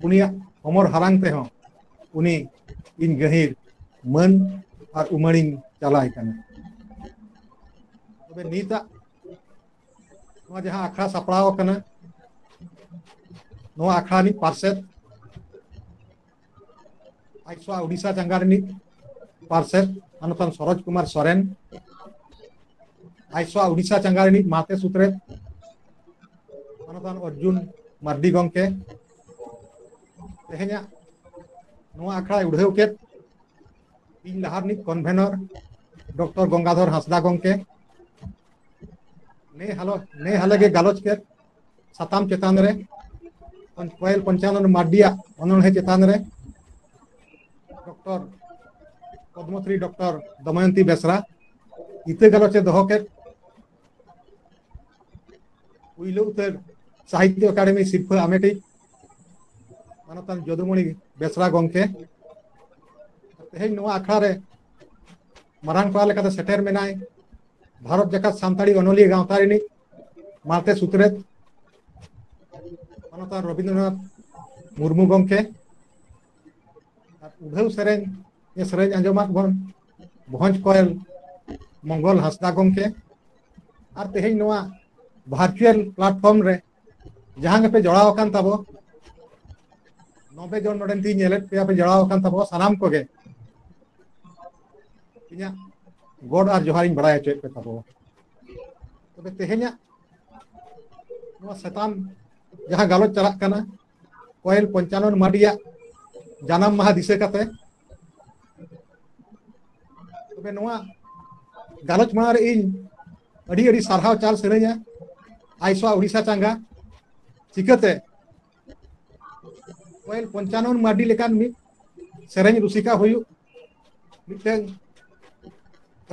ᱩᱱᱤᱭᱟᱜ ᱦᱚᱢᱚᱨ ᱦᱟᱨᱟᱝ ᱛᱮᱦᱚᱸ ᱩᱱᱤ ᱤᱧ ᱜᱟᱹᱦᱤᱨ ᱢᱟᱹᱱ ᱟᱨ ᱩᱢᱟᱹᱲᱤᱧ ᱪᱟᱞᱟᱭ ᱠᱟᱱᱟ᱾ ᱛᱚᱵᱮ ᱱᱤᱛᱟᱜ ᱱᱚᱣᱟ ᱡᱟᱦᱟᱸ ᱟᱠᱷᱲᱟ ᱥᱟᱯᱲᱟᱣ ᱟᱠᱟᱱᱟ, ᱱᱚᱣᱟ ᱟᱠᱷᱲᱟ ᱨᱤᱱᱤᱡ ᱯᱟᱨᱥᱮᱛ ᱟᱡᱥᱣᱟ ᱩᱰᱤᱥᱟ ᱪᱟᱸᱜᱟ ᱨᱤᱱᱤᱡ ᱯᱟᱨᱥᱮᱛ ᱢᱟᱱᱚᱛᱟᱱ ᱥᱚᱨᱚᱡᱽ ᱠᱩᱢᱟᱨ ᱥᱚᱨᱮᱱ, ᱟᱭᱥᱣᱟ ᱩᱰᱤᱥᱟ ᱪᱟᱸᱜᱟ ᱨᱤᱱᱤᱡ ᱢᱟᱦᱛᱮ ᱥᱩᱛᱨᱮᱛ ᱢᱟᱱᱚᱛᱟᱱ ᱚᱨᱡᱩᱱ ᱢᱟᱨᱰᱤ ᱜᱚᱢᱠᱮ, ᱛᱮᱦᱮᱧᱟᱜ ᱱᱚᱣᱟ ᱟᱠᱷᱲᱟᱭ ᱩᱰᱷᱟᱹᱣ ᱠᱮᱫ ᱤᱧ ᱞᱟᱦᱟ ᱨᱤᱱᱤᱡ ᱠᱚᱱᱵᱷᱮᱱᱚᱨ ᱰᱚᱠᱴᱚᱨ ᱜᱚᱝᱜᱟᱫᱷᱚᱨ ᱦᱟᱸᱥᱫᱟ ᱜᱚᱢᱠᱮ, ᱱᱮ ᱦᱟᱞᱚ ᱱᱮ ᱦᱟᱞᱮ ᱜᱮ ᱜᱟᱞᱚᱪ ᱠᱮᱫ ᱥᱟᱛᱟᱢ ᱪᱮᱛᱟᱱ ᱨᱮ, ᱠᱚᱭᱮᱞ ᱯᱚᱧᱪᱟᱱᱚᱱ ᱢᱟᱨᱰᱤᱭᱟᱜ ᱚᱱᱚᱬᱦᱮ ᱪᱮᱛᱟᱱ ᱨᱮ ᱰᱚᱠᱴᱚᱨ ᱯᱚᱫᱽᱢᱚᱥᱨᱤ ᱰᱚᱠᱴᱚᱨ ᱫᱚᱢᱚᱭᱚᱱᱛᱤ ᱵᱮᱥᱨᱟ ᱤᱛᱟᱹ ᱜᱟᱞᱚᱪ ᱮ ᱫᱚᱦᱚ ᱠᱮᱫ, ᱯᱩᱭᱞᱩ ᱩᱛᱟᱹᱨ ᱥᱟᱦᱤᱛᱭᱚ ᱮᱠᱟᱰᱮᱢᱤ ᱥᱤᱨᱯᱷᱟᱹ ᱟᱢᱮᱴᱤᱡ ᱢᱟᱱᱚᱛᱟᱱ ᱡᱚᱫᱩᱢᱚᱬᱤ ᱵᱮᱥᱨᱟ ᱜᱚᱢᱠᱮ, ᱛᱮᱦᱮᱧ ᱱᱚᱣᱟ ᱟᱠᱷᱲᱟ ᱨᱮ ᱢᱟᱨᱟᱝ ᱯᱮᱲᱟ ᱞᱮᱠᱟᱛᱮ ᱥᱮᱴᱮᱨ ᱢᱮᱱᱟᱭ ᱵᱷᱟᱨᱚᱛ ᱡᱟᱠᱟᱛ ᱥᱟᱱᱛᱟᱲᱤ ᱚᱱᱚᱞᱤᱭᱟᱹ ᱜᱟᱶᱛᱟ ᱨᱤᱱᱤᱡ ᱢᱟᱦᱛᱮ ᱥᱩᱛᱨᱮᱛ ᱢᱟᱱᱚᱛᱟᱱ ᱨᱚᱵᱤᱱᱫᱨᱚᱱᱟᱛᱷ ᱢᱩᱨᱢᱩ ᱜᱚᱢᱠᱮ᱾ ᱟᱨ ᱩᱰᱷᱟᱹᱣ ᱥᱮᱨᱮᱧ, ᱥᱮᱨᱮᱧ ᱟᱸᱡᱚᱢᱟᱫ ᱵᱚᱱ ᱵᱷᱚᱸᱡᱽ ᱠᱚᱭᱮᱞ ᱢᱚᱝᱜᱚᱞ ᱦᱟᱸᱥᱫᱟ ᱜᱚᱢᱠᱮ᱾ ᱟᱨ ᱛᱮᱦᱮᱧ ᱱᱚᱣᱟ ᱵᱷᱟᱨᱪᱩᱭᱟᱞ ᱯᱞᱟᱴᱯᱷᱚᱨᱢ ᱨᱮ ᱡᱟᱦᱟᱸ ᱜᱮᱯᱮ ᱡᱚᱲᱟᱣ ᱟᱠᱟᱱ ᱛᱟᱵᱚ, ᱱᱚᱵᱮ ᱡᱚᱱ ᱱᱚᱰᱮᱱ ᱛᱤᱧ ᱧᱮᱞᱮᱫ ᱯᱮᱭᱟ ᱯᱮ ᱡᱚᱲᱟᱣ ᱟᱠᱟᱱ ᱛᱟᱵᱚ, ᱥᱟᱱᱟᱢ ᱠᱚᱜᱮ ᱤᱧᱟᱹᱜ ᱜᱚᱰ ᱟᱨ ᱡᱚᱦᱟᱨᱤᱧ ᱵᱟᱲᱟᱭ ᱦᱚᱪᱚᱭᱮᱫ ᱯᱮ ᱛᱟᱵᱚ᱾ ᱛᱚᱵᱮ ᱛᱮᱦᱮᱧᱟᱜ ᱱᱚᱣᱟ ᱥᱟᱛᱟᱢ ᱡᱟᱦᱟᱸ ᱜᱟᱞᱚᱪ ᱪᱟᱞᱟᱜ ᱠᱟᱱᱟ, ᱠᱚᱭᱮᱞ ᱯᱚᱧᱪᱟᱱᱚᱱ ᱢᱟᱨᱰᱤᱭᱟᱜ ᱡᱟᱱᱟᱢ ᱢᱟᱦᱟ ᱫᱤᱥᱟᱹ ᱠᱟᱛᱮ, ᱛᱚᱵᱮ ᱱᱚᱣᱟ ᱜᱟᱞᱚᱪ ᱢᱟᱲᱟᱝ ᱨᱮ ᱤᱧ ᱟᱹᱰᱤ ᱟᱹᱰᱤ ᱥᱟᱨᱦᱟᱣ ᱪᱟᱞ ᱥᱟᱹᱱᱟᱹᱧᱟ ᱟᱭᱥᱣᱟ ᱩᱰᱤᱥᱟ ᱪᱟᱸᱜᱟ᱾ ᱪᱤᱠᱟᱹᱛᱮ ᱠᱚᱭᱮᱞ ᱯᱚᱧᱪᱟᱱᱚᱱ ᱢᱟᱨᱰᱤ ᱞᱮᱠᱟᱱ ᱢᱤᱫ ᱥᱮᱨᱮᱧ ᱨᱩᱥᱤᱠᱟ ᱦᱩᱭᱩᱜ, ᱢᱤᱫᱴᱟᱝ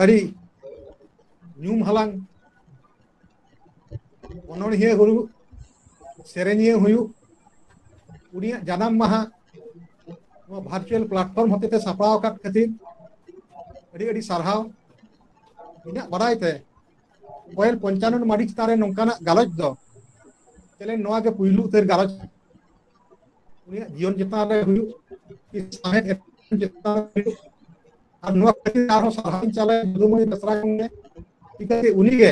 ᱟᱹᱰᱤ ᱧᱩᱢ ᱦᱟᱞᱟᱝ ᱚᱱᱚᱬᱦᱤᱭᱟᱹ ᱦᱩᱭᱩᱜ, ᱥᱮᱨᱮᱧᱤᱭᱟᱹ ᱦᱩᱭᱩᱜ, ᱩᱱᱤᱭᱟᱜ ᱡᱟᱱᱟᱢ ᱢᱟᱦᱟ ᱱᱚᱣᱟ ᱵᱷᱟᱨᱪᱩᱭᱟᱞ ᱯᱞᱟᱴᱯᱷᱚᱨᱢ ᱦᱚᱛᱮᱛᱮ ᱥᱟᱯᱲᱟᱣ ᱟᱠᱟᱫ ᱠᱷᱟᱹᱛᱤᱨ ᱟᱹᱰᱤ ᱟᱹᱰᱤ ᱥᱟᱨᱦᱟᱣ᱾ ᱤᱧᱟᱹᱜ ᱵᱟᱲᱟᱭ ᱛᱮ ᱠᱚᱭᱮᱞ ᱯᱚᱧᱪᱟᱱᱚᱱ ᱢᱟᱨᱰᱤ ᱪᱮᱛᱟᱱ ᱨᱮ ᱱᱚᱝᱠᱟᱱᱟᱜ ᱜᱟᱞᱚᱪ ᱫᱚ ᱪᱮᱞᱮᱱ ᱱᱚᱣᱟ ᱜᱮ ᱯᱩᱭᱞᱩ ᱩᱛᱟᱹᱨ ᱜᱟᱞᱚᱪ᱾ ᱩᱱᱤᱭᱟᱜ ᱡᱤᱭᱚᱱ ᱪᱮᱛᱟᱱ ᱨᱮ ᱦᱩᱭᱩᱜ, ᱥᱟᱶᱦᱮᱫ ᱮᱛᱚᱢ ᱪᱮᱛᱟᱱ ᱨᱮ ᱦᱩᱭᱩᱜ, ᱟᱨ ᱱᱚᱣᱟ ᱠᱷᱟᱹᱛᱤᱨ ᱟᱨᱦᱚᱸ ᱥᱟᱨᱦᱟᱣ ᱤᱧ ᱪᱟᱞᱟᱭᱟ ᱡᱚᱫᱩᱢᱚᱬᱤ ᱵᱮᱥᱨᱟ ᱜᱚᱢᱠᱮ᱾ ᱪᱤᱠᱟᱹᱛᱮ ᱩᱱᱤᱜᱮ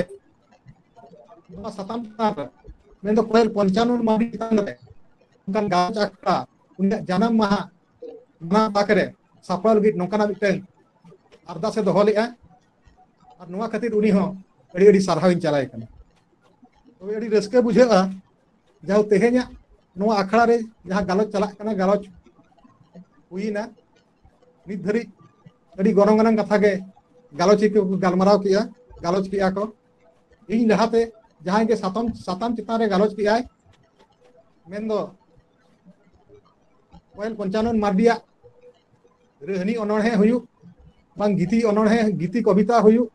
ᱱᱚᱣᱟ ᱥᱟᱛᱟᱢ ᱪᱮᱛᱟᱱ ᱨᱮ, ᱢᱮᱱᱫᱚ ᱠᱚᱭᱮᱞ ᱯᱚᱧᱪᱟᱱᱚᱱ ᱢᱟᱨᱰᱤ ᱪᱮᱛᱟᱱ ᱨᱮ ᱚᱱᱠᱟᱱ ᱜᱟᱞᱚᱪ ᱟᱠᱷᱲᱟ, ᱩᱱᱤᱭᱟᱜ ᱡᱟᱱᱟᱢ ᱢᱟᱦᱟ ᱢᱟᱱᱟᱣ ᱛᱟᱠ ᱨᱮ ᱥᱟᱯᱲᱟᱣ ᱞᱟᱹᱜᱤᱫ ᱱᱚᱝᱠᱟᱱᱟᱜ ᱢᱤᱫᱴᱟᱝ ᱟᱨᱫᱟᱥ ᱮ ᱫᱚᱦᱚ ᱞᱮᱫᱼᱟ᱾ ᱟᱨ ᱱᱚᱣᱟ ᱠᱷᱟᱹᱛᱤᱨ ᱩᱱᱤ ᱦᱚᱸ ᱟᱹᱰᱤ ᱟᱹᱰᱤ ᱥᱟᱨᱦᱟᱣᱤᱧ ᱪᱟᱞᱟᱭ ᱠᱟᱱᱟ᱾ ᱛᱚᱵᱮ ᱟᱹᱰᱤ ᱨᱟᱹᱥᱠᱟᱹ ᱵᱩᱡᱷᱟᱹᱜᱼᱟ, ᱡᱟᱦᱟᱸ ᱛᱮᱦᱮᱧᱟᱜ ᱱᱚᱣᱟ ᱟᱠᱷᱲᱟ ᱨᱮ ᱡᱟᱦᱟᱸ ᱜᱟᱞᱚᱪ ᱪᱟᱞᱟᱜ ᱠᱟᱱᱟ, ᱜᱟᱞᱚᱪ ᱦᱩᱭᱮᱱᱟ᱾ ᱱᱤᱛ ᱫᱷᱟᱹᱨᱤᱡ ᱟᱹᱰᱤ ᱜᱚᱱᱚᱝ ᱟᱱᱟᱝ ᱠᱟᱛᱷᱟ ᱜᱮ ᱜᱟᱞᱚᱪᱤᱭᱟᱹ ᱠᱚ ᱜᱟᱞᱢᱟᱨᱟᱣ ᱠᱮᱜᱼᱟ, ᱜᱟᱞᱚᱪ ᱠᱮᱜᱼᱟ ᱠᱚ᱾ ᱤᱧ ᱞᱟᱦᱟᱛᱮ ᱡᱟᱦᱟᱸᱭ ᱜᱮ ᱥᱟᱛᱟᱢ, ᱥᱟᱛᱟᱢ ᱪᱮᱛᱟᱱ ᱨᱮ ᱜᱟᱞᱚᱪ ᱠᱮᱜᱼᱟᱭ, ᱢᱮᱱᱫᱚ ᱠᱚᱭᱮᱞ ᱯᱚᱧᱪᱟᱱᱚᱱ ᱢᱟᱨᱰᱤᱭᱟᱜ ᱨᱟᱹᱦᱱᱤ ᱚᱱᱚᱬᱦᱮ ᱦᱩᱭᱩᱜ, ᱵᱟᱝ ᱜᱤᱛᱤ ᱚᱱᱚᱬᱦᱮ, ᱜᱤᱛᱤ ᱠᱚᱵᱤᱛᱟ ᱦᱩᱭᱩᱜ,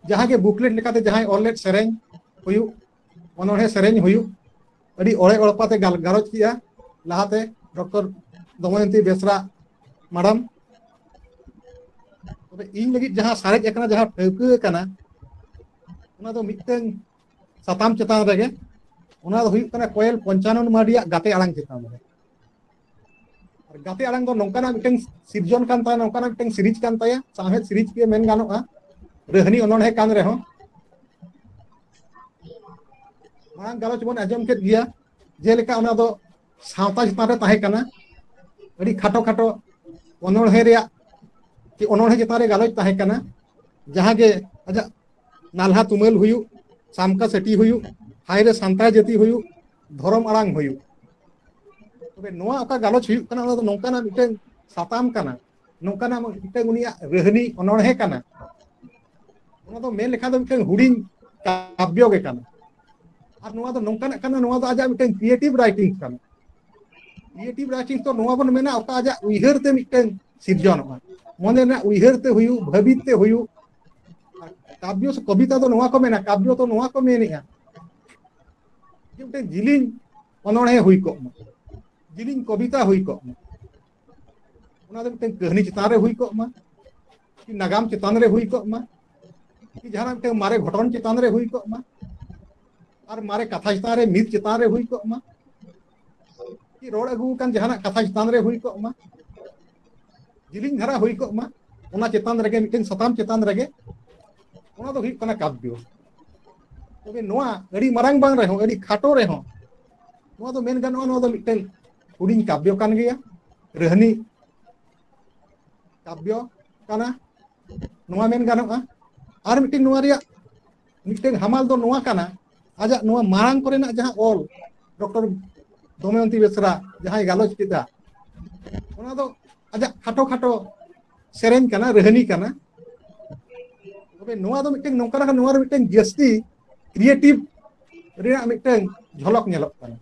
ᱡᱟᱦᱟᱸ ᱜᱮ ᱵᱩᱠᱞᱮᱴ ᱞᱮᱠᱟᱛᱮ ᱡᱟᱦᱟᱸᱭ ᱚᱞ ᱞᱮᱫ ᱥᱮᱨᱮᱧ ᱦᱩᱭᱩᱜ, ᱚᱱᱚᱬᱦᱮ ᱥᱮᱨᱮᱧ ᱦᱩᱭᱩᱜ, ᱟᱹᱰᱤ ᱚᱲᱮ ᱚᱲᱯᱟᱛᱮ ᱜᱟᱞ-, ᱜᱟᱞᱚᱪ ᱠᱮᱜᱼᱟ ᱞᱟᱦᱟᱛᱮ ᱰᱚᱠᱴᱚᱨ ᱫᱚᱢᱚᱭᱚᱱᱛᱤ ᱵᱮᱥᱨᱟ ᱢᱟᱰᱟᱢ᱾ ᱛᱚᱵᱮ ᱤᱧ ᱞᱟᱹᱜᱤᱫ ᱡᱟᱦᱟᱸ ᱥᱟᱨᱮᱡ ᱟᱠᱟᱱᱟ, ᱡᱟᱦᱟᱸ ᱴᱷᱟᱹᱣᱠᱟᱹ ᱟᱠᱟᱱᱟ, ᱚᱱᱟ ᱫᱚ ᱢᱤᱫᱴᱟᱝ ᱥᱟᱛᱟᱢ ᱪᱮᱛᱟᱱ ᱨᱮᱜᱮ, ᱚᱱᱟ ᱫᱚ ᱦᱩᱭᱩᱜ ᱠᱟᱱᱟ ᱠᱚᱭᱮᱞ ᱯᱚᱧᱪᱟᱱᱚᱱ ᱢᱟᱨᱰᱤᱭᱟᱜ ᱜᱟᱛᱮ ᱟᱲᱟᱝ ᱪᱮᱛᱟᱱ ᱨᱮ᱾ ᱟᱨ ᱜᱟᱛᱮ ᱟᱲᱟᱝ ᱫᱚ ᱱᱚᱝᱠᱟᱱᱟᱜ ᱢᱤᱫᱴᱟᱝ ᱥᱤᱨᱡᱚᱱ ᱠᱟᱱ ᱛᱟᱭᱟ, ᱱᱚᱝᱠᱟᱱᱟᱜ ᱢᱤᱫᱴᱟᱝ ᱥᱤᱨᱤᱡᱽ ᱠᱟᱱ ᱛᱟᱭᱟ, ᱥᱟᱶᱦᱮᱫ ᱥᱤᱨᱤᱡᱽ ᱜᱮ ᱢᱮᱱ ᱜᱟᱱᱚᱜᱼᱟ, ᱨᱟᱹᱦᱱᱤ ᱚᱱᱚᱬᱦᱮ ᱠᱟᱱ ᱨᱮᱦᱚᱸ᱾ ᱢᱟᱲᱟᱝ ᱜᱟᱞᱚᱪ ᱵᱚᱱ ᱟᱸᱡᱚᱢ ᱠᱮᱫ ᱜᱮᱭᱟ, ᱡᱮᱞᱮᱠᱟ ᱚᱱᱟ ᱫᱚ ᱥᱟᱶᱛᱟ ᱪᱮᱛᱟᱱ ᱨᱮ ᱛᱟᱦᱮᱸ ᱠᱟᱱᱟ, ᱟᱹᱰᱤ ᱠᱷᱟᱴᱚ ᱠᱷᱟᱴᱚ ᱚᱱᱚᱬᱦᱮ ᱨᱮᱭᱟᱜ, ᱪᱮ ᱚᱱᱚᱬᱦᱮ ᱪᱮᱛᱟᱱ ᱨᱮ ᱜᱟᱞᱚᱪ ᱛᱟᱦᱮᱸ ᱠᱟᱱᱟ, ᱡᱟᱦᱟᱸ ᱜᱮ ᱟᱡᱟᱜ ᱱᱟᱞᱦᱟ ᱛᱩᱢᱟᱹᱞ ᱦᱩᱭᱩᱜ, ᱥᱟᱢᱠᱟ ᱥᱟᱹᱴᱤ ᱦᱩᱭᱩᱜ, ᱦᱟᱭ ᱨᱮ ᱥᱟᱱᱛᱟᱲ ᱡᱟᱹᱛᱤ ᱦᱩᱭᱩᱜ, ᱫᱷᱚᱨᱚᱢ ᱟᱲᱟᱝ ᱦᱩᱭᱩᱜ᱾ ᱛᱚᱵᱮ ᱱᱚᱣᱟ ᱚᱠᱟ ᱜᱟᱞᱚᱪ ᱦᱩᱭᱩᱜ ᱠᱟᱱᱟ, ᱚᱱᱟ ᱫᱚ ᱱᱚᱝᱠᱟᱱᱟᱜ ᱢᱤᱫᱴᱟᱝ ᱥᱟᱛᱟᱢ ᱠᱟᱱᱟ, ᱱᱚᱝᱠᱟᱱᱟᱜ ᱢᱤᱫᱴᱟᱝ ᱩᱱᱤᱭᱟᱜ ᱨᱟᱹᱦᱱᱤ ᱚᱱᱚᱬᱦᱮ ᱠᱟᱱᱟ᱾ ᱚᱱᱟ ᱫᱚ ᱢᱮᱱ ᱞᱮᱠᱷᱟᱱ ᱫᱚ ᱢᱤᱫᱴᱟᱝ ᱦᱩᱰᱤᱧ ᱠᱟᱵᱽᱭᱚ ᱜᱮ ᱠᱟᱱᱟ᱾ ᱟᱨ ᱱᱚᱣᱟ ᱫᱚ ᱱᱚᱝᱠᱟᱱᱟᱜ ᱠᱟᱱᱟ, ᱱᱚᱣᱟ ᱫᱚ ᱟᱡᱟᱜ ᱢᱤᱫᱴᱟᱝ ᱠᱨᱤᱭᱮᱴᱤᱵᱷ ᱨᱟᱭᱴᱤᱝ ᱠᱟᱱᱟ᱾ ᱠᱨᱤᱭᱮᱴᱤᱵᱷ ᱨᱟᱭᱴᱤᱝ ᱫᱚ ᱱᱚᱣᱟ ᱵᱚᱱ ᱢᱮᱱᱟ, ᱚᱠᱟ ᱟᱡᱟᱜ ᱩᱭᱦᱟᱹᱨ ᱛᱮ ᱢᱤᱫᱴᱟᱝ ᱥᱤᱨᱡᱚᱱᱚᱜᱼᱟ, ᱢᱚᱱᱮ ᱨᱮᱱᱟᱜ ᱩᱭᱦᱟᱹᱨ ᱛᱮ ᱦᱩᱭᱩᱜ, ᱵᱷᱟᱹᱵᱤᱛ ᱛᱮ ᱦᱩᱭᱩᱜ᱾ ᱟᱨ ᱠᱟᱵᱽᱭᱚ ᱥᱮ ᱠᱚᱵᱤᱛᱟ ᱫᱚ ᱱᱚᱣᱟ ᱠᱚ ᱢᱮᱱᱟ, ᱠᱟᱵᱽᱭᱚ ᱫᱚ ᱱᱚᱣᱟ ᱠᱚ ᱢᱮᱱᱮᱜᱼᱟ, ᱡᱮ ᱢᱤᱫᱴᱟᱝ ᱡᱤᱞᱤᱧ ᱚᱱᱚᱬᱦᱮ ᱦᱩᱭ ᱠᱚᱜ ᱢᱟ, ᱡᱤᱞᱤᱧ ᱠᱚᱵᱤᱛᱟ ᱦᱩᱭ ᱠᱚᱜ ᱢᱟ, ᱚᱱᱟ ᱫᱚ ᱢᱤᱫᱴᱟᱝ ᱠᱟᱹᱦᱱᱤ ᱪᱮᱛᱟᱱ ᱨᱮ ᱦᱩᱭ ᱠᱚᱜ ᱢᱟ, ᱠᱤ ᱱᱟᱜᱟᱢ ᱪᱮᱛᱟᱱ ᱨᱮ ᱦᱩᱭ ᱠᱚᱜ ᱢᱟ, ᱠᱤ ᱡᱟᱦᱟᱱᱟᱜ ᱢᱤᱫᱴᱟᱝ ᱢᱟᱨᱮ ᱜᱷᱚᱴᱚᱱ ᱪᱮᱛᱟᱱ ᱨᱮ ᱦᱩᱭ ᱠᱚᱜ ᱢᱟ, ᱟᱨ ᱢᱟᱨᱮ ᱠᱟᱛᱷᱟ ᱪᱮᱛᱟᱱ ᱨᱮ, ᱢᱤᱛ ᱪᱮᱛᱟᱱ ᱨᱮ ᱦᱩᱭ ᱠᱚᱜ ᱢᱟ, ᱠᱤ ᱨᱚᱲ ᱟᱹᱜᱩ ᱟᱠᱟᱱ ᱡᱟᱦᱟᱱᱟᱜ ᱠᱟᱛᱷᱟ ᱪᱮᱛᱟᱱ ᱨᱮ ᱦᱩᱭ ᱠᱚᱜ ᱢᱟ, ᱡᱤᱞᱤᱧ ᱫᱷᱟᱨᱟ ᱦᱩᱭ ᱠᱚᱜ ᱢᱟ, ᱚᱱᱟ ᱪᱮᱛᱟᱱ ᱨᱮᱜᱮ, ᱢᱤᱫᱴᱟᱝ ᱥᱟᱛᱟᱢ ᱪᱮᱛᱟᱱ ᱨᱮᱜᱮ, ᱚᱱᱟ ᱫᱚ ᱦᱩᱭᱩᱜ ᱠᱟᱱᱟ ᱠᱟᱵᱽᱭᱚ᱾ ᱛᱚᱵᱮ ᱱᱚᱣᱟ ᱟᱹᱰᱤ ᱢᱟᱨᱟᱝ ᱵᱟᱝ ᱨᱮᱦᱚᱸ, ᱟᱹᱰᱤ ᱠᱷᱟᱴᱚ ᱨᱮᱦᱚᱸ, ᱱᱚᱣᱟ ᱫᱚ ᱢᱮᱱ ᱜᱟᱱᱚᱜᱼᱟ, ᱱᱚᱣᱟ ᱫᱚ ᱢᱤᱫᱴᱟᱝ ᱦᱩᱰᱤᱧ ᱠᱟᱵᱽᱭᱚ ᱠᱟᱱ ᱜᱮᱭᱟ, ᱨᱟᱹᱦᱱᱤ ᱠᱟᱵᱽᱭᱚ ᱠᱟᱱᱟ᱾ ᱱᱚᱣᱟ ᱢᱮᱱ ᱜᱟᱱᱚᱜᱼᱟ᱾ ᱟᱨ ᱢᱤᱫᱴᱮᱱ ᱱᱚᱣᱟ ᱨᱮᱭᱟᱜ ᱢᱤᱫᱴᱮᱱ ᱦᱟᱢᱟᱞ ᱫᱚ ᱱᱚᱣᱟ ᱠᱟᱱᱟ, ᱟᱡᱟᱜ ᱱᱚᱣᱟ ᱢᱟᱲᱟᱝ ᱠᱚᱨᱮᱱᱟᱜ ᱡᱟᱦᱟᱸ ᱚᱞ ᱰᱚᱠᱴᱚᱨ ᱫᱚᱢᱚᱭᱚᱱᱛᱤ ᱵᱮᱥᱨᱟ ᱡᱟᱦᱟᱸᱭ ᱜᱟᱞᱚᱪ ᱠᱮᱫᱟ, ᱚᱱᱟ ᱫᱚ ᱟᱡᱟᱜ ᱠᱷᱟᱴᱚ ᱠᱷᱟᱴᱚ ᱥᱮᱨᱮᱧ ᱠᱟᱱᱟ, ᱨᱟᱹᱦᱱᱤ ᱠᱟᱱᱟ᱾ ᱛᱚᱵᱮ ᱱᱚᱣᱟ ᱫᱚ ᱢᱤᱫᱴᱮᱱ ᱱᱚᱝᱠᱟᱱᱟᱜ, ᱱᱚᱣᱟ ᱨᱮ ᱢᱤᱫᱴᱮᱱ ᱡᱟᱹᱥᱛᱤ ᱠᱨᱤᱭᱮᱴᱤᱵᱷ ᱨᱮᱭᱟᱜ ᱢᱤᱫᱴᱮᱱ ᱡᱷᱚᱞᱚᱠ ᱧᱮᱞᱚᱜ ᱠᱟᱱᱟ᱾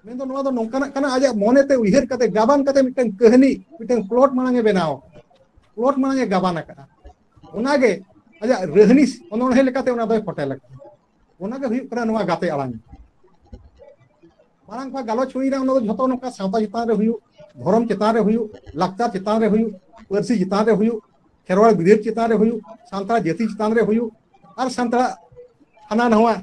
ᱢᱮᱱᱫᱚ ᱱᱚᱣᱟ ᱫᱚ ᱱᱚᱝᱠᱟᱱᱟᱜ ᱠᱟᱱᱟ, ᱟᱡᱟᱜ ᱢᱚᱱᱮᱛᱮ ᱩᱭᱦᱟᱹᱨ ᱠᱟᱛᱮ, ᱜᱟᱵᱟᱱ ᱠᱟᱛᱮ ᱢᱤᱫᱴᱮᱱ ᱠᱟᱹᱦᱱᱤ, ᱢᱤᱫᱴᱮᱱ ᱯᱞᱚᱴ ᱢᱟᱲᱟᱝ ᱮ ᱵᱮᱱᱟᱣ ᱟᱠᱟᱫᱟ, ᱯᱞᱚᱴ ᱢᱟᱲᱟᱝ ᱮ ᱜᱟᱵᱟᱱ ᱟᱠᱟᱫᱟ᱾ ᱚᱱᱟᱜᱮ ᱟᱡᱟᱜ ᱨᱟᱹᱦᱱᱤ ᱚᱱᱚᱬᱦᱮ ᱞᱮᱠᱟᱛᱮ ᱚᱱᱟ ᱫᱚᱭ ᱯᱷᱚᱴᱮᱞ ᱟᱠᱟᱫᱟ᱾ ᱚᱱᱟᱜᱮ ᱦᱩᱭᱩᱜ ᱠᱟᱱᱟ ᱱᱚᱣᱟ ᱜᱟᱛᱮ ᱟᱲᱟᱝ᱾ ᱢᱟᱲᱟᱝ ᱠᱷᱚᱱ ᱜᱟᱞᱚᱪ ᱦᱩᱭᱱᱟ, ᱚᱱᱟ ᱫᱚ ᱡᱷᱚᱛᱚ ᱱᱚᱝᱠᱟ ᱥᱟᱶᱛᱟ ᱪᱮᱛᱟᱱ ᱨᱮ ᱦᱩᱭᱩᱜ, ᱫᱷᱚᱨᱚᱢ ᱪᱮᱛᱟᱱ ᱨᱮ ᱦᱩᱭᱩᱜ, ᱞᱟᱠᱪᱟᱨ ᱪᱮᱛᱟᱱ ᱨᱮ ᱦᱩᱭᱩᱜ, ᱯᱟᱹᱨᱥᱤ ᱪᱮᱛᱟᱱ ᱨᱮ ᱦᱩᱭᱩᱜ, ᱠᱷᱮᱨᱣᱟᱲ ᱵᱤᱨᱟᱹᱫ ᱪᱮᱛᱟᱱ ᱨᱮ ᱦᱩᱭᱩᱜ, ᱥᱟᱱᱛᱟᱲ ᱡᱟᱹᱛᱤ ᱪᱮᱛᱟᱱ ᱨᱮ ᱦᱩᱭᱩᱜ, ᱟᱨ ᱥᱟᱱᱛᱟᱲᱟᱜ ᱦᱟᱱᱟ ᱱᱟᱣᱟ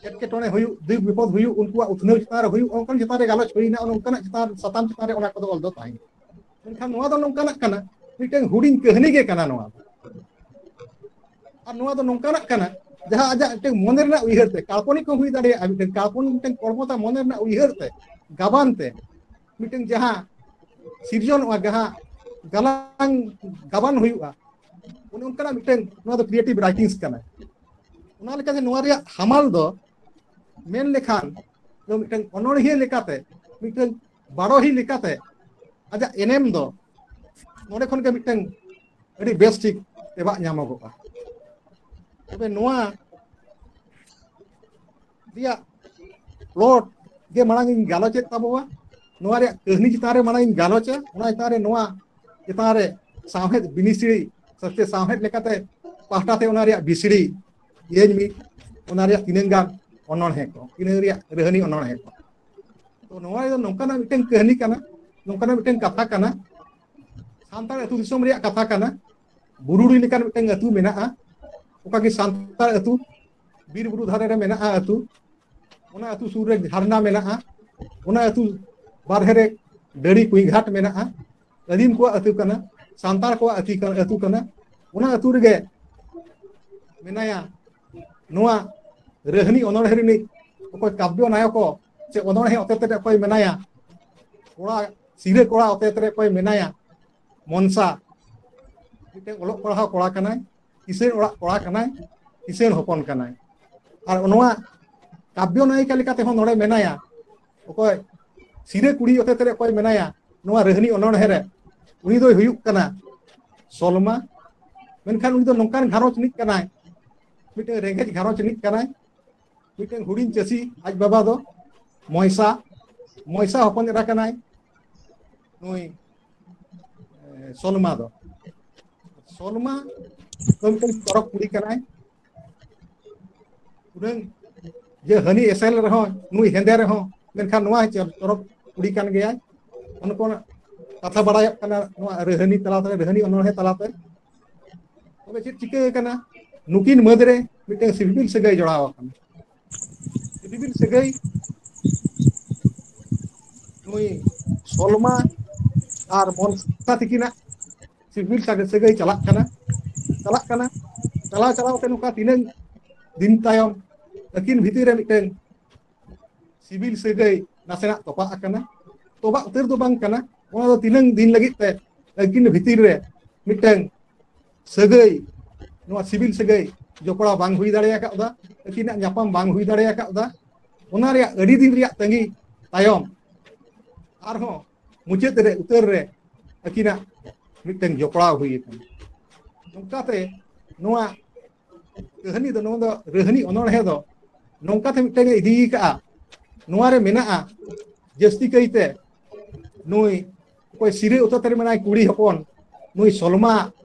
ᱮᱴᱠᱮᱴᱚᱬᱮ ᱦᱩᱭᱩᱜ, ᱫᱩᱠ ᱵᱤᱯᱚᱫ ᱦᱩᱭᱩᱜ, ᱩᱱᱠᱩᱣᱟᱜ ᱩᱛᱱᱟᱹᱣ ᱪᱮᱛᱟᱱ ᱨᱮ ᱦᱩᱭᱩᱜ, ᱚᱱᱠᱟᱱ ᱪᱮᱛᱟᱱ ᱨᱮ ᱜᱟᱞᱚᱪ ᱦᱩᱭᱱᱟ, ᱚᱱᱠᱟᱱᱟᱜ ᱪᱮᱛᱟᱱ, ᱥᱟᱛᱟᱢ ᱪᱮᱛᱟᱱ ᱨᱮ ᱚᱱᱟ ᱠᱚᱫᱚ ᱚᱞ ᱫᱚ ᱛᱟᱦᱮᱸ ᱠᱟᱱᱟ᱾ ᱢᱮᱱᱠᱷᱟᱱ ᱱᱚᱣᱟ ᱫᱚ ᱱᱚᱝᱠᱟᱱᱟᱜ ᱠᱟᱱᱟ, ᱢᱤᱫᱴᱮᱱ ᱦᱩᱰᱤᱧ ᱠᱟᱹᱦᱱᱤ ᱜᱮ ᱠᱟᱱᱟ ᱱᱚᱣᱟ ᱫᱚ᱾ ᱟᱨ ᱱᱚᱣᱟ ᱫᱚ ᱱᱚᱝᱠᱟᱱᱟᱜ ᱠᱟᱱᱟ, ᱡᱟᱦᱟᱸ ᱟᱡᱟᱜ ᱢᱤᱫᱴᱮᱱ ᱢᱚᱱᱮ ᱨᱮᱱᱟᱜ ᱩᱭᱦᱟᱹᱨ ᱛᱮ, ᱠᱟᱞᱯᱚᱱᱤᱠ ᱦᱚᱸ ᱦᱩᱭ ᱫᱟᱲᱮᱭᱟᱜᱼᱟ, ᱢᱤᱫᱴᱮᱱ ᱠᱟᱞᱯᱚᱱᱤᱠ, ᱢᱤᱫᱴᱮᱱ ᱠᱚᱞᱯᱚᱱᱟ ᱢᱚᱱᱮ ᱨᱮᱱᱟᱜ ᱩᱭᱦᱟᱹᱨ ᱛᱮ, ᱜᱟᱵᱟᱱ ᱛᱮ, ᱢᱤᱫᱴᱮᱱ ᱡᱟᱦᱟᱸ ᱥᱤᱨᱡᱚᱱᱚᱜᱼᱟ, ᱡᱟᱦᱟᱸ ᱜᱟᱞᱟᱝ ᱜᱟᱵᱟᱱ ᱦᱩᱭᱩᱜᱼᱟ, ᱚᱱᱮ ᱚᱱᱠᱟᱱᱟᱜ ᱢᱤᱫᱴᱮᱱ ᱱᱚᱣᱟ ᱫᱚ ᱠᱨᱤᱭᱮᱴᱤᱵᱷ ᱨᱟᱭᱴᱤᱝᱥ ᱠᱟᱱᱟ᱾ ᱚᱱᱟ ᱞᱮᱠᱟᱛᱮ ᱱᱚᱣᱟ ᱨᱮᱭᱟᱜ ᱦᱟᱢᱟᱞ ᱫᱚ ᱢᱮᱱ ᱞᱮᱠᱷᱟᱱ ᱫᱚ ᱢᱤᱫᱴᱮᱱ ᱚᱱᱚᱬᱦᱤᱭᱟᱹ ᱞᱮᱠᱟᱛᱮ, ᱢᱤᱫᱴᱮᱱ ᱵᱟᱰᱚᱦᱤ ᱞᱮᱠᱟᱛᱮ ᱟᱡᱟᱜ ᱮᱱᱮᱢ ᱫᱚ ᱱᱚᱰᱮ ᱠᱷᱚᱱ ᱜᱮ ᱢᱤᱫᱴᱮᱱ ᱟᱹᱰᱤ ᱵᱮᱥ ᱴᱷᱤᱠ ᱛᱮᱵᱟᱜ ᱧᱟᱢᱚᱜᱚᱜᱼᱟ᱾ ᱛᱚᱵᱮ ᱱᱚᱣᱟ ᱨᱮᱭᱟᱜ ᱯᱞᱚᱴ ᱜᱮ ᱢᱟᱲᱟᱝ ᱤᱧ ᱜᱟᱞᱚᱪᱮᱫ ᱛᱟᱵᱚᱣᱟ, ᱱᱚᱣᱟ ᱨᱮᱭᱟᱜ ᱠᱟᱹᱦᱱᱤ ᱪᱮᱛᱟᱱ ᱨᱮ ᱢᱟᱲᱟᱝ ᱤᱧ ᱜᱟᱞᱚᱪᱟ, ᱚᱱᱟ ᱪᱮᱛᱟᱱ ᱨᱮ, ᱱᱚᱣᱟ ᱪᱮᱛᱟᱱ ᱨᱮ ᱥᱟᱶᱦᱮᱫ ᱵᱤᱱᱤᱥᱲᱤ ᱥᱮ ᱥᱟᱶᱦᱮᱫ ᱞᱮᱠᱟᱛᱮ ᱯᱟᱦᱴᱟ ᱛᱮ ᱚᱱᱟ ᱨᱮᱭᱟᱜ ᱵᱤᱥᱲᱤ ᱤᱭᱟᱹᱧ ᱢᱤᱫ, ᱚᱱᱟ ᱨᱮᱭᱟᱜ ᱛᱤᱱᱟᱹᱝ ᱜᱟᱱ ᱚᱱᱚᱬᱦᱮ ᱠᱚ, ᱛᱤᱱᱟᱹᱝ ᱨᱮᱭᱟᱜ ᱨᱟᱹᱦᱱᱤ ᱚᱱᱚᱬᱦᱮ ᱠᱚ᱾ ᱛᱚ ᱱᱚᱣᱟ ᱫᱚ ᱱᱚᱝᱠᱟᱱᱟᱜ ᱢᱤᱫᱴᱮᱱ ᱠᱟᱹᱦᱱᱤ ᱠᱟᱱᱟ, ᱱᱚᱝᱠᱟᱱᱟᱜ ᱢᱤᱫᱴᱮᱱ ᱠᱟᱛᱷᱟ ᱠᱟᱱᱟ, ᱥᱟᱱᱛᱟᱲ ᱟᱹᱛᱩ ᱫᱤᱥᱚᱢ ᱨᱮᱭᱟᱜ ᱠᱟᱛᱷᱟ ᱠᱟᱱᱟ᱾ ᱵᱩᱨᱩᱰᱤ ᱞᱮᱠᱟᱱ ᱢᱤᱫᱴᱮᱱ ᱟᱹᱛᱩ ᱢᱮᱱᱟᱜᱼᱟ, ᱚᱠᱟ ᱜᱮ ᱥᱟᱱᱛᱟᱲ ᱟᱹᱛᱩ, ᱵᱤᱨ ᱵᱩᱨᱩ ᱫᱷᱟᱨᱮ ᱨᱮ ᱢᱮᱱᱟᱜᱼᱟ ᱟᱹᱛᱩ᱾ ᱚᱱᱟ ᱟᱹᱛᱩ ᱥᱩᱨ ᱨᱮ ᱡᱷᱟᱨᱱᱟ ᱢᱮᱱᱟᱜᱼᱟ, ᱚᱱᱟ ᱟᱹᱛᱩ ᱵᱟᱨᱦᱮ ᱨᱮ ᱰᱟᱹᱲᱤ ᱠᱩᱸᱭ ᱜᱷᱟᱴ ᱢᱮᱱᱟᱜᱼᱟ᱾ ᱟᱹᱫᱤᱢ ᱠᱚᱣᱟᱜ ᱟᱹᱛᱩ ᱠᱟᱱᱟ, ᱥᱟᱱᱛᱟᱲ ᱠᱚᱣᱟᱜ ᱟᱹᱛᱩ ᱠᱟᱱᱟ, ᱟᱹᱛᱩ ᱠᱟᱱᱟ᱾ ᱚᱱᱟ ᱟᱹᱛᱩ ᱨᱮᱜᱮ ᱢᱮᱱᱟᱭᱟ ᱱᱚᱣᱟ ᱨᱟᱹᱦᱱᱤ ᱚᱱᱚᱬᱦᱮ ᱨᱤᱱᱤᱡ ᱚᱠᱚᱭ ᱠᱟᱵᱽᱭᱚ ᱱᱟᱭᱚᱠ ᱥᱮ ᱚᱱᱚᱬᱦᱮ ᱦᱚᱛᱮᱛᱮ ᱚᱠᱚᱭ ᱢᱮᱱᱟᱭᱟ, ᱠᱚᱲᱟ, ᱥᱤᱨᱟᱹ ᱠᱚᱲᱟ ᱦᱚᱛᱮᱛᱮ ᱚᱠᱚᱭ ᱢᱮᱱᱟᱭᱟ, ᱢᱚᱱᱥᱟ᱾ ᱢᱤᱫᱴᱮᱱ ᱚᱞᱚᱜ ᱯᱟᱲᱦᱟᱣ ᱠᱚᱲᱟ ᱠᱟᱱᱟᱭ, ᱠᱤᱥᱟᱹᱬ ᱚᱲᱟᱜ ᱠᱚᱲᱟ ᱠᱟᱱᱟᱭ, ᱠᱤᱥᱟᱹᱬ ᱦᱚᱯᱚᱱ ᱠᱟᱱᱟᱭ᱾ ᱟᱨ ᱱᱚᱣᱟ ᱠᱟᱵᱽᱭᱚ ᱱᱟᱭᱤᱠᱟ ᱞᱮᱠᱟ ᱛᱮᱦᱚᱸ ᱱᱚᱰᱮ ᱢᱮᱱᱟᱭᱟ, ᱚᱠᱚᱭ ᱥᱤᱨᱟᱹ ᱠᱩᱲᱤ ᱚᱛᱮᱛ ᱨᱮ ᱚᱠᱚᱭ ᱢᱮᱱᱟᱭᱟ ᱱᱚᱣᱟ ᱨᱟᱹᱦᱱᱤ ᱚᱱᱚᱬᱦᱮ ᱨᱮ, ᱩᱱᱤ ᱫᱚᱭ ᱦᱩᱭᱩᱜ ᱠᱟᱱᱟ ᱥᱚᱞᱢᱟ᱾ ᱢᱮᱱᱠᱷᱟᱱ ᱩᱱᱤ ᱫᱚ ᱱᱚᱝᱠᱟᱱ ᱜᱷᱟᱨᱚᱸᱡᱽ ᱨᱤᱱᱤᱡ ᱠᱟᱱᱟᱭ, ᱢᱤᱫᱴᱮᱱ ᱨᱮᱸᱜᱮᱡ ᱜᱷᱟᱨᱚᱸᱡᱽ ᱨᱤᱱᱤᱡ ᱠᱟᱱᱟᱭ, ᱢᱤᱫᱴᱮᱱ ᱦᱩᱰᱤᱧ ᱪᱟᱹᱥᱤ ᱟᱡ ᱵᱟᱵᱟ ᱫᱚ ᱢᱚᱭᱥᱟ, ᱢᱚᱭᱥᱟ ᱦᱚᱯᱚᱱ ᱮᱨᱟ ᱠᱟᱱᱟᱭ ᱱᱩᱭ, ᱮ, ᱥᱚᱞᱢᱟ ᱫᱚ᱾ ᱥᱚᱞᱢᱟ ᱫᱚ ᱢᱤᱫᱴᱮᱱ ᱪᱚᱨᱚᱠ ᱠᱩᱲᱤ ᱠᱟᱱᱟᱭ᱾ ᱩᱱᱟᱹᱝ ᱡᱮ ᱦᱟᱹᱱᱤ ᱮᱥᱮᱞ ᱨᱮᱦᱚᱸ, ᱱᱩᱭ ᱦᱮᱸᱫᱮ ᱨᱮᱦᱚᱸ, ᱢᱮᱱᱠᱷᱟᱱ ᱱᱚᱣᱟ ᱪᱚᱨᱚᱠ ᱠᱩᱲᱤ ᱠᱟᱱ ᱜᱮᱭᱟᱭ᱾ ᱚᱱᱠᱟᱱᱟᱜ ᱠᱟᱛᱷᱟ ᱵᱟᱲᱟᱭᱚᱜ ᱠᱟᱱᱟ ᱱᱚᱣᱟ ᱨᱟᱹᱦᱱᱤ ᱛᱟᱞᱟᱛᱮ, ᱨᱟᱹᱦᱱᱤ ᱚᱱᱚᱬᱦᱮ ᱛᱟᱞᱟᱛᱮ᱾ ᱛᱚᱵᱮ ᱪᱮᱫ ᱪᱤᱠᱟᱹ ᱟᱠᱟᱱᱟ? ᱱᱩᱠᱤᱱ ᱢᱟᱹᱫᱽ ᱨᱮ ᱢᱤᱫᱴᱟᱝ ᱥᱤᱵᱤᱞ ᱥᱟᱹᱜᱟᱹᱭ ᱡᱚᱲᱟᱣ ᱟᱠᱟᱱᱟ᱾ ᱥᱤᱵᱤᱞ ᱥᱟᱹᱜᱟᱹᱭ ᱱᱩᱭ ᱥᱚᱞᱢᱟ ᱟᱨ ᱢᱚᱱᱥᱟ ᱛᱤᱠᱤᱱᱟᱜ ᱥᱤᱵᱤᱞ ᱥᱟᱹᱜᱟᱹᱭ, ᱥᱟᱹᱜᱟᱹᱭ ᱪᱟᱞᱟᱜ ᱠᱟᱱᱟ, ᱪᱟᱞᱟᱜ ᱠᱟᱱᱟ, ᱪᱟᱞᱟᱣ ᱪᱟᱞᱟᱣ ᱛᱮ ᱱᱚᱝᱠᱟ ᱛᱤᱱᱟᱹᱝ ᱫᱤᱱ ᱛᱟᱭᱚᱢ ᱟᱹᱠᱤᱱ ᱵᱷᱤᱛᱤᱨ ᱨᱮ ᱢᱤᱫᱴᱟᱝ ᱥᱤᱵᱤᱞ ᱥᱟᱹᱜᱟᱹᱭ ᱱᱟᱥᱮᱱᱟᱜ ᱛᱚᱯᱟᱜ ᱟᱠᱟᱱᱟ᱾ ᱛᱚᱯᱟᱜ ᱩᱛᱟᱹᱨ ᱫᱚ ᱵᱟᱝ ᱠᱟᱱᱟ, ᱚᱱᱟ ᱫᱚ ᱛᱤᱱᱟᱹᱝ ᱫᱤᱱ ᱞᱟᱹᱜᱤᱫ ᱛᱮ ᱟᱹᱠᱤᱱ ᱵᱷᱤᱛᱤᱨ ᱨᱮ ᱢᱤᱫᱴᱟᱝ ᱥᱟᱹᱜᱟᱹᱭ, ᱱᱚᱣᱟ ᱥᱤᱵᱤᱞ ᱥᱟᱹᱜᱟᱹᱭ ᱡᱚᱯᱲᱟᱣ ᱵᱟᱝ ᱦᱩᱭ ᱫᱟᱲᱮ ᱟᱠᱟᱫᱟ, ᱟᱹᱠᱤᱱᱟᱜ ᱧᱟᱯᱟᱢ ᱵᱟᱝ ᱦᱩᱭ ᱫᱟᱲᱮ ᱟᱠᱟᱫᱟ᱾ ᱚᱱᱟ ᱨᱮᱭᱟᱜ ᱟᱹᱰᱤ ᱫᱤᱱ ᱨᱮᱭᱟᱜ ᱛᱟᱺᱜᱤ ᱛᱟᱭᱚᱢ ᱟᱨᱦᱚᱸ ᱢᱩᱪᱟᱹᱫ ᱨᱮ, ᱩᱛᱟᱹᱨ ᱨᱮ ᱟᱹᱠᱤᱱᱟᱜ ᱢᱤᱫᱴᱟᱝ ᱡᱚᱯᱲᱟᱣ ᱦᱩᱭ ᱟᱠᱟᱱᱟ᱾ ᱱᱚᱝᱠᱟᱛᱮ ᱱᱚᱣᱟ ᱠᱟᱹᱦᱱᱤ ᱫᱚ, ᱱᱚᱣᱟ ᱫᱚ ᱨᱟᱹᱦᱱᱤ ᱚᱱᱚᱬᱦᱮ ᱫᱚ ᱱᱚᱝᱠᱟᱛᱮ ᱢᱤᱫᱴᱟᱝ ᱮ ᱤᱫᱤ ᱟᱠᱟᱫᱼᱟ᱾ ᱱᱚᱣᱟ ᱨᱮ ᱢᱮᱱᱟᱜᱼᱟ ᱡᱟᱹᱥᱛᱤ ᱠᱟᱭᱛᱮ ᱱᱩᱭ ᱚᱠᱚᱭ ᱥᱤᱨᱟᱹ ᱚᱛᱮᱛ ᱨᱮ ᱢᱮᱱᱟᱭ ᱠᱩᱲᱤ ᱦᱚᱯᱚᱱ, ᱱᱩᱭ ᱥᱚᱞᱢᱟ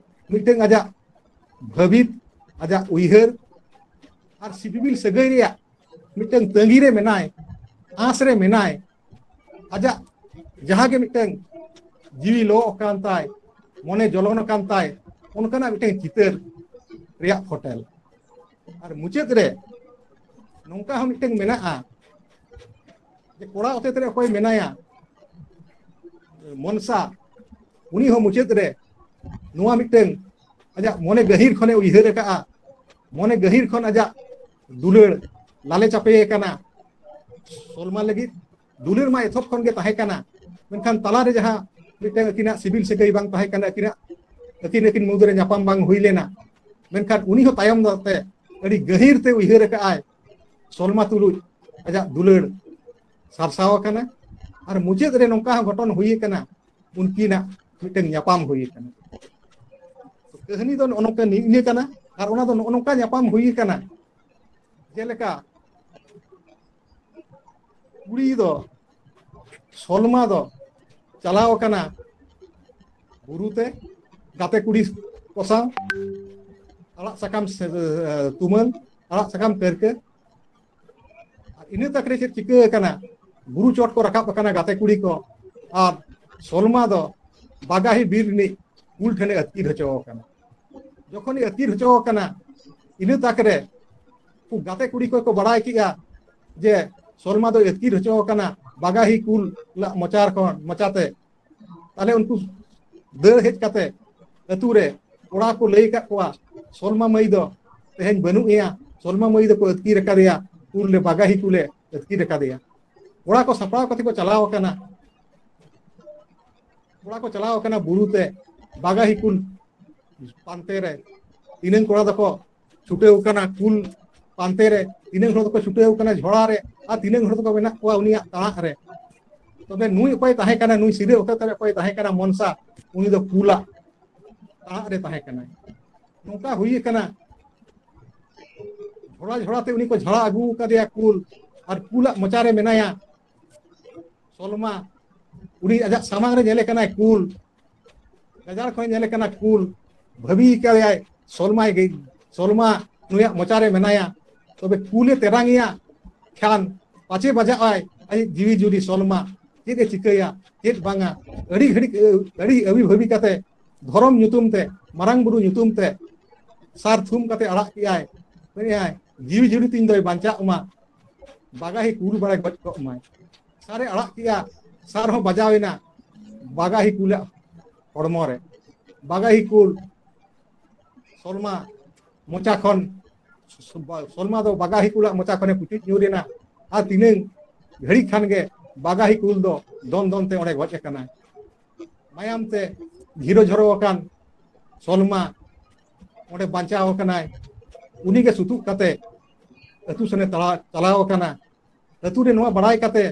ᱢᱤᱫᱴᱟᱝ ᱟᱡᱟᱜ ᱵᱷᱟᱹᱵᱤᱛ, ᱟᱡᱟᱜ ᱩᱭᱦᱟᱹᱨ ᱟᱨ ᱥᱤᱵᱤᱞ ᱥᱟᱹᱜᱟᱹᱭ ᱨᱮᱭᱟᱜ ᱢᱤᱫᱴᱟᱝ ᱛᱟᱺᱜᱤ ᱨᱮ ᱢᱮᱱᱟᱭ, ᱟᱸᱥ ᱨᱮ ᱢᱮᱱᱟᱭ, ᱟᱡᱟᱜ ᱡᱟᱦᱟᱸ ᱜᱮ ᱢᱤᱫᱴᱟᱝ ᱡᱤᱣᱤ ᱞᱚ ᱟᱠᱟᱱ ᱛᱟᱭ, ᱢᱚᱱᱮ ᱡᱚᱞᱚᱱ ᱟᱠᱟᱱ ᱛᱟᱭ, ᱚᱱᱠᱟᱱᱟᱜ ᱢᱤᱫᱴᱟᱝ ᱪᱤᱛᱟᱹᱨ ᱨᱮᱭᱟᱜ ᱯᱷᱚᱴᱮᱞ᱾ ᱟᱨ ᱢᱩᱪᱟᱹᱫ ᱨᱮ ᱱᱚᱝᱠᱟ ᱦᱚᱸ ᱢᱤᱫᱴᱟᱝ ᱢᱮᱱᱟᱜᱼᱟ ᱡᱮ ᱠᱚᱲᱟ ᱚᱛᱮᱛ ᱨᱮ ᱚᱠᱚᱭ ᱢᱮᱱᱟᱭᱟ, ᱢᱚᱱᱥᱟ, ᱩᱱᱤ ᱦᱚᱸ ᱢᱩᱪᱟᱹᱫ ᱨᱮ ᱱᱚᱣᱟ ᱢᱤᱫᱴᱟᱝ ᱟᱡᱟᱜ ᱢᱚᱱᱮ ᱜᱟᱹᱦᱤᱨ ᱠᱷᱚᱱᱮ ᱩᱭᱦᱟᱹᱨ ᱟᱠᱟᱫᱼᱟ, ᱢᱚᱱᱮ ᱜᱟᱹᱦᱤᱨ ᱠᱷᱚᱱ ᱟᱡᱟᱜ ᱫᱩᱞᱟᱹᱲ ᱞᱟᱞᱮ ᱪᱟᱯᱮ ᱟᱠᱟᱱᱟ᱾ ᱥᱚᱞᱢᱟ ᱞᱟᱹᱜᱤᱫ ᱫᱩᱞᱟᱹᱲ ᱢᱟ ᱮᱛᱚᱦᱚᱵ ᱠᱷᱚᱱ ᱜᱮ ᱛᱟᱦᱮᱸ ᱠᱟᱱᱟ, ᱢᱮᱱᱠᱷᱟᱱ ᱛᱟᱞᱟᱨᱮ ᱡᱟᱦᱟᱸ ᱢᱤᱫᱴᱟᱝ ᱟᱹᱠᱤᱱᱟᱜ ᱥᱤᱵᱤᱞ ᱥᱟᱹᱜᱟᱹᱭ ᱵᱟᱝ ᱛᱟᱦᱮᱸ ᱠᱟᱱᱟ, ᱟᱹᱠᱤᱱᱟᱜ ᱟᱹᱠᱤᱱ ᱟᱹᱠᱤᱱ ᱢᱩᱫᱽᱨᱮ ᱧᱟᱯᱟᱢ ᱵᱟᱝ ᱦᱩᱭ ᱞᱮᱱᱟ᱾ ᱢᱮᱱᱠᱷᱟᱱ ᱩᱱᱤ ᱦᱚᱸ ᱛᱟᱭᱚᱢ ᱫᱟᱨᱟᱢ ᱛᱮ ᱟᱹᱰᱤ ᱜᱟᱹᱦᱤᱨ ᱛᱮ ᱩᱭᱦᱟᱹᱨ ᱟᱠᱟᱫ ᱟᱭ, ᱥᱚᱞᱢᱟ ᱛᱩᱞᱩᱡ ᱟᱡᱟᱜ ᱫᱩᱞᱟᱹᱲ ᱥᱟᱨᱥᱟᱣ ᱟᱠᱟᱱᱟ᱾ ᱟᱨ ᱢᱩᱪᱟᱹᱫ ᱨᱮ ᱱᱚᱝᱠᱟ ᱦᱚᱸ ᱜᱷᱚᱴᱚᱱ ᱦᱩᱭ ᱟᱠᱟᱱᱟ, ᱩᱱᱠᱤᱱᱟᱜ ᱢᱤᱫᱴᱟᱝ ᱧᱟᱯᱟᱢ ᱦᱩᱭ ᱟᱠᱟᱱᱟ᱾ ᱠᱟᱹᱦᱱᱤ ᱫᱚ ᱱᱚᱜᱼᱚ ᱱᱚᱝᱠᱟ ᱱᱤᱭᱟᱹ ᱠᱟᱱᱟ᱾ ᱟᱨ ᱚᱱᱟ ᱫᱚ ᱱᱚᱜᱼᱚ ᱱᱚᱝᱠᱟ ᱧᱟᱯᱟᱢ ᱦᱩᱭ ᱟᱠᱟᱱᱟ, ᱡᱮᱞᱮᱠᱟ ᱠᱩᱲᱤ ᱫᱚ, ᱥᱚᱞᱢᱟ ᱫᱚ ᱪᱟᱞᱟᱣ ᱟᱠᱟᱱᱟ ᱵᱩᱨᱩ ᱛᱮ ᱜᱟᱛᱮ ᱠᱩᱲᱤ ᱠᱚ ᱥᱟᱶ ᱟᱲᱟᱜ ᱥᱟᱠᱟᱢ ᱥᱮ, ᱛᱩᱢᱟᱹᱞ, ᱟᱲᱟᱜ ᱥᱟᱠᱟᱢ ᱯᱟᱹᱨᱠᱟᱹ᱾ ᱟᱨ ᱤᱱᱟᱹ ᱛᱟᱠ ᱨᱮ ᱪᱮᱫ ᱪᱤᱠᱟᱹ ᱟᱠᱟᱱᱟ? ᱵᱩᱨᱩ ᱪᱚᱴ ᱠᱚ ᱨᱟᱠᱟᱵ ᱟᱠᱟᱱᱟ ᱜᱟᱛᱮ ᱠᱩᱲᱤ ᱠᱚ, ᱟᱨ ᱥᱚᱞᱢᱟ ᱫᱚ ᱵᱟᱜᱟᱦᱤ ᱵᱤᱨ ᱨᱤᱱᱤᱡ ᱠᱩᱞ ᱴᱷᱮᱱᱮ ᱟᱹᱛᱠᱤᱨ ᱦᱚᱪᱚ ᱟᱠᱟᱱᱟ᱾ ᱡᱚᱠᱷᱚᱱᱮ ᱟᱹᱛᱠᱤᱨ ᱦᱚᱪᱚ ᱟᱠᱟᱱᱟ, ᱤᱱᱟᱹ ᱛᱟᱠ ᱨᱮ ᱩᱱᱠᱩ ᱜᱟᱛᱮ ᱠᱩᱲᱤ ᱠᱚᱠᱚ ᱵᱟᱲᱟᱭ ᱠᱮᱜᱼᱟ ᱡᱮ ᱥᱚᱞᱢᱟ ᱫᱚᱭ ᱟᱹᱛᱠᱤᱨ ᱦᱚᱪᱚ ᱟᱠᱟᱱᱟ ᱵᱟᱜᱟᱦᱤ ᱠᱩᱞ ᱟᱜ ᱢᱚᱪᱟ ᱠᱷᱚᱱ, ᱢᱚᱪᱟᱛᱮ᱾ ᱛᱟᱦᱞᱮ ᱩᱱᱠᱩ ᱫᱟᱹᱲ ᱦᱮᱡ ᱠᱟᱛᱮ ᱟᱹᱛᱩ ᱨᱮ ᱠᱚᱲᱟ ᱠᱚ ᱞᱟᱹᱭ ᱟᱠᱟᱫ ᱠᱚᱣᱟ, "ᱥᱚᱞᱢᱟ ᱢᱟᱹᱭ ᱫᱚ ᱛᱮᱦᱮᱧ ᱵᱟᱹᱱᱩᱜ ᱮᱭᱟ, ᱥᱚᱞᱢᱟ ᱢᱟᱹᱭ ᱫᱚᱠᱚ ᱟᱹᱛᱠᱤᱨ ᱟᱠᱟᱫᱮᱭᱟ, ᱠᱩᱞ ᱞᱮ, ᱵᱟᱜᱟᱦᱤ ᱠᱩᱞᱮ ᱟᱹᱛᱠᱤᱨ ᱟᱠᱟᱫᱮᱭᱟ᱾" ᱠᱚᱲᱟ ᱠᱚ ᱥᱟᱯᱲᱟᱣ ᱠᱟᱛᱮ ᱠᱚ ᱪᱟᱞᱟᱣ ᱟᱠᱟᱱᱟ᱾ ᱠᱚᱲᱟ ᱠᱚ ᱪᱟᱞᱟᱣ ᱟᱠᱟᱱᱟ ᱵᱩᱨᱩ ᱛᱮ ᱵᱟᱜᱟᱦᱤ ᱠᱩᱞ ᱯᱟᱱᱛᱮ ᱨᱮ᱾ ᱛᱤᱱᱟᱹᱝ ᱠᱚᱲᱟ ᱫᱚᱠᱚ ᱪᱷᱩᱴᱟᱹᱣ ᱟᱠᱟᱱᱟ ᱠᱩᱞ ᱯᱟᱱᱛᱮ ᱨᱮ, ᱛᱤᱱᱟᱹᱝ ᱦᱚᱲ ᱫᱚᱠᱚ ᱪᱷᱩᱴᱟᱹᱣ ᱟᱠᱟᱱᱟ ᱡᱷᱚᱲᱟ ᱨᱮ, ᱟᱨ ᱛᱤᱱᱟᱹᱝ ᱦᱚᱲ ᱫᱚᱠᱚ ᱢᱮᱱᱟᱜ ᱠᱚᱣᱟ ᱩᱱᱤᱭᱟᱜ ᱛᱟᱲᱟᱜ ᱨᱮ᱾ ᱛᱚᱵᱮ ᱱᱩᱭ ᱚᱠᱚᱭ ᱛᱟᱦᱮᱸ ᱠᱟᱱᱟ, ᱱᱩᱭ ᱥᱤᱨᱟᱹ ᱚᱠᱚᱭ ᱛᱟᱦᱮᱸ ᱠᱟᱱᱟ, ᱢᱚᱱᱥᱟ, ᱩᱱᱤ ᱫᱚ ᱠᱩᱞᱟᱜ ᱛᱟᱲᱟᱜ ᱨᱮ ᱛᱟᱦᱮᱸ ᱠᱟᱱᱟᱭ᱾ ᱱᱚᱝᱠᱟ ᱦᱩᱭ ᱟᱠᱟᱱᱟ, ᱡᱷᱚᱲᱟ ᱡᱷᱚᱲᱟ ᱛᱮ ᱩᱱᱤ ᱠᱚ ᱡᱷᱟᱲᱟ ᱟᱹᱜᱩ ᱟᱠᱟᱫᱮᱭᱟ ᱠᱩᱞ, ᱟᱨ ᱠᱩᱞᱟᱜ ᱢᱚᱪᱟ ᱨᱮ ᱢᱮᱱᱟᱭᱟ ᱥᱚᱞᱢᱟ᱾ ᱩᱱᱤ ᱟᱡᱟᱜ ᱥᱟᱢᱟᱝ ᱨᱮ ᱧᱮᱞᱮ ᱠᱟᱱᱟᱭ ᱠᱩᱞ, ᱜᱟᱡᱟᱲ ᱠᱷᱚᱱ ᱧᱮᱞᱮ ᱠᱟᱱᱟ ᱠᱩᱞ, ᱵᱷᱟᱹᱵᱤ ᱠᱟᱫᱮᱭᱟᱭ ᱥᱚᱞᱢᱟᱭ ᱜᱮ, ᱥᱚᱞᱢᱟ ᱱᱩᱭᱟᱜ ᱢᱚᱪᱟ ᱨᱮ ᱢᱮᱱᱟᱭᱟ᱾ ᱛᱚᱵᱮ ᱠᱩᱞᱮ ᱛᱮᱨᱟᱝ ᱮᱭᱟ ᱠᱷᱟᱱ ᱯᱟᱪᱮ ᱵᱟᱡᱟᱜ ᱟᱭ ᱟᱡ ᱡᱤᱣᱤ ᱡᱩᱨᱤ ᱥᱚᱞᱢᱟ᱾ ᱪᱮᱫ ᱮ ᱪᱤᱠᱟᱹᱭᱟ, ᱪᱮᱫ ᱵᱟᱝᱟ? ᱟᱹᱰᱤ ᱜᱷᱟᱹᱲᱤᱡ, ᱟᱹᱰᱤ ᱟᱹᱣᱤ ᱵᱷᱟᱹᱵᱤ ᱠᱟᱛᱮ ᱫᱷᱚᱨᱚᱢ ᱧᱩᱛᱩᱢ ᱛᱮ, ᱢᱟᱨᱟᱝ ᱵᱩᱨᱩ ᱧᱩᱛᱩᱢ ᱛᱮ ᱥᱟᱨ ᱛᱷᱩᱢ ᱠᱟᱛᱮ ᱟᱲᱟᱜ ᱠᱮᱜᱼᱟᱭ᱾ ᱢᱮᱱᱮᱜᱼᱟᱭ, "ᱡᱤᱣᱤ ᱡᱩᱨᱤ ᱛᱤᱧ ᱫᱚᱭ ᱵᱟᱧᱪᱟᱜ ᱢᱟ, ᱵᱟᱜᱟᱦᱤ ᱠᱩᱞ ᱵᱟᱲᱟᱭ ᱜᱚᱡ ᱠᱚᱜ ᱢᱟᱭ᱾" ᱥᱟᱨᱮ ᱟᱲᱟᱜ ᱠᱮᱜᱼᱟ, ᱥᱟᱨ ᱦᱚᱸ ᱵᱟᱡᱟᱣ ᱮᱱᱟ ᱵᱟᱜᱟᱦᱤ ᱠᱩᱞᱟᱜ ᱦᱚᱲᱢᱚ ᱨᱮ᱾ ᱵᱟᱜᱟᱦᱤ ᱠᱩᱞ ᱥᱚᱞᱢᱟ ᱢᱚᱪᱟ ᱠᱷᱚᱱ, ᱥᱚᱞᱢᱟ ᱫᱚ ᱵᱟᱜᱟᱦᱤ ᱠᱩᱞᱟᱜ ᱢᱚᱪᱟ ᱠᱷᱚᱱᱮ ᱯᱩᱪᱩᱡ ᱧᱩᱨ ᱮᱱᱟ᱾ ᱟᱨ ᱛᱤᱱᱟᱹᱝ ᱜᱷᱟᱹᱲᱤᱡ ᱠᱷᱟᱱ ᱜᱮ ᱵᱟᱜᱟᱦᱤ ᱠᱩᱞ ᱫᱚ ᱫᱚᱱ ᱫᱚᱱ ᱛᱮ ᱚᱸᱰᱮ ᱜᱚᱡ ᱟᱠᱟᱱᱟᱭ᱾ ᱢᱟᱭᱟᱢ ᱛᱮ ᱡᱷᱤᱨᱚ ᱡᱷᱚᱨᱚ ᱟᱠᱟᱱ ᱥᱚᱞᱢᱟ ᱚᱸᱰᱮ ᱵᱟᱧᱪᱟᱣ ᱟᱠᱟᱱᱟᱭ, ᱩᱱᱤᱜᱮ ᱥᱩᱛᱩᱜ ᱠᱟᱛᱮ ᱟᱹᱛᱩ ᱥᱮᱱᱮ ᱛᱟᱲᱟ-, ᱪᱟᱞᱟᱣ ᱟᱠᱟᱱᱟ᱾ ᱟᱹᱛᱩ ᱨᱮ ᱱᱚᱣᱟ ᱵᱟᱲᱟᱭ ᱠᱟᱛᱮ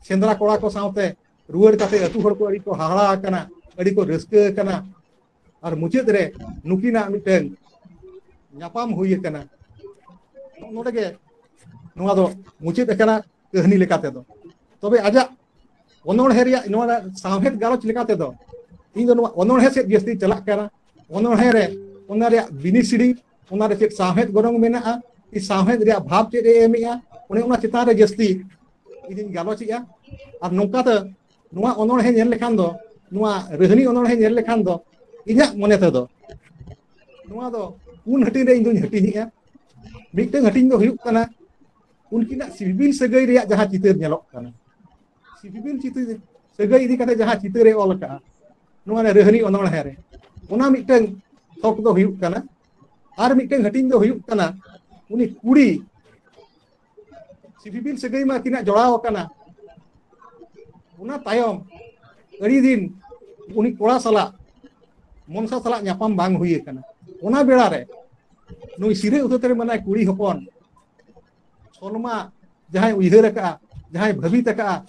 ᱥᱮᱸᱫᱽᱨᱟ ᱠᱚᱲᱟ ᱠᱚ ᱥᱟᱶᱛᱮ ᱨᱩᱣᱟᱹᱲ ᱠᱟᱛᱮ ᱟᱹᱛᱩ ᱦᱚᱲ ᱠᱚ ᱟᱹᱰᱤ ᱠᱚ ᱦᱟᱦᱟᱲᱟ ᱟᱠᱟᱱᱟ, ᱟᱹᱰᱤ ᱠᱚ ᱨᱟᱹᱥᱠᱟᱹ ᱟᱠᱟᱱᱟ᱾ ᱟᱨ ᱢᱩᱪᱟᱹᱫ ᱨᱮ ᱱᱩᱠᱤᱱᱟᱜ ᱢᱤᱫᱴᱟᱝ ᱧᱟᱯᱟᱢ ᱦᱩᱭ ᱟᱠᱟᱱᱟ᱾ ᱱᱚᱜᱼᱚ ᱱᱚᱰᱮ ᱜᱮ ᱱᱚᱣᱟ ᱫᱚ ᱢᱩᱪᱟᱹᱫ ᱟᱠᱟᱱᱟ ᱠᱟᱹᱦᱱᱤ ᱞᱮᱠᱟ ᱛᱮᱫᱚ᱾ ᱛᱚᱵᱮ ᱟᱡᱟᱜ ᱚᱱᱚᱬᱦᱮ ᱨᱮᱭᱟᱜ ᱱᱚᱣᱟ ᱥᱟᱶᱦᱮᱫ ᱜᱟᱞᱚᱪ ᱞᱮᱠᱟ ᱛᱮᱫᱚ ᱤᱧ ᱫᱚ ᱱᱚᱣᱟ ᱚᱱᱚᱬᱦᱮ ᱥᱮᱫ ᱡᱟᱹᱥᱛᱤ ᱪᱟᱞᱟᱜ ᱠᱟᱱᱟ᱾ ᱚᱱᱚᱬᱦᱮ ᱨᱮ ᱚᱱᱟ ᱨᱮᱭᱟᱜ ᱵᱤᱱᱤᱥᱤᱲᱤ, ᱚᱱᱟ ᱨᱮ ᱪᱮᱫ ᱥᱟᱶᱦᱮᱫ ᱜᱚᱱᱚᱝ ᱢᱮᱱᱟᱜᱼᱟ, ᱥᱟᱶᱦᱮᱫ ᱨᱮᱭᱟᱜ ᱵᱷᱟᱵᱽ ᱪᱮᱫ ᱮ ᱮᱢᱮᱜᱼᱟ, ᱚᱱᱮ ᱚᱱᱟ ᱪᱮᱛᱟᱱ ᱨᱮ ᱡᱟᱹᱥᱛᱤ ᱤᱧᱤᱧ ᱜᱟᱞᱚᱪᱮᱜᱼᱟ᱾ ᱟᱨ ᱱᱚᱝᱠᱟ ᱛᱮ ᱱᱚᱣᱟ ᱚᱱᱚᱬᱦᱮ ᱧᱮᱞ ᱞᱮᱠᱷᱟᱱ ᱫᱚ, ᱱᱚᱣᱟ ᱨᱟᱹᱦᱱᱤ ᱚᱱᱚᱬᱦᱮ ᱧᱮᱞ ᱞᱮᱠᱷᱟᱱ ᱫᱚ, ᱤᱧᱟᱹᱜ ᱢᱚᱱᱮ ᱛᱮᱫᱚ ᱱᱚᱣᱟ ᱫᱚ ᱯᱩᱱ ᱦᱟᱹᱴᱤᱧ ᱨᱮ ᱤᱧ ᱫᱩᱧ ᱦᱟᱹᱴᱤᱧᱮᱜᱼᱟ᱾ ᱢᱤᱫᱴᱟᱝ ᱦᱟᱹᱴᱤᱧ ᱫᱚ ᱦᱩᱭᱩᱜ ᱠᱟᱱᱟ ᱩᱱᱠᱤᱱᱟᱜ ᱥᱤᱵᱤᱞ ᱥᱟᱹᱜᱟᱹᱭ ᱨᱮᱭᱟᱜ ᱡᱟᱦᱟᱸ ᱪᱤᱛᱟᱹᱨ ᱧᱮᱞᱚᱜ ᱠᱟᱱᱟ, ᱥᱤᱵᱤᱞ ᱪᱤᱛᱟᱹᱨ, ᱥᱟᱹᱜᱟᱹᱭ ᱤᱫᱤ ᱠᱟᱛᱮ ᱡᱟᱦᱟᱸ ᱪᱤᱛᱟᱹᱨ ᱮ ᱚᱞ ᱟᱠᱟᱫᱼᱟ ᱱᱚᱣᱟ ᱨᱮ ᱨᱟᱹᱦᱱᱤ ᱚᱱᱚᱬᱦᱮ ᱨᱮ, ᱚᱱᱟ ᱢᱤᱫᱴᱟᱝ ᱛᱷᱚᱠ ᱫᱚ ᱦᱩᱭᱩᱜ ᱠᱟᱱᱟ᱾ ᱟᱨ ᱢᱤᱫᱴᱟᱝ ᱦᱟᱹᱴᱤᱧ ᱫᱚ ᱦᱩᱭᱩᱜ ᱠᱟᱱᱟ ᱩᱱᱤ ᱠᱩᱲᱤ ᱥᱤᱵᱤᱞ ᱥᱟᱹᱜᱟᱹᱭ ᱢᱟ ᱟᱹᱠᱤᱱᱟᱜ ᱡᱚᱲᱟᱣ ᱟᱠᱟᱱᱟ, ᱚᱱᱟ ᱛᱟᱭᱚᱢ ᱟᱹᱰᱤ ᱫᱤᱱ ᱩᱱᱤ ᱠᱚᱲᱟ ᱥᱟᱞᱟᱜ, ᱢᱚᱱᱥᱟ ᱥᱟᱞᱟᱜ ᱧᱟᱯᱟᱢ ᱵᱟᱝ ᱦᱩᱭ ᱟᱠᱟᱱᱟ᱾ ᱚᱱᱟ ᱵᱮᱲᱟ ᱨᱮ ᱱᱩᱭ ᱥᱤᱨᱟᱹ ᱩᱛᱟᱹᱨ ᱨᱮ ᱢᱮᱱᱟᱭ ᱠᱩᱲᱤ ᱦᱚᱯᱚᱱ ᱥᱚᱞᱢᱟ, ᱡᱟᱦᱟᱸᱭ ᱩᱭᱦᱟᱹᱨ ᱟᱠᱟᱫᱼᱟ, ᱡᱟᱦᱟᱸᱭ ᱵᱷᱟᱹᱵᱤᱛ ᱟᱠᱟᱫᱼᱟ,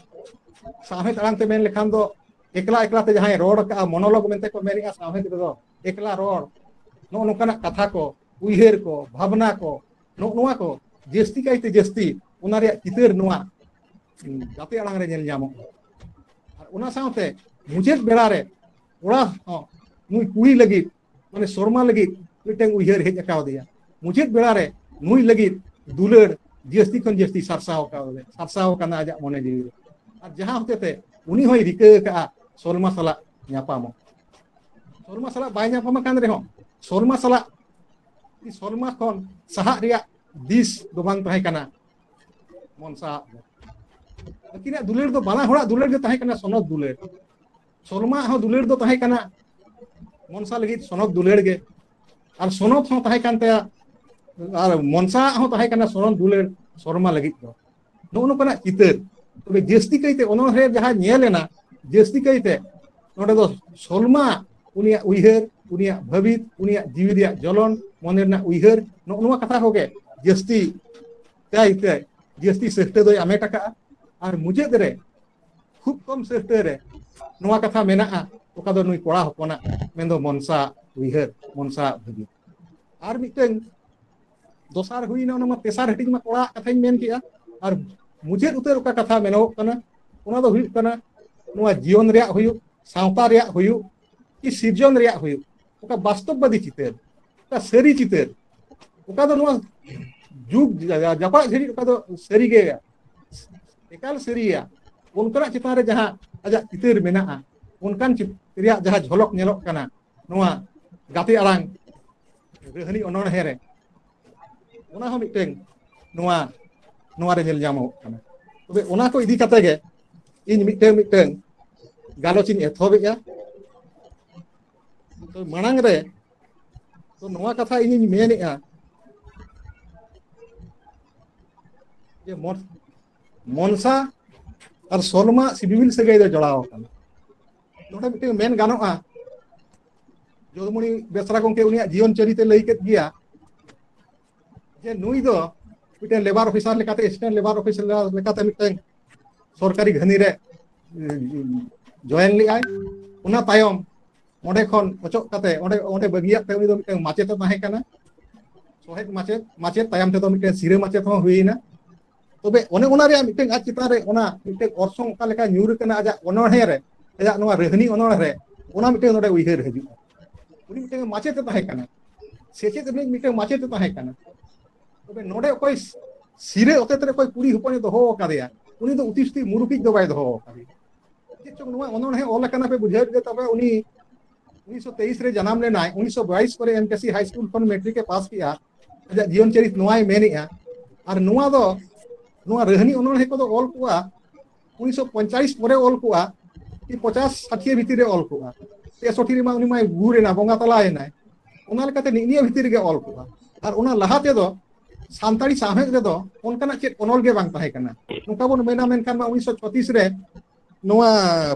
ᱥᱟᱶᱦᱮᱫ ᱟᱲᱟᱝ ᱛᱮ ᱢᱮᱱ ᱞᱮᱠᱷᱟᱱ ᱫᱚ ᱮᱠᱞᱟ ᱮᱠᱞᱟ ᱛᱮ ᱡᱟᱦᱟᱸᱭ ᱨᱚᱲ ᱟᱠᱟᱫᱼᱟ, ᱢᱚᱱᱳᱞᱚᱜᱽ ᱢᱮᱱᱛᱮ ᱠᱚ ᱢᱮᱱᱮᱫᱼᱟ ᱥᱟᱶᱦᱮᱫ ᱨᱮᱫᱚ, ᱮᱠᱞᱟ ᱨᱚᱲ, ᱱᱚᱜᱼᱚ ᱱᱚᱝᱠᱟᱱᱟᱜ ᱠᱟᱛᱷᱟ ᱠᱚ, ᱩᱭᱦᱟᱹᱨ ᱠᱚ, ᱵᱷᱟᱵᱽᱱᱟ ᱠᱚ, ᱱᱚᱜᱼᱚ ᱱᱚᱣᱟ ᱠᱚ ᱡᱟᱹᱥᱛᱤ ᱠᱟᱭᱛᱮ ᱡᱟᱹᱥᱛᱤ ᱚᱱᱟ ᱨᱮᱭᱟᱜ ᱪᱤᱛᱟᱹᱨ ᱱᱚᱣᱟ ᱡᱟᱛᱮ ᱟᱲᱟᱝ ᱨᱮ ᱧᱮᱞ ᱧᱟᱢᱚᱜᱼᱟ᱾ ᱟᱨ ᱚᱱᱟ ᱥᱟᱶᱛᱮ ᱢᱩᱪᱟᱹᱫ ᱵᱮᱲᱟ ᱨᱮ ᱠᱚᱲᱟ ᱦᱚᱸ ᱱᱩᱭ ᱠᱩᱲᱤ ᱞᱟᱹᱜᱤᱫ, ᱢᱟᱱᱮ ᱥᱚᱨᱢᱟ ᱞᱟᱹᱜᱤᱫ ᱢᱤᱫᱴᱟᱝ ᱩᱭᱦᱟᱹᱨ ᱦᱮᱡ ᱟᱠᱟᱣᱫᱮᱭᱟ᱾ ᱢᱩᱪᱟᱹᱫ ᱵᱮᱲᱟ ᱨᱮ ᱱᱩᱭ ᱞᱟᱹᱜᱤᱫ ᱫᱩᱞᱟᱹᱲ ᱡᱟᱹᱥᱛᱤ ᱠᱷᱚᱱ ᱡᱟᱹᱥᱛᱤ ᱥᱟᱨᱥᱟᱣ ᱟᱠᱟᱣᱫᱮᱭᱟ, ᱥᱟᱨᱥᱟᱣ ᱟᱠᱟᱱᱟ ᱟᱡᱟᱜ ᱢᱚᱱᱮ ᱡᱤᱣᱤ ᱨᱮ᱾ ᱟᱨ ᱡᱟᱦᱟᱸ ᱦᱚᱛᱮ ᱛᱮ ᱩᱱᱤ ᱦᱚᱸᱭ ᱨᱤᱠᱟᱹ ᱟᱠᱟᱫᱼᱟ ᱥᱚᱞᱢᱟ ᱥᱟᱞᱟᱜ ᱧᱟᱯᱟᱢᱚᱜ᱾ ᱥᱚᱞᱢᱟ ᱥᱟᱞᱟᱜ ᱵᱟᱭ ᱧᱟᱯᱟᱢ ᱟᱠᱟᱱ ᱨᱮᱦᱚᱸ, ᱥᱚᱞᱢᱟ ᱥᱟᱞᱟᱜ, ᱥᱚᱞᱢᱟ ᱠᱷᱚᱱ ᱥᱟᱦᱟᱜ ᱨᱮᱭᱟᱜ ᱫᱤᱥ ᱫᱚ ᱵᱟᱝ ᱛᱟᱦᱮᱸ ᱠᱟᱱᱟ ᱢᱚᱱᱥᱟ ᱟᱜ ᱫᱚ᱾ ᱟᱹᱠᱤᱱᱟᱜ ᱫᱩᱞᱟᱹᱲ ᱫᱚ ᱵᱟᱱᱟ ᱦᱚᱲᱟᱜ ᱫᱩᱞᱟᱹᱲ ᱜᱮ ᱛᱟᱦᱮᱸ ᱠᱟᱱᱟ, ᱥᱚᱱᱚᱛ ᱫᱩᱞᱟᱹᱲ᱾ ᱥᱚᱞᱢᱟ ᱟᱜ ᱦᱚᱸ ᱫᱩᱞᱟᱹᱲ ᱫᱚ ᱛᱟᱦᱮᱸ ᱠᱟᱱᱟ ᱢᱚᱱᱥᱟ ᱞᱟᱹᱜᱤᱫ ᱥᱚᱱᱚᱛ ᱫᱩᱞᱟᱹᱲ ᱜᱮ, ᱟᱨ ᱥᱚᱱᱚᱛ ᱦᱚᱸ ᱛᱟᱦᱮᱸ ᱠᱟᱱ ᱛᱟᱭᱟ, ᱟᱨ ᱢᱚᱱᱥᱟ ᱟᱜ ᱦᱚᱸ ᱛᱟᱦᱮᱸ ᱠᱟᱱᱟ ᱥᱚᱱᱚᱛ ᱫᱩᱞᱟᱹᱲ ᱥᱚᱞᱢᱟ ᱞᱟᱹᱜᱤᱫ ᱫᱚ᱾ ᱱᱚᱜᱼᱚ ᱱᱚᱝᱠᱟᱱᱟᱜ ᱪᱤᱛᱟᱹᱨ᱾ ᱛᱚᱵᱮ ᱡᱟᱹᱥᱛᱤ ᱠᱟᱭᱛᱮ ᱚᱱᱚᱬᱦᱮ ᱡᱟᱦᱟᱸ ᱧᱮᱞ ᱮᱱᱟ, ᱡᱟᱹᱥᱛᱤ ᱠᱟᱭᱛᱮ ᱱᱚᱰᱮ ᱫᱚ ᱥᱚᱞᱢᱟ, ᱩᱱᱤᱭᱟᱜ ᱩᱭᱦᱟᱹᱨ, ᱩᱱᱤᱭᱟᱜ ᱵᱷᱟᱹᱵᱤᱛ, ᱩᱱᱤᱭᱟᱜ ᱡᱤᱣᱤ ᱨᱮᱭᱟᱜ ᱡᱚᱞᱚᱱ, ᱢᱚᱱᱮ ᱨᱮᱱᱟᱜ ᱩᱭᱦᱟᱹᱨ, ᱱᱚᱜᱼᱚ ᱱᱚᱣᱟ ᱠᱟᱛᱷᱟ ᱠᱚᱜᱮ ᱡᱟᱹᱥᱛᱤ ᱠᱟᱭᱛᱮ ᱡᱟᱹᱥᱛᱤ ᱥᱟᱹᱦᱴᱟᱹ ᱫᱚᱭ ᱟᱢᱮᱴ ᱟᱠᱟᱫᱼᱟ᱾ ᱟᱨ ᱢᱩᱪᱟᱹᱫ ᱨᱮ ᱠᱷᱩᱵ ᱠᱚᱢ ᱥᱟᱹᱦᱴᱟᱹ ᱨᱮ ᱱᱚᱣᱟ ᱠᱟᱛᱷᱟ ᱢᱮᱱᱟᱜᱼᱟ, ᱚᱠᱟ ᱫᱚ ᱱᱩᱭ ᱠᱚᱲᱟ ᱦᱚᱯᱚᱱᱟᱜ, ᱢᱮᱱᱫᱚ ᱢᱚᱱᱥᱟ ᱩᱭᱦᱟᱹᱨ, ᱢᱚᱱᱥᱟ ᱵᱷᱟᱹᱵᱤ᱾ ᱟᱨ ᱢᱤᱫᱴᱟᱝ ᱫᱚᱥᱟᱨ ᱦᱩᱭᱱᱟ, ᱚᱱᱟ ᱢᱟ ᱛᱮᱥᱟᱨ ᱦᱟᱹᱴᱤᱧ ᱢᱟ ᱠᱚᱲᱟᱣᱟᱜ ᱠᱟᱛᱷᱟᱧ ᱢᱮᱱ ᱠᱮᱜᱼᱟ᱾ ᱟᱨ ᱢᱩᱪᱟᱹᱫ ᱩᱛᱟᱹᱨ ᱚᱠᱟ ᱠᱟᱛᱷᱟ ᱢᱮᱱᱚᱜᱚᱜ ᱠᱟᱱᱟ, ᱚᱱᱟ ᱫᱚ ᱦᱩᱭᱩᱜ ᱠᱟᱱᱟ ᱱᱚᱣᱟ ᱡᱤᱭᱚᱱ ᱨᱮᱭᱟᱜ ᱦᱩᱭᱩᱜ, ᱥᱟᱶᱛᱟ ᱨᱮᱭᱟᱜ ᱦᱩᱭᱩᱜ, ᱠᱤ ᱥᱤᱨᱡᱚᱱ ᱨᱮᱭᱟᱜ ᱦᱩᱭᱩᱜ, ᱚᱠᱟ ᱵᱟᱥᱛᱚᱵᱵᱟᱫᱤ ᱪᱤᱛᱟᱹᱨ, ᱚᱠᱟ ᱥᱟᱹᱨᱤ ᱪᱤᱛᱟᱹᱨ, ᱚᱠᱟ ᱫᱚ ᱱᱚᱣᱟ ᱡᱩᱜᱽ ᱡᱟ-, ᱡᱟᱯᱟᱜ ᱜᱷᱟᱹᱲᱤᱡ ᱚᱠᱟ ᱫᱚ ᱥᱟᱹᱨᱤ ᱜᱮ, ᱮᱠᱟᱞ ᱥᱟᱹᱨᱤᱭᱟ, ᱚᱱᱠᱟᱱᱟᱜ ᱪᱮᱛᱟᱱ ᱨᱮ ᱡᱟᱦᱟᱸ ᱟᱡᱟᱜ ᱪᱤᱛᱟᱹᱨ ᱢᱮᱱᱟᱜᱼᱟ, ᱚᱱᱠᱟᱱ ᱪᱤᱛ-, ᱨᱮᱭᱟᱜ ᱡᱟᱦᱟᱸ ᱡᱷᱚᱞᱚᱠ ᱧᱮᱞᱚᱜ ᱠᱟᱱᱟ ᱱᱚᱣᱟ ᱜᱟᱛᱮ ᱟᱲᱟᱝ ᱨᱟᱹᱦᱱᱤ ᱚᱱᱚᱬᱦᱮ ᱨᱮ, ᱚᱱᱟ ᱦᱚᱸ ᱢᱤᱫᱴᱟᱝ ᱱᱚᱣᱟ, ᱱᱚᱣᱟ ᱨᱮ ᱧᱮᱞ ᱧᱟᱢᱚᱜ ᱠᱟᱱᱟ᱾ ᱛᱚᱵᱮ ᱚᱱᱟ ᱠᱚ ᱤᱫᱤ ᱠᱟᱛᱮ ᱜᱮ ᱤᱧ ᱢᱤᱫᱴᱟᱝ ᱢᱤᱫᱴᱟᱝ ᱜᱟᱞᱚᱪ ᱤᱧ ᱮᱛᱚᱦᱚᱵᱮᱜᱼᱟ᱾ ᱛᱚ ᱢᱟᱲᱟᱝ ᱨᱮ ᱛᱚ ᱱᱚᱣᱟ ᱠᱟᱛᱷᱟ ᱤᱧᱤᱧ ᱢᱮᱱᱮᱜᱼᱟ ᱡᱮ ᱢᱚᱱ-, ᱢᱚᱱᱥᱟ ᱟᱨ ᱥᱚᱞᱢᱟ ᱥᱤᱵᱤᱵᱤᱞ ᱥᱟᱹᱜᱟᱹᱭ ᱫᱚ ᱡᱚᱲᱟᱣ ᱟᱠᱟᱱᱟ᱾ ᱱᱚᱰᱮ ᱢᱤᱫᱴᱟᱝ ᱢᱮᱱ ᱜᱟᱱᱚᱜᱼᱟ, ᱡᱚᱫᱩᱢᱚᱬᱤ ᱵᱮᱥᱨᱟ ᱜᱚᱢᱠᱮ ᱩᱱᱤᱭᱟᱜ ᱡᱤᱭᱚᱱ ᱪᱟᱹᱨᱤᱛᱮ ᱞᱟᱹᱭ ᱠᱮᱫ ᱜᱮᱭᱟ ᱡᱮ ᱱᱩᱭ ᱫᱚ ᱢᱤᱫᱴᱮᱱ ᱞᱮᱵᱟᱨ ᱚᱯᱷᱤᱥᱟᱨ ᱞᱮᱠᱟᱛᱮ, ᱮᱥᱤᱥᱴᱮᱱᱴ ᱞᱮᱵᱟᱨ ᱚᱯᱷᱤᱥᱟᱨ ᱞᱮᱠᱟᱛᱮ ᱢᱤᱫᱴᱮᱱ ᱥᱚᱨᱠᱟᱨᱤ ᱜᱷᱟᱹᱱᱤ ᱨᱮ ᱡᱚᱭᱮᱱ ᱞᱮᱫᱟᱭ᱾ ᱚᱱᱟ ᱛᱟᱭᱚᱢ ᱚᱸᱰᱮ ᱠᱷᱚᱱ ᱚᱪᱚᱜ ᱠᱟᱛᱮ ᱚᱸᱰᱮ, ᱚᱸᱰᱮ ᱵᱟᱹᱜᱤᱭᱟᱜ ᱛᱮ ᱩᱱᱤ ᱫᱚ ᱢᱤᱫᱴᱮᱱ ᱢᱟᱪᱮᱛ ᱮ ᱛᱟᱦᱮᱸ ᱠᱟᱱᱟ, ᱥᱚᱦᱮᱫ ᱢᱟᱪᱮᱛ, ᱢᱟᱪᱮᱛ ᱛᱟᱭᱚᱢ ᱛᱮᱫᱚ ᱢᱤᱫᱴᱮᱱ ᱥᱤᱨᱟᱹ ᱢᱟᱪᱮᱛ ᱦᱚᱸ ᱦᱩᱭᱮᱱᱟ᱾ ᱛᱚᱵᱮ ᱚᱱᱮ ᱚᱱᱟ ᱨᱮᱭᱟᱜ ᱢᱤᱫᱴᱮᱱ ᱟᱡ ᱪᱮᱛᱟᱱ ᱨᱮ ᱚᱱᱟ ᱢᱤᱫᱴᱮᱱ ᱚᱨᱥᱚᱝ ᱚᱠᱟ ᱞᱮᱠᱟ ᱧᱩᱨ ᱟᱠᱟᱱᱟ ᱟᱡᱟᱜ ᱚᱱᱚᱬᱦᱮ ᱨᱮ, ᱟᱡᱟᱜ ᱱᱚᱣᱟ ᱨᱟᱹᱦᱱᱤ ᱚᱱᱚᱬᱦᱮ ᱨᱮ, ᱚᱱᱟ ᱢᱤᱫᱴᱮᱱ ᱱᱚᱰᱮ ᱩᱭᱦᱟᱹᱨ ᱦᱤᱡᱩᱜᱼᱟ᱾ ᱩᱱᱤ ᱢᱤᱫᱴᱮᱱ ᱢᱟᱪᱮᱛ ᱮ ᱛᱟᱦᱮᱸ ᱠᱟᱱᱟ, ᱥᱮᱪᱮᱫ ᱨᱤᱱᱤᱡ ᱢᱤᱫᱴᱮᱱ ᱢᱟᱪᱮᱛ ᱮ ᱛᱟᱦᱮᱸ ᱠᱟᱱᱟ᱾ ᱛᱚᱵᱮ ᱱᱚᱰᱮ ᱚᱠᱚᱭ ᱥᱤᱨᱟᱹ ᱚᱛᱮᱛ ᱨᱮ ᱚᱠᱚᱭ ᱠᱩᱲᱤ ᱦᱚᱯᱚᱱᱮ ᱫᱚᱦᱚ ᱟᱠᱟᱫᱮᱭᱟ, ᱩᱱᱤ ᱫᱚ ᱩᱛᱤ ᱥᱩᱛᱤ ᱢᱩᱨᱩᱠᱤᱡ ᱫᱚ ᱵᱟᱭ ᱫᱚᱦᱚ ᱟᱠᱟᱫᱮᱭᱟ᱾ ᱪᱮᱫ ᱪᱚᱝ ᱱᱚᱣᱟ ᱚᱱᱚᱬᱦᱮ ᱚᱞ ᱟᱠᱟᱱᱟ ᱯᱮ ᱵᱩᱡᱷᱟᱹᱣ ᱜᱮ, ᱛᱚᱵᱮ ᱩᱱᱤ ᱩᱱᱤᱥᱥᱚ ᱛᱮᱭᱤᱥ ᱨᱮ ᱡᱟᱱᱟᱢ ᱞᱮᱱᱟᱭ, ᱩᱱᱤᱥᱥᱚ ᱵᱟᱭᱤᱥ ᱠᱚᱨᱮ ᱮᱢᱠᱮᱥᱤ ᱦᱟᱭ ᱥᱠᱩᱞ ᱠᱷᱚᱱ ᱢᱮᱴᱨᱤᱠ ᱮ ᱯᱟᱥ ᱠᱮᱜᱼᱟ᱾ ᱟᱡᱟᱜ ᱡᱤᱭᱚᱱ ᱪᱟᱹᱨᱤᱛ ᱱᱚᱣᱟᱭ ᱢᱮᱱᱮᱜᱼᱟ᱾ ᱟᱨ ᱱᱚᱣᱟ ᱫᱚ, ᱱᱚᱣᱟ ᱨᱟᱹᱦᱱᱤ ᱚᱱᱚᱬᱦᱮ ᱠᱚᱫᱚ ᱚᱞ ᱠᱚᱜᱼᱟ ᱩᱱᱤᱥᱥᱚ ᱯᱚᱧᱪᱟᱥ ᱯᱚᱨᱮ ᱚᱞ ᱠᱚᱜᱼᱟ, ᱠᱤ ᱯᱚᱧᱪᱟᱥ ᱥᱟᱴᱷᱤᱭᱟᱹ ᱵᱷᱤᱛᱤᱨ ᱨᱮ ᱚᱞ ᱠᱚᱜᱼᱟ᱾ ᱛᱮᱥᱚᱴᱴᱤ ᱨᱮᱢᱟ ᱩᱱᱤ ᱢᱟᱭ ᱜᱩᱨ ᱮᱱᱟ, ᱵᱚᱸᱜᱟ ᱛᱟᱞᱟᱭᱮᱱᱟᱭ᱾ ᱚᱱᱟ ᱞᱮᱠᱟᱛᱮ ᱱᱤᱜ ᱱᱤᱭᱟᱹ ᱵᱷᱤᱛᱤᱨ ᱨᱮᱜᱮ ᱚᱞ ᱠᱚᱜᱼᱟ᱾ ᱟᱨ ᱚᱱᱟ ᱞᱟᱦᱟ ᱛᱮᱫᱚ ᱥᱟᱱᱛᱟᱲᱤ ᱥᱟᱶᱦᱮᱫ ᱨᱮᱫᱚ ᱚᱱᱠᱟᱱᱟᱜ ᱪᱮᱫ ᱚᱱᱚᱞ ᱜᱮ ᱵᱟᱝ ᱛᱟᱦᱮᱸ ᱠᱟᱱᱟ᱾ ᱱᱚᱝᱠᱟ ᱵᱚᱱ ᱢᱮᱱᱟ, ᱢᱮᱱᱠᱷᱟᱱ ᱢᱟ ᱩᱱᱤᱥᱥᱚ ᱪᱷᱚᱛᱤᱥ ᱨᱮ ᱱᱚᱣᱟ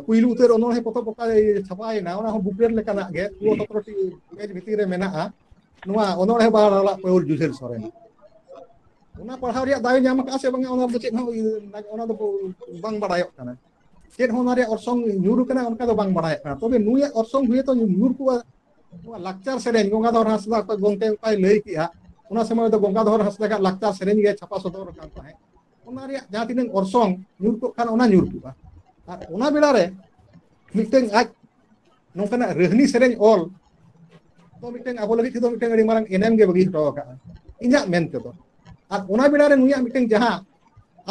ᱯᱩᱭᱞᱩ ᱩᱛᱟᱹᱨ ᱚᱱᱚᱬᱦᱮ ᱯᱚᱛᱚᱵ ᱚᱠᱟ ᱪᱷᱟᱯᱟᱭᱮᱱᱟ, ᱚᱱᱟ ᱦᱚᱸ booklet ᱞᱮᱠᱟᱱᱟᱜ ᱜᱮ, ᱥᱳᱞᱳ ᱥᱚᱛᱨᱚ ᱴᱤ page ᱵᱷᱤᱛᱤᱨ ᱨᱮ ᱢᱮᱱᱟᱜᱼᱟ᱾ ᱱᱚᱣᱟ ᱚᱱᱚᱬᱦᱮ ᱵᱟᱦᱟᱞᱟᱞ ᱯᱟᱹᱣᱩᱨ ᱡᱩᱡᱷᱟᱹᱨ ᱥᱚᱨᱮᱱ᱾ ᱚᱱᱟ ᱯᱟᱲᱦᱟᱣ ᱨᱮᱭᱟᱜ ᱫᱟᱣᱮ ᱧᱟᱢ ᱟᱠᱟᱫᱼᱟ ᱥᱮ ᱵᱟᱝᱟ, ᱚᱱᱟ ᱫᱚ ᱪᱮᱫ ᱦᱚᱸ, ᱚᱱᱟ ᱫᱚ ᱵᱟᱝ ᱵᱟᱲᱟᱭᱚᱜ ᱠᱟᱱᱟ᱾ ᱪᱮᱫ ᱦᱚᱸ ᱚᱱᱟ ᱨᱮᱭᱟᱜ ᱚᱨᱥᱚᱝ ᱧᱩᱨ ᱟᱠᱟᱱᱟ, ᱚᱱᱠᱟ ᱫᱚ ᱵᱟᱝ ᱵᱟᱲᱟᱭᱚᱜ ᱠᱟᱱᱟ᱾ ᱛᱚᱵᱮ ᱱᱩᱭᱟᱜ ᱚᱨᱥᱚᱝ ᱦᱩᱭᱛᱚ ᱧᱩᱨ ᱠᱚᱜᱼᱟ᱾ ᱱᱚᱣᱟ ᱞᱟᱠᱪᱟᱨ ᱥᱮᱨᱮᱧ ᱜᱚᱝᱜᱟᱫᱷᱚᱨ ᱦᱟᱸᱥᱫᱟ ᱚᱠᱚᱭ ᱜᱚᱝᱠᱮ ᱚᱱᱠᱟᱭ ᱞᱟᱹᱭ ᱠᱮᱜᱼᱟ, ᱚᱱᱟ ᱥᱚᱢᱚᱭ ᱫᱚ ᱜᱚᱝᱜᱟᱫᱷᱚᱨ ᱦᱟᱸᱥᱫᱟ ᱜᱟᱜ ᱞᱟᱠᱪᱟᱨ ᱥᱮᱨᱮᱧ ᱜᱮ ᱪᱷᱟᱯᱟ ᱥᱚᱫᱚᱨ ᱟᱠᱟᱱ ᱛᱟᱦᱮᱸᱫ᱾ ᱚᱱᱟ ᱨᱮᱭᱟᱜ ᱡᱟᱦᱟᱸ ᱛᱤᱱᱟᱹᱜ ᱚᱨᱥᱚᱝ ᱧᱩᱨ ᱠᱚᱜ ᱠᱷᱟᱱ, ᱚᱱᱟ ᱧᱩᱨ ᱠᱚᱜᱼᱟ᱾ ᱟᱨ ᱚᱱᱟ ᱵᱮᱲᱟ ᱨᱮ ᱢᱤᱫᱴᱟᱝ ᱟᱡ ᱱᱚᱝᱠᱟᱱᱟᱜ ᱨᱟᱹᱦᱱᱤ ᱥᱮᱨᱮᱧ ᱚᱞ ᱫᱚ ᱢᱤᱫᱴᱟᱝ ᱟᱵᱚ ᱞᱟᱹᱜᱤᱫ ᱛᱮᱫᱚ ᱢᱤᱫᱴᱟᱝ ᱟᱹᱰᱤ ᱢᱟᱨᱟᱝ ᱮᱱᱮᱢ ᱜᱮ ᱵᱟᱹᱜᱤ ᱦᱚᱴᱚ ᱟᱠᱟᱫᱼᱟ, ᱤᱧᱟᱹᱜ ᱢᱮᱱ ᱛᱮᱫᱚ᱾ ᱟᱨ ᱚᱱᱟ ᱵᱮᱲᱟ ᱨᱮ ᱱᱩᱭᱟᱜ ᱢᱤᱫᱴᱟᱝ ᱡᱟᱦᱟᱸ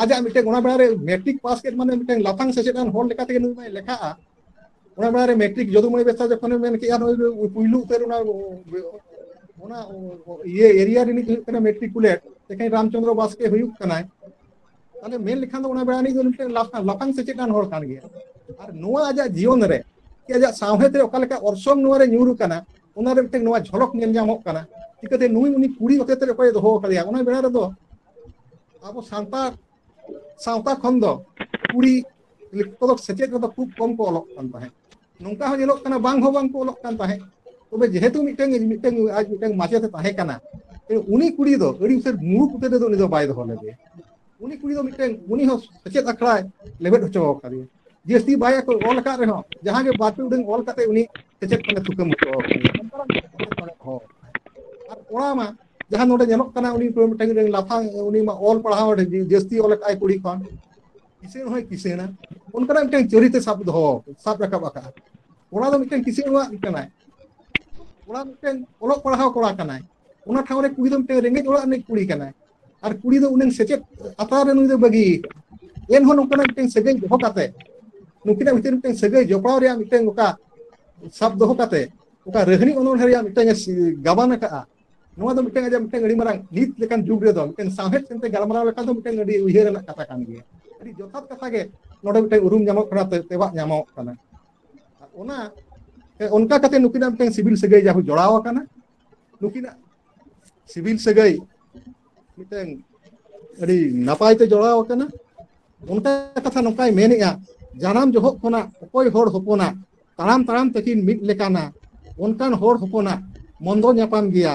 ᱟᱡᱟᱜ ᱢᱤᱫᱴᱟᱝ, ᱚᱱᱟ ᱵᱮᱲᱟ ᱨᱮ ᱢᱮᱴᱨᱤᱠ ᱯᱟᱥ ᱠᱮᱫ ᱢᱟᱱᱮ ᱢᱤᱫᱴᱟᱝ ᱞᱟᱯᱷᱟᱝ ᱥᱮᱪᱮᱫ ᱟᱱ ᱦᱚᱲ ᱞᱮᱠᱟ ᱛᱮᱜᱮ ᱱᱩᱭ ᱢᱟᱭ ᱞᱮᱠᱷᱟᱜᱼᱟ᱾ ᱚᱱᱟ ᱵᱮᱲᱟ ᱨᱮ ᱢᱮᱴᱨᱤᱠ ᱡᱚᱫᱩᱢᱚᱭ ᱵᱮᱥᱨᱟ ᱡᱚᱠᱷᱚᱱᱮ ᱢᱮᱱ ᱠᱮᱜᱼᱟ, ᱱᱩᱭ ᱫᱚ ᱯᱩᱭᱞᱩ ᱩᱛᱟᱹᱨ ᱚᱱᱟ, ᱚᱱᱟ ᱤᱭᱟᱹ ᱮᱨᱤᱭᱟ ᱨᱤᱱᱤᱡ ᱦᱩᱭᱩᱜ ᱠᱟᱱᱟ ᱢᱮᱴᱨᱤᱠᱩᱞᱮᱴ, ᱛᱮᱠᱷᱟᱧ ᱨᱟᱢᱪᱚᱸᱫᱽᱨᱚ ᱵᱟᱥᱠᱮ ᱦᱩᱭᱩᱜ ᱠᱟᱱᱟᱭ᱾ ᱛᱟᱦᱞᱮ ᱢᱮᱱ ᱞᱮᱠᱷᱟᱱ ᱫᱚ ᱚᱱᱟ ᱵᱮᱲᱟ ᱨᱤᱱᱤᱡ ᱫᱚ ᱢᱤᱫᱴᱮᱱ ᱞᱟᱯᱷᱟᱝ, ᱞᱟᱯᱷᱟᱝ ᱥᱮᱪᱮᱫ ᱟᱱ ᱦᱚᱲ ᱠᱟᱱ ᱜᱮᱭᱟ᱾ ᱟᱨ ᱱᱚᱣᱟ ᱟᱡᱟᱜ ᱡᱤᱭᱚᱱ ᱨᱮ, ᱠᱤ ᱟᱡᱟᱜ ᱥᱟᱶᱦᱮᱫ ᱨᱮ ᱚᱠᱟ ᱞᱮᱠᱟ ᱚᱨᱥᱚᱝ ᱱᱚᱣᱟ ᱨᱮ ᱧᱩᱨ ᱟᱠᱟᱱᱟ, ᱚᱱᱟ ᱨᱮ ᱢᱤᱫᱴᱮᱱ ᱱᱚᱣᱟ ᱡᱷᱚᱞᱚᱠ ᱧᱮᱞ ᱧᱟᱢᱚᱜ ᱠᱟᱱᱟ᱾ ᱪᱤᱠᱟᱹᱛᱮ ᱱᱩᱭ ᱩᱱᱤ ᱠᱩᱲᱤ ᱦᱚᱛᱮᱛᱮ ᱚᱠᱚᱭᱮ ᱫᱚᱦᱚ ᱟᱠᱟᱫᱮᱭᱟ? ᱚᱱᱟ ᱵᱮᱲᱟ ᱨᱮᱫᱚ ᱟᱵᱚ ᱥᱟᱱᱛᱟᱲ ᱥᱟᱶᱛᱟ ᱠᱷᱚᱱ ᱫᱚ ᱠᱩᱲᱤ ᱠᱚᱫᱚ ᱥᱮᱪᱮᱫ ᱨᱮᱫᱚ ᱠᱷᱩᱵ ᱠᱚᱢ ᱠᱚ ᱚᱞᱚᱜ ᱠᱟᱱ ᱛᱟᱦᱮᱸᱫ᱾ ᱱᱚᱝᱠᱟ ᱦᱚᱸ ᱧᱮᱞᱚᱜ ᱠᱟᱱᱟ, ᱵᱟᱝ ᱦᱚᱸ ᱵᱟᱝ ᱠᱚ ᱚᱞᱚᱜ ᱠᱟᱱ ᱛᱟᱦᱮᱸᱫ᱾ ᱛᱚᱵᱮ ᱡᱮᱦᱮᱛᱩ ᱢᱤᱫᱴᱟᱝ, ᱢᱤᱫᱴᱟᱝ, ᱟᱡ ᱢᱤᱫᱴᱟᱝ ᱢᱟᱪᱮᱫ ᱮ ᱛᱟᱦᱮᱸ ᱠᱟᱱᱟ, ᱩᱱᱤ ᱠᱩᱲᱤ ᱫᱚ ᱟᱹᱰᱤ ᱩᱛᱟᱹᱨ ᱢᱩᱨᱩᱠ ᱩᱛᱟᱹᱨ ᱨᱮᱫᱚ ᱩᱱᱤ ᱫᱚ ᱵᱟᱭ ᱫᱚᱦᱚ ᱞᱮᱫᱮᱭᱟ᱾ ᱩᱱᱤ ᱠᱩᱲᱤ ᱫᱚ ᱢᱤᱫᱴᱟᱝ, ᱩᱱᱤ ᱦᱚᱸ ᱥᱮᱪᱮᱫ ᱟᱠᱷᱲᱟᱭ ᱞᱮᱵᱮᱫ ᱦᱚᱪᱚ ᱟᱠᱟᱫᱮᱭᱟ᱾ ᱡᱟᱹᱥᱛᱤ ᱵᱟᱭ ᱚᱞ ᱟᱠᱟᱫ ᱨᱮᱦᱚᱸ, ᱡᱟᱦᱟᱸ ᱜᱮ ᱵᱟᱨ ᱯᱮ ᱩᱰᱟᱹᱝ ᱚᱞ ᱠᱟᱛᱮ ᱩᱱᱤ ᱥᱮᱪᱮᱫ ᱠᱷᱚᱱᱮ ᱛᱷᱩᱠᱟᱹᱢ ᱦᱚᱪᱚ ᱟᱠᱟᱫᱮᱭᱟ᱾ ᱚᱱᱠᱟᱱᱟᱜ ᱢᱤᱫᱴᱟᱝ ᱥᱮᱪᱮᱫ ᱱᱚᱰᱮ ᱦᱚᱸ᱾ ᱟᱨ ᱠᱚᱲᱟ ᱢᱟ ᱡᱟᱦᱟᱸ ᱱᱚᱰᱮ ᱧᱮᱞᱚᱜ ᱠᱟᱱᱟ, ᱩᱱᱤ ᱢᱤᱫᱴᱟᱝ ᱞᱟᱯᱷᱟᱝ, ᱩᱱᱤ ᱢᱟ ᱚᱞ ᱯᱟᱲᱦᱟᱣ ᱡᱟᱹᱥᱛᱤ ᱚᱞ ᱟᱠᱟᱫ ᱟᱭ ᱠᱩᱲᱤ ᱠᱷᱚᱱ, ᱠᱤᱥᱟᱹᱬ ᱦᱚᱸᱭ ᱠᱤᱥᱟᱹᱬᱟ᱾ ᱚᱱᱠᱟᱱᱟᱜ ᱢᱤᱫᱴᱟᱝ ᱪᱚᱨᱤᱛ ᱮ ᱥᱟᱵ ᱫᱚᱦᱚ, ᱥᱟᱵ ᱨᱟᱠᱟᱵ ᱟᱠᱟᱫᱼᱟ᱾ ᱠᱚᱲᱟ ᱫᱚ ᱢᱤᱫᱴᱟᱝ ᱠᱤᱥᱟᱹᱬ ᱚᱲᱟᱜ ᱨᱤᱱᱤᱡ ᱠᱟᱱᱟᱭ, ᱠᱚᱲᱟ ᱢᱤᱫᱴᱟᱝ ᱚᱞᱚᱜ ᱯᱟᱲᱦᱟᱣ ᱠᱚᱲᱟ ᱠᱟᱱᱟᱭ, ᱚᱱᱟ ᱴᱷᱟᱶ ᱨᱮ ᱠᱩᱲᱤ ᱫᱚ ᱢᱤᱫᱴᱟᱝ ᱨᱮᱸᱜᱮᱡ ᱚᱲᱟᱜ ᱨᱤᱱᱤᱡ ᱠᱩᱲᱤ ᱠᱟᱱᱟᱭ᱾ ᱟᱨ ᱠᱩᱲᱤ ᱫᱚ ᱩᱱᱟᱹᱝ ᱥᱮᱪᱮᱫ ᱟᱛᱨᱟ ᱨᱮ ᱱᱩᱭ ᱫᱚ ᱵᱟᱹᱜᱤ ᱟᱠᱟᱫᱼᱟ᱾ ᱮᱱᱦᱚᱸ ᱱᱚᱝᱠᱟᱱᱟᱜ ᱢᱤᱫᱴᱟᱝ ᱥᱟᱹᱜᱟᱹᱭ ᱫᱚᱦᱚ ᱠᱟᱛᱮ, ᱱᱩᱠᱤᱱᱟᱜ ᱵᱷᱤᱛᱤᱨ ᱢᱤᱫᱴᱟᱝ ᱥᱟᱹᱜᱟᱹᱭ ᱡᱚᱯᱲᱟᱣ ᱨᱮᱭᱟᱜ ᱢᱤᱫᱴᱟᱝ ᱚᱠᱟ ᱥᱟᱵ ᱫᱚᱦᱚ ᱠᱟᱛᱮ, ᱚᱠᱟ ᱨᱟᱹᱦᱱᱤ ᱚᱱᱚᱬᱦᱮ ᱨᱮᱭᱟᱜ ᱢᱤᱫᱴᱟᱝ ᱮ ᱥᱤ-, ᱜᱟᱵᱟᱱ ᱟᱠᱟᱫᱼᱟ, ᱱᱚᱣᱟ ᱫᱚ ᱢᱤᱫᱴᱟᱝ ᱟᱡᱟᱜ ᱢᱤᱫᱴᱟᱝ ᱟᱹᱰᱤ ᱢᱟᱨᱟᱝ ᱱᱤᱛ ᱞᱮᱠᱟᱱ ᱡᱩᱜᱽ ᱨᱮᱫᱚ ᱢᱤᱫᱴᱟᱝ ᱥᱟᱶᱦᱮᱫ ᱥᱮᱱᱛᱮ ᱜᱟᱞᱢᱟᱨᱟᱣ ᱞᱮᱠᱷᱟᱱ ᱫᱚ ᱢᱤᱫᱴᱟᱝ ᱟᱹᱰᱤ ᱩᱭᱦᱟᱹᱨ ᱨᱮᱱᱟᱜ ᱠᱟᱛᱷᱟ ᱠᱟᱱ ᱜᱮᱭᱟ᱾ ᱟᱹᱰᱤ ᱡᱚᱛᱷᱟᱛ ᱠᱟᱛᱷᱟ ᱜᱮ ᱱᱚᱰᱮ ᱢᱤᱫᱴᱟᱝ ᱩᱨᱩᱢ ᱧᱟᱢᱚᱜ ᱠᱟᱱᱟ, ᱛᱮ-, ᱛᱮᱵᱟᱜ ᱧᱟᱢᱚᱜ ᱠᱟᱱᱟ᱾ ᱚᱱᱟ, ᱚᱱᱠᱟ ᱠᱟᱛᱮ ᱱᱩᱠᱤᱱᱟᱜ ᱢᱤᱫᱴᱟᱝ ᱥᱤᱵᱤᱞ ᱥᱟᱹᱜᱟᱹᱭ ᱡᱟᱦᱩ ᱡᱚᱲᱟᱣ ᱟᱠᱟᱱᱟ᱾ ᱱᱩᱠᱤᱱᱟᱜ ᱥᱤᱵᱤᱞ ᱥᱟᱹᱜᱟᱹᱭ ᱢᱤᱫᱴᱟᱝ ᱟᱹᱰᱤ ᱱᱟᱯᱟᱭ ᱛᱮ ᱡᱚᱲᱟᱣ ᱟᱠᱟᱱᱟ᱾ ᱚᱱᱠᱟ ᱠᱟᱛᱷᱟ ᱱᱚᱝᱠᱟᱭ ᱢᱮᱱᱮᱜᱼᱟ, ᱡᱟᱱᱟᱢ ᱡᱚᱦᱚᱜ ᱠᱷᱚᱱᱟᱜ ᱚᱠᱚᱭ ᱦᱚᱲ ᱦᱚᱯᱚᱱᱟᱜ ᱛᱟᱲᱟᱢ ᱛᱟᱲᱟᱢ ᱛᱟᱹᱠᱤᱱ ᱢᱤᱫ ᱞᱮᱠᱟᱱᱟ, ᱚᱱᱠᱟᱱ ᱦᱚᱲ ᱦᱚᱯᱚᱱᱟᱜ ᱢᱚᱱᱫᱚ ᱧᱟᱯᱟᱢ ᱜᱮᱭᱟ,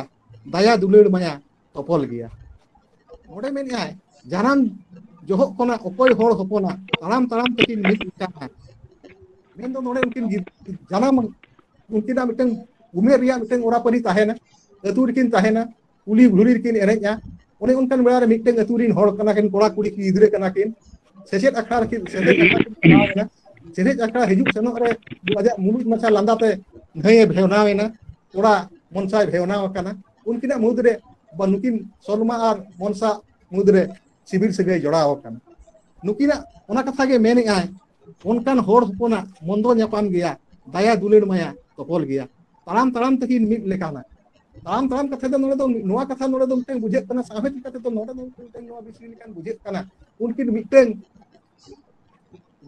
ᱫᱟᱭᱟ ᱫᱩᱞᱟᱹᱲ ᱢᱟᱭᱟ ᱛᱚᱯᱚᱞ ᱜᱮᱭᱟ᱾ ᱱᱚᱰᱮ ᱢᱮᱱᱮᱫᱼᱟᱭ, ᱡᱟᱱᱟᱢ ᱡᱚᱦᱚᱜ ᱠᱷᱚᱱᱟᱜ ᱚᱠᱚᱭ ᱦᱚᱲ ᱦᱚᱯᱚᱱᱟᱜ ᱛᱟᱲᱟᱢ ᱛᱟᱲᱟᱢ ᱛᱟᱹᱠᱤᱱ ᱢᱤᱫ ᱞᱮᱠᱟᱱᱟ᱾ ᱢᱮᱱᱫᱚ ᱱᱚᱰᱮ ᱩᱱᱠᱤᱱ ᱜᱤᱫ-, ᱡᱟᱱᱟᱢ, ᱩᱱᱠᱤᱱᱟᱜ ᱢᱤᱫᱴᱟᱝ ᱩᱢᱮᱨ ᱨᱮᱭᱟᱜ ᱢᱤᱫᱴᱟᱝ ᱚᱨᱟᱯᱟᱹᱨᱤ ᱛᱟᱦᱮᱱᱟ, ᱟᱹᱛᱩ ᱨᱮᱠᱤᱱ ᱛᱟᱦᱮᱱᱟ, ᱠᱩᱞᱦᱤ ᱵᱷᱩᱲᱤ ᱨᱮᱠᱤᱱ ᱮᱱᱮᱡᱼᱟ᱾ ᱚᱱᱮ ᱚᱱᱠᱟᱱ ᱵᱮᱲᱟ ᱨᱮ ᱢᱤᱫᱴᱟᱝ ᱟᱹᱛᱩ ᱨᱤᱱ ᱦᱚᱲ ᱠᱟᱱᱟ ᱠᱤᱱ, ᱠᱚᱲᱟ ᱠᱩᱲᱤ ᱜᱤᱫᱽᱨᱟᱹ ᱠᱟᱱᱟ ᱠᱤᱱ, ᱥᱮᱪᱮᱫ ᱟᱠᱷᱲᱟ ᱨᱮᱠᱤᱱ, ᱥᱮᱪᱮᱫ ᱟᱠᱷᱲᱟ ᱠᱤᱱ ᱪᱟᱞᱟᱣ ᱮᱱᱟ᱾ ᱥᱮᱪᱮᱫ ᱟᱠᱷᱲᱟ ᱦᱤᱡᱩᱜ ᱥᱮᱱᱚᱜ ᱨᱮ ᱟᱡᱟᱜ ᱢᱩᱞᱩᱡ ᱢᱟᱪᱷᱟ ᱞᱟᱸᱫᱟ ᱛᱮ ᱱᱟᱹᱭᱮ ᱵᱷᱮᱣᱱᱟᱣ ᱮᱱᱟ, ᱠᱚᱲᱟ ᱢᱚᱱᱥᱟᱭ ᱵᱷᱮᱣᱱᱟᱣ ᱟᱠᱟᱱᱟ᱾ ᱩᱱᱠᱤᱱᱟᱜ ᱢᱩᱫᱽᱨᱮ ᱵᱟ ᱱᱩᱠᱤᱱ ᱥᱚᱞᱢᱟ ᱟᱨ ᱢᱚᱱᱥᱟ ᱢᱩᱫᱽᱨᱮ ᱥᱤᱵᱤᱞ ᱥᱟᱹᱜᱟᱹᱭ ᱡᱚᱲᱟᱣ ᱟᱠᱟᱱᱟ᱾ ᱱᱩᱠᱤᱱᱟᱜ ᱚᱱᱟ ᱠᱟᱛᱷᱟ ᱜᱮ ᱢᱮᱱᱮᱫᱼᱟᱭ, ᱚᱱᱠᱟᱱ ᱦᱚᱲ ᱦᱚᱯᱚᱱᱟᱜ ᱢᱚᱱᱫᱚ ᱧᱟᱯᱟᱢ ᱜᱮᱭᱟ, ᱫᱟᱭᱟ ᱫᱩᱞᱟᱹᱲ ᱢᱟᱭᱟ ᱛᱚᱯᱚᱞ ᱜᱮᱭᱟ᱾ ᱛᱟᱲᱟᱢ ᱛᱟᱲᱟᱢ ᱛᱟᱹᱠᱤᱱ ᱢᱤᱫ ᱞᱮᱠᱟᱱᱟ᱾ ᱛᱟᱲᱟᱢ ᱛᱟᱲᱟᱢ ᱠᱟᱛᱷᱟ ᱫᱚ ᱱᱚᱰᱮ ᱫᱚ, ᱱᱚᱣᱟ ᱠᱟᱛᱷᱟ ᱱᱚᱰᱮ ᱫᱚ ᱢᱤᱫᱴᱟᱝ ᱵᱩᱡᱷᱟᱹᱜ ᱠᱟᱱᱟ, ᱥᱟᱶᱦᱮᱫ ᱞᱮᱠᱟ ᱛᱮᱫᱚ ᱱᱚᱰᱮ ᱫᱚ ᱢᱤᱫᱴᱟᱝ ᱱᱚᱣᱟ ᱵᱤᱥᱲᱤ ᱞᱮᱠᱟᱱ ᱵᱩᱡᱷᱟᱹᱜ ᱠᱟᱱᱟ᱾ ᱩᱱᱠᱤᱱ ᱢᱤᱫᱴᱟᱝ,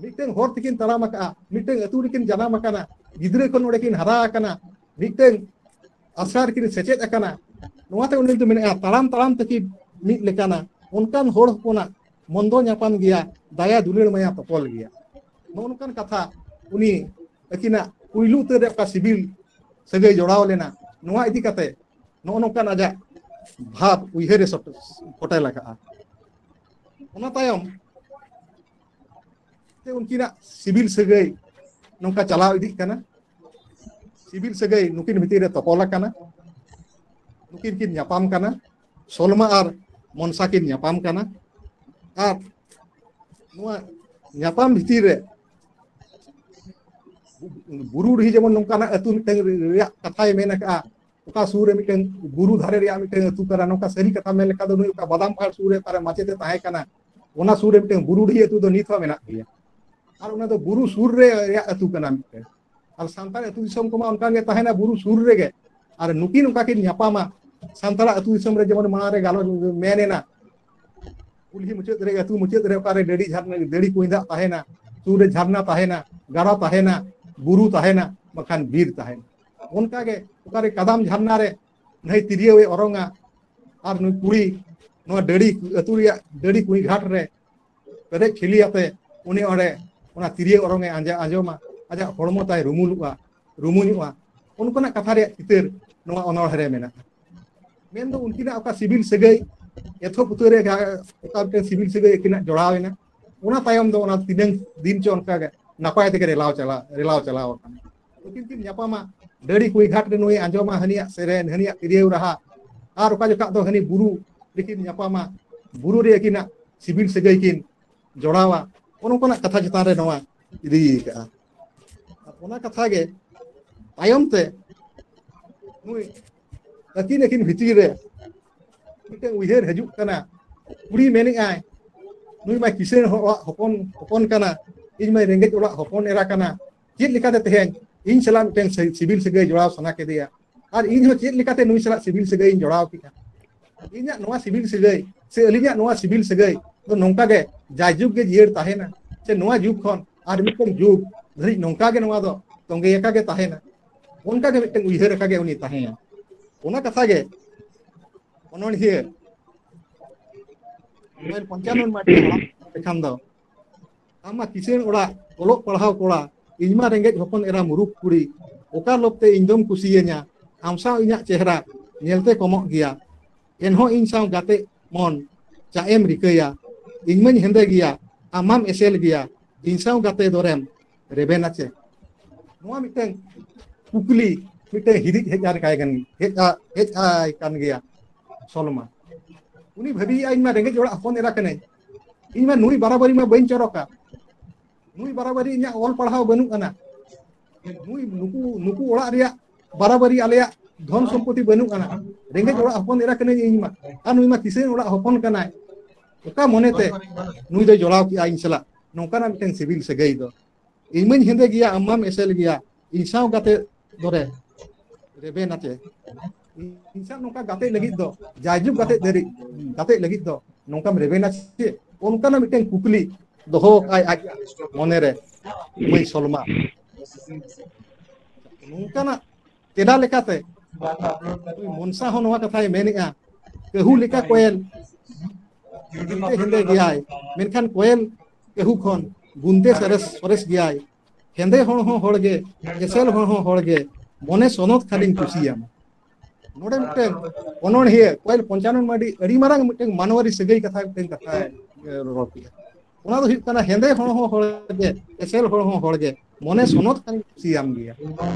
ᱢᱤᱫᱴᱟᱝ ᱦᱚᱨ ᱛᱮᱠᱤᱱ ᱛᱟᱲᱟᱢ ᱟᱠᱟᱫᱼᱟ, ᱢᱤᱫᱴᱟᱝ ᱟᱹᱛᱩ ᱨᱮᱠᱤᱱ ᱡᱟᱱᱟᱢ ᱟᱠᱟᱱᱟ, ᱜᱤᱫᱽᱨᱟᱹ ᱠᱷᱚᱱ ᱱᱚᱰᱮ ᱠᱤᱱ ᱦᱟᱨᱟ ᱟᱠᱟᱱᱟ, ᱢᱤᱫᱴᱟᱝ ᱟᱥᱲᱟ ᱨᱮᱠᱤᱱ ᱥᱮᱪᱮᱫ ᱟᱠᱟᱱᱟ᱾ ᱱᱚᱣᱟᱛᱮ ᱩᱱᱤ ᱫᱚ ᱢᱮᱱᱮᱫᱼᱟ, ᱛᱟᱲᱟᱢ ᱛᱟᱲᱟᱢ ᱛᱟᱹᱠᱤᱱ ᱢᱤᱫ ᱞᱮᱠᱟᱱᱟ, ᱚᱱᱠᱟᱱ ᱦᱚᱲ ᱦᱚᱯᱚᱱᱟᱜ ᱢᱚᱱᱫᱚ ᱧᱟᱯᱟᱢ ᱜᱮᱭᱟ, ᱫᱟᱭᱟ ᱫᱩᱞᱟᱹᱲ ᱢᱟᱭᱟ ᱛᱚᱯᱚᱞ ᱜᱮᱭᱟ᱾ ᱱᱚᱜᱼᱚ ᱱᱚᱝᱠᱟᱱ ᱠᱟᱛᱷᱟ ᱩᱱᱤ ᱟᱹᱠᱤᱱᱟᱜ ᱯᱩᱭᱞᱩ ᱩᱛᱟᱹᱨ ᱨᱮ ᱚᱠᱟ ᱥᱤᱵᱤᱞ ᱥᱟᱹᱜᱟᱹᱭ ᱡᱚᱲᱟᱣ ᱞᱮᱱᱟ, ᱱᱚᱣᱟ ᱤᱫᱤ ᱠᱟᱛᱮ ᱱᱚᱜᱼᱚ ᱱᱚᱝᱠᱟᱱ ᱟᱡᱟᱜ ᱵᱷᱟᱵᱽ ᱩᱭᱦᱟᱹᱨ ᱮ ᱥᱚᱴ-, ᱯᱷᱚᱴᱮᱞ ᱟᱠᱟᱫᱼᱟ᱾ ᱚᱱᱟ ᱛᱟᱭᱚᱢ ᱛᱮ ᱩᱱᱠᱤᱱᱟᱜ ᱥᱤᱵᱤᱞ ᱥᱟᱹᱜᱟᱹᱭ ᱱᱚᱝᱠᱟ ᱪᱟᱞᱟᱣ ᱤᱫᱤᱜ ᱠᱟᱱᱟ᱾ ᱥᱤᱵᱤᱞ ᱥᱟᱹᱜᱟᱹᱭ ᱱᱩᱠᱤᱱ ᱵᱷᱤᱛᱤᱨ ᱨᱮ ᱛᱚᱯᱚᱞ ᱟᱠᱟᱱᱟ, ᱱᱩᱠᱤᱱ ᱠᱤᱱ ᱧᱟᱯᱟᱢ ᱠᱟᱱᱟ, ᱥᱚᱞᱢᱟ ᱟᱨ ᱢᱚᱱᱥᱟ ᱠᱤᱱ ᱧᱟᱯᱟᱢ ᱠᱟᱱᱟ᱾ ᱟᱨ ᱱᱚᱣᱟ ᱧᱟᱯᱟᱢ ᱵᱷᱤᱛᱤᱨ ᱨᱮ ᱵᱩᱨᱩᱰᱤᱦᱤ ᱡᱮᱢᱚᱱ ᱱᱚᱝᱠᱟᱱᱟᱜ ᱟᱹᱛᱩ ᱢᱤᱫᱴᱟᱝ ᱨᱮᱭᱟᱜ ᱠᱟᱛᱷᱟᱭ ᱢᱮᱱ ᱟᱠᱟᱫᱼᱟ, ᱚᱠᱟ ᱥᱩᱨ ᱨᱮ ᱢᱤᱫᱴᱟᱝ ᱵᱩᱨᱩ ᱫᱷᱟᱨᱮ ᱨᱮᱭᱟᱜ ᱢᱤᱫᱴᱟᱝ ᱟᱹᱛᱩ ᱠᱟᱱᱟ᱾ ᱱᱚᱝᱠᱟ ᱥᱟᱹᱨᱤ ᱠᱟᱛᱷᱟ ᱢᱮᱱ ᱞᱮᱠᱷᱟᱱ ᱫᱚ ᱱᱩᱭ ᱚᱠᱟ ᱵᱟᱫᱟᱢ ᱯᱟᱦᱟᱲ ᱥᱩᱨ ᱨᱮ ᱚᱠᱟᱨᱮ ᱢᱟᱪᱮᱛ ᱮ ᱛᱟᱦᱮᱸ ᱠᱟᱱᱟ, ᱚᱱᱟ ᱥᱩᱨ ᱨᱮ ᱢᱤᱫᱴᱟᱝ ᱵᱩᱨᱩᱰᱤᱦᱤ ᱟᱹᱛᱩ ᱫᱚ ᱱᱤᱛ ᱦᱚᱸ ᱢᱮᱱᱟᱜ ᱜᱮᱭᱟ᱾ ᱟᱨ ᱚᱱᱟ ᱫᱚ ᱵᱩᱨᱩ ᱥᱩᱨ ᱨᱮ ᱨᱮᱭᱟᱜ ᱟᱹᱛᱩ ᱠᱟᱱᱟ ᱢᱤᱫᱴᱟᱝ᱾ ᱟᱨ ᱥᱟᱱᱛᱟᱲ ᱟᱹᱛᱩ ᱫᱤᱥᱚᱢ ᱠᱚᱢᱟ ᱚᱱᱠᱟ ᱜᱮ ᱛᱟᱦᱮᱱᱟ, ᱵᱩᱨᱩ ᱥᱩᱨ ᱨᱮᱜᱮ᱾ ᱟᱨ ᱱᱩᱠᱤᱱ ᱚᱱᱠᱟ ᱠᱤᱱ ᱧᱟᱯᱟᱢᱟ᱾ ᱥᱟᱱᱛᱟᱲᱟᱜ ᱟᱹᱛᱩ ᱫᱤᱥᱚᱢ ᱨᱮ ᱡᱮᱢᱚᱱ ᱢᱟᱲᱟᱝ ᱨᱮ ᱜᱟᱞᱚᱪ ᱢᱮᱱ ᱮᱱᱟ, ᱠᱩᱞᱦᱤ ᱢᱩᱪᱟᱹᱫ ᱨᱮ, ᱟᱹᱛᱩ ᱢᱩᱪᱟᱹᱫ ᱨᱮ ᱚᱠᱟᱨᱮ ᱰᱟᱹᱰᱤ ᱡᱷᱟᱨᱱᱟ, ᱰᱟᱹᱰᱤ ᱠᱩᱸᱧ ᱫᱟᱜ ᱛᱟᱦᱮᱱᱟ, ᱥᱩᱨ ᱨᱮ ᱡᱷᱟᱨᱱᱟ ᱛᱟᱦᱮᱱᱟ, ᱜᱟᱰᱟ ᱛᱟᱦᱮᱱᱟ, ᱵᱩᱨᱩ ᱛᱟᱦᱮᱱᱟ, ᱵᱟᱠᱷᱟᱱ ᱵᱤᱨ ᱛᱟᱦᱮᱱᱟ᱾ ᱚᱱᱠᱟᱜᱮ ᱚᱠᱟᱨᱮ ᱠᱟᱫᱟᱢ ᱡᱷᱟᱨᱱᱟ ᱨᱮ ᱱᱟᱹᱭ ᱛᱤᱨᱭᱟᱹᱣᱮ ᱚᱨᱚᱝᱟ, ᱟᱨ ᱱᱩᱭ ᱠᱩᱲᱤ ᱱᱚᱣᱟ ᱰᱟᱹᱰᱤ, ᱟᱹᱛᱩ ᱨᱮᱭᱟᱜ ᱰᱟᱹᱰᱤ ᱠᱩᱸᱧ ᱜᱷᱟᱴ ᱨᱮ ᱯᱮᱨᱮᱡ ᱴᱷᱤᱞᱤ ᱟᱛᱮ ᱩᱱᱤ ᱚᱸᱰᱮ ᱚᱱᱟ ᱛᱤᱨᱭᱳ ᱚᱨᱚᱝ ᱮ ᱟᱸᱡᱟ-, ᱟᱸᱡᱚᱢᱟ, ᱟᱡᱟᱜ ᱦᱚᱲᱢᱚ ᱛᱟᱭ ᱨᱩᱢᱩᱞᱚᱜᱼᱟ, ᱨᱩᱢᱩᱧᱚᱜᱼᱟ᱾ ᱚᱱᱠᱟᱱᱟᱜ ᱠᱟᱛᱷᱟ ᱨᱮᱭᱟᱜ ᱪᱤᱛᱟᱹᱨ ᱱᱚᱣᱟ ᱚᱱᱚᱬᱦᱮ ᱨᱮ ᱢᱮᱱᱟᱜᱼᱟ᱾ ᱢᱮᱱᱫᱚ ᱩᱱᱠᱤᱱᱟᱜ ᱚᱠᱟ ᱥᱤᱵᱤᱞ ᱥᱟᱹᱜᱟᱹᱭ ᱮᱛᱚᱦᱚᱵ ᱩᱛᱟᱹᱨ ᱨᱮ ᱡᱟᱦᱟᱸ ᱚᱠᱟ ᱢᱤᱫᱴᱮᱱ ᱥᱤᱵᱤᱞ ᱥᱟᱹᱜᱟᱹᱭ ᱟᱹᱠᱤᱱᱟᱜ ᱡᱚᱲᱟᱣ ᱮᱱᱟ, ᱚᱱᱟ ᱛᱟᱭᱚᱢ ᱫᱚ ᱚᱱᱟ ᱛᱤᱱᱟᱹᱝ ᱫᱤᱱ ᱪᱚ ᱚᱱᱠᱟ ᱜᱮ ᱱᱟᱯᱟᱭ ᱛᱮᱜᱮ ᱨᱮᱞᱟᱣ ᱪᱟᱞᱟᱣ, ᱨᱮᱞᱟᱣ ᱪᱟᱞᱟᱣ ᱟᱠᱟᱱᱟ᱾ ᱱᱩᱠᱤᱱ ᱠᱤᱱ ᱧᱟᱯᱟᱢᱟ, ᱰᱟᱹᱰᱤ ᱠᱩᱭ ᱜᱷᱟᱴ ᱨᱮ ᱱᱩᱭ ᱟᱸᱡᱚᱢᱟ ᱦᱟᱹᱱᱤᱭᱟᱜ ᱥᱮᱨᱮᱧ, ᱦᱟᱹᱱᱤᱭᱟᱜ ᱛᱤᱨᱭᱳ ᱨᱟᱦᱟ, ᱟᱨ ᱚᱠᱟ ᱡᱚᱠᱷᱟᱜ ᱫᱚ ᱦᱟᱹᱱᱤ ᱵᱩᱨᱩ ᱨᱮᱠᱤᱱ ᱧᱟᱯᱟᱢᱟ, ᱵᱩᱨᱩ ᱨᱮ ᱟᱹᱠᱤᱱᱟᱜ ᱥᱤᱵᱤᱞ ᱥᱟᱹᱜᱟᱹᱭ ᱠᱤᱱ ᱡᱚᱲᱟᱣᱟ᱾ ᱚᱱ ᱚᱱᱠᱟᱱᱟᱜ ᱠᱟᱛᱷᱟ ᱪᱮᱛᱟᱱ ᱨᱮ ᱱᱚᱣᱟ ᱤᱫᱤ ᱟᱠᱟᱫᱼᱟ᱾ ᱚᱱᱟ ᱠᱟᱛᱷᱟ ᱜᱮ ᱛᱟᱭᱚᱢ ᱛᱮ ᱱᱩᱭ ᱟᱹᱠᱤᱱ ᱟᱹᱠᱤᱱ ᱵᱷᱤᱛᱤᱨ ᱨᱮ ᱢᱤᱫᱴᱮᱱ ᱩᱭᱦᱟᱹᱨ ᱦᱤᱡᱩᱜ ᱠᱟᱱᱟ, ᱠᱩᱲᱤ ᱢᱮᱱᱮᱫ ᱟᱭ, ᱱᱩᱭ ᱢᱟ ᱠᱤᱥᱟᱹᱬ ᱚᱲᱟᱜ ᱦᱚᱯᱚᱱ, ᱦᱚᱯᱚᱱ ᱠᱟᱱᱟ, ᱤᱧ ᱢᱟ ᱨᱮᱸᱜᱮᱡ ᱚᱲᱟᱜ ᱦᱚᱯᱚᱱ ᱮᱨᱟ ᱠᱟᱱᱟ, ᱪᱮᱫ ᱞᱮᱠᱟᱛᱮ ᱛᱮᱦᱮᱧ ᱤᱧ ᱥᱟᱞᱟᱜ ᱢᱤᱫᱴᱮᱱ ᱥᱤ-, ᱥᱤᱵᱤᱞ ᱥᱟᱹᱜᱟᱹᱭ ᱡᱚᱲᱟᱣ ᱥᱟᱱᱟ ᱠᱮᱫᱮᱭᱟ? ᱟᱨ ᱤᱧ ᱦᱚᱸ ᱪᱮᱫ ᱞᱮᱠᱟᱛᱮ ᱱᱩᱭ ᱥᱟᱞᱟᱜ ᱥᱤᱵᱤᱞ ᱥᱟᱹᱜᱟᱹᱭ ᱤᱧ ᱡᱚᱲᱟᱣ ᱠᱮᱫᱼᱟ? ᱤᱧᱟᱹᱜ ᱱᱚᱣᱟ ᱥᱤᱵᱤᱞ ᱥᱟᱹᱜᱟᱹᱭ ᱥᱮ ᱟᱹᱞᱤᱧᱟᱜ ᱱᱚᱣᱟ ᱥᱤᱵᱤᱞ ᱥᱟᱹᱜᱟᱹᱭ ᱫᱚ ᱱᱚᱝᱠᱟ ᱜᱮ ᱡᱟᱭᱡᱩᱜᱽ ᱜᱮ ᱡᱤᱭᱟᱹᱲ ᱛᱟᱦᱮᱱᱟ, ᱥᱮ ᱱᱚᱣᱟ ᱡᱩᱜᱽ ᱠᱷᱚᱱ ᱟᱨ ᱢᱤᱫᱴᱮᱱ ᱡᱩᱜᱽ ᱫᱷᱟᱹᱨᱤᱡ ᱱᱚᱝᱠᱟ ᱜᱮ ᱱᱚᱣᱟ ᱫᱚ ᱛᱚᱸᱜᱮ ᱟᱠᱟ ᱜᱮ ᱛᱟᱦᱮᱱᱟ? ᱚᱱᱠᱟ ᱜᱮ ᱢᱤᱫᱴᱮᱱ ᱩᱭᱦᱟᱹᱨ ᱟᱠᱟ ᱜᱮ ᱩᱱᱤ ᱛᱟᱦᱮᱸᱭᱟ᱾ ᱚᱱᱟ ᱠᱟᱛᱷᱟ ᱜᱮ ᱚᱱᱚᱬᱦᱤᱭᱟᱹ ᱯᱚᱧᱪᱟᱱᱚᱱ ᱢᱟᱨᱰᱤ ᱦᱟᱲᱟᱢ ᱞᱮᱠᱷᱟᱱ ᱫᱚ, ᱟᱢ ᱢᱟ ᱠᱤᱥᱟᱹᱬ ᱚᱲᱟᱜ, ᱚᱞᱚᱜ ᱯᱟᱲᱦᱟᱣ ᱠᱚᱲᱟ, ᱤᱧ ᱢᱟ ᱨᱮᱸᱜᱮᱡ ᱦᱚᱯᱚᱱ ᱮᱨᱟ ᱢᱩᱨᱩᱠ ᱠᱩᱲᱤ, ᱚᱠᱟ ᱞᱚᱵᱽ ᱛᱮ ᱤᱧ ᱫᱚᱢ ᱠᱩᱥᱤᱭᱟᱹᱧᱟ? ᱟᱢ ᱥᱟᱶ ᱤᱧᱟᱹᱜ ᱪᱮᱦᱨᱟ ᱧᱮᱞᱛᱮ ᱠᱚᱢᱚᱜ ᱜᱮᱭᱟ, ᱮᱱᱦᱚᱸ ᱤᱧ ᱥᱟᱶ ᱜᱟᱛᱮ ᱢᱚᱱ ᱪᱟᱜ ᱮᱢ ᱨᱤᱠᱟᱹᱭᱟ? ᱤᱧ ᱢᱟᱧ ᱦᱮᱸᱫᱮ ᱜᱮᱭᱟ, ᱟᱢ ᱢᱟᱢ ᱮᱥᱮᱞ ᱜᱮᱭᱟ, ᱤᱧ ᱥᱟᱶ ᱜᱟᱛᱮ ᱫᱚᱨᱮᱢ ᱨᱮᱵᱮᱱᱟ ᱪᱮ? ᱱᱚᱣᱟ ᱢᱤᱫᱴᱟᱝ ᱠᱩᱠᱞᱤ ᱢᱤᱫᱴᱟᱝ ᱦᱤᱫᱤᱡ ᱦᱮᱡ ᱟᱨ ᱠᱟᱭ ᱠᱟᱱ, ᱦᱮᱡ ᱟ-, ᱦᱮᱡ ᱟᱭ ᱠᱟᱱ ᱜᱮᱭᱟ ᱥᱚᱞᱢᱟ᱾ ᱩᱱᱤ ᱵᱷᱟᱹᱵᱤᱭᱮᱫᱼᱟ, ᱤᱧ ᱢᱟ ᱨᱮᱸᱜᱮᱡ ᱚᱲᱟᱜ ᱦᱚᱯᱚᱱ ᱮᱨᱟ ᱠᱟᱹᱱᱟᱹᱧ, ᱤᱧ ᱢᱟ ᱱᱩᱭ ᱵᱟᱨᱟᱵᱟᱨᱤ ᱢᱟ ᱵᱟᱹᱧ ᱪᱚᱨᱚᱠᱟ, ᱱᱩᱭ ᱵᱟᱨᱟᱵᱟᱨᱤ ᱤᱧᱟᱹᱜ ᱚᱞ ᱯᱟᱲᱦᱟᱣ ᱵᱟᱹᱱᱩᱜ ᱟᱱᱟ, ᱱᱩᱭ, ᱱᱩᱠᱩ, ᱱᱩᱠᱩ ᱚᱲᱟᱜ ᱨᱮᱭᱟᱜ ᱵᱟᱨᱟᱵᱟᱨᱤ ᱟᱞᱮᱭᱟᱜ ᱫᱷᱚᱱ ᱥᱚᱢᱯᱚᱛᱤ ᱵᱟᱹᱱᱩᱜ ᱟᱱᱟ, ᱨᱮᱸᱜᱮᱡ ᱚᱲᱟᱜ ᱦᱚᱯᱚᱱ ᱮᱨᱟ ᱠᱟᱹᱱᱟᱹᱧ ᱤᱧ ᱢᱟ, ᱟᱨ ᱱᱩᱭ ᱢᱟ ᱠᱤᱥᱟᱹᱬ ᱚᱲᱟᱜ ᱦᱚᱯᱚᱱ ᱠᱟᱱᱟᱭ, ᱚᱠᱟ ᱢᱚᱱᱮᱛᱮ ᱱᱩᱭ ᱫᱚᱭ ᱡᱚᱲᱟᱣ ᱠᱮᱜᱼᱟ ᱤᱧ ᱥᱟᱞᱟᱜ ᱱᱚᱝᱠᱟᱱᱟᱜ ᱢᱤᱫᱴᱮᱱ ᱥᱤᱵᱤᱞ ᱥᱟᱹᱜᱟᱹᱭ ᱫᱚ? ᱤᱧ ᱢᱟᱧ ᱦᱮᱸᱫᱮ ᱜᱮᱭᱟ, ᱟᱢ ᱢᱟᱢ ᱮᱥᱮᱞ ᱜᱮᱭᱟ, ᱤᱧ ᱥᱟᱶ ᱜᱟᱛᱮ ᱫᱚᱨᱮ ᱨᱮᱵᱮᱱᱟ ᱪᱮ? ᱤᱧ ᱥᱟᱶ ᱱᱚᱝᱠᱟ ᱜᱟᱛᱮᱜ ᱞᱟᱹᱜᱤᱫ ᱫᱚ, ᱡᱟᱭᱡᱩᱜᱽ ᱜᱟᱛᱮᱜ ᱫᱷᱟᱹᱨᱤᱡ, ᱜᱟᱛᱮᱜ ᱞᱟᱹᱜᱤᱫ ᱫᱚ ᱱᱚᱝᱠᱟᱢ ᱨᱮᱵᱮᱱᱟ ᱪᱮ? ᱚᱱᱠᱟᱱᱟᱜ ᱢᱤᱫᱴᱮᱱ ᱠᱩᱠᱞᱤ ᱫᱚᱦᱚ ᱠᱟᱜᱼᱟᱭ ᱟᱡ ᱢᱚᱱᱮᱨᱮ, ᱢᱟᱹᱭ ᱥᱚᱞᱢᱟ᱾ ᱱᱚᱝᱠᱟᱱᱟᱜ ᱛᱮᱞᱟ ᱞᱮᱠᱟᱛᱮ ᱱᱩᱭ ᱢᱚᱱᱥᱟ ᱦᱚᱸ ᱱᱚᱣᱟ ᱠᱟᱛᱷᱟᱭ ᱢᱮᱱᱮᱜᱼᱟ, ᱠᱟᱹᱦᱩ ᱞᱮᱠᱟ ᱠᱚᱭᱮᱞ ᱦᱮᱸᱫᱮ ᱦᱮᱸᱫᱮ ᱜᱮᱭᱟᱭ, ᱢᱮᱱᱠᱷᱟᱱ ᱠᱚᱭᱮᱞ ᱠᱟᱹᱦᱩ ᱠᱷᱚᱱ ᱜᱩᱱᱛᱮ ᱥᱚᱨᱮᱥ ᱥᱚᱨᱮᱥ ᱜᱮᱭᱟᱭ᱾ ᱦᱮᱸᱫᱮ ᱦᱚᱲ ᱦᱚᱸ ᱦᱚᱲ ᱜᱮ, ᱮᱥᱮᱞ ᱦᱚᱲ ᱦᱚᱸ ᱦᱚᱲ ᱜᱮ, ᱢᱚᱱᱮ ᱥᱚᱱᱚᱛ ᱠᱷᱟᱱᱤᱧ ᱠᱩᱥᱤᱭᱟᱢᱟ᱾ ᱱᱚᱰᱮ ᱢᱤᱫᱴᱮᱱ ᱚᱱᱚᱬᱦᱤᱭᱟᱹ ᱠᱚᱭᱮᱞ ᱯᱚᱧᱪᱟᱱᱚᱱ ᱢᱟᱨᱰᱤ ᱟᱹᱰᱤ ᱢᱟᱨᱟᱝ ᱢᱤᱫᱴᱮᱱ ᱢᱟᱱᱣᱟᱨᱤ ᱥᱟᱹᱜᱟᱹᱭ ᱠᱟᱛᱷᱟ ᱢᱤᱫᱴᱮᱱ ᱠᱟᱛᱷᱟᱭ ᱨᱚᱲ ᱠᱮᱫᱟ᱾ ᱚᱱᱟ ᱫᱚ ᱦᱩᱭᱩᱜ ᱠᱟᱱᱟ, ᱦᱮᱸᱫᱮ ᱦᱚᱲ ᱦᱚᱸ ᱦᱚᱲ ᱜᱮ, ᱮᱥᱮᱞ ᱦᱚᱲ ᱦᱚᱸ ᱦᱚᱲ ᱜᱮ, ᱢᱚᱱᱮ ᱥᱚᱱᱚᱛ ᱠᱷᱟᱱᱤᱧ ᱠᱩᱥᱤᱭᱟᱢ ᱜᱮᱭᱟ᱾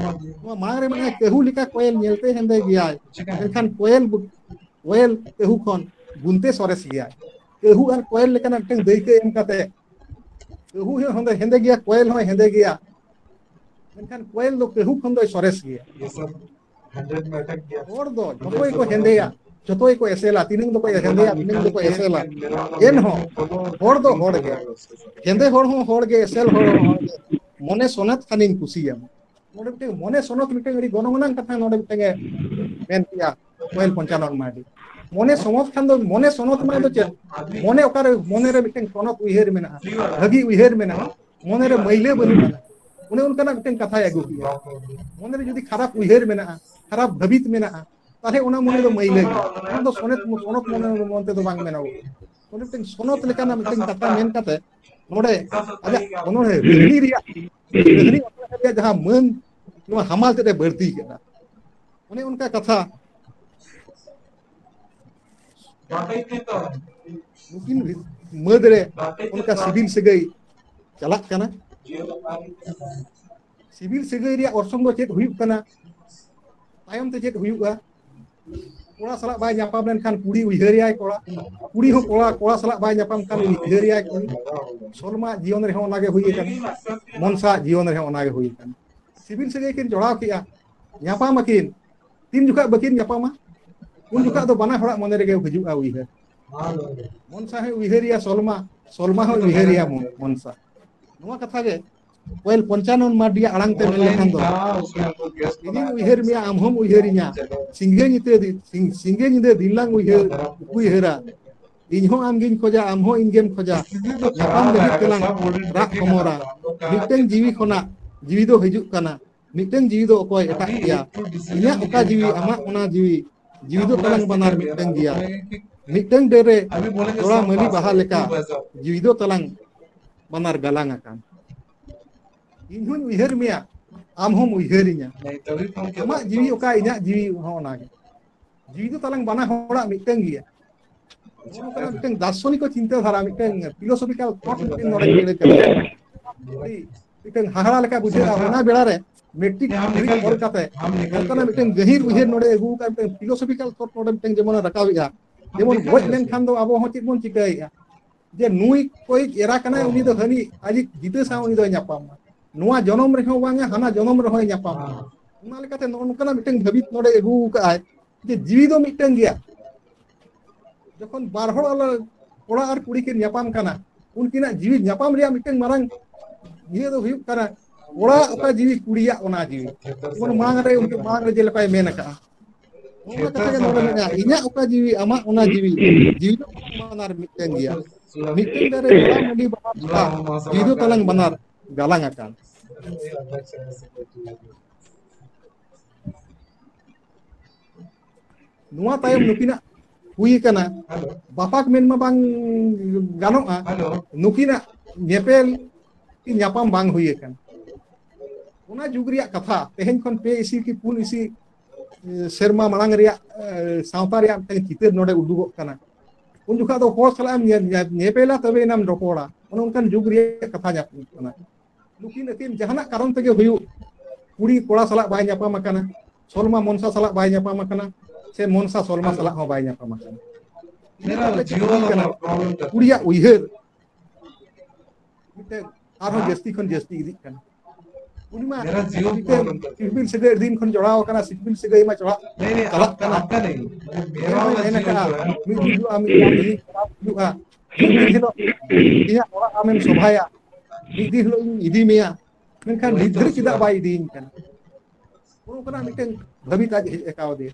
ᱱᱚᱣᱟ ᱢᱟᱲᱟᱝ ᱨᱮ ᱢᱮᱱᱟᱜᱼᱟ, ᱠᱟᱹᱦᱩ ᱞᱮᱠᱟ ᱠᱚᱭᱮᱞ ᱧᱮᱞᱛᱮ ᱦᱮᱸᱫᱮ ᱜᱮᱭᱟᱭ, ᱢᱮᱱᱠᱷᱟᱱ ᱠᱚᱭᱮᱞ ᱵᱩ-, ᱠᱚᱭᱮᱞ ᱠᱟᱹᱦᱩ ᱠᱷᱚᱱ ᱜᱩᱱᱛᱮ ᱥᱚᱨᱮᱥ ᱜᱮᱭᱟᱭ᱾ ᱠᱟᱹᱦᱩ ᱟᱨ ᱠᱚᱭᱮᱞ ᱞᱮᱠᱟᱱᱟᱜ ᱢᱤᱫᱴᱟᱝ ᱫᱟᱹᱭᱠᱟᱹ ᱮᱢ ᱠᱟᱛᱮ, ᱠᱟᱹᱦᱩ ᱦᱚᱸ ᱦᱮᱸᱫᱮ, ᱦᱮᱸᱫᱮ ᱜᱮᱭᱟ, ᱠᱚᱭᱮᱞ ᱦᱚᱸᱭ ᱦᱮᱸᱫᱮ ᱜᱮᱭᱟ, ᱢᱮᱱᱠᱷᱟᱱ ᱠᱚᱭᱮᱞ ᱫᱚ ᱠᱟᱹᱦᱩ ᱠᱷᱚᱱ ᱫᱚᱭ ᱥᱚᱨᱮᱥ ᱜᱮᱭᱟ᱾ ᱦᱚᱲ ᱫᱚ ᱡᱚᱛᱚ ᱜᱮᱠᱚ ᱦᱮᱸᱫᱮᱭᱟ, ᱡᱚᱛᱚ ᱜᱮᱠᱚ ᱮᱥᱮᱞᱟ, ᱛᱤᱱᱟᱹᱝ ᱫᱚᱠᱚ ᱦᱮᱸᱫᱮᱭᱟ, ᱛᱤᱱᱟᱹᱝ ᱫᱚᱠᱚ ᱮᱥᱮᱞᱟ᱾ ᱮᱱᱦᱚᱸ ᱦᱚᱲ ᱫᱚ ᱦᱚᱲ ᱜᱮ, ᱦᱮᱸᱫᱮ ᱦᱚᱲ ᱦᱚᱸ ᱦᱚᱲ ᱜᱮ, ᱮᱥᱮᱞ ᱦᱚᱲ ᱦᱚᱸ ᱦᱚᱲ ᱜᱮ, ᱢᱚᱱᱮ ᱥᱚᱱᱚᱛ ᱠᱷᱟᱱᱤᱧ ᱠᱩᱥᱤᱭᱟᱢᱟ᱾ ᱱᱚᱰᱮ ᱢᱤᱫᱴᱮᱱ ᱢᱚᱱᱮ ᱥᱚᱱᱚᱛ ᱢᱤᱫᱴᱮᱱ ᱟᱹᱰᱤ ᱜᱚᱱᱚᱝ ᱟᱱᱟᱝ ᱠᱟᱛᱷᱟ ᱱᱚᱰᱮ ᱢᱤᱫᱴᱮᱱ ᱮ ᱢᱮᱱ ᱠᱮᱜᱼᱟ ᱠᱚᱭᱮᱞ ᱯᱚᱧᱪᱟᱱᱚᱱ ᱢᱟᱨᱰᱤ᱾ ᱢᱚᱱᱮ ᱥᱚᱱᱚᱛ ᱠᱷᱟᱱ ᱫᱚ, ᱢᱚᱱᱮ ᱥᱚᱱᱚᱛ ᱢᱟᱱᱮ ᱫᱚ ᱪᱮᱫ? ᱢᱚᱱᱮ ᱚᱠᱟᱨᱮ ᱢᱚᱱᱮ ᱨᱮ ᱢᱤᱫᱴᱮᱱ ᱥᱚᱱᱚᱛ ᱩᱭᱦᱟᱹᱨ ᱢᱮᱱᱟᱜᱼᱟ, ᱵᱷᱟᱹᱜᱤ ᱩᱭᱦᱟᱹᱨ ᱢᱮᱱᱟᱜᱼᱟ, ᱢᱚᱱᱮ ᱨᱮ ᱢᱟᱹᱭᱞᱟᱹ ᱵᱟᱹᱱᱩᱜ ᱟᱱᱟ, ᱚᱱᱮ ᱚᱱᱠᱟᱱᱟᱜ ᱢᱤᱫᱴᱮᱱ ᱠᱟᱛᱷᱟᱭ ᱟᱹᱜᱩ ᱠᱮᱜᱼᱟ᱾ ᱢᱚᱱᱮ ᱨᱮ ᱡᱩᱫᱤ ᱠᱷᱟᱨᱟᱯ ᱩᱭᱦᱟᱹᱨ ᱢᱮᱱᱟᱜᱼᱟ, ᱠᱷᱟᱨᱟᱯ ᱵᱷᱟᱹᱵᱤᱛ ᱢᱮᱱᱟᱜᱼᱟ, ᱛᱟᱦᱞᱮ ᱚᱱᱟ ᱢᱚᱱᱮ ᱫᱚ ᱢᱟᱹᱭᱞᱟᱹ ᱜᱮᱭᱟ᱾ ᱚᱱᱟ ᱫᱚ ᱥᱚᱱᱚᱛ, ᱥᱚᱱᱚᱛ ᱢᱚᱱᱮ ᱢᱚᱱᱛᱮ ᱫᱚ ᱵᱟᱝ ᱢᱮᱱᱚᱜᱚᱜᱼᱟ᱾ ᱚᱱᱟ ᱢᱤᱫᱴᱮᱱ ᱥᱚᱱᱚᱛ ᱞᱮᱠᱟᱱᱟᱜ ᱢᱤᱫᱴᱮᱱ ᱠᱟᱛᱷᱟ ᱢᱮᱱ ᱠᱟᱛᱮ ᱱᱚᱰᱮ ᱟᱡᱟᱜ ᱚᱱᱚᱬᱦᱮ ᱨᱤᱦᱤᱲᱤ ᱨᱮᱭᱟᱜ, ᱨᱤᱦᱤᱲᱤ ᱚᱱᱚᱬᱦᱮ ᱨᱮᱭᱟᱜ ᱡᱟᱦᱟᱸ ᱢᱟᱹᱱ, ᱱᱚᱣᱟ ᱦᱟᱢᱟᱞ ᱛᱮᱫ ᱮ ᱵᱟᱹᱲᱛᱤ ᱠᱟᱫᱟ᱾ ᱚᱱᱮ ᱚᱱᱠᱟ ᱠᱟᱛᱷᱟ ᱱᱩᱠᱤᱱ ᱵᱷᱤ-, ᱢᱟᱹᱫᱽ ᱨᱮ ᱚᱱᱠᱟ ᱥᱤᱵᱤᱞ ᱥᱟᱹᱜᱟᱹᱭ ᱪᱟᱞᱟᱜ ᱠᱟᱱᱟ᱾ ᱥᱤᱵᱤᱞ ᱥᱟᱹᱜᱟᱹᱭ ᱨᱮᱭᱟᱜ ᱚᱨᱥᱚᱝ ᱫᱚ ᱪᱮᱫ ᱦᱩᱭᱩᱜ ᱠᱟᱱᱟ? ᱛᱟᱭᱚᱢ ᱛᱮ ᱪᱮᱫ ᱦᱩᱭᱩᱜᱼᱟ? ᱠᱚᱲᱟ ᱥᱟᱞᱟᱜ ᱵᱟᱭ ᱧᱟᱯᱟᱢ ᱞᱮᱱᱠᱷᱟᱱ ᱠᱩᱲᱤ ᱩᱭᱦᱟᱹᱨᱮᱭᱟᱭ ᱠᱚᱲᱟ, ᱠᱩᱲᱤ ᱦᱚᱸ ᱠᱚᱲᱟ, ᱠᱚᱲᱟ ᱥᱟᱞᱟᱜ ᱵᱟᱭ ᱧᱟᱯᱟᱢ ᱠᱷᱟᱱ ᱩᱭᱦᱟᱹᱨᱮᱭᱟᱭ ᱠᱩᱲᱤ᱾ ᱥᱚᱞᱢᱟ ᱡᱤᱭᱚᱱ ᱨᱮᱦᱚᱸ ᱚᱱᱟᱜᱮ ᱦᱩᱭ ᱟᱠᱟᱱᱟ, ᱢᱚᱱᱥᱟ ᱡᱤᱭᱚᱱ ᱨᱮᱦᱚᱸ ᱚᱱᱟᱜᱮ ᱦᱩᱭ ᱟᱠᱟᱱᱟ᱾ ᱥᱤᱵᱤᱞ ᱥᱟᱹᱜᱟᱹᱭ ᱠᱤᱱ ᱡᱚᱲᱟᱣ ᱠᱮᱜᱼᱟ, ᱧᱟᱯᱟᱢ ᱟᱹᱠᱤᱱ᱾ ᱛᱤᱱ ᱡᱚᱠᱷᱟᱜ ᱵᱟᱹᱠᱤᱱ ᱧᱟᱯᱟᱢᱟ, ᱩᱱ ᱡᱚᱠᱷᱟᱜ ᱫᱚ ᱵᱟᱱᱟ ᱦᱚᱲᱟᱜ ᱢᱚᱱᱮ ᱨᱮᱜᱮ ᱦᱤᱡᱩᱜᱼᱟ ᱩᱭᱦᱟᱹᱨ᱾ ᱢᱚᱱᱥᱟ ᱦᱚᱸᱭ ᱩᱭᱦᱟᱹᱨᱮᱭᱟ ᱥᱚᱞᱢᱟ, ᱥᱚᱞᱢᱟ ᱦᱚᱸᱭ ᱩᱭᱦᱟᱹᱨᱮᱭᱟ ᱢᱚᱱ-, ᱢᱚᱱᱥᱟ᱾ ᱱᱚᱣᱟ ᱠᱟᱛᱷᱟ ᱜᱮ ᱠᱚᱭᱮᱞ ᱯᱚᱧᱪᱟᱱᱚᱱ ᱢᱟᱨᱰᱤᱭᱟᱜ ᱟᱲᱟᱝ ᱛᱮ ᱢᱮᱱ ᱞᱮᱠᱷᱟᱱ ᱫᱚ, ᱤᱧᱤᱧ ᱩᱭᱦᱟᱹᱨ ᱢᱮᱭᱟ, ᱟᱢ ᱦᱚᱸᱢ ᱩᱭᱦᱟᱹᱨᱤᱧᱟ, ᱥᱤᱸᱜᱮ ᱧᱤᱫᱟᱹ ᱫᱤ-, ᱥᱤᱧ-, ᱥᱤᱸᱜᱮ ᱧᱤᱫᱟᱹ ᱫᱤᱱ ᱞᱟᱝ ᱩᱭᱦᱟᱹᱨ, ᱩᱭᱦᱟᱹᱨᱟ᱾ ᱤᱧ ᱦᱚᱸ ᱟᱢᱜᱤᱧ ᱠᱷᱚᱡᱟ, ᱟᱢ ᱦᱚᱸ ᱤᱧ ᱜᱮᱢ ᱠᱷᱚᱡᱟ᱾ ᱧᱟᱯᱟᱢ ᱞᱟᱹᱜᱤᱫ ᱛᱮᱞᱟᱝ ᱨᱟᱜ ᱦᱚᱢᱚᱨᱟ᱾ ᱢᱤᱫᱴᱟᱝ ᱡᱤᱣᱤ ᱠᱷᱚᱱᱟᱜ ᱡᱤᱣᱤ ᱫᱚ ᱦᱤᱡᱩᱜ ᱠᱟᱱᱟ, ᱢᱤᱫᱴᱟᱝ ᱡᱤᱣᱤ ᱫᱚ ᱚᱠᱚᱭ ᱮᱴᱟᱜ ᱜᱮᱭᱟ᱾ ᱤᱧᱟᱹᱜ ᱚᱠᱟ ᱡᱤᱣᱤ, ᱟᱢᱟᱜ ᱚᱱᱟ ᱡᱤᱣᱤ, ᱡᱤᱣᱤ ᱫᱚ ᱛᱟᱞᱟᱝ ᱵᱟᱱᱟᱨ ᱢᱤᱫᱴᱟᱝ ᱜᱮᱭᱟ᱾ ᱢᱤᱫᱴᱟᱝ ᱰᱟᱹᱨ ᱨᱮ ᱡᱚᱲᱟ ᱢᱟᱹᱞᱤ ᱵᱟᱦᱟ ᱞᱮᱠᱟ, ᱡᱤᱣᱤ ᱫᱚ ᱛᱟᱞᱟᱝ ᱵᱟᱱᱟᱨ ᱜᱟᱞᱟᱝ ᱟᱠᱟᱱ᱾ ᱤᱧ ᱦᱚᱸᱧ ᱩᱭᱦᱟᱹᱨ ᱢᱮᱭᱟ, ᱟᱢ ᱦᱚᱸᱢ ᱩᱭᱦᱟᱹᱨᱤᱧᱟ᱾ ᱟᱢᱟᱜ ᱡᱤᱣᱤ ᱚᱠᱟ, ᱤᱧᱟᱹᱜ ᱡᱤᱣᱤ ᱦᱚᱸ ᱚᱱᱟᱜᱮ᱾ ᱡᱤᱣᱤ ᱫᱚ ᱛᱟᱞᱟᱝ ᱵᱟᱱᱟ ᱦᱚᱲᱟᱜ ᱢᱤᱫᱴᱟᱝ ᱜᱮᱭᱟ᱾ ᱱᱚᱜᱼᱚ ᱱᱚᱝᱠᱟᱱᱟᱜ ᱢᱤᱫᱴᱟᱝ ᱫᱟᱨᱥᱚᱱᱤᱠ ᱪᱤᱱᱛᱟᱹ ᱫᱷᱟᱨᱟ, ᱢᱤᱫᱴᱟᱝ philosophical thought ᱢᱤᱫᱴᱟᱝ ᱱᱚᱰᱮ ᱠᱷᱮᱞ ᱠᱟᱱᱟ᱾ ᱟᱹᱰᱤ ᱢᱤᱫᱴᱟᱝ ᱦᱟᱦᱟᱲᱟ ᱞᱮᱠᱟ ᱵᱩᱡᱷᱟᱹᱜᱼᱟ᱾ ᱚᱱᱟ ᱵᱮᱲᱟ ᱨᱮ ᱢᱮᱴᱨᱤᱠ ᱫᱷᱟᱹᱵᱤᱡ ᱚᱞ ᱠᱟᱛᱮ ᱚᱱᱠᱟᱱᱟᱜ ᱢᱤᱫᱴᱟᱝ ᱜᱟᱹᱦᱤᱨ ᱩᱭᱦᱟᱹᱨ ᱱᱚᱰᱮ ᱟᱹᱜᱩ ᱠᱟᱜᱼᱟ, ᱢᱤᱫᱴᱟᱝ philosophical thought ᱱᱚᱰᱮ ᱢᱤᱫᱴᱟᱝ ᱡᱮᱢᱚᱱᱮ ᱨᱟᱠᱟᱵᱮᱜᱼᱟ᱾ ᱡᱮᱢᱚᱱ ᱜᱚᱡ ᱞᱮᱱᱠᱷᱟᱱ ᱫᱚ ᱟᱵᱚ ᱦᱚᱸ ᱪᱮᱫ ᱵᱚᱱ ᱪᱤᱠᱟᱹᱭᱮᱜᱼᱟ? ᱡᱮ ᱱᱩᱭ ᱠᱚᱭᱤᱡ ᱮᱨᱟ ᱠᱟᱱᱟᱭ, ᱩᱱᱤ ᱫᱚ ᱦᱟᱹᱱᱤ ᱟᱡᱤᱡ ᱡᱤᱛᱟᱹ ᱥᱟᱶ ᱩᱱᱤ ᱫᱚᱭ ᱧᱟᱯᱟᱢᱟ, ᱱᱚᱣᱟ ᱡᱚᱱᱚᱢ ᱨᱮᱦᱚᱸ ᱵᱟᱝᱟ, ᱦᱟᱱᱟ ᱡᱚᱱᱚᱢ ᱨᱮᱦᱚᱸᱭ ᱧᱟᱯᱟᱢᱟ᱾ ᱚᱱᱟ ᱞᱮᱠᱟᱛᱮ ᱱᱚᱜᱼᱚ ᱱᱚᱝᱠᱟᱱᱟᱜ ᱢᱤᱫᱴᱟᱝ ᱵᱷᱟᱹᱵᱤᱛ ᱱᱚᱰᱮ ᱟᱹᱜᱩ ᱠᱟᱜᱼᱟᱭ ᱡᱮ ᱡᱤᱣᱤ ᱫᱚ ᱢᱤᱫᱴᱟᱝ ᱜᱮᱭᱟ᱾ ᱡᱚᱠᱷᱚᱱ ᱵᱟᱨ ᱦᱚᱲ ᱟᱞᱟᱜ ᱠᱚᱲᱟ ᱟᱨ ᱠᱩᱲᱤ ᱠᱤᱱ ᱧᱟᱯᱟᱢ ᱠᱟᱱᱟ, ᱩᱱᱠᱤᱱᱟᱜ ᱡᱤᱣᱤ ᱧᱟᱯᱟᱢ ᱨᱮᱭᱟᱜ ᱢᱤᱫᱴᱟᱝ ᱢᱟᱨᱟᱝ ᱤᱭᱟᱹ ᱫᱚ ᱦᱩᱭᱩᱜ ᱠᱟᱱᱟ, ᱠᱚᱲᱟ ᱚᱠᱟ ᱡᱤᱣᱤ, ᱠᱩᱲᱤᱭᱟᱜ ᱚᱱᱟ ᱡᱤᱣᱤ᱾ ᱡᱮᱢᱚᱱ ᱢᱟᱲᱟᱝ ᱨᱮ, ᱩᱱᱠᱩ ᱢᱟᱲᱟᱝ ᱨᱮ ᱡᱮ ᱞᱮᱠᱟᱭ ᱢᱮᱱ ᱟᱠᱟᱜᱼᱟ, ᱚᱱᱟ ᱠᱟᱛᱷᱟ ᱜᱮ ᱱᱚᱰᱮ ᱢᱮᱱᱟᱜᱼᱟ, ᱤᱧᱟᱜ ᱚᱠᱟ ᱡᱤᱣᱤ, ᱟᱢᱟᱜ ᱚᱱᱟ ᱡᱤᱣᱤ, ᱡᱤᱣᱤ ᱫᱚ ᱵᱟᱱᱟᱨ ᱢᱤᱫᱴᱟᱝ ᱜᱮᱭᱟ᱾ ᱢᱤᱫᱴᱟᱝ ᱫᱟᱨᱮ ᱛᱚᱲᱟ ᱢᱟᱹᱰᱤ ᱵᱟᱦᱟ ᱵᱟᱦᱟ, ᱡᱤᱣᱤ ᱫᱚ ᱛᱟᱞᱟᱝ ᱵᱟᱱᱟᱨ ᱜᱟᱞᱟᱝ ᱟᱠᱟᱱ᱾ ᱱᱚᱣᱟ ᱛᱟᱭᱚᱢ ᱱᱩᱠᱤᱱᱟᱜ ᱦᱩᱭ ᱟᱠᱟᱱᱟ, ᱵᱟᱯᱟᱠ ᱢᱮᱱ ᱢᱟ ᱵᱟᱝ ᱜᱟᱱᱚᱜᱼᱟ, ᱱᱩᱠᱤᱱᱟᱜ ᱧᱮᱯᱮᱞ ᱠᱤ ᱧᱟᱯᱟᱢ ᱵᱟᱝ ᱦᱩᱭ ᱟᱠᱟᱱᱟ᱾ ᱚᱱᱟ ᱡᱩᱜᱽ ᱨᱮᱭᱟᱜ ᱠᱟᱛᱷᱟ, ᱛᱮᱦᱮᱧ ᱠᱷᱚᱱ ᱯᱮ ᱤᱥᱤ ᱠᱤ ᱯᱩᱱ ᱤᱥᱤ, ᱮ, ᱥᱮᱨᱢᱟ ᱢᱟᱲᱟᱝ ᱨᱮᱭᱟᱜ, ᱮ, ᱥᱟᱶᱛᱟ ᱨᱮᱭᱟᱜ ᱢᱤᱫᱴᱟᱝ ᱪᱤᱛᱟᱹᱨ ᱱᱚᱰᱮ ᱩᱫᱩᱜᱚᱜ ᱠᱟᱱᱟ᱾ ᱩᱱ ᱡᱚᱠᱷᱟᱜ ᱫᱚ ᱦᱚᱲ ᱥᱟᱞᱟᱜ ᱮᱢ ᱧᱮ-, ᱧᱮ-, ᱧᱮᱯᱮᱞᱟ, ᱛᱚᱵᱮ ᱮᱱᱟᱢ ᱨᱚᱯᱚᱲᱟ᱾ ᱚᱱᱮ ᱚᱱᱠᱟᱱ ᱡᱩᱜᱽ ᱨᱮᱭᱟᱜ ᱠᱟᱛᱷᱟ ᱧᱟᱯᱟᱢᱚᱜ ᱠᱟᱱᱟ᱾ ᱱᱩᱠᱤᱱ ᱟᱹᱠᱤᱱ ᱡᱟᱦᱟᱱᱟᱜ ᱠᱟᱨᱚᱱ ᱛᱮᱜᱮ ᱦᱩᱭᱩᱜ, ᱠᱩᱲᱤ ᱠᱚᱲᱟ ᱥᱟᱞᱟᱜ ᱵᱟᱭ ᱧᱟᱯᱟᱢ ᱟᱠᱟᱱᱟ, ᱥᱚᱞᱢᱟ ᱢᱚᱱᱥᱟ ᱥᱟᱞᱟᱜ ᱵᱟᱭ ᱧᱟᱯᱟᱢ ᱟᱠᱟᱱᱟ, ᱥᱮ ᱢᱚᱱᱥᱟ ᱥᱚᱞᱢᱟ ᱥᱟᱞᱟᱜ ᱦᱚᱸ ᱵᱟᱭ ᱧᱟᱯᱟᱢ ᱟᱠᱟᱱᱟ᱾ ᱤᱱᱟᱹ ᱠᱟᱛᱮ ᱪᱮᱫ ᱦᱩᱭ ᱠᱟᱱᱟ? ᱠᱩᱲᱤᱭᱟᱜ ᱩᱭᱦᱟᱹᱨ ᱢᱤᱫᱴᱮᱱ ᱟᱨᱦᱚᱸ ᱡᱟᱹᱥᱛᱤ ᱠᱷᱚᱱ ᱡᱟᱹᱥᱛᱤ ᱤᱫᱤᱜ ᱠᱟᱱᱟ᱾ ᱩᱱᱤ ᱢᱟ ᱢᱤᱫᱴᱮᱱ ᱥᱤᱯᱤᱞ ᱥᱟᱹᱜᱟᱹᱭ ᱟᱹᱰᱤ ᱫᱤᱱ ᱠᱷᱚᱱ ᱡᱚᱲᱟᱣ ᱟᱠᱟᱱᱟ, ᱥᱤᱯᱤᱞ ᱥᱟᱹᱜᱟᱹᱭ ᱢᱟ ᱪᱟᱞᱟᱜ, ᱪᱟᱞᱟᱜ ᱠᱟᱱᱟ᱾ ᱢᱮᱱ ᱢᱮ ᱢᱮᱱ ᱟᱠᱟᱫᱼᱟ, ᱢᱤᱫ ᱫᱤᱱ ᱦᱤᱞᱳᱜ ᱟᱢ ᱤᱧ ᱦᱩᱭᱩᱜᱼᱟ, ᱢᱤᱫ ᱫᱤᱱ ᱦᱤᱞᱳᱜ ᱤᱧᱟᱹᱜ ᱚᱲᱟᱜ ᱟᱢᱮᱢ ᱥᱚᱵᱷᱟᱭᱟ, ᱢᱤᱫ ᱫᱤᱱ ᱦᱤᱞᱳᱜ ᱤᱧ ᱤᱫᱤ ᱢᱮᱭᱟ, ᱢᱮᱱᱠᱷᱟᱱ ᱱᱤᱛ ᱫᱷᱟᱹᱨᱤᱡ ᱪᱮᱫᱟᱜ ᱵᱟᱭ ᱤᱫᱤᱭᱤᱧ ᱠᱟᱱᱟ? ᱚᱱᱠᱟᱱᱟᱜ ᱢᱤᱫᱴᱮᱱ ᱵᱷᱟᱹᱵᱤᱛ ᱟᱡ ᱦᱮᱡ ᱟᱠᱟᱣᱫᱮᱭᱟ᱾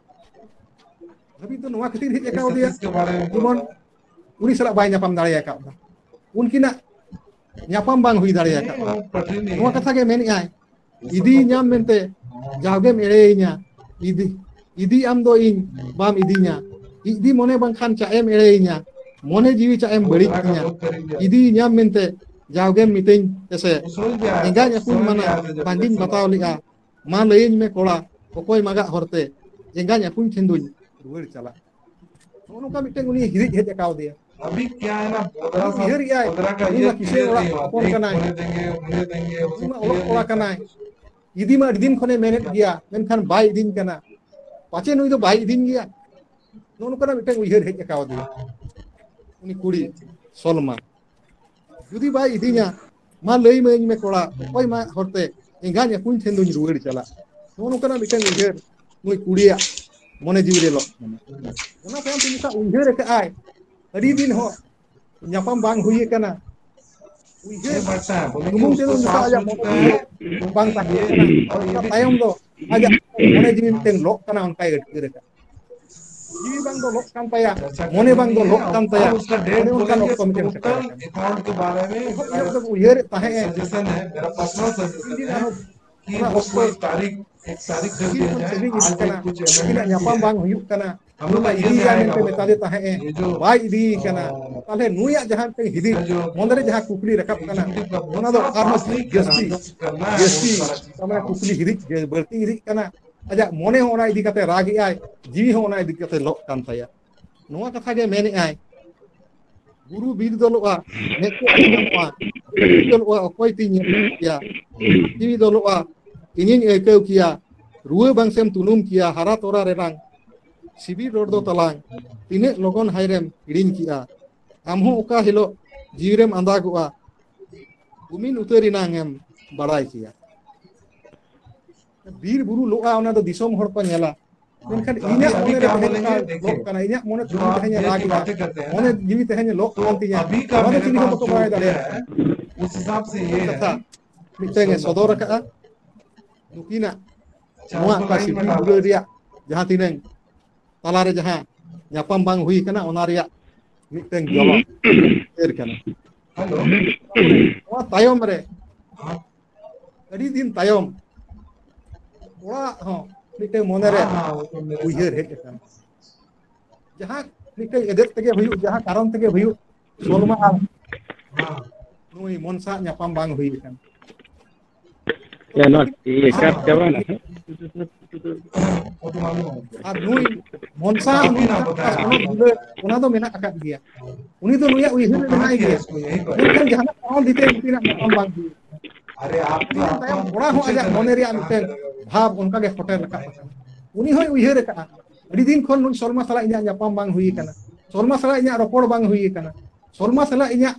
ᱵᱷᱟᱹᱵᱤᱛ ᱫᱚ ᱱᱚᱣᱟ ᱠᱷᱟᱹᱛᱤᱨ ᱦᱮᱡ ᱟᱠᱟᱣᱫᱮᱭᱟ, ᱡᱮᱢᱚᱱ ᱩᱱᱤ ᱥᱟᱞᱟᱜ ᱵᱟᱭ ᱧᱟᱯᱟᱢ ᱫᱟᱲᱮ ᱟᱠᱟᱫᱟ, ᱩᱱᱠᱤᱱᱟᱜ ᱧᱟᱯᱟᱢ ᱵᱟᱝ ᱦᱩᱭ ᱫᱟᱲᱮ ᱟᱠᱟᱫᱟ᱾ ᱱᱚᱣᱟ ᱠᱟᱛᱷᱟ ᱜᱮ ᱢᱮᱱᱮᱫ ᱟᱭ, ᱤᱫᱤᱭᱮᱧᱟᱢ ᱢᱮᱱᱛᱮ ᱡᱟᱣᱜᱮᱢ ᱮᱲᱮᱭᱤᱧᱟ, ᱤᱫᱤ, ᱤᱫᱤ ᱟᱢ ᱫᱚ ᱤᱧ ᱵᱟᱢ ᱤᱫᱤᱧᱟ, ᱤᱫᱤ ᱢᱚᱱᱮ ᱵᱟᱝᱠᱷᱟᱱ ᱪᱟᱜ ᱮᱢ ᱮᱲᱮᱭᱤᱧᱟ, ᱢᱚᱱᱮ ᱡᱤᱣᱤ ᱪᱟᱜ ᱮᱢ ᱵᱟᱹᱲᱤᱡ ᱛᱤᱧᱟ, ᱤᱫᱤᱭᱮᱧᱟᱢ ᱢᱮᱱᱛᱮ ᱡᱟᱣᱜᱮᱢ ᱢᱤᱛᱟᱹᱧ ᱛᱮᱥᱮ ᱮᱸᱜᱟᱧ ᱟᱹᱯᱩᱧ ᱢᱟᱱᱟ ᱵᱟᱝᱜᱤᱧ ᱵᱟᱛᱟᱣ ᱞᱮᱜᱼᱟ᱾ ᱢᱟ ᱞᱟᱹᱭᱟᱹᱧ ᱢᱮ ᱠᱚᱲᱟ, ᱚᱠᱚᱭ ᱢᱟᱜᱟᱜ ᱦᱚᱨᱛᱮ ᱮᱸᱜᱟᱧ ᱟᱹᱯᱩᱧ ᱴᱷᱮᱱ ᱫᱩᱧ ᱨᱩᱣᱟᱹᱲ ᱪᱟᱞᱟᱜ? ᱱᱚᱜᱼᱚ ᱱᱚᱝᱠᱟ ᱢᱤᱫᱴᱮᱱ ᱩᱱᱤ ᱦᱤᱨᱤᱡ ᱦᱮᱡ ᱟᱠᱟᱣᱫᱮᱭᱟ᱾ ᱩᱭᱦᱟᱹᱨᱮᱜᱼᱟᱭ, ᱩᱱᱤ ᱢᱟ ᱠᱤᱥᱟᱹᱬ ᱚᱲᱟᱜ ᱦᱚᱯᱚᱱ ᱠᱟᱱᱟᱭ, ᱩᱱᱤ ᱢᱟ ᱚᱞᱚᱜ ᱠᱚᱲᱟ ᱠᱟᱱᱟᱭ, ᱤᱫᱤ ᱢᱟ ᱟᱹᱰᱤ ᱫᱤᱱ ᱠᱷᱚᱱᱮ ᱢᱮᱱᱮᱫ ᱜᱮᱭᱟ, ᱢᱮᱱᱠᱷᱟᱱ ᱵᱟᱭ ᱤᱫᱤᱧ ᱠᱟᱱᱟ, ᱯᱟᱪᱮ ᱱᱩᱭ ᱫᱚ ᱵᱟᱭ ᱤᱫᱤᱧ ᱜᱮᱭᱟ᱾ ᱱᱚᱜᱼᱚ ᱱᱚᱝᱠᱟᱱᱟᱜ ᱢᱤᱫᱴᱟᱝ ᱩᱭᱦᱟᱹᱨ ᱦᱮᱡ ᱟᱠᱟᱣᱫᱮᱭᱟ ᱩᱱᱤ ᱠᱩᱲᱤ ᱥᱚᱞᱢᱟ᱾ ᱡᱩᱫᱤ ᱵᱟᱭ ᱤᱫᱤᱧᱟ, ᱢᱟ ᱞᱟᱹᱭ ᱢᱟᱹᱧ ᱢᱮ ᱠᱚᱲᱟ, ᱚᱠᱚᱭ ᱢᱟ ᱦᱚᱨᱛᱮ ᱮᱸᱜᱟᱧ ᱟᱹᱯᱩᱧ ᱴᱷᱮᱱ ᱫᱩᱧ ᱨᱩᱣᱟᱹᱲ ᱪᱟᱞᱟᱜ? ᱱᱚᱜᱼᱚ ᱱᱚᱝᱠᱟᱱᱟᱜ ᱢᱤᱫᱴᱟᱝ ᱩᱭᱦᱟᱹᱨ ᱱᱩᱭ ᱠᱩᱲᱤᱭᱟᱜ ᱢᱚᱱᱮ ᱡᱤᱣᱤ ᱨᱮ ᱞᱚᱜ ᱠᱟᱱᱟ᱾ ᱚᱱᱟ ᱛᱟᱭᱚᱢ ᱛᱮ ᱡᱚᱠᱷᱚᱱ ᱩᱭᱦᱟᱹᱨ ᱟᱠᱟᱫ ᱟᱭ, ᱟᱹᱰᱤ ᱫᱤᱱ ᱦᱚᱸ ᱧᱟᱯᱟᱢ ᱵᱟᱝ ᱦᱩᱭ ᱟᱠᱟᱱᱟ, ᱩᱭᱦᱟᱹᱨ ᱥᱩᱢᱩᱝ ᱛᱮᱫᱚ ᱡᱚᱠᱷᱚᱱ ᱟᱭᱟᱜ ᱢᱚᱱᱮ ᱵᱟᱝ ᱛᱟᱦᱮᱸ ᱠᱟᱱᱟ, ᱚᱱᱟ ᱛᱟᱭᱚᱢ ᱫᱚ ᱟᱡᱟᱜ ᱢᱚᱱᱮ ᱡᱤᱣᱤ ᱢᱤᱫᱴᱟᱝ ᱞᱚᱜ ᱠᱟᱱᱟ, ᱚᱱᱠᱟᱭ ᱟᱹᱴᱠᱟᱹᱨ ᱟᱠᱟᱫ᱾ ᱡᱤᱣᱤ ᱵᱟᱝ ᱫᱚ ᱞᱚᱜ ᱠᱟᱱ ᱛᱟᱭᱟ, ᱢᱚᱱᱮ ᱵᱟᱝ ᱫᱚ ᱞᱚᱜ ᱠᱟᱱ ᱛᱟᱭᱟ᱾ ᱚᱱᱮ ᱚᱱᱠᱟᱱ ᱚᱠᱛᱚ ᱢᱤᱫᱴᱮᱱ ᱥᱮᱴᱮᱨ ᱟᱠᱟᱱᱟ᱾ ᱮᱦᱚᱵ ᱮᱦᱚᱵ ᱫᱚᱠᱚ ᱩᱭᱦᱟᱹᱨᱮᱫ ᱛᱟᱦᱮᱸᱫ ᱮ, ᱛᱤᱱ ᱫᱤᱱ ᱟᱨᱦᱚᱸ ᱚᱱᱟ ᱚᱠᱛᱚ ᱥᱟᱺᱜᱤᱧ ᱠᱷᱚᱱ ᱥᱟᱺᱜᱤᱧ ᱤᱫᱤᱜ ᱠᱟᱱᱟ᱾ ᱩᱱᱤ ᱢᱟ ᱤᱫᱤᱭᱮᱭᱟ ᱢᱮᱱᱛᱮ ᱢᱮᱛᱟᱫᱮ ᱛᱟᱦᱮᱸᱫ ᱮ, ᱵᱟᱭ ᱤᱫᱤᱭᱮ ᱠᱟᱱᱟ᱾ ᱛᱟᱦᱞᱮ ᱱᱩᱭᱟᱜ ᱡᱟᱦᱟᱸ ᱢᱤᱫᱴᱮᱱ ᱦᱤᱫᱤᱡ ᱢᱚᱱᱮᱨᱮ ᱡᱟᱦᱟᱸ ᱠᱩᱠᱞᱤ ᱨᱟᱠᱟᱵ ᱠᱟᱱᱟ, ᱚᱱᱟ ᱫᱚ ᱟᱨᱦᱚᱸ ᱡᱟᱹᱥᱛᱤ, ᱡᱟᱹᱥᱛᱤ, ᱛᱟᱨ ᱢᱟᱱᱮ ᱠᱩᱠᱞᱤ ᱦᱤᱫᱤᱡ ᱵᱟᱹᱲᱛᱤ ᱤᱫᱤᱜ ᱠᱟᱱᱟ᱾ ᱟᱡᱟᱜ ᱢᱚᱱᱮ ᱦᱚᱸ ᱚᱱᱟ ᱤᱫᱤ ᱠᱟᱛᱮ ᱨᱟᱜ ᱮᱜᱼᱟᱭ, ᱡᱤᱣᱤ ᱦᱚᱸ ᱚᱱᱟ ᱤᱫᱤ ᱠᱟᱛᱮ ᱞᱚᱜ ᱠᱟᱱ ᱛᱟᱭᱟ᱾ ᱱᱚᱣᱟ ᱠᱟᱛᱷᱟ ᱜᱮ ᱢᱮᱱᱮᱜᱼᱟᱭ, ᱵᱩᱨᱩ ᱵᱤᱨ ᱫᱚ ᱞᱚᱜᱼᱟ, ᱢᱮᱫ ᱛᱮ ᱟᱹᱣᱨᱤ ᱧᱟᱢᱚᱜᱼᱟ, ᱵᱩᱨᱩ ᱫᱚ ᱞᱚᱜᱼᱟ, ᱚᱠᱚᱭ ᱛᱤᱧ ᱧᱮᱞ ᱠᱮᱭᱟ? ᱡᱤᱣᱤ ᱫᱚ ᱞᱚᱜᱼᱟ, ᱤᱧᱤᱧ ᱟᱹᱭᱠᱟᱹᱣ ᱠᱮᱭᱟ, ᱨᱩᱣᱟᱹ ᱵᱟᱝ ᱥᱮᱢ ᱛᱩᱱᱩᱢ ᱠᱮᱭᱟ, ᱦᱟᱨᱟ ᱛᱚᱨᱟ ᱨᱮᱱᱟᱝ ᱥᱤᱵᱤᱞ ᱨᱚᱲ ᱫᱚ ᱛᱟᱞᱟᱝ, ᱛᱤᱱᱟᱹᱜ ᱞᱚᱜᱚᱱ ᱦᱟᱭᱨᱮᱢ ᱦᱤᱲᱤᱧ ᱠᱮᱜᱼᱟ? ᱟᱢ ᱦᱚᱸ ᱚᱠᱟ ᱦᱤᱞᱳᱜ ᱡᱤᱣᱤ ᱨᱮᱢ ᱟᱸᱫᱟᱜᱚᱜᱼᱟ, ᱩᱢᱤᱱ ᱩᱛᱟᱹᱨ ᱮᱱᱟᱝ ᱮᱢ ᱵᱟᱲᱟᱭ ᱠᱮᱭᱟ᱾ ᱵᱤᱨ ᱵᱩᱨᱩ ᱞᱚᱜᱼᱟ, ᱚᱱᱟ ᱫᱚ ᱫᱤᱥᱚᱢ ᱦᱚᱲ ᱠᱚ ᱧᱮᱞᱟ, ᱢᱮᱱᱠᱷᱟᱱ ᱤᱧᱟᱹᱜ ᱢᱚᱱᱮ ᱨᱮ ᱛᱮᱦᱮᱧ ᱚᱱᱠᱟ ᱞᱚᱜ ᱠᱟᱱᱟ, ᱤᱧᱟᱹᱜ ᱢᱚᱱᱮ ᱛᱩᱞᱩᱡ ᱛᱮᱦᱮᱧ ᱮ ᱨᱟᱜ ᱮᱫᱟ, ᱢᱚᱱᱮ ᱡᱤᱣᱤ ᱛᱮᱦᱮᱧ ᱞᱚᱜ ᱠᱟᱱ ᱛᱤᱧᱟ, ᱱᱚᱣᱟ ᱫᱚ ᱪᱤᱞᱤ ᱦᱚᱸ ᱵᱟᱠᱚ ᱵᱟᱲᱟᱭ ᱫᱟᱲᱮᱭᱟᱜᱼᱟ᱾ ᱠᱟᱛᱷᱟ ᱢᱤᱫᱴᱟᱝ ᱮ ᱥᱚᱫᱚᱨ ᱟᱠᱟᱫᱼᱟ᱾ ᱱᱩᱠᱤᱱᱟᱜ ᱱᱚᱣᱟ ᱚᱠᱟ ᱥᱤᱨᱡᱚᱱ ᱫᱩᱞᱟᱹᱲ ᱨᱮᱭᱟᱜ ᱡᱟᱦᱟᱸ ᱛᱤᱱᱟᱹᱝ ᱛᱟᱞᱟᱨᱮ ᱡᱟᱦᱟᱸ ᱧᱟᱯᱟᱢ ᱵᱟᱝ ᱦᱩᱭ ᱠᱟᱱᱟ, ᱚᱱᱟ ᱨᱮᱭᱟᱜ ᱢᱤᱫᱴᱟᱝ ᱡᱚᱞᱚ ᱪᱤᱛᱟᱹᱨ ᱠᱟᱱᱟ᱾ ᱱᱚᱣᱟ ᱛᱟᱭᱚᱢ ᱨᱮ ᱟᱹᱰᱤ ᱫᱤᱱ ᱛᱟᱭᱚᱢ ᱚᱲᱟᱜ ᱦᱚᱸ ᱢᱤᱫᱴᱟᱝ ᱢᱚᱱᱮᱨᱮ ᱩᱭᱦᱟᱹᱨ ᱦᱮᱡ ᱟᱠᱟᱱᱟ᱾ ᱡᱟᱦᱟᱸ ᱢᱤᱫᱴᱟᱝ ᱮᱫᱮᱫ ᱛᱮᱜᱮ ᱦᱩᱭᱩᱜ, ᱡᱟᱦᱟᱸ ᱠᱟᱨᱚᱱ ᱛᱮᱜᱮ ᱦᱩᱭᱩᱜ, ᱥᱚᱞᱢᱟ ᱟᱨ ᱱᱩᱭ ᱢᱚᱱᱥᱟ ᱧᱟᱯᱟᱢ ᱵᱟᱝ ᱦᱩᱭ ᱟᱠᱟᱱᱟ᱾ ᱮ, ᱱᱚᱣᱟ ᱴᱤ ᱠᱟᱴ ᱪᱟᱵᱟᱭᱮᱱᱟ ᱥᱮ? ᱟᱨ ᱱᱩᱭ ᱢᱚᱱᱥᱟ ᱱᱩᱭ ᱡᱟᱦᱟᱸ ᱠᱚᱱᱚ ᱫᱩᱞᱟᱹᱲ, ᱚᱱᱟ ᱫᱚ ᱢᱮᱱᱟᱜ ᱟᱠᱟᱫ ᱜᱮᱭᱟ᱾ ᱩᱱᱤ ᱫᱚ ᱱᱩᱭᱟᱜ ᱩᱭᱦᱟᱹᱨ ᱨᱮ ᱢᱮᱱᱟᱭ ᱜᱮᱭᱟ᱾ ᱢᱮᱱᱠᱷᱟᱱ ᱡᱟᱦᱟᱱᱟᱜ ᱠᱟᱨᱚᱱ ᱫᱤᱛᱮ ᱩᱱᱠᱤᱱᱟᱜ ᱧᱟᱯᱟᱢ ᱵᱟᱝ ᱦᱩᱭᱩᱜ ᱠᱟᱱᱟ᱾ ᱤᱱᱟᱹ ᱛᱟᱭᱚᱢ ᱠᱚᱲᱟ ᱦᱚᱸ ᱟᱡᱟᱜ ᱢᱚᱱᱮ ᱨᱮᱭᱟᱜ ᱢᱤᱫᱴᱮᱱ ᱵᱷᱟᱵᱽ ᱚᱱᱠᱟᱜᱮ ᱯᱷᱚᱴᱮᱞ ᱨᱟᱠᱟᱵ ᱟᱠᱟᱱᱟ᱾ ᱩᱱᱤ ᱦᱚᱸᱭ ᱩᱭᱦᱟᱹᱨ ᱟᱠᱟᱫᱼᱟ, ᱟᱹᱰᱤ ᱫᱤᱱ ᱠᱷᱚᱱ ᱱᱩᱭ ᱥᱚᱞᱢᱟ ᱥᱟᱞᱟᱜ ᱤᱧᱟᱹᱜ ᱧᱟᱯᱟᱢ ᱵᱟᱝ ᱦᱩᱭ ᱟᱠᱟᱱᱟ, ᱥᱚᱞᱢᱟ ᱥᱟᱞᱟᱜ ᱤᱧᱟᱹᱜ ᱨᱚᱯᱚᱲ ᱵᱟᱝ ᱦᱩᱭ ᱟᱠᱟᱱᱟ, ᱥᱚᱞᱢᱟ ᱥᱟᱞᱟᱜ ᱤᱧᱟᱹᱜ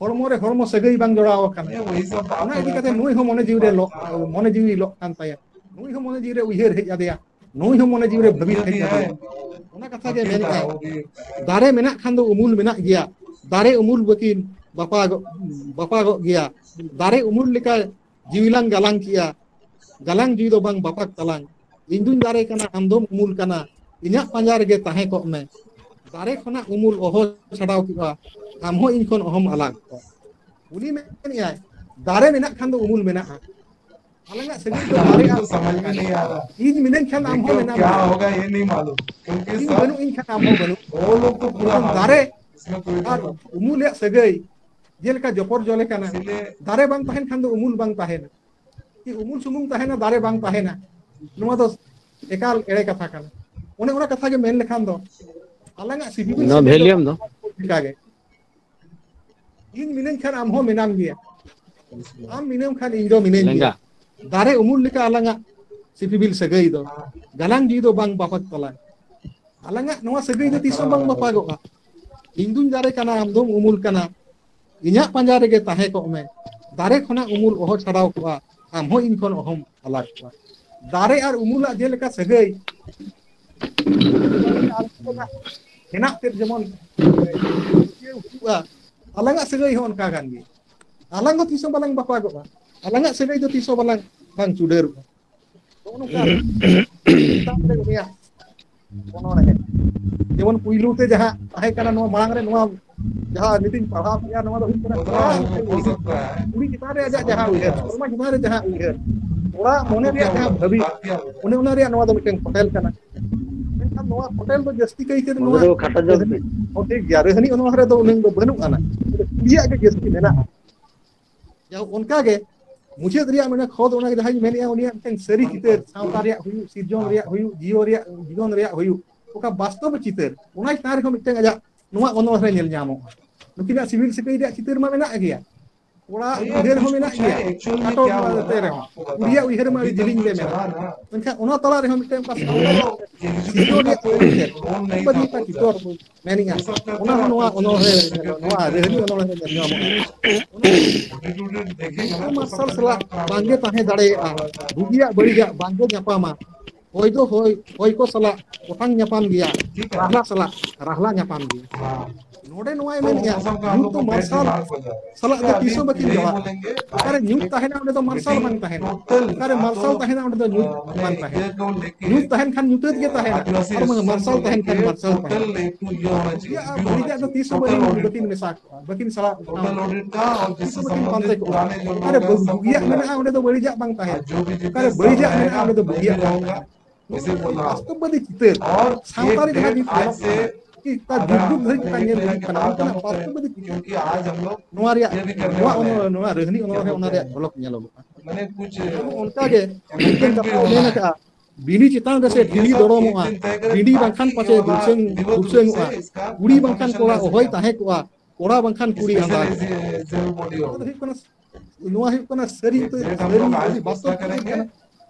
ᱦᱚᱲᱢᱚ ᱨᱮ ᱦᱚᱲᱢᱚ ᱥᱟᱹᱜᱟᱹᱭ ᱵᱟᱝ ᱡᱚᱲᱟᱣ ᱟᱠᱟᱱᱟ᱾ ᱚᱱᱟ ᱤᱫᱤ ᱠᱟᱛᱮ ᱱᱩᱭ ᱦᱚᱸ ᱢᱚᱱᱮ ᱡᱤᱣᱤ ᱨᱮ ᱞᱚᱜ, ᱢᱚᱱᱮ ᱡᱤᱣᱤ ᱞᱚᱜ ᱠᱟᱱ ᱛᱟᱭᱟ, ᱱᱩᱭ ᱦᱚᱸ ᱢᱚᱱᱮ ᱡᱤᱣᱤ ᱨᱮ ᱩᱭᱦᱟᱹᱨ ᱦᱮᱡ ᱟᱫᱮᱭᱟ, ᱱᱩᱭ ᱦᱚᱸ ᱢᱚᱱᱮ ᱡᱤᱣᱤ ᱨᱮ ᱵᱷᱟᱹᱵᱤᱛ ᱦᱮᱡ ᱟᱫᱮᱭᱟ᱾ ᱚᱱᱟ ᱠᱟᱛᱷᱟ ᱜᱮ ᱢᱮᱱᱮᱫᱼᱟᱭ, ᱫᱟᱨᱮ ᱢᱮᱱᱟᱜ ᱠᱷᱟᱱ ᱫᱚ ᱩᱢᱩᱞ ᱢᱮᱱᱟᱜ ᱜᱮᱭᱟ, ᱫᱟᱨᱮ ᱩᱢᱩᱞ ᱵᱟᱹᱠᱤᱱ ᱵᱟᱯᱟᱜᱚᱜ, ᱵᱟᱯᱟᱜᱚᱜ ᱜᱮᱭᱟ᱾ ᱫᱟᱨᱮ ᱩᱢᱩᱞ ᱞᱮᱠᱟ ᱡᱤᱣᱤ ᱞᱟᱝ ᱜᱟᱞᱟᱝ ᱠᱮᱜᱼᱟ, ᱜᱟᱞᱟᱝ ᱡᱤᱣᱤ ᱫᱚ ᱵᱟᱝ ᱵᱟᱯᱟᱜ ᱛᱟᱞᱟᱝ᱾ ᱤᱧ ᱫᱩᱧ ᱫᱟᱨᱮ ᱠᱟᱱᱟ, ᱟᱢ ᱫᱚᱢ ᱩᱢᱩᱞ ᱠᱟᱱᱟ, ᱤᱧᱟᱹᱜ ᱯᱟᱸᱡᱟ ᱨᱮᱜᱮ ᱛᱟᱦᱮᱸ ᱠᱚᱜ ᱢᱮ᱾ ᱫᱟᱨᱮ ᱠᱷᱚᱱᱟᱜ ᱩᱢᱩᱞ ᱚᱦᱚ ᱪᱷᱟᱰᱟᱣ ᱠᱚᱜᱼᱟ, ᱟᱢ ᱦᱚᱸ ᱤᱧ ᱠᱷᱚᱱ ᱚᱦᱚᱢ ᱟᱞᱟᱜ ᱠᱚᱜᱼᱟ᱾ ᱩᱱᱤ ᱢᱮᱱᱮᱫᱼᱟᱭ, ᱫᱟᱨᱮ ᱢᱮᱱᱟᱜ ᱠᱷᱟᱱ ᱫᱚ ᱩᱢᱩᱞ ᱢᱮᱱᱟᱜᱼᱟ᱾ ᱟᱞᱟᱝᱟᱜ ᱥᱟᱹᱜᱟᱹᱭ ᱫᱚ ᱫᱟᱨᱮ ᱟᱨ ᱩᱢᱩᱞ ᱠᱟᱱᱟ᱾ ᱤᱧ ᱢᱤᱱᱟᱹᱧ ᱠᱷᱟᱱ ᱟᱢ ᱦᱚᱸ ᱢᱮᱱᱟᱢ ᱜᱮᱭᱟ᱾ ᱤᱧ ᱵᱟᱹᱱᱩᱜ ᱤᱧ ᱠᱷᱟᱱ ᱟᱢ ᱦᱚᱸ ᱵᱟᱹᱱᱩᱜ᱾ ᱮᱠᱷᱚᱱ ᱫᱟᱨᱮ ᱟᱨ ᱩᱢᱩᱞ ᱨᱮᱭᱟᱜ ᱥᱟᱹᱜᱟᱹᱭ ᱡᱮᱞᱮᱠᱟ ᱡᱚᱯᱚᱨ ᱡᱚᱞᱮ ᱠᱟᱱᱟ, ᱫᱟᱨᱮ ᱵᱟᱝ ᱛᱟᱦᱮᱱ ᱠᱷᱟᱱ ᱫᱚ ᱩᱢᱩᱞ ᱵᱟᱝ ᱛᱟᱦᱮᱱᱟ᱾ ᱠᱤ ᱩᱢᱩᱞ ᱥᱩᱢᱩᱝ ᱛᱟᱦᱮᱱᱟ, ᱫᱟᱨᱮ ᱵᱟᱝ ᱛᱟᱦᱮᱱᱟ, ᱱᱚᱣᱟ ᱫᱚ ᱮᱠᱟᱞ ᱮᱲᱮ ᱠᱟᱛᱷᱟ ᱠᱟᱱᱟ᱾ ᱚᱱᱮ ᱚᱱᱟ ᱠᱟᱛᱷᱟ ᱜᱮ ᱢᱮᱱ ᱞᱮᱠᱷᱟᱱ ᱫᱚ ᱟᱞᱟᱝᱟᱜ ᱥᱤᱵᱤᱞ ᱱᱚᱣᱟ ᱵᱷᱮᱞᱤᱭᱟᱢ ᱫᱚ ᱞᱮᱠᱟᱜᱮ, ᱤᱧ ᱢᱤᱱᱟᱹᱧ ᱠᱷᱟᱱ ᱟᱢ ᱦᱚᱸ ᱢᱮᱱᱟᱢ ᱜᱮᱭᱟ, ᱟᱢ ᱢᱤᱱᱟᱹᱢ ᱠᱷᱟᱱ ᱤᱧ ᱫᱚ ᱢᱤᱱᱟᱹᱧ ᱞᱮᱸᱜᱟ ᱜᱮᱭᱟ᱾ ᱫᱟᱨᱮ ᱩᱢᱩᱞ ᱞᱮᱠᱟ ᱟᱞᱟᱝᱟᱜ ᱥᱤᱯᱤᱵᱤᱞ ᱥᱟᱹᱜᱟᱹᱭ ᱫᱚ ᱜᱟᱞᱟᱝ ᱡᱤᱣᱤ ᱫᱚ ᱵᱟᱝ ᱵᱟᱯᱟᱜ ᱛᱟᱞᱟᱝ᱾ ᱟᱞᱟᱝᱟᱜ ᱱᱚᱣᱟ ᱥᱟᱹᱜᱟᱹᱭ ᱫᱚ ᱛᱤᱥ ᱦᱚᱸ ᱵᱟᱝ ᱵᱟᱯᱟᱜᱚᱜᱼᱟ᱾ ᱤᱧ ᱫᱩᱧ ᱫᱟᱨᱮ ᱠᱟᱱᱟ, ᱟᱢ ᱫᱚᱢ ᱩᱢᱩᱞ ᱠᱟᱱᱟ, ᱤᱧᱟᱹᱜ ᱯᱟᱸᱡᱟ ᱨᱮᱜᱮ ᱛᱟᱦᱮᱸ ᱠᱚᱜ ᱢᱮ᱾ ᱫᱟᱨᱮ ᱠᱷᱚᱱᱟᱜ ᱩᱢᱩᱞ ᱚᱦᱚ ᱪᱷᱟᱰᱟᱣ ᱠᱚᱜᱼᱟ, ᱟᱢ ᱦᱚᱸ ᱤᱧ ᱠᱷᱚᱱ ᱚᱦᱚᱢ ᱟᱞᱟᱜ ᱠᱚᱣᱟ᱾ ᱫᱟᱨᱮ ᱟᱨ ᱩᱢᱩᱞᱟᱜ ᱡᱮᱞᱮᱠᱟ ᱥᱟᱹᱜᱟᱹᱭ ᱦᱮᱱᱟᱜ ᱛᱮᱫ ᱡᱮᱢᱚᱱ ᱦᱩᱭᱩᱜᱼᱟ, ᱟᱞᱟᱝᱟᱜ ᱥᱟᱹᱜᱟᱹᱭ ᱦᱚᱸ ᱚᱱᱠᱟ ᱠᱟᱱ ᱜᱮᱭᱟ᱾ ᱟᱞᱟᱝ ᱫᱚ ᱛᱤᱥ ᱦᱚᱸ ᱵᱟᱞᱟᱝ ᱵᱟᱯᱟᱜᱚᱜᱼᱟ, ᱟᱞᱟᱝᱟᱜ ᱥᱟᱹᱜᱟᱹᱭ ᱫᱚ ᱛᱤᱥ ᱦᱚᱸ ᱵᱟᱞᱟᱝ ᱵᱟᱝ ᱪᱩᱰᱟᱹᱨᱚᱜᱼᱟ᱾ ᱱᱚᱜᱼᱚ ᱱᱚᱝᱠᱟ ᱪᱮᱛᱟᱱ ᱨᱮ ᱩᱱᱤᱭᱟᱜ ᱚᱱᱚᱬᱦᱮ, ᱡᱮᱢᱚᱱ ᱯᱩᱭᱞᱩ ᱛᱮ ᱡᱟᱦᱟᱸ ᱛᱟᱦᱮᱸ ᱠᱟᱱᱟ, ᱱᱚᱣᱟ ᱢᱟᱲᱟᱝ ᱨᱮ ᱱᱚᱣᱟ ᱡᱟᱦᱟᱸ ᱱᱤᱛᱤᱧ ᱯᱟᱲᱦᱟᱣ ᱠᱮᱜᱼᱟ, ᱱᱚᱣᱟ ᱫᱚ ᱦᱩᱭᱩᱜ ᱠᱟᱱᱟ ᱠᱚᱲᱟ ᱦᱤᱥᱟᱹᱵ ᱛᱮ ᱩᱭᱦᱟᱹᱨ, ᱠᱩᱲᱤ ᱪᱮᱛᱟᱱ ᱨᱮ ᱟᱡᱟᱜ ᱡᱟᱦᱟᱸ ᱩᱭᱦᱟᱹᱨ, ᱥᱚᱢᱟᱡᱽ ᱪᱮᱛᱟᱱ ᱨᱮ ᱡᱟᱦᱟᱸ ᱩᱭᱦᱟᱹᱨ, ᱠᱚᱲᱟ ᱢᱚᱱᱮ ᱨᱮᱭᱟᱜ ᱡᱟᱦᱟᱸ ᱵᱷᱟᱹᱵᱤ, ᱚᱱᱮ ᱚᱱᱟ ᱨᱮᱭᱟᱜ ᱱᱚᱣᱟ ᱫᱚ ᱢᱤᱫᱴᱮᱱ ᱯᱷᱚᱴᱮᱞ ᱠᱟᱱᱟ᱾ ᱢᱮᱱᱠᱷᱟᱱ ᱱᱚᱣᱟ ᱯᱷᱚᱴᱮᱞ ᱫᱚ ᱡᱟᱹᱥᱛᱤ ᱠᱟᱭᱛᱮ ᱱᱚᱣᱟ ᱠᱷᱟᱴᱚ ᱡᱚᱢ ᱨᱟᱹᱦᱱᱤ, ᱦᱚᱸ ᱴᱷᱤᱠ ᱜᱮᱭᱟ, ᱨᱟᱹᱦᱱᱤ ᱚᱱᱚᱬᱦᱮ ᱨᱮᱫᱚ ᱩᱱᱟᱹᱝ ᱫᱚ ᱵᱟᱹᱱᱩᱜ ᱟᱱᱟ, ᱠᱩᱲᱤᱭᱟᱜ ᱜᱮ ᱡᱟᱹᱥᱛᱤ ᱢᱮᱱᱟᱜᱼᱟ᱾ ᱡᱟᱭᱦᱳᱠ, ᱚᱱᱠᱟ ᱜᱮ ᱢᱩᱪᱟᱹᱫ ᱨᱮᱭᱟᱜ ᱢᱟᱱᱮ ᱠᱷᱚᱫ, ᱚᱱᱟ ᱜᱮ ᱡᱟᱦᱟᱸᱧ ᱢᱮᱱᱮᱫᱼᱟ, ᱩᱱᱤᱭᱟᱜ ᱢᱤᱫᱴᱟᱝ ᱥᱟᱹᱨᱤ ᱪᱤᱛᱟᱹᱨ, ᱥᱟᱶᱛᱟ ᱨᱮᱭᱟᱜ ᱦᱩᱭᱩᱜ, ᱥᱤᱨᱡᱚᱱ ᱨᱮᱭᱟᱜ ᱦᱩᱭᱩᱜ, ᱡᱤᱭᱚᱱ ᱨᱮᱭᱟᱜ, ᱡᱤᱭᱚᱱ ᱨᱮᱭᱟᱜ ᱦᱩᱭᱩᱜ, ᱚᱠᱟ ᱵᱟᱥᱛᱚᱵ ᱪᱤᱛᱟᱹᱨ, ᱚᱱᱟ ᱪᱮᱛᱟᱱ ᱨᱮᱦᱚᱸ ᱢᱤᱫᱴᱟᱝ ᱟᱡᱟᱜ ᱱᱚᱣᱟ ᱚᱱᱚᱬᱦᱮ ᱧᱮᱞ ᱧᱟᱢᱚᱜᱼᱟ᱾ ᱱᱩᱠᱤᱱᱟᱜ ᱥᱤᱵᱤᱞ ᱥᱤᱠᱟᱹᱭ ᱨᱮᱭᱟᱜ ᱪᱤᱛᱟᱹᱨ ᱢᱟ ᱢᱮᱱᱟᱜ ᱜᱮᱭᱟ, ᱠᱚᱲᱟ ᱩᱭᱦᱟᱹᱨ ᱦᱚᱸ ᱢᱮᱱᱟᱜ ᱜᱮᱭᱟ, ᱠᱟᱴᱚ ᱛᱮ ᱨᱮᱦᱚᱸ, ᱠᱩᱲᱤᱭᱟᱜ ᱩᱭᱦᱟᱹᱨ ᱢᱟ ᱟᱹᱰᱤ ᱡᱤᱞᱤᱧ ᱛᱮ ᱢᱮᱱᱟᱜᱼᱟ᱾ ᱢᱮᱱᱠᱷᱟᱱ ᱚᱱᱟ ᱛᱟᱞᱟ ᱨᱮᱦᱚᱸ ᱢᱤᱫᱴᱟᱝ ᱚᱠᱟ ᱥᱟᱶᱛᱟ ᱥᱤᱨᱡᱚᱱ ᱨᱮᱭᱟᱜ ᱠᱟᱹᱢᱤ ᱛᱮ ᱚᱱᱠᱟ ᱢᱤᱫᱴᱟᱝ ᱪᱤᱛᱟᱹᱨ ᱢᱮᱱᱮᱜᱼᱟ, ᱚᱱᱟ ᱦᱚᱸ ᱱᱚᱣᱟ ᱚᱱᱚᱬᱦᱮ, ᱱᱚᱣᱟ ᱨᱟᱹᱦᱱᱤ ᱚᱱᱚᱬᱦᱮ ᱨᱮ ᱧᱮᱞ ᱧᱟᱢᱚᱜᱼᱟ᱾ ᱚᱱᱟ ᱧᱤᱫᱟᱹ ᱢᱟᱨᱥᱟᱞ ᱥᱟᱞᱟᱜ ᱵᱟᱝᱜᱮ ᱛᱟᱦᱮᱸ ᱫᱟᱲᱮᱭᱟᱜᱼᱟ, ᱵᱩᱜᱤᱭᱟᱜ ᱵᱟᱹᱲᱤᱡᱟᱜ ᱵᱟᱝᱜᱮ ᱧᱟᱯᱟᱢᱟ, ᱦᱚᱭ ᱫᱚ ᱦᱚᱭ, ᱦᱚᱭ ᱠᱚ ᱥᱟᱞᱟᱜ ᱚᱴᱟᱝ ᱧᱟᱯᱟᱢ ᱜᱮᱭᱟ, ᱨᱟᱦᱞᱟ ᱥᱟᱞᱟᱜ ᱨᱟᱦᱞᱟ ᱧᱟᱯᱟᱢ ᱜᱮᱭᱟ᱾ ᱱᱚᱰᱮ ᱱᱚᱣᱟᱭ ᱢᱮᱱᱮᱜᱼᱟ, ᱧᱩᱛ ᱫᱚ ᱢᱟᱨᱥᱟᱞ ᱥᱟᱞᱟᱜ ᱫᱚ ᱛᱤᱥ ᱦᱚᱸ ᱵᱟᱹᱠᱤᱱ ᱡᱚᱲᱟᱜᱼᱟ᱾ ᱚᱠᱟᱨᱮ ᱧᱩᱛ ᱛᱟᱦᱮᱱᱟ, ᱚᱸᱰᱮ ᱫᱚ ᱢᱟᱨᱥᱟᱞ ᱵᱟᱝ ᱛᱟᱦᱮᱱᱟ, ᱚᱠᱟᱨᱮ ᱢᱟᱨᱥᱟᱞ ᱛᱟᱦᱮᱱᱟ, ᱚᱸᱰᱮ ᱫᱚ ᱧᱩᱛ ᱵᱟᱝ ᱛᱟᱦᱮᱱᱟ᱾ ᱧᱩᱛ ᱛᱟᱦᱮᱱ ᱠᱷᱟᱱ ᱧᱩᱛᱟᱹᱛ ᱜᱮ ᱛᱟᱦᱮᱱᱟ, ᱟᱨ ᱢᱟᱨᱥᱟᱞ ᱛᱟᱦᱮᱱ ᱠᱷᱟᱱ ᱢᱟᱨᱥᱟᱞ ᱛᱟᱦᱮᱱᱟ᱾ ᱵᱩᱜᱤᱭᱟᱜ ᱟᱨ ᱵᱟᱹᱲᱤᱡᱟᱜ ᱫᱚ ᱛᱤᱥ ᱦᱚᱸ ᱵᱟᱹᱠᱤᱱ, ᱵᱟᱹᱠᱤᱱ ᱢᱮᱥᱟ ᱠᱚᱜᱼᱟ, ᱵᱟᱹᱠᱤᱱ ᱥᱟᱞᱟᱜ ᱠᱚᱜᱼᱟ, ᱛᱤᱥ ᱦᱚᱸ ᱵᱟᱹᱠᱤᱱ ᱯᱟᱱᱛᱮ ᱠᱚᱜᱼᱟ᱾ ᱚᱠᱟᱨᱮ ᱵᱩᱜᱤᱭᱟᱜ ᱢᱮᱱᱟᱜᱼᱟ, ᱚᱸᱰᱮ ᱫᱚ ᱵᱟᱹᱲᱤᱡᱟᱜ ᱵᱟᱝ ᱛᱟᱦᱮᱱᱟ, ᱚᱠᱟᱨᱮ ᱵᱟᱹᱲᱤᱡᱟᱜ ᱢᱮᱱᱟᱜᱼᱟ, ᱚᱸᱰᱮ ᱫᱚ ᱵᱩᱜᱤᱭᱟᱜ ᱵᱟᱝ ᱛᱟᱦᱮᱱᱟ᱾ ᱱᱚᱣᱟ ᱵᱟᱥᱛᱚᱵᱵᱟᱫᱤ ᱪᱤᱛᱟᱹᱨ, ᱥᱟᱶᱛᱟ ᱨᱮ ᱡᱟᱦᱟᱸ ᱱᱤᱛ ᱧᱮᱞᱚᱜ ᱠᱟᱱᱟ, ᱠᱤ ᱛᱟᱨ ᱡᱩᱜᱽ ᱡᱩᱜᱽ ᱫᱷᱟᱹᱨᱤᱡ ᱡᱟᱦᱟᱸ ᱧᱮᱞ ᱤᱫᱤᱜ ᱠᱟᱱᱟ, ᱚᱱᱠᱟᱱᱟᱜ ᱵᱟᱥᱛᱚᱵᱵᱟᱫᱤ ᱪᱤᱛᱟᱹᱨ, ᱱᱚᱣᱟ ᱨᱮᱭᱟᱜ, ᱱᱚᱣᱟ ᱚᱱᱚ-, ᱱᱚᱣᱟ ᱨᱟᱹᱦᱱᱤ ᱚᱱᱚᱬᱦᱮ ᱚᱱᱟ ᱨᱮᱭᱟᱜ ᱡᱷᱚᱞᱚᱠ ᱧᱮᱞᱚᱜᱚᱜᱼᱟ᱾ ᱚᱱᱠᱟ ᱜᱮ ᱢᱤᱫᱴᱮᱱ ᱠᱟᱛᱷᱟ ᱢᱮᱱ ᱟᱠᱟᱫᱼᱟ, ᱵᱤᱞᱤ ᱪᱮᱛᱟᱱ ᱨᱮᱥᱮ ᱰᱷᱤᱞᱤ ᱫᱚᱲᱚᱢᱚᱜᱼᱟ, ᱰᱤᱰᱤ ᱵᱟᱝᱠᱷᱟᱱ ᱯᱟᱪᱮ ᱜᱩᱞᱥᱟᱹᱝ, ᱜᱩᱞᱥᱟᱹᱝᱚᱜᱼᱟ, ᱠᱩᱲᱤ ᱵᱟᱝᱠᱷᱟᱱ ᱠᱚᱲᱟ ᱚᱦᱚᱭ ᱛᱟᱦᱮᱸ ᱠᱚᱜᱼᱟ, ᱠᱚᱲᱟ ᱵᱟᱝᱠᱷᱟᱱ ᱠᱩᱲᱤ ᱟᱸᱫᱟᱜᱚᱜᱼᱟ᱾ ᱱᱚᱣᱟ ᱫᱚ ᱦᱩᱭᱩᱜ ᱠᱟᱱᱟ, ᱱᱚᱣᱟ ᱦᱩᱭᱩᱜ ᱠᱟᱱᱟ ᱥᱟᱹᱨᱤ ᱩᱛᱟᱹᱨ, ᱥᱟᱹᱨᱤ, ᱟᱹᱰᱤ ᱵᱟᱥᱛᱚᱵ ᱪᱤᱛᱟᱹᱨ ᱠᱟᱱᱟ᱾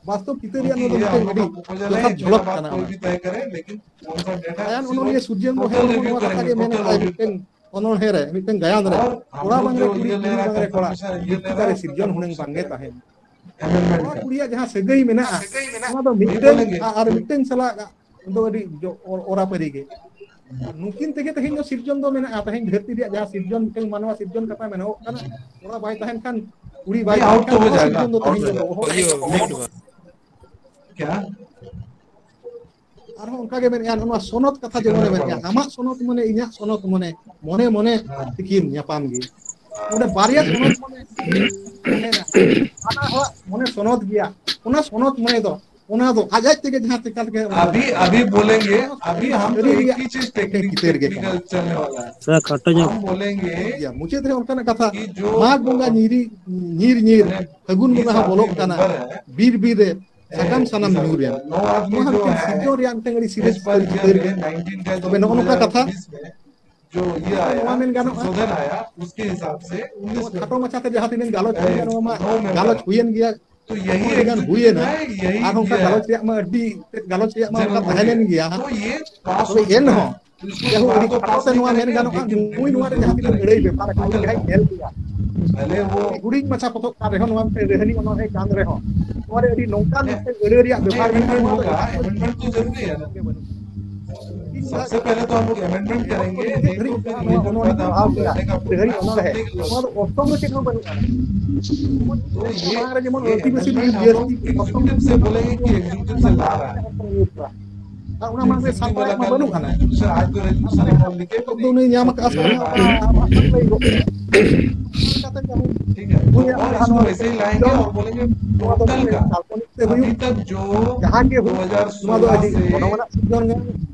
ᱵᱟᱥᱛᱚᱵ ᱪᱤᱛᱟᱹᱨ ᱨᱮᱭᱟᱜ ᱱᱚᱣᱟ ᱫᱚ ᱢᱤᱫᱴᱮᱱ ᱟᱹᱰᱤ ᱡᱚᱛᱷᱟᱛ ᱡᱷᱚᱞᱚᱠ ᱠᱟᱱᱟ᱾ ᱚᱱᱟ ᱜᱟᱭᱟᱱ ᱚᱱᱚᱞᱤᱭᱟᱹ ᱥᱩᱨᱡᱚᱱ ᱵᱚᱦᱮᱞ ᱦᱚᱸ ᱱᱚᱣᱟ ᱠᱟᱛᱷᱟ ᱜᱮ ᱢᱮᱱ ᱟᱠᱟᱫᱼᱟᱭ ᱢᱤᱫᱴᱮᱱ ᱚᱱᱚᱬᱦᱮ ᱨᱮ, ᱢᱤᱫᱴᱮᱱ ᱜᱟᱭᱟᱱ ᱨᱮ, ᱠᱚᱲᱟ ᱵᱟᱝ ᱨᱮ ᱠᱩᱲᱤ, ᱠᱩᱲᱤ ᱵᱟᱝ ᱨᱮ ᱠᱚᱲᱟ, ᱢᱤᱫ ᱠᱟᱛᱷᱟ ᱨᱮ ᱥᱤᱨᱡᱚᱱ ᱦᱩᱱᱟᱹᱝ ᱵᱟᱝᱜᱮ ᱛᱟᱦᱮᱱ᱾ ᱠᱚᱲᱟ ᱠᱩᱲᱤᱭᱟᱜ ᱡᱟᱦᱟᱸ ᱥᱟᱹᱜᱟᱹᱭ ᱢᱮᱱᱟᱜᱼᱟ, ᱚᱱᱟ ᱫᱚ ᱢᱤᱫᱴᱟᱝ ᱟᱨ ᱢᱤᱫᱴᱟᱝ ᱥᱟᱞᱟᱜ ᱫᱚ ᱟᱹᱰᱤ ᱡᱚ-, ᱚ-, ᱚᱨᱟᱯᱟᱹᱨᱤ ᱜᱮ᱾ ᱟᱨ ᱱᱩᱠᱤᱱ ᱛᱮᱜᱮ ᱛᱮᱦᱮᱧ ᱫᱚ ᱥᱤᱨᱡᱚᱱ ᱫᱚ ᱢᱮᱱᱟᱜᱼᱟ᱾ ᱛᱮᱦᱮᱧ ᱫᱷᱟᱹᱨᱛᱤ ᱨᱮᱭᱟᱜ ᱡᱟᱦᱟᱸ ᱥᱤᱨᱡᱚᱱ, ᱢᱤᱫᱴᱟᱝ ᱢᱟᱱᱣᱟ ᱥᱤᱨᱡᱚᱱ ᱠᱟᱛᱷᱟ ᱢᱮᱱᱚᱜᱚᱜ ᱠᱟᱱᱟ, ᱠᱚᱲᱟ ᱵᱟᱭ ᱛᱟᱦᱮᱱ ᱠᱷᱟᱱ, ᱠᱩᱲᱤ ᱵᱟᱭ ᱛᱟᱦᱮᱱ ᱠᱷᱟᱱ, ᱱᱚᱣᱟ ᱥᱤᱨᱡᱚᱱ ᱫᱚ ᱛᱮᱦᱮᱧ ᱫᱚ ᱚᱦᱚ ᱟᱨᱦᱚᱸ ᱚᱱᱠᱟ ᱜᱮ ᱢᱮᱱᱮᱜᱼᱟ, ᱱᱚᱣᱟ ᱥᱚᱱᱚᱛ ᱠᱟᱛᱷᱟ ᱡᱮᱢᱚᱱᱮ ᱢᱮᱱᱮᱜᱼᱟ, ᱟᱢᱟᱜ ᱥᱚᱱᱚᱛ ᱢᱚᱱᱮ, ᱤᱧᱟᱹᱜ ᱥᱚᱱᱚᱛ ᱢᱚᱱᱮ, ᱢᱚᱱᱮ ᱢᱚᱱᱮ ᱛᱤᱠᱤᱱ ᱧᱟᱯᱟᱢ ᱜᱮ᱾ ᱚᱸᱰᱮ ᱵᱟᱨᱭᱟ ᱥᱚᱱᱚᱛ ᱢᱚᱱᱮ ᱛᱟᱦᱮᱱᱟ, ᱦᱟᱱᱟ ᱦᱚᱲᱟᱜ ᱢᱚᱱᱮ ᱥᱚᱱᱚᱛ ᱜᱮᱭᱟ, ᱚᱱᱟ ᱥᱚᱱᱚᱛ ᱢᱚᱱᱮ ᱫᱚ ᱚᱱᱟ ᱫᱚ ᱟᱡ ᱟᱡ ᱛᱮᱜᱮ ᱡᱟᱦᱟᱸ ᱪᱮᱠᱟ ᱞᱮᱠᱟ ᱚᱱᱟ ᱟᱹᱵᱤ ᱫᱚ ᱟᱹᱵᱤ ᱵᱚᱞᱮᱸᱜᱮ, ᱟᱹᱵᱤ ᱦᱟᱢ ᱛᱚ ᱮᱠ ᱦᱤ ᱪᱤᱡᱽ ᱴᱮᱠᱱᱤᱠ ᱪᱤᱛᱟᱹᱨ ᱜᱮ ᱠᱟᱱᱟ᱾ ᱴᱮᱠᱱᱤᱠᱟᱞ ᱪᱟᱞᱱᱮ ᱣᱟᱞᱟ ᱦᱟᱭ᱾ ᱛᱷᱚᱲᱟ ᱠᱷᱟᱴᱚ ᱧᱚᱜ᱾ ᱦᱟᱢ ᱵᱚᱞᱮᱸᱜᱮ ᱜᱮᱭᱟ᱾ ᱢᱩᱪᱟᱹᱫ ᱨᱮ ᱚᱱᱠᱟᱱᱟᱜ ᱠᱟᱛᱷᱟ, ᱠᱤ ᱡᱚ ᱢᱟᱜᱽ ᱵᱚᱸᱜᱟ ᱧᱤᱨᱤ, ᱧᱤᱨ ᱧᱤᱨ, ᱢᱟᱱᱮ ᱯᱷᱟᱹᱜᱩᱱ ᱵᱚᱸᱜᱟ ᱦᱚᱸ ᱵᱚᱞᱚᱜ ᱠᱟᱱᱟ, ᱵᱤᱨ ᱵᱤᱨ ᱨᱮ ᱥᱟᱠᱟᱢ ᱥᱟᱱᱟᱢ ᱧᱩᱨ ᱮᱱ᱾ ᱱᱚᱣᱟ ᱦᱚᱸ ᱢᱤᱫᱴᱮᱱ ᱥᱤᱨᱡᱚᱱ ᱨᱮᱭᱟᱜ ᱢᱤᱫᱴᱮᱱ ᱟᱹᱰᱤ ᱥᱤᱨᱤᱡᱽ ᱪᱤᱛᱟᱹᱨ ᱜᱮ᱾ ᱛᱚᱵᱮ ᱱᱚᱜᱼᱚ ᱱᱚᱝᱠᱟ ᱠᱟᱛᱷᱟ, ᱱᱚᱣᱟ ᱢᱮᱱ ᱜᱟᱱᱚᱜᱼᱟ, ᱱᱚᱣᱟ ᱠᱷᱟᱴᱚ ᱢᱟᱪᱷᱟᱛᱮ ᱡᱟᱦᱟᱸ ᱛᱤᱱᱟᱹᱜ ᱜᱟᱞᱚᱪ ᱦᱩᱭ ᱜᱟᱱᱚᱜᱼᱟ, ᱢᱟ ᱜᱟᱞᱚᱪ ᱦᱩᱭᱮᱱ ᱜᱮᱭᱟ, ᱟᱹᱰᱤ ᱜᱟᱱ ᱦᱩᱭᱮᱱᱟ᱾ ᱟᱨ ᱚᱱᱠᱟ ᱜᱟᱞᱚᱪ ᱨᱮᱭᱟᱜ ᱢᱟ ᱟᱹᱰᱤ ᱛᱮᱫ ᱜᱟᱞᱚᱪ ᱨᱮᱭᱟᱜ ᱢᱟ ᱚᱱᱠᱟ ᱛᱟᱦᱮᱸ ᱞᱮᱱ ᱜᱮᱭᱟ᱾ ᱛᱚᱵᱮ ᱮᱱᱦᱚᱸ ᱡᱟᱭᱦᱳᱠ, ᱟᱹᱰᱤ ᱠᱷᱟᱴᱚ ᱛᱮ ᱱᱚᱣᱟ ᱢᱮᱱ ᱜᱟᱱᱚᱜᱼᱟ, ᱱᱩᱭ ᱱᱚᱣᱟ ᱨᱮ ᱡᱟᱦᱟᱸ ᱛᱤᱱᱟᱹᱜ ᱟᱹᱲᱟᱹᱭ ᱵᱮᱯᱟᱨ ᱟᱠᱟᱫ, ᱤᱧ ᱡᱟᱦᱟᱸᱧ ᱧᱮᱞ ᱠᱮᱫᱟ, ᱟᱹᱰᱤ ᱦᱩᱰᱤᱧ ᱢᱟᱪᱷᱟ ᱯᱚᱛᱚᱵ ᱠᱟᱱ ᱨᱮᱦᱚᱸ, ᱱᱚᱣᱟ ᱢᱤᱫᱴᱮᱱ ᱨᱟᱹᱦᱱᱤ ᱚᱱᱚᱬᱦᱮ ᱠᱟᱱ ᱨᱮᱦᱚᱸ, ᱱᱚᱣᱟ ᱨᱮ ᱟᱹᱰᱤ ᱱᱚᱝᱠᱟᱱ ᱢᱤᱫᱴᱮᱱ ᱟᱹᱲᱟᱹ ᱨᱮᱭᱟᱜ ᱵᱮᱯᱟᱨ ᱢᱮᱱᱟᱜᱼᱟ, ᱱᱚᱣᱟ ᱫᱚ ᱮᱠᱟᱞ ᱜᱮ ᱵᱟᱹᱱᱩᱜᱼᱟ᱾ ᱤᱧ ᱡᱟᱦᱟᱸ ᱥᱚᱵᱥᱮ ᱯᱮᱦᱞᱮ ᱛᱚ ᱦᱟᱢ ᱞᱳᱜ ᱟᱢᱮᱱᱰᱢᱮᱱᱴ ᱠᱟᱨᱮᱸᱜᱮ, ᱱᱤᱛ ᱫᱷᱟᱹᱵᱤᱡ ᱡᱟᱦᱟᱸ ᱱᱚᱣᱟ ᱚᱱᱚᱬᱦᱮ ᱯᱟᱲᱦᱟᱣ ᱠᱮᱫᱟ, ᱨᱟᱹᱦᱱᱤ ᱚᱱᱚᱬᱦᱮ, ᱱᱚᱣᱟ ᱫᱚ ᱚᱨᱛᱷᱚ ᱫᱚ ᱪᱮᱫ ᱦᱚᱸ ᱵᱟᱹᱱᱩᱜᱼᱟ᱾ ᱢᱟᱲᱟᱝ ᱨᱮ ᱡᱮᱢᱚᱱ ᱟᱹᱫᱤᱵᱟᱹᱥᱤ ᱵᱤᱨᱩᱫᱷ ᱡᱟᱹᱥᱛᱤ ᱚᱨᱛᱷᱚ ᱮᱠᱡᱤᱠᱤᱭᱩᱴᱤᱵᱷ ᱥᱮ ᱵᱚᱞᱮ ᱠᱤ ᱮᱠᱡᱤᱠᱤᱭᱩᱴᱤᱵᱷ ᱥᱮ ᱞᱟ ᱨᱟᱦᱟ ᱦᱟᱭ᱾ ᱟᱨ ᱚᱱᱟ ᱢᱟᱲᱟᱝ ᱨᱮ ᱥᱟᱱᱛᱟᱲᱟᱜ ᱢᱟ ᱵᱟᱹᱱᱩᱜ ᱟᱱᱟ᱾ ᱟᱨ ᱛᱟᱦᱚᱞᱮ ᱠᱷᱟᱱ ᱯᱚᱛᱚᱵ ᱫᱚ ᱩᱱᱤ ᱧᱟᱢ ᱟᱠᱟᱫᱼᱟ ᱥᱮ ᱵᱟᱝ, ᱚᱱᱟ ᱟᱢᱟᱜ ᱵᱟᱝ ᱞᱟᱹᱭᱚᱜ ᱠᱟᱱᱟ᱾ ᱚᱱᱟ ᱠᱟᱛᱮ ᱜᱮ ᱟᱵᱚ ᱦᱩᱭ ᱟᱠᱟᱱᱟ ᱱᱚᱣᱟ ᱫᱚ ᱢᱤᱫᱴᱮᱱ ᱠᱟᱞᱯᱚᱱᱤᱠ ᱛᱮ ᱦᱩᱭᱩᱜ, ᱡᱟᱦᱟᱸ ᱜᱮ ᱦᱩᱭᱩᱜ, ᱱᱚᱣᱟ ᱫᱚ ᱟᱹᱰᱤ ᱜᱚᱱᱚᱝ ᱟᱱᱟᱜ ᱥᱤᱨᱡᱚᱱ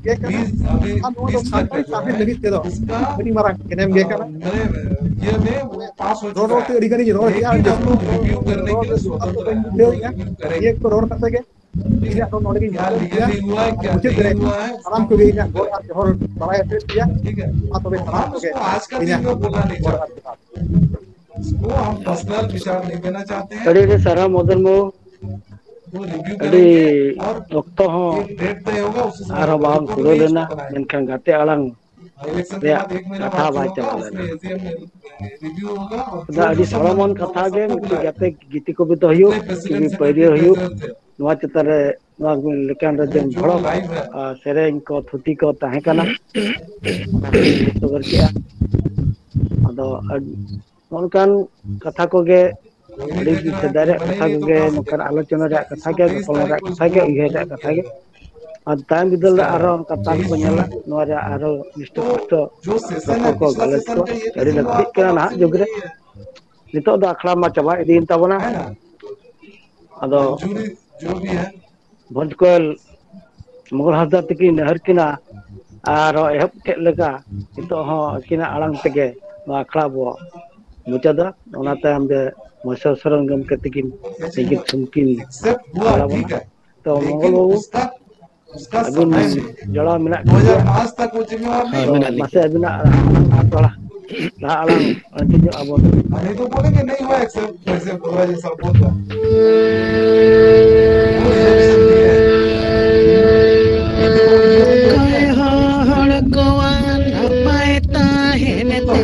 ᱜᱮ ᱠᱟᱱᱟ᱾ ᱟᱨ ᱱᱚᱣᱟ ᱫᱚ ᱥᱟᱱᱛᱟᱲᱤ ᱥᱟᱶᱦᱮᱫ ᱞᱟᱹᱜᱤᱫ ᱛᱮᱫᱚ ᱟᱹᱰᱤ ᱢᱟᱨᱟᱝ ᱮᱱᱮᱢ ᱜᱮ ᱠᱟᱱᱟ᱾ ᱨᱚᱲ ᱨᱚᱲ ᱛᱮ ᱟᱹᱰᱤ ᱜᱟᱱᱤᱧ ᱨᱚᱲ ᱠᱮᱜᱼᱟ, ᱨᱚᱲ ᱨᱮ ᱥᱚᱢᱵᱷᱟᱵ ᱫᱚ ᱵᱟᱹᱧ ᱵᱩᱡᱷᱟᱹᱣᱮᱫᱼᱟ᱾ ᱱᱤᱭᱟᱹ ᱠᱚ ᱨᱚᱲ ᱠᱟᱛᱮ ᱜᱮ ᱤᱧᱟᱹᱜ ᱫᱚ ᱱᱚᱰᱮ ᱜᱤᱧ ᱢᱩᱪᱟᱹᱫ ᱠᱮᱫᱟ᱾ ᱟᱨ ᱢᱩᱪᱟᱹᱫ ᱨᱮ ᱥᱟᱱᱟᱢ ᱠᱚᱜᱮ ᱤᱧᱟᱹᱜ ᱜᱚᱰ ᱟᱨ ᱡᱚᱦᱟᱨ ᱵᱟᱲᱟᱭ ᱦᱚᱪᱚᱭᱮᱫ ᱯᱮᱭᱟ᱾ ᱢᱟ ᱛᱚᱵᱮ ᱥᱟᱱᱟᱢ ᱠᱚᱜᱮ ᱤᱧᱟᱹᱜ ᱜᱚᱰ ᱟᱨ ᱡᱚᱦᱟᱨ᱾ ᱟᱹᱰᱤ ᱟᱹᱰᱤ ᱥᱟᱨᱦᱟᱣ ᱢᱚᱫᱚᱱ ᱵᱟᱹᱵᱩ᱾ ᱟᱹᱰᱤ ᱚᱠᱛᱚ ᱦᱚᱸ ᱟᱨᱦᱚᱸ ᱵᱟᱝ ᱠᱩᱲᱟᱹᱣ ᱞᱮᱱᱟ, ᱢᱮᱱᱠᱷᱟᱱ ᱜᱟᱛᱮ ᱟᱲᱟᱝ ᱨᱮᱭᱟᱜ ᱠᱟᱛᱷᱟ ᱵᱟᱭ ᱪᱟᱵᱟ ᱞᱮᱱᱟ᱾ ᱟᱫᱚ ᱟᱹᱰᱤ ᱥᱚᱲᱚᱢᱟᱱ ᱠᱟᱛᱷᱟ ᱜᱮ, ᱢᱤᱫᱴᱤᱡ ᱜᱟᱛᱮ ᱜᱤᱛᱤ ᱠᱚᱵᱤᱛᱟ ᱦᱩᱭᱩᱜ, ᱴᱤᱵᱷᱤ ᱯᱟᱹᱭᱨᱤᱭᱟᱹ ᱦᱩᱭᱩᱜ, ᱱᱚᱣᱟ ᱪᱮᱛᱟᱱ ᱨᱮ ᱱᱚᱣᱟ ᱞᱮᱠᱟᱱ ᱨᱮ ᱡᱮ ᱵᱷᱚᱲᱚᱠ, ᱟᱨ ᱥᱮᱨᱮᱧ ᱠᱚ, ᱛᱷᱩᱛᱤ ᱠᱚ ᱛᱟᱦᱮᱸ ᱠᱟᱱᱟ, ᱥᱚᱫᱚᱨ ᱠᱮᱜᱼᱟ᱾ ᱟᱫᱚ ᱟᱹᱰ-, ᱱᱚᱝᱠᱟᱱ ᱠᱟᱛᱷᱟ ᱠᱚᱜᱮ, ᱟᱹᱰᱤ ᱥᱮᱫᱟᱭ ᱨᱮᱭᱟᱜ ᱠᱟᱛᱷᱟ ᱠᱚᱜᱮ, ᱱᱚᱝᱠᱟᱱ ᱟᱞᱳᱪᱚᱱᱟ ᱨᱮᱭᱟᱜ ᱠᱟᱛᱷᱟ ᱜᱮ, ᱜᱟᱯᱟᱞ ᱨᱮᱭᱟᱜ ᱠᱟᱛᱷᱟ ᱜᱮ, ᱩᱭᱦᱟᱹᱨ ᱨᱮᱭᱟᱜ ᱠᱟᱛᱷᱟ ᱜᱮ᱾ ᱟᱨ ᱛᱟᱭᱚᱢ ᱵᱤᱫᱟᱹᱞ ᱨᱮ ᱟᱨᱦᱚᱸ ᱚᱱᱠᱟ ᱛᱟᱠ ᱠᱚ ᱧᱮᱞᱟ, ᱱᱚᱣᱟ ᱨᱮᱭᱟᱜ ᱟᱨᱦᱚᱸ ᱱᱤᱥᱴᱚ ᱯᱩᱥᱴᱚ ᱨᱚᱯᱚᱲ ᱠᱚ, ᱜᱟᱞᱚᱪ ᱠᱚ ᱟᱹᱰᱤ ᱞᱟᱹᱠᱛᱤᱜ ᱠᱟᱱᱟ ᱱᱟᱦᱟᱜ ᱡᱩᱜᱽ ᱨᱮ᱾ ᱱᱤᱛᱚᱜ ᱫᱚ ᱟᱠᱷᱲᱟ ᱢᱟ ᱪᱟᱵᱟ ᱤᱫᱤᱭᱮᱱ ᱛᱟᱵᱚᱱᱟ᱾ ᱟᱫᱚ ᱵᱷᱚᱸᱡᱽ ᱠᱚᱭᱮᱞ ᱢᱚᱝᱜᱚᱞ ᱦᱟᱸᱥᱫᱟ ᱛᱟᱹᱠᱤᱱ ᱦᱟᱹᱨ ᱠᱤᱱᱟ ᱟᱨ ᱮᱦᱚᱵ ᱠᱮᱫ ᱞᱮᱠᱟ ᱱᱤᱛᱚᱜ ᱦᱚᱸ ᱟᱹᱠᱤᱱᱟᱜ ᱟᱲᱟᱝ ᱛᱮᱜᱮ ᱱᱚᱣᱟ ᱟᱠᱷᱲᱟ ᱵᱚ ᱢᱩᱪᱟᱹᱫᱟ᱾ ᱚᱱᱟ ᱛᱟᱭᱚᱢ ᱫᱚ ᱢᱚᱦᱮᱥᱚᱨ ᱥᱚᱨᱮᱱ ᱜᱚᱢᱠᱮ ᱛᱟᱹᱠᱤᱱ ᱞᱟᱹᱜᱤᱫ ᱥᱩᱢᱠᱤᱱ ᱟᱲᱟᱜ ᱵᱚᱱᱟ᱾ ᱛᱚ ᱢᱚᱝᱜᱚᱞ ᱵᱟᱹᱵᱩ, ᱟᱹᱵᱤᱱ ᱡᱚᱲᱟᱣ ᱢᱮᱱᱟᱜ ᱵᱤᱱ ᱜᱮᱭᱟ? ᱦᱳᱭ, ᱢᱮᱱᱟᱜ ᱞᱤᱧ ᱢᱟᱥᱮ ᱜᱮᱭᱟ᱾ ᱟᱹᱵᱤᱱᱟᱜ ᱛᱷᱚᱲᱟ ᱞᱟᱦᱟ ᱟᱲᱟᱝ ᱟᱹᱰᱤ ᱧᱚᱜ ᱟᱵᱚᱱ᱾ ᱚᱠᱚᱭ ᱦᱚᱲ ᱠᱚᱣᱟᱜ ᱱᱟᱯᱟᱭ ᱛᱟᱦᱮᱱ ᱛᱮ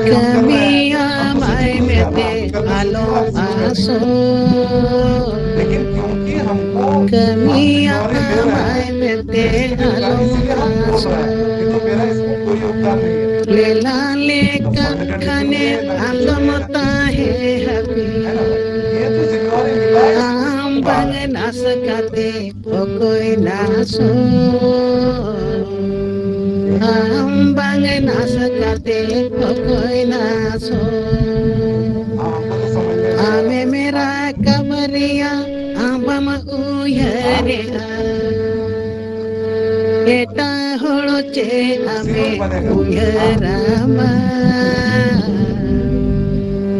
ᱠᱟᱹᱢᱤᱭᱟᱢᱟᱭ ᱢᱮᱱᱛᱮ ᱟᱞᱚᱢ ᱟᱥᱚᱜ᱾ ᱠᱟᱹᱢᱤᱭᱟᱢᱟᱭ ᱢᱮᱱᱛᱮ ᱟᱞᱚᱢ ᱟᱥᱚᱜ᱾ ᱞᱮᱞᱟ ᱞᱮᱠᱟ ᱠᱷᱟᱱᱮ ᱟᱞᱚᱢ ᱛᱟᱦᱮᱸ ᱦᱟᱹᱯᱤᱫ᱾ ᱟᱢ ᱵᱟᱝ ᱱᱟᱥ ᱠᱟᱛᱮ ᱚᱠᱚᱭ ᱱᱟᱥᱚᱜ? ᱟᱢ ᱵᱟᱝ ᱱᱟᱥ ᱠᱟᱛᱮ ᱚᱠᱚᱭ ᱱᱟᱥᱚᱜ? ᱟᱢᱮᱢ ᱨᱟᱠᱟᱵ ᱨᱮᱭᱟᱜ ᱟᱢ ᱵᱟᱢ ᱩᱭᱦᱟᱹᱨᱮᱜᱼᱟ᱾ ᱮᱴᱟᱜ ᱦᱚᱲ ᱪᱮᱫ ᱟᱢᱮ ᱩᱭᱦᱟᱹᱨᱟᱢᱟ?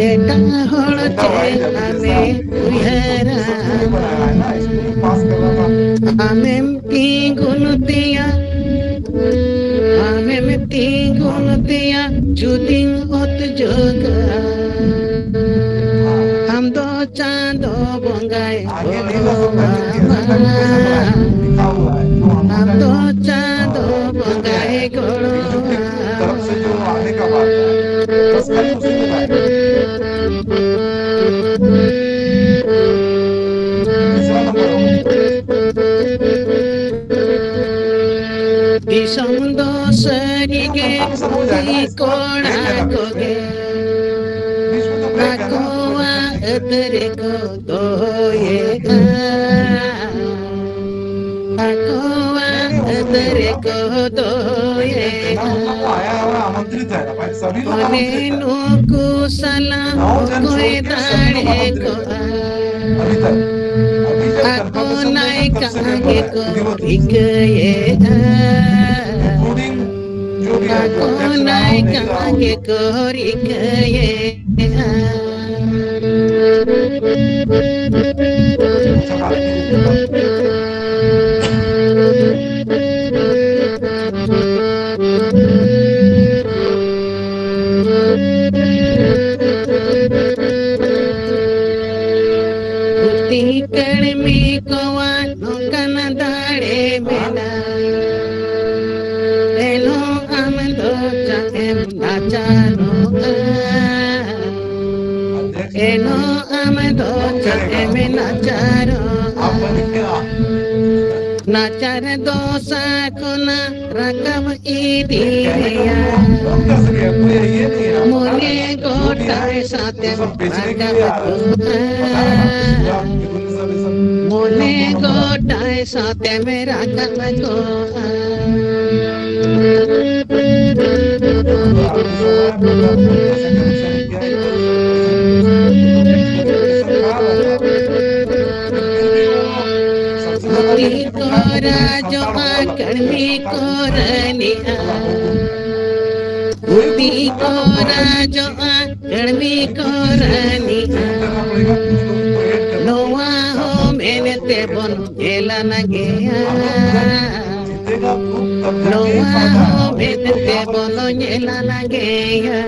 ᱮᱴᱟᱜ ᱦᱚᱲ ᱪᱮᱫ ᱟᱢᱮ ᱩᱭᱦᱟᱹᱨᱟᱢᱟ? ᱟᱢᱮᱢ ᱛᱤᱸᱜᱩᱱ ᱛᱮᱭᱟ, ᱟᱢᱮᱢ ᱛᱤᱸᱜᱩᱱ ᱛᱮᱭᱟ ᱡᱩᱫᱤᱢ ᱚᱛ ᱡᱚᱜᱟ᱾ ᱟᱢ ᱫᱚ ᱪᱟᱸᱫᱚ ᱵᱚᱸᱜᱟᱭ ᱜᱚᱲᱚᱣᱟᱢᱟ᱾ ᱟᱢ ᱫᱚ ᱪᱟᱸᱫᱚ ᱵᱚᱸᱜᱟᱭ ᱜᱚᱲᱚᱣᱟᱢᱟ᱾ ᱫᱤᱥᱚᱢ ᱫᱚ ᱥᱟᱹᱨᱤᱜᱮ ᱠᱩᱲᱤ ᱠᱚᱲᱟ ᱠᱚᱜᱮ ᱟᱠᱚᱣᱟᱜ ᱟᱹᱛ ᱨᱮᱠᱚ ᱫᱚᱦᱚᱭᱮᱫᱼᱟ᱾ ᱟᱠᱚᱣᱟᱜ ᱟᱹᱛ ᱨᱮᱠᱚ ᱫᱚᱦᱚᱭᱮᱫᱼᱟ᱾ ᱚᱱᱮ ᱱᱩᱠᱩ ᱥᱟᱞᱟᱜ ᱚᱠᱚᱭ ᱫᱟᱲᱮ ᱠᱚᱜᱼᱟ? अभी तक, अभी तक आको नायका आगे को रिकये, आको नायका आगे को रिकये। ᱛᱤ ᱠᱟᱹᱲᱢᱤ ᱠᱚᱣᱟᱜ ᱱᱚᱝᱠᱟᱱ ᱫᱟᱲᱮ ᱢᱮᱱᱟᱜᱼᱟ, ᱮᱱᱦᱚᱸ ᱟᱢ ᱫᱚ ᱪᱟᱜ ᱮᱢ ᱱᱟᱪᱟᱨᱚᱜᱼᱟ, ᱮᱱᱦᱚᱸ ᱟᱢ ᱫᱚ ᱪᱟᱜ ᱮᱢ ᱱᱟᱪᱟᱨᱚᱜᱼᱟ᱾ ᱱᱟᱪᱟᱨ ᱫᱚᱥᱟ ᱠᱷᱚᱱᱟᱜ ᱨᱟᱠᱟᱵ ᱤᱫᱤᱭᱟ᱾ ᱢᱚᱱᱮ ᱜᱚᱴᱟᱭ ᱥᱟᱛᱮᱢ ᱨᱟᱠᱟᱵ ᱠᱚᱜᱼᱟ᱾ ᱢᱚᱱᱮ ᱜᱚᱴᱟᱭ ᱥᱟᱛᱮᱢ ᱨᱟᱠᱟᱵ ᱠᱚᱜᱼᱟ᱾ ᱫᱷᱩᱛᱤ ᱠᱚ ᱨᱟᱡᱚᱜᱼᱟ, ᱠᱟᱹᱲᱢᱤ ᱠᱚ ᱨᱟᱹᱱᱤᱜᱼᱟ᱾ ᱫᱷᱩᱛᱤ ᱠᱚ ᱨᱟᱡᱚᱜᱼᱟ, ᱠᱟᱹᱲᱢᱤ ᱠᱚ ᱨᱟᱹᱱᱤᱜᱼᱟ᱾ ᱱᱚᱣᱟ ᱦᱚᱸ ᱢᱮᱱᱛᱮ ᱵᱚᱱ ᱧᱮᱞ ᱟᱱᱟᱜᱮᱭᱟ᱾ ᱱᱚᱣᱟ ᱦᱚᱸ ᱢᱮᱱᱛᱮ ᱵᱚᱱ ᱧᱮᱞ ᱟᱱᱟᱜᱮᱭᱟ᱾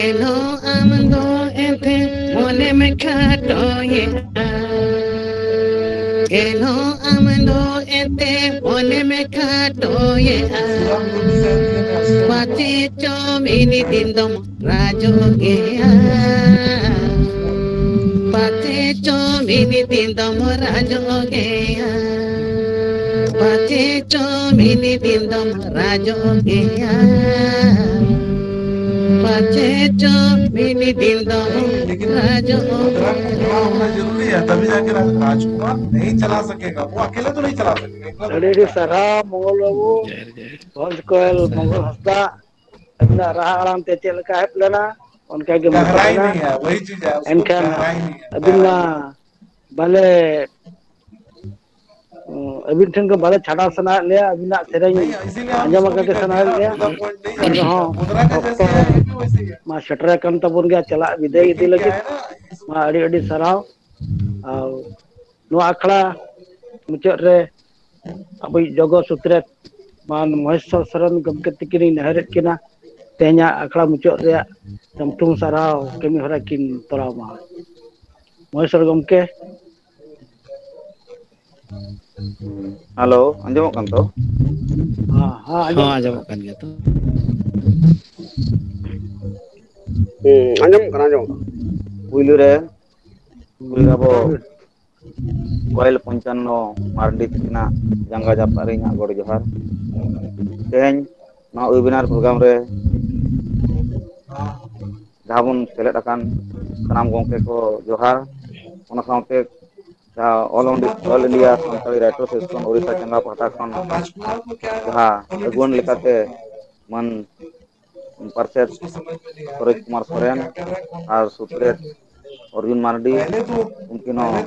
ᱮᱱᱦᱚᱸ ᱟᱢ ᱫᱚ ᱮᱱᱛᱮ ᱢᱚᱱᱮᱢ ᱠᱷᱟᱴᱚᱭᱮᱫᱼᱟ᱾ ᱮᱱᱦᱚᱸ ᱟᱢ ᱫᱚ ᱮᱱᱛᱮ ᱢᱚᱱᱮᱢ ᱠᱷᱟᱴᱚᱭᱮᱫᱼᱟ᱾ ᱯᱟᱪᱮ ᱪᱚ ᱢᱤᱫ ᱫᱤᱱ ᱫᱚᱢ ᱨᱟᱡᱚᱜ ᱜᱮᱭᱟ᱾ ᱯᱟᱪᱮ ᱪᱚ ᱢᱤᱫ ᱫᱤᱱ ᱫᱚᱢ ᱨᱟᱡᱚᱜ ᱜᱮᱭᱟ᱾ ᱯᱟᱪᱮ ᱪᱚ ᱢᱤᱫ ᱫᱤᱱ ᱫᱚᱢ ᱨᱟᱡᱚᱜ ᱜᱮᱭᱟ᱾ ᱯᱟᱪᱮ ᱪᱚ ᱢᱤᱫ ᱫᱤᱱ ᱫᱚᱢ ᱨᱟᱡᱚᱜ ᱜᱮᱭᱟ᱾ होना जरूरी है, तभी जाके राज-, राजकुमार नहीं चला सकेगा, वो अकेले तो नहीं चला सकेगा। ᱟᱹᱰᱤ ᱟᱹᱰᱤ ᱥᱟᱨᱦᱟᱣ ᱢᱚᱝᱜᱚᱞ ᱵᱟᱹᱵᱩ, ᱡᱚᱦᱟᱨ, ᱡᱚᱦᱟᱨ᱾ ᱵᱷᱚᱸᱡᱽ ᱠᱚᱭᱮᱞ ᱢᱚᱝᱜᱚᱞ ᱦᱟᱸᱥᱫᱟ, ᱟᱹᱵᱤᱱᱟᱜ ᱨᱟᱦᱟ ᱟᱲᱟᱝ ᱛᱮ ᱪᱮᱫ ᱞᱮᱠᱟ ᱦᱮᱡ ᱞᱮᱱᱟ? ᱚᱱᱠᱟ ᱜᱮ ᱢᱩᱪᱟᱹᱫ ᱮᱱᱟ᱾ ᱮᱱᱠᱷᱟᱱ ᱟᱹᱵᱤᱱ ᱢᱟ ᱵᱟᱞᱮ ᱟᱹᱵᱤᱱ ᱴᱷᱮᱱ ᱠᱷᱚᱱ ᱵᱟᱞᱮ ᱪᱷᱟᱰᱟᱣ ᱥᱟᱱᱟᱭᱮᱫ ᱞᱮᱭᱟ, ᱟᱹᱵᱤᱱᱟᱜ ᱥᱮᱨᱮᱧ ᱟᱸᱡᱚᱢ ᱟᱠᱟᱫ ᱜᱮ ᱥᱟᱱᱟᱭᱮᱫ ᱞᱮᱭᱟ᱾ ᱮᱱᱨᱮᱦᱚᱸ ᱚᱠᱛᱚ ᱢᱟ ᱥᱮᱴᱮᱨ ᱟᱠᱟᱱ ᱛᱟᱵᱚᱱ ᱜᱮᱭᱟ ᱪᱟᱞᱟᱜ ᱵᱤᱫᱟᱹᱭ ᱤᱫᱤ ᱞᱟᱹᱜᱤᱫ᱾ ᱢᱟ ᱟᱹᱰᱤ ᱟᱹᱰᱤ ᱥᱟᱨᱦᱟᱣ᱾ ᱟᱨ ᱱᱚᱣᱟ ᱟᱠᱷᱲᱟ ᱢᱩᱪᱟᱹᱫ ᱨᱮ ᱟᱵᱚᱭᱤᱡ ᱡᱚᱜᱚ ᱥᱩᱛᱨᱮᱛ ᱢᱟᱱ ᱢᱚᱦᱮᱥᱣᱚᱨ ᱥᱚᱨᱮᱱ ᱜᱚᱢᱠᱮ ᱛᱤᱠᱤᱱᱤᱧ ᱱᱮᱦᱚᱨᱮᱫ ᱠᱤᱱᱟ ᱛᱮᱦᱮᱧᱟᱜ ᱟᱠᱷᱲᱟ ᱢᱩᱪᱟᱹᱫ ᱨᱮᱭᱟᱜ ᱡᱟᱢᱛᱩᱢ ᱥᱟᱨᱦᱟᱣ ᱠᱟᱹᱢᱤ ᱦᱚᱨᱟ ᱠᱤᱱ ᱛᱚᱨᱟᱣ ᱢᱟ᱾ ᱢᱚᱦᱮᱥᱣᱚᱨ ᱜᱚᱢᱠᱮ᱾ ᱦᱮᱞᱳ, ᱟᱸᱡᱚᱢᱚᱜ ᱠᱟᱱ ᱛᱚ? ᱦᱮᱸ, ᱦᱮᱸ, ᱟᱸᱡᱚᱢᱚᱜ ᱠᱟᱱᱟ᱾ ᱦᱮᱸ, ᱟᱸᱡᱚᱢᱚᱜ ᱠᱟᱱᱟ, ᱟᱸᱡᱚᱢᱚᱜ ᱠᱟᱱᱟ᱾ ᱯᱩᱭᱞᱩ ᱨᱮ ᱯᱩᱭᱞᱩ ᱟᱵᱚ ᱠᱚᱭᱮᱞ ᱯᱚᱧᱪᱟᱱᱱᱚ ᱢᱟᱨᱰᱤ ᱛᱟᱹᱠᱤᱱᱟᱜ ᱡᱟᱸᱜᱟ ᱡᱟᱯᱟᱜ ᱨᱮ ᱤᱧᱟᱹᱜ ᱜᱚᱰ ᱡᱚᱦᱟᱨ᱾ ᱛᱮᱦᱮᱧ ᱱᱚᱣᱟ webinar program ᱨᱮ ᱡᱟᱦᱟᱸ ᱵᱚᱱ ᱥᱮᱞᱮᱫ ᱟᱠᱟᱱ ᱥᱟᱱᱟᱢ ᱜᱚᱢᱠᱮ ᱠᱚ ᱡᱚᱦᱟᱨ, ᱚᱱᱟ ᱥᱟᱶᱛᱮ ᱡᱟᱦᱟᱸ All Indi-, All India Santali writer association Odisha ᱪᱟᱸᱜᱟ ᱯᱟᱦᱴᱟ ᱠᱷᱚᱱ ᱡᱟᱦᱟᱸ ᱟᱹᱜᱩᱣᱟᱹᱱ ᱞᱮᱠᱟᱛᱮ ᱢᱟᱹᱱ ᱯᱟᱨᱥᱮᱛ ᱥᱚᱨᱳᱡᱽ ᱠᱩᱢᱟᱨ ᱥᱚᱨᱮᱱ ᱟᱨ ᱥᱩᱛᱨᱮᱛ ᱚᱨᱡᱩᱱ ᱢᱟᱨᱰᱤ, ᱩᱱᱠᱤᱱ ᱦᱚᱸ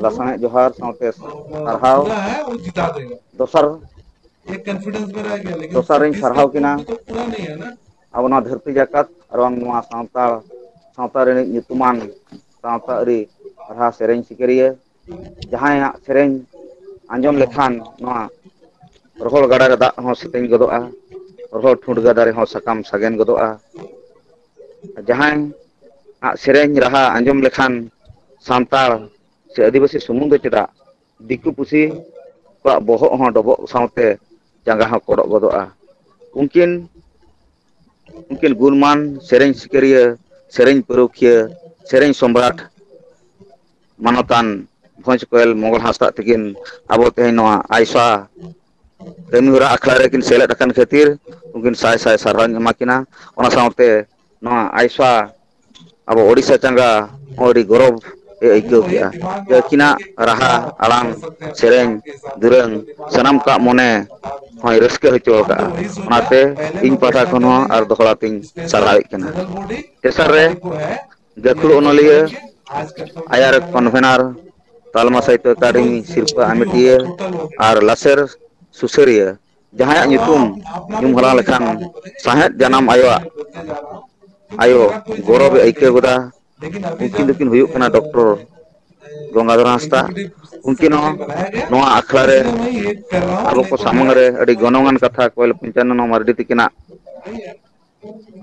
ᱞᱟᱥᱟᱬᱦᱮᱫ ᱡᱚᱦᱟᱨ ᱥᱟᱶᱛᱮ ᱥᱟᱨᱦᱟᱣ᱾ ᱫᱚᱥᱟᱨ ᱫᱚᱥᱟᱨ ᱨᱤᱧ ᱥᱟᱨᱦᱟᱣ ᱠᱤᱱᱟ ᱟᱵᱚ ᱱᱚᱣᱟ ᱫᱷᱟᱹᱨᱛᱤ ᱡᱟᱠᱟᱛ ᱟᱨ ᱵᱟᱝ ᱱᱚᱣᱟ ᱥᱟᱶᱛᱟ, ᱥᱟᱶᱛᱟ ᱨᱤᱱᱤᱡ ᱧᱩᱛᱩᱢᱟᱱ ᱥᱟᱶᱛᱟ ᱟᱹᱨᱤ ᱨᱟᱦᱟ ᱥᱮᱨᱮᱧ ᱥᱤᱠᱟᱹᱨᱤᱭᱟᱹ, ᱡᱟᱦᱟᱸᱭᱟᱜ ᱥᱮᱨᱮᱧ ᱟᱸᱡᱚᱢ ᱞᱮᱠᱷᱟᱱ ᱱᱚᱣᱟ ᱨᱚᱦᱚᱲ ᱜᱟᱰᱟ ᱨᱮ ᱫᱟᱜ ᱦᱚᱸ ᱥᱮᱛᱮᱧ ᱜᱚᱫᱚᱜᱼᱟ, ᱨᱚᱦᱚᱲ ᱴᱷᱩᱸᱴ ᱜᱟᱰᱟ ᱨᱮᱦᱚᱸ ᱥᱟᱠᱟᱢ ᱥᱟᱜᱮᱱ ᱜᱚᱫᱚᱜᱼᱟ᱾ ᱡᱟᱦᱟᱸᱭ ᱟᱜ ᱥᱮᱨᱮᱧ ᱨᱟᱦᱟ ᱟᱸᱡᱚᱢ ᱞᱮᱠᱷᱟᱱ ᱥᱟᱱᱛᱟᱲ ᱥᱮ ᱟᱹᱫᱤᱵᱟᱹᱥᱤ ᱥᱩᱢᱩᱝ ᱫᱚ ᱪᱮᱫᱟᱜ, ᱫᱤᱠᱩ ᱯᱩᱥᱤ ᱠᱚᱣᱟᱜ ᱵᱚᱦᱚᱜ ᱦᱚᱸ ᱰᱚᱵᱚᱜ ᱥᱟᱶᱛᱮ ᱡᱟᱸᱜᱟ ᱦᱚᱸ ᱠᱚᱰᱚᱜ ᱜᱚᱫᱚᱜᱼᱟ᱾ ᱩᱱᱠᱤᱱ, ᱩᱱᱠᱤᱱ ᱜᱩᱱᱢᱟᱱ ᱥᱮᱨᱮᱧ ᱥᱤᱠᱟᱹᱨᱤᱭᱟᱹ, ᱥᱮᱨᱮᱧ ᱯᱟᱹᱨᱩᱠᱷᱤᱭᱟᱹ, ᱥᱮᱨᱮᱧ ᱥᱚᱢᱨᱟᱴ ᱢᱟᱱᱚᱛᱟᱱ ᱵᱷᱚᱸᱡᱽ ᱠᱚᱭᱮᱞ ᱢᱚᱝᱜᱚᱞ ᱦᱟᱸᱥᱫᱟᱜ ᱛᱟᱹᱠᱤᱱ ᱟᱵᱚ ᱛᱮᱦᱮᱧ ᱱᱚᱣᱟ ᱟᱭᱥᱟ ᱠᱟᱹᱢᱤᱦᱚᱨᱟ ᱟᱠᱷᱲᱟ ᱨᱮᱠᱤᱱ ᱥᱮᱞᱮᱫ ᱟᱠᱟᱱ ᱠᱷᱟᱹᱛᱤᱨ ᱩᱱᱠᱤᱱ ᱥᱟᱭ ᱥᱟᱭ ᱥᱟᱨᱦᱟᱣᱤᱧ ᱮᱢᱟ ᱠᱤᱱᱟ᱾ ᱚᱱᱟ ᱥᱟᱶᱛᱮ ᱱᱚᱣᱟ ᱟᱭᱥᱟ ᱟᱵᱚ ᱳᱰᱤᱥᱟ ᱪᱟᱸᱜᱟ ᱦᱚᱸ ᱟᱹᱰᱤ ᱜᱚᱨᱚᱵᱽ ᱮ ᱟᱹᱭᱠᱟᱹᱣ ᱠᱮᱜᱼᱟ᱾ ᱡᱮ ᱟᱹᱠᱤᱱᱟᱜ ᱨᱟᱦᱟ, ᱟᱲᱟᱝ, ᱥᱮᱨᱮᱧ, ᱫᱩᱨᱟᱹᱝ ᱥᱟᱱᱟᱢ ᱠᱚᱣᱟᱜ ᱢᱚᱱᱮ ᱦᱚᱸᱭ ᱨᱟᱹᱥᱠᱟᱹ ᱦᱚᱪᱚ ᱟᱠᱟᱫᱼᱟ᱾ ᱚᱱᱟᱛᱮ ᱤᱧ ᱯᱟᱦᱴᱟ ᱠᱷᱚᱱ ᱦᱚᱸ ᱟᱨ ᱫᱚᱦᱲᱟ ᱛᱤᱧ ᱥᱟᱨᱦᱟᱣᱮᱫ ᱠᱟᱱᱟ᱾ ᱛᱮᱥᱟᱨ ᱨᱮ ᱜᱟᱹᱠᱷᱩᱲ ᱚᱱᱚᱞᱤᱭᱟᱹ, ᱟᱭᱟᱨ ᱠᱚᱱᱵᱷᱮᱱᱟᱨ, ᱛᱟᱞᱢᱟ ᱥᱟᱦᱤᱛᱛᱚ ᱮᱠᱟᱰᱮᱢᱤ ᱥᱤᱨᱯᱟᱹ ᱟᱢᱮᱴᱤᱭᱟᱹ ᱟᱨ ᱞᱟᱥᱮᱨ ᱥᱩᱥᱟᱹᱨᱤᱭᱟᱹ, ᱡᱟᱦᱟᱸᱭᱟᱜ ᱧᱩᱛᱩᱢ ᱧᱩᱢ ᱦᱟᱞᱟᱝ ᱞᱮᱠᱷᱟᱱ ᱥᱟᱶᱦᱮᱫ ᱡᱟᱱᱟᱢ ᱟᱭᱳᱣᱟᱜ ᱟᱭᱳ ᱜᱚᱨᱚᱵᱮ ᱟᱹᱭᱠᱟᱹᱣ ᱜᱚᱫᱟ᱾ ᱩᱱᱠᱤᱱ ᱫᱚᱠᱤᱱ ᱦᱩᱭᱩᱜ ᱠᱟᱱᱟ ᱰᱚᱠᱴᱚᱨ ᱜᱚᱝᱜᱟᱫᱷᱚᱨ ᱦᱟᱸᱥᱫᱟ᱾ ᱩᱱᱠᱤᱱ ᱦᱚᱸ ᱱᱚᱣᱟ ᱟᱠᱷᱲᱟ ᱨᱮ ᱟᱵᱚ ᱠᱚ ᱥᱟᱢᱟᱝ ᱨᱮ ᱟᱹᱰᱤ ᱜᱚᱱᱚᱝᱟᱱ ᱠᱟᱛᱷᱟ ᱠᱚᱭᱮᱞ ᱯᱚᱧᱪᱟᱱᱚᱱ ᱢᱟᱨᱰᱤ ᱛᱟᱹᱠᱤᱱᱟᱜ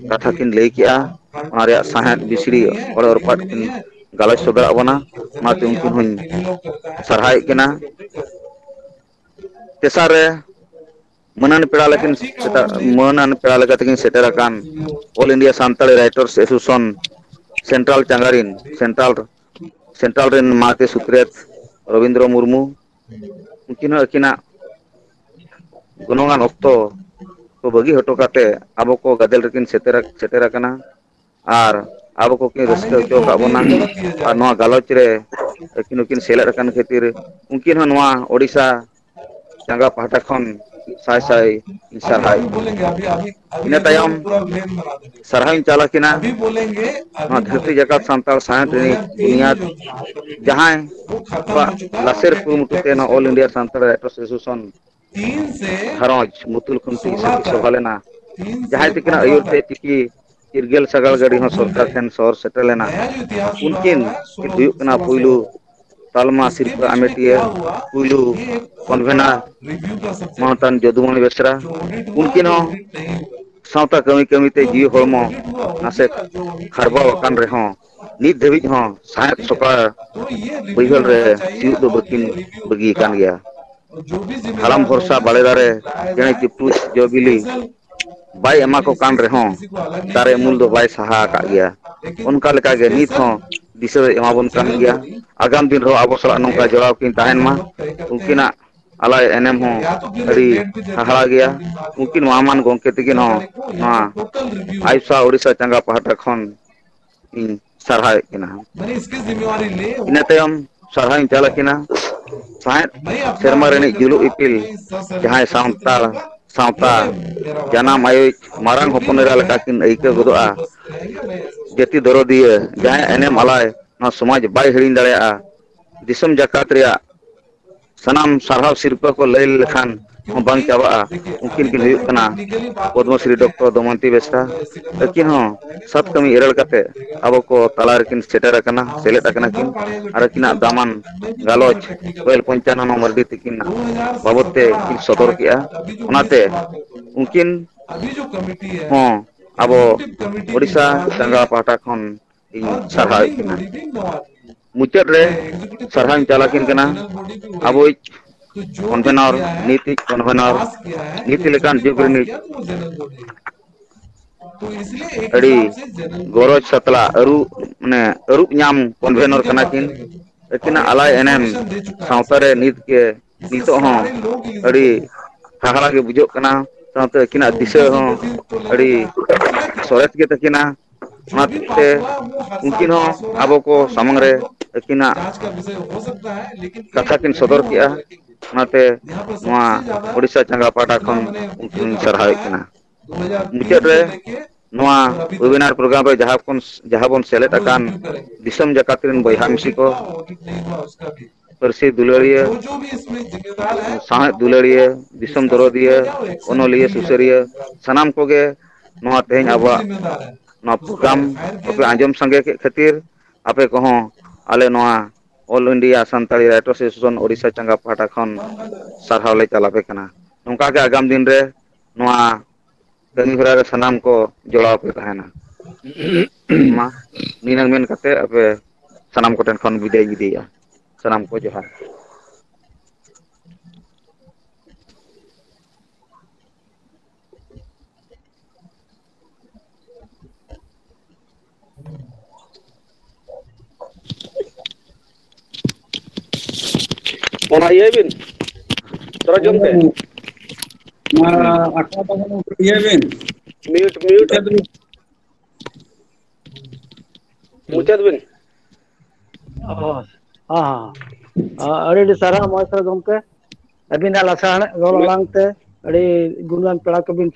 ᱠᱟᱛᱷᱟ ᱠᱤᱱ ᱞᱟᱹᱭ ᱠᱮᱜᱼᱟ, ᱚᱱᱟ ᱨᱮᱭᱟᱜ ᱥᱟᱶᱦᱮᱫ ᱵᱤᱥᱲᱤ ᱚᱲᱮ ᱚᱨᱯᱟᱴ ᱠᱤᱱ ᱜᱟᱞᱚᱪ ᱥᱚᱫᱚᱨᱟᱜ ᱵᱚᱱᱟ᱾ ᱚᱱᱟᱛᱮ ᱩᱱᱠᱤᱱ ᱦᱚᱸᱧ ᱥᱟᱨᱦᱟᱣᱮᱫ ᱠᱤᱱᱟ᱾ ᱛᱮᱥᱟᱨ ᱨᱮ ᱢᱟᱹᱱᱟᱱ ᱯᱮᱲᱟ ᱞᱮᱠᱤᱱ ᱥᱮᱴᱟ-, ᱢᱟᱹᱱᱟᱱ ᱯᱮᱲᱟ ᱞᱮᱠᱟ ᱛᱮᱠᱤᱱ ᱥᱮᱴᱮᱨ ᱟᱠᱟᱱ All India Santali Writers Association Central ᱪᱟᱸᱜᱟ ᱨᱤᱱ Central, Central ᱨᱮᱱ ᱢᱟᱛᱮ ᱥᱩᱛᱨᱮᱛ ᱨᱚᱵᱤᱱᱫᱨᱚ ᱢᱩᱨᱢᱩ, ᱩᱱᱠᱤᱱ ᱦᱚᱸ ᱟᱹᱠᱤᱱᱟᱜ ᱜᱚᱱᱚᱝᱟᱱ ᱚᱠᱛᱚ ᱠᱚ ᱵᱟᱹᱜᱤ ᱦᱚᱴᱚ ᱠᱟᱛᱮ ᱟᱵᱚ ᱠᱚ ᱜᱟᱫᱮᱞ ᱨᱮᱠᱤᱱ ᱥᱮᱴᱮᱨ, ᱥᱮᱴᱮᱨ ᱟᱠᱟᱱᱟ ᱟᱨ ᱟᱵᱚ ᱠᱚᱠᱤᱱ ᱨᱟᱹᱥᱠᱟᱹ ᱦᱚᱪᱚ ᱟᱠᱟᱫ ᱵᱚᱱᱟ᱾ ᱟᱨ ᱱᱚᱣᱟ ᱜᱟᱞᱚᱪ ᱨᱮ ᱟᱹᱠᱤᱱ ᱦᱚᱸᱠᱤᱱ ᱥᱮᱞᱮᱫ ᱟᱠᱟᱱ ᱠᱷᱟᱹᱛᱤᱨ ᱩᱱᱠᱤᱱ ᱦᱚᱸ ᱱᱚᱣᱟ ᱳᱰᱤᱥᱟ ᱪᱟᱸᱜᱟ ᱯᱟᱦᱴᱟ ᱠᱷᱚᱱ ᱥᱟᱭ ᱥᱟᱭ ᱥᱟᱨᱦᱟᱣ᱾ ᱤᱱᱟᱹ ᱛᱟᱭᱚᱢ ᱥᱟᱨᱦᱟᱣᱤᱧ ᱪᱟᱞ ᱟᱹᱠᱤᱱᱟ ᱱᱚᱣᱟ ᱫᱷᱟᱹᱨᱛᱤ ᱡᱟᱠᱟᱛ ᱥᱟᱱᱛᱟᱲ ᱥᱟᱶᱦᱮᱫ ᱨᱤᱱᱤᱡ ᱵᱩᱱᱤᱭᱟᱫᱽ, ᱡᱟᱦᱟᱸᱭ ᱠᱚᱣᱟᱜ ᱞᱟᱥᱮᱨ ᱠᱩᱨᱩᱢᱩᱴᱩ ᱛᱮ ᱱᱚᱣᱟ All India Santali Writers Association ᱜᱷᱟᱨᱚᱸᱡᱽ ᱢᱩᱛᱩᱞ ᱠᱷᱩᱱᱴᱤ ᱥᱟᱹᱠᱷᱤ ᱥᱚᱵᱷᱟ ᱞᱮᱱᱟ, ᱡᱟᱦᱟᱸᱭ ᱛᱤᱠᱤᱱᱟᱜ ᱟᱹᱭᱩᱨ ᱛᱮ ᱪᱤᱠᱤ ᱪᱤᱨᱜᱟᱹᱞ ᱥᱟᱜᱟᱲ ᱜᱟᱹᱰᱤ ᱦᱚᱸ ᱥᱚᱨᱠᱟᱨ ᱴᱷᱮᱱ ᱥᱚᱦᱚᱨ ᱥᱮᱴᱮᱨ ᱞᱮᱱᱟ᱾ ᱩᱱᱠᱤᱱ ᱠᱤᱱ ᱦᱩᱭᱩᱜ ᱠᱟᱱᱟ ᱯᱩᱭᱞᱩ ᱛᱟᱞᱢᱟ ᱥᱤᱨᱯᱟᱹ ᱟᱢᱮᱴᱤᱭᱟᱹ, ᱯᱩᱭᱞᱩ ᱠᱚᱱᱵᱷᱮᱱᱟᱨ ᱢᱟᱱᱚᱛᱟᱱ ᱡᱚᱫᱩᱢᱚᱬᱤ ᱵᱮᱥᱨᱟ᱾ ᱩᱱᱠᱤᱱ ᱦᱚᱸ ᱥᱟᱶᱛᱟ ᱠᱟᱹᱢᱤ ᱠᱟᱹᱢᱤᱛᱮ ᱡᱤᱣᱤ ᱦᱚᱲᱢᱚ ᱱᱟᱥᱮ ᱠᱷᱟᱨᱵᱟᱣ ᱟᱠᱟᱱ ᱨᱮᱦᱚᱸ, ᱱᱤᱛ ᱫᱷᱟᱹᱵᱤᱡ ᱦᱚᱸ ᱥᱟᱶᱦᱮᱫ ᱥᱚᱠᱟ ᱵᱟᱹᱭᱦᱟᱹᱲ ᱨᱮ ᱥᱤᱭᱳᱜ ᱫᱚ ᱵᱟᱹᱠᱤᱱ ᱵᱟᱹᱜᱤ ᱟᱠᱟᱱ ᱜᱮᱭᱟ᱾ ᱦᱟᱲᱟᱢ ᱵᱷᱚᱨᱥᱟ ᱵᱟᱲᱮ ᱫᱟᱨᱮ, ᱪᱮᱬᱮ ᱪᱤᱯᱨᱩᱫ ᱡᱚ ᱵᱤᱞᱤ ᱵᱟᱭ ᱮᱢᱟ ᱠᱚ ᱠᱟᱱ ᱨᱮᱦᱚᱸ, ᱫᱟᱨᱮ ᱩᱢᱩᱞ ᱫᱚ ᱵᱟᱭ ᱥᱟᱦᱟ ᱟᱠᱟᱫ ᱜᱮᱭᱟ᱾ ᱚᱱᱠᱟ ᱞᱮᱠᱟᱜᱮ ᱱᱤᱛ ᱦᱚᱸ ᱫᱤᱥᱟᱹ ᱫᱚᱭ ᱮᱢᱟᱵᱚᱱ ᱠᱟᱱ ᱜᱮᱭᱟ᱾ ᱟᱜᱟᱢ ᱫᱤᱱ ᱨᱮᱦᱚᱸ ᱟᱵᱚ ᱥᱟᱞᱟᱜ ᱱᱚᱝᱠᱟ ᱡᱚᱲᱟᱣ ᱠᱤᱱ ᱛᱟᱦᱮᱱ ᱢᱟ᱾ ᱩᱱᱠᱤᱱᱟᱜ ᱟᱞᱟᱭ ᱮᱱᱮᱢ ᱦᱚᱸ ᱟᱹᱰᱤ ᱦᱟᱦᱟᱲᱟ ᱜᱮᱭᱟ᱾ ᱩᱱᱠᱤᱱ ᱢᱚᱦᱟᱢᱟᱱ ᱜᱚᱢᱠᱮ ᱛᱟᱹᱠᱤᱱ ᱦᱚᱸ ᱱᱚᱣᱟ ᱟᱭᱩᱥᱟ ᱳᱰᱤᱥᱟ ᱪᱟᱸᱜᱟ ᱯᱟᱦᱴᱟ ᱠᱷᱚᱱ ᱤᱧ ᱥᱟᱨᱦᱟᱣᱮᱫ ᱠᱤᱱᱟ᱾ ᱤᱱᱟᱹ ᱛᱟᱭᱚᱢ ᱥᱟᱨᱦᱟᱣ ᱤᱧ ᱪᱟᱞ ᱟᱹᱠᱤᱱᱟ ᱥᱟᱶᱦᱮᱫ ᱥᱮᱨᱢᱟ ᱨᱤᱱᱤᱡ ᱡᱩᱞᱩᱜ ᱤᱯᱤᱞ, ᱡᱟᱦᱟᱸᱭ ᱥᱟᱱᱛᱟᱲ ᱥᱟᱶᱛᱟ ᱡᱟᱱᱟᱢ ᱟᱭᱳᱭᱤᱡ ᱢᱟᱨᱟᱝ ᱦᱚᱯᱚᱱ ᱮᱨᱟ ᱞᱮᱠᱟ ᱠᱤᱱ ᱟᱹᱭᱠᱟᱹᱣ ᱜᱚᱫᱚᱜᱼᱟ᱾ ᱡᱟᱹᱛᱤ ᱫᱚᱨᱚᱫᱤᱭᱟᱹ, ᱡᱟᱦᱟᱸᱭᱟᱜ ᱮᱱᱮᱢ ᱟᱞᱟᱭ ᱱᱚᱣᱟ ᱥᱚᱢᱟᱡᱽ ᱵᱟᱭ ᱦᱤᱲᱤᱧ ᱫᱟᱲᱮᱭᱟᱜᱼᱟ᱾ ᱫᱤᱥᱚᱢ ᱡᱟᱠᱟᱛ ᱨᱮᱭᱟᱜ ᱥᱟᱱᱟᱢ ᱥᱟᱨᱦᱟᱣ ᱥᱤᱨᱯᱟᱹ ᱠᱚ ᱞᱟᱹᱭ ᱞᱮᱠᱷᱟᱱ ᱦᱚᱸ ᱵᱟᱝ ᱪᱟᱵᱟᱜᱼᱟ᱾ ᱩᱱᱠᱤᱱ ᱠᱤᱱ ᱦᱩᱭᱩᱜ ᱠᱟᱱᱟ ᱯᱚᱫᱽᱢᱚᱥᱨᱤ ᱰᱚᱠᱴᱚᱨ ᱫᱚᱢᱚᱭᱚᱱᱛᱤ ᱵᱮᱥᱨᱟ᱾ ᱟᱹᱠᱤᱱ ᱦᱚᱸ ᱥᱟᱛ ᱠᱟᱹᱢᱤ ᱮᱨᱮᱲ ᱠᱟᱛᱮ ᱟᱵᱚ ᱠᱚ ᱛᱟᱞᱟ ᱨᱮᱠᱤᱱ ᱥᱮᱴᱮᱨ ᱟᱠᱟᱱᱟ, ᱥᱮᱞᱮᱫ ᱟᱠᱟᱱᱟ ᱠᱤᱱ᱾ ᱟᱨ ᱟᱹᱠᱤᱱᱟᱜ ᱫᱟᱢᱟᱱ ᱜᱟᱞᱚᱪ ᱠᱚᱭᱮᱞ ᱯᱚᱧᱪᱟᱱᱚᱱ ᱢᱟᱹᱨᱰᱤ ᱛᱤᱠᱤᱱ ᱵᱟᱵᱚᱫ ᱛᱮ ᱠᱤᱱ ᱥᱚᱫᱚᱨ ᱠᱮᱜᱼᱟ᱾ ᱚᱱᱟᱛᱮ ᱩᱱᱠᱤᱱ ᱦᱚᱸ ᱟᱵᱚ ᱳᱰᱤᱥᱟ ᱪᱟᱸᱜᱟ ᱯᱟᱦᱴᱟ ᱠᱷᱚᱱ ᱤᱧ ᱥᱟᱨᱦᱟᱣᱮᱫ ᱠᱤᱱᱟ᱾ ᱢᱩᱪᱟᱹᱫ ᱨᱮ ᱥᱟᱨᱦᱟᱣ ᱤᱧ ᱪᱟᱞ ᱟᱹᱠᱤᱱ ᱠᱟᱱᱟ ᱟᱵᱚᱭᱤᱡ ᱠᱚᱱᱵᱷᱮᱱᱚᱨ, ᱱᱤᱛᱤᱡ ᱠᱚᱱᱵᱷᱮᱱᱚᱨ, ᱱᱤᱛ ᱞᱮᱠᱟᱱ ᱡᱩᱜᱽ ᱨᱤᱱᱤᱡ ᱟᱹᱰᱤ ᱜᱚᱨᱚᱡᱽ ᱥᱟᱛᱞᱟ ᱟᱹᱨᱩ, ᱢᱟᱱᱮ, ᱟᱹᱨᱩᱵ ᱧᱟᱢ ᱠᱚᱱᱵᱷᱮᱱᱚᱨ ᱠᱟᱱᱟ ᱠᱤᱱ᱾ ᱟᱹᱠᱤᱱᱟᱜ ᱟᱞᱟᱭ ᱮᱱᱮᱢ ᱥᱟᱶᱛᱟ ᱨᱮ ᱱᱤᱛ ᱜᱮ, ᱱᱤᱛᱚᱜ ᱦᱚᱸ ᱟᱹᱰᱤ ᱦᱟᱦᱟᱲᱟ ᱜᱮ ᱵᱩᱡᱷᱟᱹᱜ ᱠᱟᱱᱟ᱾ ᱥᱟᱶᱛᱮ ᱟᱹᱠᱤᱱᱟᱜ ᱫᱤᱥᱟᱹ ᱦᱚᱸ ᱟᱹᱰᱤ ᱥᱚᱨᱮᱥ ᱜᱮ ᱛᱟᱹᱠᱤᱱᱟ᱾ ᱚᱱᱟᱛᱮ ᱩᱱᱠᱤᱱ ᱦᱚᱸ ᱟᱵᱚ ᱠᱚ ᱥᱟᱢᱟᱝ ᱨᱮ ᱟᱹᱠᱤᱱᱟᱜ ᱠᱟᱛᱷᱟ ᱠᱤᱱ ᱥᱚᱫᱚᱨ ᱠᱮᱜᱼᱟ᱾ ᱚᱱᱟᱛᱮ ᱱᱚᱣᱟ ᱳᱰᱤᱥᱟ ᱪᱟᱸᱜᱟ ᱯᱟᱦᱴᱟ ᱠᱷᱚᱱ ᱩᱱᱠᱤᱱ ᱥᱟᱨᱦᱟᱣᱮᱫ ᱠᱤᱱᱟ᱾ ᱢᱩᱪᱟᱹᱫ ᱨᱮ ᱱᱚᱣᱟ ᱣᱮᱵᱤᱱᱟᱨ ᱯᱨᱳᱜᱨᱟᱢ ᱨᱮ ᱡᱟᱦᱟᱸ ᱵᱚᱱ, ᱡᱟᱦᱟᱸ ᱵᱚᱱ ᱥᱮᱞᱮᱫ ᱟᱠᱟᱱ ᱫᱤᱥᱚᱢ ᱡᱟᱠᱟᱛ ᱨᱮᱱ ᱵᱚᱭᱦᱟ ᱢᱤᱥᱤ ᱠᱚ, ᱯᱟᱹᱨᱥᱤ ᱫᱩᱞᱟᱹᱲᱤᱭᱟᱹ, ᱥᱟᱶᱦᱮᱫ ᱫᱩᱞᱟᱹᱲᱤᱭᱟᱹ, ᱫᱤᱥᱚᱢ ᱫᱚᱨᱚᱫᱤᱭᱟᱹ, ᱚᱱᱚᱞᱤᱭᱟᱹ, ᱥᱩᱥᱟᱹᱨᱤᱭᱟᱹ, ᱥᱟᱱᱟᱢ ᱠᱚᱜᱮ ᱱᱚᱣᱟ ᱛᱮᱦᱮᱧ ᱟᱵᱚᱣᱟᱜ ᱱᱚᱣᱟ ᱯᱨᱳᱜᱨᱟᱢ ᱵᱟᱯᱮ ᱟᱸᱡᱚᱢ ᱥᱟᱸᱜᱮ ᱠᱮᱫ ᱠᱷᱟᱹᱛᱤᱨ ᱟᱯᱮ ᱠᱚᱦᱚᱸ ᱟᱞᱮ ᱱᱚᱣᱟ All India Santali Writers Association Odisha ᱪᱟᱸᱜᱟ ᱯᱟᱦᱴᱟ ᱠᱷᱚᱱ ᱥᱟᱨᱦᱟᱣ ᱞᱮ ᱪᱟᱞ ᱟᱯᱮ ᱠᱟᱱᱟ᱾ ᱱᱚᱝᱠᱟ ᱜᱮ ᱟᱜᱟᱢ ᱫᱤᱱ ᱨᱮ ᱱᱚᱣᱟ ᱠᱟᱹᱢᱤ ᱦᱚᱨᱟ ᱨᱮ ᱥᱟᱱᱟᱢ ᱠᱚ ᱡᱚᱲᱟᱣ ᱯᱮ ᱛᱟᱦᱮᱱᱟ᱾ ᱢᱟ, ᱱᱤᱱᱟᱹᱝ ᱢᱮᱱ ᱠᱟᱛᱮ ᱟᱯᱮ ᱥᱟᱱᱟᱢ ᱠᱚᱴᱷᱮᱱ ᱠᱷᱚᱱ ᱵᱤᱫᱟᱹᱭ ᱤᱧ ᱤᱫᱤᱭᱮᱫᱼᱟ᱾ ᱥᱟᱱᱟᱢ ᱠᱚ ᱡᱚᱦᱟᱨ᱾ ᱚᱱᱟ ᱤᱭᱟᱹᱭ ᱵᱤᱱ, ᱥᱚᱨᱚᱡᱚᱢ ᱛᱮ᱾ ᱚᱱᱟ ᱟᱠᱷᱲᱟ ᱛᱟᱵᱚᱱ ᱤᱭᱟᱹᱭ ᱵᱤᱱ᱾ Mute, mute᱾ ᱱᱤᱛᱚᱜ ᱫᱚ, ᱢᱩᱪᱟᱹᱫ ᱵᱤᱱ᱾ ᱚ, ᱦᱚᱸ, ᱦᱚᱸ᱾ ᱟᱹᱰᱤ ᱟᱹᱰᱤ ᱥᱟᱨᱦᱟᱣ ᱢᱚᱦᱮᱥ ᱜᱚᱢᱠᱮ, ᱟᱹᱵᱤᱱᱟᱜ ᱞᱟᱥᱟᱲᱦᱮᱫ ᱨᱚᱲ ᱟᱲᱟᱝ ᱛᱮ ᱟᱹᱰᱤ ᱜᱩᱱᱟᱱ ᱯᱮᱲᱟ ᱠᱚᱵᱤᱱ